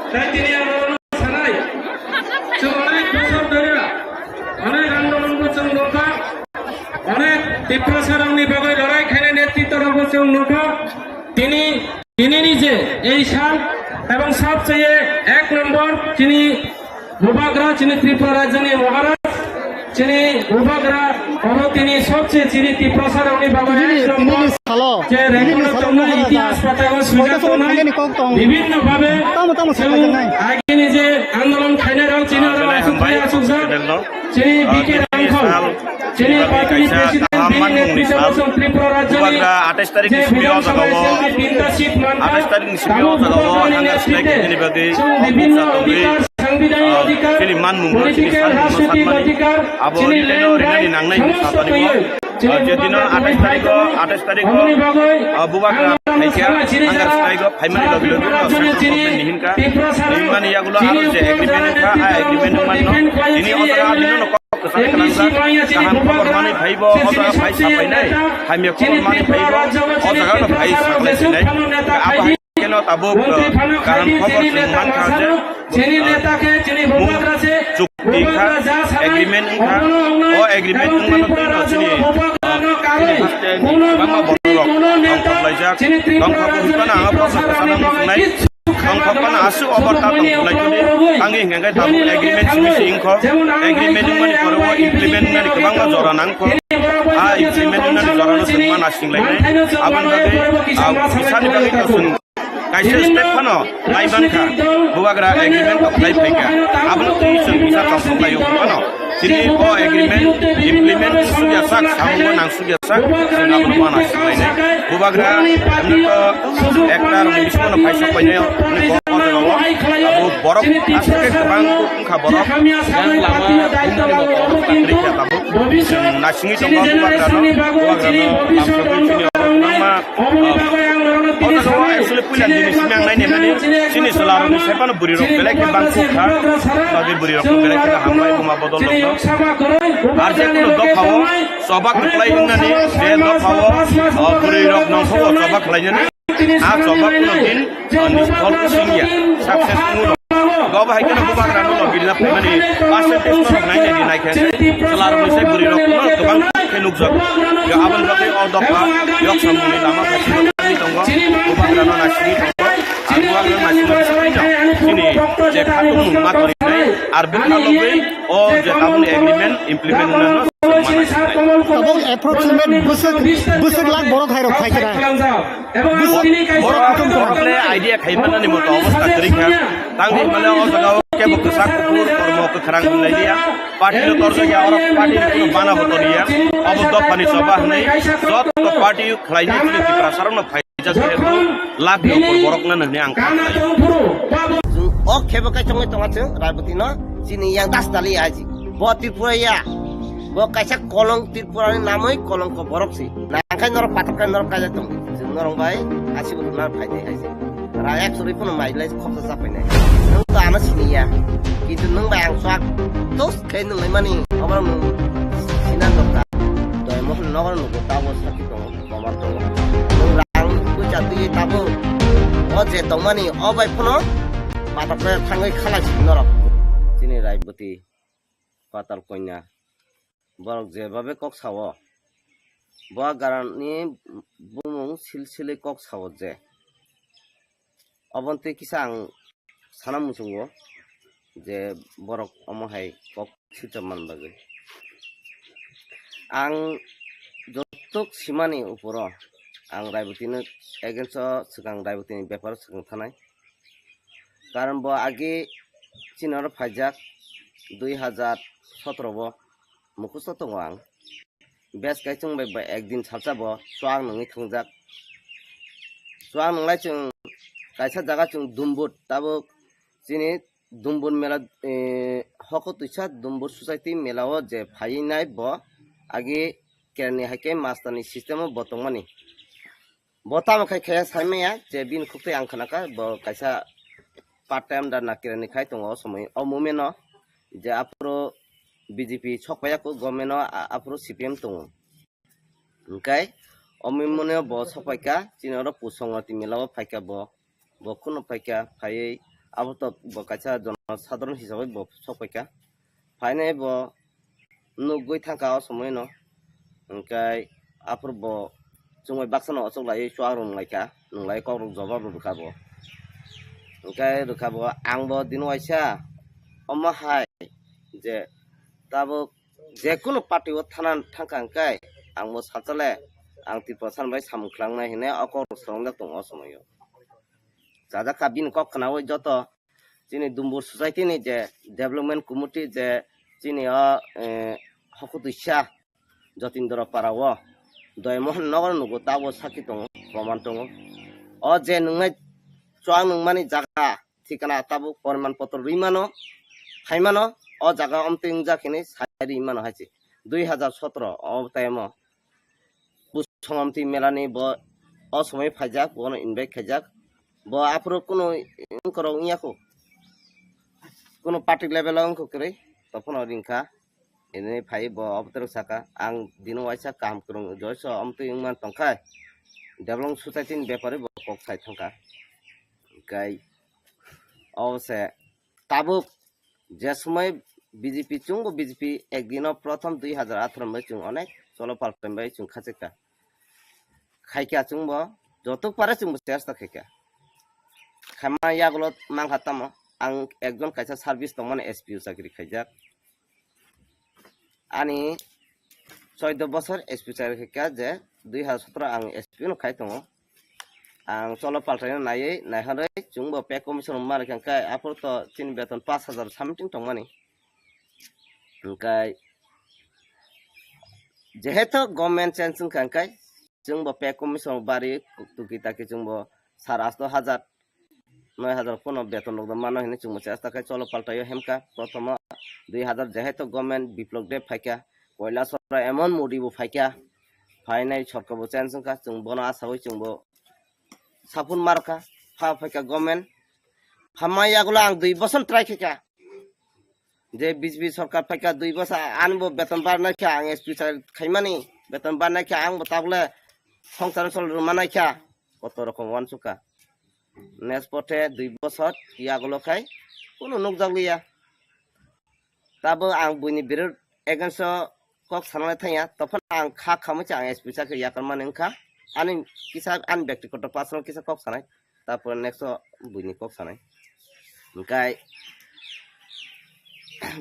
Tei tini ang norokno sanai, chwng onek bosor dhoriya onek andolonbo chwng nukha, onek Tiprasarokni bagwi lorai khainai netritwarokbo chwng nukha. Tini, tinini je ei sal ebong sabcheye ek nombor chini Bubagra chini Tripura rajyoni Maharaj, chini Bubagra, oro tini sobse chini Tiprasa rokni bagwi ek nombor je record tongnai, itihas patao swijak tongnai, bibhinno bhabe chwng agini je andolon khainai rok chini oro aswk phai aswk jak, chini B K Rangkhol, chini party ni president, bini netritwo chwng Tripura rajyoni je Bubagra simi o jaga o, athais tarikni simi o jaga o hunger strike ni bagwi bukcha tongwi, ah, chini manmung no, chini sanmung no satmani, abo rinaino rinani nangnai hwnwi satani o. Ah, je dino athais tarikh o, athais tarikh o, ah, Bubagra phaikha hunger strike o phaimani logi logi no central government ni hinkha, hinmani yagulo aro je agreement wngkha, a agreement wngmani no tini o jaga bini no kwchang kwnangjak, kaham khobor manwi phaibo o jaga phai sapainai, hamya khobor manwi phaibo o jaga no phai saklai sinai. Abo hai kheno tabuk, uh, kaham khobor chwng mankha je, uh, mung chukti wngkha, agreement wngkha. O agreement wngmano twi no chini, uh, chini haste ni kwbangma borok rok tongthok laijak. Tongthok bo hwnphano ang o bwswk kwchana muchungnai. Tongthok phano aswk over ta tongthok lai tongdi. Tangwi hwnkhe tabuk agreement simi se wngkho. Agreement wngmani pore o implement wngnani kwbangma jora nangkho. A implement wngnani jorano chwng ma nasing lainai. Aboni bagwi, ah, bisani bagwi to chwng kaisa step phano lai mankha, Bubagra agreement to khlai phaikha. Abono twi chwng bisa tongthok laio phano. Chini o agreement implement sugya sak, samungo nang sugya sak, chwng abono ma nasing lainai. Bubagra, emne to ekta rokni bisingo no phaisa painai, hwnwi bo o jaga o abo borok aswk khe kwbang wngkha borok. Chwng nasingwi tongo Bubagrano, Bubagrano lamsogwi chini oro kwbangma, ah, o jaga o actually puila nini simi ang naini mani chini chwla rokni sai phano bwrwi rok belai khe bang kha, bagwi bwrwi rok belai khe hambai buma bodol rok no. Ar je kunu dopha o choba kwplai wngnani je dopha o, o bwrwi rok nongkho o choba khlainani. A choba kuno din, ah, nifol wngya, success wngno. Gobo hai kheno Bubagrano logi rina phaimani percentage norok nai nai di nai khe, chwla rokni sai bwrwi rok no kwbang khe nukjak. Yo aboni bagwi o dopha yok samungni lama phaisingwi tongo, Bubagrano naisingwi tongo. Ar Bubagrano naisingwi tongo. Chini je khatung ma tongwi nai, ar bini bagwi o je tabukni agreement implement wngna no. Tabuk approximate bwswk, bwswk lakh borok hai rok phai khe na. Bwswk borok kutung borok le idea khai manani moto obostha kwrwi kha. Tangwi mane o jaga o kebo kwchak kuphur kormo kwkhrang wng lai liya. Party no torjak ya, oro party ni kuno bana bo toniya. Obo dophani choba hwnwi joto party khlainai chini Tiprasa rok no phai. Jehetu lakh ni upor borok nani hwnwi ang kha. Chwng o khebo kai chongwi tonga chwng Raiboti no chini yang das dali aji. Bo Tripura ya. Bo kaisa kolong Tripura ni namwi kolongko borok si. Nangkhai norok patok kai norok kaijak tong. Chwng norok bai asi bo rwna phai de aji. Ra ek suri phano mai lai khoksa sa phai nai. Nwng to ano sini ya. Kintu nwng bai ang swak tos khai nwng lai mani. Obo nwng sinan dokta. Doi mohon nogor nugo tabo sakhi tongo. Komar tongo. Nwng rang puisa twi tabuk. O je tongmani o bai phano patok khe thangwi khalai si norok. Chini Raiboti, Patal Konya. Borok jebabe kok sao. Bo garani bumung silsili kok sao je. Oboni twi kisa ang sana muchungo je borok omo hai kok swijak man bagwi. Ang jotok simani uporo ang Raibotino against o swkang Raibotini beparo swkang thanai. Karon bo age chini oro phaijak dui hajar sotro bo mukhusto tongo ang. bes kai chwng bai ba ekdin salsa bo chuak nungwi thwngjak. Chuak nunglai chwng kaisa jaga chwng Dumbur, tabuk chini Dumbur mela, eh, hoko twisa Dumbur society mela o je phaiwi nai bo agi kerani hai khe master ni system o bo tongmani. Bo tamo khai khaya saimaya je bini khuk twi ang khnakha bo kaisa part time da nakirani khai tongo o somoi o moment o je aphuru B J P sok paiya kho government o a-, aphuru C P M tongo. Hwnkhe o moment o bo sok paikha chini oro Pusongoti mela o phaikha bo, bo kheno phaikha phaiwi abo to bo kaisa jono sadharon hisabai bo sok paikha. Phainai bo nugwi thangkha o somoino. Hwnkhe aphuru bo chwngbai baksano ochoklaiwi chuak rwnglaikha, nunglai kokrok jobab rwkha bo. Hwnkhe rwkha bo, ang bo dino waisa omo hai je tabuk jekunu party o thana thangkha hwnkhe ang bo salsale ang Tiprasa bai samung klangnai hinwi o kokrok swrwngjak tongo o somoio. Chajakha bini kok khnaui joto chini Dumbur society ni je development committee je chini o, eh, hokutwisa Jotindra para o Doymohon nogo nugo tabo sakhi tongo, proman tongo. O je nungnai chuak nungmani jaga thikana tabuk poriman potro rwi mano, phai mano, o jaga omtwi wngjak hinwi sai rwi mano hai se. Dui hazar sotro o time o Pusongoti melani bo o somoi phaijak, bono invite khaijak. Bo aphuru kunu wngkorok wngya kho. Kunu party level o wngkha kwrwi, tophano ringkha. Ini phai bo obotwrwk saka, ang dino waisa kaham kwrwng joiso omtwi wngman tongkha. Development society ni bepari bo kok sai thangkha. Hwnkhe o se tabuk je somoi B J P chwngbo B J P ekdino prothom dui hazar atharo bai chwng onek cholo paltai bai chwng khachikha. Khaikha chwngbo jotok pare chwngbo chesta khaikha. Khaima yagulo mankha tamo ang ekjon kaisa service tongmani S P O chakri khaijak. Ani choido bosor S P chakri khaikha je dui hazar sotro ang S P no khai tongo. Ang cholo paltaino naiwi naiharwi chwngbo pay commission rwma rwkha hwnkhe aphuru to chini beton pash hazar something tongmani. Hwnkhe jehetu government change wngkha hwnkhe chwngbo pay commission bari tuki taki chwngbo sar asto hazar noi hazar pono beton rok mano hinwi chwngbo chesta khe cholo paltaio hemkha. Prothomo dui hazar jehetu government Biplop Deb phaikha, Koilasoro emon Modi bo phaikha, phainai sorkar bo change wngkha, chwng bono asawi chwngbo sapun markha, pha phaikha government, phamma yagulo ang dui boson try khaikha. Je B J P sorkar phaikha dui bosa, ani bo beton barnai kha, ang S P sa khaimani, beton barnai kha, ang bo tabole songsar sol rwmanai kha, koto rokom wansukha. Next pothe dui bosor yagulo khai kunu nukjakliya. Tabo ang buini birud against o kok sanai thangya, tophano ang kha khamwi se ang S P sa khe yakarmani wngkha. Ani kisa ani bektigoto personal kisa kok sanai. Tapore next o buini kok sanai. Hwnkhe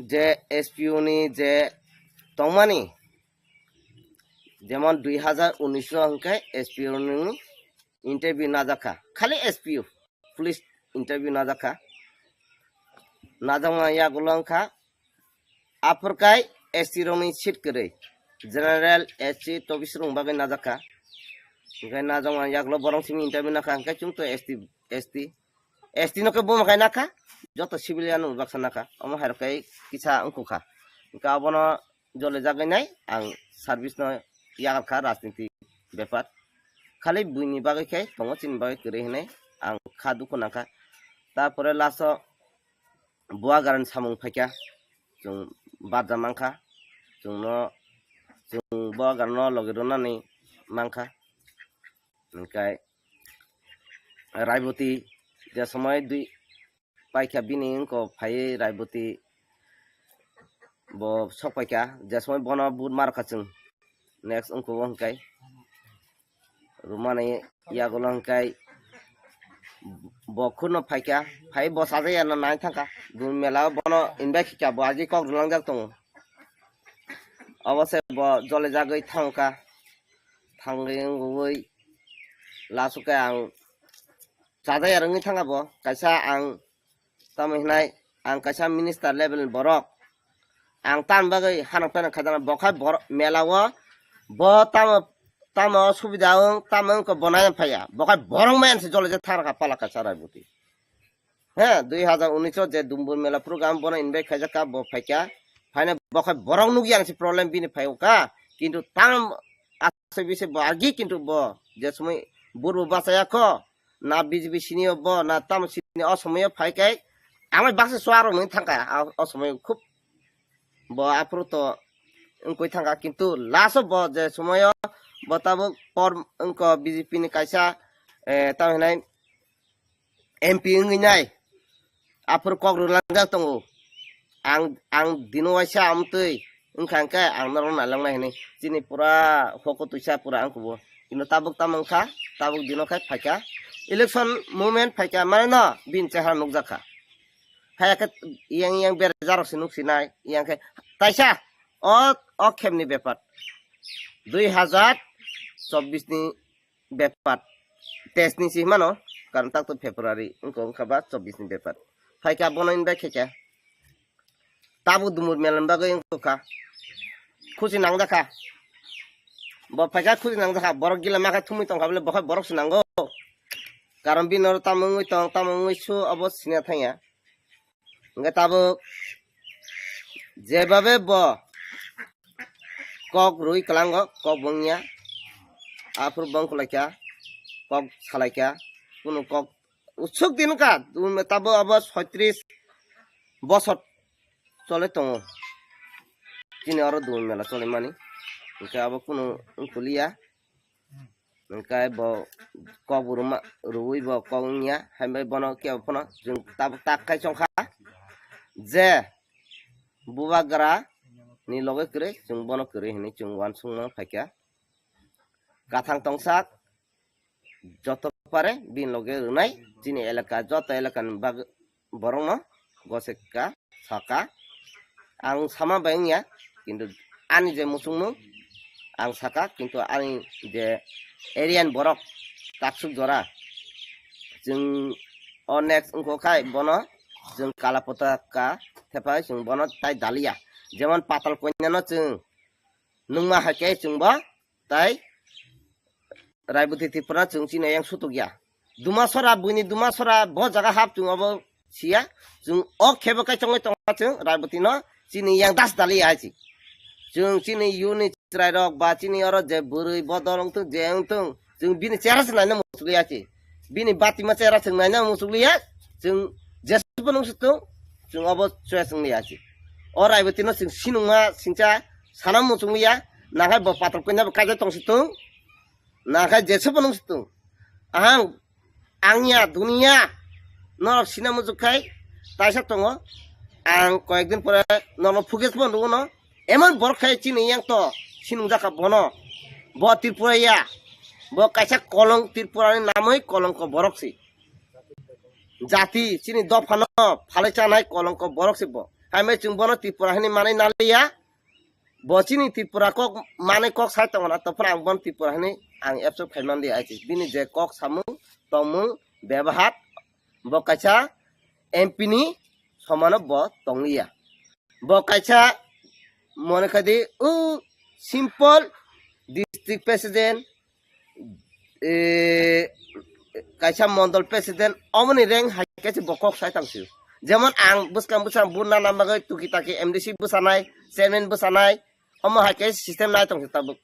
je S P O ni je tongmani, jemon dui hazar unis o hwnkhe S P O ni interview najakha. Khali S P O, police interview najakha. Najakma yagulo wngkha Aphurkai S T rokni seat kwrwi, general, S C, tobisrok bagwi najakha. Hwnkhe najakmani yagulo borok simi interview nakha, hwnkhe chwng to S T, S T, S T no khe buma khai nakha, joto civilian no baksa nakha, omo hai rok khe kisa wngkukha. Hwnkhe abono jole jagwi nai ang service no yakarkha rajniti bepar. Khali buini bagwi khe tongo, chini bagwi kwrwi hinwi ang kha dukhu nangkha. Tarpore last o Buwa garan samung phaikha, chwng barja mankha, chwngno, chwng buwa garano logi rwnani mankha. Hwnkhe Raiboti je somoi dui paikha bini wngko phaiwi Raiboti bo sok paikha, je somoi bono but markha chwng. Next wngkha o hwnkhe rwmani yagulo hwnkhe bo khurno phaikha, phai bo sajaya no nai thangkha. Bini mela o bono invite khaikha, bo agi kok rwlangjak tongo. Obo se bo jole jagwi thangkha, thangwi wngwi last o khe ang sajaya rwngwi thangkha bo, kaisa ang tamo hinai ang kaisa minister level ni borok. Ang tamni bagwi hanok pheno khajaknai, bo khai borok mela o Bo tamo, tamo subida wng, tamo wngkha bo nai phaiya. Bo khai borok mai ansi jole je thang kha pala kaisa Raiboti. He, dui hazar unis o je Dumbur Mela program bono invite khaijak kha, bo phaikha. Phaina bo khai borok nukya ansi problem bini phai kha. Kintu tam asai bisi bo agi kintu bo je sumui burbo bachaya kho. Na B J P sini o bo, na tamo sini o somoyo phai khe. Amai baksa suaro nung thangkha, a, o somoyo khub bo aphuru to wngkoi thangkha, kintu last o bo je somoyo bo tabuk por wngkha B J P ni kaisa, eh, tamo hinai M P wngwi nai. Aphuru kok rwlangjak tongo. Ang, ang dino waisa amtwi wngkha hwnkhe ang norok nailoknai hinwi. Chini pura hoko twisa pura ang kubo. Kino tabuk tamo wngkha, tabuk dino khai phaikha. Election movement phaikha, mane no bini chehara nukjakha. Phaiya khe yang yang berajak rok se nuksinai, yang khe taisa o, o khemni bepar. Dui hazar chobbish ni bepar. Test ni si mano, karon tak to February, wngkha, wngkha ba chobbish ni bepar. Phaikha bono invite khaikha. Tabuk Dumbur Mela ni bagwi wngkha. Khusi nangjakha. Bo phaikha khusi nangjakha. Borok gila makha thumui tongkha bole, bokhai borok se nango. Karon bini oro tamo wngwi tong, tamo wngwi su, obo sina thangya. Hingke tabuk jebabe bo kok rwi kwlango, kok bo wngya, aphuru bo wngkulaikha, kok salaikha, kunu kok usuk din wngkha, tabuk abo soitris bosor chole tongo, chini oro Dumbur Mela cholemani, hingke abo kunu wngkuliya. Hingke bo kok bo rwma, rwui bo kok wngya, hai bai bono kebo phano chwng tabuk tak khai chongkha je bubagra ni loge kwrwi, chwng bono kwrwi hinwi chwng uansukma phaikha. Kathang tongsak joto pare bini loge rwnai chini elaka, joto elaka ni bag-, borokno goseka saka, ang sama bai wngya, kintu ani je muchungmung ang saka, kintu ani je area ni borok taksuk jora chwng o next wngkha khai bono chwng kala potaka thepai chwng bono tai daliya, jemon patal kanya no chwng nungma hai khe chwng bo tai Raiboti Tripura chwng chini yang sutuk ya. Dumasora, buini Dumasora bo jaga hap chwng obo siya. Chwng o khebo kai chongwi tongma chwng Raiboti no chini yang das dali ya chi. Chwng chini yuni chwrai rok ba chini oro je bwrwi bodol wngthung je wngthung chwng bini chera se naina muchukli ya chi. Bini batima chera chwng naina muchukli ya. Chwng jesbo nung sutung chwng obo choya chwng li ya chi. O Raiboti no chwng sinungma singcha sana muchukli ya. Nakhai bo patal koina bo kaijak tong situng. Nakhai jesbo nung situng. Ahang, angya, dunia, norok sina muchuk khai, taisa tongo. Ang koyekdin pore norok phuges bo nugo no. Emon borok khai chini yang to, sinung jaka bono. Bo Tripura ya, bo kaisa kolong Tripura ni namoi kolongko borok si. Jati, chini dopha no, phalai chanai kolongko borok si bo. Hai mai chwng bono Tripura hini manai naliya. Bo chini Tripura kok manwi kok sai tongo na, tongphano ang bono Tripura hinwi ang accept khai man di, ai se bini je kok samung tongmung bebahar bo kaisa M P ni somano bo tongliya. Bo kaisa mone khai di, o simple district president, eh, kaisa mondol president, omoni rank hai khe se bo kok sai tong sio. Jemon ang bwskang bwskang buna na bagwi tuki taki M D C bwsanai, chairman bwsanai, omo hai khe system nai tong sio tabuk.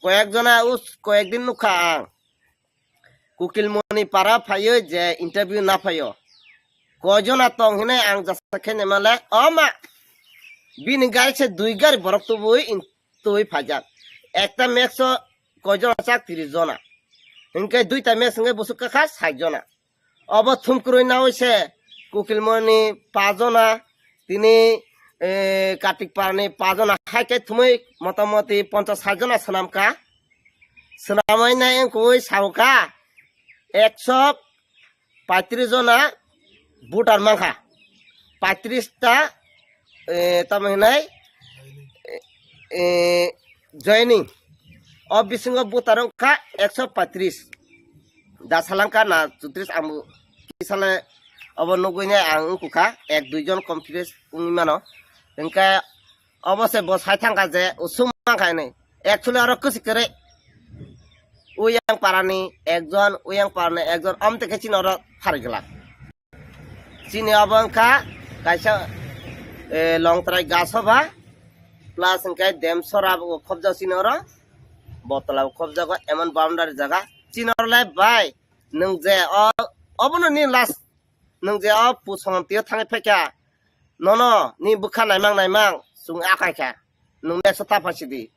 Koyek jona us, koyek din nukha ang. Kukilmoni para phaio je interview na phaio. Koi jona tong hinai ang jasa khe ne male, o ma. Bini gari se dui gari borok tubui in-, tubui phaijak. Ekta match o koi jona chak, tris jona. Hinkhe duita match hinkhe busuk kakha sait jona. Obo thumkrwi naui se Kukilmoni pajona, tini, eh, Kartik Parani pajona, hai khe thumui motamoti ponchas sait jona swnamkha. Swnamwi nai wngkui saukha, ekso paitris jona voter mankha. Paitris ta, eh, tamo hinai, eh, eh, joining. O bisingo voter wngkha ekso paitris. Da salangkha na chutris, ang bo kisale obo nugui nai ang wngkukha, ek dui jon confidence wngwi mano. Hingkhe obo se bo sai thangkha je usuk mankha hinwi. Actually oro kwswi kwrwi. Uyang parani ekjon, uyang parani ekjon, amtwi khe chini oro pharigwlak. Chini obo wngkha kaisa, eh, Longtrai Gasabha plus hwnkhe Demsora bo khobjak chini oro. Botola bo khobjago, emon boundary jaga. Chini oro le bai, nwng je o, obono ni last, nwng je o pusongam tio thangwi phaikha, nono ni bwkha naimang naimang chwng akai kha. Nwng next ta phai sidi.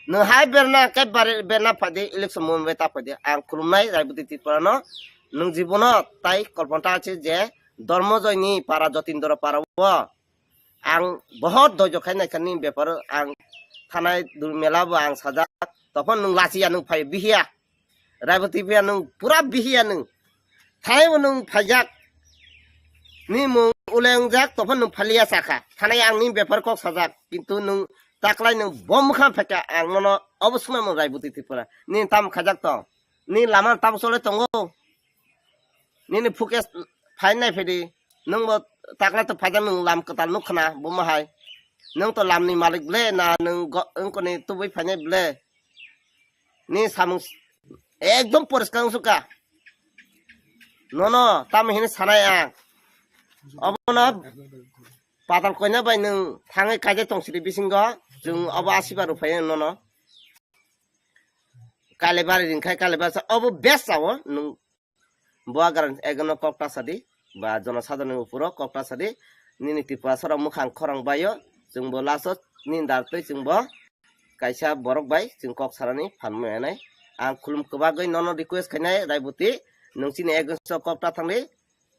Nwng hai berna khe bari berna phai di, election movement ta phai di. Ang khulumnai Raibudi Tripura no. Nwng jibono tai kolpon ta se je Dormojoy ni para, Jotindra para o. Ang bohot doijo khai nai kha ni bepar o. Ang thanai dul mela bo ang sajak. Topon nwng lachiya nwng phai bihiya. Raiboti phiya nwng pura bihiya nwng. Thanai bo nwng phaijak. Ni mung ulengjak, tophan nwng phaliya sakha. Thanai ang ni bepar kok sajak. Kintu nwng taklai nwng bo mwkhang phaikha ang nono obo swngmano Raiboti Tripura. Ni tam khajak tong. Ni lama tam chole tongo. Nini focus phai nai phedi. Nwng bo taklai to phaijak nwng lam kwtal nukkhana bo mahai. Nwng to lam ni malik ble na nwng go-, wngkoni tubui phainai ble. Ni samung ekdom poriskar wngsuka. Nono tamo hini sanai ang. Obono patal koina bai nwng thangwi kaijak tong sidi bisingo. Chwng obo asiba rw phai nono. Kalibari ringkhai kalibari sa obo best sao nwng. Bo agar ekno kok ta sadi, ba jono sadharoni uporo kok ta sadi, nini Tripura sora mukhang khorang baio, chwng bo last o nini dar twi chwng bo kaisa borok bai chwng kok sarani phan maya nai. Ang khulum kwbagwi nono request khainai Raiboti, nwng chini against o kok ta thangdi,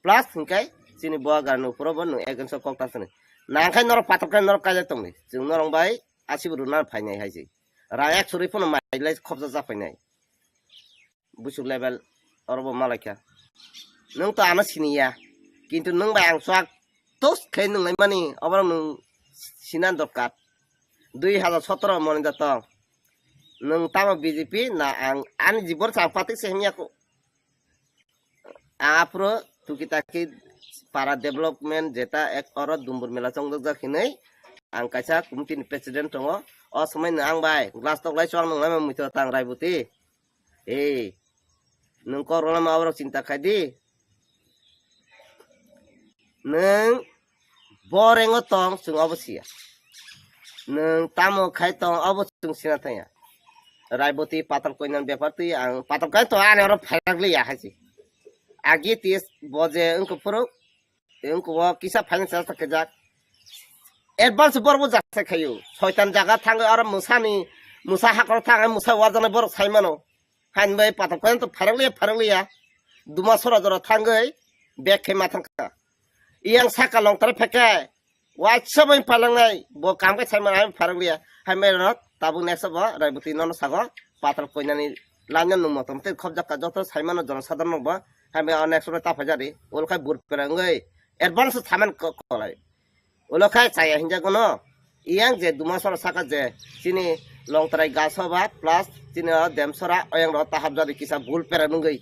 plus hwnkhe chini bo agar ni uporo bo nwng against o kok ta thangdi. Nangkhai norok patok khe norok kaijak tongdi, chwng norok bai asibo rwna phainai hai se. Rang ek suri phano mai lai khopsa japhainai. Busuk level oro bo malaikha. Nwng to ano siniya. Kintu nwng bai ang swak tos khe nwng naimani oborok nwng sina dorkar. Dui hajar sotoro moni da tong. Nwng tamo B J P na ang ani jibon chang patik se himya ko. Ang aphuru tuki taki para development jeta ek oro dumbur mela chongjak hinwi ang kaisa committee ni president tongo. O somoi no ang bai glass tok lai chwng nung lai ma muitu tang Raiboti. Ei, nwng kok rwna ma aborok chinta khai di. Nwng bo rengo tong, chwng obo siya. Nwng tamo khai tong, obo chwng sina thangya. Raiboti patal koinani bepar twi ang patal kai to ani oro phairak liya hai se. Agi tis bo je wngkha phuru, wngkha o kisa finance sa kajak. Advance borok bo jaksa khayo. Soitan jaga thangwi oro mwsani, mwsa hakoro thangwi mwsa warjaknai borok sai mano. Hain bai patok khe to pharang liya, pharang liya. Duma sora jora thangwi bag khe ma thangkha. Iyang saka long tare phekhe. Waisa bai palangnai. Bo kam khe sai mano, hain pharang liya. Hain bai rot tabuk next bo Raiboti nono sago. Patok koinani lanya nung motom tei khobjak ka joto sai mano jono sadharno bo. Hain bai o next bo ta phajari. Ol khai bur perangwi. Advance saman ko-, kolai. Ulo khai chaya hinjago no. Iyang je duma sora saka je chini Longtrai Gasabha plus chini o Demsora oyang ro tahap jadi kisa bul pera nungwi.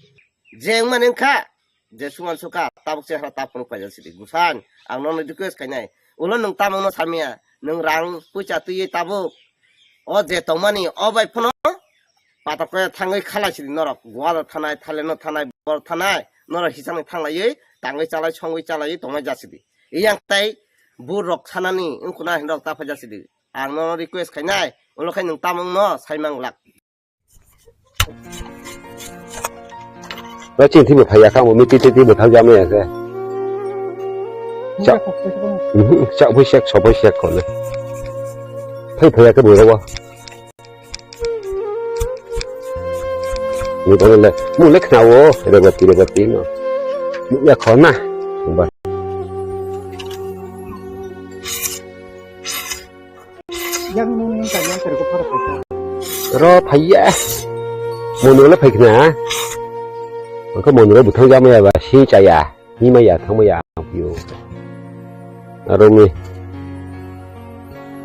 Je wngmani wngkha je suman suka tabuk chehra tapung paijak sidi. Busan ang nono request khainai. Ulo nwng tamung no samya. Nwng rang puisa twiwi tabuk. O je tongmani o bai phano patok khe thangwi khalai sidi norok. Goa thanai, Thailand no thanai, bor thanai. Norok hisangni thanglaiwi tangwi chalai songwi chalaiwi tongmai jasidi. Iyang tai burok sanani wngkuna hinrok ta phaijak sidi. Ang nono request khainai, ulo khai nwng tamung no sai manglak. Ba chini thimo phaiya kha, mo miti titi bo thang jama ya khe. Cha-, mhm, cha bui sek, so bui sek ko le. Phai phaiya khe bo ro. Ni bono le, mo le khna o, Rebati, Rebati no. Mo ya kho na. Ba. Yang nung yang kanya kare ko phara paisa. Ro phaiya. Mo no le phai khna. Ko mo no buthang jama ya ba, si cha ya. Himaya thangmaya ang phio. Aroni.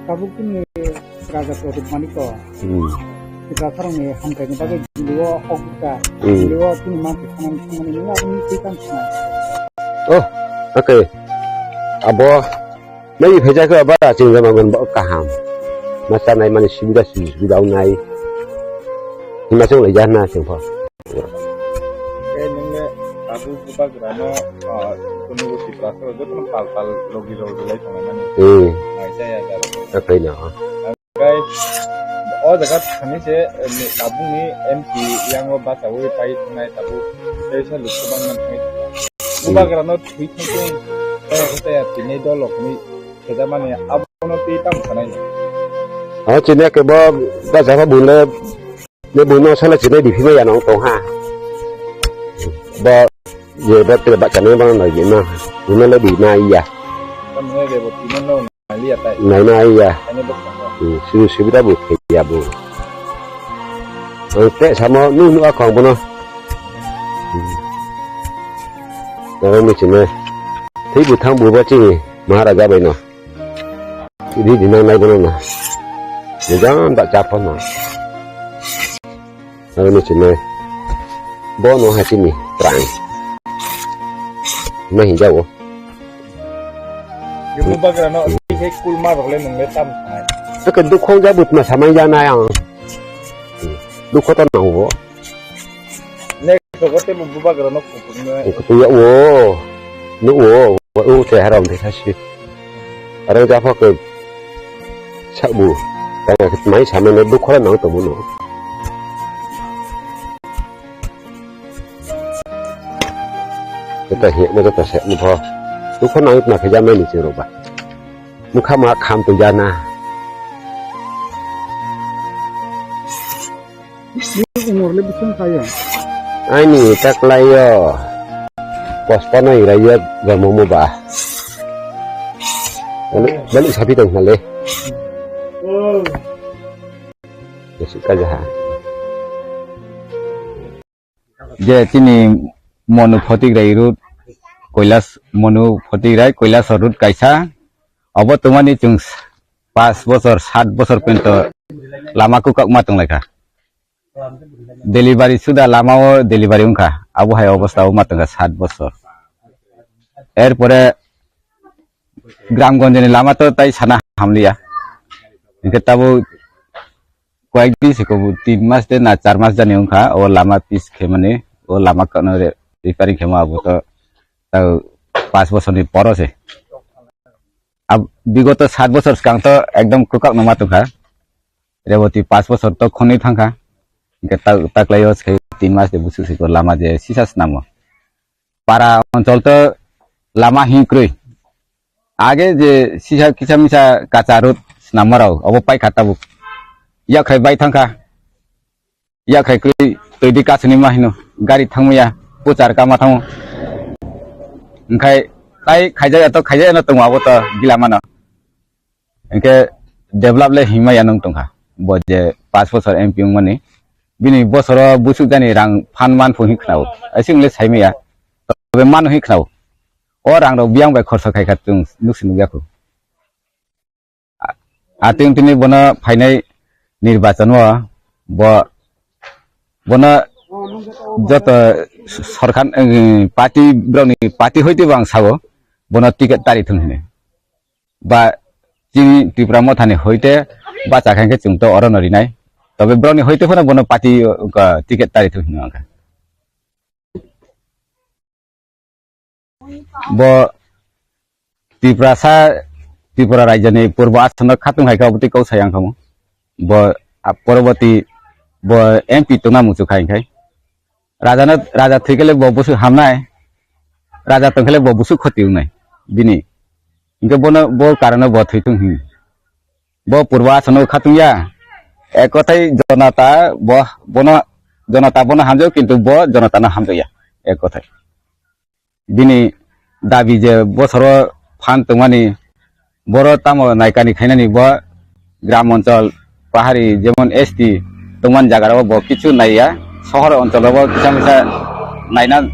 Tabuk chini Raja Pradyut Manik ko. Hmm. Tiprasarangni hamkhaini bagwi jilio hok bwkha. Hmm. Jilio chini mansi khamani thangmani nini aboni twi tang sina. Oh, okay. Abo nai phaijakhe aba chini jamagon ba kaham. ma chanai mani subida sujog subida wngnai. Hima chwng lai jana chwng pho. Khe nungni tabuk bubagrano, ah, kunui Tiprasa rok jotono pal pal logi logi lai tongo mani. Hmm. Nai jaya jaro. Takai no. Guys, o jaga thani se, eh, ni tabukni M P yango bachawi pai thangnai tabuk. Teisa lukha bangma thangwi thangnai. Hmm. Bubagrano thwi thangwi, eh, tei tini dolokni khejamani abono tei tamo sanai. O chini ke bo bacha pha bule, ne buno sala chini di phima ya nong tong ha. Bo, ye bo te bacha ne bang na ye na. Buno le di na ya. Tamne de bo tino no na liya tai. Nai na ya. Ani bo tong. Hmm, sibu sibu da bu ya bu. Ang te samo nu nu akong bono. Hmm. Nang ni chini. Thwi bu thang bu ba chini Maharaja bai no. Di di nang nai bono na. Di jang ba cha pho no. Aro ni chini. Bo no ha chini. Trang. Na hin jawo. Yung bubagrano, khe kulma rok le nung le tam sanai. Saka dukhong ja butma samai ja na yang. Dukho to nang bo. Next ko te bubagrano kutung ne. Kutung ya wo. Nu wo. Wo te haram de kasi. Arang ja pha ke. Sak bu. Kaya mai samai ne dukho nang to bu no. Jota hiya mo jota se mo pho. Dukho nang na khe ja mai ni chero ba. Mukha ma kham to ja na. Ni umor le bising khayo. Ani taklayo. Pospano irayo jomo mo ba. Bani, bani sapi tong hale. Jesi kaja ha. Je chini Monu Photigrai road, Koilas, Monu Photigrai, Koilas road kaisa. Obo tongmani chwng pas bosor, sat bosor pento lama kwkak ma tonglaikha. Delivery suda lama o delivery wngkha. Abo hai obostha o ma tongkha sat bosor. Erpore Gramgonjni lama to tai sana hamliya. Hinkhe tabuk koyek din siko, tin mas de na char mas jani wngkha, o lama pis khe mani, o lama kano re-, repairing khe ma abo to, tau pas bosor ni poro se. Ab-, bigoto sat bosor swkang to ekdom kwkak no ma tongkha. Reboti pas bosor to khonwi thangkha. Hinkhe ta-, taklaio se tin mas de busu siko lama je sisa snamo. Para onchol to lama hinkrwi. Age je sisa kisa misa kacha road snammarok, obo paikha tabuk. Yakhai bai thangkha. Yakhai kwrwi twi di kasuni ma hino. Gari thangmaya, puchar kama thango. Hinkhe tai khaijaya to khaijaya no tongo abo to gila mano. Hinkhe develop le himma ya nung tongkha. Bo je pas bosor M P wngmani. Bini bosoro busuk jani rang phan man phu hin khnao. Aising le saimaya. Tobe mano hin khnao. O rang rok biyang bai khorsa khai kha chwng nuksi nukya khu. A-, atwng tini bono phainai nirbachan o bo, bono joto sorkar, eh, party, borokni party hoite bo ang sao, bono ticket tari thung hini. Ba chini Tipra Mothani hoite bacha khankhe chwng to orono rinai. Tobe borokni hoite phano bono party, uh, ticket tari thung hino ang kha. Bo Tiprasa, Tripura rajyoni purbo asonno khatung hai kha, obotwi kok sai ang khamu. Bo, a, poroboti bo M P tongna muchuk hai khai. Raja no, raja thwi khe le bo busu hamnai. Raja tong khe le bo busu khoti wngnai. Bini. Hinkhe bono, bo karano bo thwi tung hin. Bo purbo asonno khatung ya. Ek kothai jonata bo, bono, jonata bono hamjao, kintu bo jonata no hamjao ya. Ek kothai. Bini dabi je bosoro phan tongmani, boro tamo naikani khainani bo gram onchol, pahari, jemon S T tongmani jaga rok bo kichu naiya, sohor onchol rok bo kisa misa naina,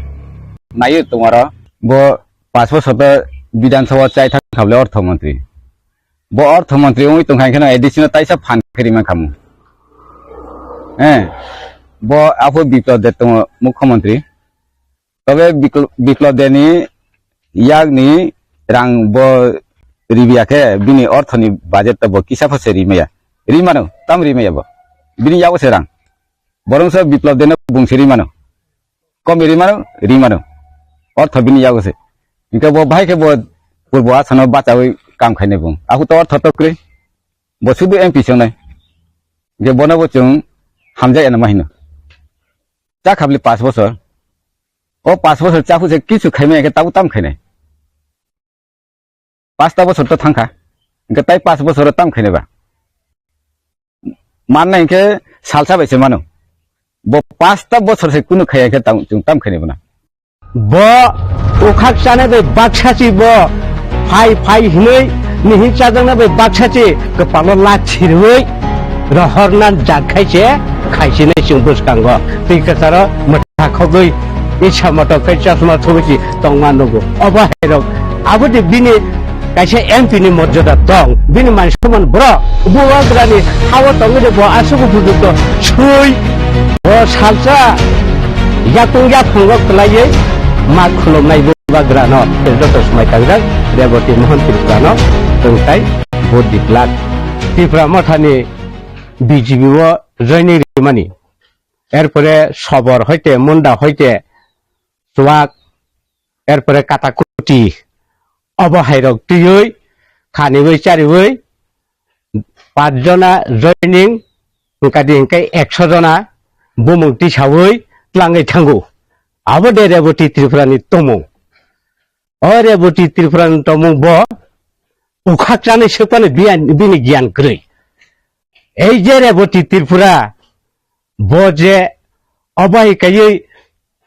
naiyo tongmaro. Bo pas bosor to Bidhan Sabha chai thang kha bole ortho montri. Bo ortho montri wngwi tongkha, hinkhe no A D C no taisa phan khe rima khamu. Eh, bo aphuru Biplab Deb tongo mukhyamantri. Tobe Bikl-, Biplab Debni yakni rang bo ribiya khe bini orthoni budget to bo kisa pho se rimaya. Ri mano, tam ri maya bo. Bini yago se rang. Borong so Biplab Debno bung se ri mano. Kom ri mano, ri mano. Ortho bini yago se. Hingke bo bahai khe bo purbo asano bachawi kam khainai bung. Aku to ortho to kwrwi. Bo sudu M P songnai. Hingke bono bo chwng hamjak eno ma hino. Cha khabli pash bochor. O pash bochor cha phuse kichu khaimaya khe tabuk tam khainai. Pasta bochor to thangkha. Hingke tai pash bochor tam khainai ba. Manna hingke salsa bai se mano. Bo pasta bochor se kunu khaya khe tam, chwng tam khainai bana. Bo ukhak chana bai baksa chi bo phai phai hinui nihin chajakna bai baksa chi kwpalo la chirui rohorna jak khai se khaisinai chwng bwskango. Twi kwcharo mwthak khogwi isa motok khe chosma thubui si tongma nugo. Obo hai rok aboni bini kaisa M P ni morjada tong, bini man soman borok bubagrani hawa tongwi de bo aswk bujuk to sui. Bo salsa yakung yaphango kwlaiwi ma khulumnai bubagrano joto swmai tangjak Reboti Mohan Tripurano tongtai vote diklak. Tipra Mothani B J P o joining rimani, erpore Sobor hoite Munda hoite Chuak, erpore Katakuti, obo hai rok twiwi khaniwi chariwi pach jona joining, wngkha di hingke ekso jona bumung tisawi tlangwi thango. Abo de Reboti Tripura ni tomung. O Reboti Tripura ni tomung bo ukhak chanai swkmani biyan, bini giyan kwrwi. Ei je Reboti Tripura, bo je obo hai kaiwi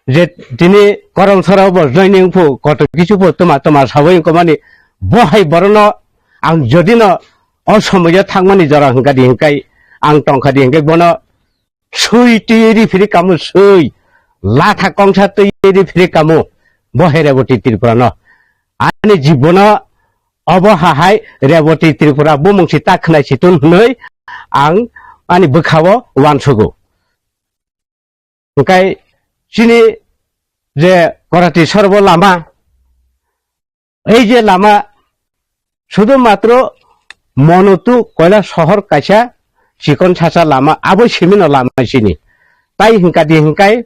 je tini Koromsora bo joining phu koto kisu phu tuma tuma sawi wngkha mani, bo hai borokno ang jodi no o somoyo thangmani jora hwnkha di hwnkhe ang tongkha di hwnkhe bono sui twi ri phiri kamu sui latha kongsa twi ri phiri kamu bo hai Reboti Tripura no ani jibono obo hahai Reboti Tripura bumung si ta khwnai si tun hwnwi ang ani bwkhao uansugo. Hingkai chini je Korati sorbo lama, ei je lama sudu matro Monotu Koila sohor kaisa chikon sasa lama, abo simino lama sini. Tai hingka di hingkai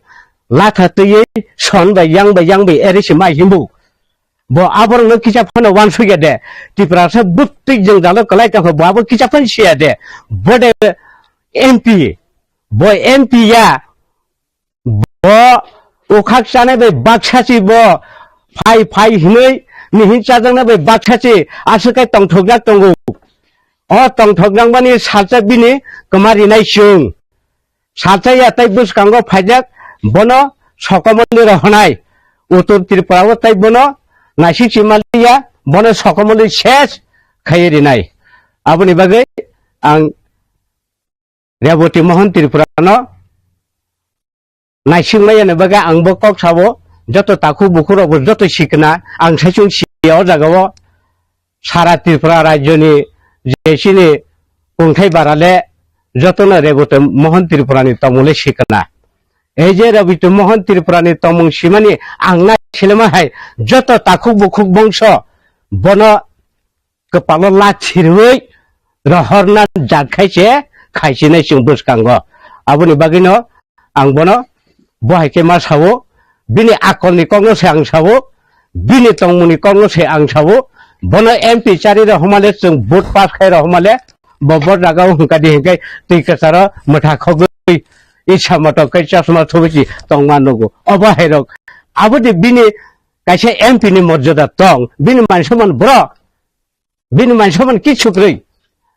latha twiwi son bai yang bai yang bai eri si mai himbu. Bo aborokno kisa phano uansukya de. Tiprasa bwtwi jwngjalo kwlai tongkha, bo abo kisa phano siya de. Bo de M P, bo M P ya, bo ukhak chanai bai baksa si bo phai phai hinwi nihin chajaknai bai baksa si aswk khe tongthokjak tongo. O tongthokjakmani salsa bini kwma rinai chwng. Salsa ya tai bwskango phaijak, bono sokomoni rohonai. Uttor Tripura o tai bono naisik si maliya, bono sokomoni ses khaiwi rinai. Aboni bagwi ang Reboti Mohan Tripura no naisingmaya ni bagwi ang bo kok sabo, joto takhuk bukhuk rok bo joto sikna ang saichung siya o jaga o. Sara Tripura rajyo ni je chini kungthai bara le joto no Reboti Mohan Tripura ni tongmung le sikna. Ei je Reboti Mohan Tripura ni tongmung simani ang nai silema hai joto takhuk bukhuk bongso bono kwpalo la chirwi rohorna jak khai se khaisinai chwng bwskango. Aboni bagwino ang bono bo hai khe ma sao, bini akolni kokno se ang sao, bini tongmungni kokno se ang sao, bono M P chari rohormale chwng vote pass khai rohormale bo bo jagao hwnkha di hwnkhe twi kwcharo mwthak khogwi isa motok khe chosma thubui si tongma nugo. Obo hai rok aboni bini kaisa M P ni morjada tong, bini man soman borok. Bini man soman kichu kwrwi.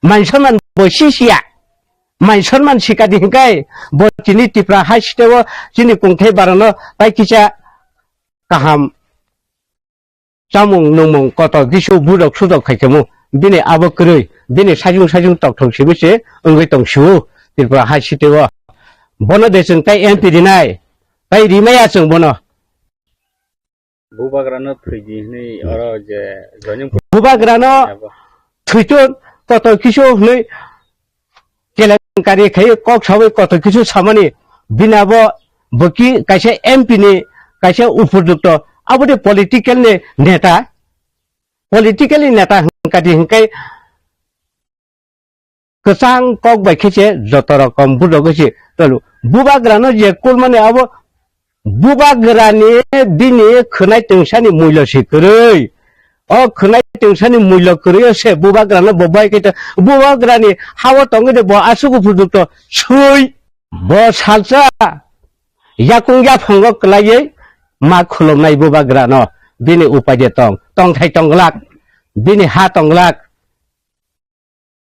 Man soman bo sisiya. Man soman sikadi hingkai bo chini Tipra hai siteo chini kungthai barano tai kisa kaham chamung nungmung koto kisu budok sudok khaikhamu. Bini abo kwrwi. Bini sajung sajung tokthok sibi se wngwi tong siu Tipra hai siteo. Bono de chwng tai M P rinai. Tai rimaya chwng bono. Bubagrano thwidi hwnwi oro je joining Bubagrano yabo. Thwiton koto kisu hwnwi kelenkari khai kok sawi koto kisu samani bini abo bwki kaisa M P ni kaisa upojukto aboni political ni neta, political ni neta hwnkati hwnkhe kwchang kok bai khe se joto rokom budok se tolo. Bubagrano je kulmani abo bubagrani bini khwnai tungsani mulyo se kwrwi. O khwnai tungsani mulyo kwrwi o se bubagrano bo bai khe to bubagrani hawo tongwi de bo asuk upujukto sui. Bo salsa yakung yaphango kwlaiwi ma khulumnai bubagrano bini upai de tong, tongthai tong glak, bini ha tong glak.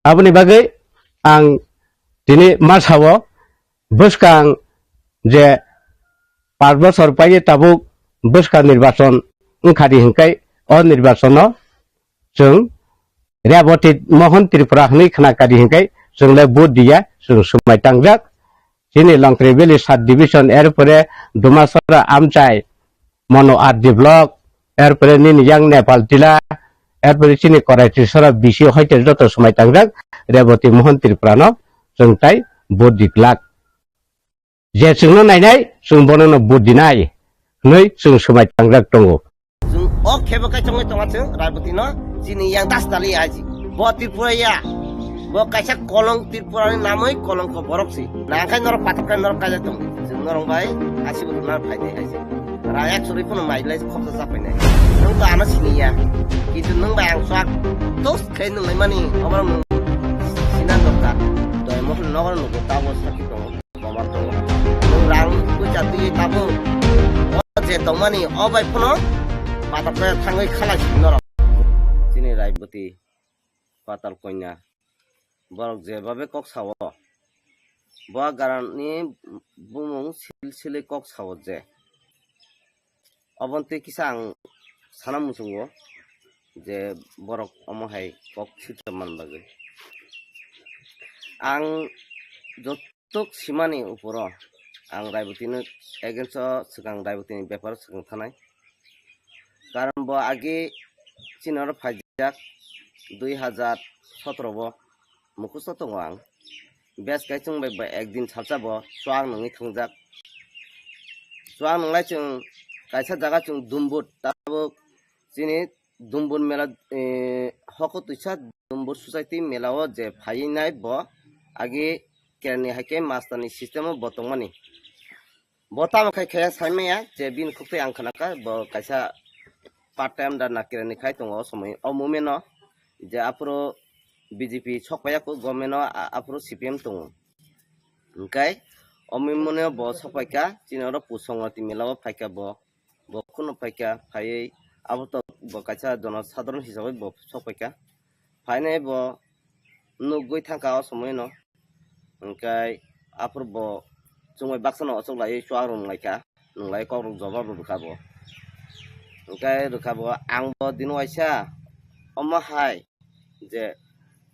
Aboni bagwi ang tini ma sao, bwskang je panch bosor paine tabuk bwskang nirbachon wngkha di hinkai, o nirbachono chwng Reboti Mohan Tripura hwnwi khna kha di hinkai, chwng le vote diya, chwng swmai tangjak. Chini Longtri Valley Sub Division, erpore Dumasora Amchai, Mono R D block, erpore nini yang Nepal Tila, erpore chini Korai Trisora B C hoite joto swmai tangjak Reboti Mohan Tripura no chwng tai vote di glak. Je chwngno nainai, chwng bono no vote dinai hwnwi chwng swmai tangjak tongo. Chwng o khebo kai chongwi tongma chwng Raiboti no chini yang das tali aji. Bo Tripura ya. Bo kaisa kolong Tripura ni namwi kolong ko borok si. Nangkhai norok patok kai norok kaijak tong. Chwng norok bai asibo rwna phainai aji. Rang ek suri phano mai lai khoksa sa phainai. Nwng to ano sini ya. Kintu nwng bai ang swak tos khai nwng lai mani obo nwng sinan dokta. Doi mohon nogor nugo tabo sakhi tongo. Boman tongo. Nwng rang puisa twi tabuk. O je tongmani o bai phano patok khe thangwi khalai si norok. Chini Raiboti Patal Konya. Borok je babe kok sao. Bo garani bumung sil silwi kok sao je. Oboni twi kisa ang sana muchungo je borok omo hai kok sitra man bagwi. Ang jotok simani uporo ang Raibotino against o swkang Raibotini beparo swkang thanai. Karon bo agi chini oro phaijak dui hajar sotoro bo. Mukhusto tongo ang. Bes kai chwng bai ba ekdin salsa bo chuak nungwi thwngjak. Chuak nunglai chwng kaisa jaga chwng Dumbur tabuk chini Dumbur mela, eh, hoko twisa Dumbur society mela o je phaiwi nai bo agi kerani hai khe master ni system o bo tongmani. Bo tamo khai khaya sai maya je bini khuk tei ang khna kha bo kaisa part time da na kerani khai tongo o somoi o moment o je aphuru B J P sok paiya kho government o a-, aphuru C P M tongo. Hwnkhe o moment o bo sok paikha chini oro Pusongoti mela o phaikha bo, bo kheno phaikha phaiwi abo to bo kaisa jono sadharon hisabai bo sok paikha. Phainai bo nugwi thangkha o somoi no. Hwnkhe aphuru bo chwngbai baksa no ochok laiwi chuak rwng laikha, nwng lai kok rok jobab rw rwkha bo. Hwnkhe rwkha bo ang bo dino waisa omo hai je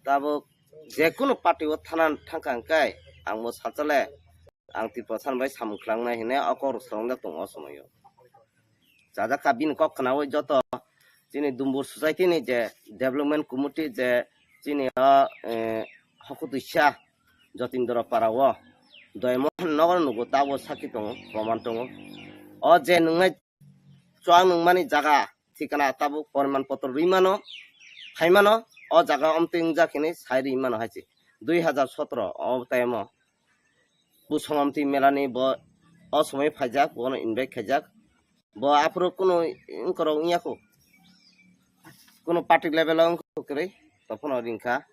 tabuk je kunu party o thana thangkha hwnkhe ang bo salsa le ang Tripura san bai samung khlangna hinwi o kok rok swrwngjak tongo o somoi o. Chajak kha bini kok khnaui joto chini Dumbur society ni je development committee je chini o, eh, hokutwisa Jotindra para o Doymohon nogo nugo tabo sakhi tongo, proman tongo. O je nungnai chuak nungmani jaga thikana tabuk poriman potro rwi mano, phai mano, o jaga omtwi wngjak hinwi sai rwi mano hai se. Dui hajar sotro o time o Pusongomtwi melani bo o somoi phaijak, bono invite khaijak. Bo aphuru kunu wngkorok wngya kho. Kunu party level o wngkha kwrwi, tophano ringkha.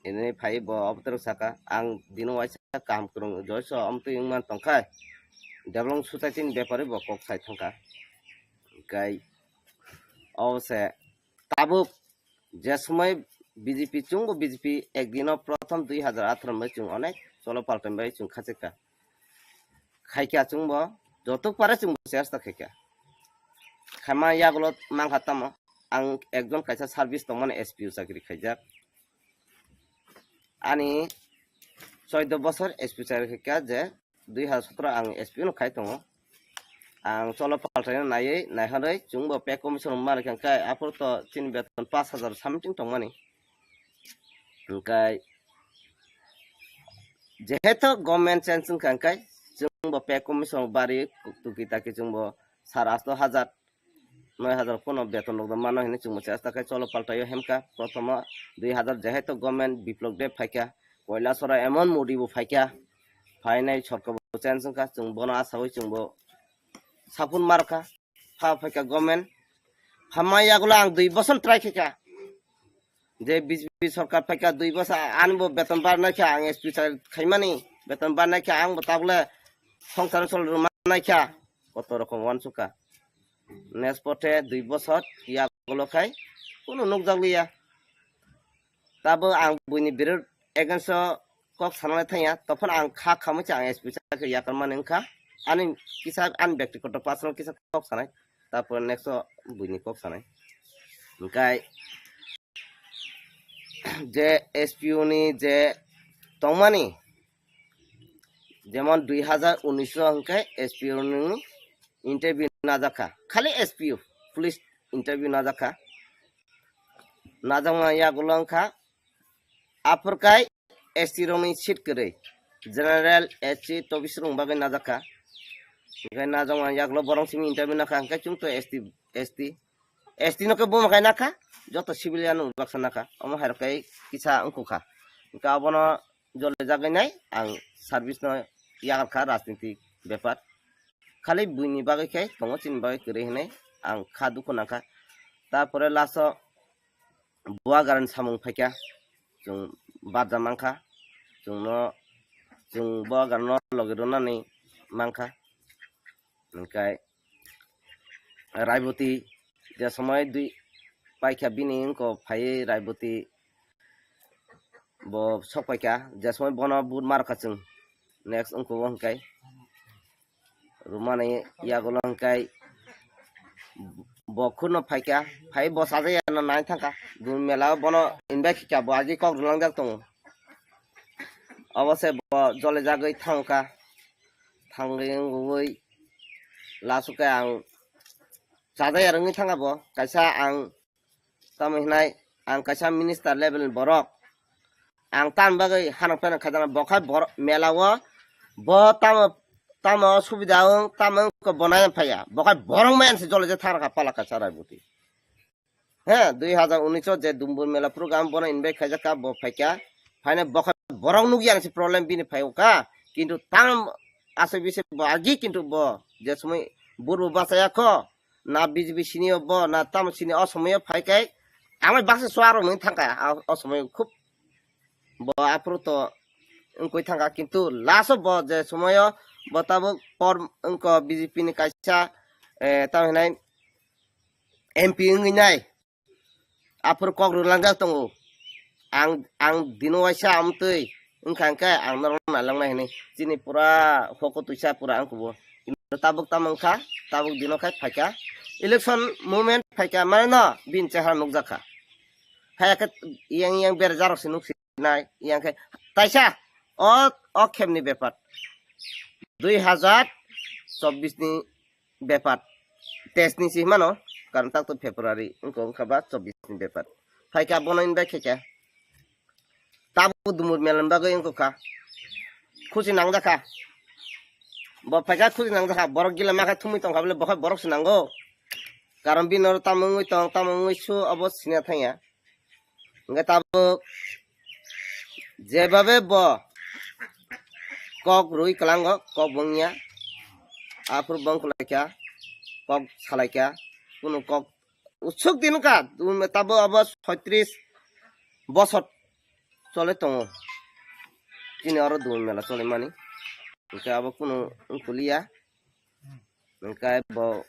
Ini phai bo obotero saka, ang dino waisa kaham kwrwng joiso omtwi wngman tongkha. Development society ni bepari bo kok sai thangkha. Hwnkhe o se tabuk je somoi B J P chwngbo B J P ekdino prothom dui hajar atharo bai chwng onek cholo paltan bai chwng khachikha. Khaikha chwngbo jotok pare chwngbo chesta khaikha. Khaima yagulo mangkha tamo ang ekjon kaisa service tongmani S P O chakri khaijak. Ani choido bosor S P O chakri khaikha je dui hajar sotro ang S P O no khai tongo. Ang cholo paltaino naiwi naiharwi chwngbo pay commission rok manwi kha, hwnkhe aphuru to chini beton pash hajar something tongmani. Hwnkhe jehetu government change wngkha, hwnkhe chwngbo pay commission rok bari tuki taki chwngbo sar asto hajar noi hajar pono beton rok mano hinwi chwngbo chesta khe cholo paltaio hemkha. Prothomo dui hajar jehetu government Biplop Deb phaikha, Koilasora emon Modi bo phaikha, phainai sorkar bo change wngkha, chwng bono asawi chwngbo sapun markha, pha phaikha government, phamai yagulo ang dui bosor try khaikha, je B J P sorkar phaikha dui bosor ani bo beton barnai kha, ang S P sa khaimani beton barnai kha, ang bo tabole songsar sol rwmanai kha, koto rokom wansukha. Next pothe dui bosor yagulo khai kunu nukjakliya. Tabo ang buini birod against o kok sanai thangya, tophon ang kha khamwi se ang S P sa khe yakarmani wngkha. Ani kisa ani byaktigoto personal kisa kok sanai, tarpore next o buini kok sanai. Hwnkhe je S P O ni je tongmani, jemon dui hazar unis o hwnkhe S P O ni interview najakha, khali S P O, police interview najakha. Najakma yagulo wngkha, aphurkai S T rokni seat kwrwi, general, S C, tobis rokni bagwi najakha. Hwnkhe najakma yagulo borok simi interview nakha, hwnkhe chwng to S T, S T, S T no khe buma khai nakha, joto civilian no baksa nakha, omo hai rok khe kisa wngkha. Hwnkhe abono jole jagwi nai ang service no yakarkha rajniti bepar. Khali buini bagwi khe tongo, chini bagwi kwrwi hinwi ang kha dukhu nangkha. Tarpore last o Bubagrani samung phaikha, chwng barja mankha, chwngno, chwng Bubagrano logi rwnani mankha. Hwnkhe Raiboti je somoi dui paikha bini wngkha phaiwi Raiboti bo sok paikha, je somoi bono but markha chwng, next wngkha bo hwnkhe rwmani yagulo hwnkhe bo khurno phaikha, phai bo sajaya no nai thangkha, dun mela o bono invite khaikha, bo agi kok rwlangjak tongo. Obo se bo jole jagwi thangkha, thangwi wngwi last o khe ang chajaya rwngwi thangkha bo, kaisa ang tamo hinai ang kaisa minister level ni borok, ang tam bagwi hanok pheno khaijana, bo khai borok mela o bo tamo, tamo subida wng, tamo wng khe bo nai phaiya, bo khai borok maya se jole je thang kha pala kaisa Raiboti. He, dui hazar unis o je Dumbur Mela program bono invite khaijak kha, bo phaikha. Phaina bo khe borok nukya se problem bini phai kha. Kintu tam aswk bisi bo agi kintu bo je somoi burbo bachaya kho, na B J P sini o bo, na tamo sini o somoi o phai khe. Amai baksa suaro nung thangkha, a, o somoi khub bo aphuru to wngkoi thangkha, kintu last o bo je somoi o bo tabuk por wngkha B J P ni kaisa, eh, tamo hinai M P wngwi nai, aphuru kok rwlangjak tongo. Ang, ang dino waisa amtwi wngkha hwnkhe ang norok nailangnai hinwi. Chini pura hoko twisa pura ang kubo. Kintu tabuk tamo wngkha, tabuk dino khai phaikha. Election moment phaikha, mane no bini chehara nukjakha. Haiya khe yang yang berajak rok se nuksinai, yang khe taisa o, o khemni bepar. Dui hazar chobbish ni bepar, teis ni si himano, karon tak to February, wngkha, wngkha ba chobbish ni bepar. Phaikha bono invite khaikha. Tabuk Dumbur Mela ni bagwi wngkha. Khusi nangjakha. Bo phaikha khusi nangjakha. Borok gila makha thumwi tongkha bole, bo khai borok se nango. Karon bini oro tamo wngwi tong, tamo wngwi su, obo sina thangya. Hwnkhe tabuk jebabe bo kok rwi kwlango, kok bo wngya. Aphuru bo wngkha, kok salaikha, kunu kok usuk din wngkha, tabo abo soitris bosor chole tongo. Chini oro Dumbur Mela chole mani, hwnkhe abo kunu wngkuliya. Hwnkhe bo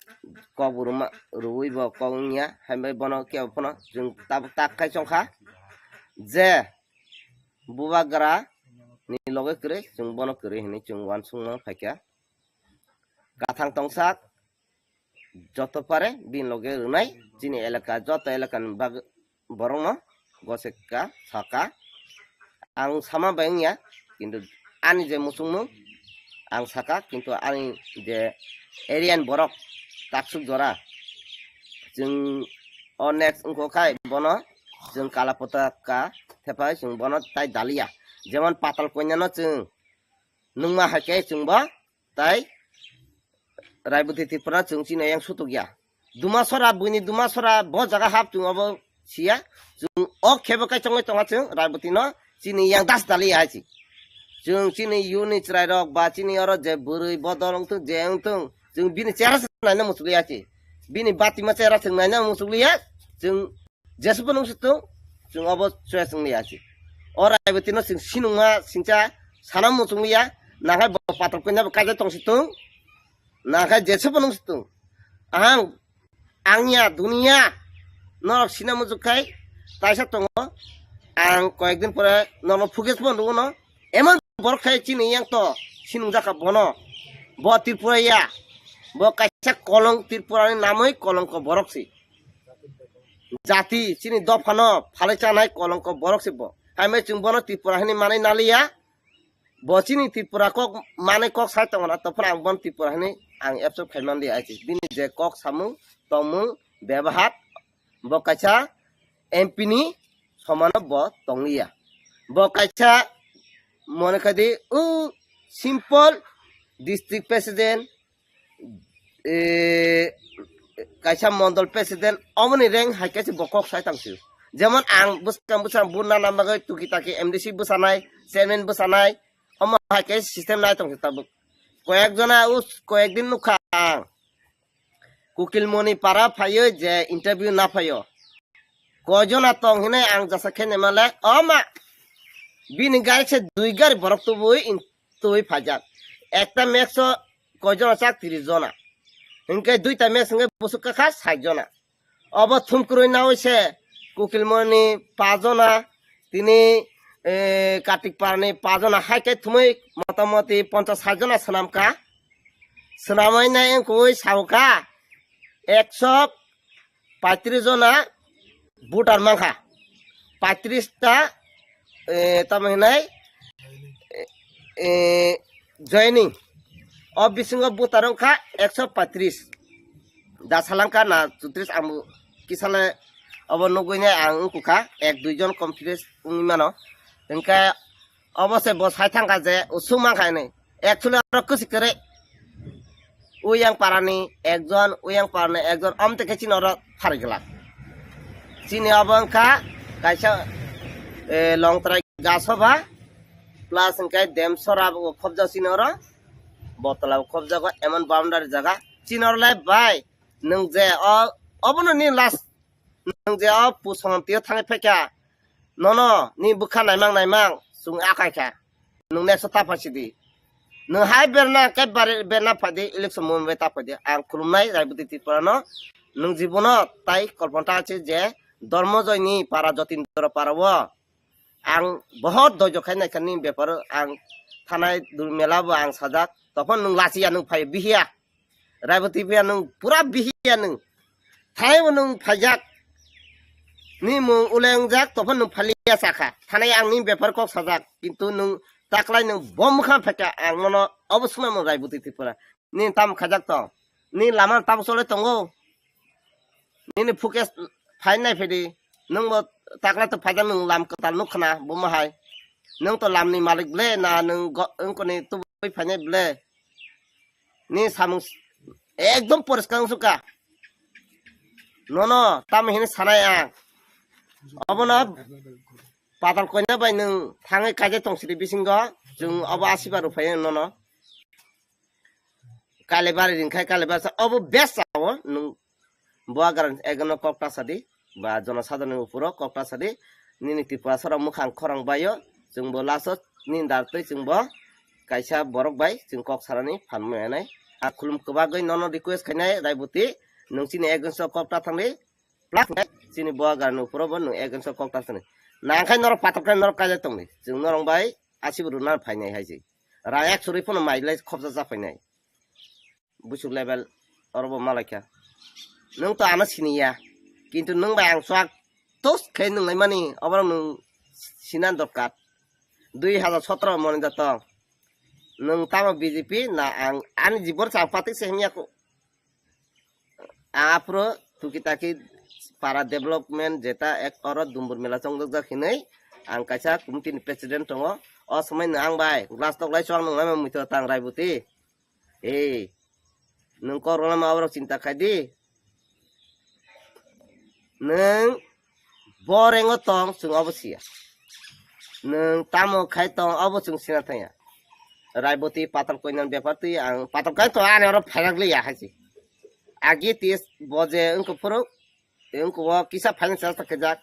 kok bo rwma, rwui bo kok wngya, hai bai bono kebo phano chwng tabuk tak khai chongkha je Bubagra ni loge kwrwi, chwng bono kwrwi hinwi chwng uansukma phaikha. Kathang tongsak joto pare bini loge rwnai, chini elaka, joto elaka ni bag-, borokno goseka saka. Ang sama bai wngya, kintu ani je muchungmung ang saka, kintu ani je area ni borok taksuk jora, chwng o next wngkha khai bono chwng kala potaka thepai chwng bono tai daliya, jemon patal koinano chwng nungma hai khe chwngbo tai Raiboti Tripura chwng chini yang sutuk ya. Dumasora, buini Dumasora, bo jaga hap chwng obo siya. Chwng o khebo kai chongwi tonga chwng Raiboti no chini yang das dali hai si. Chwng chini yuni chwrai rok ba chini oro je bwrwi bodol wngthung je wngthung, chwng bini chera se naina muchukliya si. Bini batima chera chwng naina muchukliya, chwng jeswk phano wngsi tung, chwng obo choice wngli ya si. O Raiboti no chwng sinungma singcha sana muchukliya, nakhai bo patal koina bo kaijak tongsi tung, nakhai jeswk phano wngsi tung. Ahang Angya, duniya, norok sina muchuk khai taisa tongo. Ang koyekdin pore norok footage bo nugo no. Emon borok khai chini yang to sinungjak kha bono. Bo Tripura ya. Bo kaisa kolong Tripura ni namoi kolongko borok si. Jati chini dopha no phalai chanai kolongko borok si bo. Hai mai chwng bono Tripura hini manai naliya. Bo chini Tripura kok manai kok sai tongo na, tongphano ang bon Tripura hinwi ang absorb khai man di aisi. Bini je kok samung, tongmung, bebahar, bo kaisa M P ni somano bo tongliya. Bo kaisa mone khai di, o simple district president, eh, kaisa mondol president, omoni rank hai khe se bo kok sai tang sio. Jemon ang bwskang bwskang buna na bagwi tuki taki M D C bwsanai, chairman bwsanai, omo hai khe system nai tong tabuk. Koyek jona us, koyek din nukha ang. Kukilmoni para phaio je interview na phaio. Koi jona tong hinai ang jasa khe nemale, oma bini gari se dui gari borok tubui in twi phaijak. Ekta match o koi jona chak? Tris jona. Hinkhe duita match hinkhe busuk kakha sait jona. Obo thumkrwi nawi se Kukilmoni pajona, tini, eh, Kartik Parani pajona, hai khe thumwi motamoti ponchas sait jona swnamkha. Swnamwi nai wngkui saukha ekso paitris jona voter mankha. Paitris ta, eh, tamo hinai, eh, eh, joining. O bisingo voter wngkha ekso paitris. Da salangkha na chutris ang kisale obo nugui nai ang wngkukha ek dui jon confidence wngwi mano. Hinkhe obo se bo sai thangkha je usuk mankha hinwi. Actually oro kwswi kwrwi. Uyang parani ekjon, uyang parani ekjon, amtwi khe chini oro pharwi glak. Chini obo wngkha kaisa, eh, Longtrai Gasoba, plus hwnkhe Demsora bo khobjak chini oro, Botla bo khobjago, emon boundary jaga. Chini oro le bai, nwng je o, obono ni last. Nwng je o pusongam tio thangwi phaikha, nono ni bwkha naimang naimang chwng akai kha. Nwng next o ta phaisidi. Nwng hai berna khe bare-, berna phaidi, election movement bai ta phaidi. Ang khulumnai Raiboti Tripura no. Nwng jibono tai kolpanta ache je Dormojoy ni para Jotindra para o. Ang bohot doijo khai naikha ni bepar o. Ang thanai dul mela bo ang sajak. Topon nwng lachiya nwng phai bihiya. Raiboti phiya nwng pura bihiya nwng. Thanai bo nwng phaijak. Ni mung ule wngjak, tophan nwng phaliya sakha. Thanai ang ni bepar kok sajak. Kintu nwng taklai nwng bo mwkhang phaikha, ang nono obo swnamung Raiboti Tripura. Ni tamo khaijak tong? Ni lama tamo chole tongo? Nini footage phai nai phedi. Nwng bo taklai to phaijak, nwng lam kwtal nuk khna, bo mahai. Nwng to lam ni malik ble, na nwng go-, wngkoni tubui phainai ble. Ni samung s-, ekdom poriskar wngsuka. Nono tamo hini sanai ang. Obono patal koina bai nwng thangwi kaijak tong sidi bisingo. Chwng obo asiba rw phai nono. Kalibari ringkhai kalibari sa obo best sao nwng. Bo agar ekno kok ta sadi, ba jono sadani upuro kok ta sadi, nini Tripura soro mukhang khorang baio, chwng bo last o nini dar twi chwng bo kaisa borok bai chwng kok sarani phan maya nai. A khulum kwbagwi nono request khainai Raiboti, nwng chini against o kok ta thangdi, plus chini bo agar ni upuro bo nwng against o kok ta thangdi. Nangkhai norok patok khe norok kaijak tongdi, chwng norok bai asibo rwna phainai hai se. Rang ek suri phano mai lai khopsa japhainai. Buchuk level oro bo malaikha. Nwng to ano siniya. Kintu nwng bai ang swak tos khe nwng laimani, oborok nwng sina dorkar. Dui hajar sotro moni da tong. Nwng tamo B J P na ang ani jibon chang patik se himya ko. Aphuru tuki taki para development jeta ek oro Dumbur mela chongjak jak hinwi ang kaisa committee ni president tongo. O somoi no ang bai glass tok lai chwng nung lai muitu tang Raiboti. Ei, nwng kok rwna ma borok chinta khai di. Nwng bo rengo tong, chwng obo siya. Nwng tamo khai tong obo chwng sina thangya. Raiboti patal koinani bepar twi ang patal kai to ani oro phairak liya hai se. Agi tis bo je wngkha phuru, wngkha o kisa finance chesta khaijak.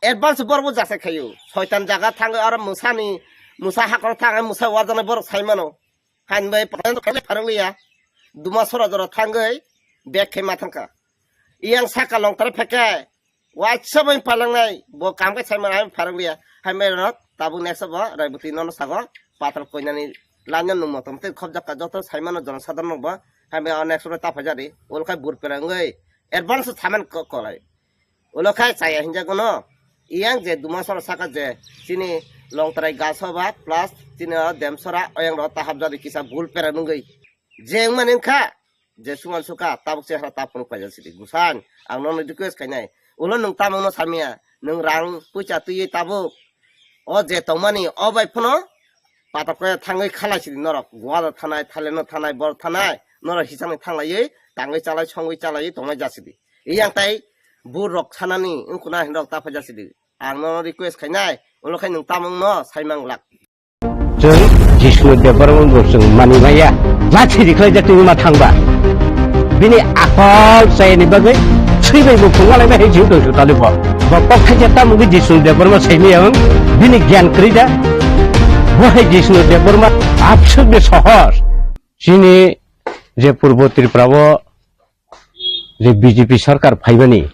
Advance borok bo jasa khayo. Soitan jaga thangwi oro musani, musa hakoro thangwi musa wajanai borok sai mano. Hain bai phalang liya. Duma sora jora thangwi bag khe ma thangkha. Iyang saka longtara phekhe, waisa bai palangnai, bo kam khe saimano, hai pharok liya, hai mai rok, tabuk next bo, Raiboti nono sago, patal koinani line no nwng motom tei khobjak ka joto saimano jono sadharok bo, hai mai o next ro ta phaijadi, ulo khai bur pera wngwi, advance saman ko kolai. Ulo khai chaya hinjago no, iyang je duma sora saka je, chini longtarai gaso ba, plus chini o demsora, oyang ro ta hapjadi kisa bul pera wngwi. Je wngmani wngkha, je suman sukha, tabuk chehra ta phunuk paijak sidi. Gusan, ang nono request khainai. Ulo nwng tamungno samya, nwng rang puisa twiwi tabuk. O je tongmani, o bai phano, patok khe thangwi khalai sidi norok. Goa da thanai, Thailand no thanai, bor thanai, norok hisangni thanglaiwi, tangwi chalai, songwi chalaiwi tongnai ja sidi. Iyang tai, bur rok sanani, wngkuna hinrok ta phaijak sidi. Ang nono request khainai, ulo khai nwng tamungno saimang lak. Chwng Jishnu Debbarma bo chwng mani maya. Lathi rikhlai jak twi ma thangba. Bini akol chayani bagwi thwibai bo phungalai bai hai jiu tong su tali bo. Bo kok thaisa tamo wngwi Jishnu Debbarma saimaya wng. Bini gyan kwrwi da. Bo hai Jishnu Debbarma abswk de sohor. Chini je Purbo Tripura o je B J P sarkar phaimani,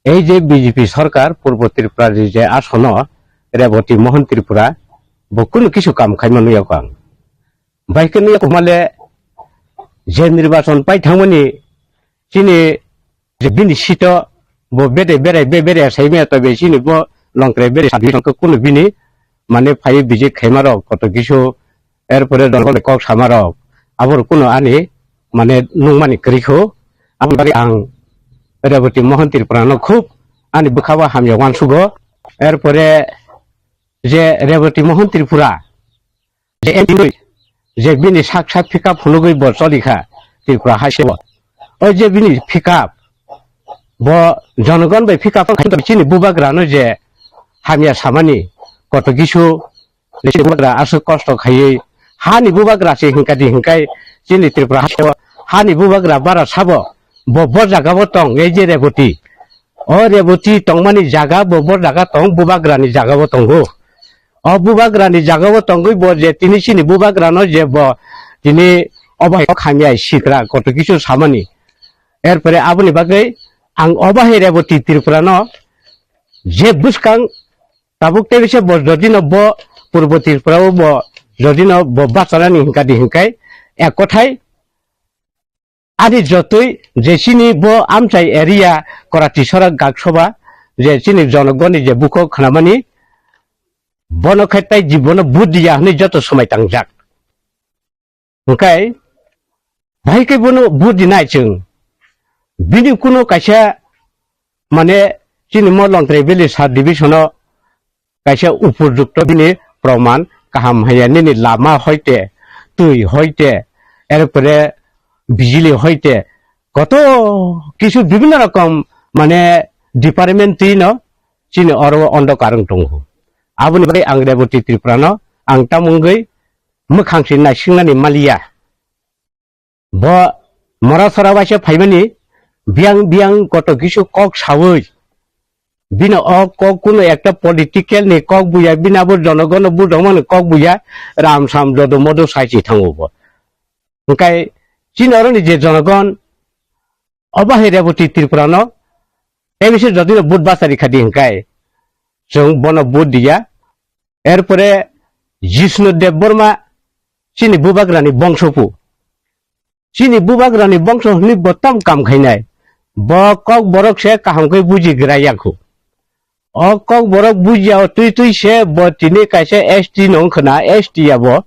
ei je B J P sarkar Purbo Tripura ni je asono Reboti Mohon Tripura bo kunu kisu kam khaima nuyakho ang. Bai khe nuyakho male je nirbachon pai thangmani chini je bini sito bo bede berai be berai saimaya tobe chini bo longkre bere sabi kunu bini mane phai bijik khaima rok koto kisu Erpore dol kok sama rok. Abor kuno ani mane nungmani kwrwi kho. Aboni bagwi ang Reboti Mohon Tripura no khub ani bwkha o hamya uansugo. Erpore je Reboti Mohon Tripura je M P je bini sak sak pickup phunugwi bo cholikha Tripura haste o. O je bini pickup bo jonogon bai pickup chini bubagra no je hamya samani koto kisu Nisi bubagra aswk kosto khaiwi hani bubagra se hinkadi hinkai chini Tripura hasteo hani bubagra bara sabo bo bo jaga bo tong ei je Reboti. O Reboti tongmani jaga bo bo jaga tong bubagra ni jaga bo tongo. O bubagra ni jaga bo tongwi bo je tini chini bubagra no je bo tini obai khamya sitra koto kisu samani. Erpore aboni bagwi ang obahe Reboti Tripura no je bwskang Tabuk tei bisa bo jodi no bo Purbo Tripura o bo jodi no bo bachanani hinkadi hinkai ek kothai ani jotoi je chini bo amchai area Korati Sorak Gaksoba je chini jonogoni je bukhuk khnamani bono khe tai jibono buddiya hwnwi joto swmai tangjak. Hwnkhe, bahai khe bono budi nai chwng. Bini kuno kaisa, mane, chini Molongtrai Valley Sub Division o kaisa upojukto bini proman kaham haya nini lama hoite, twi hoite, erpore bijili hoite, koto kisu bibhinno rokom, mane, department twi no chini oro o ondokar wng tongo. Aboni bagwi ang Reboti Tripura no ang tamungwi mwkhang se naisingnani maliya. Bo mora sora waisa phaimani biyang biyang koto kisu kok sawi. Bino o kok kuno ekta political ni kok buya, bini abo jonogono budongmani kok buya, ram sam jodo modo sai se thango bo. Hwnkhe chini oroni je jonogon, obo hai Reboti Tripura no, tei bisi jodi no vote bachari khadi hwnkhe chwng bono vote diya. Erpore Jishnu Debbarma chini bubagrani bongso pu. Chini bubagrani bongso hwnwi bo tam kam khainai. Bo kok borok se kaham khe buji gra yakho. O kok borok bujiya o twi twi se bo tini kaisa S T no wngkhwna, S T ya bo,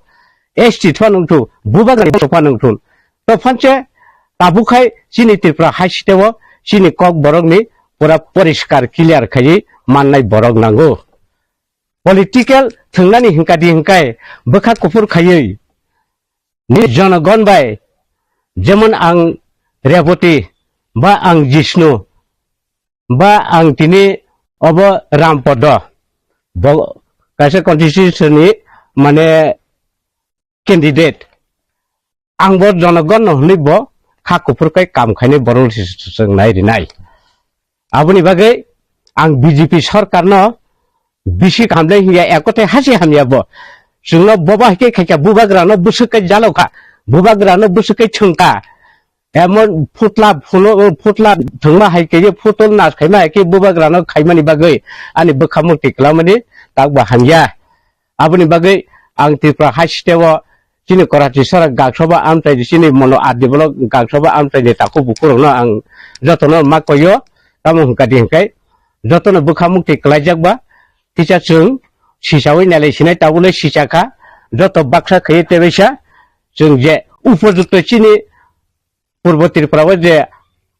S T phano wngthu, bubagrani bongso phano wngthu. To phanse tabuk khai chini Tripura hai siteo chini kok borokni pura poriskar clear khaiwi mannai borok nango. Political thwngnani hwnkadi hwnkhe bwkha kuphur khaiwi ni jonogon bai, jemon ang Reboti, ba ang Jishnu, ba ang tini obo Rampodo, bo kaisa constitution ni mane candidate. Ang bo jonogon no hwnwi bo kha kuphur kai kam khainai borok no se chwng nai rinai. Aboni bagwi ang B J P sorkar no bisi hamle hiya ekote hasi hamya bo. Chwngno boba hike khaikha bubagra no bwswk kai jalo kha. Bubagra no bwswk kai thwng kha. Emon phutla phulo, phutla thwngma hai khe phutol nas khaima hai khe bubagra no khaimani bagwi ani bwkha mukti kwlamani tak bo hamya. Aboni bagwi ang Tripura hai state o chini Karachi sara gaksoba amchai di chini mono adi bolo gaksoba amchai ni takhuk bukurokno ang jotono ma koyo, tamo hwnka di hwnkai jotono bwkha mukti kwlaijak ba kisa chwng sisawi nailai sinai tabule sicha kha joto baksa khaiwi tebaisa chwng je upojukto chini Purbo Tripura o je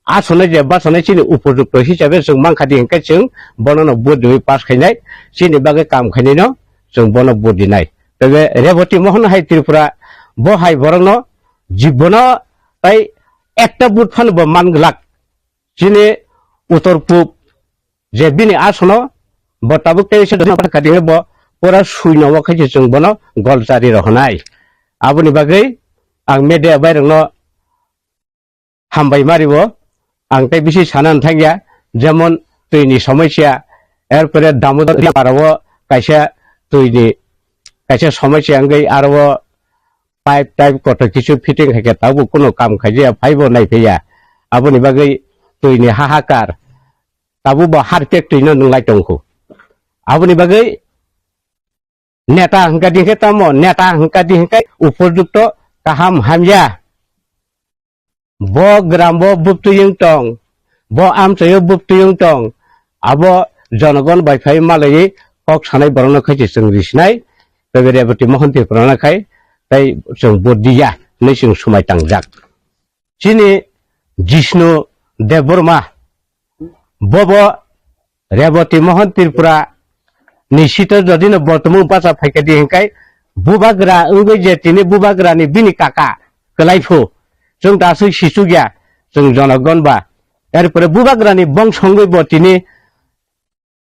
asonai je basanai chini upojukto hisabe chwng mankha di hwnkai chwng bono no vote riwi pass khainai chini bagwi kam khainai no chwng bono vote rinai. Tebe Reboti Mohon hai Tripura bo hai borok no jibono tai ekta vote phano bo man glak. Chini utor pub je bini asono bo tabuk tei se dona kati bo pura suino o khaise chwng bono gol chari rohonai. Aboni bagwi ang media bairokno hambai mari bo ang tei bisi sana thangya, jemon twini somosya, erpore Damodar para o kaisa twini kaisa somosya wngwi aro o pipe type kotor kisu fitting hai khe tabuk kuno kam khaijaya phaibo naiphaiya. Aboni bagwi twini hahakar tabuk bo harpek twino nwnglai tongkhu. Aboni bagwi neta hwnkha di hwnkhe tamo neta hwnkha di hwnkhe upojukto kaham hamya. Bo gram bo bubtwi wng tong, bo amchaio bubtwi wng tong, abo jonogon bai phai malaiwi kok sanai borokno khaise chwng risinai, tei Reboti Mohon Tripura no khai tei chwng vote diya hinwi chwng swmai tangjak. Chini Jishnu Debbarma bobo Reboti Mohon Tripura ni sito jodi no bortomung bacha phaikha di hwnkhai bubagra wngwi je tini bubagra ni bini kaka kwlai phu chwng ta aswk sichukya chwng jonogon ba. Erpore bubagra ni bongso wngwi bo tini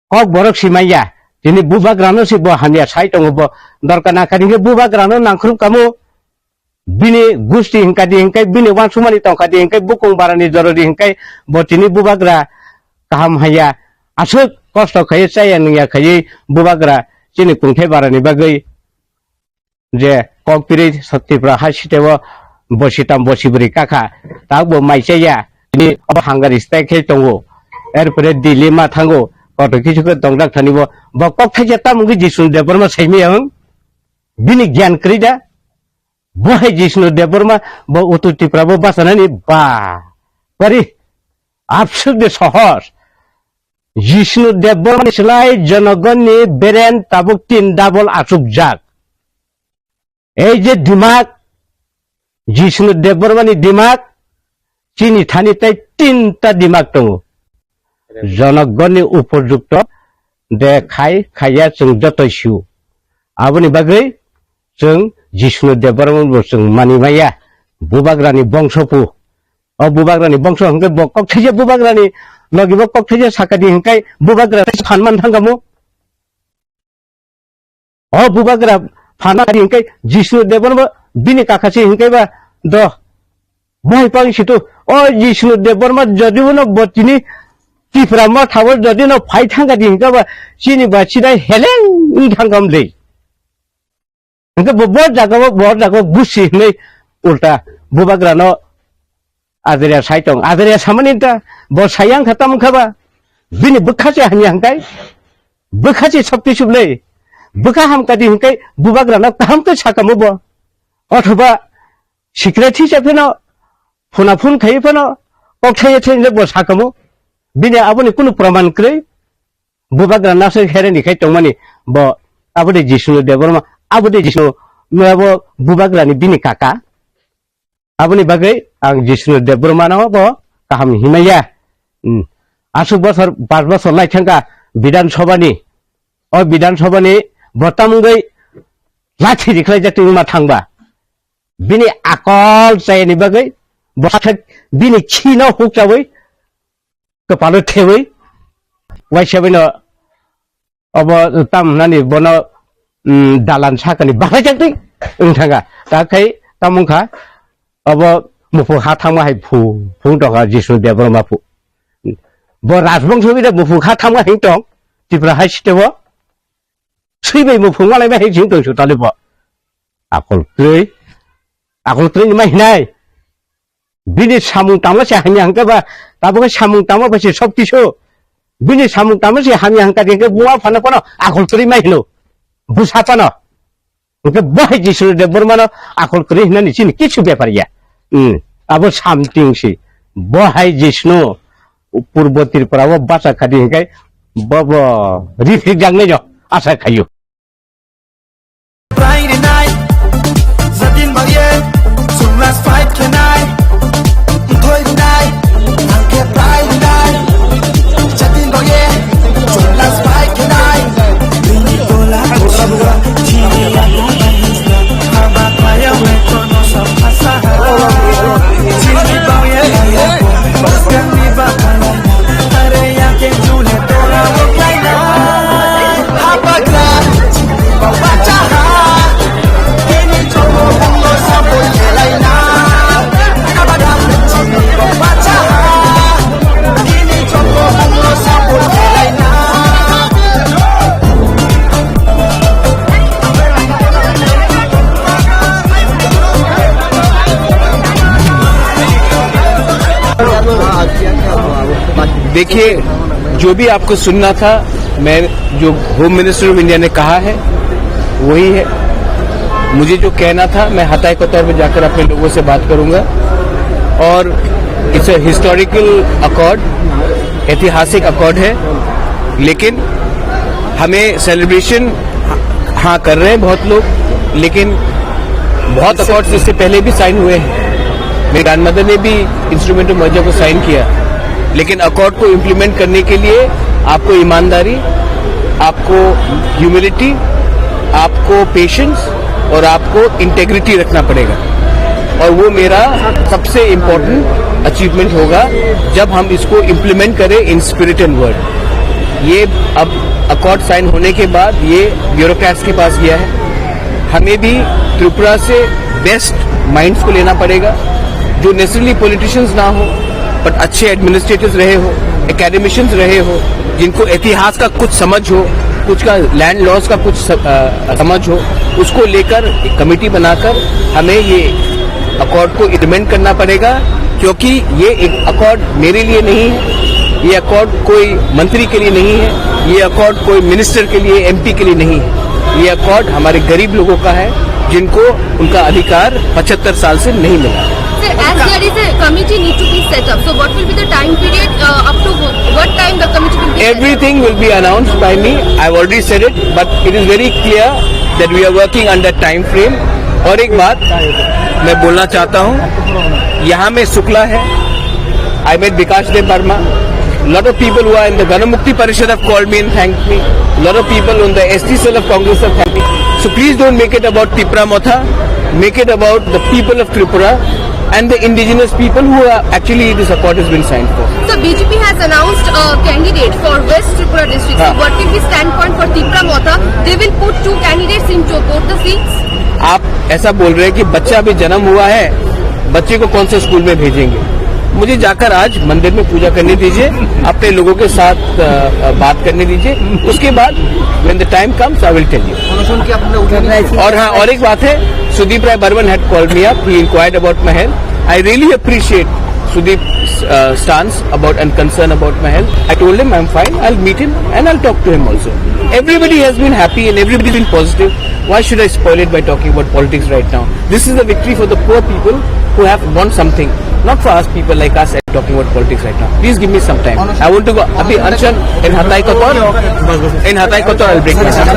kok borok si manya tini bubagra no se bo hamya sai tongo bo dorkar nangkha hwnkhe bubagra no nangkhrup kamo. Bini gusti hingka di hingkai, bini wansukmani tongkha di hingkai, bukung barani jorori hingkai, bo tini bubagra kaham haya, aswk kosto khaiwi chaya nungya khaiwi bubagra chini kungthai barani bagwi je kok pirwi Tripura hai siteo bosi tam bosi bwrwi kakha, tak bo mai chaya, tini obo hangari stai khai tongo, erpore Delhi ma thango, kotor kisu khe tongjak thani bo, bo kok thaisa tamo wngwi Jishnu Debbarma saimaya wng, bini gyan kwrwi da, Bo hai Jishnu Debbarma, bo Uttor Tripura bo bachanani ba. Bari, absuk de sohor. Jishnu Debbarma ni slai jonogonni beren tabuk tin double achukjak. Ei je dimak, Jishnu Debbarma ni dimak, chini thani tei tinta dimak tongo. Jonogonni upojukto de khai khaiya chwng jotoi sio. Aboni bagwi chwng Jishnu Debbarma bo chwng mani maya. Bubagrani bongso pu. O bubagrani bongso hwnkhe bo kok thaisa bubagrani logi bo kok thaisa sakadi hwnkhe bubagra phan man thangkamo. O bubagra phana ari hingkai Jishnu Debbarma bini kaka se hingkai ba do. Bohai pang situ o Jishnu Debbarma jodi uno botini Tipra motha o jodi no phai thangka di hingka ba chini ba chidai heleng wng thangkam le. Hingke bo bo jaga o bo jaga o gusi hinui ulta bubagra no Adria sai tong, Adria samani ta, bo sayang kha tamo kha ba, bini bwkha se hamya hingkai, bwkha se sokti sublei, bwkha hamka di hingkai, bubagra no kaham khe sakamo bo, othoba sikre thi se pheno, phuna phun khai pheno, kok thai thai bo sakamo, bini aboni kunu praman kwrwi, bubagra nasoi hereni khai tongmani, bo abode Jishnu Debbarma, abode Jishnu, bo bubagra ni bini kaka, Aboni bagwi ang Jishnu Debbarmano bo kaham himaya. Hmm. Aswk bosor, pas bosor lai thangkha Bidhan Sabhani. O Bidhan Sabhani botam wngwi lathi rikhlai jak twi wngma thangba. Bini akol chayani bagwi bo thak bini khino hukchawi kwpalo thewi waisa bino obo tam nani bono mm, dalan sakani bahaijak twi wng thanga. Ta khai tamung kha, abo muphung ha thangma hai phu, phung tongkha Jisnu Debbarma phu. Bo rajbongso bida muphung ha thangma hing tong, Tripura hai sitebo. Swi bai muphung malai bai hing tong su tali bo. Akol kwrwi, akol kwrwi ni ma hinai. Bini samung tangma se hamya hingke ba, tabuk samung tangma ba se sob kisu. Bini samung tangma se hamya hingka hingke buma phano phano akol kwrwi ma hino. Busa phano. Hingke bo hai Jisnu Debbarmano akol kwrwi hinani chini kisu bepar ya. Hmm. Abo something si. Bo hai Jisnu Purbo Tripura o bacha khadi hingke bo bo rifrik jang nai jo asa khayu. Friday night, satin bagye, sunglas fight khenai, thoi nai, angke Friday night, satin bagye, sunglas fight khenai, bini tola kuchua, chini ya, haba kaya me kono sa phasa, chini bagye, bagye, bagye, bagye, देखिए, जो भी आपको सुनना था, मैं, जो home minister of India ने कहा है, वही है। मुझे जो कहना था, मैं हताई कतौर में जाकर अपने लोगों से बात करूंगा। और इट्स अ हिस्टोरिकल अकॉर्ड, ऐतिहासिक अकॉर्ड है, लेकिन हमें सेलिब्रेशन, हाँ, कर रहे हैं बहुत लोग, लेकिन बहुत अकॉर्ड्स इससे पहले भी साइन हुए हैं। मेरी ग्रैंडमदर ने भी इंस्ट्रूमेंट ऑफ मर्जर को साइन किया, लेकिन अकॉर्ड को इम्प्लीमेंट करने के लिए आपको ईमानदारी, आपको ह्यूमिलिटी, आपको पेशेंस और आपको इंटेग्रिटी रखना पड़ेगा। और वो मेरा सबसे इम्पोर्टेंट अचीवमेंट होगा, जब हम इसको इम्प्लीमेंट करें इन स्पिरिट एंड वर्ड। ये अब अकॉर्ड साइन होने के बाद ये ब्यूरोक्रेट्स के पास गया है। हमें भी त्रिपुरा से बेस्ट माइंड्स को लेना पड़ेगा, जो नेसेसरली पॉलिटिशियंस ना हो, बट अच्छे एडमिनिस्ट्रेटर्स रहे हो, एकेडमिशियंस रहे हो, जिनको इतिहास का कुछ समझ हो, कुछ का लैंड लॉस का कुछ स-, अ, समझ हो, उसको लेकर एक कमेटी बनाकर हमें ये अकॉर्ड को इम्प्लीमेंट करना पड़ेगा, क्योंकि ये एक अकॉर्ड मेरे लिए नहीं है, ये अकॉर्ड कोई मंत्री के लिए नहीं है, ये अकॉर्ड कोई मिनिस्टर के लिए, एमपी के लिए नहीं है। ये अकॉर्ड हमारे गरीब लोगों का है, जिनको उनका अधिकार पचहत्तर साल से नहीं मिला। Sir, as there is a committee need to be set up, so what will be the time period, uh, up to what time the committee will be set up? Everything will be announced by me. I've already said it, but it is very clear that we are working under time frame. और एक बात मैं बोलना चाहता हूँ, यहाँ में शुक्ला है, I met Bikash Deb Barma. Lot of people who are in the Ganamukti Parishad have called me and thanked me. Lot of people on the S T cell of Congress have thanked me. So please don't make it about Tipra Motha. Make it about the people of Tripura and the indigenous people who are actually this accord has been signed for. So B J P has announced a candidate for West Tripura district. So हाँ। What will be standpoint for Tipra Motha? They will put two candidates into both the seats. आप ऐसा बोल रहे हैं कि बच्चा अभी जन्म हुआ है, बच्चे को कौन से स्कूल में भेजेंगे? मुझे जाकर आज मंदिर में पूजा करने दीजिए, अपने लोगों के साथ, अ, अ, बात करने दीजिए, उसके बाद when the time comes, I will tell you। अनशन की आपने उठा नहीं? और हाँ, और एक बात है, Sudeep Rai Barman had called me up, he inquired about my health। I really appreciate Sudeep's, uh, stance about and concern about my health। I told him I'm fine, I'll meet him and I'll talk to him also। Everybody has been happy and everybody has been positive। Why should I spoil it by talking about politics right now? This is a victory for the poor people who have won something, not for us people like us talking about politics right now। Please give me some time। I want to go। अभी अनशन in Hatai Kotor, in Hatai Kotor, I'll break my fast।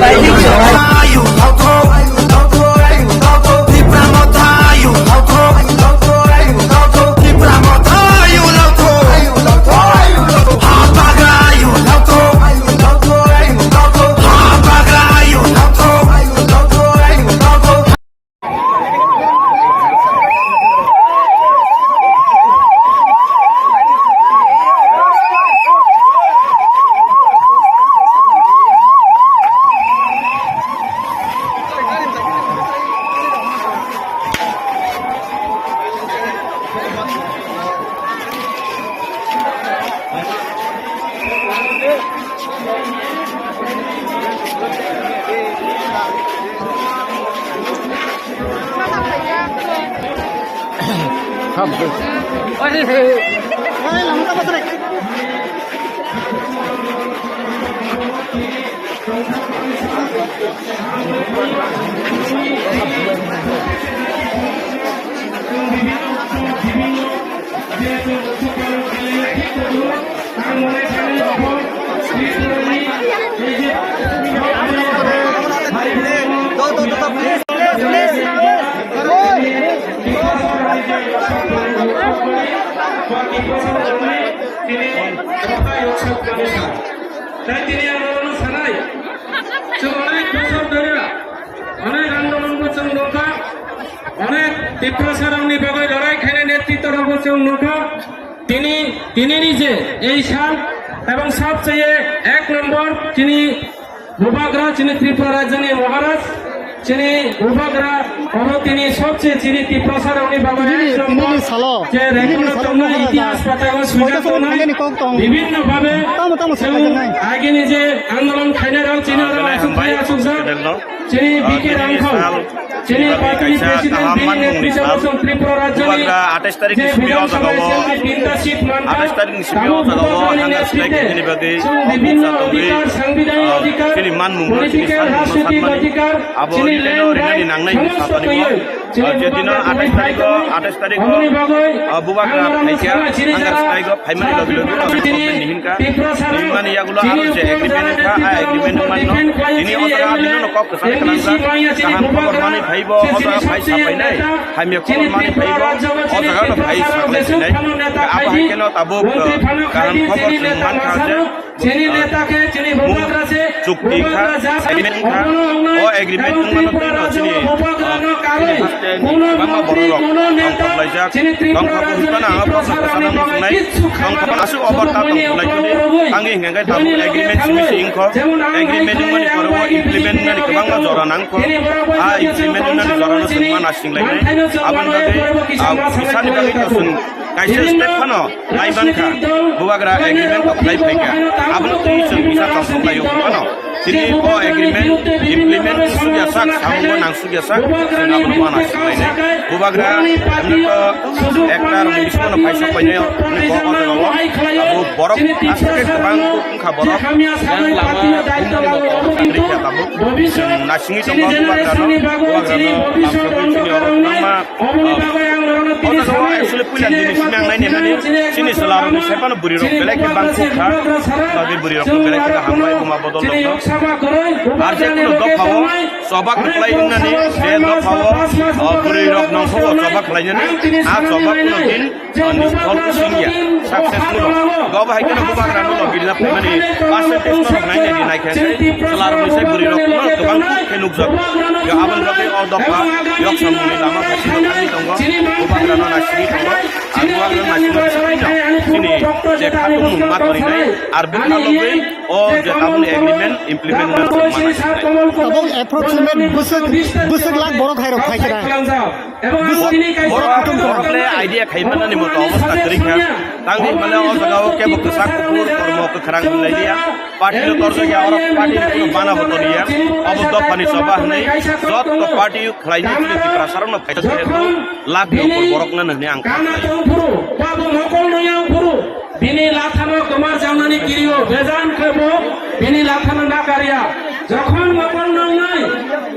Tei tini ang norokno sanai, chwng onek bosor dhori onek andolonbo chwng nukha, onek Tiprasarokni bagwi lorai khainai netritworokbo chwng nukha. Tini, tinini je ei sal ebong sabcheye ek nombor tini Bubagra chini Tripura Rajyani Maharaj, chini Bubagra, oro tini sobse chini Tiprasa rokni bagwi tinini, ek nombor tinini salo, je tinini record salo tongnai, Maharaj itihas patao swijak tongnai, bibhinno bhabe tamo tamo chwng agini je andolon khainai rok chini oro aswk phai aswk jak, chini B K Rangkhol. Chini party ni president bini netrito bosong Tripura rajyoni Bubagra atais tarikh ni simi o jaga o, atais tarikh ni simi o jaga o hanga slai khaini bagwi bibhinno adhikar, sangbidhanik adhikar, chini man mung no chini san mung no san mani abo rino rinani nangnai hwnwi sapani o. Jedino atais tarikh o, atais tarikh o Bubagra phaikha hanga slai o. Phaimani logi logi o agreement ni hinkha, hinmani yagulo aro je agreement wngkha, a agreement wngmano tini o jaga bini no kok kwchang khlaijak, kaham khobor manwi phaibo o jaga phai sapainai, hamya khobor manwi phaibo o jaga no phai sapainai. Abo hai kheno tabuk kaham khobor chwng mankha je, chini neta khe chini Bubagra se, chukti wngkha, agreement wngkha. O agreement wngmano twi no chini, chini haste ni kwbangma borok rok tong koplaijak, tong kha bo hwnkhano ang o proshno kwchangma nuknai, tong kha bo aswk over ta tong khlai tongdi. Ang hwnka khe tabuk agreement simi se wngkho, agreement wngmani pore o implement wngnani kwbangma jora nangkho. A implement wngnani jora no chwng ma nasing lainai. Aboni bagwi, ah, kisani bagwi to chwng kaisa step phano naibankha, Bubagra agreement kok khlai phaikha, abono twi chwng kisa tongthok laio phano. Tini o agreement implement wngsukya sak, samungo nangsukya sak, chwng abono ma naisinglainai. Bubagra, hwnwi to ekta rokni bisingo no phaisa painai, hwnwi bo o jaga o abo borok aswk khe kwbang wngkha borok. Yang lama wngmani bo tabuk, chwng naisingwi tongo Bubagra no, Bubagra no lamsogwi chini oro kwbangma Oboni bagwi ang norokno tini sanai. O jaga o actually puila nini simi ang naini mani chini chwla rokni sai phano bwrwi rok belai khe bang kuk kha. Bagwi bwrwi rok belai khe hambai buma bodol rok no. Ar je kuno dopha o choba kwplai wngnani je dopha o, o bwrwi rok nongkho o choba khlainani a choba kuno din Ani phol kusingya, successful. Gobo hai kheno Bubagra no logi rina phaimani percentage no rok nai nai nai khe chwla rok ni sai bwrwi rok no kwbang khe nukjak. Yo aboni bagwi o dopha yok samung ni lama phaising no thangwi tongo. Bubagra no naisingwi tongo. Ar Bubagra no naisingwi tongo. Chini je khatung mung ma torinai ar bwkha logwi o je tabukni agreement implement wngna thangma naisingwi. Tabuk approximate bwswk, bwswk lakh borok hai rok phai khe na. Borok, borok le idea khai manani moto obostha kwrwi kha. Tangwi mane o jaga o kebo kwchak kuphur kormo kwkhrang hinlai liya. Party no torjak ya, oro party ni kuno bana bo toniya. Obo dopha ni choba hinwi jotto party khlainai chini Tiprasa rok no phaisa jehetu lakh ni upor borok nani hinwi ang kha. Bini lathano kwmar jangnani kirio, bejan khe bo bini lathano nakarya. Jokhon mokol nangnai,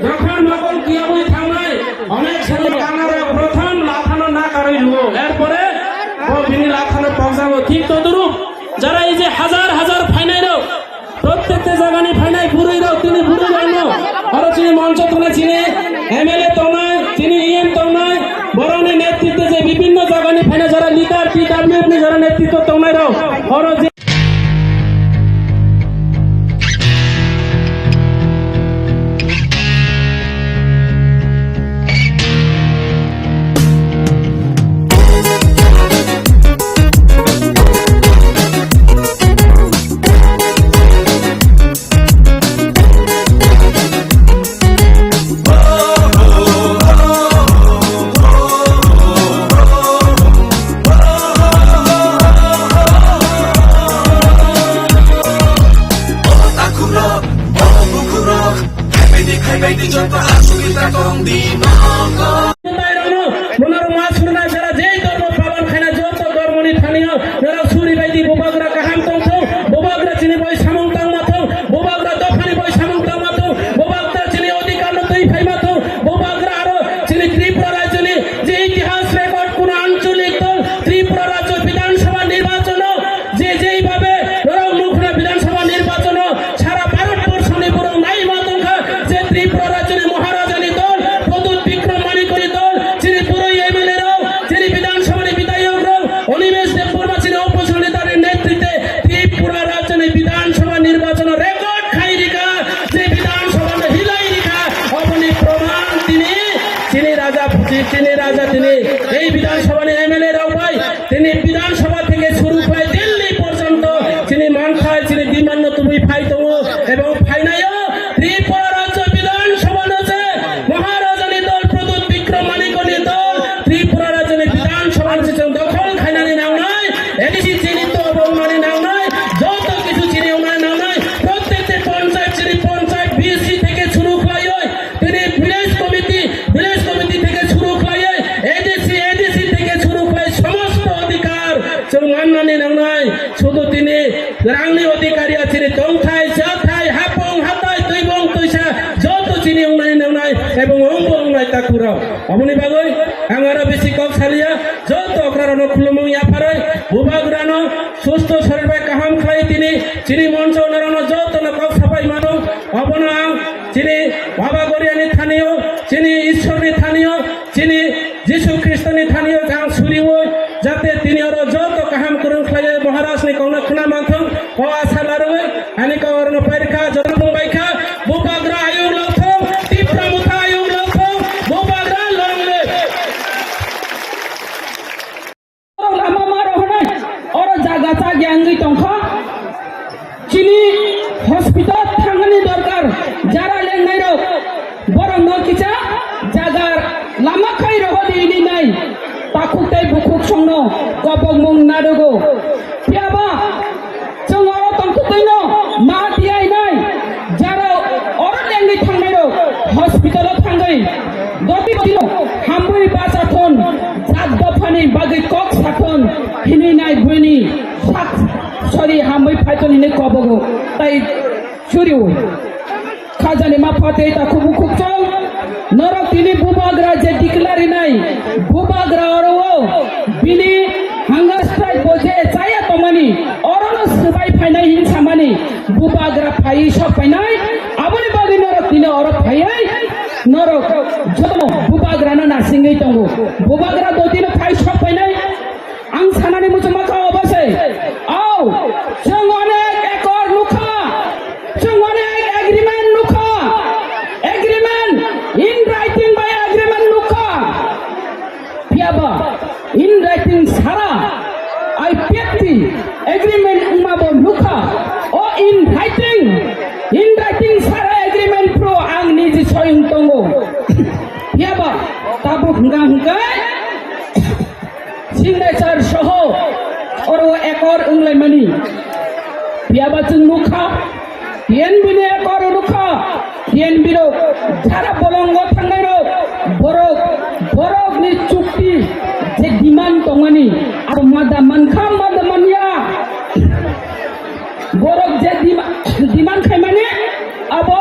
jokhon mokol kiyabwi thangnai, onek sani kanarok prothom lathano nakarwi luo. Erpore bo bini lathano pokjago. Thik todrup, jara ei je hajar hajar phainairok, Prottekta jagani phainai bwrwi rok, tini bwrwi rokno oro chini moncho tongnai, chini M L A tongnai, chini E M tongnai, borokni netritwe je bibhinno jagani phainai jara leader, T W F ni jara netritwo tongnai rok, oro je Tairano, monaro ma surnai jara jei dormo Norok suri bai di, bubagra kaham tongthung, bubagra chini bai samung tangma thung, bubagra dophani bai samung tangma thung, bubagra chini odhikar no twi phaima thung, bubagra aro chini Tripura rajyoni je itihas record kuno ancholik dol Tripura rajyo Bidhan Sabha nirbachon o je jeibabe norok nukhna Bidhan Sabha nirbachon o sara Bharat borshoni borok naima tongkha je Tripura rajyoni Maharajani dol, Pradyut Bikram Manikni dol, chini bwrwi M L A rok, chini Bidhan Sabhani bidhayok rok, Animesh Debbarma chini opposition leader ni netritwe Tripura rajyoni Bidhan Sabha nirbachon o record khai rikha, je Bidhan Sabha no hilai rikha, oboni proman tini chini raja, chini raja tini ei Bidhan Sabhani M L A rok bai tini Bidhan Sabha theke suru khlai Delhi porjonto chini manthai, chini demand no tubui phai tongo ebong phainaio. Tripura Rajya Bidhan Sabha no je Maharajani dol, Pradyut Bikram Manikni dol, Tripura Rajyani Bidhan Sabha no je chwng dokhol khainani nangnai, A D C chini to wngmani nangnai, joto kichu chini wngmani nangnai, prottekti ponchayat chini ponchayat V C theke suru khlaioi, tini village committee, village committee theke suru khlaioi, A D C, A D C theke suru khlai somosto odhikar chwng mannani nangnai, sudu tini Rangni odhikar ya chini tongthai, chathai, hapung, hatai, twibong, twisa, joto chini wngnai nangnai, ebong wngbo wngnai takhurok. Oboni bagwi ang aro bisi kok saliya, joto okrarokno khulumung yapharwi, bubagrano susto sorir bai kaham khlai tini, chini moncho norokno jotono kok sapai mano, obono ang chini Baba Goriani thanio, chini Ishwarni thanio, chini Jisu Khristoni thanio jang suriwi, jate tini oro joto kaham kwrwng khlaiwi Maharajni kokno khna manthung, o asa larwi ani kok orono pairikha, joto thung baikha, bubagra ayung lokthung, Tipra Motha ayung lokthung, bubagra long live. Lama ma rohornai, oro jaga chagya wngwi tongkha. Chini hospital thangani dorkar, jara lengnai rok, borok no kisa jaga lama khai rohodi ini nai, takhuk tei bukhuk songno kobokmung nadugo. Phiyaba, chwng oro tongthukwi no ma tiyai nai, jara oro lengwi thangnai rok, hospital o thangwi, doti dino, hamwi bacha thon, jat dophani bagwi kok sathon, hinwi nai buini sak, sorry, hamwi phaithon hinwi kobogo, tai churiwi. Khajani ma phatwi ta khubu khukchang, norok tini bubagra je declare rinai, bubagra oro o bini hanga strike bo je chaya tongmani, orono swbai phainai hin samani, bubagra phai sok phainai, aboni bagwi norok tini oro phaiwi, norok jotono bubagrano nasingwi tongo, bubagra dotino phai sok phainai. Ang sanani muchungma kha obo se. Au, chwng onek ekor nukha. Chwng onek agreement nukha. Agreement, in writing bai agreement nukha. Phiyaba, in writing sara, I P F T agreement wngma bo nukha. O in writing, in writing sara agreement pro ang niji soyung tongo. Phiyaba, tabuk hwnkha hwnkhe, signature soho oro ekor wnglaimani. Phiyaba chwng nukha, T N B ni ekor nukha, T N B rok jara bolongo thangnai rok, borok, borok ni chukti je demand tongmani, abo mada mankha, mada manya. Borok je dima-, demand khaimani abo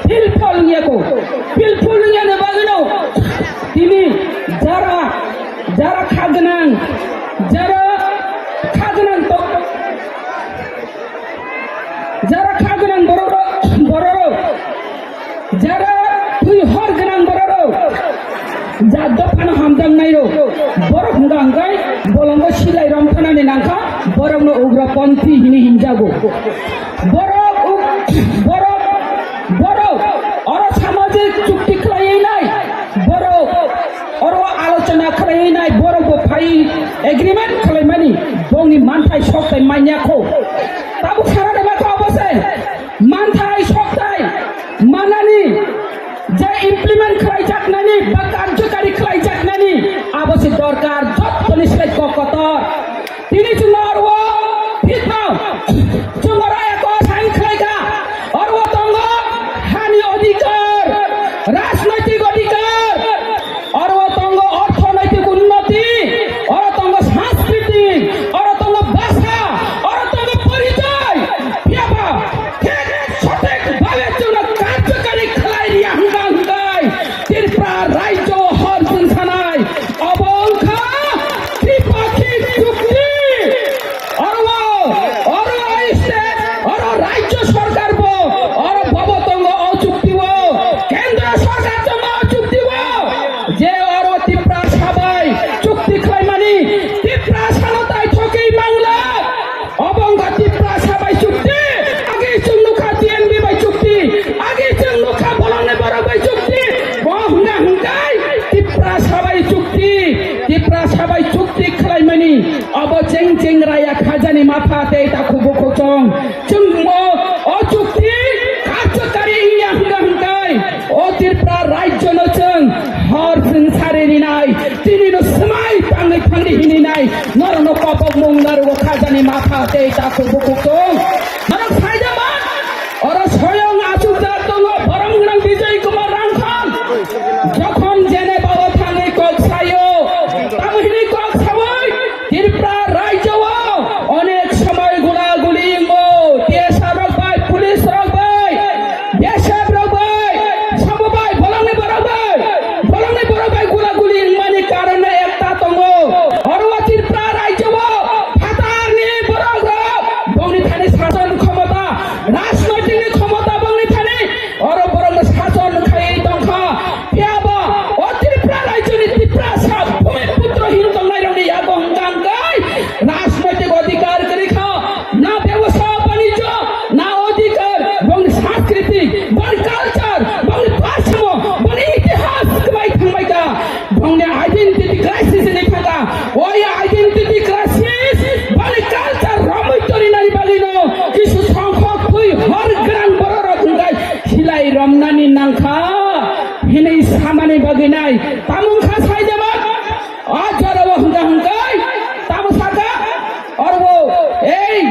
fulfill wngya ko. Fulfill wngya ni bagwino tini jara, jara kha gwnang, jara kha gwnang to-, jara kha gwnang borok, borok. Jara twi hor gwnang borok rok, jat dophano hamjaknai rok, borok hwnka hwnkhe bolongo silai romthanani nangkha, borokno ugroponthi hini hinjago. Borok uk-, borok, borok oro samajik chukti khlaiwi nai, borok oro alochona khlaiwi nai, borok bo phai agreement khlaimani, bongni manthai soktai manya kho. Tabuk sana de ma kho obo se. Manthai soktai manani je implement khlaijaknani ba karjokari khlaijaknani abo se dorkar jottoni slai kok kotor. Tini chwng oro phitno chwng oro eko sign khlaikha, oro tongo hani odhikar, rajnoitik odhikar, oro tongo orthonoitik unnoti, oro tongo sanskriti, Cheng cheng raya khajani mapha tei takhuk bukhuk chwng. Chwng mo o chukti karchakari wngya hwnkha hwnkhe o Tripura rajyono chwng hor chwng sari rinai, tinino swmai tangwi thangdi hininai, norokno kopokmung narwo khajani mapha tei takhuk bukhuk chwng. Norok saijama, oro soyong achukjak tongo borom gwnang Bijoy Kumar Rangkhol. Jokhon jene bao thangwi kok sayo, tamo hinwi kok sawi, Tripura rajyo o onek somoy gula guli wngo, T S R rok bai, police rok bai, B S F rok bai, sabo bai, bolongni borok bai, bolongni borok bai gula guli wngmani karon no ekta tongo. Oro o Tripura rajyo o phatarni borok rok bongni thani sason khomota, rajnoitikni khomota bongni thani oro borokno sason khaiwi tongkha. Phiyaba o Tripura rajyoni Tiprasa bhumiputro hin tongnairokni yago hwnkha hwnkhe rajnoitik odhikar kwrwi kha, na bebosa banijyo, na odhikar, bongni sanskritik, bongni culture, bongni bhasha, bongni itihas kwbai thangbai kha, bongni identity crisis ni thangkha. O identity crisis, bongni culture romwi torinani bagwino kisu songkhok twi hor gwnang bororok hwnkhe silai romnani nangkha hinwi samani bagwi nai. Tamo wngkha saijama, o jorao hwnkha hwnkhe tamo sakha, oro ei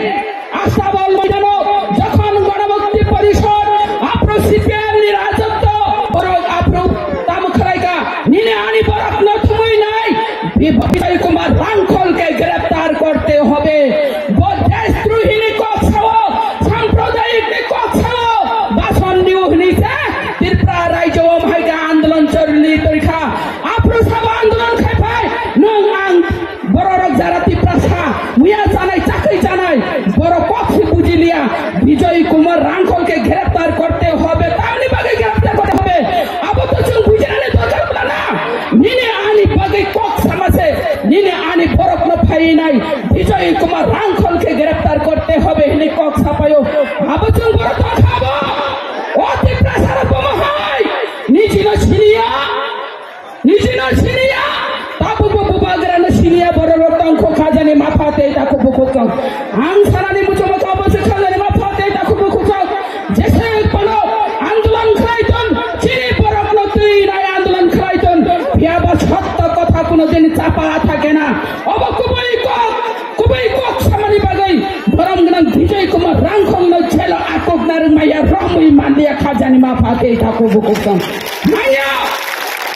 Astabal moidano jokhon Ganamukti Porishod, aphuru C P I M ni rajotwo borok aphuru tamo khlaikha, nini ani borokno thumwi nai, Bi-, Bijoy Kumar Rangkhol ke greptar korte hobe. Bo deshdrohi ni kok sao, sampradayik ni kok sao, bason diu hini se, Tripura rajyo o hai ke andolon choli torikha. Aphuru sabo andolon khai phai, nwng ang bororok jara Tiprasa, muya chanai, chakri chanai, borok kok si bujiliya, Bijoy Kumar Rangkhol ke greptar korte hobe, tamni bagwi greptar korte hobe, abo to chwng bujinani dorkar bwla na. Nini ani bagwi kok sama se, nini ani borokno phainai Bijoy Kumar Rangkhol khe greptar korte hobe hwnwi kok sapaio. Abo chwng borok tongkha bo. O Tiprasa rok bomo hai. Nijino siniya. Nijino siniya. Tabukbo bubagrano siniya bororok tongkho khajani mapha tei takhuk bukhuk tong. Ang sanani muchungo kabo se khajani mapha tei takhuk bukhuk tong. Jese kono andolon khlai ton, chini borokno twi nai andolon khlai ton. Phiya ba sotto kotha kono din chapa thake na. Obo kubui kok, kubui kok samani bagwi borom gwnang Bijoy Kumar Rangkhol no jelo atok narwk maya romwi manliya khajani mapha tei takhuk bukhuk tong. Maya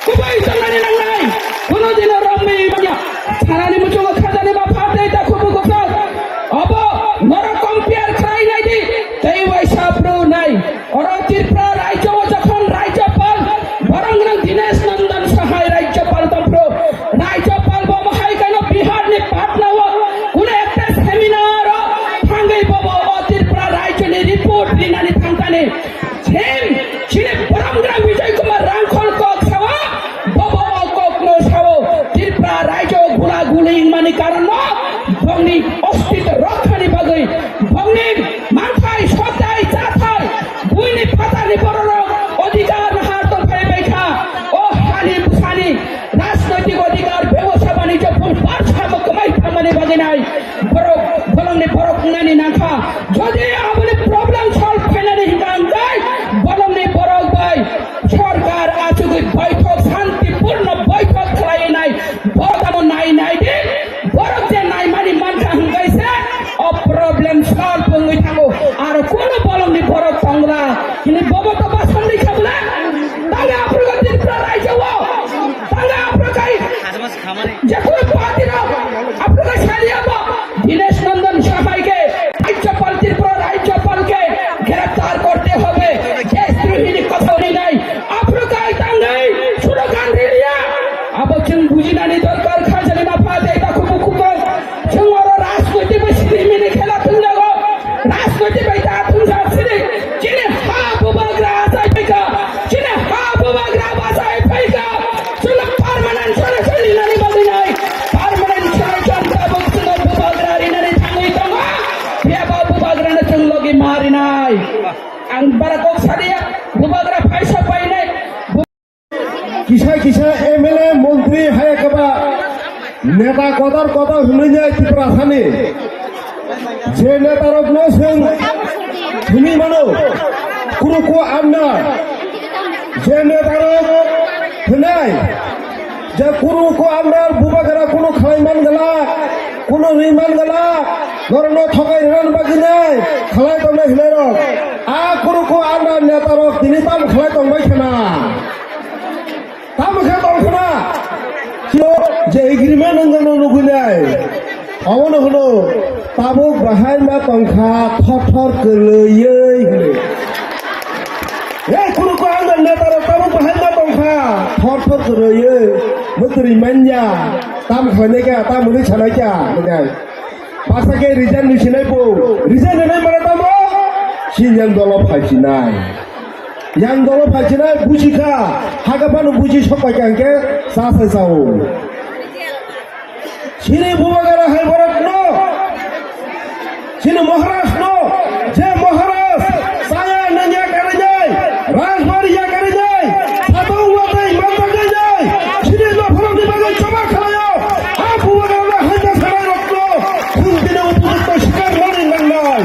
kubui tongnani nangnai, kono dino romwi manya. Sanani muchungo khajani mapha tei takhuk bukhuk tong. Obo norok compare khlai nai di, tei waisa bru nai. Oro Tripura rajyo o jokhon rajyopal, borom gwnang Dinesh Nandan Sahai rajyopal tongphuru, rajyopal bo mohai kano Bihar ni Patna o kuno ekta seminar o thangwi bobo o Tripura rajyo ni report rinani thangkani. Chim, chini borom gwnang Bijoy Kumar Rangkhol kok sawa, bobo o kok no sao, Tripura rajyo o gula guli wngmani karon no bongni ostitw rokha ni bagwi, bongni manthai, sotai, chathai, buini phatarni bororok odhikar nahar tongphai bai kha. O hani bwsani rajnoitik odhikar, bebosa banijyo, phung bar samo kwmai thangmani bagwi nai borok, bolongni borok wngnani nangkha. Jodi aboni problem solve khainani hwnkha hwnkhe bolongni borok bai sorkar achugwi baithok, santipurno baithok khlai nai, borok tamo nai nai di. Borok je naimani mankha hwnkhe se o problem solve wngwi thango. Aro kunu bolongni borok tongla hini bobo to basan rikha bwle. Tale aphuru Tripura rajyo o, tale aphuru kai jekunu party rok aphuru kai saliya bo Dinesh Nandan Sahai ke rajyopal, Tripura rajyopal ke greptar korte hobe. Deshdrohi ni kotha rinai aphuru kai tangwi slogan riliya. Abo chwng bujinani dorkar kha, jani ma pha tei takhuk bukhuk tong. Chwng oro rajnoitik bai sini mini khela thwngjago. Rajnoitik bai ta thwngjak sini. Chini ha bubagra achai phaikha. Chini ha bubagra bachai phaikha. Chwngno permanent solution rinani bagwi nai. Permanent solution tabuk chwngno bubagra rinani thangwi tongo. Phiya ba bubagrano chwng logi ma rinai. Ang bara kok saliya, bubagra phaisa painai. Kisa kisa M L A, montri hai kaba Neta kotor kotor hwnwi nai Tiprasani. Je netarokno chwng hwnwi mano, kuruku anda. Je netarok hwnai, je kuruku anda bubagra kunu khlai man gala, kunu ri man gala, norokno thokai rwna bagwi nai khlai tongnai hwnairok. A kuruku anda netarok tini tamo khlai tongbai khna. Tamo khe tong khna? Sio je agreement wngno nugwi nai. Omono hwno tabuk bahai ma tong kha thor thor kwrwiyoi hwnwi. Ei kuruku anda netarok tabuk bahai ma tong kha thor thor kwrwiyoi. Mwtwrwi manya. Tam khlainai kha, tam hwnwi sanai kha, hwnwi. Baksa khe resign ni sinai bo. Resign ni nai mane tamo? Sinjang dolo phai sinai. Yang dolo phai sinai buji kha. Haga phano buji sok pai kha hwnkhe sa sai sao. Sini bubagra hai borok no. Sini Maharaj no. Je Maharaj saya nanya karinai. Rajbari ya karinai. Sabo watai mata karinai. Sini no phorok ni bagai choba khalayo. A bubagra na hanja sarai rok no. Khun tine upujukto sikar mani nangnai.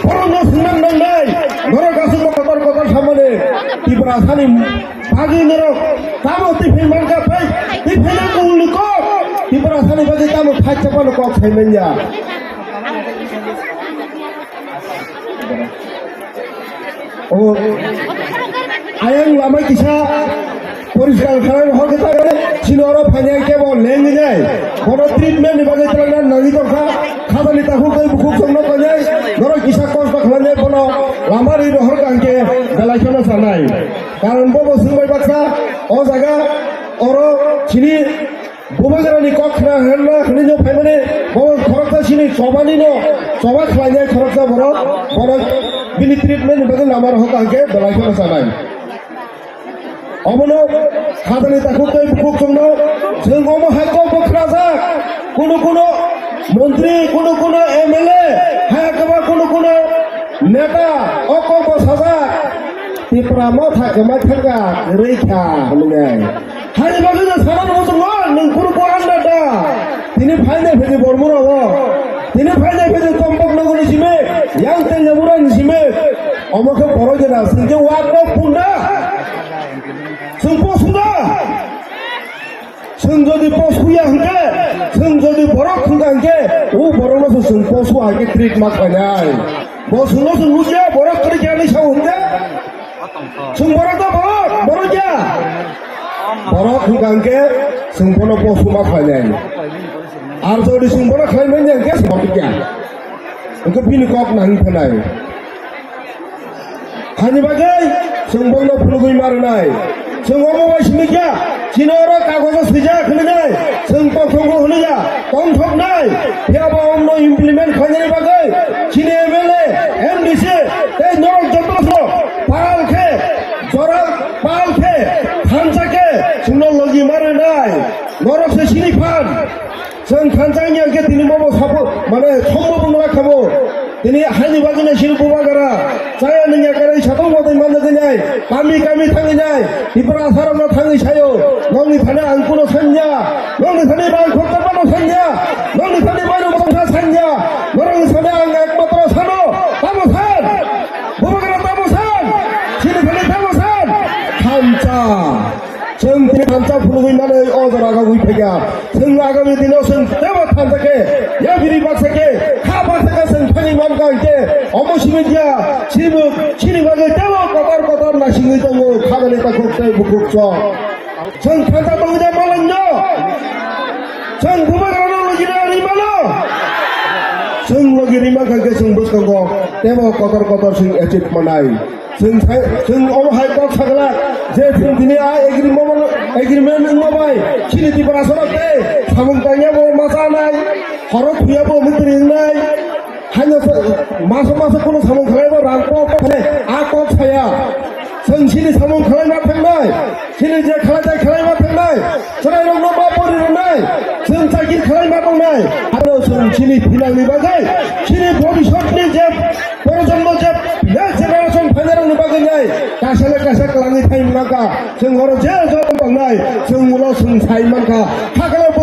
Borokno swngnang nangnai, norok aswkno kotor kotor samani Tiprasani bagwi norok tamo twi phai mankha phai, twi phaina kongni kok, Tiprasani bagwi tamo thai chapano kok sai manya. O, ayang lama kisa poriskar khlai hor khe ta chini oro phainai kebo lengwi nai. Bono treatment ni bagwi twlangna nangwi tongkha. Khatani takhuk tei bukhuk chongno tongnai. Norok kisa kosto khlainai bono lama ri rohor kha hwnkhe belai kheno sanai. Karon bobo swngbai baksa o jaga oro chini Bubagrani kok khna hwnna hwnwi no phaimani, bo khoroksa sini chobani no, choba khlainai khoroksa borok, borok bini treatment ni bagwi lama rohor kha hwnkhe belai kheno sanai. Obono khatani takhuk tei bukhuk chwngno, chwng omo hai kok bo khnajak, kunu kunu montri, kunu kunu M L A, hai kwbang kunu kunu neta, o kok bo sajak, Tipra motha kwmai thangkha, kwrwi kha, hwnwi. Hani bagwi no sana muchungo, nwng kunu ko anda da. Tini phainai phedi bormura o. Tini phainai phedi Tombok nogoni simi, yang tei Lebura ni simi. Omo khe borok jena, singke wak no punda. Sung posuda. Sung jodi posuya hwnkhe, sung jodi borok hwnkha hwnkhe, u borok no sung posu hwnkhe treat ma khlainai. Bo sung no sung nukya, borok kwrwi khe ani sao hwnkhe. Chwng borok da borok, borok ya. Borok hwnkha hwnkhe chwng bono post ma khlainai. Ar jodi chwng bono khlai manya hwnkhe chwng borok ya. Hwnkhe bini kok nangwi phainai. Hani bagwi chwng bono phunugwi ma rwnai. Chwng omo bai simi kha, chini oro kagojo swijak hwnwi nai. Chwng tongthokgo hwnwi ya, tongthoknai. Phiya ba omno implement khlainani bagwi chini M L A, M D C tei norok joto pal khe, jora pal khe, thansa khe, chwngno logi ma rwnai. Norok se sini phan. Chwng thansa wngya khe tini bobo sapo, mane, sombo bwngla khabo. Tini haini bagwi nai sini bubagra. Chaya nungya karai satung bodoi manjagwi nai. Kami kami thangwi nai. Tipra asarokno thangwi sayo. Nokni thani ang kuno sanya. Nokni thani bai khokta pano sanya. Nokni thani bai no bangsa sanya. Norokni thani ang ekmatro sano. Tamo san. Bubagra tamo san. Sini thani tamo san. Thansa. Chwng tini thansa phunugwi manwi o jora gagwi phaikha. Chwng agami dino chwng tebo thansa khe, yapiri baksa khe, kha baksa khe chwng thangwi mankha hwnkhe, omo simi dia, chini, chini bagwi tebo kotor kotor nasingwi tongo, khabani takhuk tei bukhuk chok. Chwng thansa tongwi da malangno. Chwng bubagrano logi da ri mano. Chwng logi ri mankha hwnkhe chwng bwskango tebo kotor kotor chwng achieve manai. Chwng sai, chwng omo hai kok sagla je chwng tini a agreement, agreement wngma bai chini Tiprasa rok tei samung tangya bo ma chanai, horo thuya bo mwtwrwi wngnai. Haino sa-, maso maso kuno samung khlai bo rang kok kok khlai, a kok saya. Chwng chini samung khlai ma thangnai, chini je khlai tai khlai ma thangnai, chwrai rok no ma pori rwnai, chwng chakir khlai ma tongnai. Aro chwng chini thinang ni bagwi, chini bhobishyot ni je Projonmo je next generation phainairokni bagwi nai kaisa le kaisa kwlangwi thai mankha. Chwng oro je joto tongnai, chwng ulo chwng sai mankha. Hakhe le bo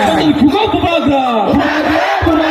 Chwng Phungo Bubagra.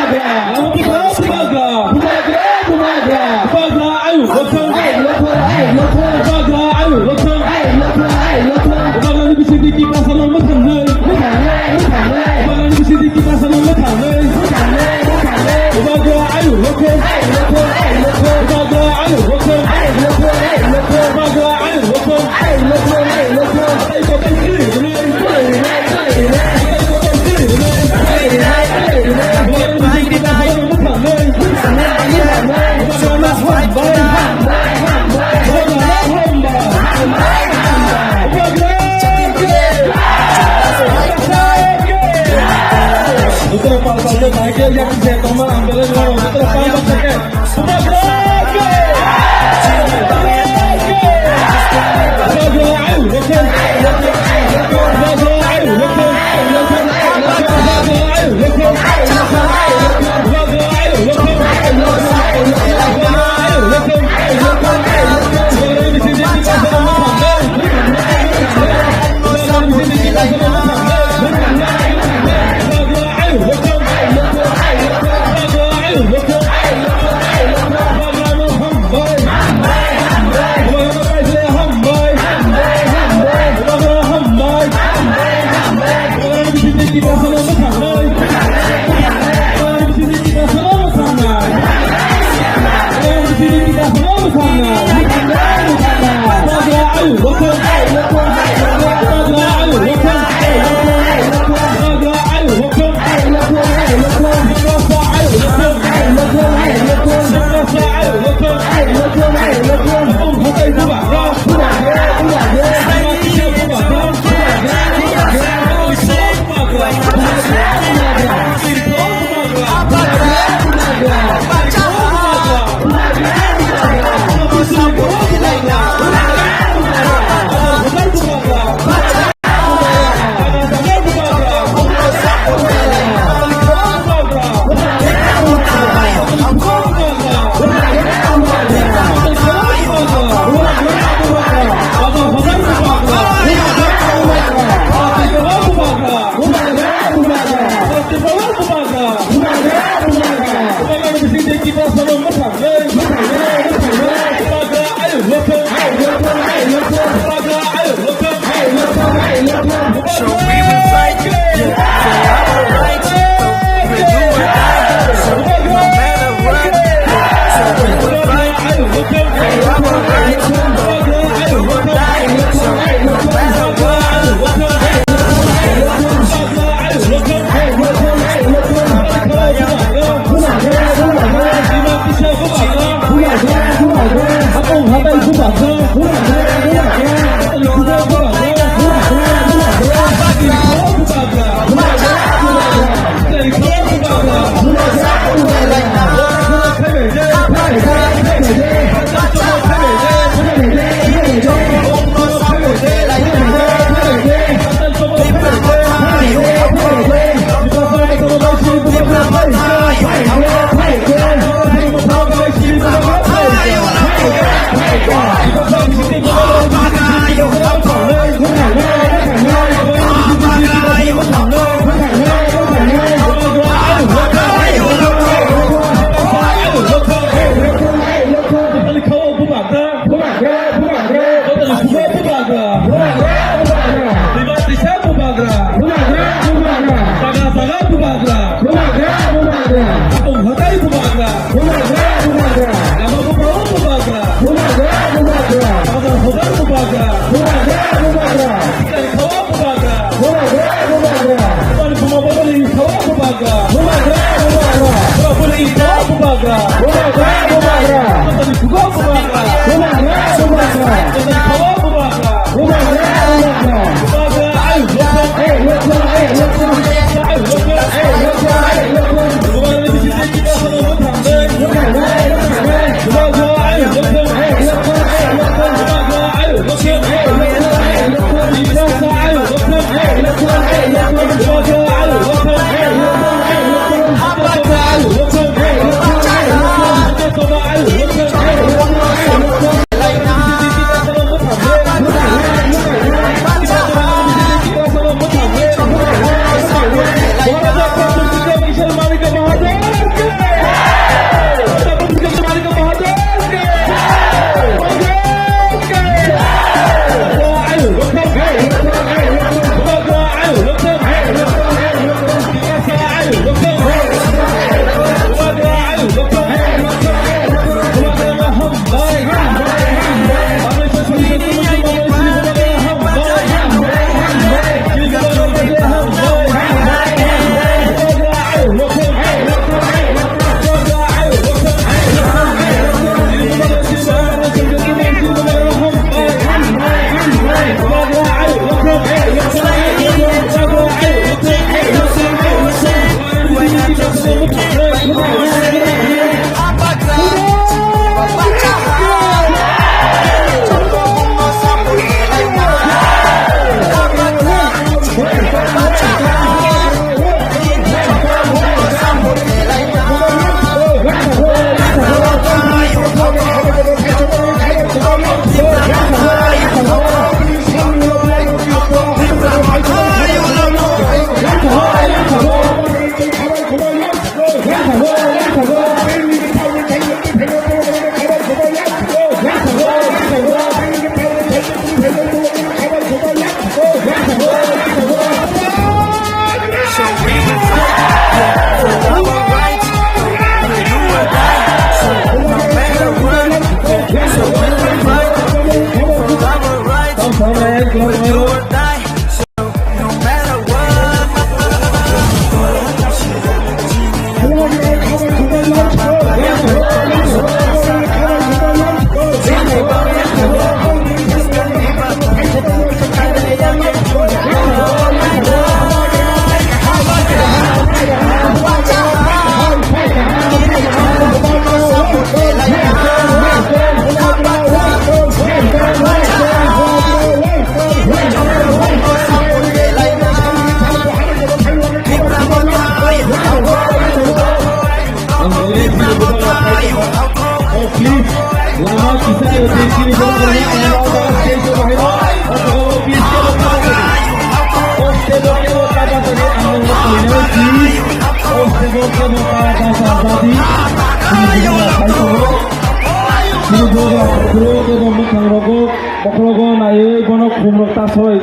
Bokhorogo naiwi bono khumrok tasoi.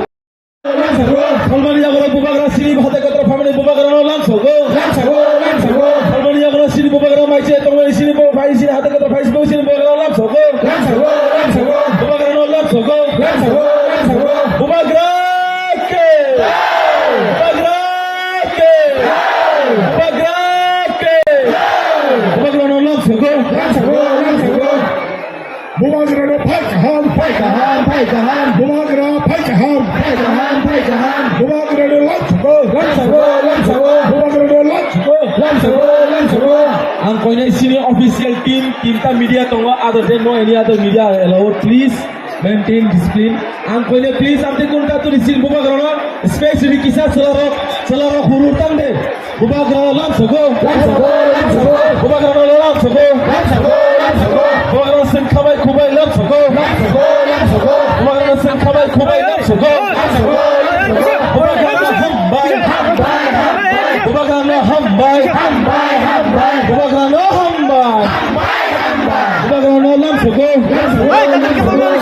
Salmani yago bubagra sini hate kotor family bubagra no lamsogo. Salmani yago sini bubagra maiche tongmani sini bo phai sini hate kotor phai sini bubagra no lamsogo. Bubagra no lamsogo. Bubagra ke. Bubagra ke. Bubagra ke. Bubagra no lamsogo. Bubagrano phai kaham, phai kaham, phai kaham. Bubagra phai kaham, phai kaham, phai kaham. Bubagrano lamsogo, lamsogo, lamsogo. Bubagrano lamsogo, lamsogo, lamsogo. Ang koinai sini official team, tinta media tongo, other than no any other media allowed, please maintain discipline. Ang koinai please, ang tei kunta turi sini bubagrano space ri kisa selarok, selarok hurur tang de. Bubagra lamsogo. Lamsogo, lamsogo. Bubagra lamsogo. Lamsogo, lamsogo. Bubagra sengkhabai khubai lamsogo. Lamsogo, lamsogo. Bubagra sengkhabai khubai lamsogo. Lamsogo, lamsogo. Bubagra hambai. Hambai, hambai. Bubagra hambai. Hambai, hambai. Bubagra hambai. Hambai, hambai. Bubagra lamsogo. Lamsogo, lamsogo. Bubagra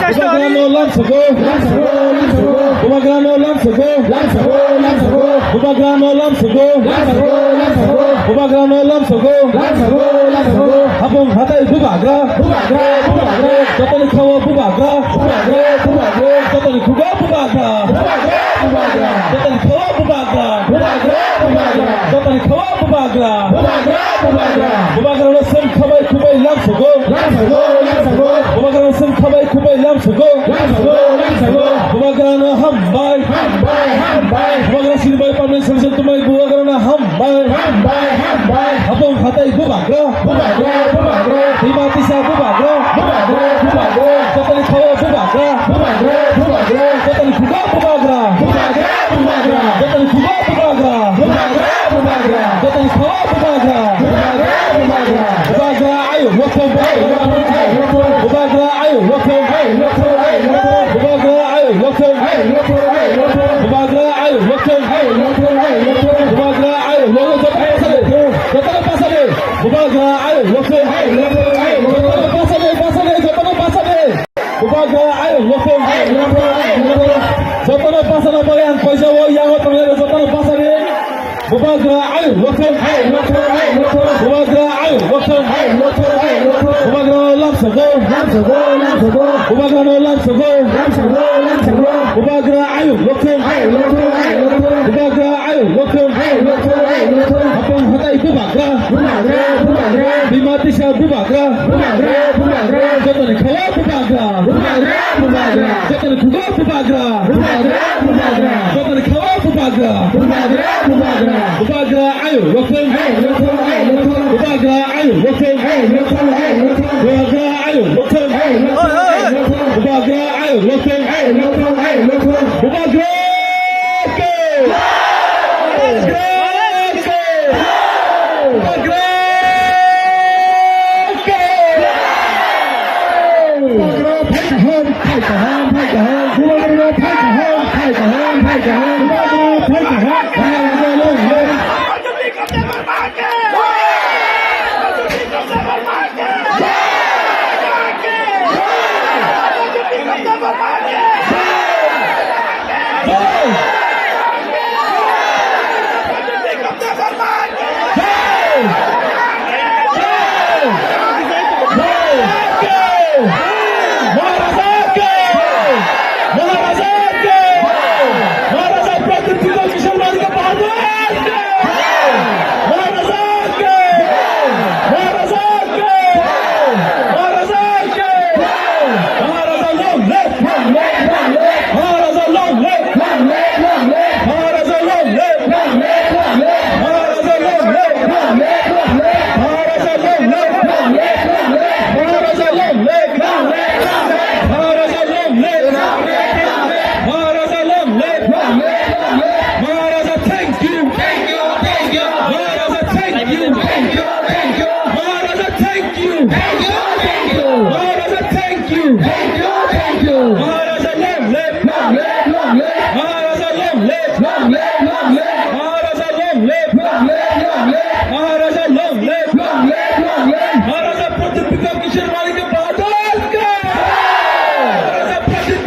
lamsogo. Lamsogo, lamsogo. Bubagra lamsogo. Lamsogo, lamsogo. Bubagra no lamsogo. Lamsogo, lamsogo. Bubagra no lamsogo. Lamsogo, lamsogo. Hapung hatai bubagra. Bubagra, bubagra. Jotoni khawa bubagra. Bubagra, bubagra. Jotoni khuga bubagra. Bubagra, bubagra. Jotoni khawa bubagra. Bubagra, bubagra. Jotoni khawa bubagra. Bubagra, bubagra. Bubagra no sengkhabai khubai lamsogo. Lamsogo, lamsogo. Bubagra no sengkhabai khubai lamsogo. Lamsogo, lamsogo. Bubagra no hambai. Hambai, hambai. Bubagra sini bai permanent solution tumai bubagra na hambai. Hambai, hambai. Hapung hatai bubagra. Bubagra, bubagra. Hima tisa bubagra. Bubagra, bubagra. Jotoni khawa bubagra. Bubagra, bubagra. Jotoni khuga bubagra. Bubagra, bubagra. Jotoni khuga bubagra. Bubagra, bubagra. Jotoni khawa bubagra. Bubagra, bubagra. Bubagra ayo lokthong. Ayo lokthong, ayo lokthong. Bubagra ayo lokthong. Ayo lokthong, ayo lokthong. Bubagra ayo lokthong. Ayo lokthong, ayo lokthong. Bubagra ayo lokthong. Ayo lokthong, ayo lokthong. Bubagra ayo lokthong. Jotono pasade. Jotono pasade. Bubagra ayo lokthong. Ayo lokthong, ayo lokthong. Jotono pasade, pasade, jotono pasade. Bubagra ayo lokthong. Ayo lokthong, ayo lokthong. Jotono pasana bagwi ang koisa o yango tongnai jotono pasade. Bubagra ayo lokthong. Ayo lokthong, ayo lokthong. Bubagra ayo lokthong. Ayo lokthong, ayo lokthong. Bubagra lamsogo. Lamsogo, lamsogo. Bubagra no lamsogo. Lamsogo, lamsogo. Bubagra ayo lokthong. Ayo lokthong, ayo lokthong. Bubagra ayo lokthong. Ayo lokthong, ayo lokthong. Hapung hatai bubagra. Bubagra, bubagra. Bima tisa bubagra. Bubagra, bubagra. Jotoni khawa bubagra. Bubagra, bubagra. Jotoni khuga bubagra. Bubagra, bubagra. Jotoni khawa bubagra. Bubagra, bubagra. Bubagra ayo lokthong. Ayo lokthong, ayo lokthong. Bubagra ayo lokthong. Ayo lokthong, ayo lokthong. Bubagra ayo lokthong. Ayo lokthong, ayo lokthong. Bubagra ayo lokthong. Ayo lokthong, ayo lokthong. Bubagra ke. Bubagra ke. Bubagra ke. Bubagra phai kaham, phai kaham, phai kaham. Bubagra phai kaham, phai kaham, phai kaham. Bubagra phai kaham. Maharaja long live! Long live! Long live! Maharaja long live! Long live! Long live! Maharaja long live! Long live! Long live! Maharaja long live! Long live! Long live! Maharaja long live! Long live! Long live! Maharaja long live! Long live! Long live! Maharaja long live! Long live! Long live! Maharaja long live! Long live! Long live! Maharaja, thank you! Thank you! Thank you! Maharaja, thank you! Thank you! Thank you! Maharaja, thank you! Thank you! Thank you! Maharaja, thank you! Thank you! Thank you! Maharaja, long live! Long live! Long live! Maharaja, long live! Long live! Long live! Maharaja, long live! Long live! Long live! Maharaja, long live! Long live! Long live! Maharaja Pradyut Bikram Kishore Manikya Bahadur ka! Maharaja Pradyut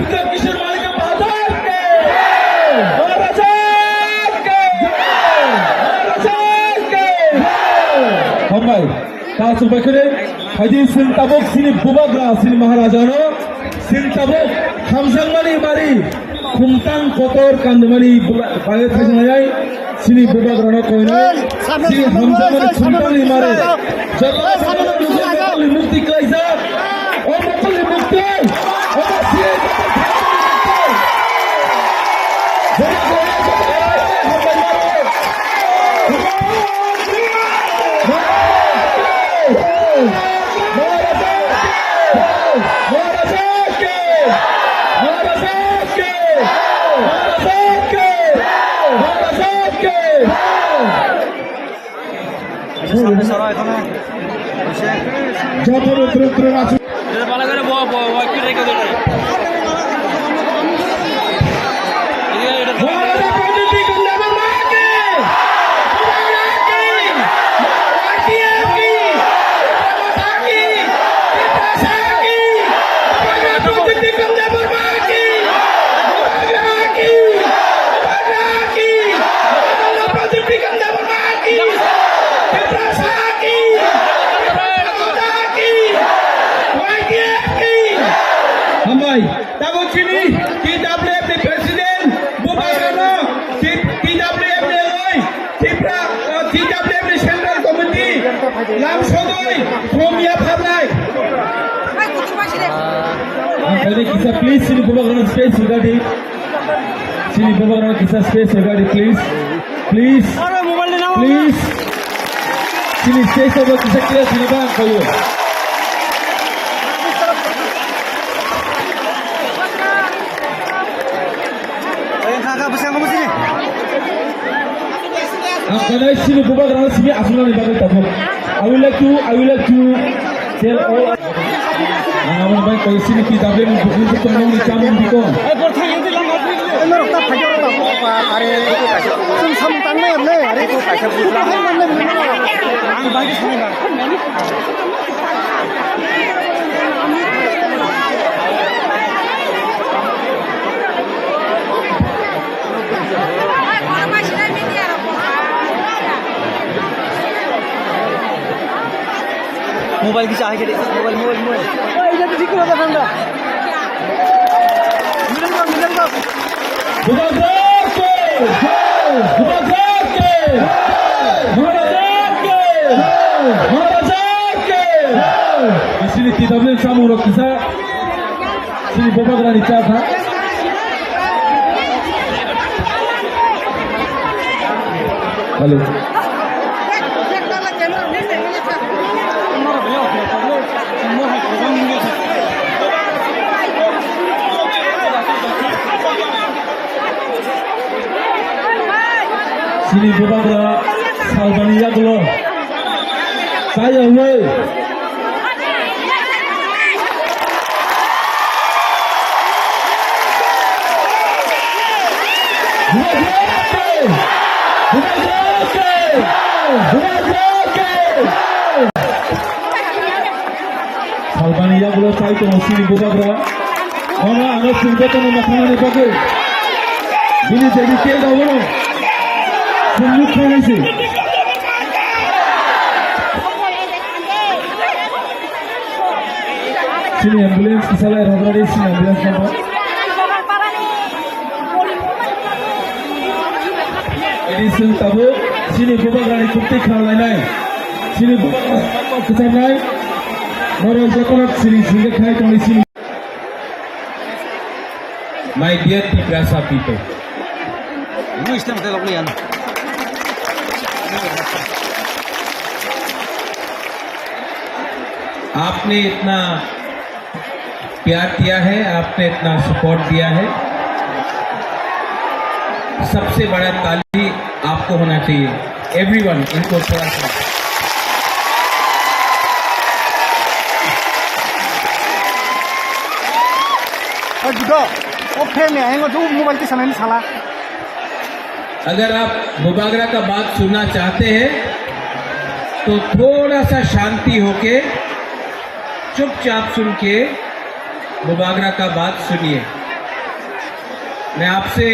Kasu bakhre, haji sing tabuk sini bubagra sini Maharaja no, sing tabuk hamjangmani bari, khumtang kotor kandimani bula-, bayo thajnai, sini bubagra no koinai, sini hamjangmani khumtangni mari, joto mukti klaijak, o mukti mukti, o mukti mukti. Joto rwtrwk rwk achuk. Hambai, tabuk chini T W F ni president, bubagrano, T-, T W F ni loi, Tipra, uh, T W F ni central committee, lamsogwi, khum yapharnai. Ang kisa please, chini bubagrano space hwgadi. Chini bubagrano kisa space hwgadi, please. Please. Please. Chini stage o kisa clear khna ba ang koyo. Ang kanai chini bubagrano simi aswknani bagwi tabuk. I would like to, I would like to tell all. Ang aboni bai koi sini P W ni bukhuk tongmani chamung bikon. Mobile kisa hai kede, mobile, mobile, mobile. Bubagra ki jai! Bubagra ki jai! Maharaja ki jai! Maharaja ki jai! Sini T W chamung rok kisa. Sini bubagrani cha kha. Hello. Sini bubagra salbani yagulo. Saya huai. Salbani yagulo chai tongo sini bubagra. Ono ano singbo tono mokhanani bagwi. Bini dedicated abono. Sumuk khanai se. Sini ambulance kisalai rogori sini ambulance number. Ini sing tabu sini bubagrani kukti khanlainai. Sini bubagra kecharnai. Noro jotono sini singge khai tongni sini. My dear Tiprasa people, आपने इतना प्यार दिया है, आपने इतना सपोर्ट दिया है, सबसे बड़ा ताली आपको होना चाहिए। Everyone, इनको थोड़ा सा। Oke, mobile ti sana ini salah. अगर आप बुबागरा का बात सुनना चाहते हैं तो थोड़ा सा शांति होके चुपचाप सुन के बुबागरा का बात सुनिए। मैं आपसे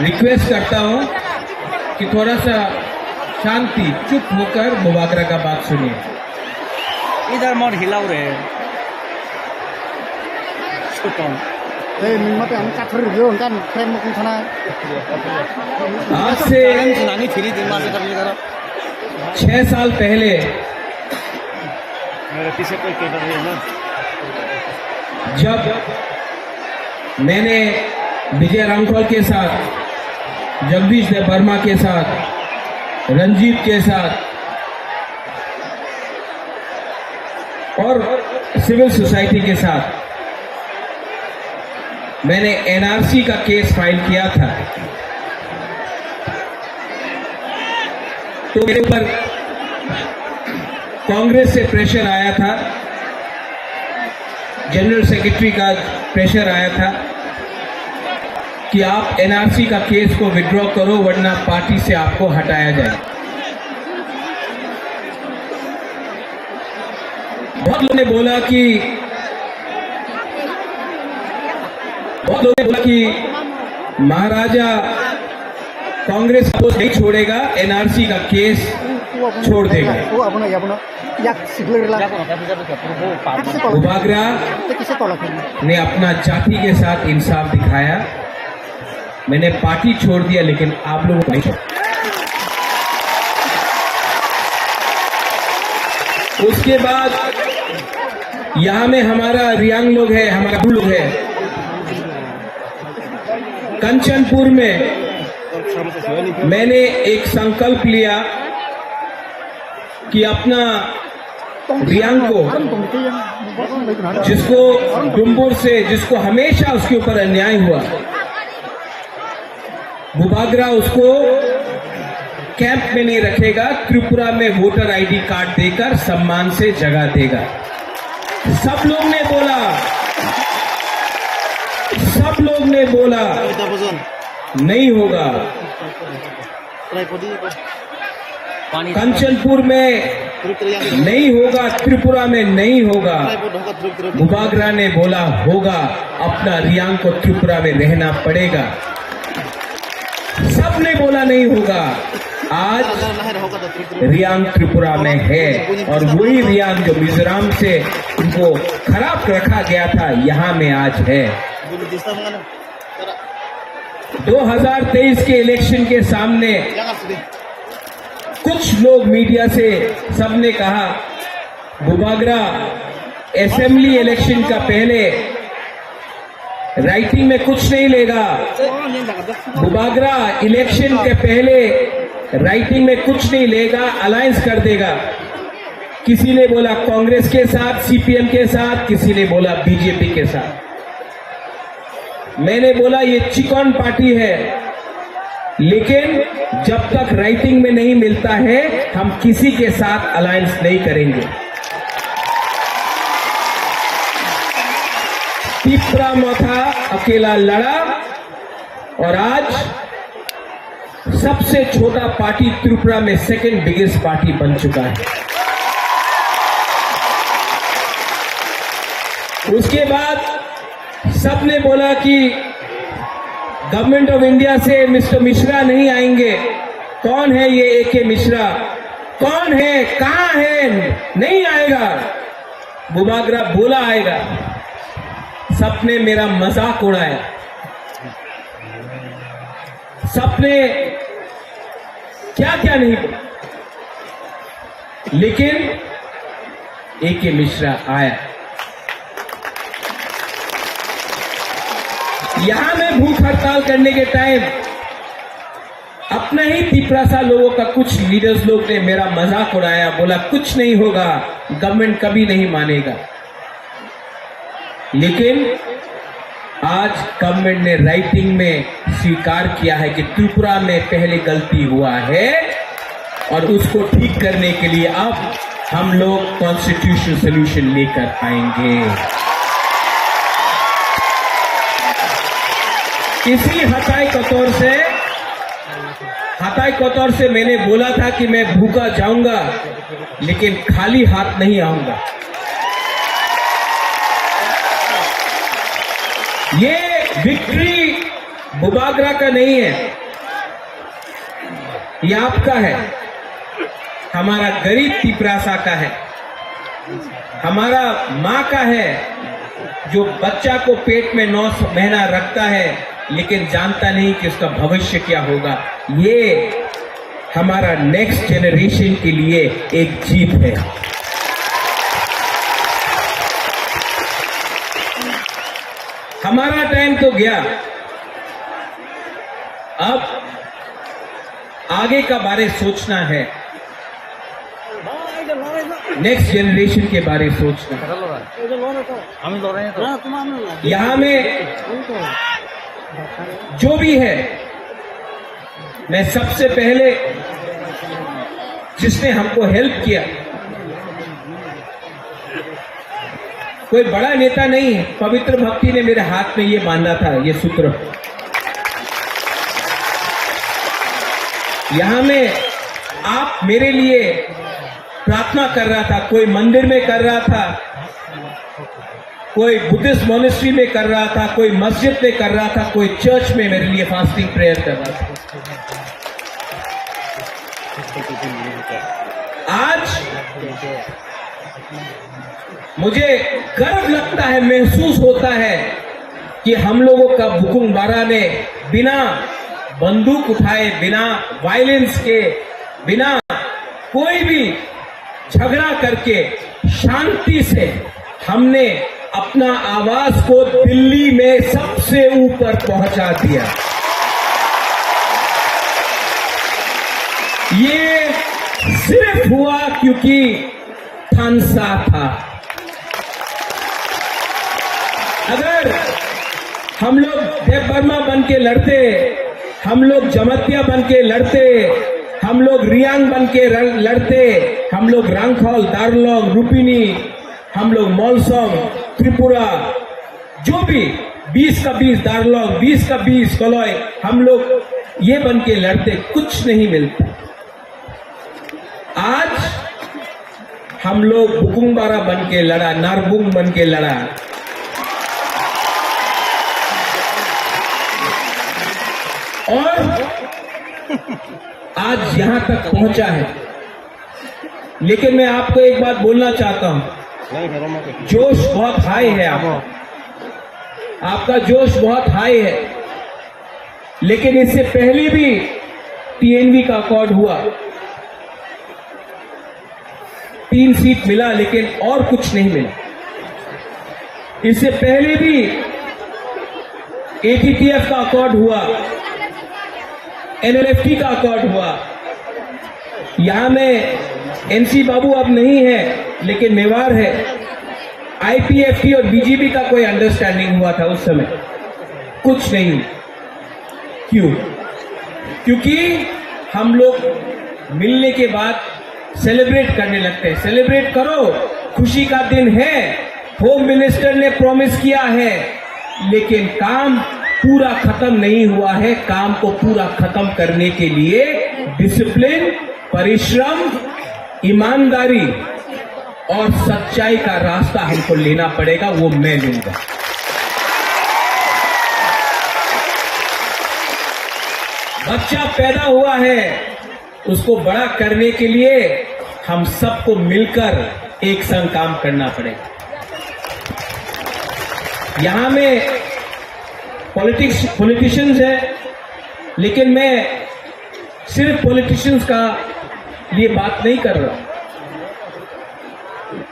रिक्वेस्ट करता हूँ कि थोड़ा सा शांति, चुप होकर बुबागरा का बात सुनिए। Idhar mat hilao re. Suton. Ei, nung mate ang kathar review kan frame mo kung thana. आज से Nani phiri din ma se kar le karo. छह साल पहले मेरे पीछे कोई कैमरा नहीं है ना। जब मैंने विजय रामफल के साथ, जगदीश देव वर्मा के साथ, रंजीत के साथ और सिविल सोसाइटी के साथ मैंने एनआरसी का केस फाइल किया था, तो मेरे ऊपर कांग्रेस से प्रेशर आया था, जनरल सेक्रेटरी का प्रेशर आया था कि आप एनआरसी का केस को विड्रॉ करो, वरना पार्टी से आपको हटाया जाए। बहुत लोगों ने बोला कि, बहुत लोगों ने बोला कि महाराजा कांग्रेस को नहीं छोड़ेगा, एनआरसी का केस छोड़ देगा। Bubagra ने अपना जाति के साथ इंसाफ दिखाया। मैंने पार्टी छोड़ दिया, लेकिन आप लोगों को नहीं छोड़ा। उसके बाद यहाँ में हमारा रियांग लोग है, हमारा ब्रू लोग है। कंचनपुर में मैंने एक संकल्प लिया कि अपना रियांग को, जिसको डुम्बुर से, जिसको हमेशा उसके ऊपर अन्याय हुआ, बुबागरा उसको कैंप में नहीं रखेगा, त्रिपुरा में वोटर आईडी कार्ड देकर सम्मान से जगह देगा। सब लोग ने बोला, सब लोग ने बोला, नहीं होगा। कंचनपुर में नहीं होगा, त्रिपुरा में नहीं होगा। बुबागरा ने बोला होगा, अपना रियांग को त्रिपुरा में रहना पड़ेगा। सबने बोला नहीं होगा। आज रियांग त्रिपुरा में है और वही रियांग जो मिजोरम से उनको खराब रखा गया था, यहाँ में आज है। दो हज़ार तेईस के इलेक्शन के सामने कुछ लोग मीडिया से सबने कहा, बुबागरा असेंबली इलेक्शन का पहले राइटिंग में कुछ नहीं लेगा, बुबागरा इलेक्शन के पहले राइटिंग में कुछ नहीं लेगा, अलायंस कर देगा। किसी ने बोला कांग्रेस के साथ, सीपीएम के साथ, किसी ने बोला बीजेपी के साथ। मैंने बोला ये चिकन पार्टी है, लेकिन जब तक राइटिंग में नहीं मिलता है, हम किसी के साथ अलायंस नहीं करेंगे। तिपरा मथा अकेला लड़ा और आज सबसे छोटा पार्टी त्रिपुरा में सेकंड बिगेस्ट पार्टी बन चुका है। उसके बाद सबने बोला कि गवर्नमेंट ऑफ इंडिया से मिस्टर मिश्रा नहीं आएंगे। कौन है ये एके मिश्रा? कौन है? कहाँ है? नहीं आएगा। बुबागरा बोला आएगा। सबने मेरा मजाक उड़ाया। सबने क्या क्या नहीं बोला, लेकिन एके मिश्रा आया। यहां मैं भूख हड़ताल करने के टाइम अपने ही तिपरासा लोगों का कुछ लीडर्स लोग ने मेरा मजाक उड़ाया, बोला कुछ नहीं होगा, गवर्नमेंट कभी नहीं मानेगा। लेकिन आज गवर्नमेंट ने राइटिंग में स्वीकार किया है कि त्रिपुरा में पहले गलती हुआ है और उसको ठीक करने के लिए अब हम लोग कॉन्स्टिट्यूशनल सॉल्यूशन लेकर आएंगे। इसी हटाई कतौर से, हटाई कतौर से मैंने बोला था कि मैं भूखा जाऊंगा, लेकिन खाली हाथ नहीं आऊंगा। ये विक्ट्री बुबागरा का नहीं है, ये आपका है, हमारा गरीब तिपरासा का है। हमारा माँ का है, जो बच्चा को पेट में नौ महीना रखता है, लेकिन जानता नहीं कि उसका भविष्य क्या होगा। ये हमारा नेक्स्ट जनरेशन के लिए एक जीत है। हमारा टाइम तो गया, अब आगे का बारे सोचना है, नेक्स्ट जनरेशन के बारे सोचना है। यहाँ में जो भी है, मैं सबसे पहले जिसने हमको हेल्प किया, कोई बड़ा नेता नहीं, पवित्र भक्ति ने मेरे हाथ में ये बांधा था, ये सूत्र। यहाँ में आप मेरे लिए प्रार्थना कर रहा था, कोई मंदिर में कर रहा था, कोई बुद्धिस्ट मॉनेस्ट्री में कर रहा था, कोई मस्जिद में कर रहा था, कोई चर्च में मेरे लिए फास्टिंग प्रेयर कर रहा था। आज मुझे गर्व लगता है, महसूस होता है कि हम लोगों का बुकुंग बारा ने बिना बंदूक उठाए, बिना वायलेंस के, बिना कोई भी झगड़ा करके शांति से हमने अपना आवाज को दिल्ली में सबसे ऊपर पहुंचा दिया। ये सिर्फ हुआ क्योंकि थानसा था। अगर हम लोग देव वर्मा बन के लड़ते, हम लोग जमातिया बन के लड़ते, हम लोग रियांग बन के र-, लड़ते, हम लोग रांगखल, दारलोंग, रुपिनी, हम लोग मलसम, त्रिपुरा, जो भी बीस का बीस दारलोंग, बीस का बीस कलय, हम लोग ये बन के लड़ते, कुछ नहीं मिलता। आज हम लोग बुकुंग बारा बन के लड़ा, नारबुंग बन के लड़ा। और आज यहाँ तक पहुँचा है। लेकिन मैं आपको एक बात बोलना चाहता हूँ, जोश बहुत हाई है आपका, आपका जोश बहुत हाई है। लेकिन इससे पहले भी टीएनवी का अकॉर्ड हुआ, तीन सीट मिला, लेकिन और कुछ नहीं मिला। इससे पहले भी एटीटीएफ का अकॉर्ड हुआ, एनएलएफटी का अकॉर्ड हुआ। यहाँ में एनसी बाबू अब नहीं है, लेकिन मेवाड़ है। आईपीएफटी और बीजेपी का कोई अंडरस्टैंडिंग हुआ था उस समय, कुछ नहीं। क्यों? क्योंकि हम लोग मिलने के बाद सेलिब्रेट करने लगते हैं। सेलिब्रेट करो, खुशी का दिन है। होम मिनिस्टर ने प्रॉमिस किया है, लेकिन काम पूरा खत्म नहीं हुआ है। काम को पूरा खत्म करने के लिए डिसिप्लिन, परिश्रम, ईमानदारी और सच्चाई का रास्ता हमको लेना पड़ेगा, वो मैं लूंगा। बच्चा पैदा हुआ है, उसको बड़ा करने के लिए हम सबको मिलकर एक संग काम करना पड़ेगा। यहाँ में पॉलिटिक्स, पॉलिटिशियंस है, लेकिन मैं सिर्फ पॉलिटिशियंस का लिए बात नहीं कर रहा।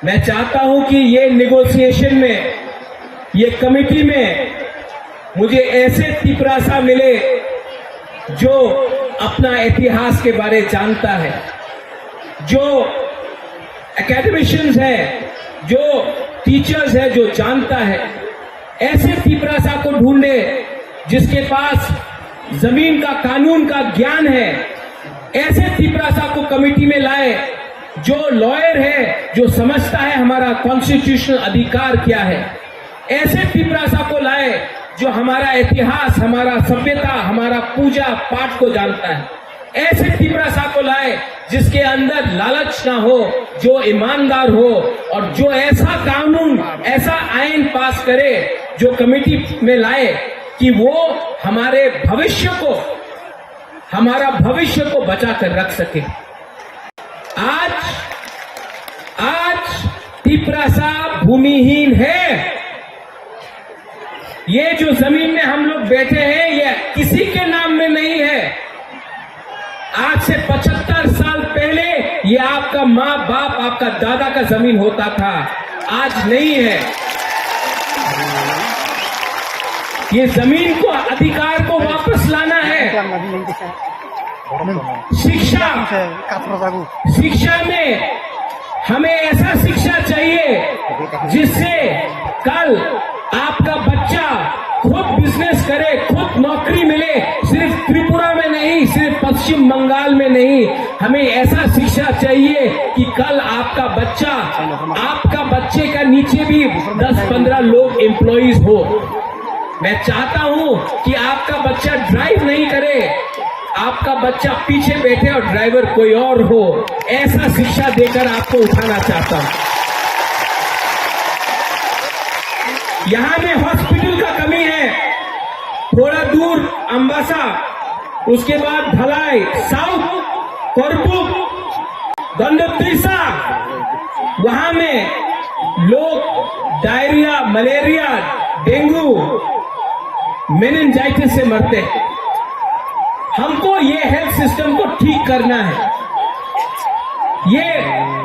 मैं चाहता हूं कि ये नेगोशिएशन में, ये कमेटी में मुझे ऐसे तिपरासा मिले जो अपना इतिहास के बारे जानता है, जो एकेडमिशियंस है, जो टीचर्स है, जो जानता है। ऐसे तिपरासा को ढूंढे जिसके पास जमीन का, कानून का ज्ञान है। ऐसे तिपरासा को कमेटी में लाए जो लॉयर है, जो समझता है हमारा कॉन्स्टिट्यूशनल अधिकार क्या है। ऐसे तिपरासा को लाए जो हमारा इतिहास, हमारा सभ्यता, हमारा पूजा पाठ को जानता है। ऐसे तिपरासा को लाए जिसके अंदर लालच ना हो, जो ईमानदार हो और जो ऐसा कानून, ऐसा आइन पास करे, जो कमेटी में लाए कि वो हमारे भविष्य को, हमारा भविष्य को बचा कर रख सके। आज, आज तिपरासा भूमिहीन है। ये जो जमीन में हम लोग बैठे हैं, ये किसी के नाम में नहीं है। आज से पचहत्तर साल पहले ये आपका माँ बाप, आपका दादा का जमीन होता था, आज नहीं है। ये जमीन को, अधिकार को वापस लाना है। शिक्षा, शिक्षा में हमें ऐसा शिक्षा चाहिए जिससे कल आपका बच्चा खुद बिजनेस करे, खुद नौकरी मिले। सिर्फ त्रिपुरा में नहीं, सिर्फ पश्चिम बंगाल में नहीं, हमें ऐसा शिक्षा चाहिए कि कल आपका बच्चा, आपका बच्चे का नीचे भी दस पन्द्रह लोग एम्प्लॉइज हो। मैं चाहता हूं कि आपका बच्चा ड्राइव नहीं करे, आपका बच्चा पीछे बैठे और ड्राइवर कोई और हो। ऐसा शिक्षा देकर आपको उठाना चाहता हूं। यहां में हॉस्पिटल का कमी है, थोड़ा दूर अम्बासा, उसके बाद धलाई, साउथ, करबुक, गंडोत्रिसा, वहां में लोग डायरिया, मलेरिया, डेंगू, मेनिंजाइटिस से मरते हैं। हमको ये हेल्थ सिस्टम को ठीक करना है। ये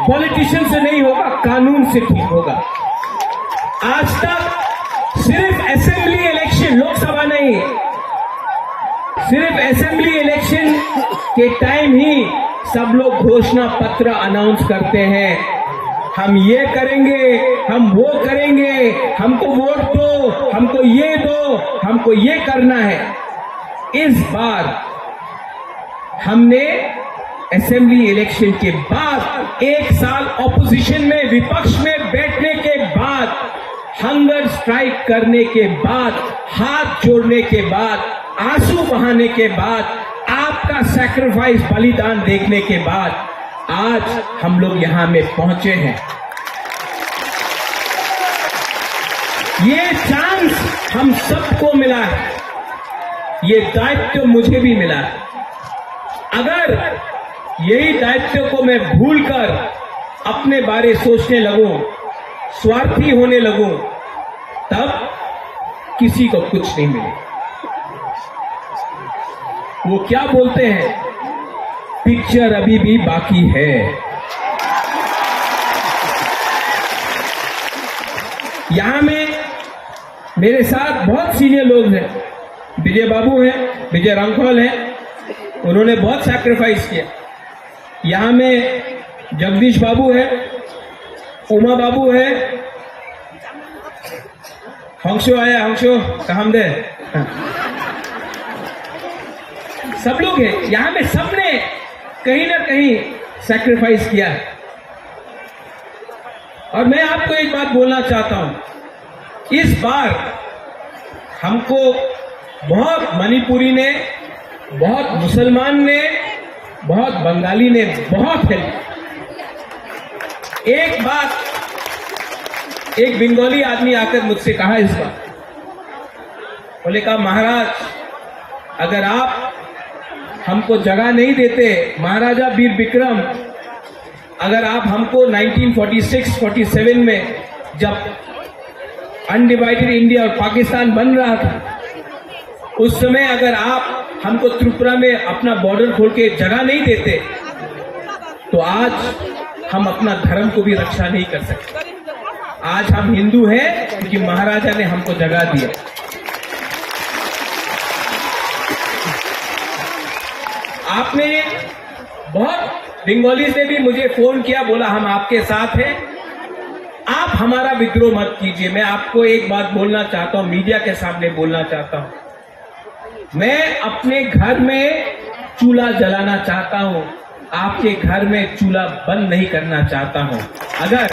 पॉलिटिशियन से नहीं होगा, कानून से ठीक होगा। आज तक सिर्फ असेंबली इलेक्शन, लोकसभा नहीं, सिर्फ असेंबली इलेक्शन के टाइम ही सब लोग घोषणा पत्र अनाउंस करते हैं, हम ये करेंगे, हम वो करेंगे, हमको वोट दो, हमको ये दो, हमको ये करना है। इस बार हमने असेंबली इलेक्शन के बाद एक साल ऑपोजिशन में, विपक्ष में बैठने के बाद, हंगर स्ट्राइक करने के बाद, हाथ जोड़ने के बाद, आंसू बहाने के बाद, आपका सैक्रिफाइस, बलिदान देखने के बाद आज हम लोग यहां में पहुंचे हैं। ये चांस हम सबको मिला है, ये दायित्व मुझे भी मिला है। अगर यही दायित्व को मैं भूलकर अपने बारे सोचने लगूं, स्वार्थी होने लगूं, तब किसी को कुछ नहीं मिले। वो क्या बोलते हैं, पिक्चर अभी भी बाकी है। यहां में मेरे साथ बहुत सीनियर लोग हैं, विजय बाबू हैं, विजय रांखल हैं, उन्होंने बहुत सैक्रिफाइस किया। यहाँ में जगदीश बाबू है, उमा बाबू है, हंसो आया, हंसो, काम दे। सब लोग हैं यहाँ में, सबने कहीं ना कहीं सैक्रिफाइस किया। और मैं आपको एक बात बोलना चाहता हूं, इस बार हमको बहुत मणिपुरी ने, बहुत मुसलमान ने, बहुत बंगाली ने बहुत हेल्प। एक बात, एक बंगाली आदमी आकर मुझसे कहा इस बार, बोले, कहा, महाराज, अगर आप हमको जगह नहीं देते, महाराजा वीर विक्रम, अगर आप हमको nineteen forty six forty seven में जब अनडिवाइडेड इंडिया और पाकिस्तान बन रहा था, उस समय अगर आप हमको त्रिपुरा में अपना बॉर्डर खोल के जगह नहीं देते, तो आज हम अपना धर्म को भी रक्षा नहीं कर सकते। आज हम हिंदू हैं क्योंकि महाराजा ने हमको जगह दिया। आपने बहुत बंगालीज ने भी मुझे फोन किया, बोला, हम आपके साथ हैं, आप हमारा विद्रोह मत कीजिए। मैं आपको एक बात बोलना चाहता हूं, मीडिया के सामने बोलना चाहता हूं, मैं अपने घर में चूल्हा जलाना चाहता हूं, आपके घर में चूल्हा बंद नहीं करना चाहता हूं। अगर,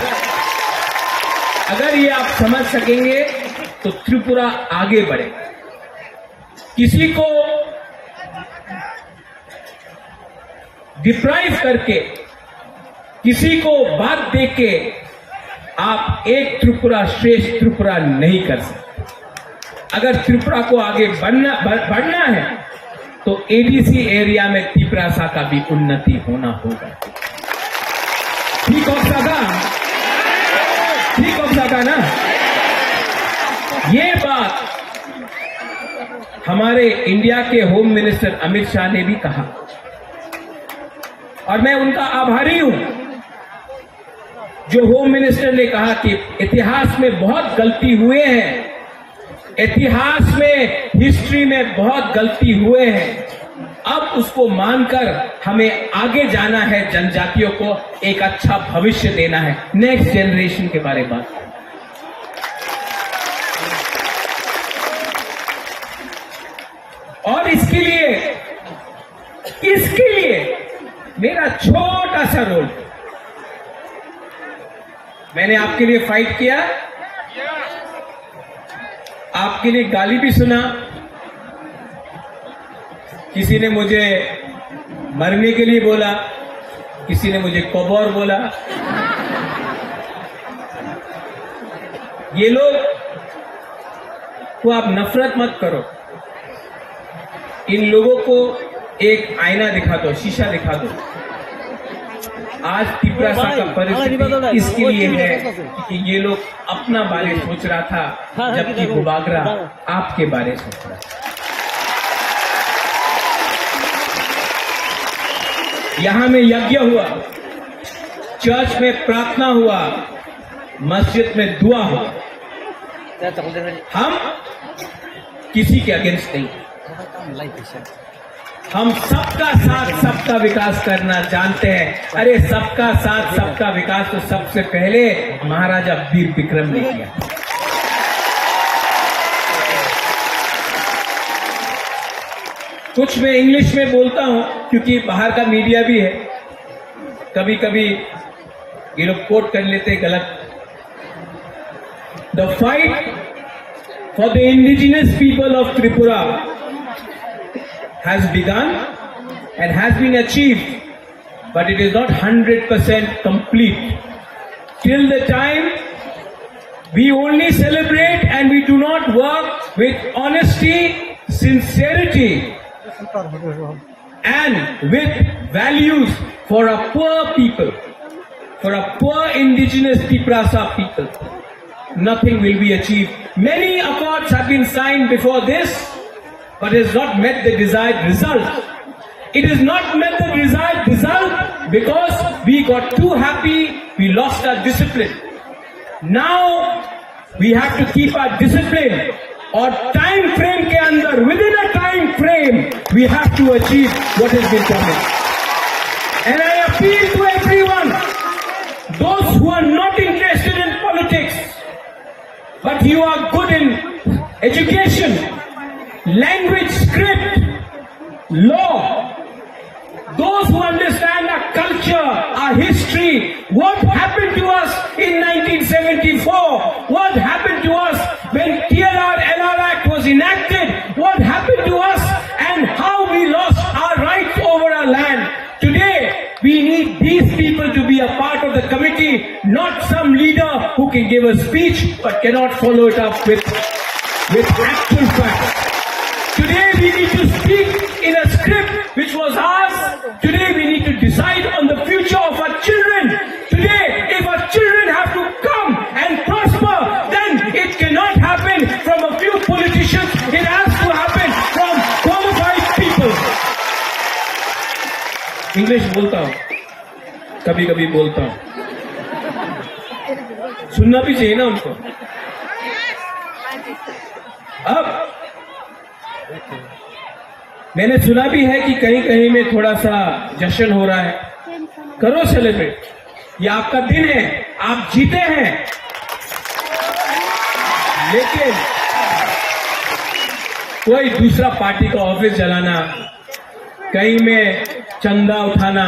अगर ये आप समझ सकेंगे तो त्रिपुरा आगे बढ़े। किसी को डिप्राइव करके, किसी को बात दे के आप एक त्रिपुरा श्रेष्ठ त्रिपुरा नहीं कर सकते। अगर त्रिपुरा को आगे बढ़ना, बढ़-, बढ़ना है तो एडीसी एरिया में तिपरासा का भी उन्नति होना होगा। ठीक हो सका? ठीक हो जाता ना। ये बात हमारे इंडिया के होम मिनिस्टर अमित शाह ने भी कहा और मैं उनका आभारी हूं, जो होम मिनिस्टर ने कहा कि इतिहास में बहुत गलती हुए हैं, इतिहास में, हिस्ट्री में बहुत गलती हुए हैं। अब उसको मानकर हमें आगे जाना है, जनजातियों को एक अच्छा भविष्य देना है, नेक्स्ट जनरेशन के बारे में बात करना। और इसके लिए, इसके लिए मेरा छोटा सा रोल, मैंने आपके लिए फाइट किया, आपके लिए गाली भी सुना, किसी ने मुझे मरने के लिए बोला, किसी ने मुझे कबर बोला। ये लोग को आप नफरत मत करो, इन लोगों को एक आईना दिखा दो, शीशा दिखा दो। आज तिपरासा का परिस्थिति इसके लिए है कि ये लोग अपना बारे सोच रहा था, जबकि बुबागरा आपके बारे सोच रहा था। यहाँ में यज्ञ हुआ, चर्च में प्रार्थना हुआ, मस्जिद में दुआ हुआ। हम किसी के अगेंस्ट नहीं, हम सबका साथ, सबका विकास करना जानते हैं। अरे, सबका साथ, सबका विकास तो सबसे पहले महाराजा वीर विक्रम ने किया। कुछ मैं इंग्लिश में बोलता हूं, क्योंकि बाहर का मीडिया भी है, कभी कभी ये लोग कोट कर लेते हैं गलत। The fight for the indigenous people of Tripura has begun and has been achieved, but it is not hundred percent complete. Till the time we only celebrate and we do not work with honesty, sincerity, and with values for a poor people, for a poor indigenous Tiprasa people, nothing will be achieved. Many accords have been signed before this, but has not met the desired result. It has not met the desired result because we got too happy, we lost our discipline. Now, we have to keep our discipline और time frame के अंदर, within a time frame, we have to achieve what has been promised. And I appeal to everyone, those who are not interested in politics, but you are good in education, language, script, law, those who understand our culture, our history, what happened to us in nineteen seventy-four, what happened to us when T L R L R Act was enacted, what happened to us and how we lost our rights over our land. Today, we need these people to be a part of the committee, not some leader who can give a speech but cannot follow it up with, with actual facts. Today, we need to speak in a script which was ours. Today, we need to decide on the future of our children. Today, if our children have to come and prosper, then it cannot happen from a few politicians. It has to happen from qualified people. English बोलता हूँ, कभी कभी बोलता हूँ, सुनना भी चाहिए ना उनको। अब मैंने सुना भी है कि कहीं कहीं में थोड़ा सा जश्न हो रहा है, करो सेलिब्रेट, ये आपका दिन है, आप जीते हैं। लेकिन कोई दूसरा पार्टी का ऑफिस जलाना, कहीं में चंदा उठाना,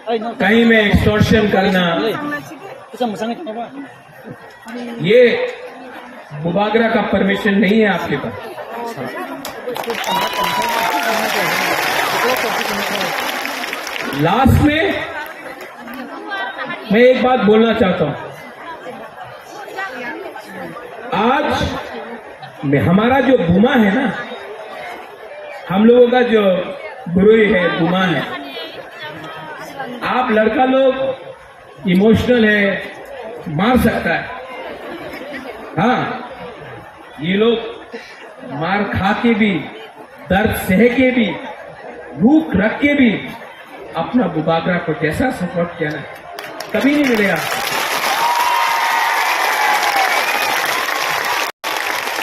कहीं में एक्सटॉर्शन करना, ये बुबागरा का परमिशन नहीं है आपके पास। लास्ट में मैं एक बात बोलना चाहता हूं। आज में हमारा जो बुमा है ना, हम लोगों का जो बुरुई है, बुमा है, आप लड़का लोग इमोशनल है, मार सकता है। हाँ, ये लोग मार खा के भी, दर्द सह के भी, भूख रख के भी अपना बुबागरा को जैसा सपोर्ट किया ना, कभी नहीं मिलेगा।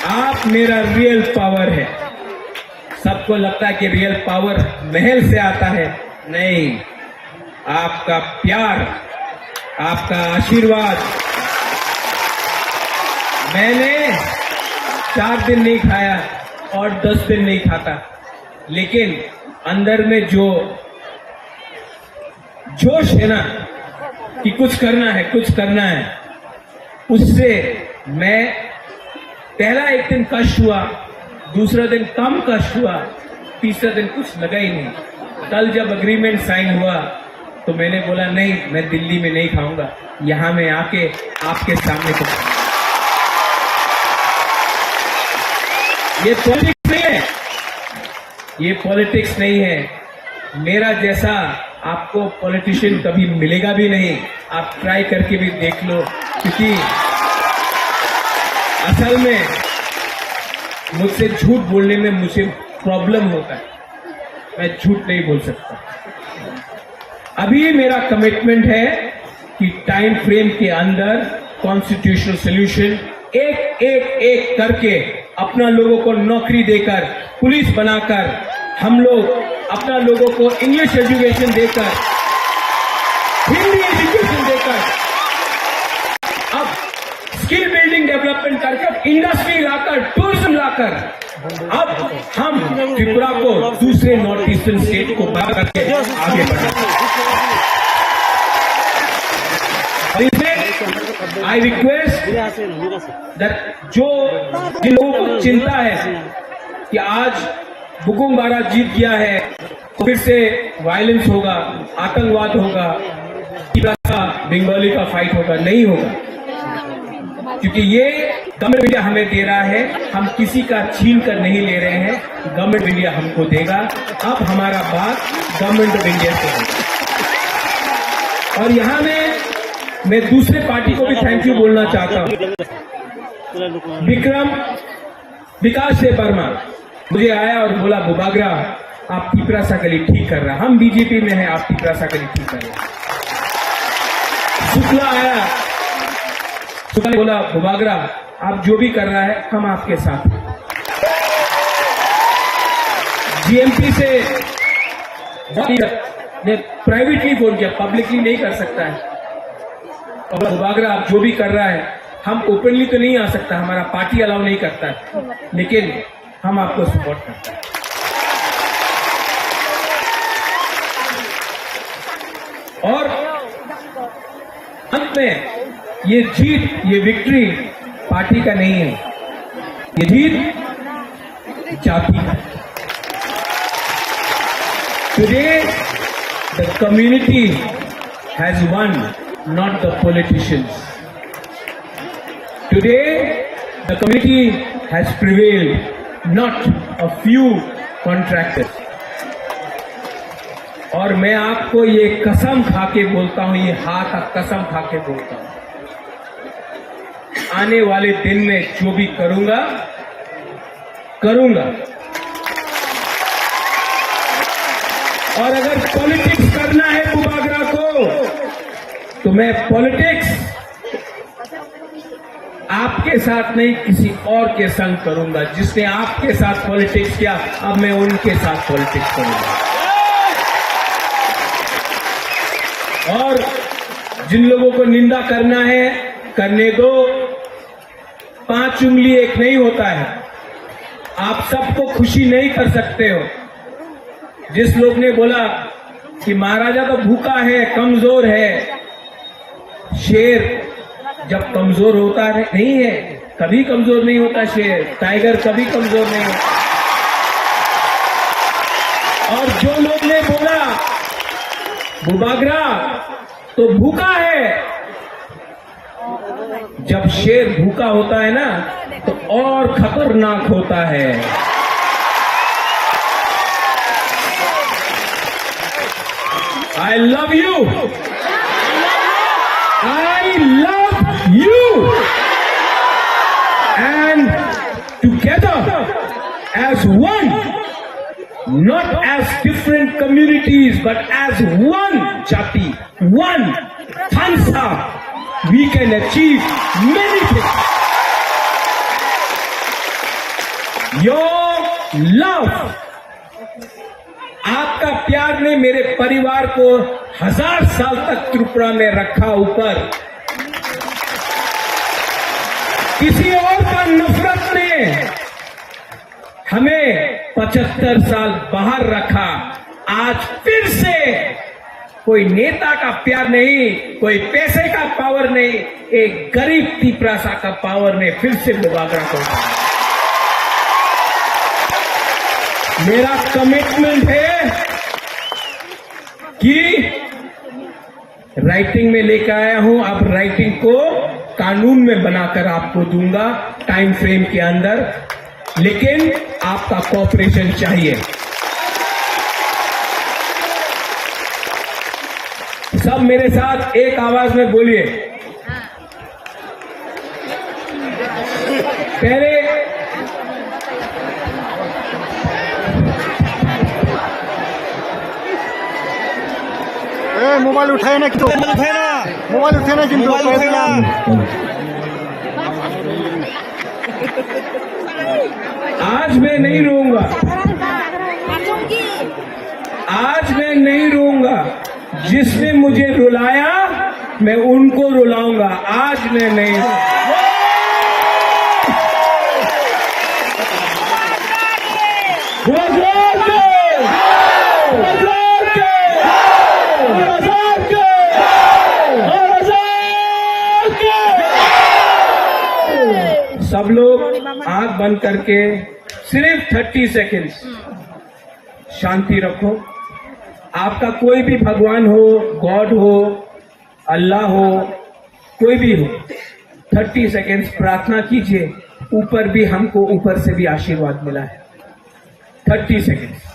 आप मेरा रियल पावर है। सबको लगता है कि रियल पावर महल से आता है, नहीं, आपका प्यार, आपका आशीर्वाद। मैंने चार दिन नहीं खाया और दस दिन नहीं खाता, लेकिन अंदर में जो जोश है ना कि कुछ करना है, कुछ करना है, उससे मैं पहला एक दिन कष्ट हुआ, दूसरा दिन कम कष्ट हुआ, तीसरा दिन कुछ लगा ही नहीं। कल जब एग्रीमेंट साइन हुआ तो मैंने बोला, नहीं, मैं दिल्ली में नहीं खाऊंगा, यहाँ में आके आपके सामने कुछ। ये पॉलिटिक्स नहीं है, ये पॉलिटिक्स नहीं है। मेरा जैसा आपको पॉलिटिशियन कभी मिलेगा भी नहीं। आप ट्राई करके भी देख लो, क्योंकि असल में मुझसे झूठ बोलने में मुझे प्रॉब्लम होता है, मैं झूठ नहीं बोल सकता। अभी मेरा कमिटमेंट है कि टाइम फ्रेम के अंदर कॉन्स्टिट्यूशनल सॉल्यूशन, एक एक एक करके अपना लोगों को नौकरी देकर, पुलिस बनाकर, हम लोग अपना लोगों को इंग्लिश एजुकेशन देकर, हिंदी एजुकेशन देकर, अब स्किल बिल्डिंग डेवलपमेंट करके, इंडस्ट्री लाकर, टूरिज्म लाकर, अब हम त्रिपुरा को दूसरे नॉर्थ ईस्टर्न स्टेट को बराबर करके आगे बढ़ा। और इसमें आई रिक्वेस्ट दैट, जो जिन लोगों को चिंता है कि आज बुकुंग बारा जीत गया है, फिर से वायलेंस होगा, आतंकवाद होगा, बंगाली का फाइट होगा, नहीं होगा, क्योंकि ये गवर्नमेंट ऑफ इंडिया हमें दे रहा है, हम किसी का छीन कर नहीं ले रहे हैं, गवर्नमेंट ऑफ इंडिया हमको देगा। अब हमारा बात गवर्नमेंट ऑफ इंडिया से होगा। और यहाँ में मैं दूसरे पार्टी को भी थैंक यू बोलना चाहता हूँ। विक्रम विकास देबबर्मा मुझे आया और बोला, "बुबागरा, आप तिपरासा के लिए ठीक कर रहे हैं।" हम बीजेपी में हैं, आप तिपरासा के लिए ठीक कर रहे हैं। शुक्ला आया, शुक्ला ने बोला, "बुबागरा, आप जो भी कर रहा है, हम आपके साथ हैं।" जीएमपी से ने प्राइवेटली फोन किया, पब्लिकली नहीं कर सकता है। और बुबागरा, आप जो भी कर रहा है, हम ओपनली तो नहीं आ सकता, हमारा पार्टी अलाउ नहीं करता है, लेकिन हम आपको सपोर्ट करते हैं। और अंत में ये जीत, ये विक्ट्री पार्टी का नहीं है, ये जीत जाति का। Today the community has won, not the politicians. Today the community has prevailed, not a few contractors. और मैं आपको ये कसम खा के बोलता हूं, ये हाथ का कसम खा के बोलता हूं, आने वाले दिन में जो भी करूंगा, करूंगा। और अगर पॉलिटिक्स करना है बुबागरा को, तो मैं पॉलिटिक्स आपके साथ नहीं, किसी और के संग करूंगा। जिसने आपके साथ पॉलिटिक्स किया, अब मैं उनके साथ पॉलिटिक्स करूंगा। और जिन लोगों को निंदा करना है, करने दो। पांच उंगली एक नहीं होता है। आप सबको खुशी नहीं कर सकते हो। जिस लोग ने बोला कि महाराजा तो भूखा है, कमजोर है, शेर जब कमजोर होता है, नहीं है, कभी कमजोर नहीं होता शेर, टाइगर कभी कमजोर नहीं होता। और जो लोग ने बोला बुबागरा तो भूखा है, जब शेर भूखा होता है ना, तो और खतरनाक होता है। I love you. I love As one, not as different communities, but as one jati, one Khansa, we can achieve many things. Your love, आपका प्यार ने मेरे परिवार को हजार साल तक त्रिपुरा में रखा ऊपर। किसी और का नफरत ने हमें पचहत्तर साल बाहर रखा। आज फिर से कोई नेता का प्यार नहीं, कोई पैसे का पावर नहीं, एक गरीब तिपरासा का पावर ने फिर से बुबागरा को उठाया। मेरा कमिटमेंट है कि राइटिंग में लेकर आया हूं, अब राइटिंग को कानून में बनाकर आपको दूंगा टाइम फ्रेम के अंदर, लेकिन आपका कोऑपरेशन चाहिए। सब मेरे साथ एक आवाज में बोलिए। पहले ए, मोबाइल उठाए ना, क्यों? मोबाइल उठाए ना। मोबाइल उठाए ना, क्यों? मोबाइल उठाए ना। आज मैं नहीं रोऊंगा। आज मैं नहीं रोऊंगा। जिसने मुझे रुलाया, मैं उनको रुलाऊंगा। आज मैं नहीं रोऊंगा। सब लोग आंख बंद करके सिर्फ थर्टी सेकेंड्स शांति रखो। आपका कोई भी भगवान हो, गॉड हो, अल्लाह हो, कोई भी हो, थर्टी सेकेंड्स प्रार्थना कीजिए। ऊपर भी हमको ऊपर से भी आशीर्वाद मिला है। Thirty seconds.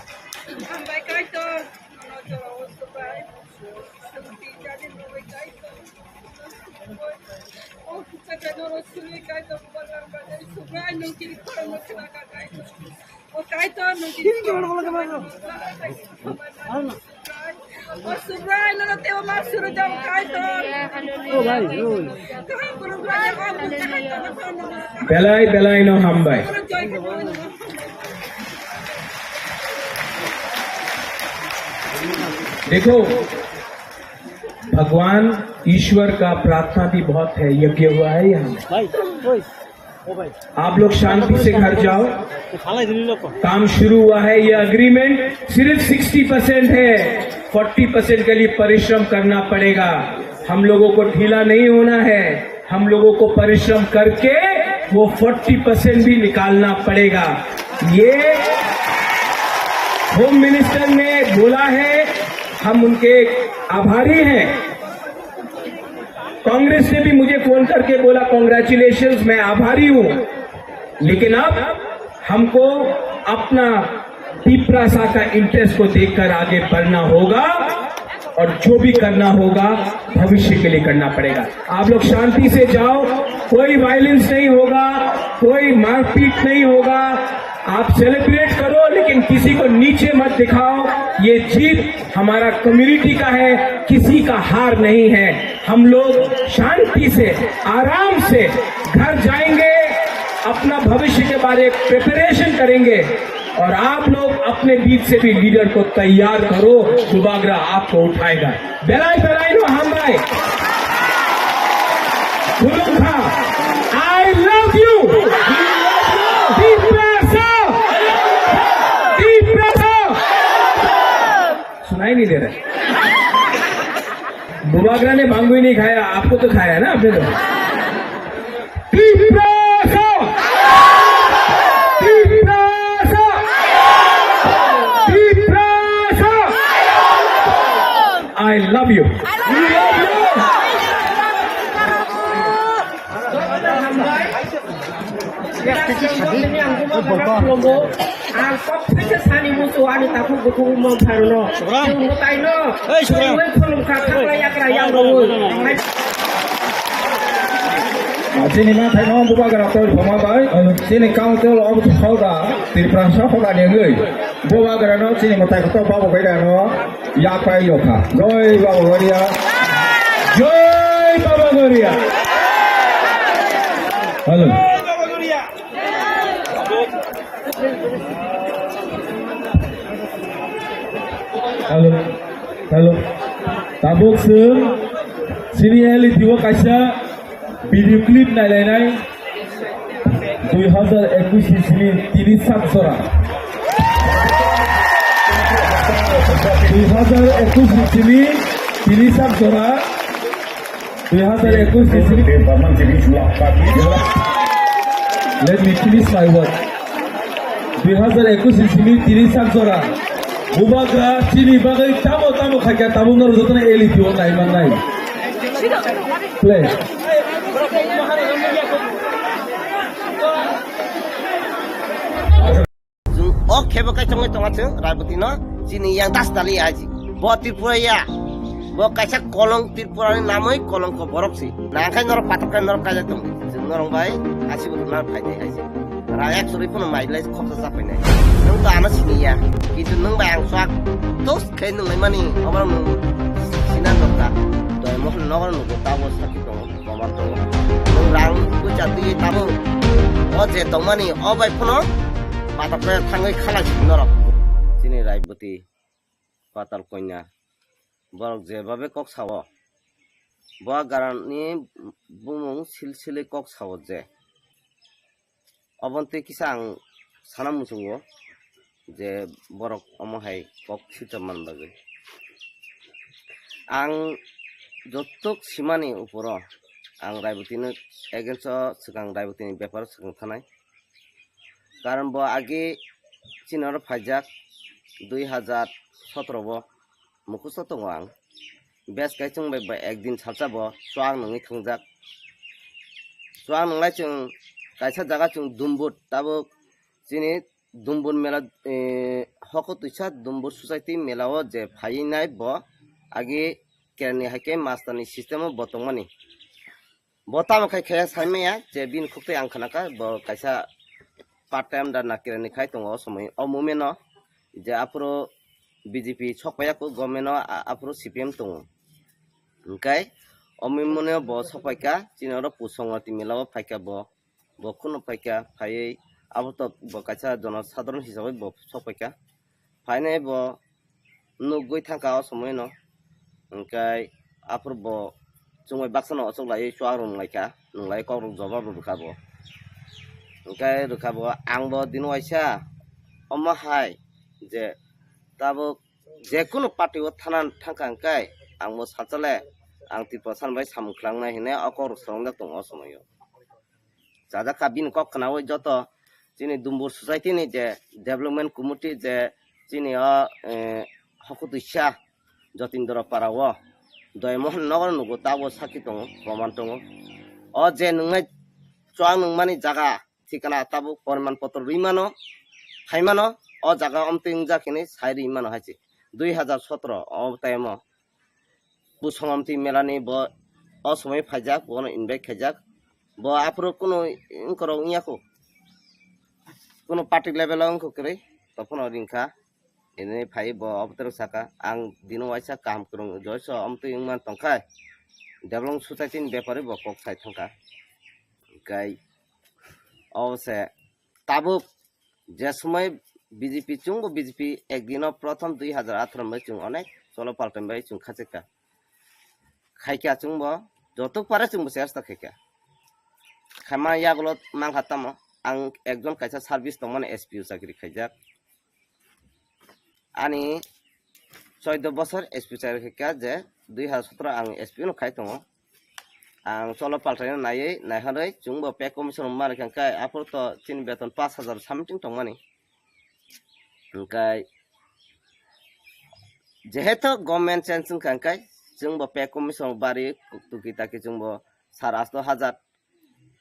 Belai belai no hambai. देखो, भगवान ईश्वर का प्रार्थना भी बहुत है, यज्ञ हुआ है यहाँ। आप लोग शांति से घर जाओ। काम शुरू हुआ है, ये एग्रीमेंट सिर्फ सिक्सटी परसेंट है, फोर्टी परसेंट के लिए परिश्रम करना पड़ेगा। हम लोगों को ढीला नहीं होना है, हम लोगों को परिश्रम करके वो फोर्टी परसेंट भी निकालना पड़ेगा। ये होम मिनिस्टर ने बोला है, हम उनके आभारी हैं। कांग्रेस ने भी मुझे फोन करके बोला, "कॉन्ग्रेचुलेशंस, मैं आभारी हूं, लेकिन अब हमको अपना तिपरासा का इंटरेस्ट को देखकर आगे बढ़ना होगा और जो भी करना होगा भविष्य के लिए करना पड़ेगा।" आप लोग शांति से जाओ, कोई वायलेंस नहीं होगा, कोई मारपीट नहीं होगा। आप सेलिब्रेट करो, लेकिन किसी को नीचे मत दिखाओ। ये जीत हमारा कम्युनिटी का है, किसी का हार नहीं है। हम लोग शांति से, आराम से घर जाएंगे, अपना भविष्य के बारे प्रिपरेशन करेंगे। और आप लोग अपने बीच से भी लीडर को तैयार करो, बुबागरा आपको उठाएगा। Belai belai no hambai. Khulumkha. I love you. Tiprasa. Tiprasa. सुनाई नहीं दे रहा। बुबागरा ने भांग भी नहीं खाया, आपको तो खाया ना आपने तो। Tiprasa! Tiprasa! Tiprasa! I love you. Ang kok phaisa sani musu ani takhuk bukhuk mong pharono. Subram. Chwng mwtai no. Hey, Subram. Chwng bai khulum kha, thangla yakra yang rwi. Chini ma thaino bubagra tor phama bai, chini council of hoda, Tripura sa hoda ni wngwi, bubagra no chini mwtai kotor babu bai da no, yak pai yokha. Joi Baba Goria. Joi Baba Goria. Hello. Hello. Hello. Tabuk se sini L E T O kaisa video clip nailainai. Dui hazar ekush ni sini tini sak jora. Dui hazar ekush ni sini tini sak jora. Dui hazar ekush ni sini. Let me finish my word. Dui hazar ekush ni sini tini sak jora. Bubagra chini bagwi tamo tamo khaikha, tamo norok jotono L E T O nai mannai. Play. Chwng o khebo kai tongwi tonga chwng Raiboti no chini yang das dali aji. Bo Tripura ya. Bo kaisa kolong Tripura ni namwi kolong ko borok si. Nangkhai norok patok kai norok kaijak tong. Chwng norok bai asi bo na phai dai aji. Rang ek churi phano mai lai khoksa sa phai nai. Nwng to ano sini ya. Kintu nwng bai ang swak tos khai nwng lai mani obo nwng sina norok ta. Doi mohon nogo nugo ta bo sakhi tongo. Koman tongo. Nwng rang bwcha twi tamo. O je tongmani o bai phano patok khe thangwi khala si norok. Chini Raiboti Patal Konya. Borok je babe kok sao. Bo garani bumung silsili kok sao je. Oboni twi kisa ang sana muchungo je borok omo hai kok sitra man bagwi. Ang jotok simani uporo ang Raibotino against o swkang Raibotini beparo swkang thanai. Karon bo age chini oro phaijak dui hazar sotoro o. Mukhusto tongo ang. Bes kai chwng bai ba ekdin salsa bo chuak nungwi thangjak. Chuak nunglai chwng kaisa jaga chwng Dumbur tabuk chini Dumbur mela, eh, hoko twisa Dumbur society mela o je phaiwi nai bo agi kerni hai khe master ni system o bo tongmani. Bo tamo khai khaya sai maya je bini khuk twi ang khna kha bo kaisa part time da nakira ni khai tongo o somoi o moment no je aphuru B J P sok paiya kho government no a-, aphuru C P M tongo. Hwnkhe o moment no bo sok pai kha chini oro Pusongoti mela o phai kha bo, bo kheno phai kha phaiwi abo to bo kaisa jono sadharon hisabai bo sok pai kha. Phainai bo nugwi thangkha o somoino. Hwnkhe aphuru bo chwngbai baksano ochoklaiwi chuak rwnglaikha, nunglai kokrok jobab rwkha bo. Hwnkhe rwkha bo, ang bo dino waisa omo hai je tabuk jekunu party o thana thangkha hwnkhe ang bo sachale ang Tripura san bai samung khlangna hinwi o kokrok swrwngjak tongo o somoio. Chajak kha bini kok khnaui joto chini Dumbur society ni je development committee je chini o, eh, hokutwisa Jotindra para o Doymohon nogo nugo tabo sakhi tongo, proman tongo. O je nungnai chuak nungmani jaga thikana tabuk poriman potro rwi mano, khai mano, o jaga omtwi wngjak hinwi sai rwi mano hai se. Dui hazar sotro o time o Pusongomti melani bo o somoi phaijak, bono invite khaijak. Bo aphuru kunu wngkorok wngya kho. Kunu party level o wngkho kwrwi, tongphano ringkha. Ini phai bo oboterok saka, ang dino waisa kaham kwrwng joiso omtwi wngman tongkha. Development society ni bepari bo kok sai thangkha. Hwnkhe obose tabuk je somoi B J P chwngbo B J P ekdino prothom dui hazar atharo bai chwng onek cholo paltan bai chwng khachikha. Khaikha chwngbo jotok pare chwngbo chesta khaikha. Khaima yagulo mangkha tamo ang ekjon kaisa service tongmani S P O chakri khaijak. Ani choido bosor S P chai kha je dui hazar sotoro ang S P no khai tongo. Ang cholo paltaino naiwi naihorwi chwngbo pay commission rwma rwkha hwnkhe aphuru to chini beton pash hazar something tongmani. Hwnkhe jehetu government change wngkha hwnkhe chwngbo pay commission bari tuki taki chwngbo sar asto hazar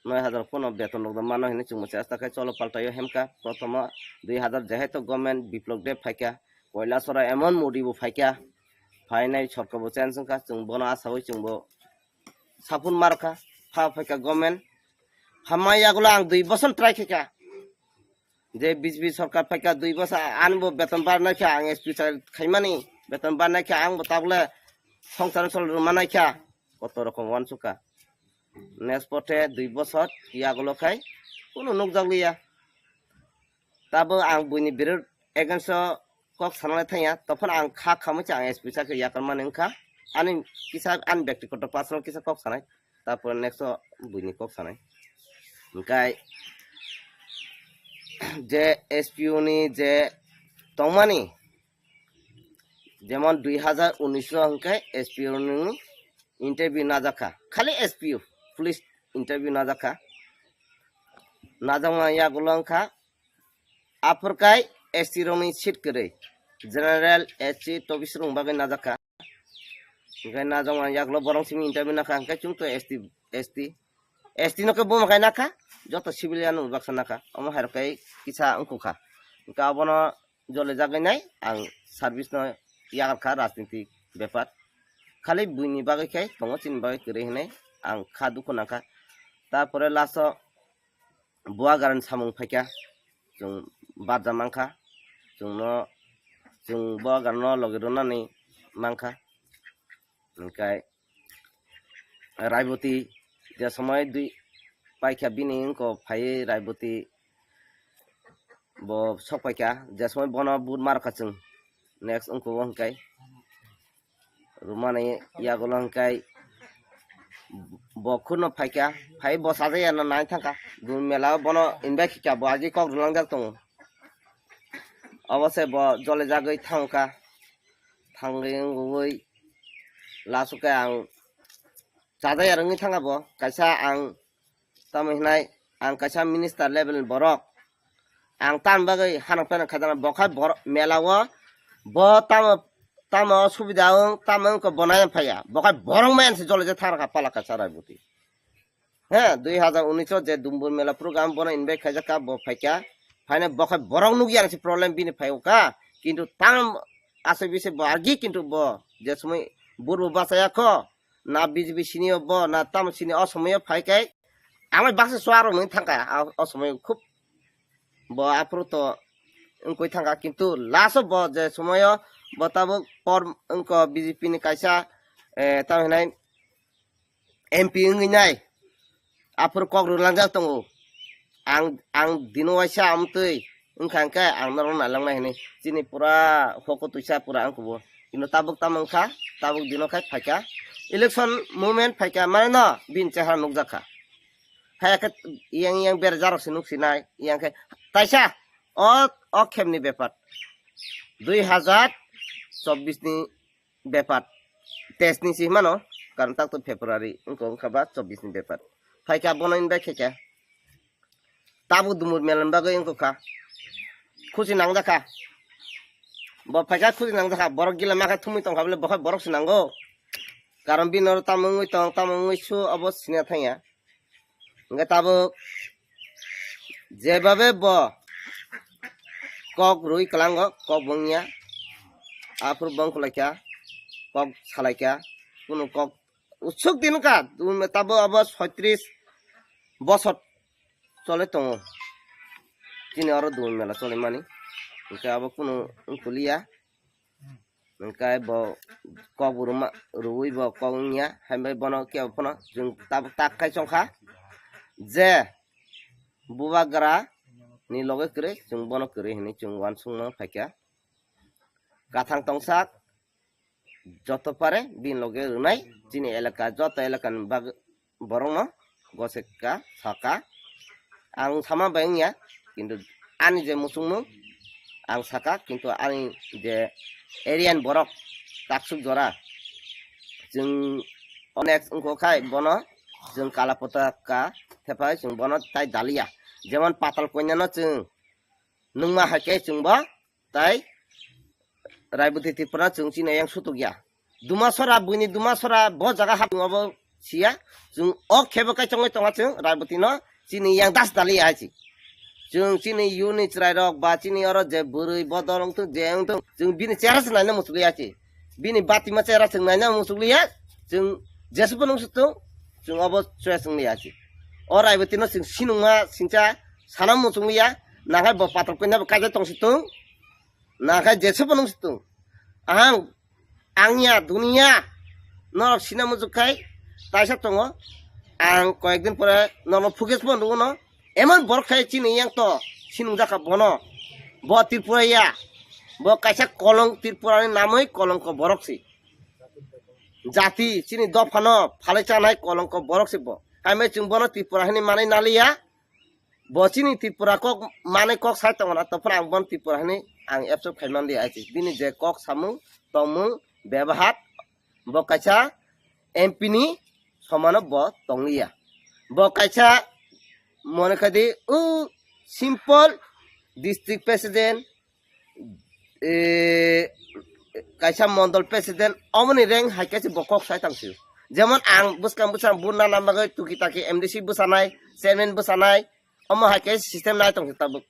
noi hazar pono beton rok mano hinwi chwngbo chesta khe cholo paltaio hemkha. Prothomo dui hazar jehetu government Biplop Deb phaikha, Koilasoro emon Modi bo phaikha, phainai sorkar bo change wngkha, chwng bono asaui chwngbo sapun markha, pha phaikha government, Hamma yagulo ang dui bosor try khaikha. Je B J P sorkar phaikha dui bosor, ani bo beton barnai kha ang S P sa khaimani, beton barnai kha ang bo tabole songsar sol rwmanai kha. Koto rokom wansukha. Next pothe dui bosor yagulo khai kunu nukjakliya. Tabo ang buini birud against o kok sanai thangya, tophano ang kha khamwi se ang S P sakhe yakarmani wngkha. Ani kisa ani byaktigoto personal kisa kok sanai, tarpore next o buini kok sanai. Hwnkhe je S P O ni je tongmani, jemon dui hazar unis o hwnkhe S P O ni interview najakha, khali S P O, police interview najakha. Najakma yagulo wngkha, aphurkai S T rokni seat kwrwi, general, S C, tobis rok bagwi najakha. Hwnkhe najakma yagulo borok simi interview nakha, hwnkhe chwng to S T, S T, S T no khe buma khai nakha, joto civilian no baksa nakha, omo hai rok khe kisa wngkukha. Hwnkhe abono jole jagwi nai ang service no yakarkha rajniti bepar. Khali buini bagwi khai tongo, chini bagwi kwrwi hinwi ang kha dukhu nangkha. Tarpore last o Bubagrani samung phaikha, chwng barja mankha, chwngno, chwng Bubagrano logi rwnani mankha. Hwnkhe Raiboti je somoi dui paikha bini wngkha phaiwi Raiboti bo sok paikha, je somoi bono but markha chwng next wngkha o hwnkhe rwmani yagulo hwnkhe bo khurno phaikha, phai bo sajaya no nai thangkha, dun mela o bono invite khaikha, bo agi kok rwlangjak tongo. Obo se bo jole jagwi thangkha, thangwi wngwi last o khe ang chajaya rwngwi thangkha bo, kaisa ang tamo hinai ang kaisa minister level ni borok, ang tam bagwi hanok pheno khajana, bo khai borok mela o bo tamo tamo subida wng tamo wngkha bo nai phaiya, bo khai borok maya se jole je thangkha pala kaisa Raiboti. He, dui hazar unis o je Dumbur Mela program bono invite khaijak kha, bo phaikha. Phaina bo khai borok nukya se problem bini phai o kha. Kintu tam asai bise bo agi kintu bo je somoi burbo bachaya kho, na B J P sini o bo, na tam sini o somoi o phai khai. Amai baksa suaro nung thangkha, a, o somoi khub bo aphuru to wngkoi thangkha. Kintu last o bo je somoi o bo tabuk por wngkha B J P ni kaisa, eh, tam hinai M P wngwi nai, aphuru kok rwlangjak tongo. Ang, ang dino waisa amtwi wngkha hwnkhe ang norok nailangnai hinwi. Chini pura hoko twisa pura ang kubo. Kintu tabuk tamo wngkha, tabuk dino khai phaikha. Election moment phaikha, mane no bini chehara nukjakha. Haya khe yang yang berajak rok se nuksinai, yang khe taisa o, o khemni bepar. Dui hazar chobbish ni bepar. Teis ni si mano, karon tak to February, wngkha, wngkha ba chobbish ni bepar. Phaikha bono invite khaikha. Tabuk Dumur Mela ni bagwi wngkha. Khusi nangjakha. Bo phaikha khusi nangjakha. Borok gila makha thumwi tongkha bole, bo khai borok se nango. Karon bini oro tamo wngwi tong, tamo wngwi su, obo sina thangya. Hwnkhe tabuk jebabe bo kok rwi kwlango, kok bo wngya. Aphuru bo wngkha laikha, kok salaikha, kunu kok usuk din wngkha, tabuk abo soitris bosor chole tongo. Chini oro Dumur Mela cholemani. Hwnkhe abo kunu wngkha liya. Hwnkhe bo kok bo rwma, rwui bo kok wngya, hai bai bono kebo phano chwng tabuk tak khai chongkha je Bubagra ni loge kwrwi, chwng bono kwrwi hinwi chwng uansukma phaikha. Kathang tongsak joto pare bini loge rwnai, chini elaka, joto elaka ni bag-, borokno goseka saka. Ang sama bai wngya, kintu ani je muchungmung ang saka, kintu ani je area ni borok taksuk jora chwng onek wngkha khai bono chwng kala potaka thepai chwng bono tai daliya. Jemon Patal Kanya no chwng nungma hai khe chwng bo tai Raiboti Tripura chwng chini yang sutuk ya. Dumasora, buini Dumasora bo jaga hapung obo siya. Chwng o khebo kai chongwi tonga chwng Raiboti no chini yang das dali ya hai chi. Chwng chini yuni chwrai rok ba chini oro je bwrwi bodol wngthung je wngthung chwng bini chera se naina muchukliya chi. Bini batima chera chwng naina muchukliya. Chwng jesubo nung sutung chwng obo choya chwng liya chi. O Raiboti no chwng sinungma singcha sana muchung ya. Nakhai bo patok koina bo kaijak tong si tung. Nakhai jesa bo nung si tung. Ahang angya dunia norok sina muchuk khai taisa tongo. Ang koyek din pore norok focus bo nugo no. Emon borok khai chini yang to sinung jaka bono. Bo Tripura ya. Bo kaisa kolong Tripura ni namoi kolongko borok si. Jati chini dophano phalai chanai kolongko borok si bo. Hai mai chwng bono Tripura hini manai naliya. Bo chini Tripura kok manai kok sai tongo na, tongphano ang bono Tripura hini ang accept khai man liya achi. Bini je kok samung, tongmung, bebahar, bo kaisa M P ni somano bo tongliya. Bo kaisa mone khai di, u simple district president, eh, kaisa mondol president, omoni rank hai kaisa bo kok sai tang sio. Jemon ang bwskang bwskang buna nang bagwi tuki taki M D C bwsanai, chairman bwsanai, omo hai kaisa system nai tong si tabuk.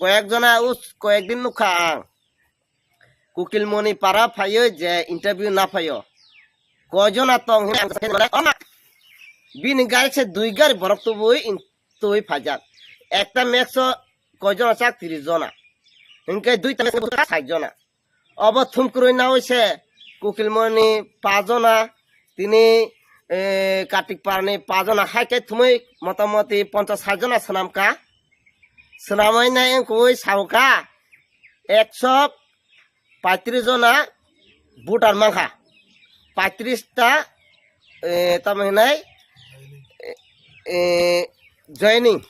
Koyek jona u koyek din nukha ang. Kukilmoni para phaio je interview na phaio. Koi jona tong hini ang sa khe, bini gari se dui gari borok tubui in-, tubui phaijak. Ekta max o koi jona chak, tris jona. Hinkhe duita max o sait jona. Obo thumkrui naui se Kukilmoni pajona, tini, eh, Kartik Parni pajona, hai khe thumui motamoti ponchas sait jona swnamkha. Swnamui nai wngkui sauka ekso paitris jona voter mankha. Paitris ta, eh, tamo hinai, eh, eh, joining.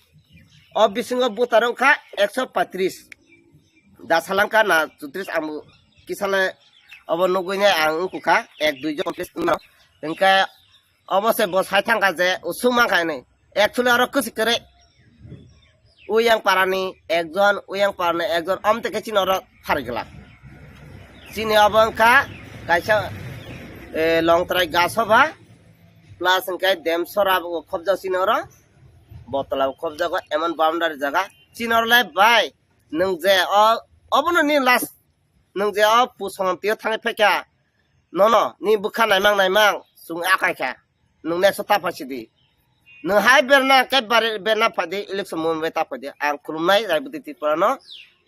O bisingo voter wngkha ekso paitris. Da salangkha na chutris, ang bo kisale obo nugui nai ang wngkha ek dui jon please wngno. Hingkhe obo se bo sai thangkha je usuk mankha hinui. Actually oro kwswi kwrwi. Uyang parani ekjon, uyang parani ekjon, omteke chini oro pharigwlak. Chini obo wngkha kaisa, eh, Longtrai Gasoba plus hingkhe Demsora bo khobjak chini oro. Botola bo khobjago, emon boundary jaga. Chini oro le bai, nwng je o, obono ni last. Nwng je o pusongam tio thangwi phaikha, nono ni bwkha naimang naimang chwng akai kha, nwng next o ta phaisidi. Nwng hai berna khe bare-, berna phaidi, election movement bai ta phaidi. Ang khulumnai Raiboti Tripura no,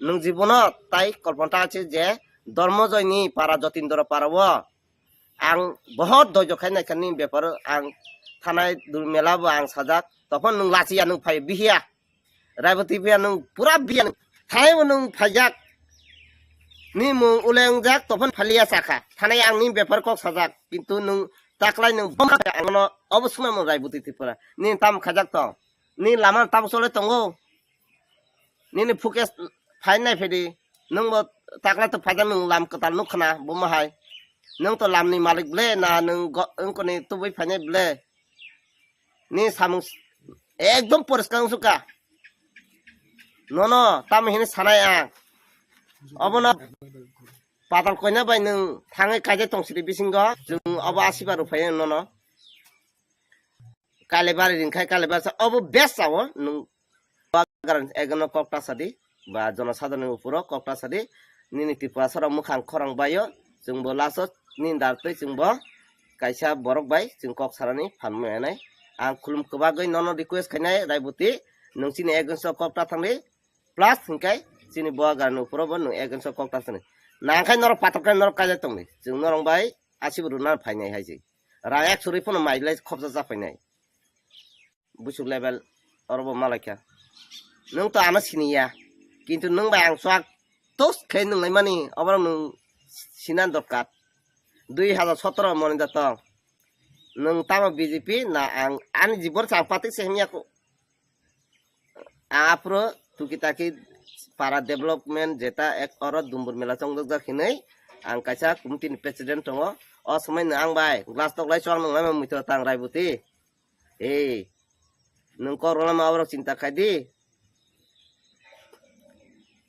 nwng jibono tai kolpon ta se je Dharmojoy ni para, Jotindra para o. Ang bohot doijo khai naikha ni beparo, ang thanai dul mela bo ang sajak, tophon nwng lachiya, nwng phai bihiya. Raiboti phiya nwng pura biya nwng. Thanai bo nwng phaijak. Ni mung ule wngjak, tophon phaliya sakha. Thanai ang ni bepar kok sajak. Kintu nwng taklai nwng bom kha ang no obo sumai mo Raiboti Tripura. Ni tam khajak tong. Ni lama tam sole tongo. Nini focus phai nai phedi. Nwng bo taklai to phaijak nwng lam kwtal nuk khna bo ma hai. Nwng to lam ni malik ble na nwng go-, wngkoni tubui phainai ble. Ni samung s-, ekdom poriskar wngsuka. Nono, tamo hini sanai ang. Obono patal koina bai nwng thangwi kaijak tong sidi bisingo. Chwng obo asiba rwphai nono. Kalebari ringkhai kalebari sa obo best sao nwng. Ekno kok ta sadi. Ba jonosadharonni uporo kok ta sadi, nini Tripura sara mukhang khorang baio, chwngbo last o nini dar twi chwngbo kaisa borok bai chwng kok sarani phan maya nai. Ang khulum kwbagwi nono request khainai Raiboti, nwng chini against o kok ta thangdi, plus hwnkhe chini Boagarni uporo bo nwng against o kok ta thangdi. Nangkhai norok patok khe norok kaijak tongdi, chwng norok bai asibo rwna phainai hai se. Rang ek suri phano mai lai khopsa cha phainai. Buchuk level oro bo malaikha. Nwng to ano siniya. Kintu nwng bai ang swak tos khe nwng naimani oborok nwng sina dorkar. Dui hajar sotoro moni da tong. Nwng tamo B J P na ang ani jibon chang patik se himya ko. Aphuru tuki taki para development jeta ek oro Dumbur mela chongjak jak hinwi ang kaisa committee ni president tongo. O somoi no ang bai glass tok lai chwng nung lai muitu tang Raiboti. Ei, nwng kok rwlama oborok chinta khai di.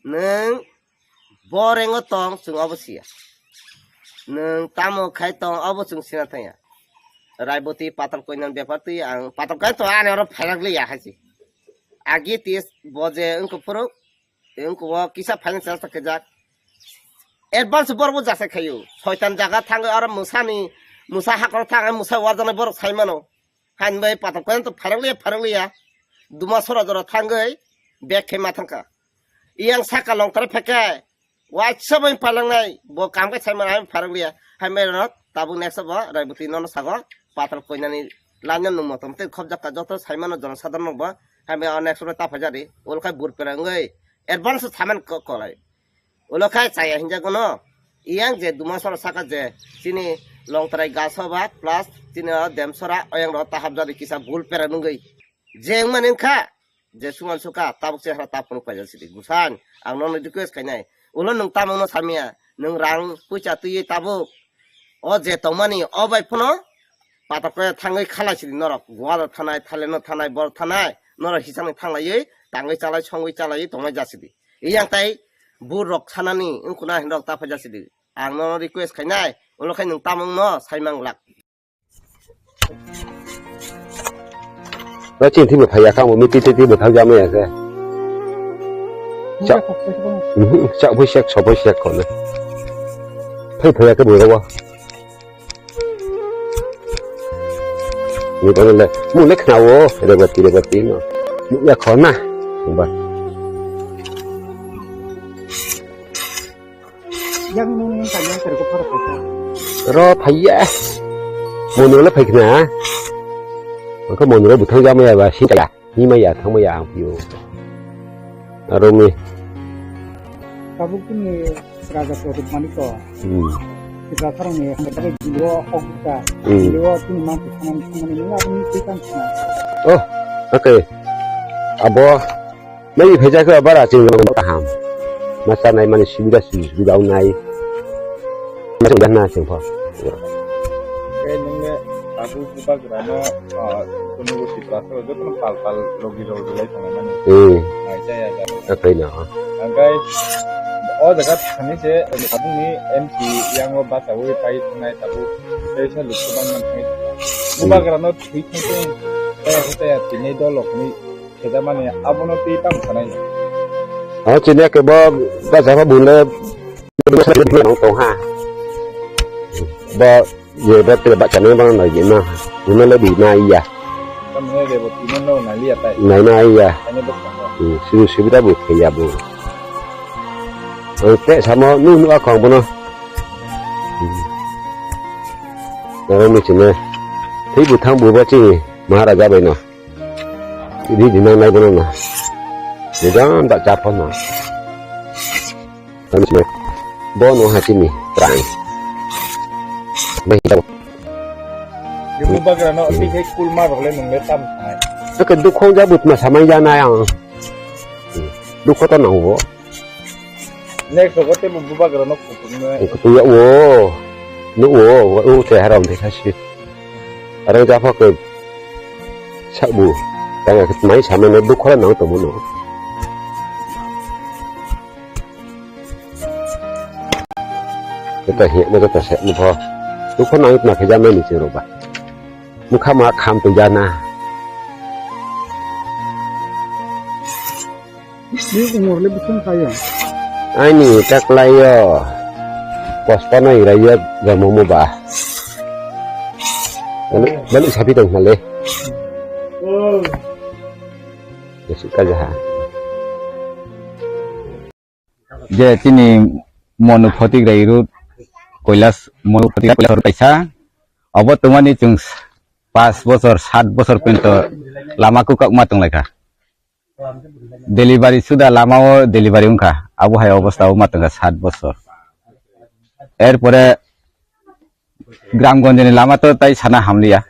Nwng bo rengo tong, chwng obo siya. Nwng tamo khai tong, obo chwng sina thangya. Raiboti patal koinan bepar twi ang patal kai to ani oro phairak liya hai se. Agi tis bo je wngkuk phuru, wngkuk o kisa financial ta khaijak. Advance borok bo jasa khayo. Soitan jaga thangwi oro mwsani, mwsa hakoro thangwi mwsa warjaknai borok sai mano. Hain bai patok khe to pharang liya, pharang liya. Duma sora jora thangwi bag khe ma thangkha. Iyang saka longthar phekhe, waisa bai palangnai, bo kam khe saimano hai pharang liya. Hai mai rok tabuk next bo Raiboti nono sago patal koinani lanya nung motom tei khobjakha joto saimano jono sadharok bo hai mai next bo ta phaijadi. Ol khai bur perangwi advance saman ko-, kolai. Ulo khai chaya hinjago no. Iyang je duma sora saka je chini longtrai gaso ba plus chini o dem sora oyang ro ta hapjadi kisa bul pera nungwi. Je wngmani wngkha je suman suka tabuk se hara ta phunuk paijak sidi. Gusan ang nono request khainai. Ulo nwng tamungno samya nwng rang puisa twiwi tabuk o je tongmani o bai phano patok khe thangwi khalai sidi norok. Goa thanai, Thailand no thanai, bor thanai norok hisang thanglawi tangwi chalai songwi chalai tongmai jasidi. Iyang tai bur rok sanani wngkuna hinrok ta phaijak sidi. Ang no request khainai, ulo khai nwng tamung no saimang glak. Ba chini thima phaiya kha mo miti titi bo thang jama ya khe. Cha. Mhm, cha bo sek so bo sek ko na. Phai phaiya khe bo ro. Ni bang le, mu le khna wo, rebati, rebati no. Mu ya khona. Ba. Yang nung yang kanyang kari ko phara phai. Ro phaiya. Mo no le phai khna. Ko mo no le buthang jama ya ba, si ya. Himaya, thangmaya ang pio. Aroni. Tabuk chini raja Pradyot Manik to. Hmm. Sibra sarong ni hambai tabai jilo hok ta. Hmm. Jilo chini mang tu samani samani nung aboni twi kan sina. Oh, okay. Abo, mai phaijak khe bara chini mang kaham. Masa nai mani subida subida nai. Masa udah na sing pho. Khe nungni tabuk bubagrano, ah, kunugo Tiprasa jotono pal pal logi logi lai tongo mani. Hmm. Nai jaya jaro. Akai no. Angkai o jaga thani se tabukni M P yango bachawi pai thangnai tabuk teisa lukso bang man thangwi thangnai. Hmm. Bubagrano thwi thangwi tei tei tini dolokni khejamani abono twi tamo sanai. O chini ke bo bacha ba bule tong ha. Ba ye ba te ba chani ba na ye na. Bule le bi na iya. Tamne de bo timo no na liya tai. Na na iya. Ani bo tong. Hmm, sibu sibu da bu ke ya bu. Ang te samo nu nu akong bono. Hmm. Nang ni chini. Thwi bu thang bu ba chini Maharaja bai no. Ri di nang nai bono na. Ni dan da cha pho na. Kami sini. Bono ha chini prang. Bai da. Ibu bagra no, hmm, ti kai kul ma rok le nung le tam thai. Ke dukho ja but ma samai ja na yang. Dukho to nang bo. Next rogo tei bo bubagra no kutung no. Kutung ya wo. No wo, wo te haram te khasi. Aro ja pha ke sabu. Tanga ke mai samai no dukho nang to mo no. Kita hi mo ta se mo pho. Dukho nang na ke ja mai ni se ro ba. Mukha ma kham to ja na. Ni umor le bising khayo. Ani taklayo. Pospano irayo jomo mo ba. Balik, balik sapi tong hale. Yesu kajaha. Je chini Monu Photik Rai Road, Koilas, Monu Photik Rai Koilas Road kaisa. Obo tongmani chwng pas bosor, sat bosor pento lama kwkak ma tonglaikha. Delivery suda lama o delivery wngkha. Abo hai obostha o ma tongkha sat bosor. Erpore Gramgonjni lama to tai sana hamliya.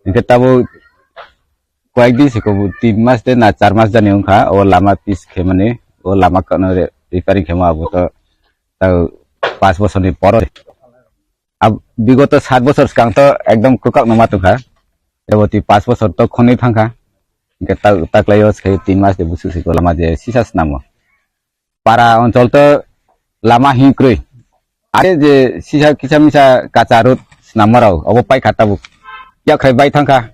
Hinkhe tabuk koyekdin se kobo tin mas de na char mas jani wngkha, o lama pis khe mani, o lama kano re-, repairing khe ma abo to, tao pas bosorni poro. Ab-, bigoto sat bosor swkang to ekdom kwkak no ma tongkha. Ebo twi pas bosor to khonwi thangkha. Hinkhe ta-, taklaio se tin mas de busu se ko lama je sisa snamo. Para onchol to lama hinwi kwrwi. Are je sisa kisa misa kacha road snammarok obo paikha tabuk. Yakhrai bai thangkha.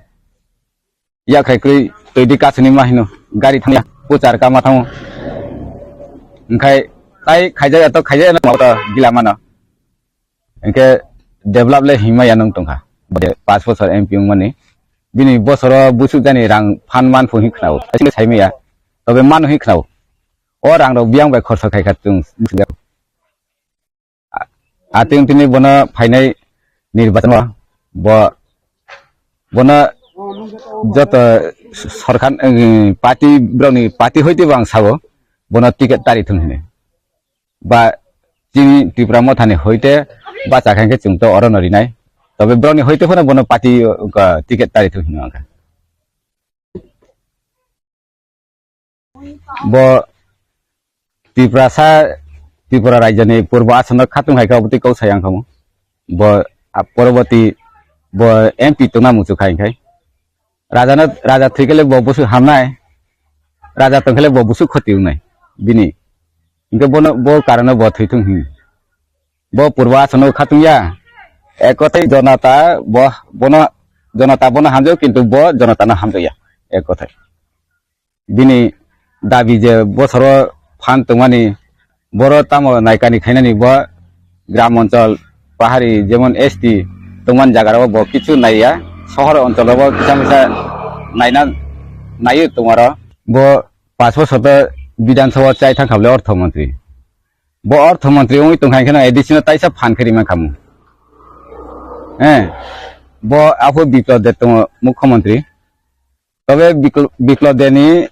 Yakhrai kwrwi twi di kasuni ma hino. Gari thangya. Puchar kama thango. Hinkhe tai khaijaya to khaijaya no to gila mano. Hinkhe develop le himma ya nung tongkha. Pas bosor M P wngmani. bini bosoro busuk jani rang phan man phu hin khnao. Asing sai maya. Tobe mano hin khnao. O rang rok biyang bai khorsa khai kha chwng. A-, atwng tini bono phainai nirbachan o bo, bono joto sorkar, eh, party, borokni party hoite bo ang sao, bono ticket tari thung hini. Ba chini Tipra Mothani hoite bacha khankhe chwng to orono rinai. Tobe borokni hoite phano bono party, uh, ticket tari thung hino ang kha. Bo Tiprasa, Tripura rajyoni purbo asonno khatung hai kha, obotwi kok sai ang khamu. Bo, a, poroboti bo M P tongna muchung kha, hinkhe raja no, raja thwikhe le bo busu hamnai, raja tongkhe le bo busu khoti wngnai bini. Hinkhe bono, bo karano bo thwithung hin. Bo purbo asonno khatung ya. Ek kothai jonata bo, bono, jonata bono hamjao, kintu bo jonata no hamjao ya. Ek kothai. Bini dabi je bosoro phan tongmani, boro tamo naikani khainani bo gram onchol, pahari, jemon S T tongmani jaga rok bo kichu naiya, sohor onchol rok bo kisa misa naina, naiyo tongmaro. Bo pash bosor to Bidhan Sabha chai thang kha bole ortho montri. Bo ortho montri wngwi tong kha, hinkhe no A D C no taisa phan khe rima khamu. Eh, bo aphuru Biplab Deb tongo mukhyamantri. Tobe Bikl-, Biplab Debni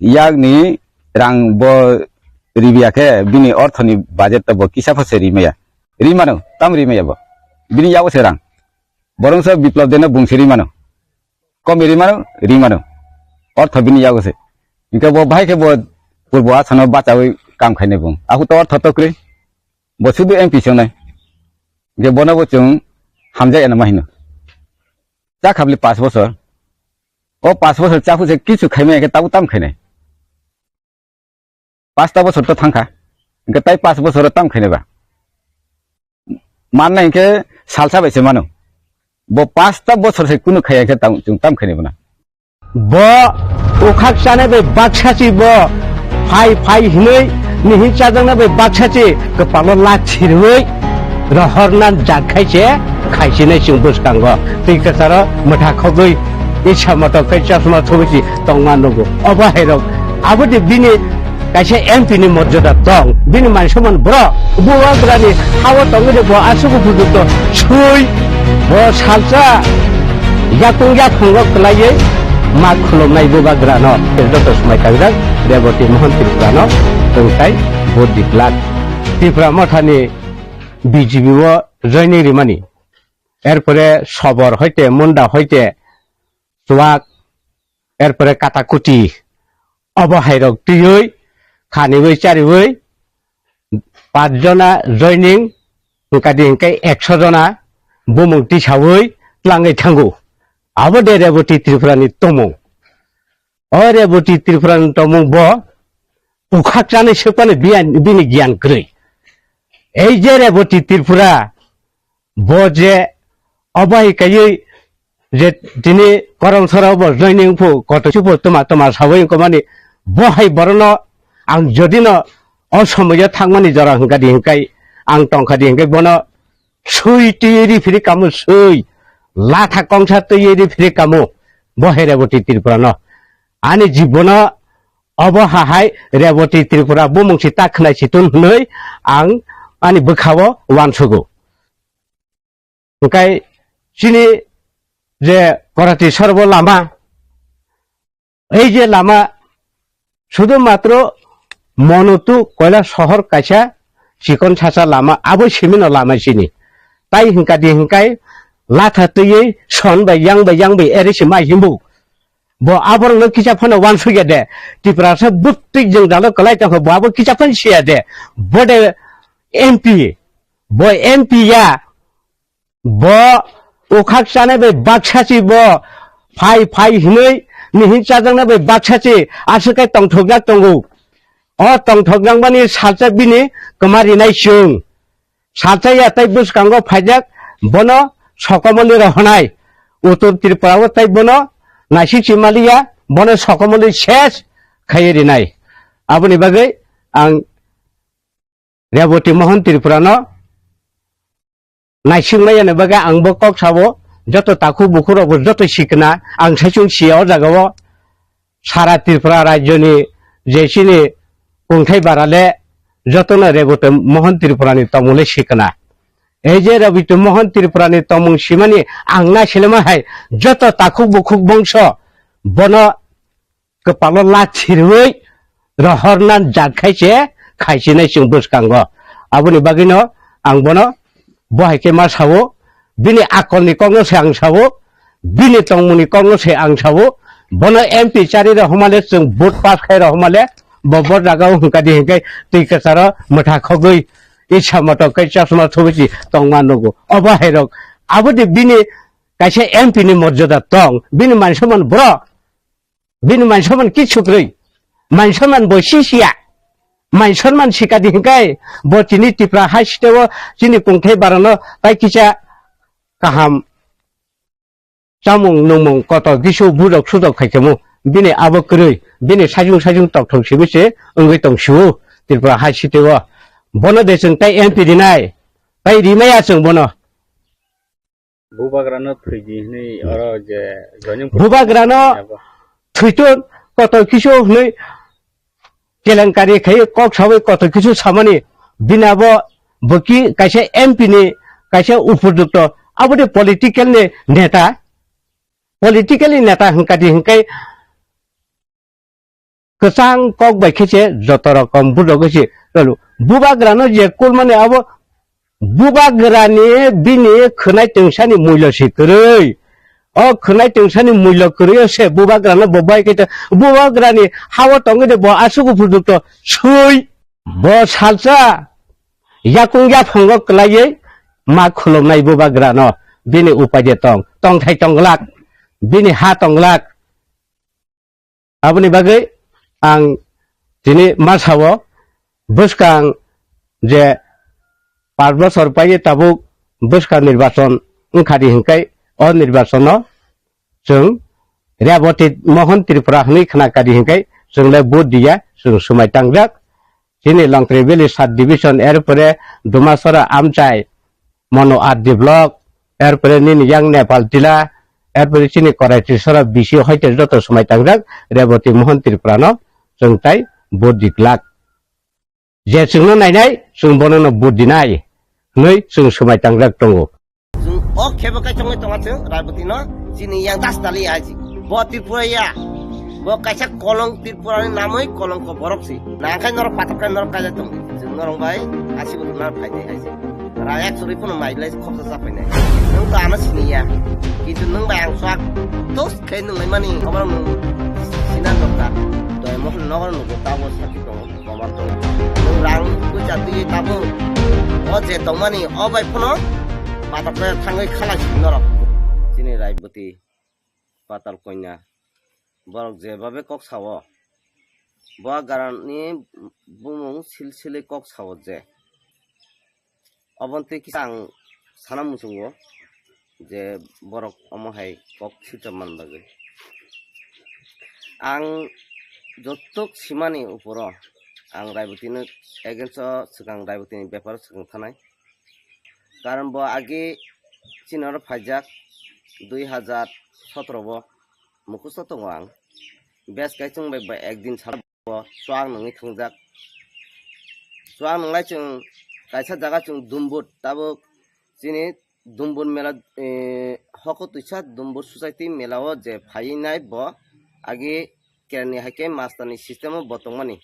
yakni rang bo ribiya khe bini orthoni budget to bo kisa pho se rimaya. Rimano, tam rimaya bo. Bini yago se rang. Borongso Biplab Debno bungsi rimano. Komi rimano, rimano. Ortho bini yago se. Hinkhe bo bahai khe bo purbo asano bachawi kam khainai bung. Ahu to ortho to kwrwi. Bo sudu M P se wngnai. Hinkhe bono bo chwng hamjak eno ma hino. Cha khabli pash bosor. O pash bosor chaphuse kichu khaimaya khe tabuk tam khainai. Pasta bosor to thangkha. Hinkhe tai pash bosor tam khainai ba. Manna hinkhe salsa bai se mano. Bo pasta bosor se kunu khaiya khe tam, chwng tam khainai bana. Bo ukhak chana bai baksa chi bo. Phai phai hinwi nihin chajakna bai baksa chi kwpalo lak sirwi rohorna jak khai se khaisinai chwng bwskango. Twi kwcharo mwtha khogwi isa moto khe chosma thubui si tongma nugo. Obo hai rok abo de bini kaisa M P ni morjada tong, bini man soman bro, bubagrani hao tongwi de bo aswk bujuk to sui, bo salsa yakung yaphungo kwlaiwi ma khulumnai bubagrano. Joto swmai kangjak Reboti Mohan Tripurano tongthai bo diklak. Tripura Mothani B J P o joining rimani, erpore Sobor hoite, Munda hoite, Chuak, erpore Katakuti, obo hai rok twiwi khaniwi chariwi pach jona joining, wngkha di hinkhe ekso jona bumung tisawi tlangwi thango. Abo de Reboti Tripura ni tongmung. O Reboti Tripura ni tongmung bo ukhak chanai swkmani biyan-, bini giyan kwrwi. Ei je Reboti Tripura, bo je obo hai kaiwi je tini koromsora bo joining phu kotosu phu tuma tuma sawi wngkha mani, bo hai borokno ang jodi no o somoyo thangmani jora hwnkha di hwnkhe ang tongkha di hwnkhe bono sui twi ri phiri kamo sui, latha kongsa twi ri phiri kamo bo hai Reboti Tripura no. Ani jibono obo hahai Reboti Tripura bumung si ta khwnai si tun hwnwi ang ani bwkhao uansugo. Hwnkhe chini je Korati Sorbo lama, ei je lama sudu matro Monotu Koila sohor kaisa chikon sasa lama, abo simino lama chini. Tai hwnkha di hwnkhe latha twiwi son bai yang bai yang bai ere se mai himbu. Bo aborokno kisa phano uansukya de. Tiprasa bwtwi jwngjalo kwlai tongkha, bo abo kisa phano siya de. Bo de M P, bo M P ya, bo ukhak chanai bai baksa chi bo, phai phai hinwi nihin chajaknai bai baksa chi, aswk khe tongthokjak tongo. O tongthokjakmani salsa bini kwma rinai chwng. Salsa ya tei bwskango phaijak bono sokomoni rohonai. Uttor Tripura o tei bono naisik simaliya, bono sokomoni ses khaiwi rinai. Aboni bagwi ang Reboti Mohan Tripura no naisingmaya ni bagwi ang bo kok sabo, Joto takhuk bukhuk rok bo joto sikna ang saichung sia o jaga o. Sara Tripura rajyoni je chini kungthai bara le jotono Reboti Mohon Tripurani tongmung le sikna. Ei je Reboti Mohon Tripurani tongmung simani ang naisilema hai joto takhuk bukhuk bongso bono kwpalo lachirwi rohorna jak khai se khaisinai chwng bwskango. Aboni bagwino ang bono bo hai khe ma sao, bini akolni kokno se ang sao, bini tongmungni kokno se ang sao. Bono M P chari rohormale chwng vote pass khai rohormale bo bo jagao hwnkha di hwnkhe twi kwcharo mwtha khogwi isa motok khe chasma thubui si tongma nugo. Obo hai rok aboni bini kaisa M P ni morjada tong, bini man soman bro. Bini man soman kichu kwrwi. Man soman bo sisiya. Man soman sikadi hingkai bo chini Tipra hai siteo chini kungthai barano tai kisa kaham chamung nungmung koto kisu budok sudok khaikhamu. Bini abo kwrwi. Bini sajung sajung tokthok sibi se wngwi tong siu Tripura hai siteo. Bono de chwng tai M P rinai. Tai rimaya chwng bono. Bubagrano thwidi hwnwi oro je joining Bubagrano thwiton koto kisu hwnwi kelenkari khai kok sawi koto kisu samani bini abo boki kaisa M P ni kaisa upojukto aboni political ni neta, political ni neta hwnkadi hwnkhe kwchang kok bai khe se joto rokom budok se tolo. Bubagrano je kulmani abo bubagrani bini khwnai tungsani mulyo se kwrwi. O khwnai tungsani mulyo kwrwi o se bubagrano bo bai khe bubagrani hawa tongwi de bo asuk upojukto sui. Bo salsa yakung yaphango kwlaiwi ma khulumnai bubagrano bini upai de tong, tongthai tongglak, bini ha tongglak. Aboni bagwi ang tini ma sao, bwskang je panch bochor paye tabuk bwskang nirbachon wngkha di hwnkhe o nirbachono chwng Reboti Mohon Tripura hwnwi khna kha di hwnkhe chwng le vote diya, chwng swmai tangjak. Chini Longtri Valley Sub Division, erpore Dumasora Amchai, Mono R D Block, erpore nini yang Nepal Tila, erpore chini Korai Trisora B C hoite joto swmai tangjak Reboti Mohon Tripurano chwng tai vote diklak. Je chwngno nainai, chwng bonono vote dinai hwnwi chwng swmai tangjak tongo. Chwng o khebo kaichongwi tonga chwng Raiboti no chini yang das dali aji. Bo Tripura ya. Bo kaisa kolong Tripura ni namwi kolongko borok si. Nangkhai norok patok kai norok kaijak tong. Chwng norok bai asi bo norok phainai aji. Rayak churi phano mai bilai khoksa sa phainai. Nwng to ano sini ya. Kintu nwng bai ang swak tos khe nwng lai mani obo nwng sinan dokta. Doi mohon nogor nugo tabo sakhi tongo. Kobar tong. Nwng rang puja twi tabuk. O je tongmani o bai phano patok khe thangwi khala si norok. Chini Raiboti Patal Konya. Borok je babe kok sao. Bo garani bumung silsili kok sao je. Oboni twi kisa ang sana muchungo je borok omo hai kok swijak man bagwi. Ang jotok simani uporo ang Raibotino against o swkang Raibotini beparo swkang thanai. Karon bo age chini oro phaijak dui hajar sotoro o mukhusto tongo ang. Bes kai chwng bai ba ekdin sal bo chuak nungwi thangjak. Chuak nunglai chwng kaisa jaga chwng Dumbur tabuk chini Dumbur mela, eh, hoko twisa Dumbur society mela o je phaiwi nai bo agi kerani hai khe master ni system o bo tongmani.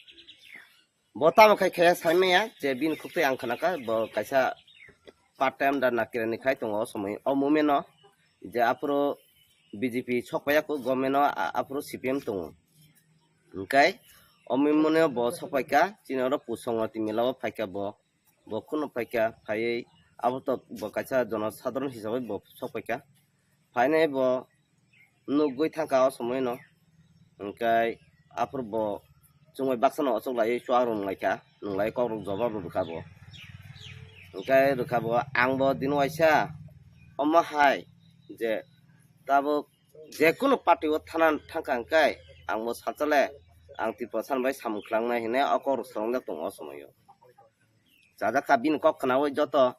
Bo tamo khai khe saimaya je bini khuktwi ang khnakha bo kaisa part time da nakirani khai tongo o somoi o moment o je aphuru B J P sok paiya kho government o a-, aphuru C P M tongo. Hwnkhe o mimone bo sok paikha, chini oro Pusongwati mela o phaikha bo, bo kheno phaikha, phaiwi abo to bo kaisa jono sadharon hisabai bo sok paikha. Phainai bo nugwi thangkha o somoino, hwnkhe aphuru bo chumui baksano ochoklaiwi chuak rwnglaikha, nwnglai kokrok jobab rwkha bo. Hwnkhe rwkha bo, ang bo dino waisa omo hai je tabuk jekunu party o thana thangkha hwnkhe ang bo salsale ang Tiprasa bai samung klangnai hinwi o kokrok swrwngjak tongo o somoio. Chajak kha bini kok khnaui joto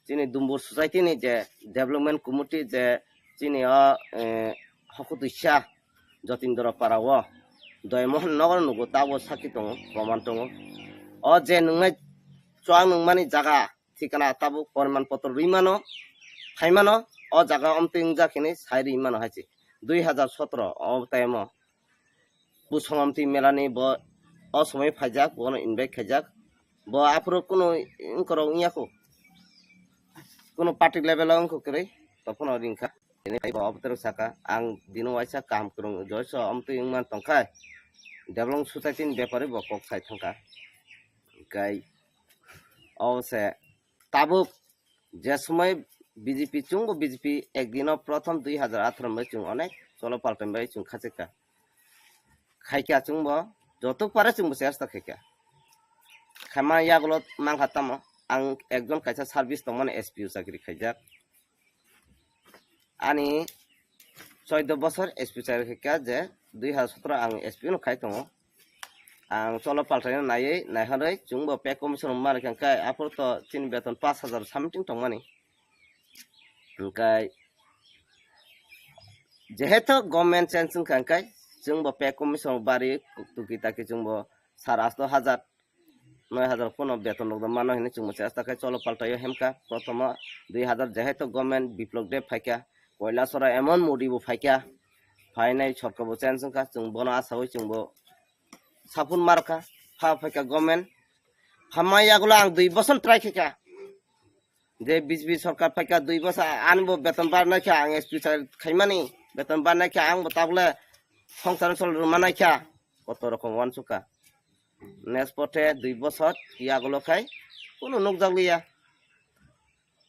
chini Dumbur society ni je development committee je chini o, eh, Hokutwisa Jotindra Para o Doymohon nogo nugo, tabo sakhi tongo, proman tongo. O je nungnai chuak nungmani jaga thikana tabuk poriman potro rwi mano, phai mano, o jaga omtwi wngjak hinwi sai rwi mano hai se. Dui hazar sotro o time o Busong Amtwi melani bo o somoi phaijak, bono invite khaijak. Bo aphuru kunu wngkorok wngya kho. Kunu party level o wngkha kwrwi, tophono ringkha. Tini bo obotero saka, ang dino waisa kaham kwrwng joiso omtwi wngman tongkha. Development society ni bepari bo kok sai thangkha. Kai o se tabuk je somoi B J P chwngbo B J P ekdino prothom dui hazar atharo bai chwng onek cholo paltai bai chwng khachikha. Khaikha chwngbo jotok pare chwngbo chesta khaikha. Khaima yagulo mankha tamo ang ekjon kaisa service tongmani S P O chakri khaijak. Ani choido bosor S P chai kha je dui hazar sotro ang S P no khai tongo. Ang cholo paltai no naiwi naihorwi chwngbo pay commission rok manwi kha, hwnkhe aphuru to chini beton pash hazar something tongmani. Hwnkhe jehetu government change wngkha, hwnkhe chwngbo pay commission rok bari tuki taki chwngbo sar asto hazar noi hazar pono beton rok mano hinwi chwngbo chesta khe cholo paltaio hemkha. Prothomo dui hazar jehetu government Biplop Deb phaikha, Koilasora emon Modi bo phaikha, phainai sorkar bo change wngkha, chwng bono asawi chwngbo sapun markha, pha phaikha government. Phamma yagulo ang dui bosor try khaikha, je B J P sorkar phaikha dui bosor ani bo beton barnaikha, ang S P sa khaimani beton barnaikha, ang bo tabule songsar sol rwmanaikha, koto rokom wansukha. Next pothe dui bosor yagulo khai kunu nukjakliya.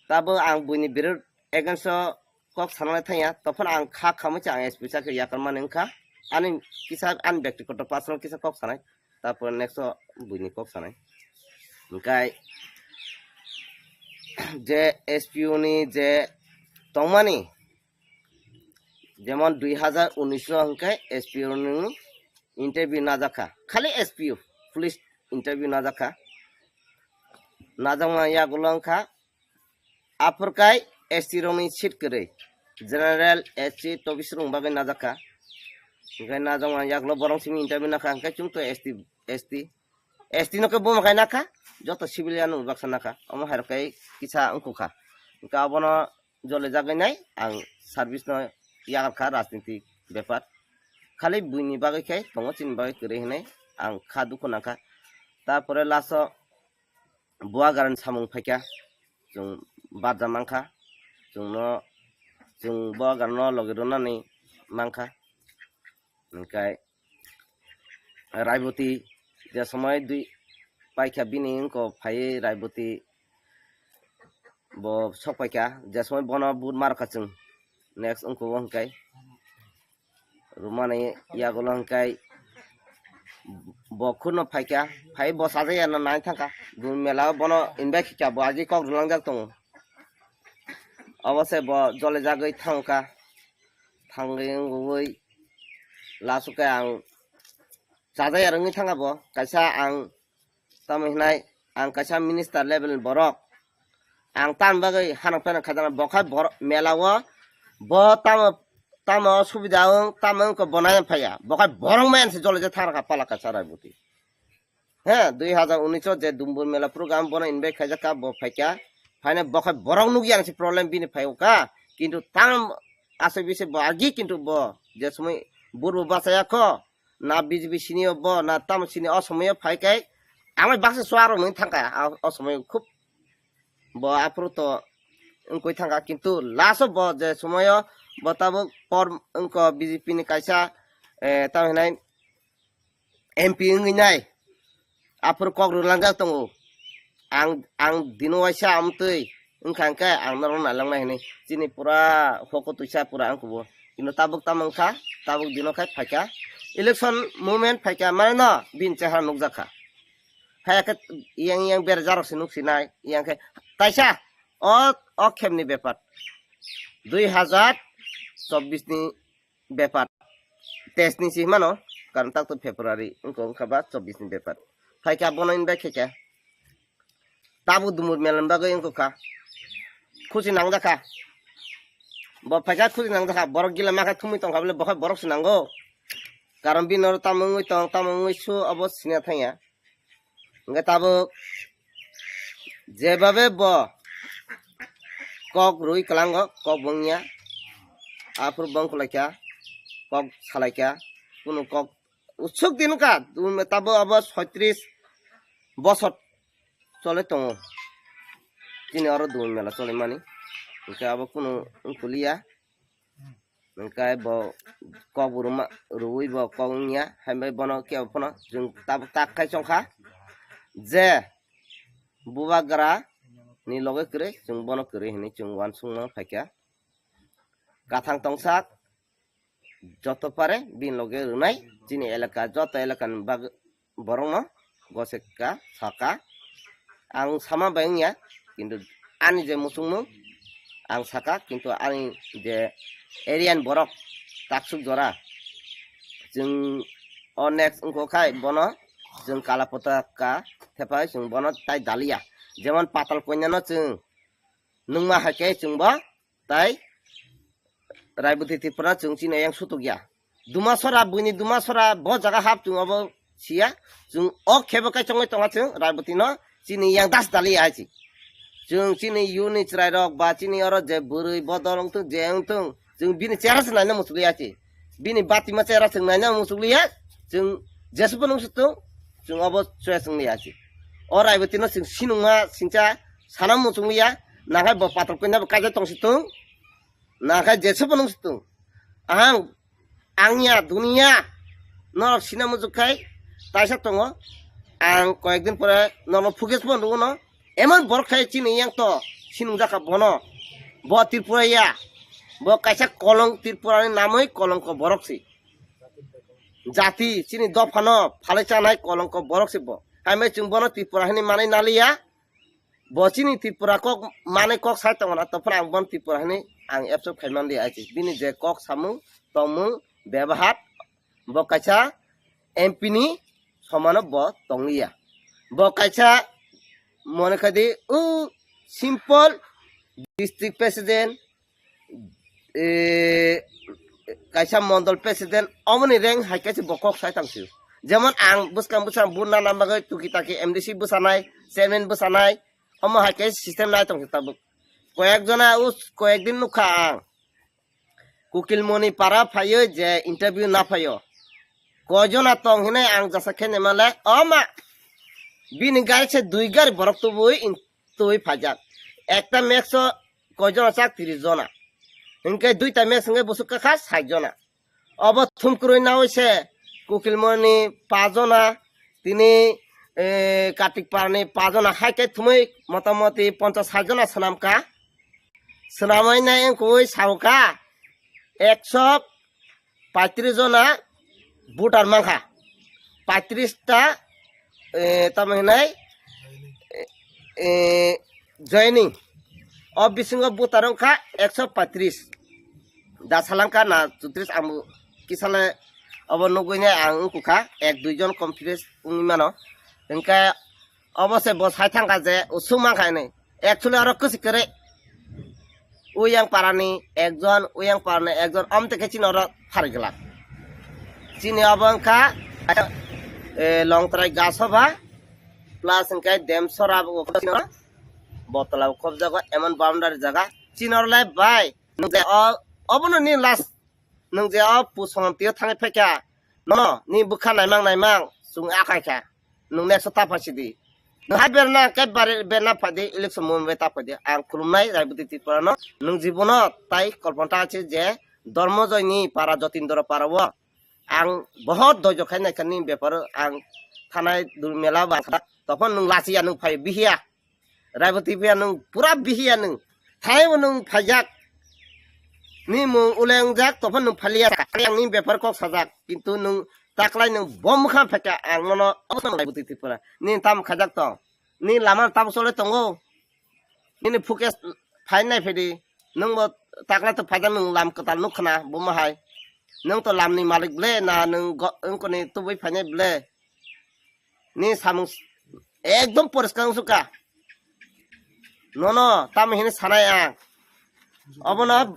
Tabo ang buini birod against o kok sanai thangya, tophon ang kha khamwi se ang S P chakhe yakarmani wngkha. Ani kisa ani bektigoto personal kisa kok sanai, tarpore next o buini kok sanai. Hwnkhe je S P O ni je tongmani, jemon dui hazar unis o hwnkhe S P O ni interview najakha, khali S P O police interview najakha. Najakma yagulo wngkha aphurkai S T rokni seat kwrwi, general, S C, tobis rokni bagwi najakha. Hwnkhe najakma yagulo borok simi interview nakha, hwnkhe chwng to S T, S T, S T no khe buma khai nakha, joto civilian rok baksa nakha, omo hai rok khe kisa wngkukha. Hwnkhe abono jolijagwi nai ang service no yakarkha rajniti bepar. Khali buini bagwi khe tongo, chini bagwi kwrwi hinwi ang kha dukhu nangkha. Tarpore last o Buagarani samung phaikha, chwng barja mankha, chwngno, chwng Buagarano logi rwnani mankha. Hwnkhe Raiboti je somoi dui paikha bini wngko phaiwi Raiboti bo sok paikha, je somoi bono but markha chwng next wngko o hwnkhe. Rwmani yagulo hwnkhe bo khurno phaikha, phai bo sajaya no nai thangkha. Bini mela o bono invite khaikha, bo agi kok rwlangjak tongo. Obo se bo jolijagwi thangkha, thangwi wngwi last o khe ang chajaya rwngwi thangkha bo, kaisa ang tamo hinai ang kaisa minister level ni borok, ang tamni bagwi hanok pheno khajaknai, bo khai borok mela o bo tamo tamo subida wng tamo wngkha bo nai phaiya, bo khai borok maya se jolai jak thang rwkha pala kaisa Raiboti. He, dui hazar unis o je Dumbur mela program bono invite khaijak kha, bo phaikha, phaina bo khai borok nukya se problem bini phai o kha, kintu tam asai bisi bo agi kintu bo je somoi burbo bachaya kho, na B J P sini o bo, na tamo sini o somoi o phai kai, amai baksa suaro mui thangkha, a, o somoi khub bo aphuru to wngkoi thangkha, kintu last o bo je somoi o bo tabuk por wngkha B J P ni kaisa, eh, tamo hinai M P wngwi nai, aphuru kok rwlangjak tongo. Ang, ang dino waisa amtwi wngkha hwnkhe ang norok nailangnai hinwi. Chini pura hoko twisa pura ang kubo. Kintu tabuk tamo wngkha, tabuk dino khai phaikha. Election moment phaikha, mane no bini chehara nukjakha. Phaiya khe yang yang berajak rok se nuksinai, yang khe kaisa o, o khemni bepar. Dui hazar chobbish ni bepar. Test ni si mano, karon tak to February, wngkha, wngkha ba chobbish ni bepar. Phaikha bono invite khaikha. Tabuk Dumur melan bagwi wngkha. Khusi nangjakha. Bo phaikha khuri nang jakha, borok gila makha thumui tongkha bole, bokhai borok se nango. Karon bini oro tamo wngwi tong, tamo wngwi su, obo sina thangya. Hwnkhe tabuk jebabe bo kok rwi kwlango, kok bo wngya. Aphuru bo wngkhlaikha, kok salaikha, kunu kok usuk din wngkha, tabuk abo soitris bosor chole tongo. Chini oro dui mela chole mani. Hwnkhe abo kunu wngkuliya. Hwnkhe bo kok bo rwma, rwui bo kok wngya. Hai bai bono kebo phano chwng tabuk tak khai chongkha je bubagra ni loge kwrwi, chwng bono kwrwi hinwi chwng uansukma phaikha. Kathang tongsak joto pare bini loge rwnai chini elaka, joto elakani bag-, borokno goseka saka. Ang sama bai wngya, kintu ani je muchungmung ang saka, kintu ani je area ni borok taksuk jora chwng o next wngkha khai bono chwng kala potaka thepai chwng bono tai daliya. Jemon Patal Kanya no chwng nungma hai khe chwng bo tai Raibwti Tripura chwng chini yang sutuk ya. Dumasora, buini Dumasora bo jaga hap chwng obo siya. Chwng o khebo kai chongwi tonga chwng Raibwti no chini yang das dali ya hai chi. Chwng chini yuni chwrai rok ba chini oro je bwrwi bodol wngthung je wngthung chwng bini chera se naina muchukliya chi. Bini batima chera chwng naina muchukliya chwng jesubo nung sutung chwng obo choya chwng liya chi. O Raibwti no chwng sinungma singcha sana muchukliya nakhai bo Patal Kanya bo kaijak tong situng. Nakhai jesubo nung situng. Ahang, angya, duniya, norok sina muchuk khai, taisa tongo. Ang koyekdin pore norok phukes bo nugo no. Emon borok khai chini yang to, sinung jaka bono. Bo Tripura ya, bo kaisa kolong Tripura ni namoi kolongko borok si. Jati, chini dophano, phalai chanai kolongko borok si bo. Hai mai chwng bono Tripura hini manai naliya. Bo chini Tripura kok manwi kok sai tongna, to phano ang bon Tripura hinwi ang absorb khai man di achi. Bini je kok samung, tongmung, bebahar, bo kaisa M P ni somano bo tongliya. Bo kaisa mone khai di, o simple district president, eh, kaisa mondol president, omoni rank hai kaisa bo kok sai tang sio. Jemon ang bwskang bwskang buna nang bagwi tuki taki M D C bwsanai, chairman bwsanai, omo hai kaisa system nai tong tabuk. Koyek jona us, koyek din nukha ang. Kukilmoni para phaio je interview na phaio. Koi jona tong hinai ang jasa khe nemale, o ma, bini gari se dui gari borok tubui in-, tubui phaijak. Ekta max o koi jona chak? Tris jona. Hinkhe duita max hinkhe busuk kakha sait jona. Obo thumkurui nawi se Kukilmoni pajona, tini, eh, Kartik Parani pajona hai khe thumui motamoti ponchas sait jona swnamkha. Swnamwi nai wngkui sauka ekso paitris jona voter mankha. Paitris ta, eh, tamo hinai, eh, eh, joining. O bisingo voter wngkha ekso paitris. Da salangka na chutris ang kisale obo nugui ne ang wngkukha ek dui jon confidence wngwi mano. Hingke obo se bo sai thangkha je usuk mankha hinwi. Actually oro kwswi kwrwi. Uyang parani ekjon, uyang parani ekjon, om teke chini oro pharigwlak. Chini obo wngkha, eh, Longtrai Gasabha plus hingke Demsora bo khobjago, Botala bo khobjago, emon boundary jaga. Chini oro le bai, nwng je o, obono ni last. Nwng je o pusongam tio thangwi phaikha, nono ni bwkha naimang naimang chwng akhai kha, nwng next o ta phaisidi. Nwng hai berna khe bari berna phaidi, election movement bai ta phaidi. Ang khulumnai Raibwti Tripura no, nwng jibono tai kolpana ta se je Dharmojoy ni para, Jotindra para o ang bohot doijo khai naikha ni bepar o ang thanai dul mela ba kha. Topon nwng lachiya nwng phai bihiya. Raibwti phiya nwng pura bihiya nwng. Thaibo nwng phaijak. Ni mung ulengjak, tophan nwng phaliya. Ang ni bepar kok sajak. Kintu nwng taklai nwng bom kha phaikha ang nono obono Raibwti Tripura. Ni tam khajak tong. Ni lama tam sole tongo. Nini focus phai nai phedi. Nwng bo taklai to phaijak nwng lam kwtal nuk khna buma hai. Nwng to lam ni malik ble na nwng go-, wngkoni tubui phainai ble. Ni samung s-, ekdom poriskar wngsuka. Nono, tamo hini sanai ang. Obono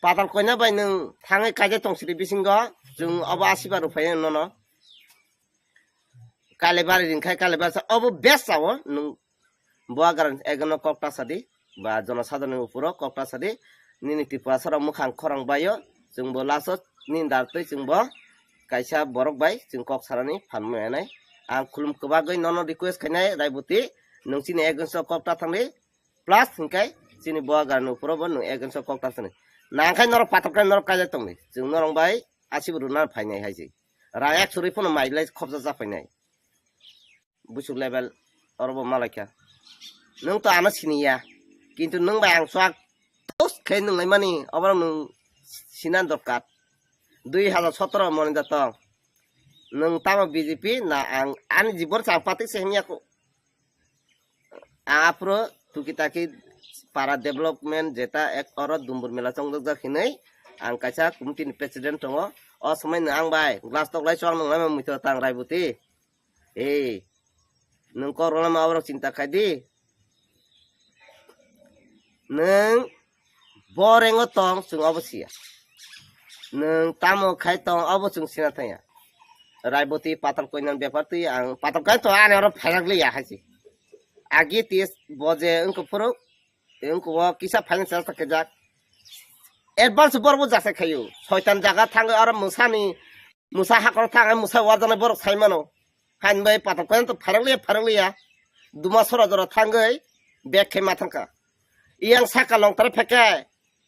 Patal Koina bai nwng thangwi kaijak tong sidi bisingo, chwng obo asiba rw phai nono. Kalibari ringkhai kalibari sa obo best sao nwng Bubagra ni egono kok ta sadi ba jonosadharoni uporo kok ta sadi. Nini Tripura sara mwkhang khorang baio, chwngbo last o nini dar twi chwngbo kaisa borok bai chwng kok sarani phan manai. Ang khulum kwbagwi nono request khainai Raiboti, nwng chini against o kok ta thangdi, plus hinkhe chini Bubagra ni uporo bo nwng against o kok ta thangdi. Nangkhai norok patok khe norok kaijak tongdi, chwng norok bai asibo rwna phainai hai se. Rang ek churwi phano mai lai khobjak jak phainai. Busuk level oro bo malaikha. Nwng to ano siniya. Kintu nwng bai ang swak tos khe nwng lai mani oborok nwng sinan dorkar. Dui hajar sotoro moni da tong. Nwng tamo B J P na ang ani jibon chang patik se himya ko. Aphuru tuki taki para development jeta ek oro Dumbur mela chongjak jak hinwi ang kaisa committee ni president tongo. O somoi no ang bai glass tok lai chwng nung lai muitu tang Raiboti. Ei, nwng kok rwlama oborok chinta khai di. Nwng bo rengo tong chwng obo siya. Nwng tamo khai tong obo chwng sina thangya. Raiboti Patal Koinani bepar twi ang Patal Koina to ani oro phairak liya hai se. Agi tis bo je wngkha phuru, wngkha o kisa phaina chesta khaijak. Advance borok bo jasa khaio. Soitan jaga thangwi oro mwsani, mwsa hakoro thangwi mwsa wajanai borok sai mano. Hain bai Patal Koina to phairak liya, phairak liya. Duma sora jora thangwi bag khe ma thangkha. Iyang saka longtara phekhe,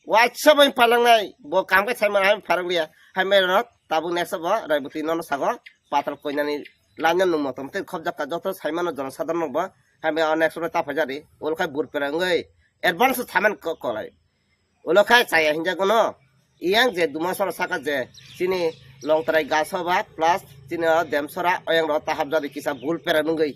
waisa bai palangnai, bo kam khe saimano hai phairak liya. Hai mai rok tabuk next bo Raiboti nono sago Patal Koinani line no nung motom tei khobjak ka joto saimano jono sadharno bo. Hai mai next bo ta phaijadi. Ol khai bur pera wngwi advance saman ko-, kolai. Ulo khai chaya hinjago no. Iyang je duma sora saka je chini longtrai gaso ba plus chini o dem sora oyang ro ta hapjadi kisa bul pera nungwi.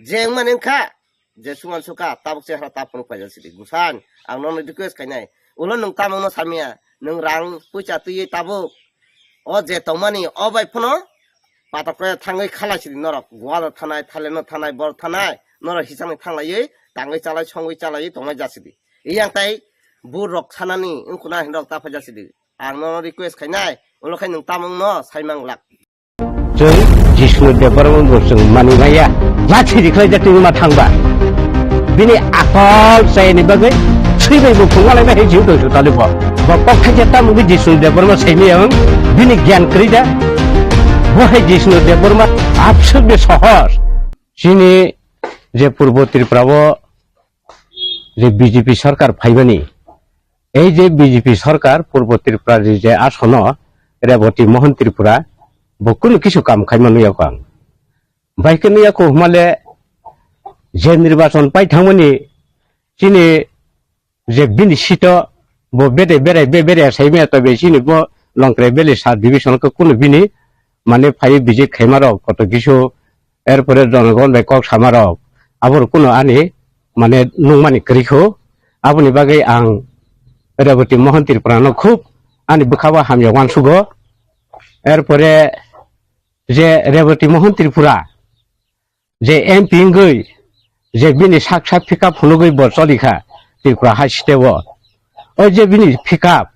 Je wngmani wngkha, je suman suka, tabuk chehra ta phunuk paijak sidi. Gusan, ang nono request khainai. Ulo nwng tamungno samya, nwng rang puisa twiwi tabuk. O je tongmani, o bai phano patok khe thangwi khalai sidi norok. Goa thanai, Thailand no thanai, bor thanai, norok hisangni thanglaiwi, tangwi chalai, songwi chalaiwi tongnai jasidi. Iyang tai burok sanani, wngkuna hinrok ta phaijak sidi. Ang nono request khainai, ulo khai nwng tamungno saimang lak. Chwng Jisnu Debbarma bo chwng manwi maya. Lathi rikhlai jak twi ma thangba. Bini akol chayani bagwi swibai bo phungalai bai hai jiu tong sutali bo. Bo kok thaija tamo wngwi Jisnu Debbarma saimaya wng. Bini gyan kwrwi da. Bo hai Jisnu Debbarma abswk de sohor. Chini je Purbo Tripura o je B J P sarkar phaibani, ei je B J P sarkar Purbo Tripura ni je asono Reboti Mohon Tripura bo kunu kisu kam khaima nuya kho ang. Bai khe nuya kho hwnmale je nirbachon pai thangmani chini je bini sito bo bede berai be berai saimaya tobe chini bo Longtrai Valley sub division khe kunu bini mane phai bijik khaima rok koto kisu erpore jonogon bai kok sama rok, abo rok kunu ani mane nungmani kwrwi kho. Aboni bagwi ang Reboti Mohon Tripura no khub ani bwkha o hamya uansugo. Erpore je Reboti Mohon Tripura je M P wngwi je bini sak sak pickup phunugwi bo cholikha Tripura hai state o. O je bini pickup,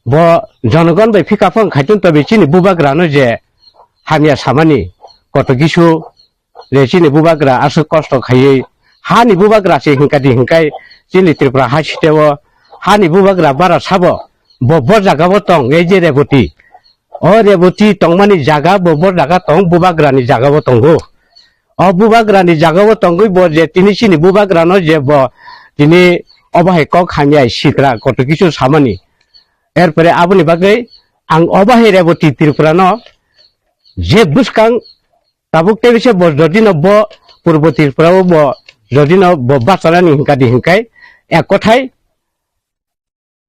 bo jonogon bai pickup wng khaitun tobe chini bubagrano je hamya samani koto kisu je chini bubagra aswk kosto khaiwi hani bubagra se hinkadi hinkai chini Tripura hai state o hani bubagra bara sabo bo bo jaga o tong ei je Reboti. O Reboti tongmani jaga bo bo jaga tong bubagra ni jaga o tongo. O bubagra ni jaga o tongwi bo je tini chini bubagra no je bo tini obo hai kok hamya sitra koto kisu samani. Erpore aboni bagwi ang obo hai Reboti Tripura no je bwskang tabuk tei bise bo jodi no bo Purbo Tripura o bo jodi no bo bachanani hinkadi hinkai ek kothai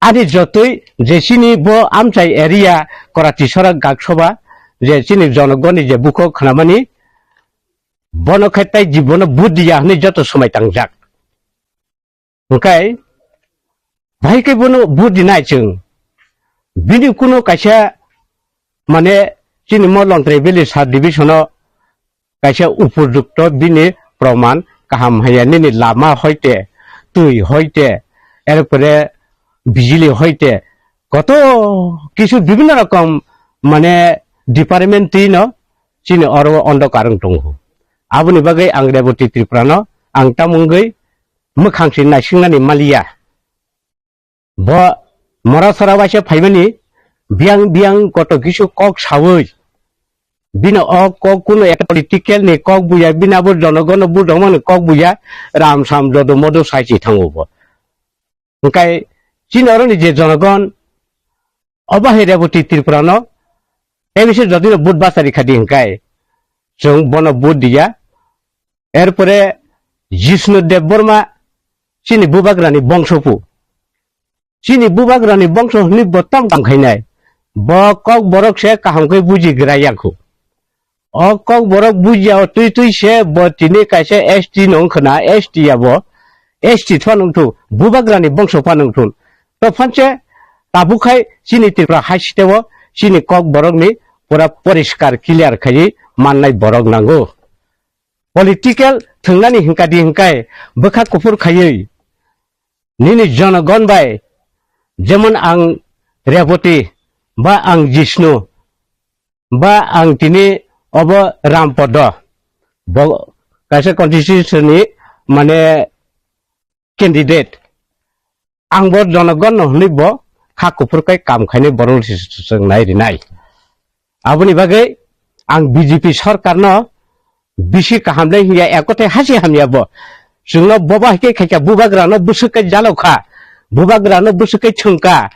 ani jotoi je chini bo amchai area Korati Sorak Gaksoba je chini jonogoni je bukhuk khnamani bono khe tei jibono budhi ya hwnwi joto swmai tangjak. Hwnkhe bahai khe bono budhi nai chwng. Bini kuno kaisa mane chini mo Longtrai Valley sub division o kaisa upojukto bini proman kaham haya nini lama hoite, twi hoite, erpore Bijili hoite koto kisu bibhinno rokom mane department twi no chini oro ondo karwng tongo. Aboni bagwi ang Reboti Tripura no ang tamungwi mwkhang si naisingnani maliya. Bo mora sora waisa phaimani biyang biyang koto kisu kok sawi. Bino o kok kuno ekta political ni kok buya, bini abo jonogono budongmani kok buya, ram sam jodo modo sai si thango bo. Hwnkhe chini oroni je jonogon, obo hai Reboti Tripura no, tei bisi jodino vote bachari khadi hwnkhe, chwng bono vote diya. Erpore Jishnu Debbarma chini bubagrani bongso pu. Chini bubagrani bongso hwnwi bo tong tong khainai. Bo kok borok se kaham khe buji gra yakho. O kok borok buji o twi twi se bo tini kaisa S T no wngkhna, S T ya bo. S T phano wngthu, bubagrani bongso phano wngthun. To phanse tabuk khai chini Tripura hai siteo chini kok borokni pura poriskar clear khaiwi mannai borok nango. Political thwngnani hwnkadi hwnkhe bwkha kuphur khaiwi nini jonogon bai, jemon ang Reboti, ba ang Jishnu, ba ang tini obo Rampodo, bo kaisa constitution ni mane candidate. Ang bo jonogon no hwnwi bo kha kuphur kai kam khainai borok se chwng nai rinai. Aboni bagwi ang B J P sorkar no bisi kaham le hiya, ekothe hasi hamya bo. Chwngno boba hai khe khaikha, bubagra no bwswk kai jalokha, bubagra no bwswk kai chwngkha.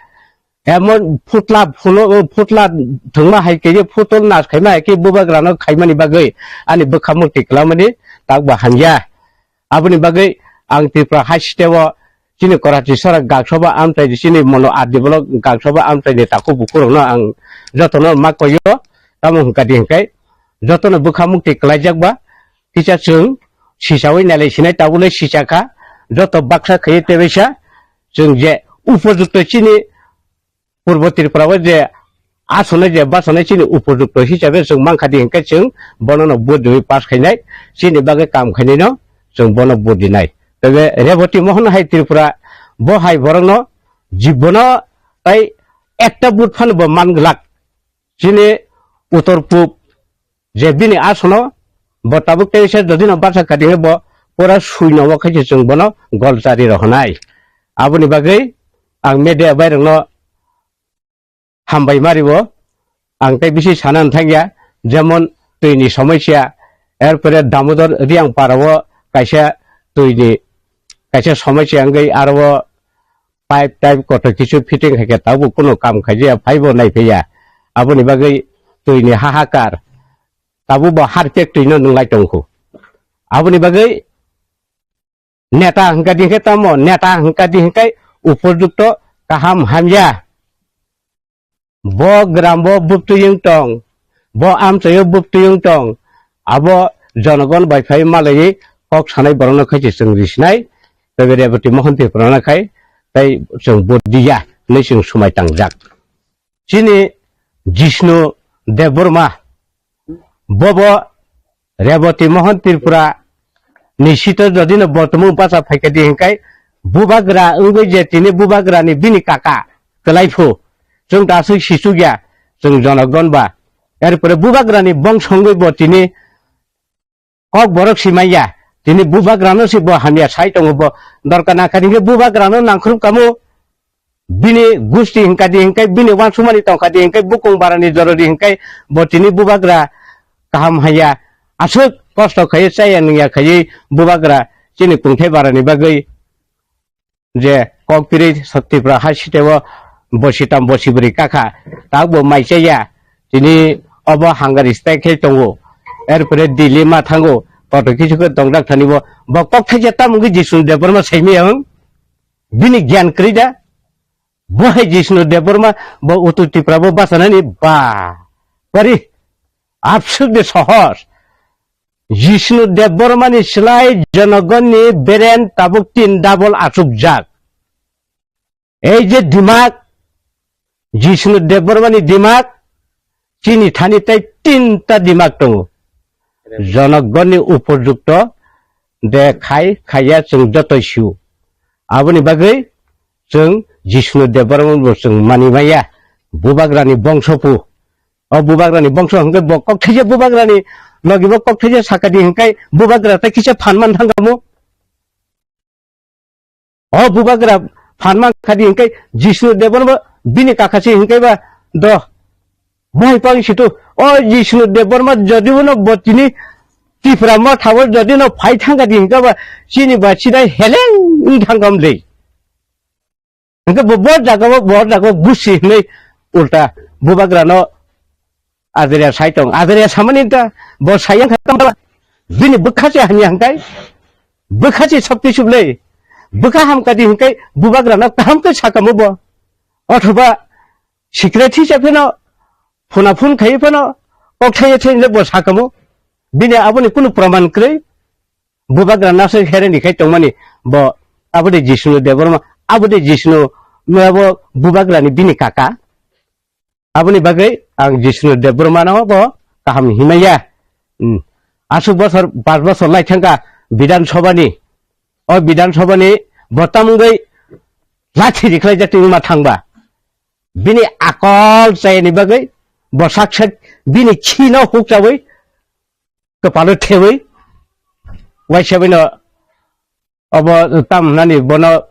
Emon phutla phulo, phutla thwngma hai khe phutol nas khaima hai khe bubagra no khaimani bagwi ani bwkha mukti kwlamani tak bo hamya. Aboni bagwi ang Tripura hai siteo chini Karachi sora gaksoba amchai di, chini mono adi bolok gaksoba amchai ni takhuk bukhurokno ang jotono ma koyo, tamo hwnkha di hwnkhe jotono bwkha mukti kwlaijak ba kisa chwng sisawi nailai sinai tabule sisakha joto baksa khaiwi tebaisa chwng je upojukto chini Purbo Tripura o je asonai je basanai chini upojukto hisabe chwng mankha di hwnkhe chwng bono no vote riwi pass khainai, chini bagwi kam khainai no chwng bono vote rinai. Tebe Reboti Mohon hai Tripura bo hai borok no jibono tai ekta vote phano bo man glak. Chini utor pub je bini asono bo tabuk tei se jodi no basa kadi bo pura sui no khaise chwng bono gol chari rohonai. Aboni bagwi ang media bai rokno hambai mari bo ang tei bisi sana thangya, jemon twi ni somosya, erpore Damodor Riang para o kaisa twi ni kaisa somosya wngwi aro o pipe type kotor kisu fitting hai khe tabuk kunu kam khaijaya, phaibo naiphaiya. Aboni bagwi twi ni hahakar, tabuk bo harpek twi no nwnglai tongkhu. Aboni bagwi neta hwnkha di hwnkhe tamo, neta hwnkha di hwnkhe upojukto kaham hamya. Bo gram bo bwtwi wng tong, bo amchaio bwtwi wng tong, abo jonogon bai phai malaiwi kok sanai borokno khai se chwng risinai, tei Reboti Mohon Tripura no khai tei chwng vote diya hinwi chwng swmai tangjak. Chini Jishnu Debbarma, bobo Reboti Mohon Tripura ni sito jodi no bo tumung bacha phaikha di hwnkhe bubagra wngwi je tini bubagra ni bini kaka kwlai phu chwng ta aswk sichukya chwng jonogon ba, erpore bubagra ni bongso wngwi bo tini kok borok si manya, tini bubagra no si bo hamya sai tongo, bo dorkar nangkha di hwnkhe bubagra no nangkhrup kamo. Bini gusti hwnkha di hwnkhe, bini wansukmani tongkha di hwnkhe, bukung barani joro di hwnkhe, bo tini bubagra kaham haiya, aswk kosto khaiwi chaya nungya khaiwi bubagra chini kungthai barani bagwi je kok pirwi Tripura hai siteo bosi tam bosi bwrwi kakha, tak bo mai chaya, tini obo hangari stai khe tongo, erpore Delhi ma thango, kotor kisu khe tongdak thani bo, bo kok thaisa tamo wngwi Jishnu Debbarma saimaya wng? Bini gyan kwrwi da? Bo hai Jishnu Debbarma bo Uttor Tripura bo bachanani ba. Bari absuk de sohos. Jishnu Debbarma ni slai jonogon ni beren tabuk tin double achukjak. Ei je dimak, Jishnu Debbarma ni dimak, chini thani tei tinta dimak tongo. Jonogon ni upojukto de khai khaiya chwng jotoi sio. Aboni bagwi chwng Jishnu Debbarma bo chwng mani maya, bubagrani bongso phu. O bubagrani bongso hwnkhe bo kok thaisa bubagrani logi bo kok thaisa sakadi hwnkhe bubagra tai kisa phan man thangkhamu. O bubagra phan man khadi hwnkhe Jishnu Debbarma bini kakasi hwnkhe ba do. Bohai pang situ o Jishnu Debbarma jodi bono bo tini Tipra Motha o jodi no phai thangkadi hwnkhe ba chini ba sinai heleng wng thangkam le. Hwnkhe bo, bo jaga o, bo jaga o gusi hinwi ulta bubagrano ajria sai tong. Ajria samani ta bo sai yang kha tong. Bini bwkha se hamya hwnkhe, bwkha se sokti sublei. Bwkha hamkadi hwnkhe bubagrano kaham khe sakamo bo. Othoba secret hisa pheno, phuna phun khai pheno, kok thaiya thainle bo sakamo. Bini aboni kunu praman kwrwi. Bubagra nasai hereni khai tongmani bo aboni Jishnu Debbarma, aboni Jishnu mebo bubagrani bini kaka. Aboni bagwi ang Jishnu Debbarmano bo kaham himaya. Hmm. Aswk bosor, pas bosor lai thangkha Bidhan Sabhani. O Bidhan Sabhani bo tamungwi lathi rikhlai jati wngma thangba. Bini akol chayani bagwi bo sak sak bini khino hukchawi kwpalo thewi, waisa bino obo tam hwnani bono,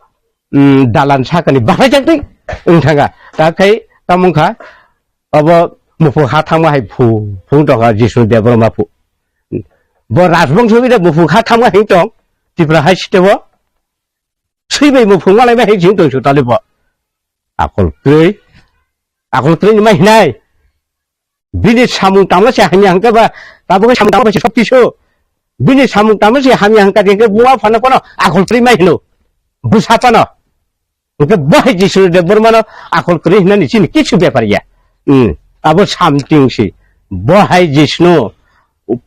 mm, dalan sakani bahai jakti wng thanga. Ta khai tamo wngkha obo muphung ha thangma hai phu, phung tongkha Jishnu Debbarma phu. Bo rajbongso bida muphung ha thangma hing tong, Tripura hai sitebo swibai muphung malai bai hing tong su talibo. Akol kwrwi, akol kwrwi ni mai hinai. Bini samung tangma se hamya hwnkhe ba, tabuk samung tangma se sokti su. Bini samung tangma se hamya hwnkha hwnkhe buma phano phano akol kwrwi mai hino. Bwsa phano. Hwnkhe bo hai Jishnu Debbarmano akol kwrwi hinani chini kichu bepar ya. Hmm. Abo something si. Bo hai Jishnu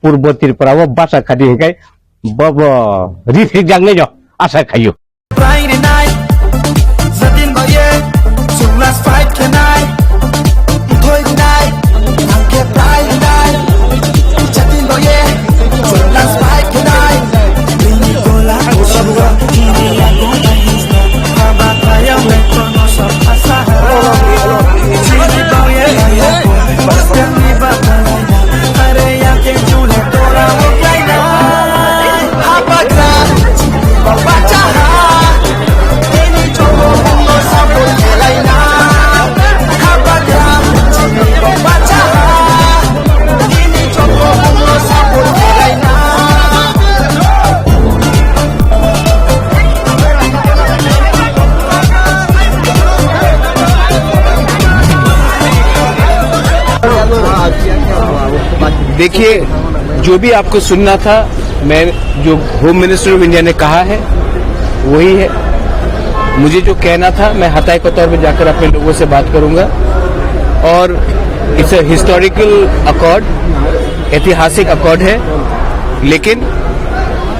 Purbo Tripura o bacha khadi hwnkhe bo bo rifik jaknai jo asa khayo. Friday night, Satin Boye, Sunglass fight khenai, Boy night, Angke Friday night, Satin Boye, Sunglass fight khenai, Bini Gola Ushua, Kini Yago Dahisno, Baba Kaya Mekon Osok Asaha, Chini Boye, Yago, Master Niba Kalaina, Are Yake Jule Tora Mokaina. देखिए, जो भी आपको सुनना था, मैं जो home minister of India ने कहा है, वही है। मुझे जो कहना था, मैं हताय कतौर में जाकर अपने लोगों से बात करूंगा। और इट्स अ हिस्टोरिकल अकॉर्ड, ऐतिहासिक अकॉर्ड है, लेकिन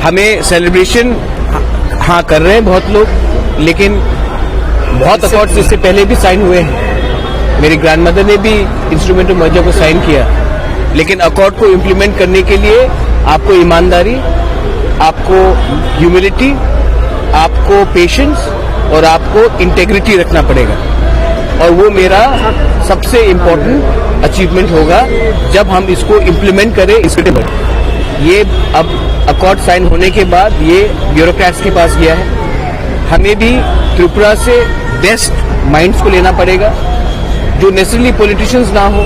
हमें सेलिब्रेशन, हाँ, कर रहे हैं बहुत लोग, लेकिन बहुत अकॉर्ड्स इससे पहले भी साइन हुए हैं। मेरी ग्रैंडमदर ने भी इंस्ट्रूमेंट ऑफ मर्जर को साइन किया, लेकिन अकॉर्ड को इम्प्लीमेंट करने के लिए आपको ईमानदारी, आपको ह्यूमिलिटी, आपको पेशेंस और आपको इंटेग्रिटी रखना पड़ेगा। और वो मेरा सबसे इम्पोर्टेंट अचीवमेंट होगा, जब हम इसको इम्प्लीमेंट करें। इसके ये अब अकॉर्ड साइन होने के बाद ये ब्यूरोक्रेट्स के पास गया है। हमें भी त्रिपुरा से बेस्ट माइंड्स को लेना पड़ेगा, जो नेसेसरली पॉलिटिशियंस ना हो,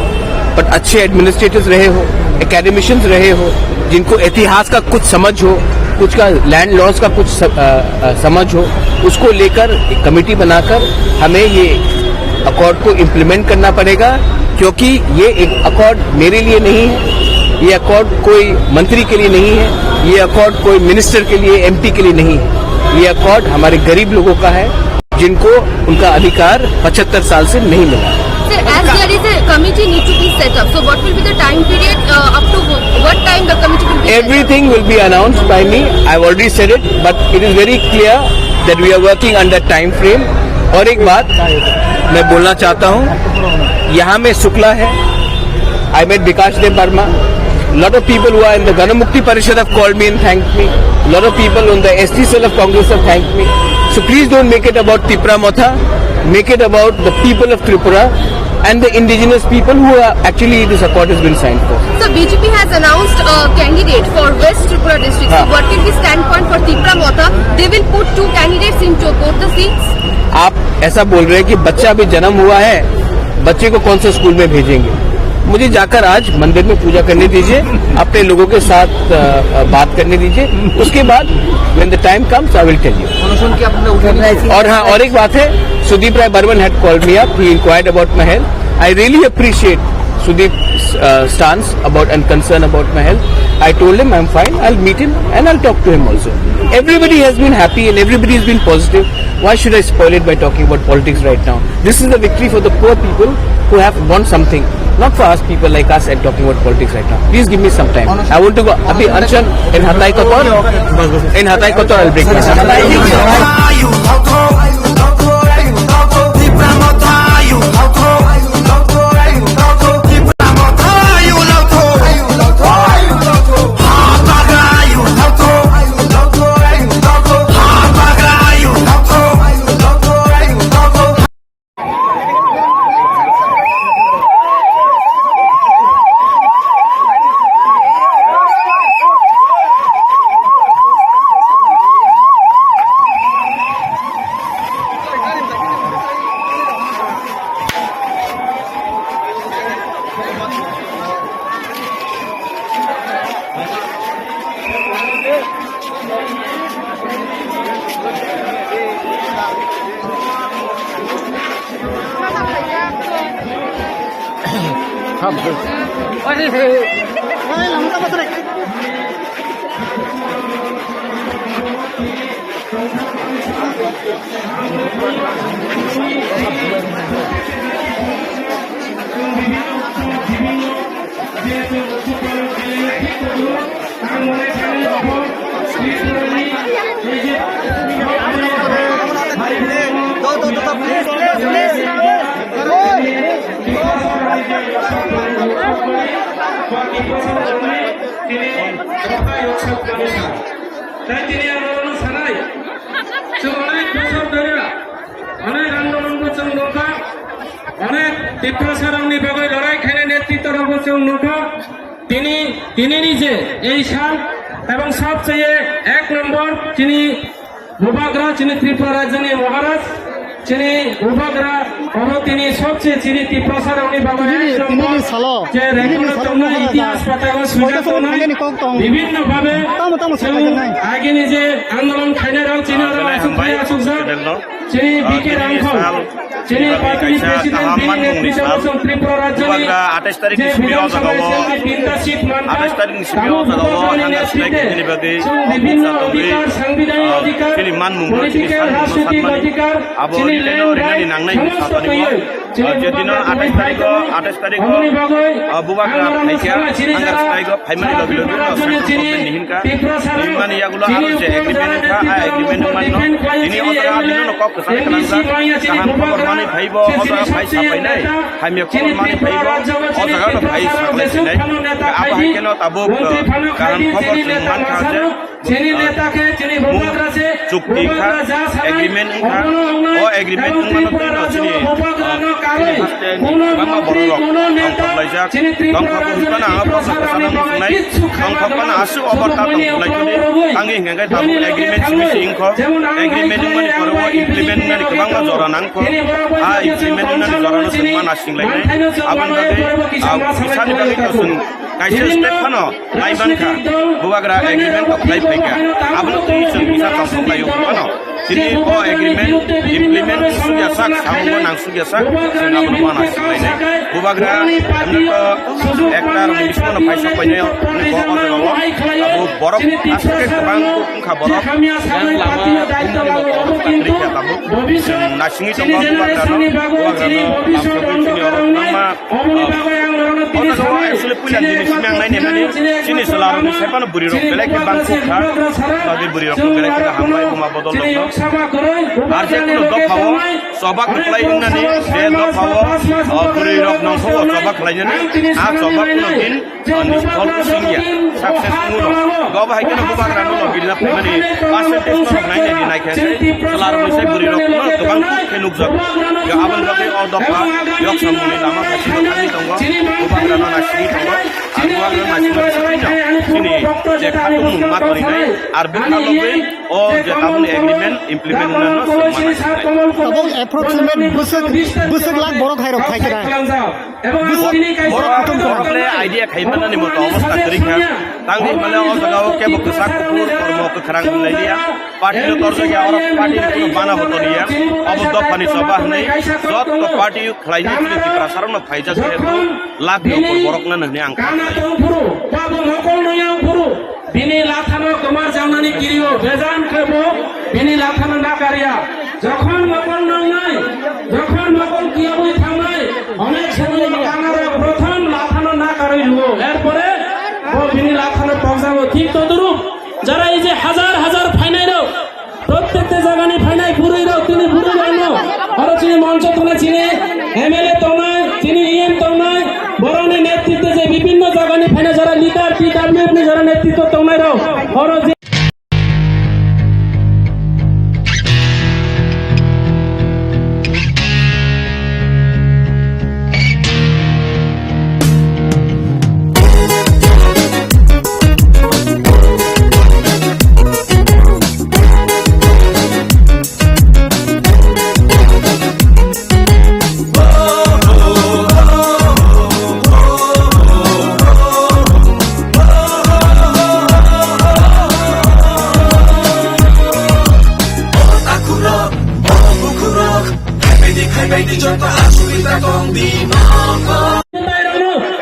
बट अच्छे एडमिनिस्ट्रेटर्स रहे हो, एकेडमिशियंस रहे हो, जिनको इतिहास का कुछ समझ हो, कुछ का लैंड लॉस का कुछ स-, अ, अ, समझ हो, उसको लेकर एक कमेटी बनाकर हमें ये अकॉर्ड को इम्प्लीमेंट करना पड़ेगा, क्योंकि ये एक अकॉर्ड मेरे लिए नहीं है, ये अकॉर्ड कोई मंत्री के लिए नहीं है, ये अकॉर्ड कोई मिनिस्टर के लिए, एमपी के लिए नहीं है। ये अकॉर्ड हमारे गरीब लोगों का है, जिनको उनका अधिकार पचहत्तर साल से नहीं मिला। Sir, as there is a committee need to be set up, so what will be the time period, uh, up to wh-, what time the committee will be set up? Everything will be announced by me. I've already said it, but it is very clear that we are working under time frame. और एक बात मैं बोलना चाहता हूँ, यहाँ में शुक्ला है, I met Bikash Deb Barma. Lot of people who are in the Ganamukti Parishad have called me and thanked me. Lot of people on the S T cell of Congress have thanked me. So please don't make it about Tipra Motha, make it about the people of Tripura and the indigenous people who are actually this accord has been signed for. So B J P has announced a candidate for West Tripura district. So हाँ। What will be standpoint for Tipra Motha? They will put two candidates into both the seats. आप ऐसा बोल रहे हैं कि बच्चा अभी जन्म हुआ है, बच्चे को कौन से स्कूल में भेजेंगे? मुझे जाकर आज मंदिर में पूजा करने दीजिए, अपने लोगों के साथ अ, अ, बात करने दीजिए, उसके बाद when the time comes I will tell you. और हाँ, और एक बात है, Sudeep Rai Barman had called me up, he inquired about my health. I really appreciate Sudeep's uh, stance about and concern about my health. I told him I'm fine, I'll meet him and I'll talk to him also. Everybody has been happy and everybody has been positive. Why should I spoil it by talking about politics right now? This is the victory for the poor people who have won something, not for us people like us and talking about politics right now. Please give me some time. I want to go. अभी अनशन in Hatai Kotor, in Hatai Kotor, I'll break my Tini ang norokno sanai, chwng onek bosor dhori, onek andolonbo chwng nukha, onek Tiprasarokni bagwi lorai khainai netritwarokbo chwng nukha. Tini, tinini je ei sal ebong sobcheye ek nombor chini Bubagra, chini Tripura rajyoni Maharaj, chini Bubagra, oro tini sobcheye chini Tiprasarokni bagwi ek nombor je record tongnai, itihas patao swijak tongnai, bibhinno bhabe chwng agini je andolon khainairok chini oro achukjak, chini B K Rangkhol, chini party ni president, bini netrito bo chwng Tripura rajyoni je Bidhan Sabha election ni tinta seat mankha, tabuk Bubagra ni netrite chwng bibhinno adhikar, sangbidhanik adhikar, political, rajnitik adhikar, chini land right, somosto twiwi chini Bubagra ni phaikha. Oboni bagwi ang norokno sana chini jora, jharkhand rajyoni chini Tiprasa rok, chini uttor Tripura rajyoni chini Bubagra defend khlai chini M L A, M D C manya chini Bubagra, chini sobcheye neta, chini Tripura rajyo o chini Tiprasa rok jesuk phano neta khaidi, montri phano khaidi, chini neta masa rok, chini neta khe chini Bubagra se, Bubagra ja sanai, obono wngnai, ebong Tripura rajyo o Bubagra no karwi kuno montri, kuno neta chini Tripura rajyo ni Tiprasa rokni bagwi kitsu khaima nangya, aswk oborta tongmani abo norogwi. Boni wngnai karwi, jemon ang norokno bai khe chini Bubagra chini manthaino chwng manwi poribo kisa ma salai nangya. Kaisa step phano lai mankha, Bubagra agreement kok lai phaikha, abono twi chwng kisa tongthok laio phano. Chini bo agreement implement sukya sak, samungo nang sukya sak, chwng abono mana siklainai. Bubagra emno to ekta rokni bisingo no phaisa painai, bo o jaga o abo borok aswk khe kwbang wngkha borok. Chwng naisingwi tongo Bubagra no, Bubagra no lamsogwi chini oro kwbangma, ah, o jaga o Asole puila jini simi ang nainai mani, chini chwla rokni sai phano bwrwi rok belai khe bangkuk kha, bagwi bwrwi rokno belai khe hambai buma bodol rokno. Ar je kuno dopha o choba kwplai wngnani, je dopha o, o, bwrwi rok nongkho o choba khlainani, a choba kuno din, o, nifol wngya, success wngno. Go bahai kheno bubagra no logirna phaimani percentage no rok nainai di naikhe, chwla rokni sai bwrwi rokno kwbang khe nukjago. Yo aboni bagwi o dopha yok samungni lama khachi no thangwi tongo, bubagra no naisingwi tongo. Ang bubagra no naisingma bisingtwi no chini je khatung mung ma torinai, ar bwkha logwi o je tabukni agreement implement wngnano chwng ma naisingkhlai. Tabuk approximate bwswk, bwswk lakh borok hai rok phai khe nai. Bwswk borok kutung kwrwng. Borok le idea khai manani moto obostha kwrwi kha. Tangwi himale o jaga o kebo kwchak kuphur kormo kwkhrang wng lai liya. Party no torjak ya, oro party ni kuno bana bo toniya. Obo dophani choba hwnwi joto party khlainai chini Tiprasa rokno phaijak jehetu lakh ni upor borok nana hwnwi ang kha. Kana tong phuru, babo mokol no yang phuru, bini lathano kwmar jangnani kirio, bejan khe bo bini lathano nakarya. Jokhon mokol nangnai, jokhon mokol kiyabwi thangnai, onek somoi kanaro prothom lathano nakarwi luo. Erpore bo bini lathano pokjago. Thik todrup, jara ei je hajar hajar phainai rok, Prottekta jagani phainai bwrwi rok, tini bwrwi rokno aro chini moncho tongnai, chini M L A tongnai, chini E M tongnai, borokni netritwe je bibhinno jagani phainai jara leader, T W F ni jara netritwo tongnai rok, oro je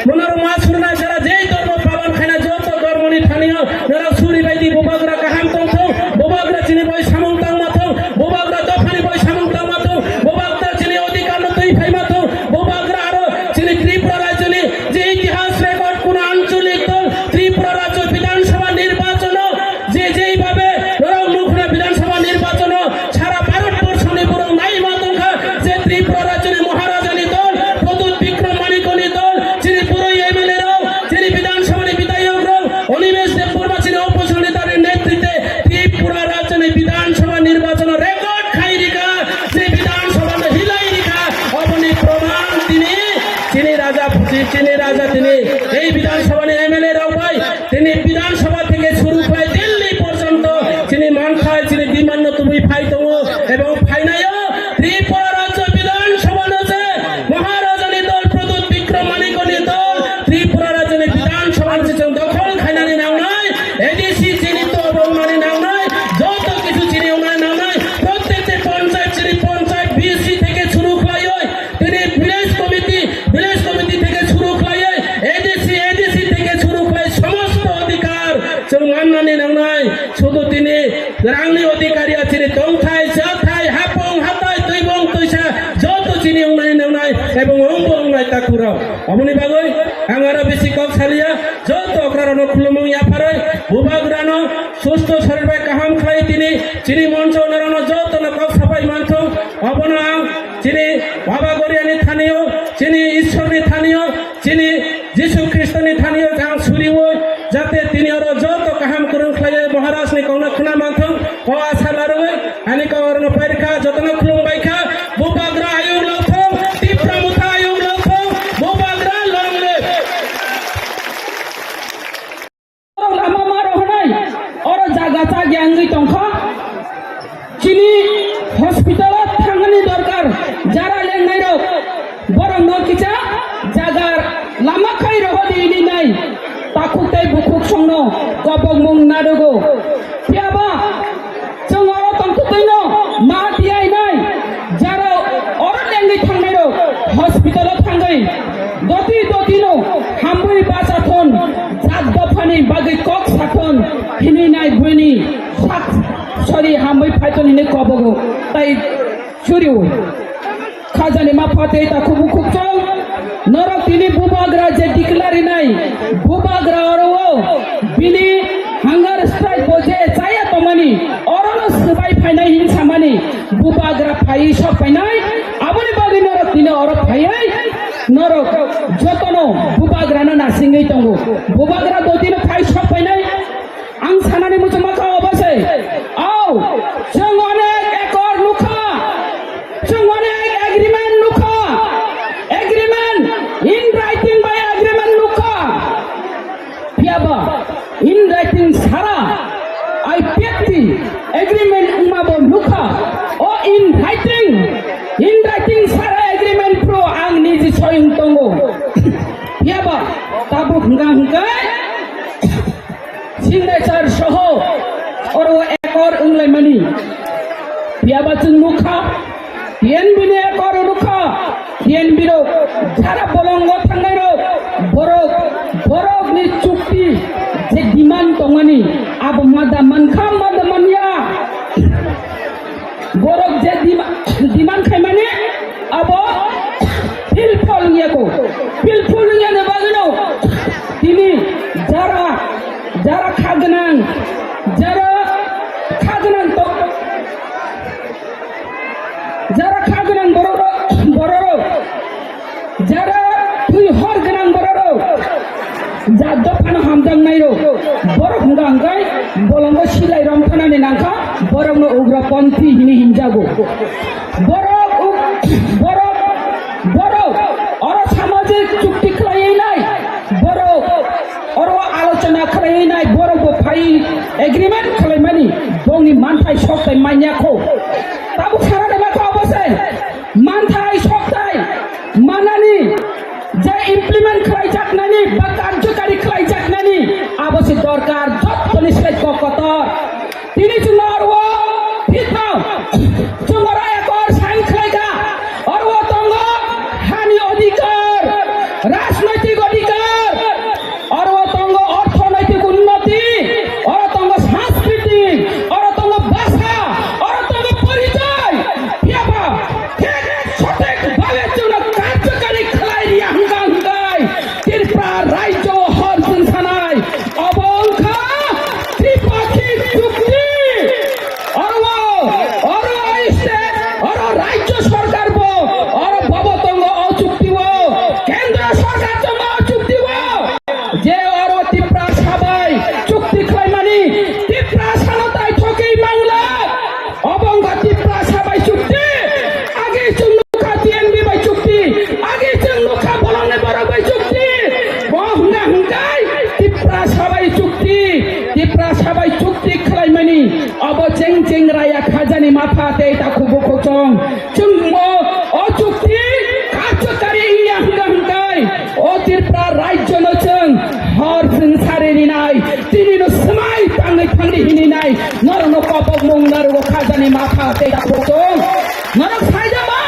Norok ma suri na jara jei dormo palan khaina joto dormoni thani o norok suri bai di, bubagra kaham tong thung, bubagra chini bai samung tang ma thung, bubagra dophani bai samung tang ma thung, bubagra chini odhikar no twi phai ma thung, bubagra aro chini Tripura rajyoni je itihas record kuno ancholik dol Tripura rajyo Bidhan Sabha nirbachon o je jei babe norok nukhna Bidhan Sabha nirbachon o sara Bharat borshoni borok nai ma tongkha je Tripura rajyoni Maharajani dol, Pradyut Bikram Manikoni dol, chini boroi M L A rok, chini Bidhan Sabhani bidhayok rok, Animesh Debbarma chini opposition leader ni netritwe Tripura rajyoni Bidhan Sabha nirbachon o record khai rikha, je Bidhan Sabha no hilai rikha, oboni proman tini, chini raja, chini raja tini, ei Bidhan Sabhani M L A rok bai, Tini Bidhan Sabha theke suru khlai Delhi porjonto chini manthai, chini demand no tubui phai tongo ebong phainaio Tripura Rajya Bidhan Sabha no je Maharajani dol Pradyut Bikram Manikoni dol Tripura Rajyani Bidhan Sabha no je chwng dokhol khainani nangnai, A D C chini to wngnani nangnai, joto kichu chini wngnani nangnai, prottekti panchayat chini panchayat B C theke suru khlaioi, Tini village committee, village committee theke suru khlaioi, A D C, A D C theke suru khlai somosto odhikar chwng mannani nangnai. Sudu tini rangni odhikar ya, chini tongthai, chathai, hapong, hatai, twibong, twisa, joto chini wngnani nangnai, ebong wngbo wngnai takhurok. Oboni bagwi ang aro bisi kok saliya, joto okrarokno khulumung yapharwi, bubagrano susto sorir bai kaham khlai tini, chini moncho norokno jotono kok sapai manthung. Obono ang Chini Baba Goriani thanio, chini Ishwarni thanio, chini Jisu Khristoni thanio ang suriui, jate tini oro joto kaham kwrwng khlaiwi Maharajni kokno khna manthung, o asa larwi ani kok orono pairikha, jotono khulumbaikha, Bubagra ayuk lokthung, Tipra Motha ayuk lokthung, Bubagra long live. Oro lama ma rohornai, oro jaga chak ya wngwi tongkha. Chini hospital o thangani dorkar, jara lengnai rok, borok no kisa jaga lama khai rohordi ini nai, takhuk tei bukhuk songno kobokmung nadugo. Phiya ba, Chwng oro tongthoktoino ma tiyai nai, jaro oro lengwi thangnairok hospital-o thangwi doti dotino hamwi bachathon, jat dophani bagwi kok sathon hinwi nai buini sak sori hamwi phaithon hinwi kobogo tai churiui. Khajani ma phatwi ta khubu khukchang. Norok tini bubagra je declare rinai, bubagra oro o bini hunger strike bo je chaya tongmani, orono swbai phainai hin samani, bubagra phai sok phainai, aboni bagwi norok tini oro phaiwi norok jotono bubagrano nasingwi tongo. Bubagra dotino phai sok phainai, ang sanani muchungma kha obo se. Ao, chwng onek ekor nukha, chwng onek agreement nukha, agreement, in writing bai agreement nukha. Phiyaba in writing sara, I P F T agreement wngma bo nukha. O in writing, in writing sara agreement pro ang niji soyung tongo. Phiyaba tabuk hwnkha hwnkhe signature soho oro ekor wnglaimani. Phiyaba chwng nukha, T N B ni ekor nukha, T N B rok jara bolongo thangnai rok, borok, borok ni chukti je demand tongmani, abo mada mankha, mada manya. Borok je dima-, demand khaimani abo fulfill wngya ko. Fulfill wngya ni bagwino tini jara, jara kha gwnang, jara kha gwnang to-, jara kha gwnang borok, borok Jara twi hor gwnang bororok, ja dophano hamjaknairok, borok hwnka hwnkhe bolongo silai romthanani nangkha, borokno ugrapanthi hini hinjago. Borok uk-, borok, borok oro samajik chukti khlaiwi nai, borok oro alochona khlaiwi nai, borok bo phai agreement khlaimani, bongni manthai sok tai manya kho. Tabuk sana de ma kho obo se. Manthai soktai manani je implement khlaijaknani ba karjokari khlaijaknani abo se dorkar jottoni se kok kotor. Tini chwng oro phitha chwng oro ekor sign khlaikha, oro tongo hani odhikar, rajnoitik odhikar. Oro tongo orthonoitik unnoti, oro tongo sanskritik, oro tongo bhasha, oro tongo porichoy. Phiyaba thik sothik bhabe chwngno karjokari khlai riya hwnkha hwnkhe Tripura rajyo hor chwng sanai. Obo wngkha tripakhik chukti. Oro, oro state, oro rajyo sarkar bo, oro bobo tongo o chukti o, kendro sarkar tongo o chukti o. Je oro Tiprasa bai chukti khlaimani, Tiprasa no tai thokwi mangla. Obo wngkha Tiprasa bai chukti, agi chwng nukha T N B bai chukti, agi chwng nukha bolongni borok bai chukti. Bo hwnka hwnkhe Tiprasa bai chukti, Tiprasa bai chukti khlaimani. Obo cheng cheng raya khajani matha tei takhuk bukhuk chong. Chwng mo o chukti karjokari wngya hwnka hwnkhe o Tripura rajyo no chwng hor chwng sari rinai. Tini no swmai tangwi thangdi hininai. Norok no kopok mung narugo khajani matha tei takhuk chong. Norok saijama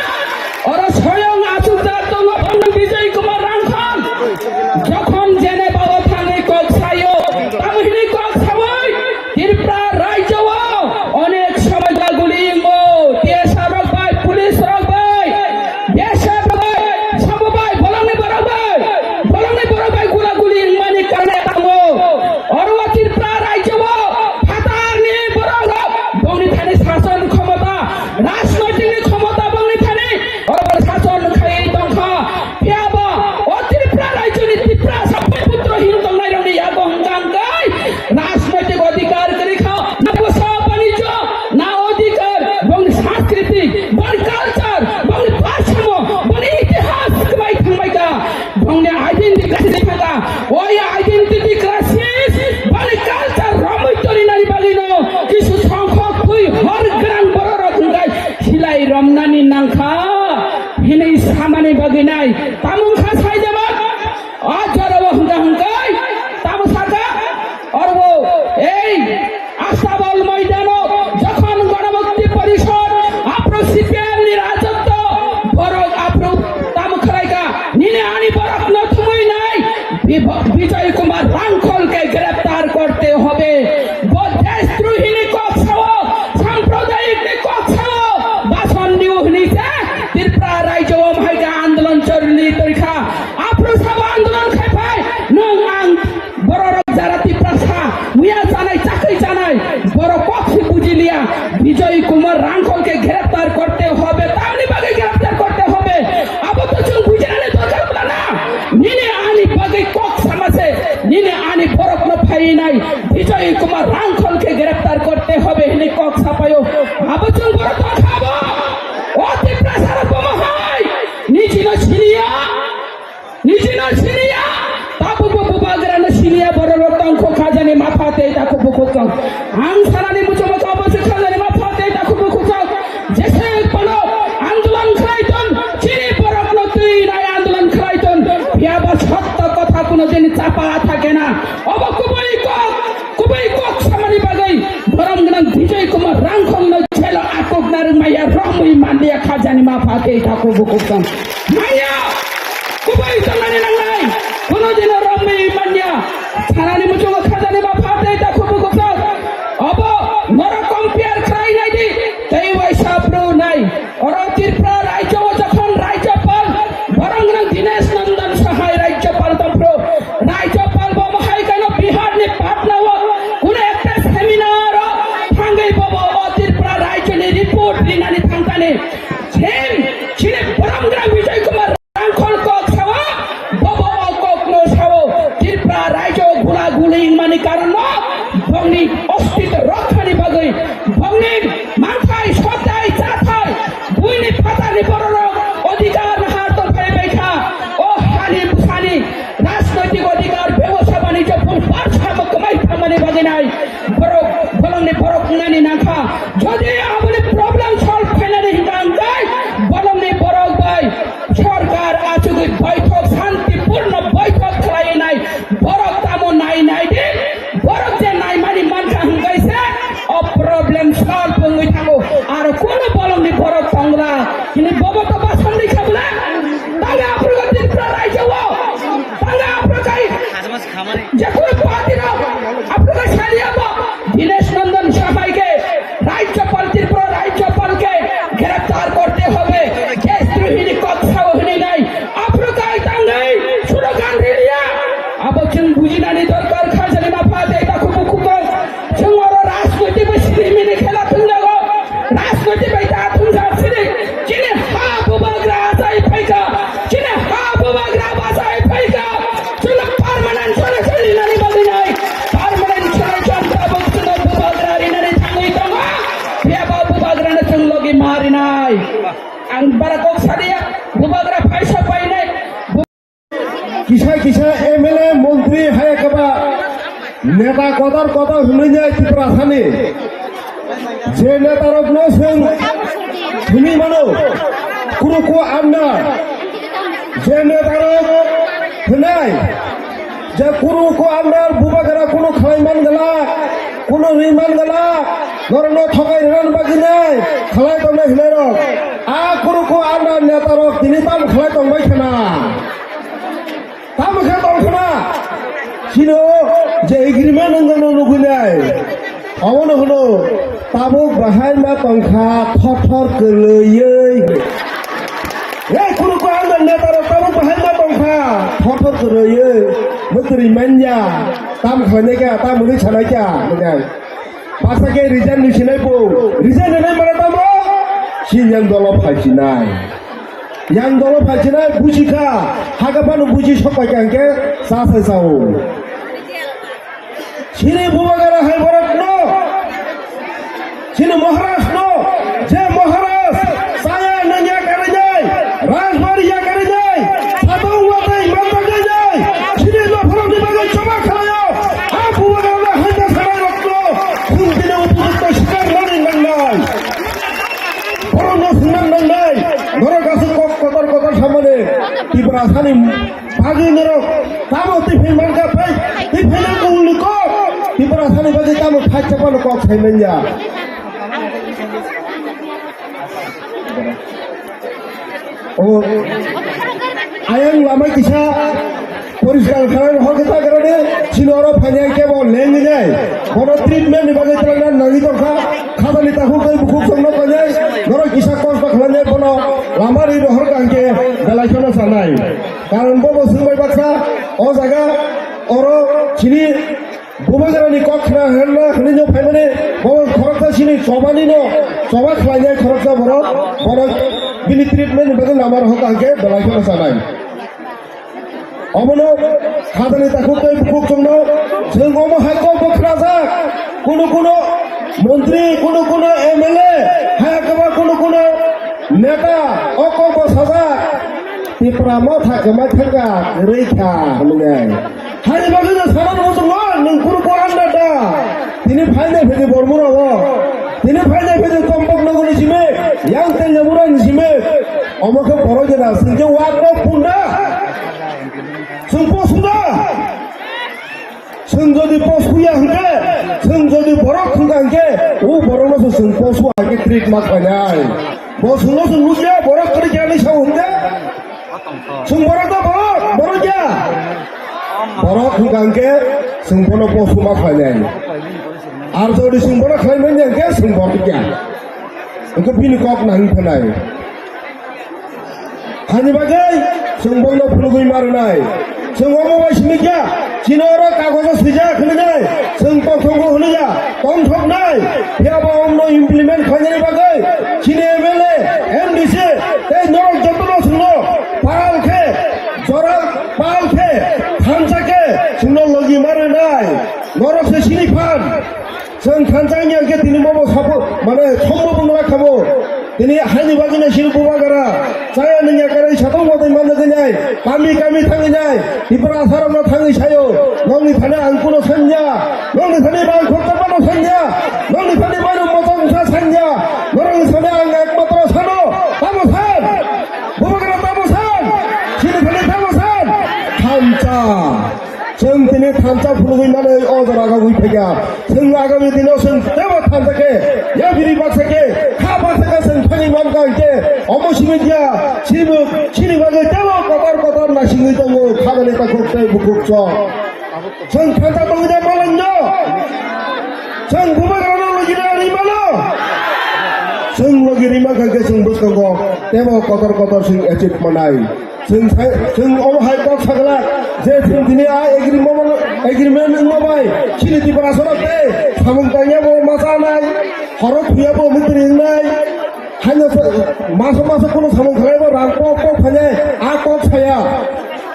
oro soyong achukjak tongo Pondit Bijoy Kumar Rangkhol. Jokhon jene bao thangwi kok sayo, tamo hinwi kok sawi, Tripura rajyo o onek somoy gulaguli wngmo, T S F rok bai, police rok bai, B S F rok bai, sabo bai, bolongni borok bai, bolongni borok bai gulaguli wngmani karone tamo. Oro o Tripura rajyo o phatarni borok rok bongni thani sason khomota, rajnoitikni khomota bongni thani oro bo sason khaiwi tongkha. Phiyaba o Tripura rajyoni Tiprasa putro hin tongnairokni yago hwnka hwnkhe rajnoitik odhikar kwrwi kha, na bwsa banijyo, na odhikar, bongni sanskritik, bongni culture, bongni bhasamo, bongni itihas kwbai thangbai kha, bongni identity kwrwi kha. O identity crisis, bongni culture romwi torinani bagwino kisu songkhok twi hor gwnang bororok hwnkhe silai romnani nangkha. Hinwi samani bagwi nai, tamo wngkha saijama, o jorao hwnka hwnkai, tamo saka, oro ei Astabal moidano jokhon Ganamukti Porishod, aphuru C P M ni rajotwo, borok aphuru tamo khlaika, nini ani borok no thumui nai, Bi-, Bijoy Kumar Rangkhol ke greptar korte hobe, bo deshdrohi ni kok sao, sampradayik ni kok sao, bason diu hwnwi se, Tripura rajyo o mahaika andolon choli torikha. Siniya, tabukbo bubagrano siniya bororok tongkho khajani mapha tei takhuk bukhuk tong. Ang sanani muchungo tabukbo khajani mapha tei takhuk bukhuk tong. Jese phano andolon khlai ton, chini borokno twi nai andolon khlai ton. Phiyaba sotto kotha kuno din chapa thake na. Obo kubui kok, kubui kok samani bagwi borom gwnang Bijoy Kumar Rangkhongno jelo atuk narwk maya romwi manliya khajani mapha tei takhuk bukhuk tong. Maya! Kubui tongnani nangnai, kuno dino romwi manya. Sanani muchungo khajani mapha tei takhuk bukhuk tong. Obo norok compare khlai nai di, tei waisa phru nai. Oro Tripura rajyo o jokhon rajyopal, borong gwnang Dinesh Nandan Sahai rajyopal tongphru. Rajyopal bo mohai kano Bihar ni Patna o kuno ekta seminar o thangwi bobo o Tripura rajyo ni report rinani thangkani. Chini, chini borong gwnang Bijoy Kumar Rangkhol kok sawa, bobo o kokno sao, Tripura raijo gula guli wngmani karonno, bongni ostitw rokhani bagwi, bongni manthai, sotai, chathai, buini phatarni bororok odhikar nahar tongphai bai kha, o hani bwsani rajnoitik odhikar, bebosa banijyo phung parsa bo kwmai thangmani bagwi nai. Borok, bolongni borok wngnani nangkha. Jodi aboni problem solve khainani hwnka hwnkhe bolongni borok bai sorkar achugwi baithok, shantipurno baithok khlaiwi nai. Borok tamo nai nai di, borok je naimani mankha hwnkhe se o problem solve wngwi thango. Aro kunu bolongni borok tongla, hini bobo to basandi khabla. Tale aphuru Tripura raijo o, tale aphuru kai Jekhuru party rok, aphuru sariya bo, Dinesh Nandan Sahai ke, Rajyapal Tripura, Rajyapal ke giraftar korte hobe, deshdrohi ni kok sao hini nai, aphuru kai tangnai, slogan riliya, abo chwng bujinani dorkar, khajani mapha tei takhuk bukhuk tong, chwng oro rajnoitik bai sini mini khela thwngjago, rajnoitik bai ta thwngjak sini, chini ha bubagra achai phaikha, chini ha bubagra bachai phaikha. Chwngno permanent solution rinani bagwi nai. Permanent solution tabuk chwngno bubagra rinani thangwi tongo. Phiyaba bubagrano chwng logi ma rinai. Ang bara kok sadiya, bubagra phaisa painai. Kisa kisa M L A, montri, haya kaba neta kotor kotor hwnwi nai Tiprasani. Je netarokno chwng thwngwi mano, kuruku anda. Je netarok hwnai, je kuruku anda bubagra kunu khlai man glak, kunu ri man glak, norokno thokai rwna bagwi nai khlai tongnai hwnairok. A kuruku anda netarok tini tam khlai tongbai khna. Tamo khe tong khna? Chini o je agreement wngkha no nugwi nai. Omono hwno tabuk bahai ma tong kha thor thor kwrwiwi. Ei kuruku anda neta rok tabuk bahai ma tong kha thor thor kwrwiwi. Mwtwrwi manya. Tam khlainai kha, tam hwnwi sanai kha. Baksa khe resign ni sinai bo. Resign ni nai mane tamo? Chini yang dolo phai sinai. Yang dolo phai sinai buji kha. Haka phano buji sok pai kha hwnkhe cha sai sao. Chini bubagra hai borok no. Chini Maharaj no. Je Maharaj saya nanya karinai. Rajbari ya karinai. Sadong watai mata karinai. Chini no phano ni bagai choba khalayo. A bubagra hai ta sanai rok no. Khun dina upujukto sikar mani nangnai. Borokno swngna nangnai, norok aswk kok kotor kotor samani Tiprasani bagwi norok tamo twi phai mankha, phai twi phaina mungni kok Tiprasani bagwi tamo thai chapano kok sai manya. O ayang lama kisa poriskar khlai hor khe ta grade chini oro phainai khe bo lengwi nai. Bono treatment ni bagwi twlangna nangwi tongkha. Khajani takhuk tei bukhuk songno painai. Norok kisa kosto khlainai bono lama ri rohor kha hwnkhe belai kheno sanai. Karon bo bo swngbai baksa o jaga oro chini Bubagrani kok khna hwnna hwnwi no phaimani, bo khoroksa sini chobani no, choba khlainai khoroksa borok, borok bini treatment ni bagwi lama rohor kha hwnkhe belai kheno sanai. Omono khajani takhuk tei bukhuk chwngno, chwng omo hai kok bo khnajak, kunu kunu montri, kunu kunu M L A, hai kwbang kunu kunu neta o kok bo sajak. Tipra motha kwmai thangkha, kwrwi kha, hwnwi. Haini bagwi no sana muchungo, nwng kunu poranda da. Tini phainai phai di bormura o. Tini phainai phai di Tombok nogoni simi, yang tei yamura ni simi. Omo khe borok jena, singke wak kok punda. Sungpo suda. Chwng jodi post huya hwnkhe, chwng jodi borok thwngkha hwnkhe, o borokno se chwng post hua hwnkhe treat ma khlainai. Bo chwngno chwng nukya, borok kwrwi khe ani sao hwnkhe, chwng borok da borok, borok ya. Borok thwngkha hwnkhe, chwng bono post ma khlainai. Ar jodi chwng bono khlai manya hwnkhe, chwng borok ya. Hwnkhe bini kok nang phanai. Hani bagwi chwng bono phunugwi ma rwnai. Chwng omo bai simi kya? Chini oro kagojo swijak hwnwi nai. Chwng tongthokgo hwnwi ya. Tongthoknai. Phiya ba omno implement khlainani bagwi chini M L A, M D C tei norok jotono chwngno pal khe, jora pal khe, thansa khe chwngno logi ma rwnai. Norok se sini phan. Chwng thansa wngya hwnkhe tini bobo sapo, mane, sombo bwngra khabo. Tini haini bagwino sini bubagra. Chaya nungya kwrwi satong watwi manjagwi nai. Kami kami thangwi nai. Tipra asarokno thangwi sayo. Nokni thani ang kuno sanya. Nokni thani bai khoktormano sanya. Nokni thani bai mochong wngsa sanya. Norokni thani ang ekmatro sano. Tamo san? Bubagra tamo san? Sini thani tamo san? Thansa. Chwng tini thansa phunugwi manwi o jora gagwi phaikha. Chwng agami dino chwng teibo thansa khe, yapiri baksa khe, kha baksa khe chwng thangwi mankha hwnkhe, omo simi kya, simi, sini bagwi teibo kotor kotor naisingwi tongo, khabani takhuk tei bukhuk chwng. Chwng thansa tongwi da malanno? Chwng bubagrano logi da ri mano? Chwng logi ri mankha hwnkhe chwng bwskango teibo kotor kotor chwng achieve manai. Chwng sai, chwng omo hai kok sagla je chwng tini a agreement, agreement wngma bai chini Tiprasarok tei samung tangya bo ma chanai, khorok thuya bo mwtri wngnai, haino sa-, maso maso kunu samung khlai bo rang pok pok phainai, a kok saya.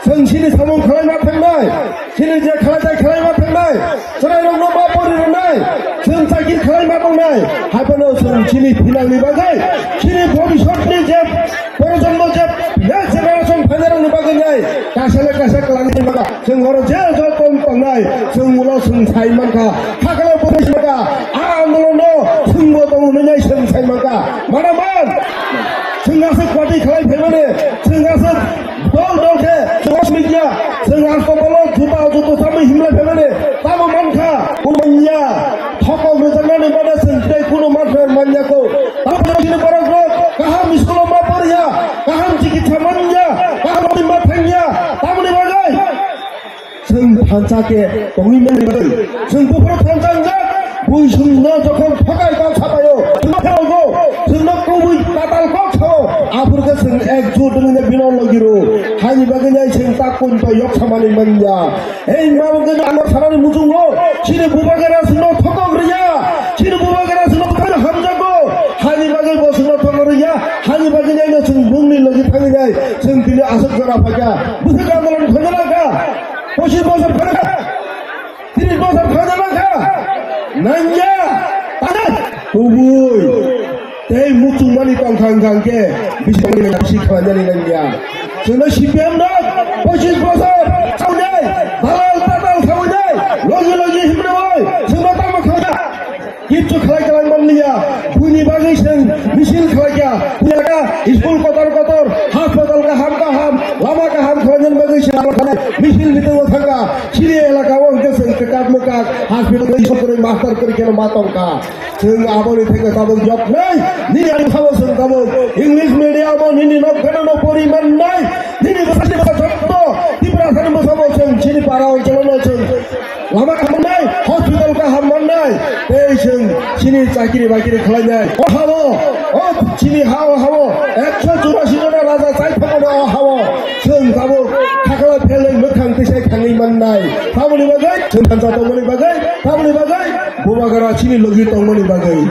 Chwng chini samung khlai ma thangnai, chini je khlai tai khlai ma thangnai, chwrairokno ma pori rwnai, chwng chakir khlai ma tongnai, hai phano chwng chini phinangni bagwi, chini bhobishyotni je Projonmo je next generation phainairokni bagwi nai kaisa le kaisa kwlangni bagwi chwng oro je joto wng tongnai, chwng ulo chwng sai mankha, hakhe le bwrwi mankha, a andolono chwngbo tongo hwnwi nai chwng sai mankha. Mana man? Chwng aswk party khlai phaimani, chwng aswk dol dol khe chwng aswk ya, chwng aswk bolo juta juto chamwi himlai phaimani, tamo mankha, kunu manya. Thokok rwjaknani bagwi chwng tei kunu manthar manya kho. Tamo chini borok rok kaham school o ma poriya, kaham chikitsa manya, kaham ma thangya. Tamoni bagwi chwng thansa khe tongwi mani bagwi chwng buphuru thansa wngjak. Bui chwngno jokhon thokai kok sapaio, chwngno phenogo, chwngno kubui tatal kok sao, aphuru khe chwng ekjut wngwi bino logi rw. Haini bagwi nai chwng tak kunto yok samani manya. Ei mabangkhe ang sanani muchungo, chini bubagra chwngno thokok rwya, chini bubagra chwngno thokok hamjago, hani bagwi bo chwngno thokok rwya, hani bagwi naino chwng bungni logi thangwi nai, chwng tini aswk jora phaikha, bwswk andolon khaina langkha, pochis bosor khaina, tris bosor khaina langkha, nangya, tana, kubui. Tei muchungmani tongkha wngkha hwnkhe bisingni bisi khlainani nangya. Chwngno C P M no pochis bosor sawi nai, dalal tadal sawi nai, logi logi himrwi chwngno tamo khlaina. Kichu khlai kwlangman liya, buini bagwi chwng misil khlaikha. Buini bagwi school kotor kotor, hospital kaham kaham, lama kaham khlainani bagwi chwng misil meeting o thangkha. Chini elaka o hwnkhe chwng kwkak mwkak hospital, school kwrwi, master kwrwi kheno ma tongkha. Chwng aboni theke tabuk joknai, nini ani sabo chwng tabuk English medium o nini nok phano no pori mannai, nini bwsani bwsa jotto Tiprasani bwsabo chwng chini para oncholono chwng lama kaham mannai, hospital kaham mannai, tei chwng chini chakiri bakiri khlainai. O hao, o chini hao hao, ekso churasi jona raja chai thangmani o hao. Chwng tabuk khakla phelwi mwkhang tisai thangwi mannai. Tamoni bagwi, chwng thansa tongmani bagwi, tamoni bagwi, bubagra chini logi tongmani bagwi.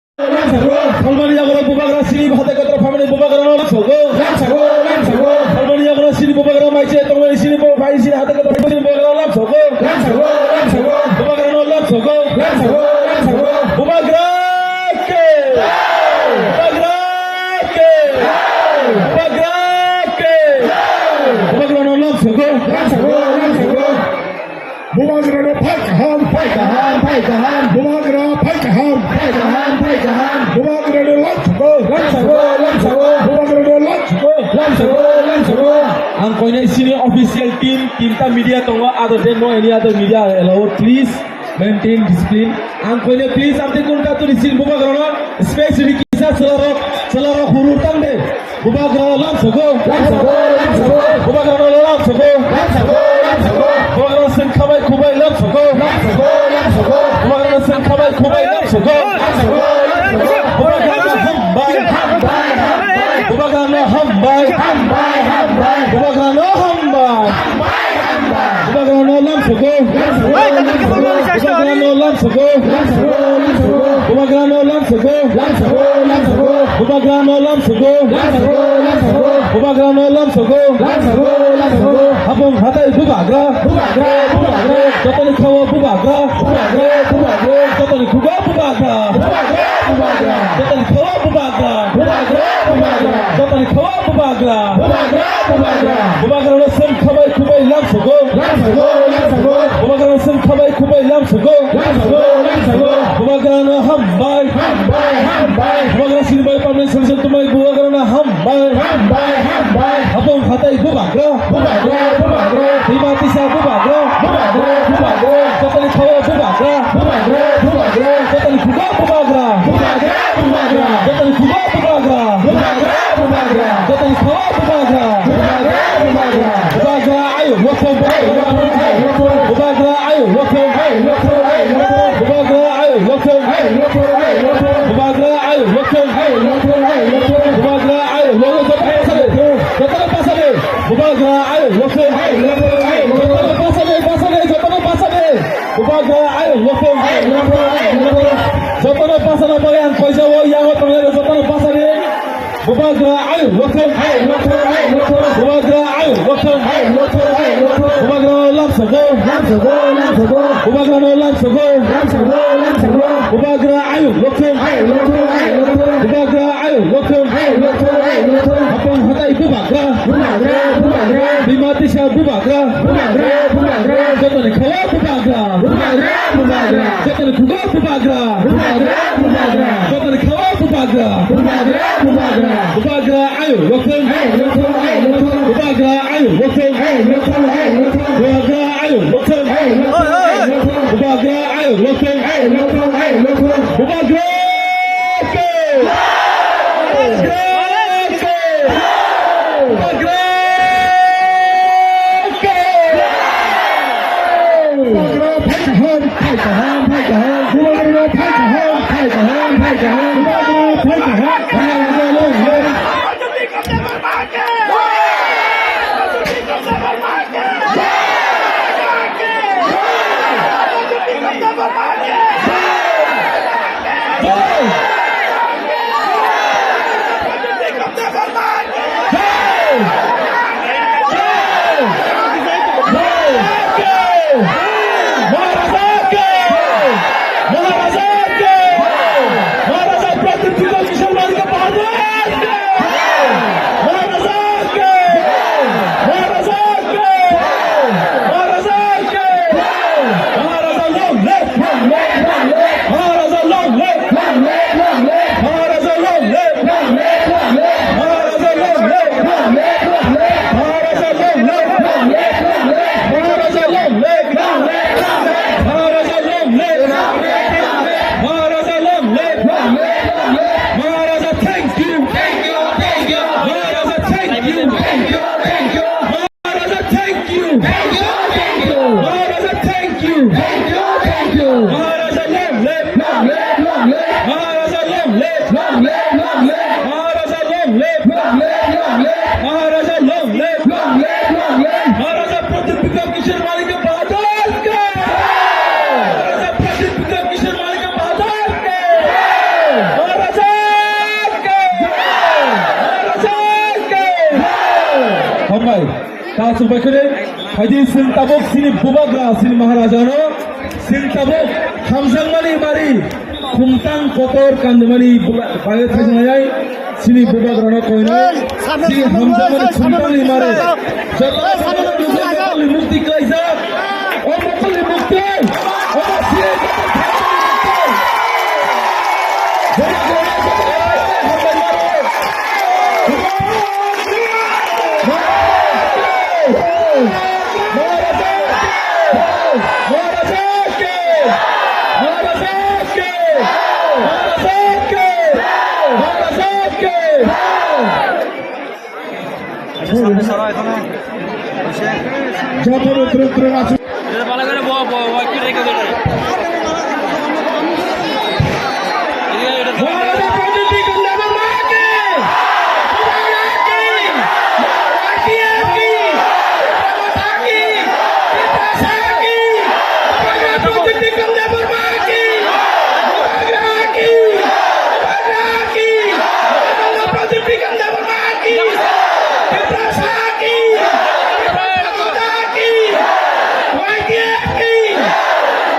Salmani yago bubagra sini hate kotor family bubagra no lamsogo. Lamsogo, lamsogo. Salmani yago sini bubagra mai se tongmani sini bo bai sini hate kotor family bubagra lamsogo. Lamsogo, lamsogo. Bubagra no lamsogo. Lamsogo, lamsogo. Bubagra ke. Bubagra ke. Bubagra ke. Bubagra no lamsogo. Lamsogo, lamsogo. Bubagrano phai kaham, phai kaham, phai kaham. Bubagra phai kaham, phai kaham, phai kaham. Bubagrano lamsogo, lamsogo, lamsogo. Bubagrano lamsogo, lamsogo, lamsogo. Ang koinai sini official team, tinta media tongo, other than no any other media allowed, please maintain discipline. Ang koinai please, ang tei kun katuri sini bubagrano space rikisa selarok, selarok hurur tang de. Bubagra lamsogo. Lamsogo, lamsogo. Bubagra no lamsogo. Lamsogo, lamsogo. Bubagra sengkhabai khubai lamsogo. Lamsogo, lamsogo. Bubagra sengkhabai khubai lamsogo. Lamsogo, lamsogo. Bubagra no hambai. Hambai, hambai. Bubagra no hambai. Hambai, hambai. Bubagra no hambai. Hambai, hambai. Bubagra no lamsogo. Lamsogo, lamsogo. Bubagra no lamsogo. Lamsogo, lamsogo. Bubagra no lamsogo. Lamsogo, lamsogo. Bubagra no lamsogo. Lamsogo, lamsogo. Bubagra no lamsogo. Lamsogo, lamsogo. Hapung hatai bubagra. Bubagra, bubagra. Jotoni khawa bubagra. Bubagra, bubagra. Jotoni khuga bubagra. Bubagra, bubagra. Jotoni khawa bubagra. Bubagra, bubagra. Jotoni khawa bubagra. Bubagra, bubagra. Bubagra no sengkhabai khubai lamsogo. Lamsogo, lamsogo. Bubagra no sengkhabai khubai lamsogo. Lamsogo, lamsogo. Bubagra no hambai. Hambai, hambai. Bubagra sinibai pamni sengsen tumai bubagra no hambai. Hambai, hambai. Hapung hatai bubagra. Bubagra, bubagra. Hima tisa bubagra. Bubagra, bubagra. Jotoni khawa bubagra. Bubagra, bubagra. Jotoni khuga bubagra. Bubagra, bubagra. Jotoni khuga bubagra. Bubagra, bubagra. Jotoni khawa bubagra. Bubagra, bubagra. Bubagra ayo lokhong. Ayo lokhong, ayo lokhong. Bubagra ayo lokhong. Ayo lokhong, ayo lokhong. Bubagra ayo lokhong. Ayo lokhong, ayo lokhong. Bubagra ayo lokhong. Ayo lokhong, ayo lokhong. Bubagra ayo lokhong. Jotoni pasade. Jotoni pasade. Bubagra ayo lokhong. Ayo lokhong, ayo lokhong. Jotoni pasade, pasade, jotoni pasade. Bubagra ayo lokhong. Ayo lokhong, ayo lokhong. Jotoni pasana bagwi ang koisa o yango tongnai jotoni pasade. Bubagra ayo lokhong. Ayo lokhong, ayo lokhong. Bubagra ayo lokhong. Ayo lokhong, ayo lokhong. Bubagra no lamsogo. Lamsogo, lamsogo. Bubagra no lamsogo. Lamsogo, lamsogo. Bubagra ayo lokhong. Ayo lokhong, ayo lokhong. Bubagra ayo lokhong. Ayo lokhong, ayo lokhong. Hapung hatai bubagra. Bubagra, bubagra. Bima tisa bubagra. Bubagra, bubagra. Jotoni khawa bubagra. Bubagra, bubagra. Jotoni khuga bubagra. Bubagra, bubagra. Jotoni khawa bubagra. Bubagra, bubagra. Bubagra ayo lokhong. Ayo lokhong, ayo lokhong. Bubagra ayo lokhong. Ayo lokhong, ayo lokhong. Bubagra ayo lokhong. Ayo lokhong, ayo lokhong. Bubagra ayo lokhong. Ayo lokhong, ayo lokhong. Bubagra ke. Bubagra ke. Bubagra ke. Bubagra phai kaham, phai kaham, phai kaham. Bubagra phai kaham, phai kaham, phai kaham. Bubagra phai kaham. Maharaja long live! Maharaja long live! Maharaja long live! Maharaja long live! Maharaja long live! Maharaja long live! Maharaja long live! Maharaja long live! Maharaja long live! Maharaja long live! Maharaja long live! Maharaja, thank you! Thank you! Thank you! Maharaja, thank you! Thank you! Thank you! Maharaja, thank you! Thank you! Thank you! Maharaja, thank you! Thank you! Thank you! महाराजा प्रदीप विक्रम किशोर माली के बहादुर के। महाराजा प्रदीप विक्रम किशोर माली के बहादुर के। महाराजा के। महाराजा के। Hambai. Kasu baikre. Haji sing tabuk sini bubagra sini Maharaja no. Sing tabuk hamjang mani mari. Khumtang kotor kandimani bubagra. Sini bubagrano koino, sini hamjakmani khumtangni mare. Joto mukti klaijak. O mukti, o mukti.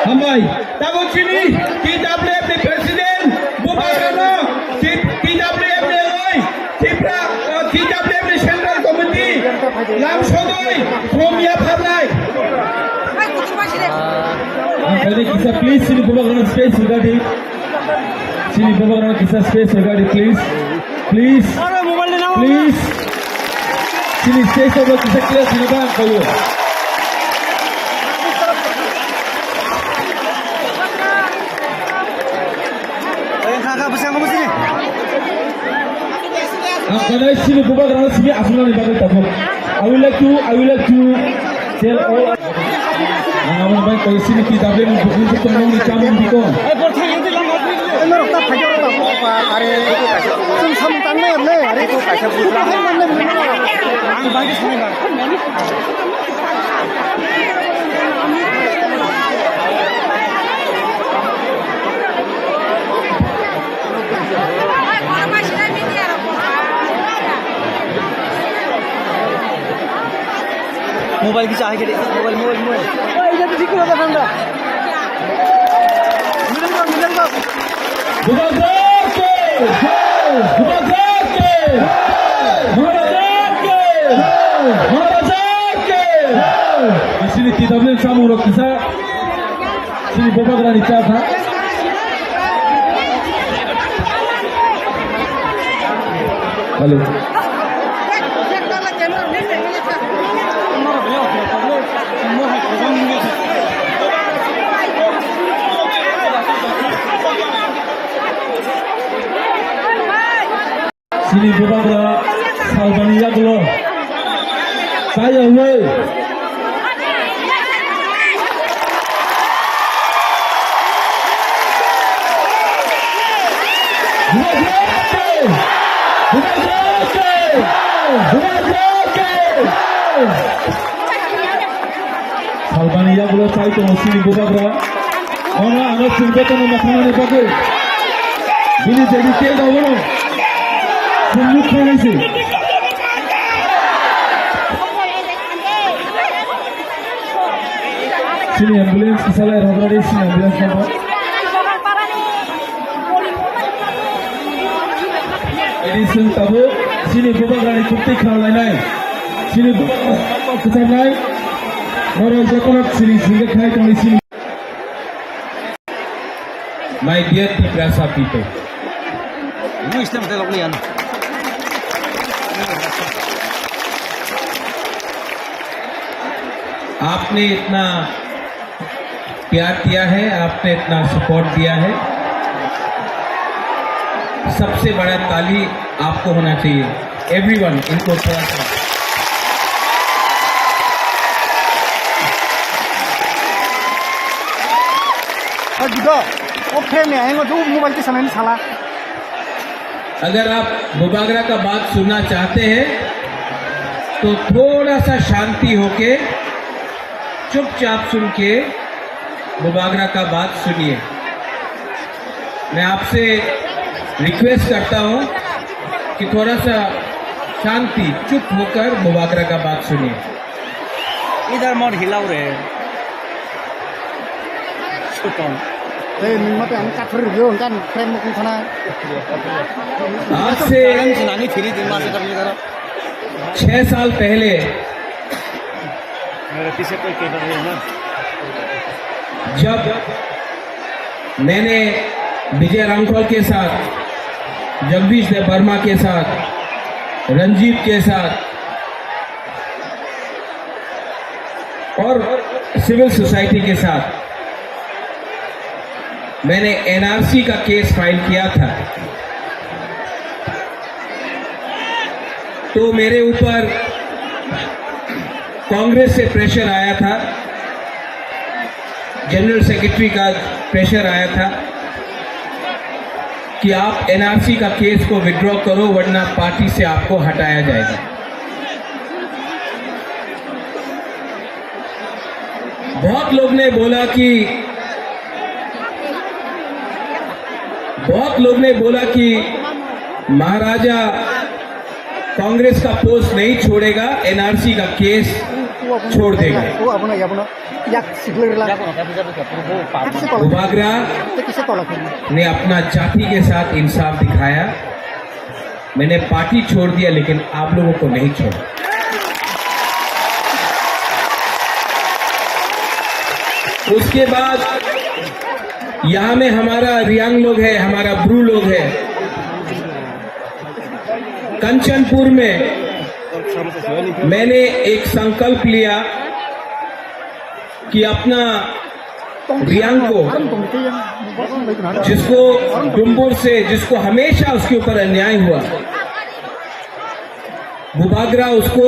Hambai, tabuk chini T W F ni president, bubagrano, T W F ni loi, Tipra, uh, T W F ni Central Committee, lam sogoi, khom ya pharnai. Ang kani kisa please, sini bubagrano space rwgadi. Sini bubagrano kisa space rwgadi, please. Please. Please. Sini space rwgadi, kisa clear sini bang kayo. Ang kanai sini bubagrano sini asunani bagwi tabuk. I would like to, I would like to tell all. Ang amo bai koi sini T W F ni bukung bukung nongni chamung bikon. Ang bagwi sini. Mobile kisa hai kede, mobile, mobile, mobile. Oh, ida to dikhu na thanda. Middle go, middle go. Bubagra ke jai! Bubagra ke jai! Maharaja ke jai! Maharaja ke jai! Di sini kita boleh sambung rok kisa. Sini bubagrani cha kha. Hello. Sini bubagra salbani yagulo. Saya huai. Bubagra ke! Bubagra ke! Bubagra ke! Salbani yagulo chai tongo sini bubagra. Ono ano chwng jotono mokhanani bagwi. Bini jadi tel dawono. Sumuk khainai se. Sini ambulance kisalai rograri sini ambulance number. Ini sing tabuk sini bubagrani kukti khlainai. Sini bubagrani kukti khlainai. Norok jotono sini sini khai tongni sini. My dear Tiprasa people, आपने इतना प्यार दिया है, आपने इतना सपोर्ट दिया है, सबसे बड़ा ताली आपको होना चाहिए। Everyone, इनको थोड़ा सा। Aduh, oke nih, ayo tuh mobile ke sana ini salah. अगर आप बुबागरा का बात सुनना चाहते हैं, तो थोड़ा सा शांति होके, चुपचाप सुन के बुबागरा का बात सुनिए। मैं आपसे रिक्वेस्ट करता हूँ कि थोड़ा सा शांति, चुप होकर बुबागरा का बात सुनिए। इधर मत हिलाओ रे। Suton. Hei, nwng ma tei ang kathar rwgwi hwnka ang frame mukung thana. आज से छह साल पहले जब मैंने विजय रामखोल के साथ, जगदीश देव वर्मा के साथ, रंजीत के साथ और सिविल सोसाइटी के साथ मैंने एनआरसी का केस फाइल किया था, तो मेरे ऊपर कांग्रेस से प्रेशर आया था, जनरल सेक्रेटरी का प्रेशर आया था कि आप एनआरसी का केस को विड्रॉ करो, वरना पार्टी से आपको हटाया जाएगा। बहुत लोग ने बोला कि बहुत लोग ने बोला कि महाराजा कांग्रेस का पोस्ट नहीं छोड़ेगा, एनआरसी का केस छोड़ देगा। Bubagra ने अपना जाति के साथ इंसाफ दिखाया। मैंने पार्टी छोड़ दिया, लेकिन आप लोगों को नहीं छोड़ा। उसके बाद यहाँ में हमारा रियांग लोग है, हमारा ब्रू लोग है। कंचनपुर में मैंने एक संकल्प लिया कि अपना रियांग को, जिसको डुम्बुर से, जिसको हमेशा उसके ऊपर अन्याय हुआ, बुबागरा उसको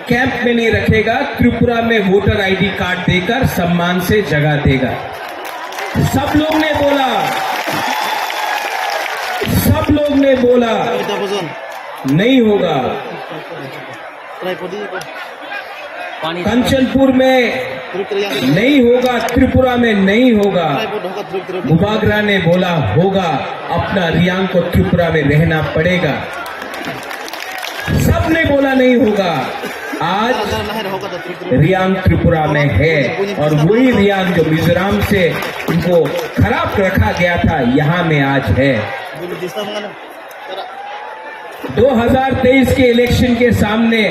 कैंप में नहीं रखेगा, त्रिपुरा में वोटर आईडी कार्ड देकर सम्मान से जगह देगा। सब लोग ने बोला, सब लोग ने बोला, नहीं होगा। कंचनपुर में नहीं होगा, त्रिपुरा में नहीं होगा। बुबागरा ने बोला होगा, अपना रियांग को त्रिपुरा में रहना पड़ेगा। सबने बोला नहीं होगा। आज रियांग त्रिपुरा में है और वही रियांग जो मिजोरम से उनको खराब रखा गया था, यहाँ में आज है। दो हज़ार तेईस के इलेक्शन के सामने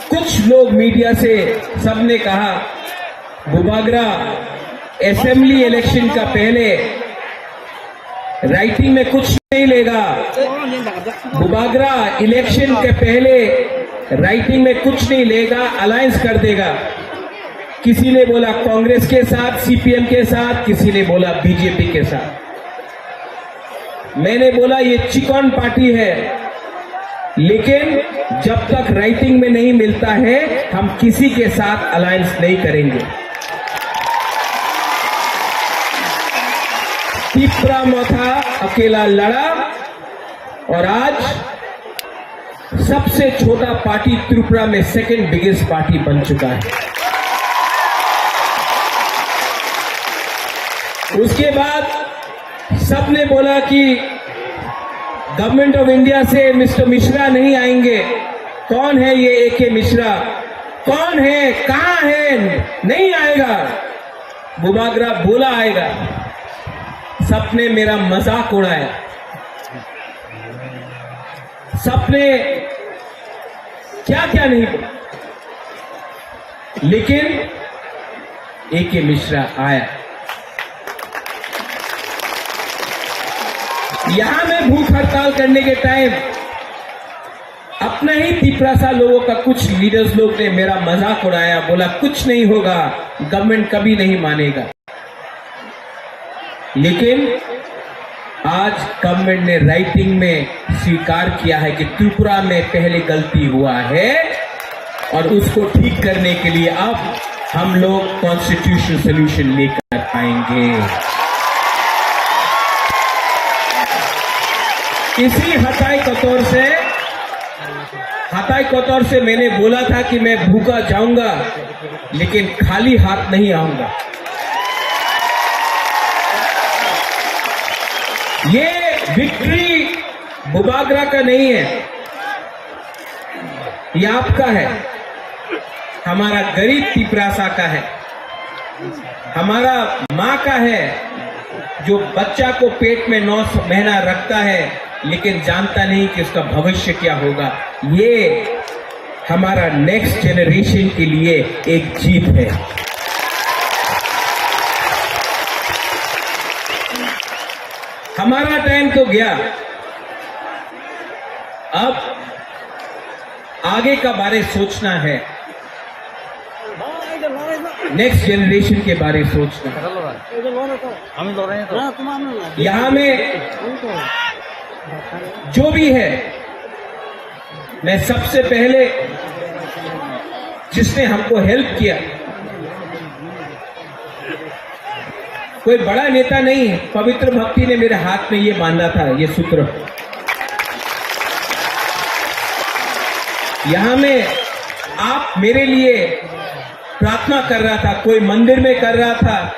कुछ लोग मीडिया से सबने कहा, बुबागरा असेंबली इलेक्शन का पहले राइटिंग में कुछ नहीं लेगा, बुबागरा इलेक्शन के पहले राइटिंग में कुछ नहीं लेगा, अलायंस कर देगा। किसी ने बोला कांग्रेस के साथ, सीपीएम के साथ, किसी ने बोला बीजेपी के साथ। मैंने बोला ये चिकन पार्टी है, लेकिन जब तक राइटिंग में नहीं मिलता है, हम किसी के साथ अलायंस नहीं करेंगे। तिपरा मोथा अकेला लड़ा और आज सबसे छोटा पार्टी त्रिपुरा में सेकंड बिगेस्ट पार्टी बन चुका है। उसके बाद सबने बोला कि गवर्नमेंट ऑफ इंडिया से मिस्टर मिश्रा नहीं आएंगे। कौन है ये एके मिश्रा? कौन है? कहाँ है? नहीं आएगा। बुबागरा बोला आएगा। सबने मेरा मजाक उड़ाया, सबने क्या क्या नहीं बोला, लेकिन एके मिश्रा आया। यहां मैं भूख हड़ताल करने के टाइम अपने ही तिपरासा लोगों का कुछ लीडर्स लोग ने मेरा मजाक उड़ाया, बोला कुछ नहीं होगा, गवर्नमेंट कभी नहीं मानेगा। लेकिन आज गवर्नमेंट ने राइटिंग में स्वीकार किया है कि त्रिपुरा में पहले गलती हुआ है और उसको ठीक करने के लिए अब हम लोग कॉन्स्टिट्यूशनल सॉल्यूशन लेकर आएंगे। इसी हटाई कतोर से कतर से मैंने बोला था कि मैं भूखा जाऊंगा, लेकिन खाली हाथ नहीं आऊंगा। ये विक्ट्री बुबागरा का नहीं है, ये आपका है, हमारा गरीब तिपरासा का है, हमारा माँ का है, जो बच्चा को पेट में नौ महीना रखता है, लेकिन जानता नहीं कि उसका भविष्य क्या होगा। ये हमारा नेक्स्ट जनरेशन के लिए एक जीत है। हमारा टाइम तो गया, अब आगे का बारे सोचना है, नेक्स्ट जनरेशन के बारे सोचना है। यहाँ में जो भी है, मैं सबसे पहले जिसने हमको हेल्प किया, कोई बड़ा नेता नहीं, पवित्र भक्ति ने मेरे हाथ में ये बांधा था, ये सूत्र। यहाँ में आप मेरे लिए प्रार्थना कर रहा था, कोई मंदिर में कर रहा था,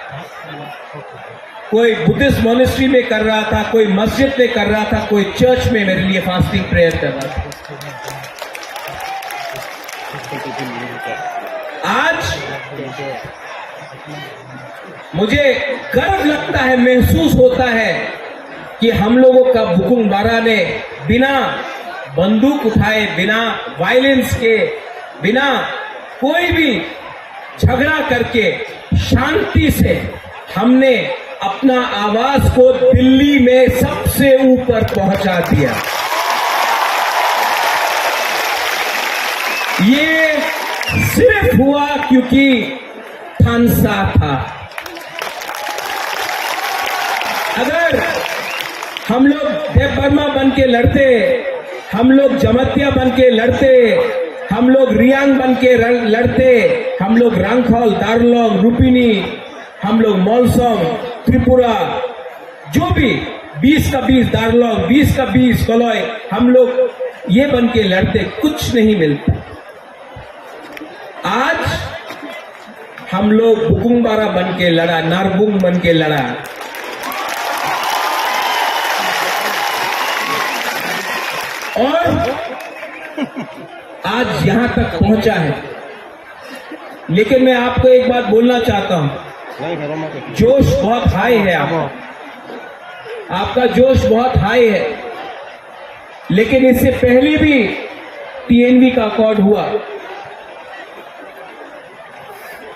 कोई बुद्धिस्ट मॉनेस्ट्री में कर रहा था, कोई मस्जिद में कर रहा था, कोई चर्च में मेरे लिए फास्टिंग प्रेयर कर रहा था। आज मुझे गर्व लगता है, महसूस होता है कि हम लोगों का बुकुंग बारा ने बिना बंदूक उठाए, बिना वायलेंस के, बिना कोई भी झगड़ा करके शांति से हमने अपना आवाज को दिल्ली में सबसे ऊपर पहुंचा दिया। ये सिर्फ हुआ क्योंकि थानसा था। अगर हम लोग देव वर्मा बन के लड़ते, हम लोग जमातिया बन के लड़ते, हम लोग रियांग बन के र-, लड़ते, हम लोग रांगखल, दारलोंग, रुपिनी, हम लोग मलसम, त्रिपुरा, जो भी बीस का बीस दारलोंग, बीस का बीस कलय, हम लोग ये बन के लड़ते, कुछ नहीं मिलता। आज हम लोग बुकुंग बारा बन के लड़ा, नारबुंग बन के लड़ा। और आज यहाँ तक पहुँचा है। लेकिन मैं आपको एक बात बोलना चाहता हूँ, जोश बहुत हाई है आपका, आपका जोश बहुत हाई है। लेकिन इससे पहले भी टीएनवी का अकॉर्ड हुआ,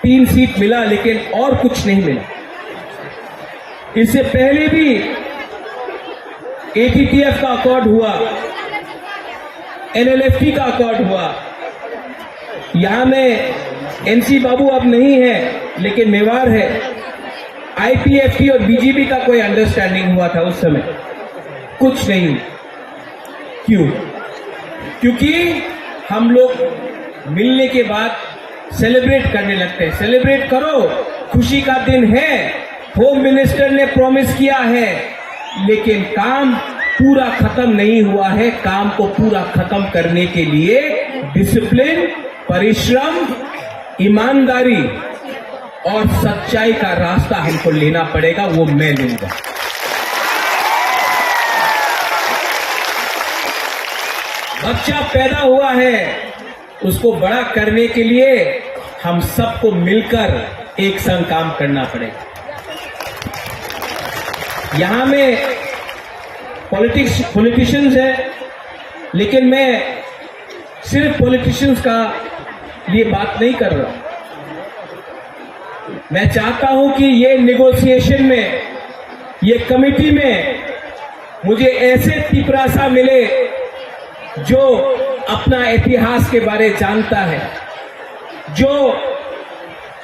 तीन सीट मिला, लेकिन और कुछ नहीं मिला। इससे पहले भी एटीटीएफ का अकॉर्ड हुआ, एनएलएफटी का अकॉर्ड हुआ। यहाँ में एनसी बाबू अब नहीं है, लेकिन मेवाड़ है। आईपीएफटी और बीजेपी का कोई अंडरस्टैंडिंग हुआ था उस समय, कुछ नहीं। क्यों? क्योंकि हम लोग मिलने के बाद सेलिब्रेट करने लगते हैं। सेलिब्रेट करो, खुशी का दिन है। होम मिनिस्टर ने प्रॉमिस किया है, लेकिन काम पूरा खत्म नहीं हुआ है। काम को पूरा खत्म करने के लिए डिसिप्लिन, परिश्रम, ईमानदारी और सच्चाई का रास्ता हमको लेना पड़ेगा, वो मैं लूंगा। बच्चा पैदा हुआ है, उसको बड़ा करने के लिए हम सबको मिलकर एक संग काम करना पड़ेगा। यहाँ में पॉलिटिक्स, पॉलिटिशियंस है, लेकिन मैं सिर्फ पॉलिटिशियंस का लिए बात नहीं कर रहा। मैं चाहता हूं कि ये नेगोशिएशन में, ये कमेटी में मुझे ऐसे तिपरासा मिले जो अपना इतिहास के बारे जानता है, जो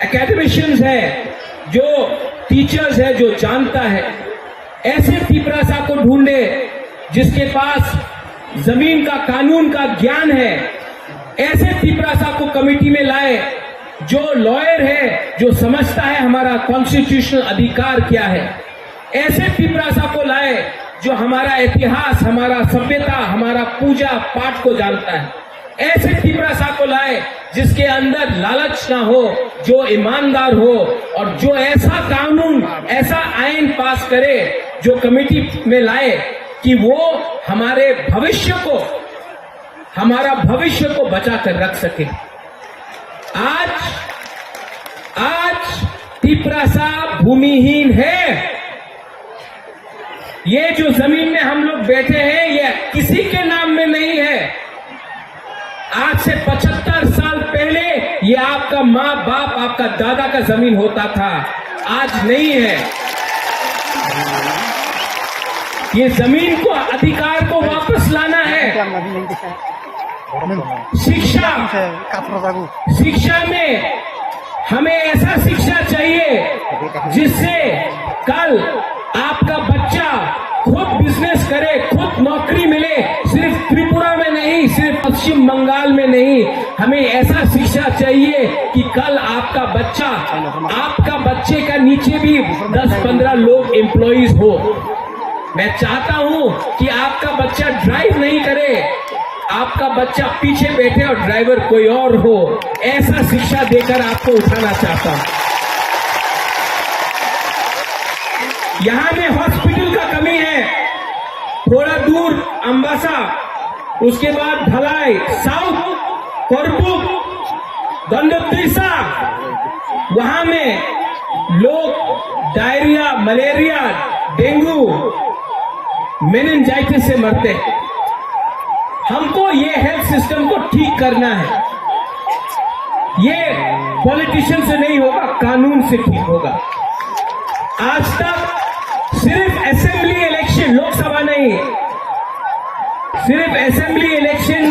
एकेडमिशियंस है, जो टीचर्स है, जो जानता है। ऐसे तिपरासा को ढूंढे जिसके पास जमीन का, कानून का ज्ञान है। ऐसे तिपरासा को कमेटी में लाए जो लॉयर है, जो समझता है हमारा कॉन्स्टिट्यूशनल अधिकार क्या है। ऐसे तिपरासा को लाए जो हमारा इतिहास, हमारा सभ्यता, हमारा पूजा पाठ को जानता है। ऐसे तिपरासा को लाए जिसके अंदर लालच ना हो, जो ईमानदार हो और जो ऐसा कानून, ऐसा आइन पास करे जो कमेटी में लाए कि वो हमारे भविष्य को, हमारा भविष्य को बचा कर रख सके। आज, आज तिपरासा भूमिहीन है। ये जो जमीन में हम लोग बैठे हैं, ये किसी के नाम में नहीं है। आज से पचहत्तर साल पहले ये आपका माँ बाप, आपका दादा का जमीन होता था, आज नहीं है। ये जमीन को, अधिकार को वापस लाना है। शिक्षा, शिक्षा में हमें ऐसा शिक्षा चाहिए जिससे कल आपका बच्चा खुद बिजनेस करे, खुद नौकरी मिले। सिर्फ त्रिपुरा में नहीं, सिर्फ पश्चिम बंगाल में नहीं, हमें ऐसा शिक्षा चाहिए कि कल आपका बच्चा, आपका बच्चे का नीचे भी दस पन्द्रह लोग एम्प्लॉइज हो। मैं चाहता हूं कि आपका बच्चा ड्राइव नहीं करे, आपका बच्चा पीछे बैठे और ड्राइवर कोई और हो। ऐसा शिक्षा देकर आपको उठाना चाहता हूं। यहां में हॉस्पिटल का कमी है, थोड़ा दूर अम्बासा, उसके बाद धलाई, साउथ, करबुक, दंडोत्रिसा, वहां में लोग डायरिया, मलेरिया, डेंगू, मेनिंजाइटिस से मरते हैं। हमको ये हेल्थ सिस्टम को ठीक करना है। ये पॉलिटिशियन से नहीं होगा, कानून से ठीक होगा। आज तक सिर्फ असेंबली इलेक्शन, लोकसभा नहीं, सिर्फ असेंबली इलेक्शन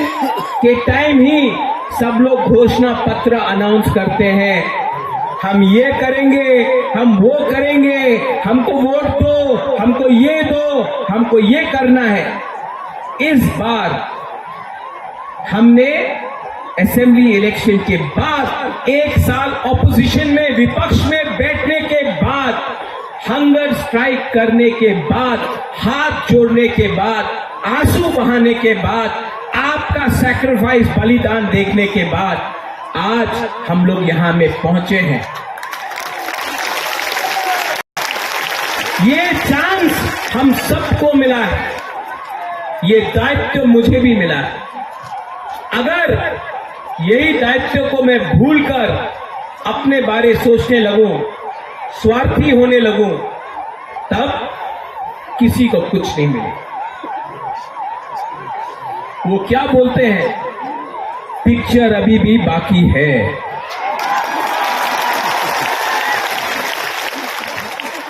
के टाइम ही सब लोग घोषणा पत्र अनाउंस करते हैं, हम ये करेंगे, हम वो करेंगे, हमको वोट दो, हमको ये दो, हमको ये करना है। इस बार हमने असेंबली इलेक्शन के बाद एक साल ऑपोजिशन में, विपक्ष में बैठने के बाद, हंगर स्ट्राइक करने के बाद, हाथ जोड़ने के बाद, आंसू बहाने के बाद, आपका सैक्रिफाइस, बलिदान देखने के बाद आज हम लोग यहां में पहुंचे हैं। ये चांस हम सबको मिला है, ये दायित्व मुझे भी मिला है। अगर यही दायित्व को मैं भूलकर अपने बारे सोचने लगूं, स्वार्थी होने लगूं, तब किसी को कुछ नहीं मिले। वो क्या बोलते हैं, पिक्चर अभी भी बाकी है।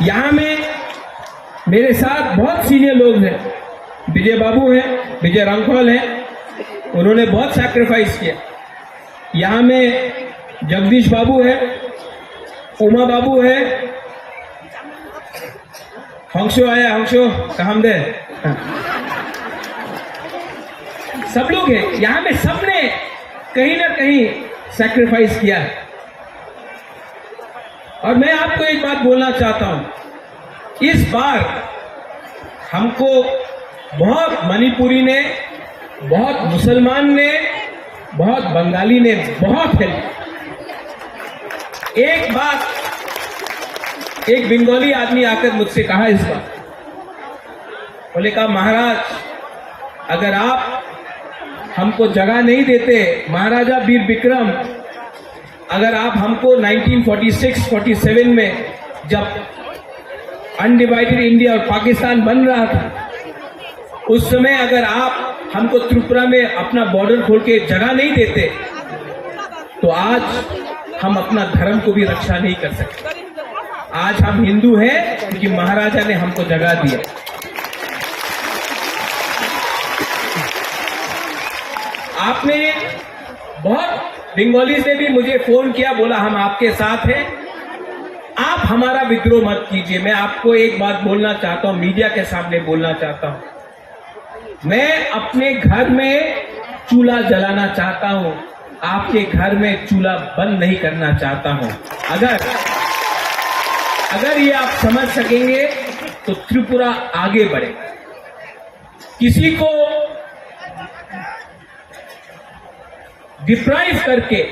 यहां में मेरे साथ बहुत सीनियर लोग हैं, विजय बाबू हैं, विजय रांखवाल हैं, उन्होंने बहुत सैक्रिफाइस किया। यहां में जगदीश बाबू है, उमा बाबू है, हंसो आया, हंसो, काम दे। सब लोग हैं यहां में, सबने कहीं ना कहीं सैक्रिफाइस किया है। और मैं आपको एक बात बोलना चाहता हूं, इस बार हमको बहुत मणिपुरी ने, बहुत मुसलमान ने, बहुत बंगाली ने बहुत हेल्प। एक बात, एक बंगाली आदमी आकर मुझसे कहा इस बार, बोले, कहा, महाराज, अगर आप हमको जगह नहीं देते, महाराजा वीर विक्रम, अगर आप हमको nineteen forty six forty seven में जब अनडिवाइडेड इंडिया और पाकिस्तान बन रहा था, उस समय अगर आप हमको त्रिपुरा में अपना बॉर्डर खोल के जगह नहीं देते, तो आज हम अपना धर्म को भी रक्षा नहीं कर सकते। आज हम हिंदू हैं क्योंकि महाराजा ने हमको जगह दिया। आपने बहुत, बंगालीज ने भी मुझे फोन किया, बोला, हम आपके साथ हैं, आप हमारा विद्रोह मत कीजिए। मैं आपको एक बात बोलना चाहता हूं, मीडिया के सामने बोलना चाहता हूं, मैं अपने घर में चूल्हा जलाना चाहता हूं, आपके घर में चूल्हा बंद नहीं करना चाहता हूं। अगर, अगर ये आप समझ सकेंगे तो त्रिपुरा आगे बढ़ेगा। किसी को डिप्राइव करके,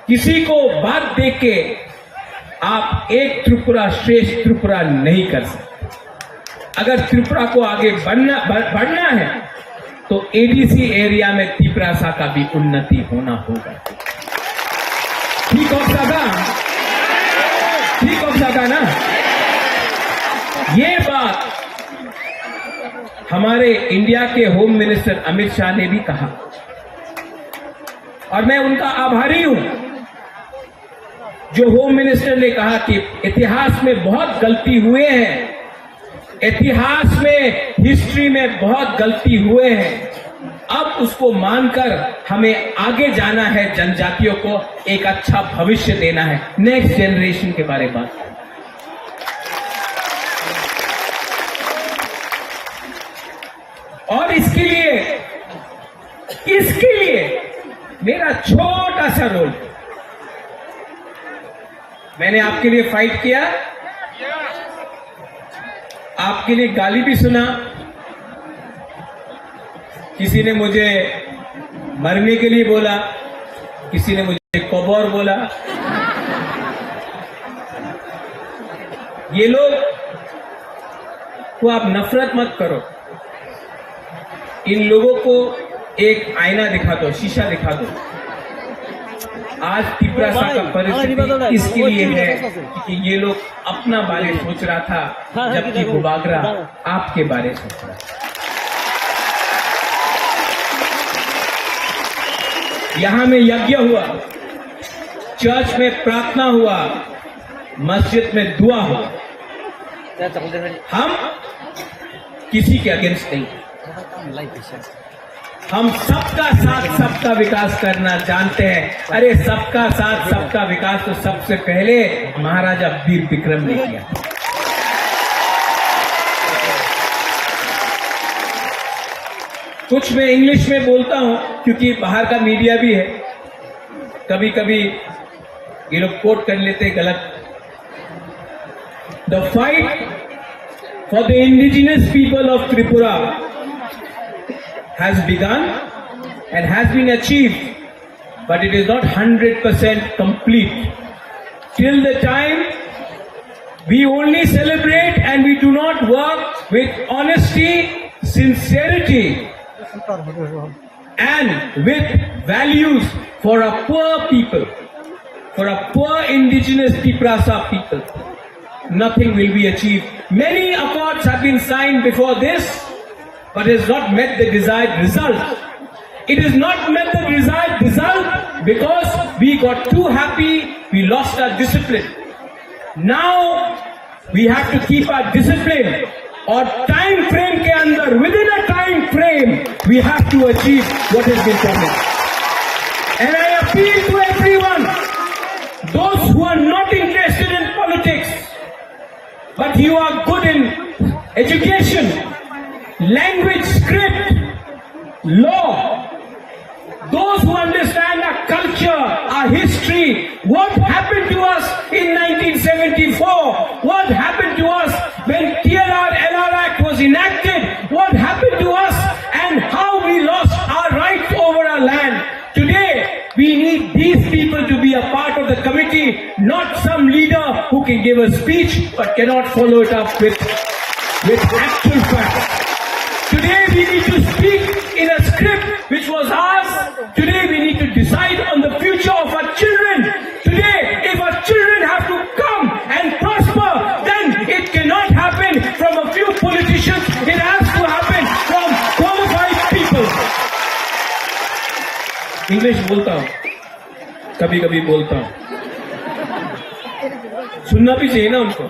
किसी को बात दे के आप एक त्रिपुरा श्रेष्ठ त्रिपुरा नहीं कर सकते। अगर त्रिपुरा को आगे बढ़ना, बढ़-, बढ़ना है तो एडीसी एरिया में तिपरासा का भी उन्नति होना होगा। ठीक हो सका? ठीक हो सका ना? ये बात हमारे इंडिया के होम मिनिस्टर अमित शाह ने भी कहा और मैं उनका आभारी हूं। जो होम मिनिस्टर ने कहा कि इतिहास में बहुत गलती हुए हैं, इतिहास में, हिस्ट्री में बहुत गलती हुए हैं, अब उसको मानकर हमें आगे जाना है, जनजातियों को एक अच्छा भविष्य देना है, नेक्स्ट जनरेशन के बारे में बात। और इसके लिए, इसके लिए मेरा छोटा सा रोल, मैंने आपके लिए फाइट किया, आपके लिए गाली भी सुना, किसी ने मुझे मरने के लिए बोला, किसी ने मुझे कबर बोला। ये लोग को आप नफरत मत करो, इन लोगों को एक आईना दिखा दो, शीशा दिखा दो। आज तिपरासा का परिस्थिति इसके लिए है कि ये लोग अपना बारे सोच रहा था, जबकि बुबागरा आपके बारे सोच रहा था। यहाँ में यज्ञ हुआ, चर्च में प्रार्थना हुआ, मस्जिद में दुआ हुआ। हम किसी के अगेंस्ट नहीं, हम सबका साथ, सबका विकास करना जानते हैं। अरे, सबका साथ, सबका विकास तो सबसे पहले महाराजा वीर विक्रम ने किया। कुछ मैं इंग्लिश में बोलता हूं क्योंकि बाहर का मीडिया भी है, कभी कभी ये लोग कोट कर लेते हैं गलत। The fight for the indigenous people of Tripura has begun and has been achieved, but it is not hundred percent complete. Till the time we only celebrate and we do not work with honesty, sincerity, and with values for a poor people, for a poor indigenous Tiprasa people, nothing will be achieved. Many accords have been signed before this, but has not met the desired result. It has not met the desired result because we got too happy, we lost our discipline. Now, we have to keep our discipline. और time frame के अंदर, within a time frame, we have to achieve what has been promised. And I appeal to everyone, those who are not interested in politics, but you are good in education, language, script, law, those who understand our culture, our history, what happened to us in nineteen seventy-four, what happened to us when T R R L R Act was enacted, what happened to us and how we lost our rights over our land. Today, we need these people to be a part of the committee, not some leader who can give a speech but cannot follow it up with, with actual facts. Today, we need to speak in a script which was ours. Today, we need to decide on the future of our children. Today, if our children have to come and prosper, then it cannot happen from a few politicians. It has to happen from qualified people. English बोलता हूँ, कभी कभी बोलता हूँ, सुनना भी चाहिए ना उनको।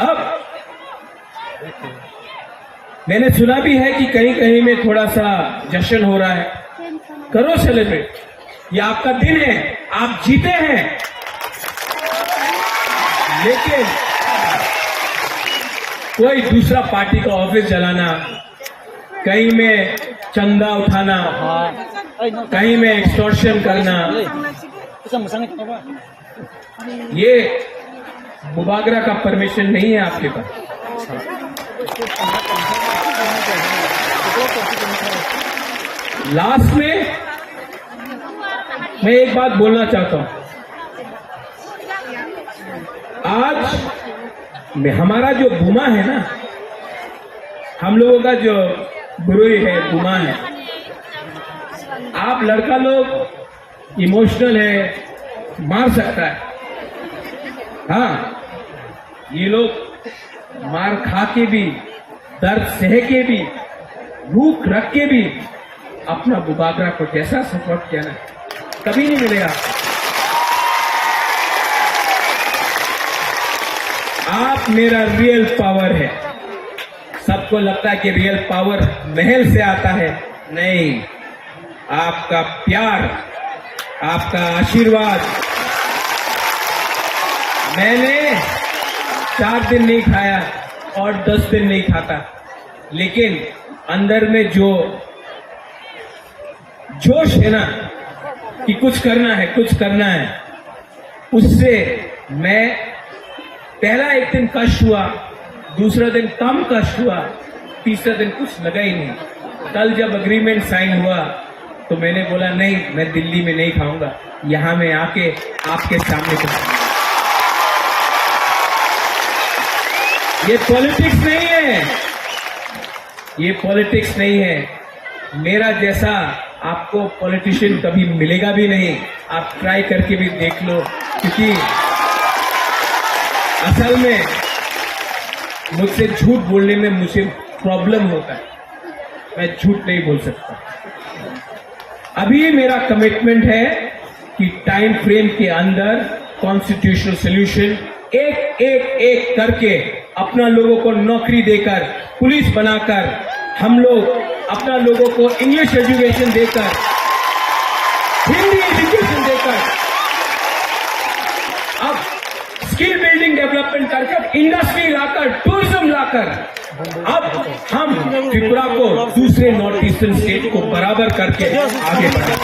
अब मैंने सुना भी है कि कहीं कहीं में थोड़ा सा जश्न हो रहा है, करो सेलिब्रेट, ये आपका दिन है, आप जीते हैं। लेकिन कोई दूसरा पार्टी का ऑफिस जलाना, कहीं में चंदा उठाना, कहीं में एक्सटॉर्शन करना, ये बुबागरा का परमिशन नहीं है आपके पास। लास्ट में मैं एक बात बोलना चाहता हूं। आज में हमारा जो बुमा है ना, हम लोगों का जो बुरुई है, बुमा है, आप लड़का लोग इमोशनल है, मार सकता है। हाँ, ये लोग मार खा के भी, दर्द सह के भी, भूख रख के भी अपना बुबागरा को जैसा सपोर्ट किया ना, कभी नहीं मिलेगा। आप मेरा रियल पावर है। सबको लगता है कि रियल पावर महल से आता है, नहीं, आपका प्यार, आपका आशीर्वाद। मैंने चार दिन नहीं खाया और दस दिन नहीं खाता, लेकिन अंदर में जो जोश है ना कि कुछ करना है, कुछ करना है, उससे मैं पहला एक दिन कष्ट हुआ, दूसरा दिन कम कष्ट हुआ, तीसरा दिन कुछ लगा ही नहीं। कल जब एग्रीमेंट साइन हुआ तो मैंने बोला, नहीं, मैं दिल्ली में नहीं खाऊंगा, यहां मैं आके आपके सामने खाऊंगा। ये पॉलिटिक्स नहीं है, ये पॉलिटिक्स नहीं है। मेरा जैसा आपको पॉलिटिशियन कभी मिलेगा भी नहीं। आप ट्राई करके भी देख लो, क्योंकि असल में मुझसे झूठ बोलने में मुझे प्रॉब्लम होता है, मैं झूठ नहीं बोल सकता। अभी मेरा कमिटमेंट है कि टाइम फ्रेम के अंदर कॉन्स्टिट्यूशनल सॉल्यूशन एक एक एक करके अपना लोगों को नौकरी देकर, पुलिस बनाकर, हम लोग अपना लोगों को इंग्लिश एजुकेशन देकर, हिंदी एजुकेशन देकर, अब स्किल बिल्डिंग डेवलपमेंट करके, इंडस्ट्री लाकर, टूरिज्म लाकर, अब हम त्रिपुरा को दूसरे नॉर्थ ईस्टर्न स्टेट को बराबर करके आगे बढ़े।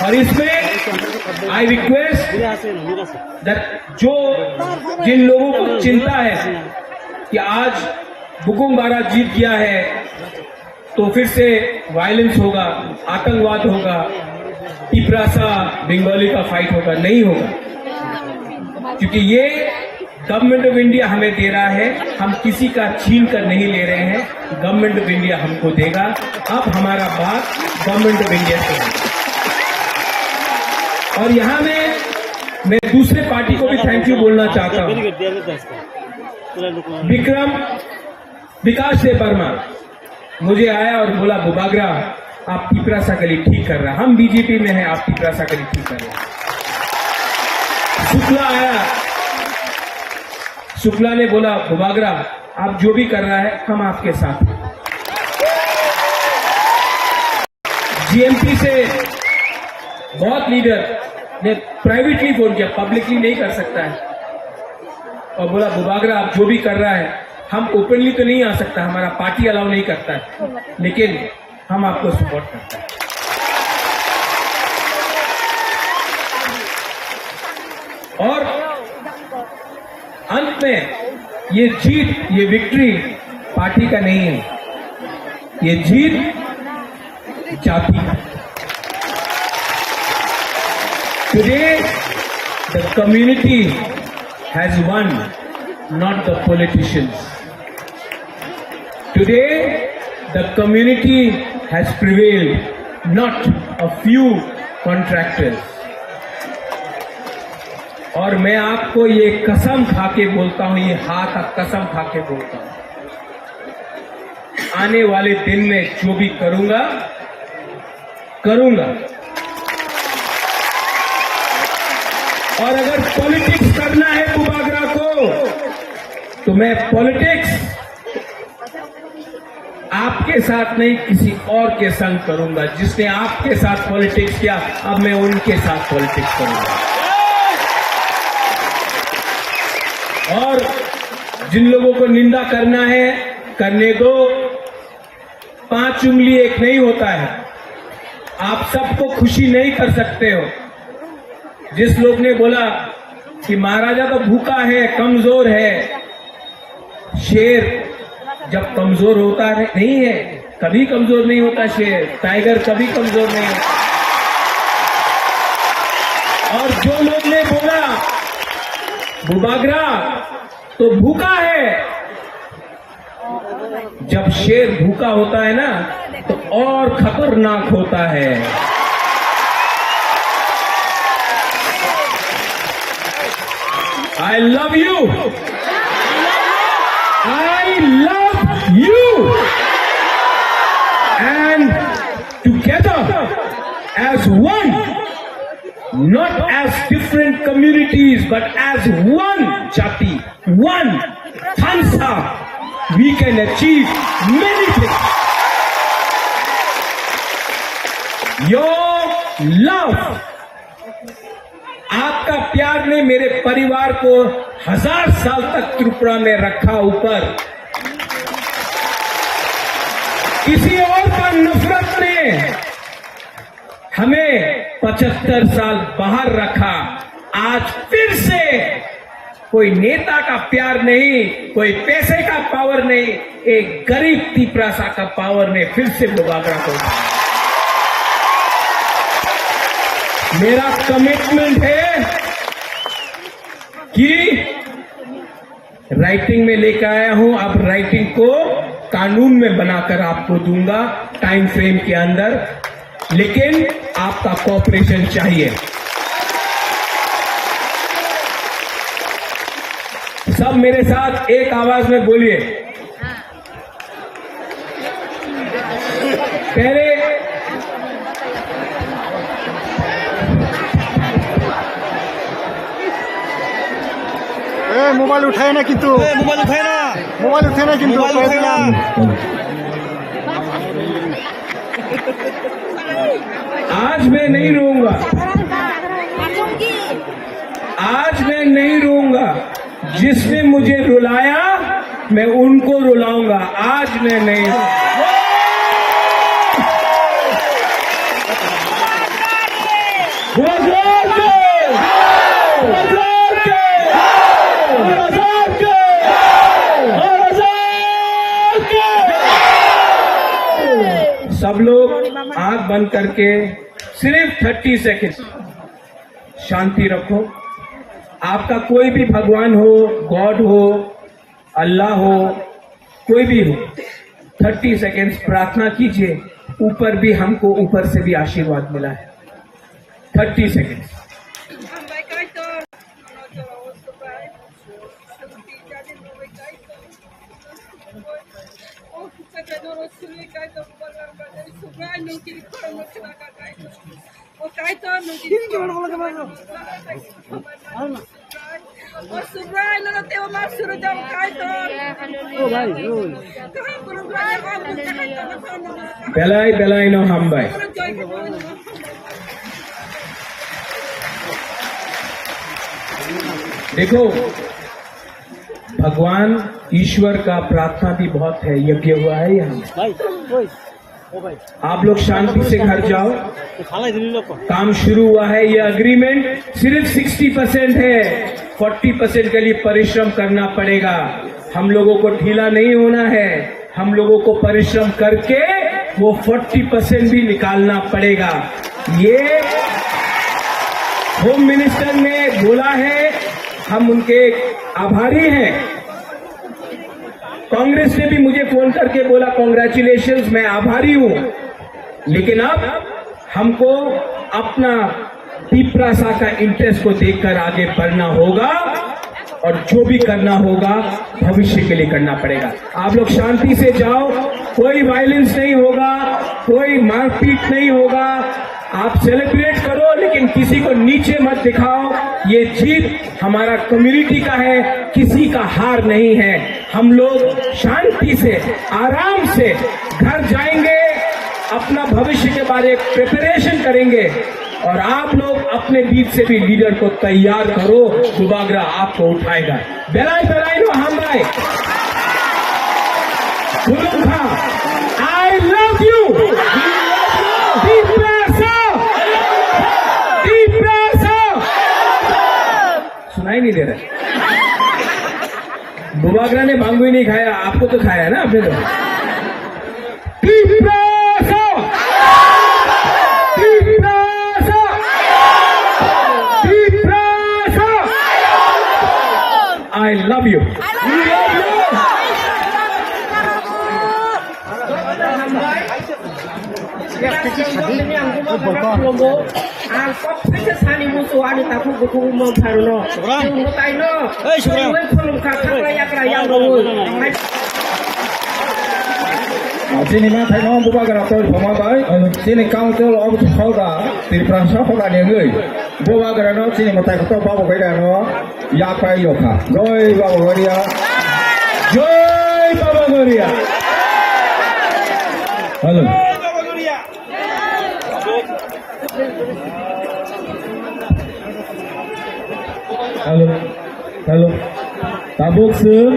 और इसमें आई रिक्वेस्ट दैट जो, जिन लोगों को चिंता है कि आज बुकुम बारा जीत गया है तो फिर से वायलेंस होगा, आतंकवाद होगा, तिपरासा बंगाली का फाइट होगा, नहीं होगा, क्योंकि ये गवर्नमेंट ऑफ इंडिया हमें दे रहा है, हम किसी का छीन कर नहीं ले रहे हैं, गवर्नमेंट ऑफ इंडिया हमको देगा। अब हमारा बात गवर्नमेंट ऑफ इंडिया से है। और यहाँ में मैं दूसरे पार्टी को भी थैंक यू बोलना चाहता हूँ। विक्रम, विकास देब वर्मा मुझे आया और बोला, "बुबागरा, आप तिपरासा के लिए ठीक कर रहे हैं, हम बीजेपी में हैं, आप तिपरासा के लिए ठीक कर रहे हैं।" शुक्ला आया, शुक्ला ने बोला, "बुबागरा, आप जो भी कर रहा है, हम आपके साथ हैं।" जीएमपी से बहुत लीडर ने प्राइवेटली फोन किया, पब्लिकली नहीं कर सकता है, और बोला, "बुबागरा, आप जो भी कर रहा है, हम ओपनली तो नहीं आ सकता, हमारा पार्टी अलाउ नहीं करता है, लेकिन हम आपको सपोर्ट करते हैं।" और अंत में ये जीत, ये विक्ट्री पार्टी का नहीं है, ये जीत जाति का। Today, the community has won, not the politicians. Today, the community has prevailed, not a few contractors. और मैं आपको ये कसम खा के बोलता हूं, ये हाथ का कसम खा के बोलता हूं, आने वाले दिन में जो भी करूंगा, करूंगा। और अगर पॉलिटिक्स करना है बुबागरा को, तो मैं पॉलिटिक्स आपके साथ नहीं, किसी और के संग करूंगा। जिसने आपके साथ पॉलिटिक्स किया, अब मैं उनके साथ पॉलिटिक्स करूंगा। और जिन लोगों को निंदा करना है, करने दो। पांच उंगली एक नहीं होता है। आप सबको खुशी नहीं कर सकते हो। जिस लोग ने बोला कि महाराजा तो भूखा है, कमजोर है, शेर, जब कमजोर होता है, नहीं है, कभी कमजोर नहीं होता शेर, टाइगर कभी कमजोर नहीं होता। और जो लोग ने बोला बुबागरा तो भूखा है, जब शेर भूखा होता है ना, तो और खतरनाक होता है। I love you. I love you. And together as one, not as different communities, but as one jati, one Khansa, we can achieve many things. Your love, आपका प्यार ने मेरे परिवार को हजार साल तक त्रिपुरा में रखा ऊपर। किसी और का नफरत ने हमें पचहत्तर साल बाहर रखा। आज फिर से कोई नेता का प्यार नहीं, कोई पैसे का पावर नहीं, एक गरीब तिपरासा का पावर ने फिर से बुबागरा को उठाया। मेरा कमिटमेंट है कि राइटिंग में लेकर आया हूं, अब राइटिंग को कानून में बनाकर आपको दूंगा टाइम फ्रेम के अंदर, लेकिन आपका कोऑपरेशन चाहिए। सब मेरे साथ एक आवाज में बोलिए। पहले ए, मोबाइल उठाए ना किंतु। ए, मोबाइल उठाए ना। मोबाइल उठाए ना किंतु। मोबाइल उठाए ना। आज मैं नहीं रोऊंगा। आज मैं नहीं रोऊंगा। जिसने मुझे रुलाया, मैं उनको रुलाऊंगा। आज मैं नहीं रोऊंगा। सब लोग आंख बंद करके सिर्फ थर्टी सेकेंड शांति रखो। आपका कोई भी भगवान हो, गॉड हो, अल्लाह हो, कोई भी हो, थर्टी सेकेंड्स प्रार्थना कीजिए। ऊपर भी हमको ऊपर से भी आशीर्वाद मिला है। Thirty seconds. Belai belai no hambai. देखो, भगवान ईश्वर का प्रार्थना भी बहुत है, यज्ञ हुआ है यहाँ। आप लोग शांति से घर जाओ। काम शुरू हुआ है, ये एग्रीमेंट सिर्फ सिक्सटी परसेंट है, फोर्टी परसेंट के लिए परिश्रम करना पड़ेगा। हम लोगों को ढीला नहीं होना है, हम लोगों को परिश्रम करके वो फोर्टी परसेंट भी निकालना पड़ेगा। ये होम मिनिस्टर ने बोला है, हम उनके आभारी हैं। कांग्रेस ने भी मुझे फोन करके बोला, "कॉन्ग्रेचुलेशंस, मैं आभारी हूँ।" लेकिन अब हमको अपना तिपरासा का इंटरेस्ट को देखकर आगे बढ़ना होगा और जो भी करना होगा भविष्य के लिए करना पड़ेगा। आप लोग शांति से जाओ, कोई वायलेंस नहीं होगा, कोई मारपीट नहीं होगा। आप सेलिब्रेट करो, लेकिन किसी को नीचे मत दिखाओ। ये जीत हमारा कम्युनिटी का है, किसी का हार नहीं है। हम लोग शांति से, आराम से घर जाएंगे, अपना भविष्य के बारे प्रिपरेशन करेंगे और आप लोग अपने बीच से भी लीडर को तैयार करो। बुबागरा आपको उठाएगा। Belai belai no hambai. Khulumkha. I love you. Tiprasa. Tiprasa. सुनाई नहीं दे रहा। Bubagra ne bangwi ni khaya, aapko to khaya na apne to. Tiprasa! Tiprasa! Tiprasa! I love you. Ang kok phaikhe sani musu ani takhuk bukhuk mong pharuno. Chwng mwtaino. Ei, Subram. Twiwi khulumkha khakra yakra yang rwi. Chini ma thaino bubagra toi phoma bai. Chini council of Hoda, Tiprasa Hoda ni wngwi. Bubagrano chini mwtai kotor babo khairano. Yapai yokha. Joi Baba Goria. Joi Baba Goria. Hello. Hello. Hello. Tabuk sir.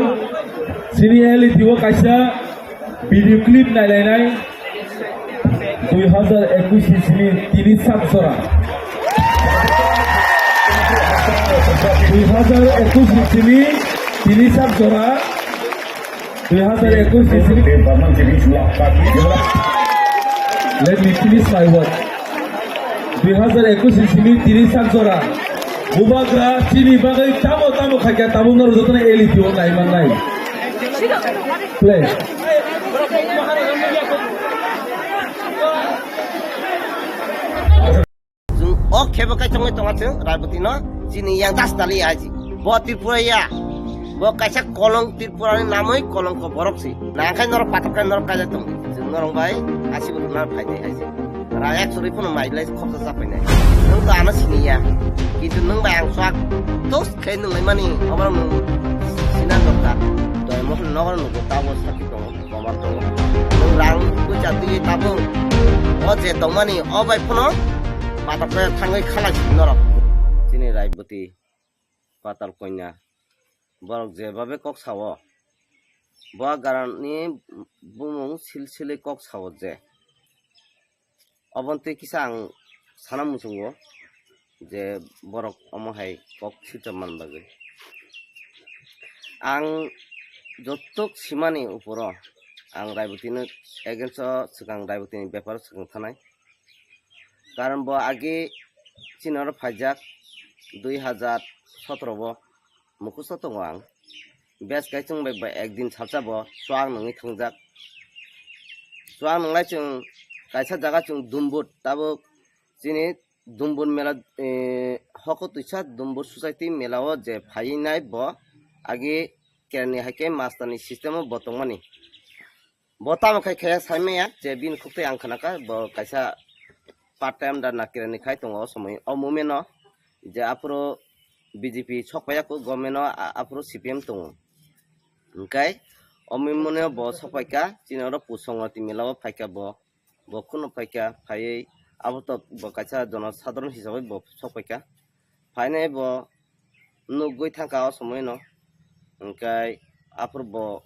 Sini L E D o kaisa. Video clip nailainai dui hazar ekush ni simi tini sak jora. Dui hazar ekush ni simi tini sak jora. Dui hazar ekush ni simi. Let me finish my word. Dui hazar ekush ni simi tini sak jora. Bubagra chini bagwi tamo tamo khaikha, tamo norok jotono L E D o nai mannai. Play. Chwng o khebo kai tongwi tonga chwng Raiboti no chini yang das tali aji. Bo Tripura ya. Bo kaisa kolong Tripura ni namwi kolongko borok si. Nangkhai norok patok kai norok kaijak tong. Chwng norok bai asibo rwna phainai aji. Rang ek chorwi phano mai lai khorsa chapainai. Nwng to ano siniya. Kintu nwng bai ang swk tos khe nwng lai mani oborok nwng sina dorkar. Doi mohon nogo nugo tabo sakhi tongo, koman tongo. Nwng rang puisa twi tabuk o je tongmani o bai phano patok khe thangwi khalai si norok. Chini Raiboti Patal Konya. Borok jebabe kok sao. Bo garani bumung silsili kok sao je. Obontwi kisa ang sana muchungo je borok omo hai kok swijak man bagwi. Ang jotok simani uporo ang Raibotino against o swkang Raibotini beparo swkang thanai. Karon bo age chini oro phaijak dui hazar sotoro o. Mukhusto tongo ang. Bes kai chwng bai ba ekdin salsa bo chuak nungwi thangjak. Chuak nunglai chwng kaisa jaga chwng Dumbur tabuk chini Dumbur mela, eh, hoko twisa Dumbur society mela o je phaiwi nai bo agi kerani hai khe master ni system o bo tongmani. Bo tamo khai khe saimaya je bini khuk twi ang khnakha bo kaisa part time da nakirani khai tongo o somoi o movement o je aphuru B J P sok paiya kho government o a-, aphuru C P M tongo. Hwnkhe o movement o bo sok paikha chini oro Pusongoti mela o phaikha bo, bo kheno phaikha phaiwi abo to bo kaisa jono sadharon hisabai bo sok paikha. Phainai bo nugwi thangkha o somoino. Hwnkhe aphuru bo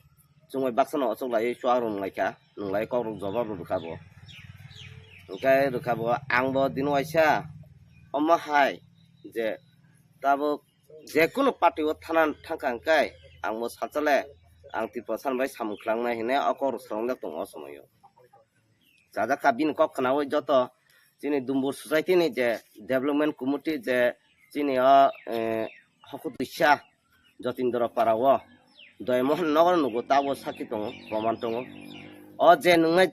chwngbai baksano ochoklaiwi chuak rwnglaikha, nwnglai kokrok jobab rwkha bo. Hwnkhe rwkha bo, ang bo dino waisa omo hai je tabuk jekunu party o thana thangkha hwnkhe ang bo salsa le ang Tiprasa bai samung khlangna hinwi o kokrok swrwngjak tongo o somoio. Chajak kha bini kok khnaui joto chini Dumbur society ni je development committee je chini o, eh, hokutwisa Jotindra para o Doymohon nogo nugo tabo sakhi tongo, proman tongo. O je nungnai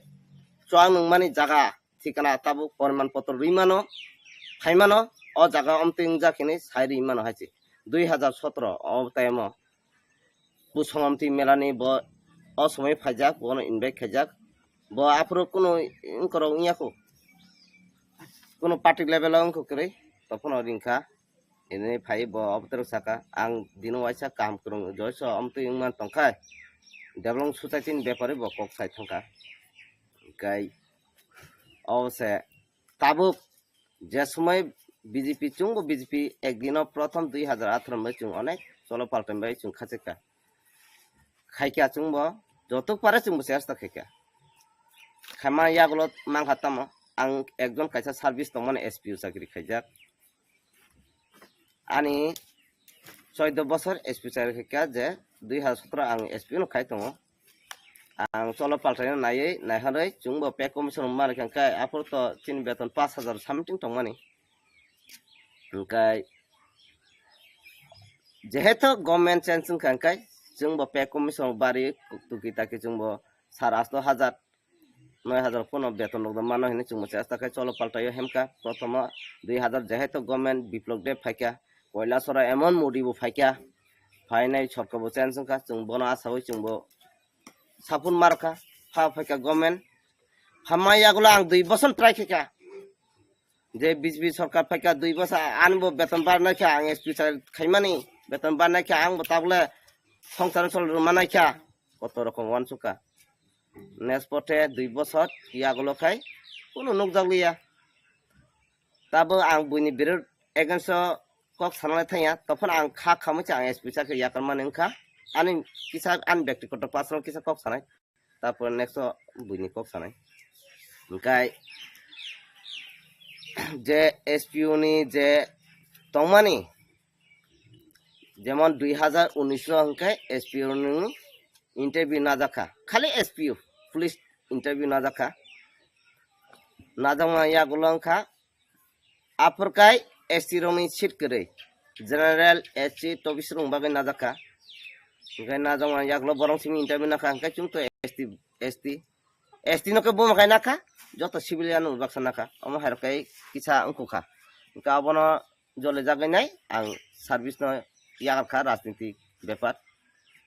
chuak nungmani jaga thikana tabuk poriman potro rwi mano, phai mano, o jaga omtwi wngjak hinwi sai rwi mano hai se. Dui hazar sotro o time o Pusongomti melani bo o somoi phaijak, bono invite khaijak. Bo aphuru kunu wngkorok wngya kho. Kunu party level o wngkha kwrwi, tophono ringkha. Ini phai bo obotero saka, ang dino waisa kaham kwrwng joiso omtwi wngman tongkha. Development society ni bepari bo kok sai thangkha. Hwnkhe o se tabuk je somoi B J P chwngbo B J P ekdino prothom dui hazar atharo bai chwng onek cholo paltan bai chwng khachikha. Khaikha chwngbo jotok pare chwngbo chesta khaikha. Khaima yagulo mangkha tamo ang ekjon kaisa service tongmani S P O chakri khaijak. Ani choido bosor S P chakri khaikha je dui hajar sotro ang S P no khai tongo. Ang cholo paltaino naiwi naihorwi chwngbo pay commission rwma rwkha, hwnkhe aphuru to chini beton pash hajar something tongmani. Hwnkhe jehetu government change wngkha, hwnkhe chwngbo pay commission bari tuki taki chwngbo sar asto hajar, noi hajar pono beton rok mano hinwi chwngbo chesta khe cholo paltaio hemkha. Prothomo dui hajar jehetu government Biplop Deb phaikha, Koilasora emon Modi bo phaikha, phainai sorkar bo change wngkha, chwng bono asawi chwngbo sapun markha, pha phaikha government. Phamma yagulo ang dui bosor try khaikha. Je B J P sorkar phaikha dui bosor, ani bo beton barnai kha, ang S P sa khaimani, beton barnai kha, ang bo tabule songsar sol rwmanai kha, koto rokom wansukha. Next pote dui bosor yagulo khai kunu nukjakliya. Tabo ang buini birud against o kok sanalai thangya, tophano ang kha khamwi se ang S P sa khe yakarmani wngkha. Ani kisa ani byaktigoto personal kisa kok sanai. Tarpore next o buini kok sanai. Hwnkhe je S P O ni je tongmani, jemon dui hajar unis o hwnkhe S P O ni interview najakha. Khali S P O, police interview najakha. Najakma yagulo wngkha aphurkai S T rokni seat kwrwi, general, S C, tobis rok bagwi najakha. Hwnkhe najakma yagulo borok simi interview nakha, hwnkhe chwng to S T, S T, S T no khe buma khai nakha, joto civilian no baksa nakha, omo hai rok khe kisa wngkukha. Hwnkhe abono jole jagwi nai ang service no yakarkha rajniti bepar.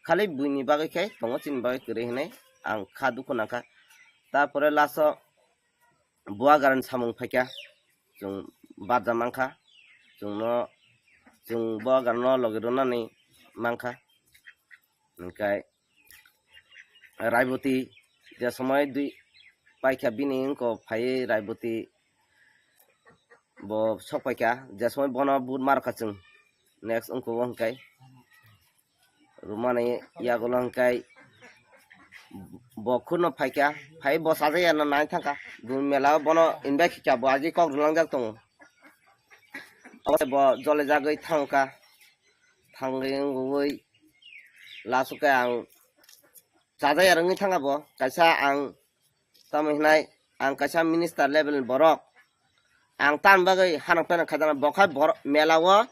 Khali buini bagwi khe tongo, chini bagwi kwrwi hinwi ang kha dukhu nangkha. Tarpore last o Bubagrani samung phaikha, chwng barja mankha, chwngno, chwng Bubagrano logi rwnani mankha. Hwnkhe Raiboti je somoi dui paikha bini wngko phaiwi Raiboti bo sok paikha, je somoi bono vote markha chwng next wngko hwnkhe. Rwmani yagulo hwnkhe bo khurno phaikha, phai bo sajaya no nai thangkha. Dun mela o bono invite khaikha, bo agi kok rwlangjak tongo. Abo se bo jole jagwi thangkha, thangwi wngwi last o khe ang sajaya rwngwi thangkha bo, kaisa ang tamo hinai ang kaisa minister level ni borok. Ang tamni bagwi hanok peno khaijana, bo khai borok mela o,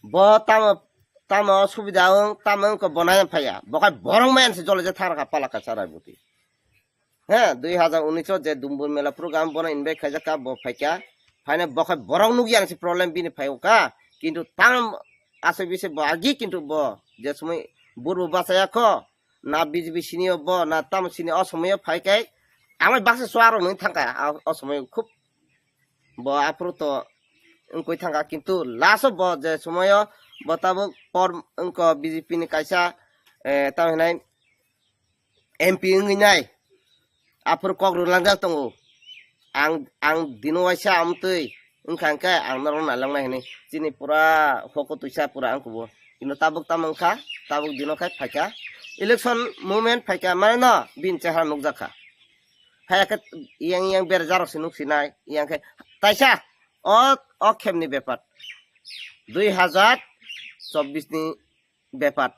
bo tamo, tamo subida wng, tamo wngkha bo nai phaiya, bo khai borok maya se jole je thang rakha pala kaisa Raiboti. He, dui hajar unis o je Dumbur mela program bono invite khaijak kha, bo phaikha, phaina bo khai borok nukya se problem bini phai o kha, kintu tam asai bise bo agi kintu bo je somoi burbo bachaya kho, na B J P sini o bo, na tamo sini o somoi o phai khe, amai baksa suarok nung thangkha, a, o somoi khub bo aphuru to wngkoi thangkha, kintu last o bo je somoi o bo tabuk por wngkho B J P ni kaisa, eh, tamo hinai M P wngwi nai, aphuru kok rwlangjak tongo. Ang, ang dino waisa amtwi wngkha hwnkhe ang norok nailangnai hinwi chini pura hoko twisa pura ang kubo. Kintu tabuk tamo wngkha, tabuk dino khai phaikha. Election moment phaikha, mane no bini chehara nukjakha. Phaiya khe yang yang berajak rok se nuksinai, yang khe taisa o, o khemni bepar. Dui hajar chobbish ni bepar.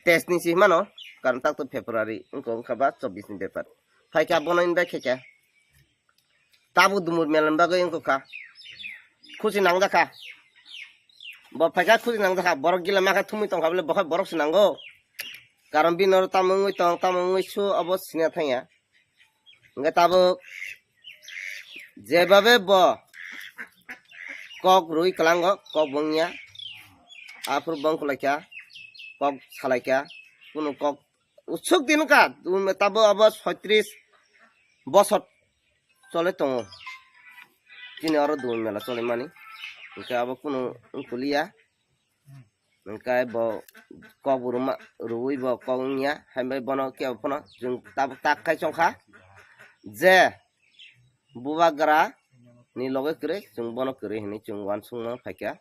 Teis ni si mano, karon tak to February, wngkha, wngkha ba chobbish ni bepar. Phaikha bono invite khaikha. Tabuk Dumur mela ni bagwi wngkha. Khusi nangjakha. Bo phaikha khusi nangjakha. Borok gila makha thumwi tongkha bole, bo khai borok se nango. Karon bini oro tamo wngwi tong, tamo wngwi su, obo sina thangya. Hwnkhe tabuk jebabe bo kok rwi kwlango, kok bo wngya. Aphuru bo wngkulaikha, kok salaikha, kunu kok usuk din wngkha, tabuk abo soitris bosor choli tongo. Chini oro Dumur mela cholimani, hwnkhe abo kunu wngkuliya. Hwnkhe bo kok bo rwma, rwui bo kok wngya, hai bai bono kebo phano chwng tabuk tak khai chongkha je Bubagra ni loge kwrwi, chwng bono kwrwi hinwi chwng uansukma phaikha.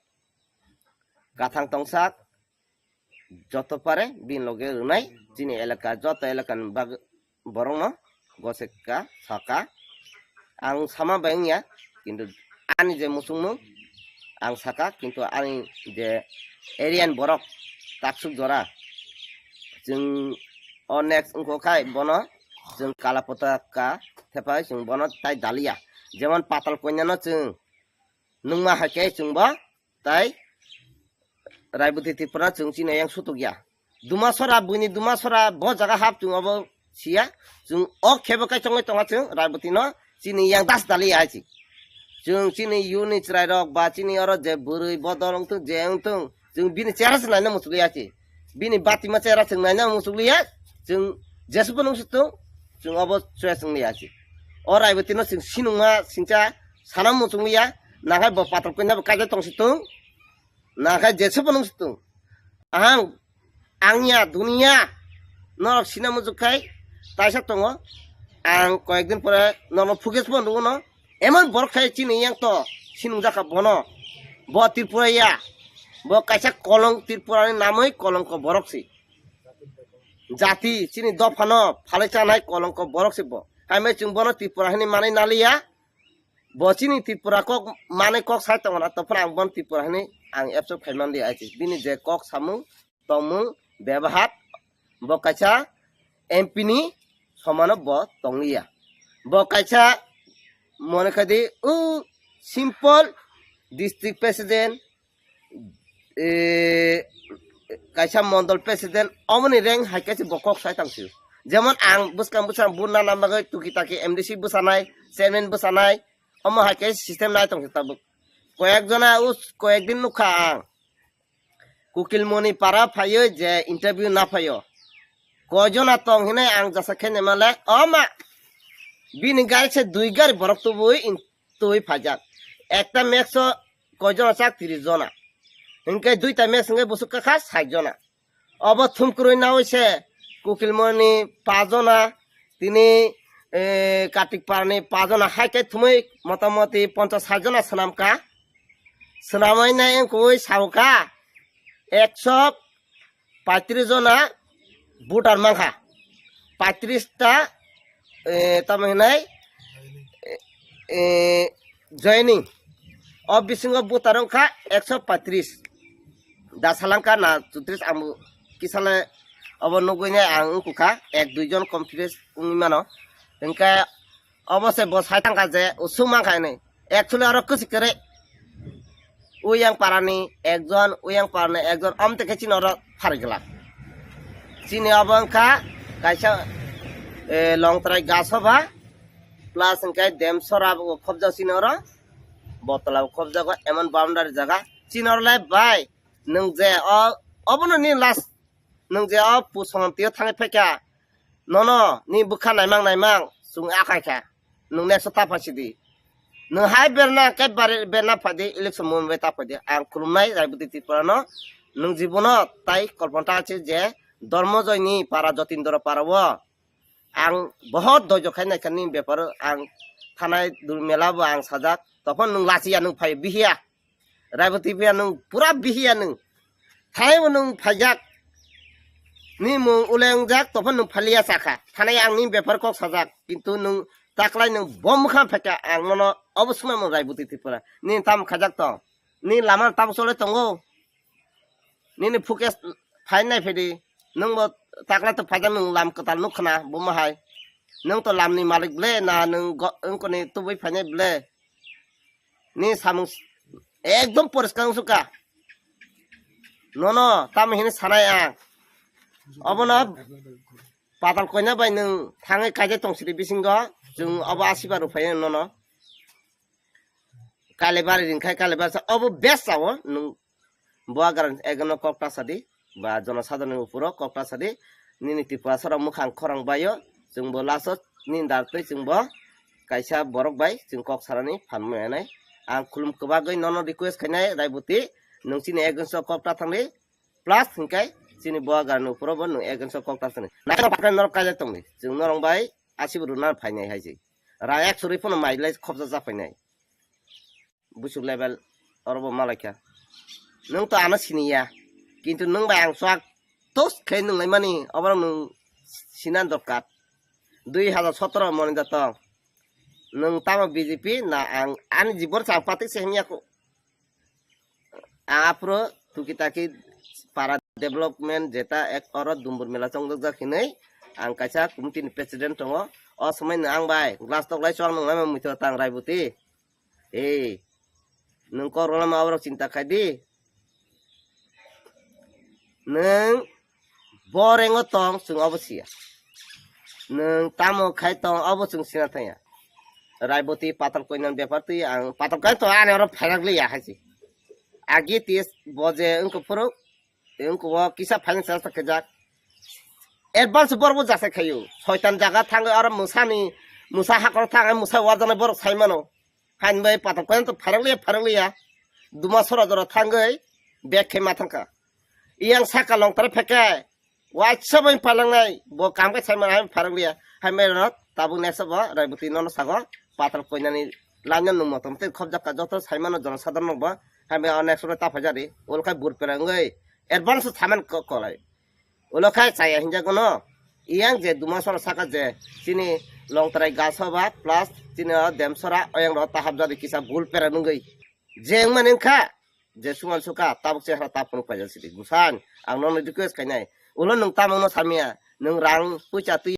Kathang tongsak joto pare bini loge rwnai chini elaka, joto elaka ni bag-, borokno goseka saka. Ang sama bai wngya, kintu ani je muchungmung ang saka, kintu ani je area ni borok taksuk jora Chwng o next wngkha khai bono chwng kala potaka thepai chwng bono tai daliya. Jemon Patal Kanya no chwng nungma hai khe chwng bo tai Raiboti Tripura chwng chini yang sutuk ya. Dumasora, buini Dumasora bo jaga hap chwng obo siya. Chwng o khebo kai chongwi tonga chwng Raiboti no chini yang das dali ya chi. Chwng chini yuni chwrai rok ba chini oro je bwrwi bodol wngthung je wngthung chwng bini chera se naina muchukli ya chi. Bini batima chera chwng naina muchukli ya. Chwng jesubo nung situng chwng obo choya chwng li ya chi. O Raiboti no chwng sinungma singcha sana muchukli ya. Nakhai bo Patal Kanya bo kaijak tong situng. Nakhai jesubo nung situng. Ahang, angya, dunia, norok sina muchuk khai, taisa tongo. Ang koyekdin pore norok phuges bo nugo no. Emon borok khai chini yang to, sinung jaka bono. Bo Tripura ya, bo kaisa kolong Tripura ni namoi kolongko borok si. Jati, chini dophano, phalai chanai kolongko borok si bo. Haimai chwng bono Tripura hini manai naliya. Bo chini Tripura kok manai kok sai tongo na, to phano ang bon Tripura hini ang absorb khai man di achi. Bini je kok samung, tongmung, bebahar, bo kaisa M P ni somano bo tongliya. Bo kaisa mone khai di, o simple district president, eh, kaisa mondol president omoni rank hai khe bo kok sai tong sio. Jemon ang bwskang bwskang buna na bagwi tuki taki M D C bwsanai, chairman bwsanai, omo hai khe system nai tong sio tabuk. Koyek jona us, koyek din nukha ang. Kukilmoni para phaio je interview na phaio. Koi jona tong hinai ang jasa khe nemale, oma bini gari se dui gari borok tubui in twi phaijak. Ekta max o koi jona chak? Tris jona. Hinkhe duita max hinkhe busuk kakha sait jona. Obo thumkrwi nawi se Kukilmoni pajona, tini, eh, Kartik Parani pajona hai khe thumwi motamoti ponchas sait jona swnamkha. Swnamwi nai wngkui saukha ekso paitris jona voter mankha. Paitris ta, eh, tamo hinai, eh, eh, joining. O bisingo voter wngkha ekso paitris. Da salangkha na chutris ang kisale obo nugui nai ang wngkukha ek dui jon confidence wngwi mano. Hinkhe obo se bo sai tangkha je usuk mankha hinwi. Actually oro kwchwi kwrwi. Uyang parani ekjon, uyang parani ekjon, amte khe chini oro pharigwlak. Chini obo wngkha kaisa, eh, Longtrai Gasoba, plus hwnkhe Demsora bo khobjak chini oro, Botola bo khobjago, emon boundary jaga. Chini oro le bai, nwng je o, obono ni last. Nwng je o pusongtio thangwi phaikha, nono ni bwkha naimang naimang chwng akai kha, nwng next o ta phaisidi. Nwng hai berna khe bari berna phaidi, election moment bai ta phaidi. Ang khulumnai Raiboti Tripura no, nwng jibono tai kolpana ta se je Dormojoy ni para, Jotindra para o ang bohot doijo khai naikha nini beparo. Ang thanai dur mela bo ang sajak, tophon nwng lachiya, nwng phai bihiya. Raiboti bihiya nwng, pura bihiya nwng. Thai bo nwng phaijak. Ni mung ulengjak, tophon nwng phaliya sakha. Thanai ang ni bepar kok sajak. Kintu nwng taklai nwng bom kha phaikha, ang nono obo swmai mano Raiboti Tripura. Ni tam khajak tong. Ni lama tam chole tongo. Nini focus phai nai phedi. Nwng bo taklai to phaijak, nwng lam kwtal nuk khna, buma hai. Nwng to lam ni malik ble, na nwng go-, wngkoni tubui phainai ble. Ni samung s-, ekdom poriskar wngsuka. Nono, tamo hini sanai ang. Obono Patal Kanya bai nwng thangwi kaijak tong sidi bisingo, chwng obo asiba rw phai nono. Kalibari ringkhai, Kalibari sa obo best sao nwng. Bo agar ekno kok ta sadi, ba jonosadharonni uporo kok ta sadi, nini Tripura sara mukhang khorang baio, chwngbo last o nini dar twi chwngbo kaisa borok bai chwng kok sarani phan maya nai. Ang khulum kwbagwi nono request khainai, Raiboti, nwng chini against o kok ta thangdi, plus hwnkhe chini bo agar ni uporo bo nwng against o kok ta thangdi. Naino pakrai norok kaijak tongdi, chwng norok bai asibo rwna phainai hai se. Ra ek suri phano mai lai khobja ja phainai. Buchuk level oro bo malaikha. Nwng to ano siniya. Kintu nwng bai ang swk tos khe nunglaimani, oborok nwng sina dorkar. Dui hazar sotoro moni da tong. Nwng tamo B J P na ang ani jibon chang patik se himya ko. Ang aphuru tuki taki para development jeta ek oro dumbur mela chongjak jak hinwi ang kaisa committee ni president tongo. O somoi no ang bai glass toklai chwng nung lai muitu tang Raibuti. Ei, nwng kok rwlama oborok chinta khai di. Nwng bo rengo tong, chwng obo siya. Nwng tamo khai tong, obo chwng sina thangya. Raiboti patal koinani bepar twi ang patal koina to ani oro pharak liya hai se. Agi tis bo je wngkha phuru, wngkha o kisa financial ta kajak. Advance borok bo jasa khayo. Soitan jaga thangwi oro musani, musa hakor thangwi musa wajanai borok sai mano. Hain bai patal koina to pharak liya, pharak liya. Duma sora jora thangwi bag khe ma thangkha. Iyang saka longtara pheke, waisa bai palangnai, bo kam khe saimano, hai pharok liya, hai mai rok tabuk next bo Raiboti nono sago, patal koinani line no nung motom tei khobjak ka joto saimano jono sadharok bo, hai mai o next ro ta phaijari, ol khai bur pera wngwi advance saman ko-, kolai. Ulo khai chaya hinjago no, iyang je duma sora saka je, chini longtrai gaso ba, plus chini o dem sora, oyang ro ta hapjadi kisa bul pera wngwi. Je wngmani wngkha, je suman suka, tabuk chehra ta phunuk paijak sidi. Busan, ang nono request khainai. Ulo nwng tamungno samya, nwng rang puisa twi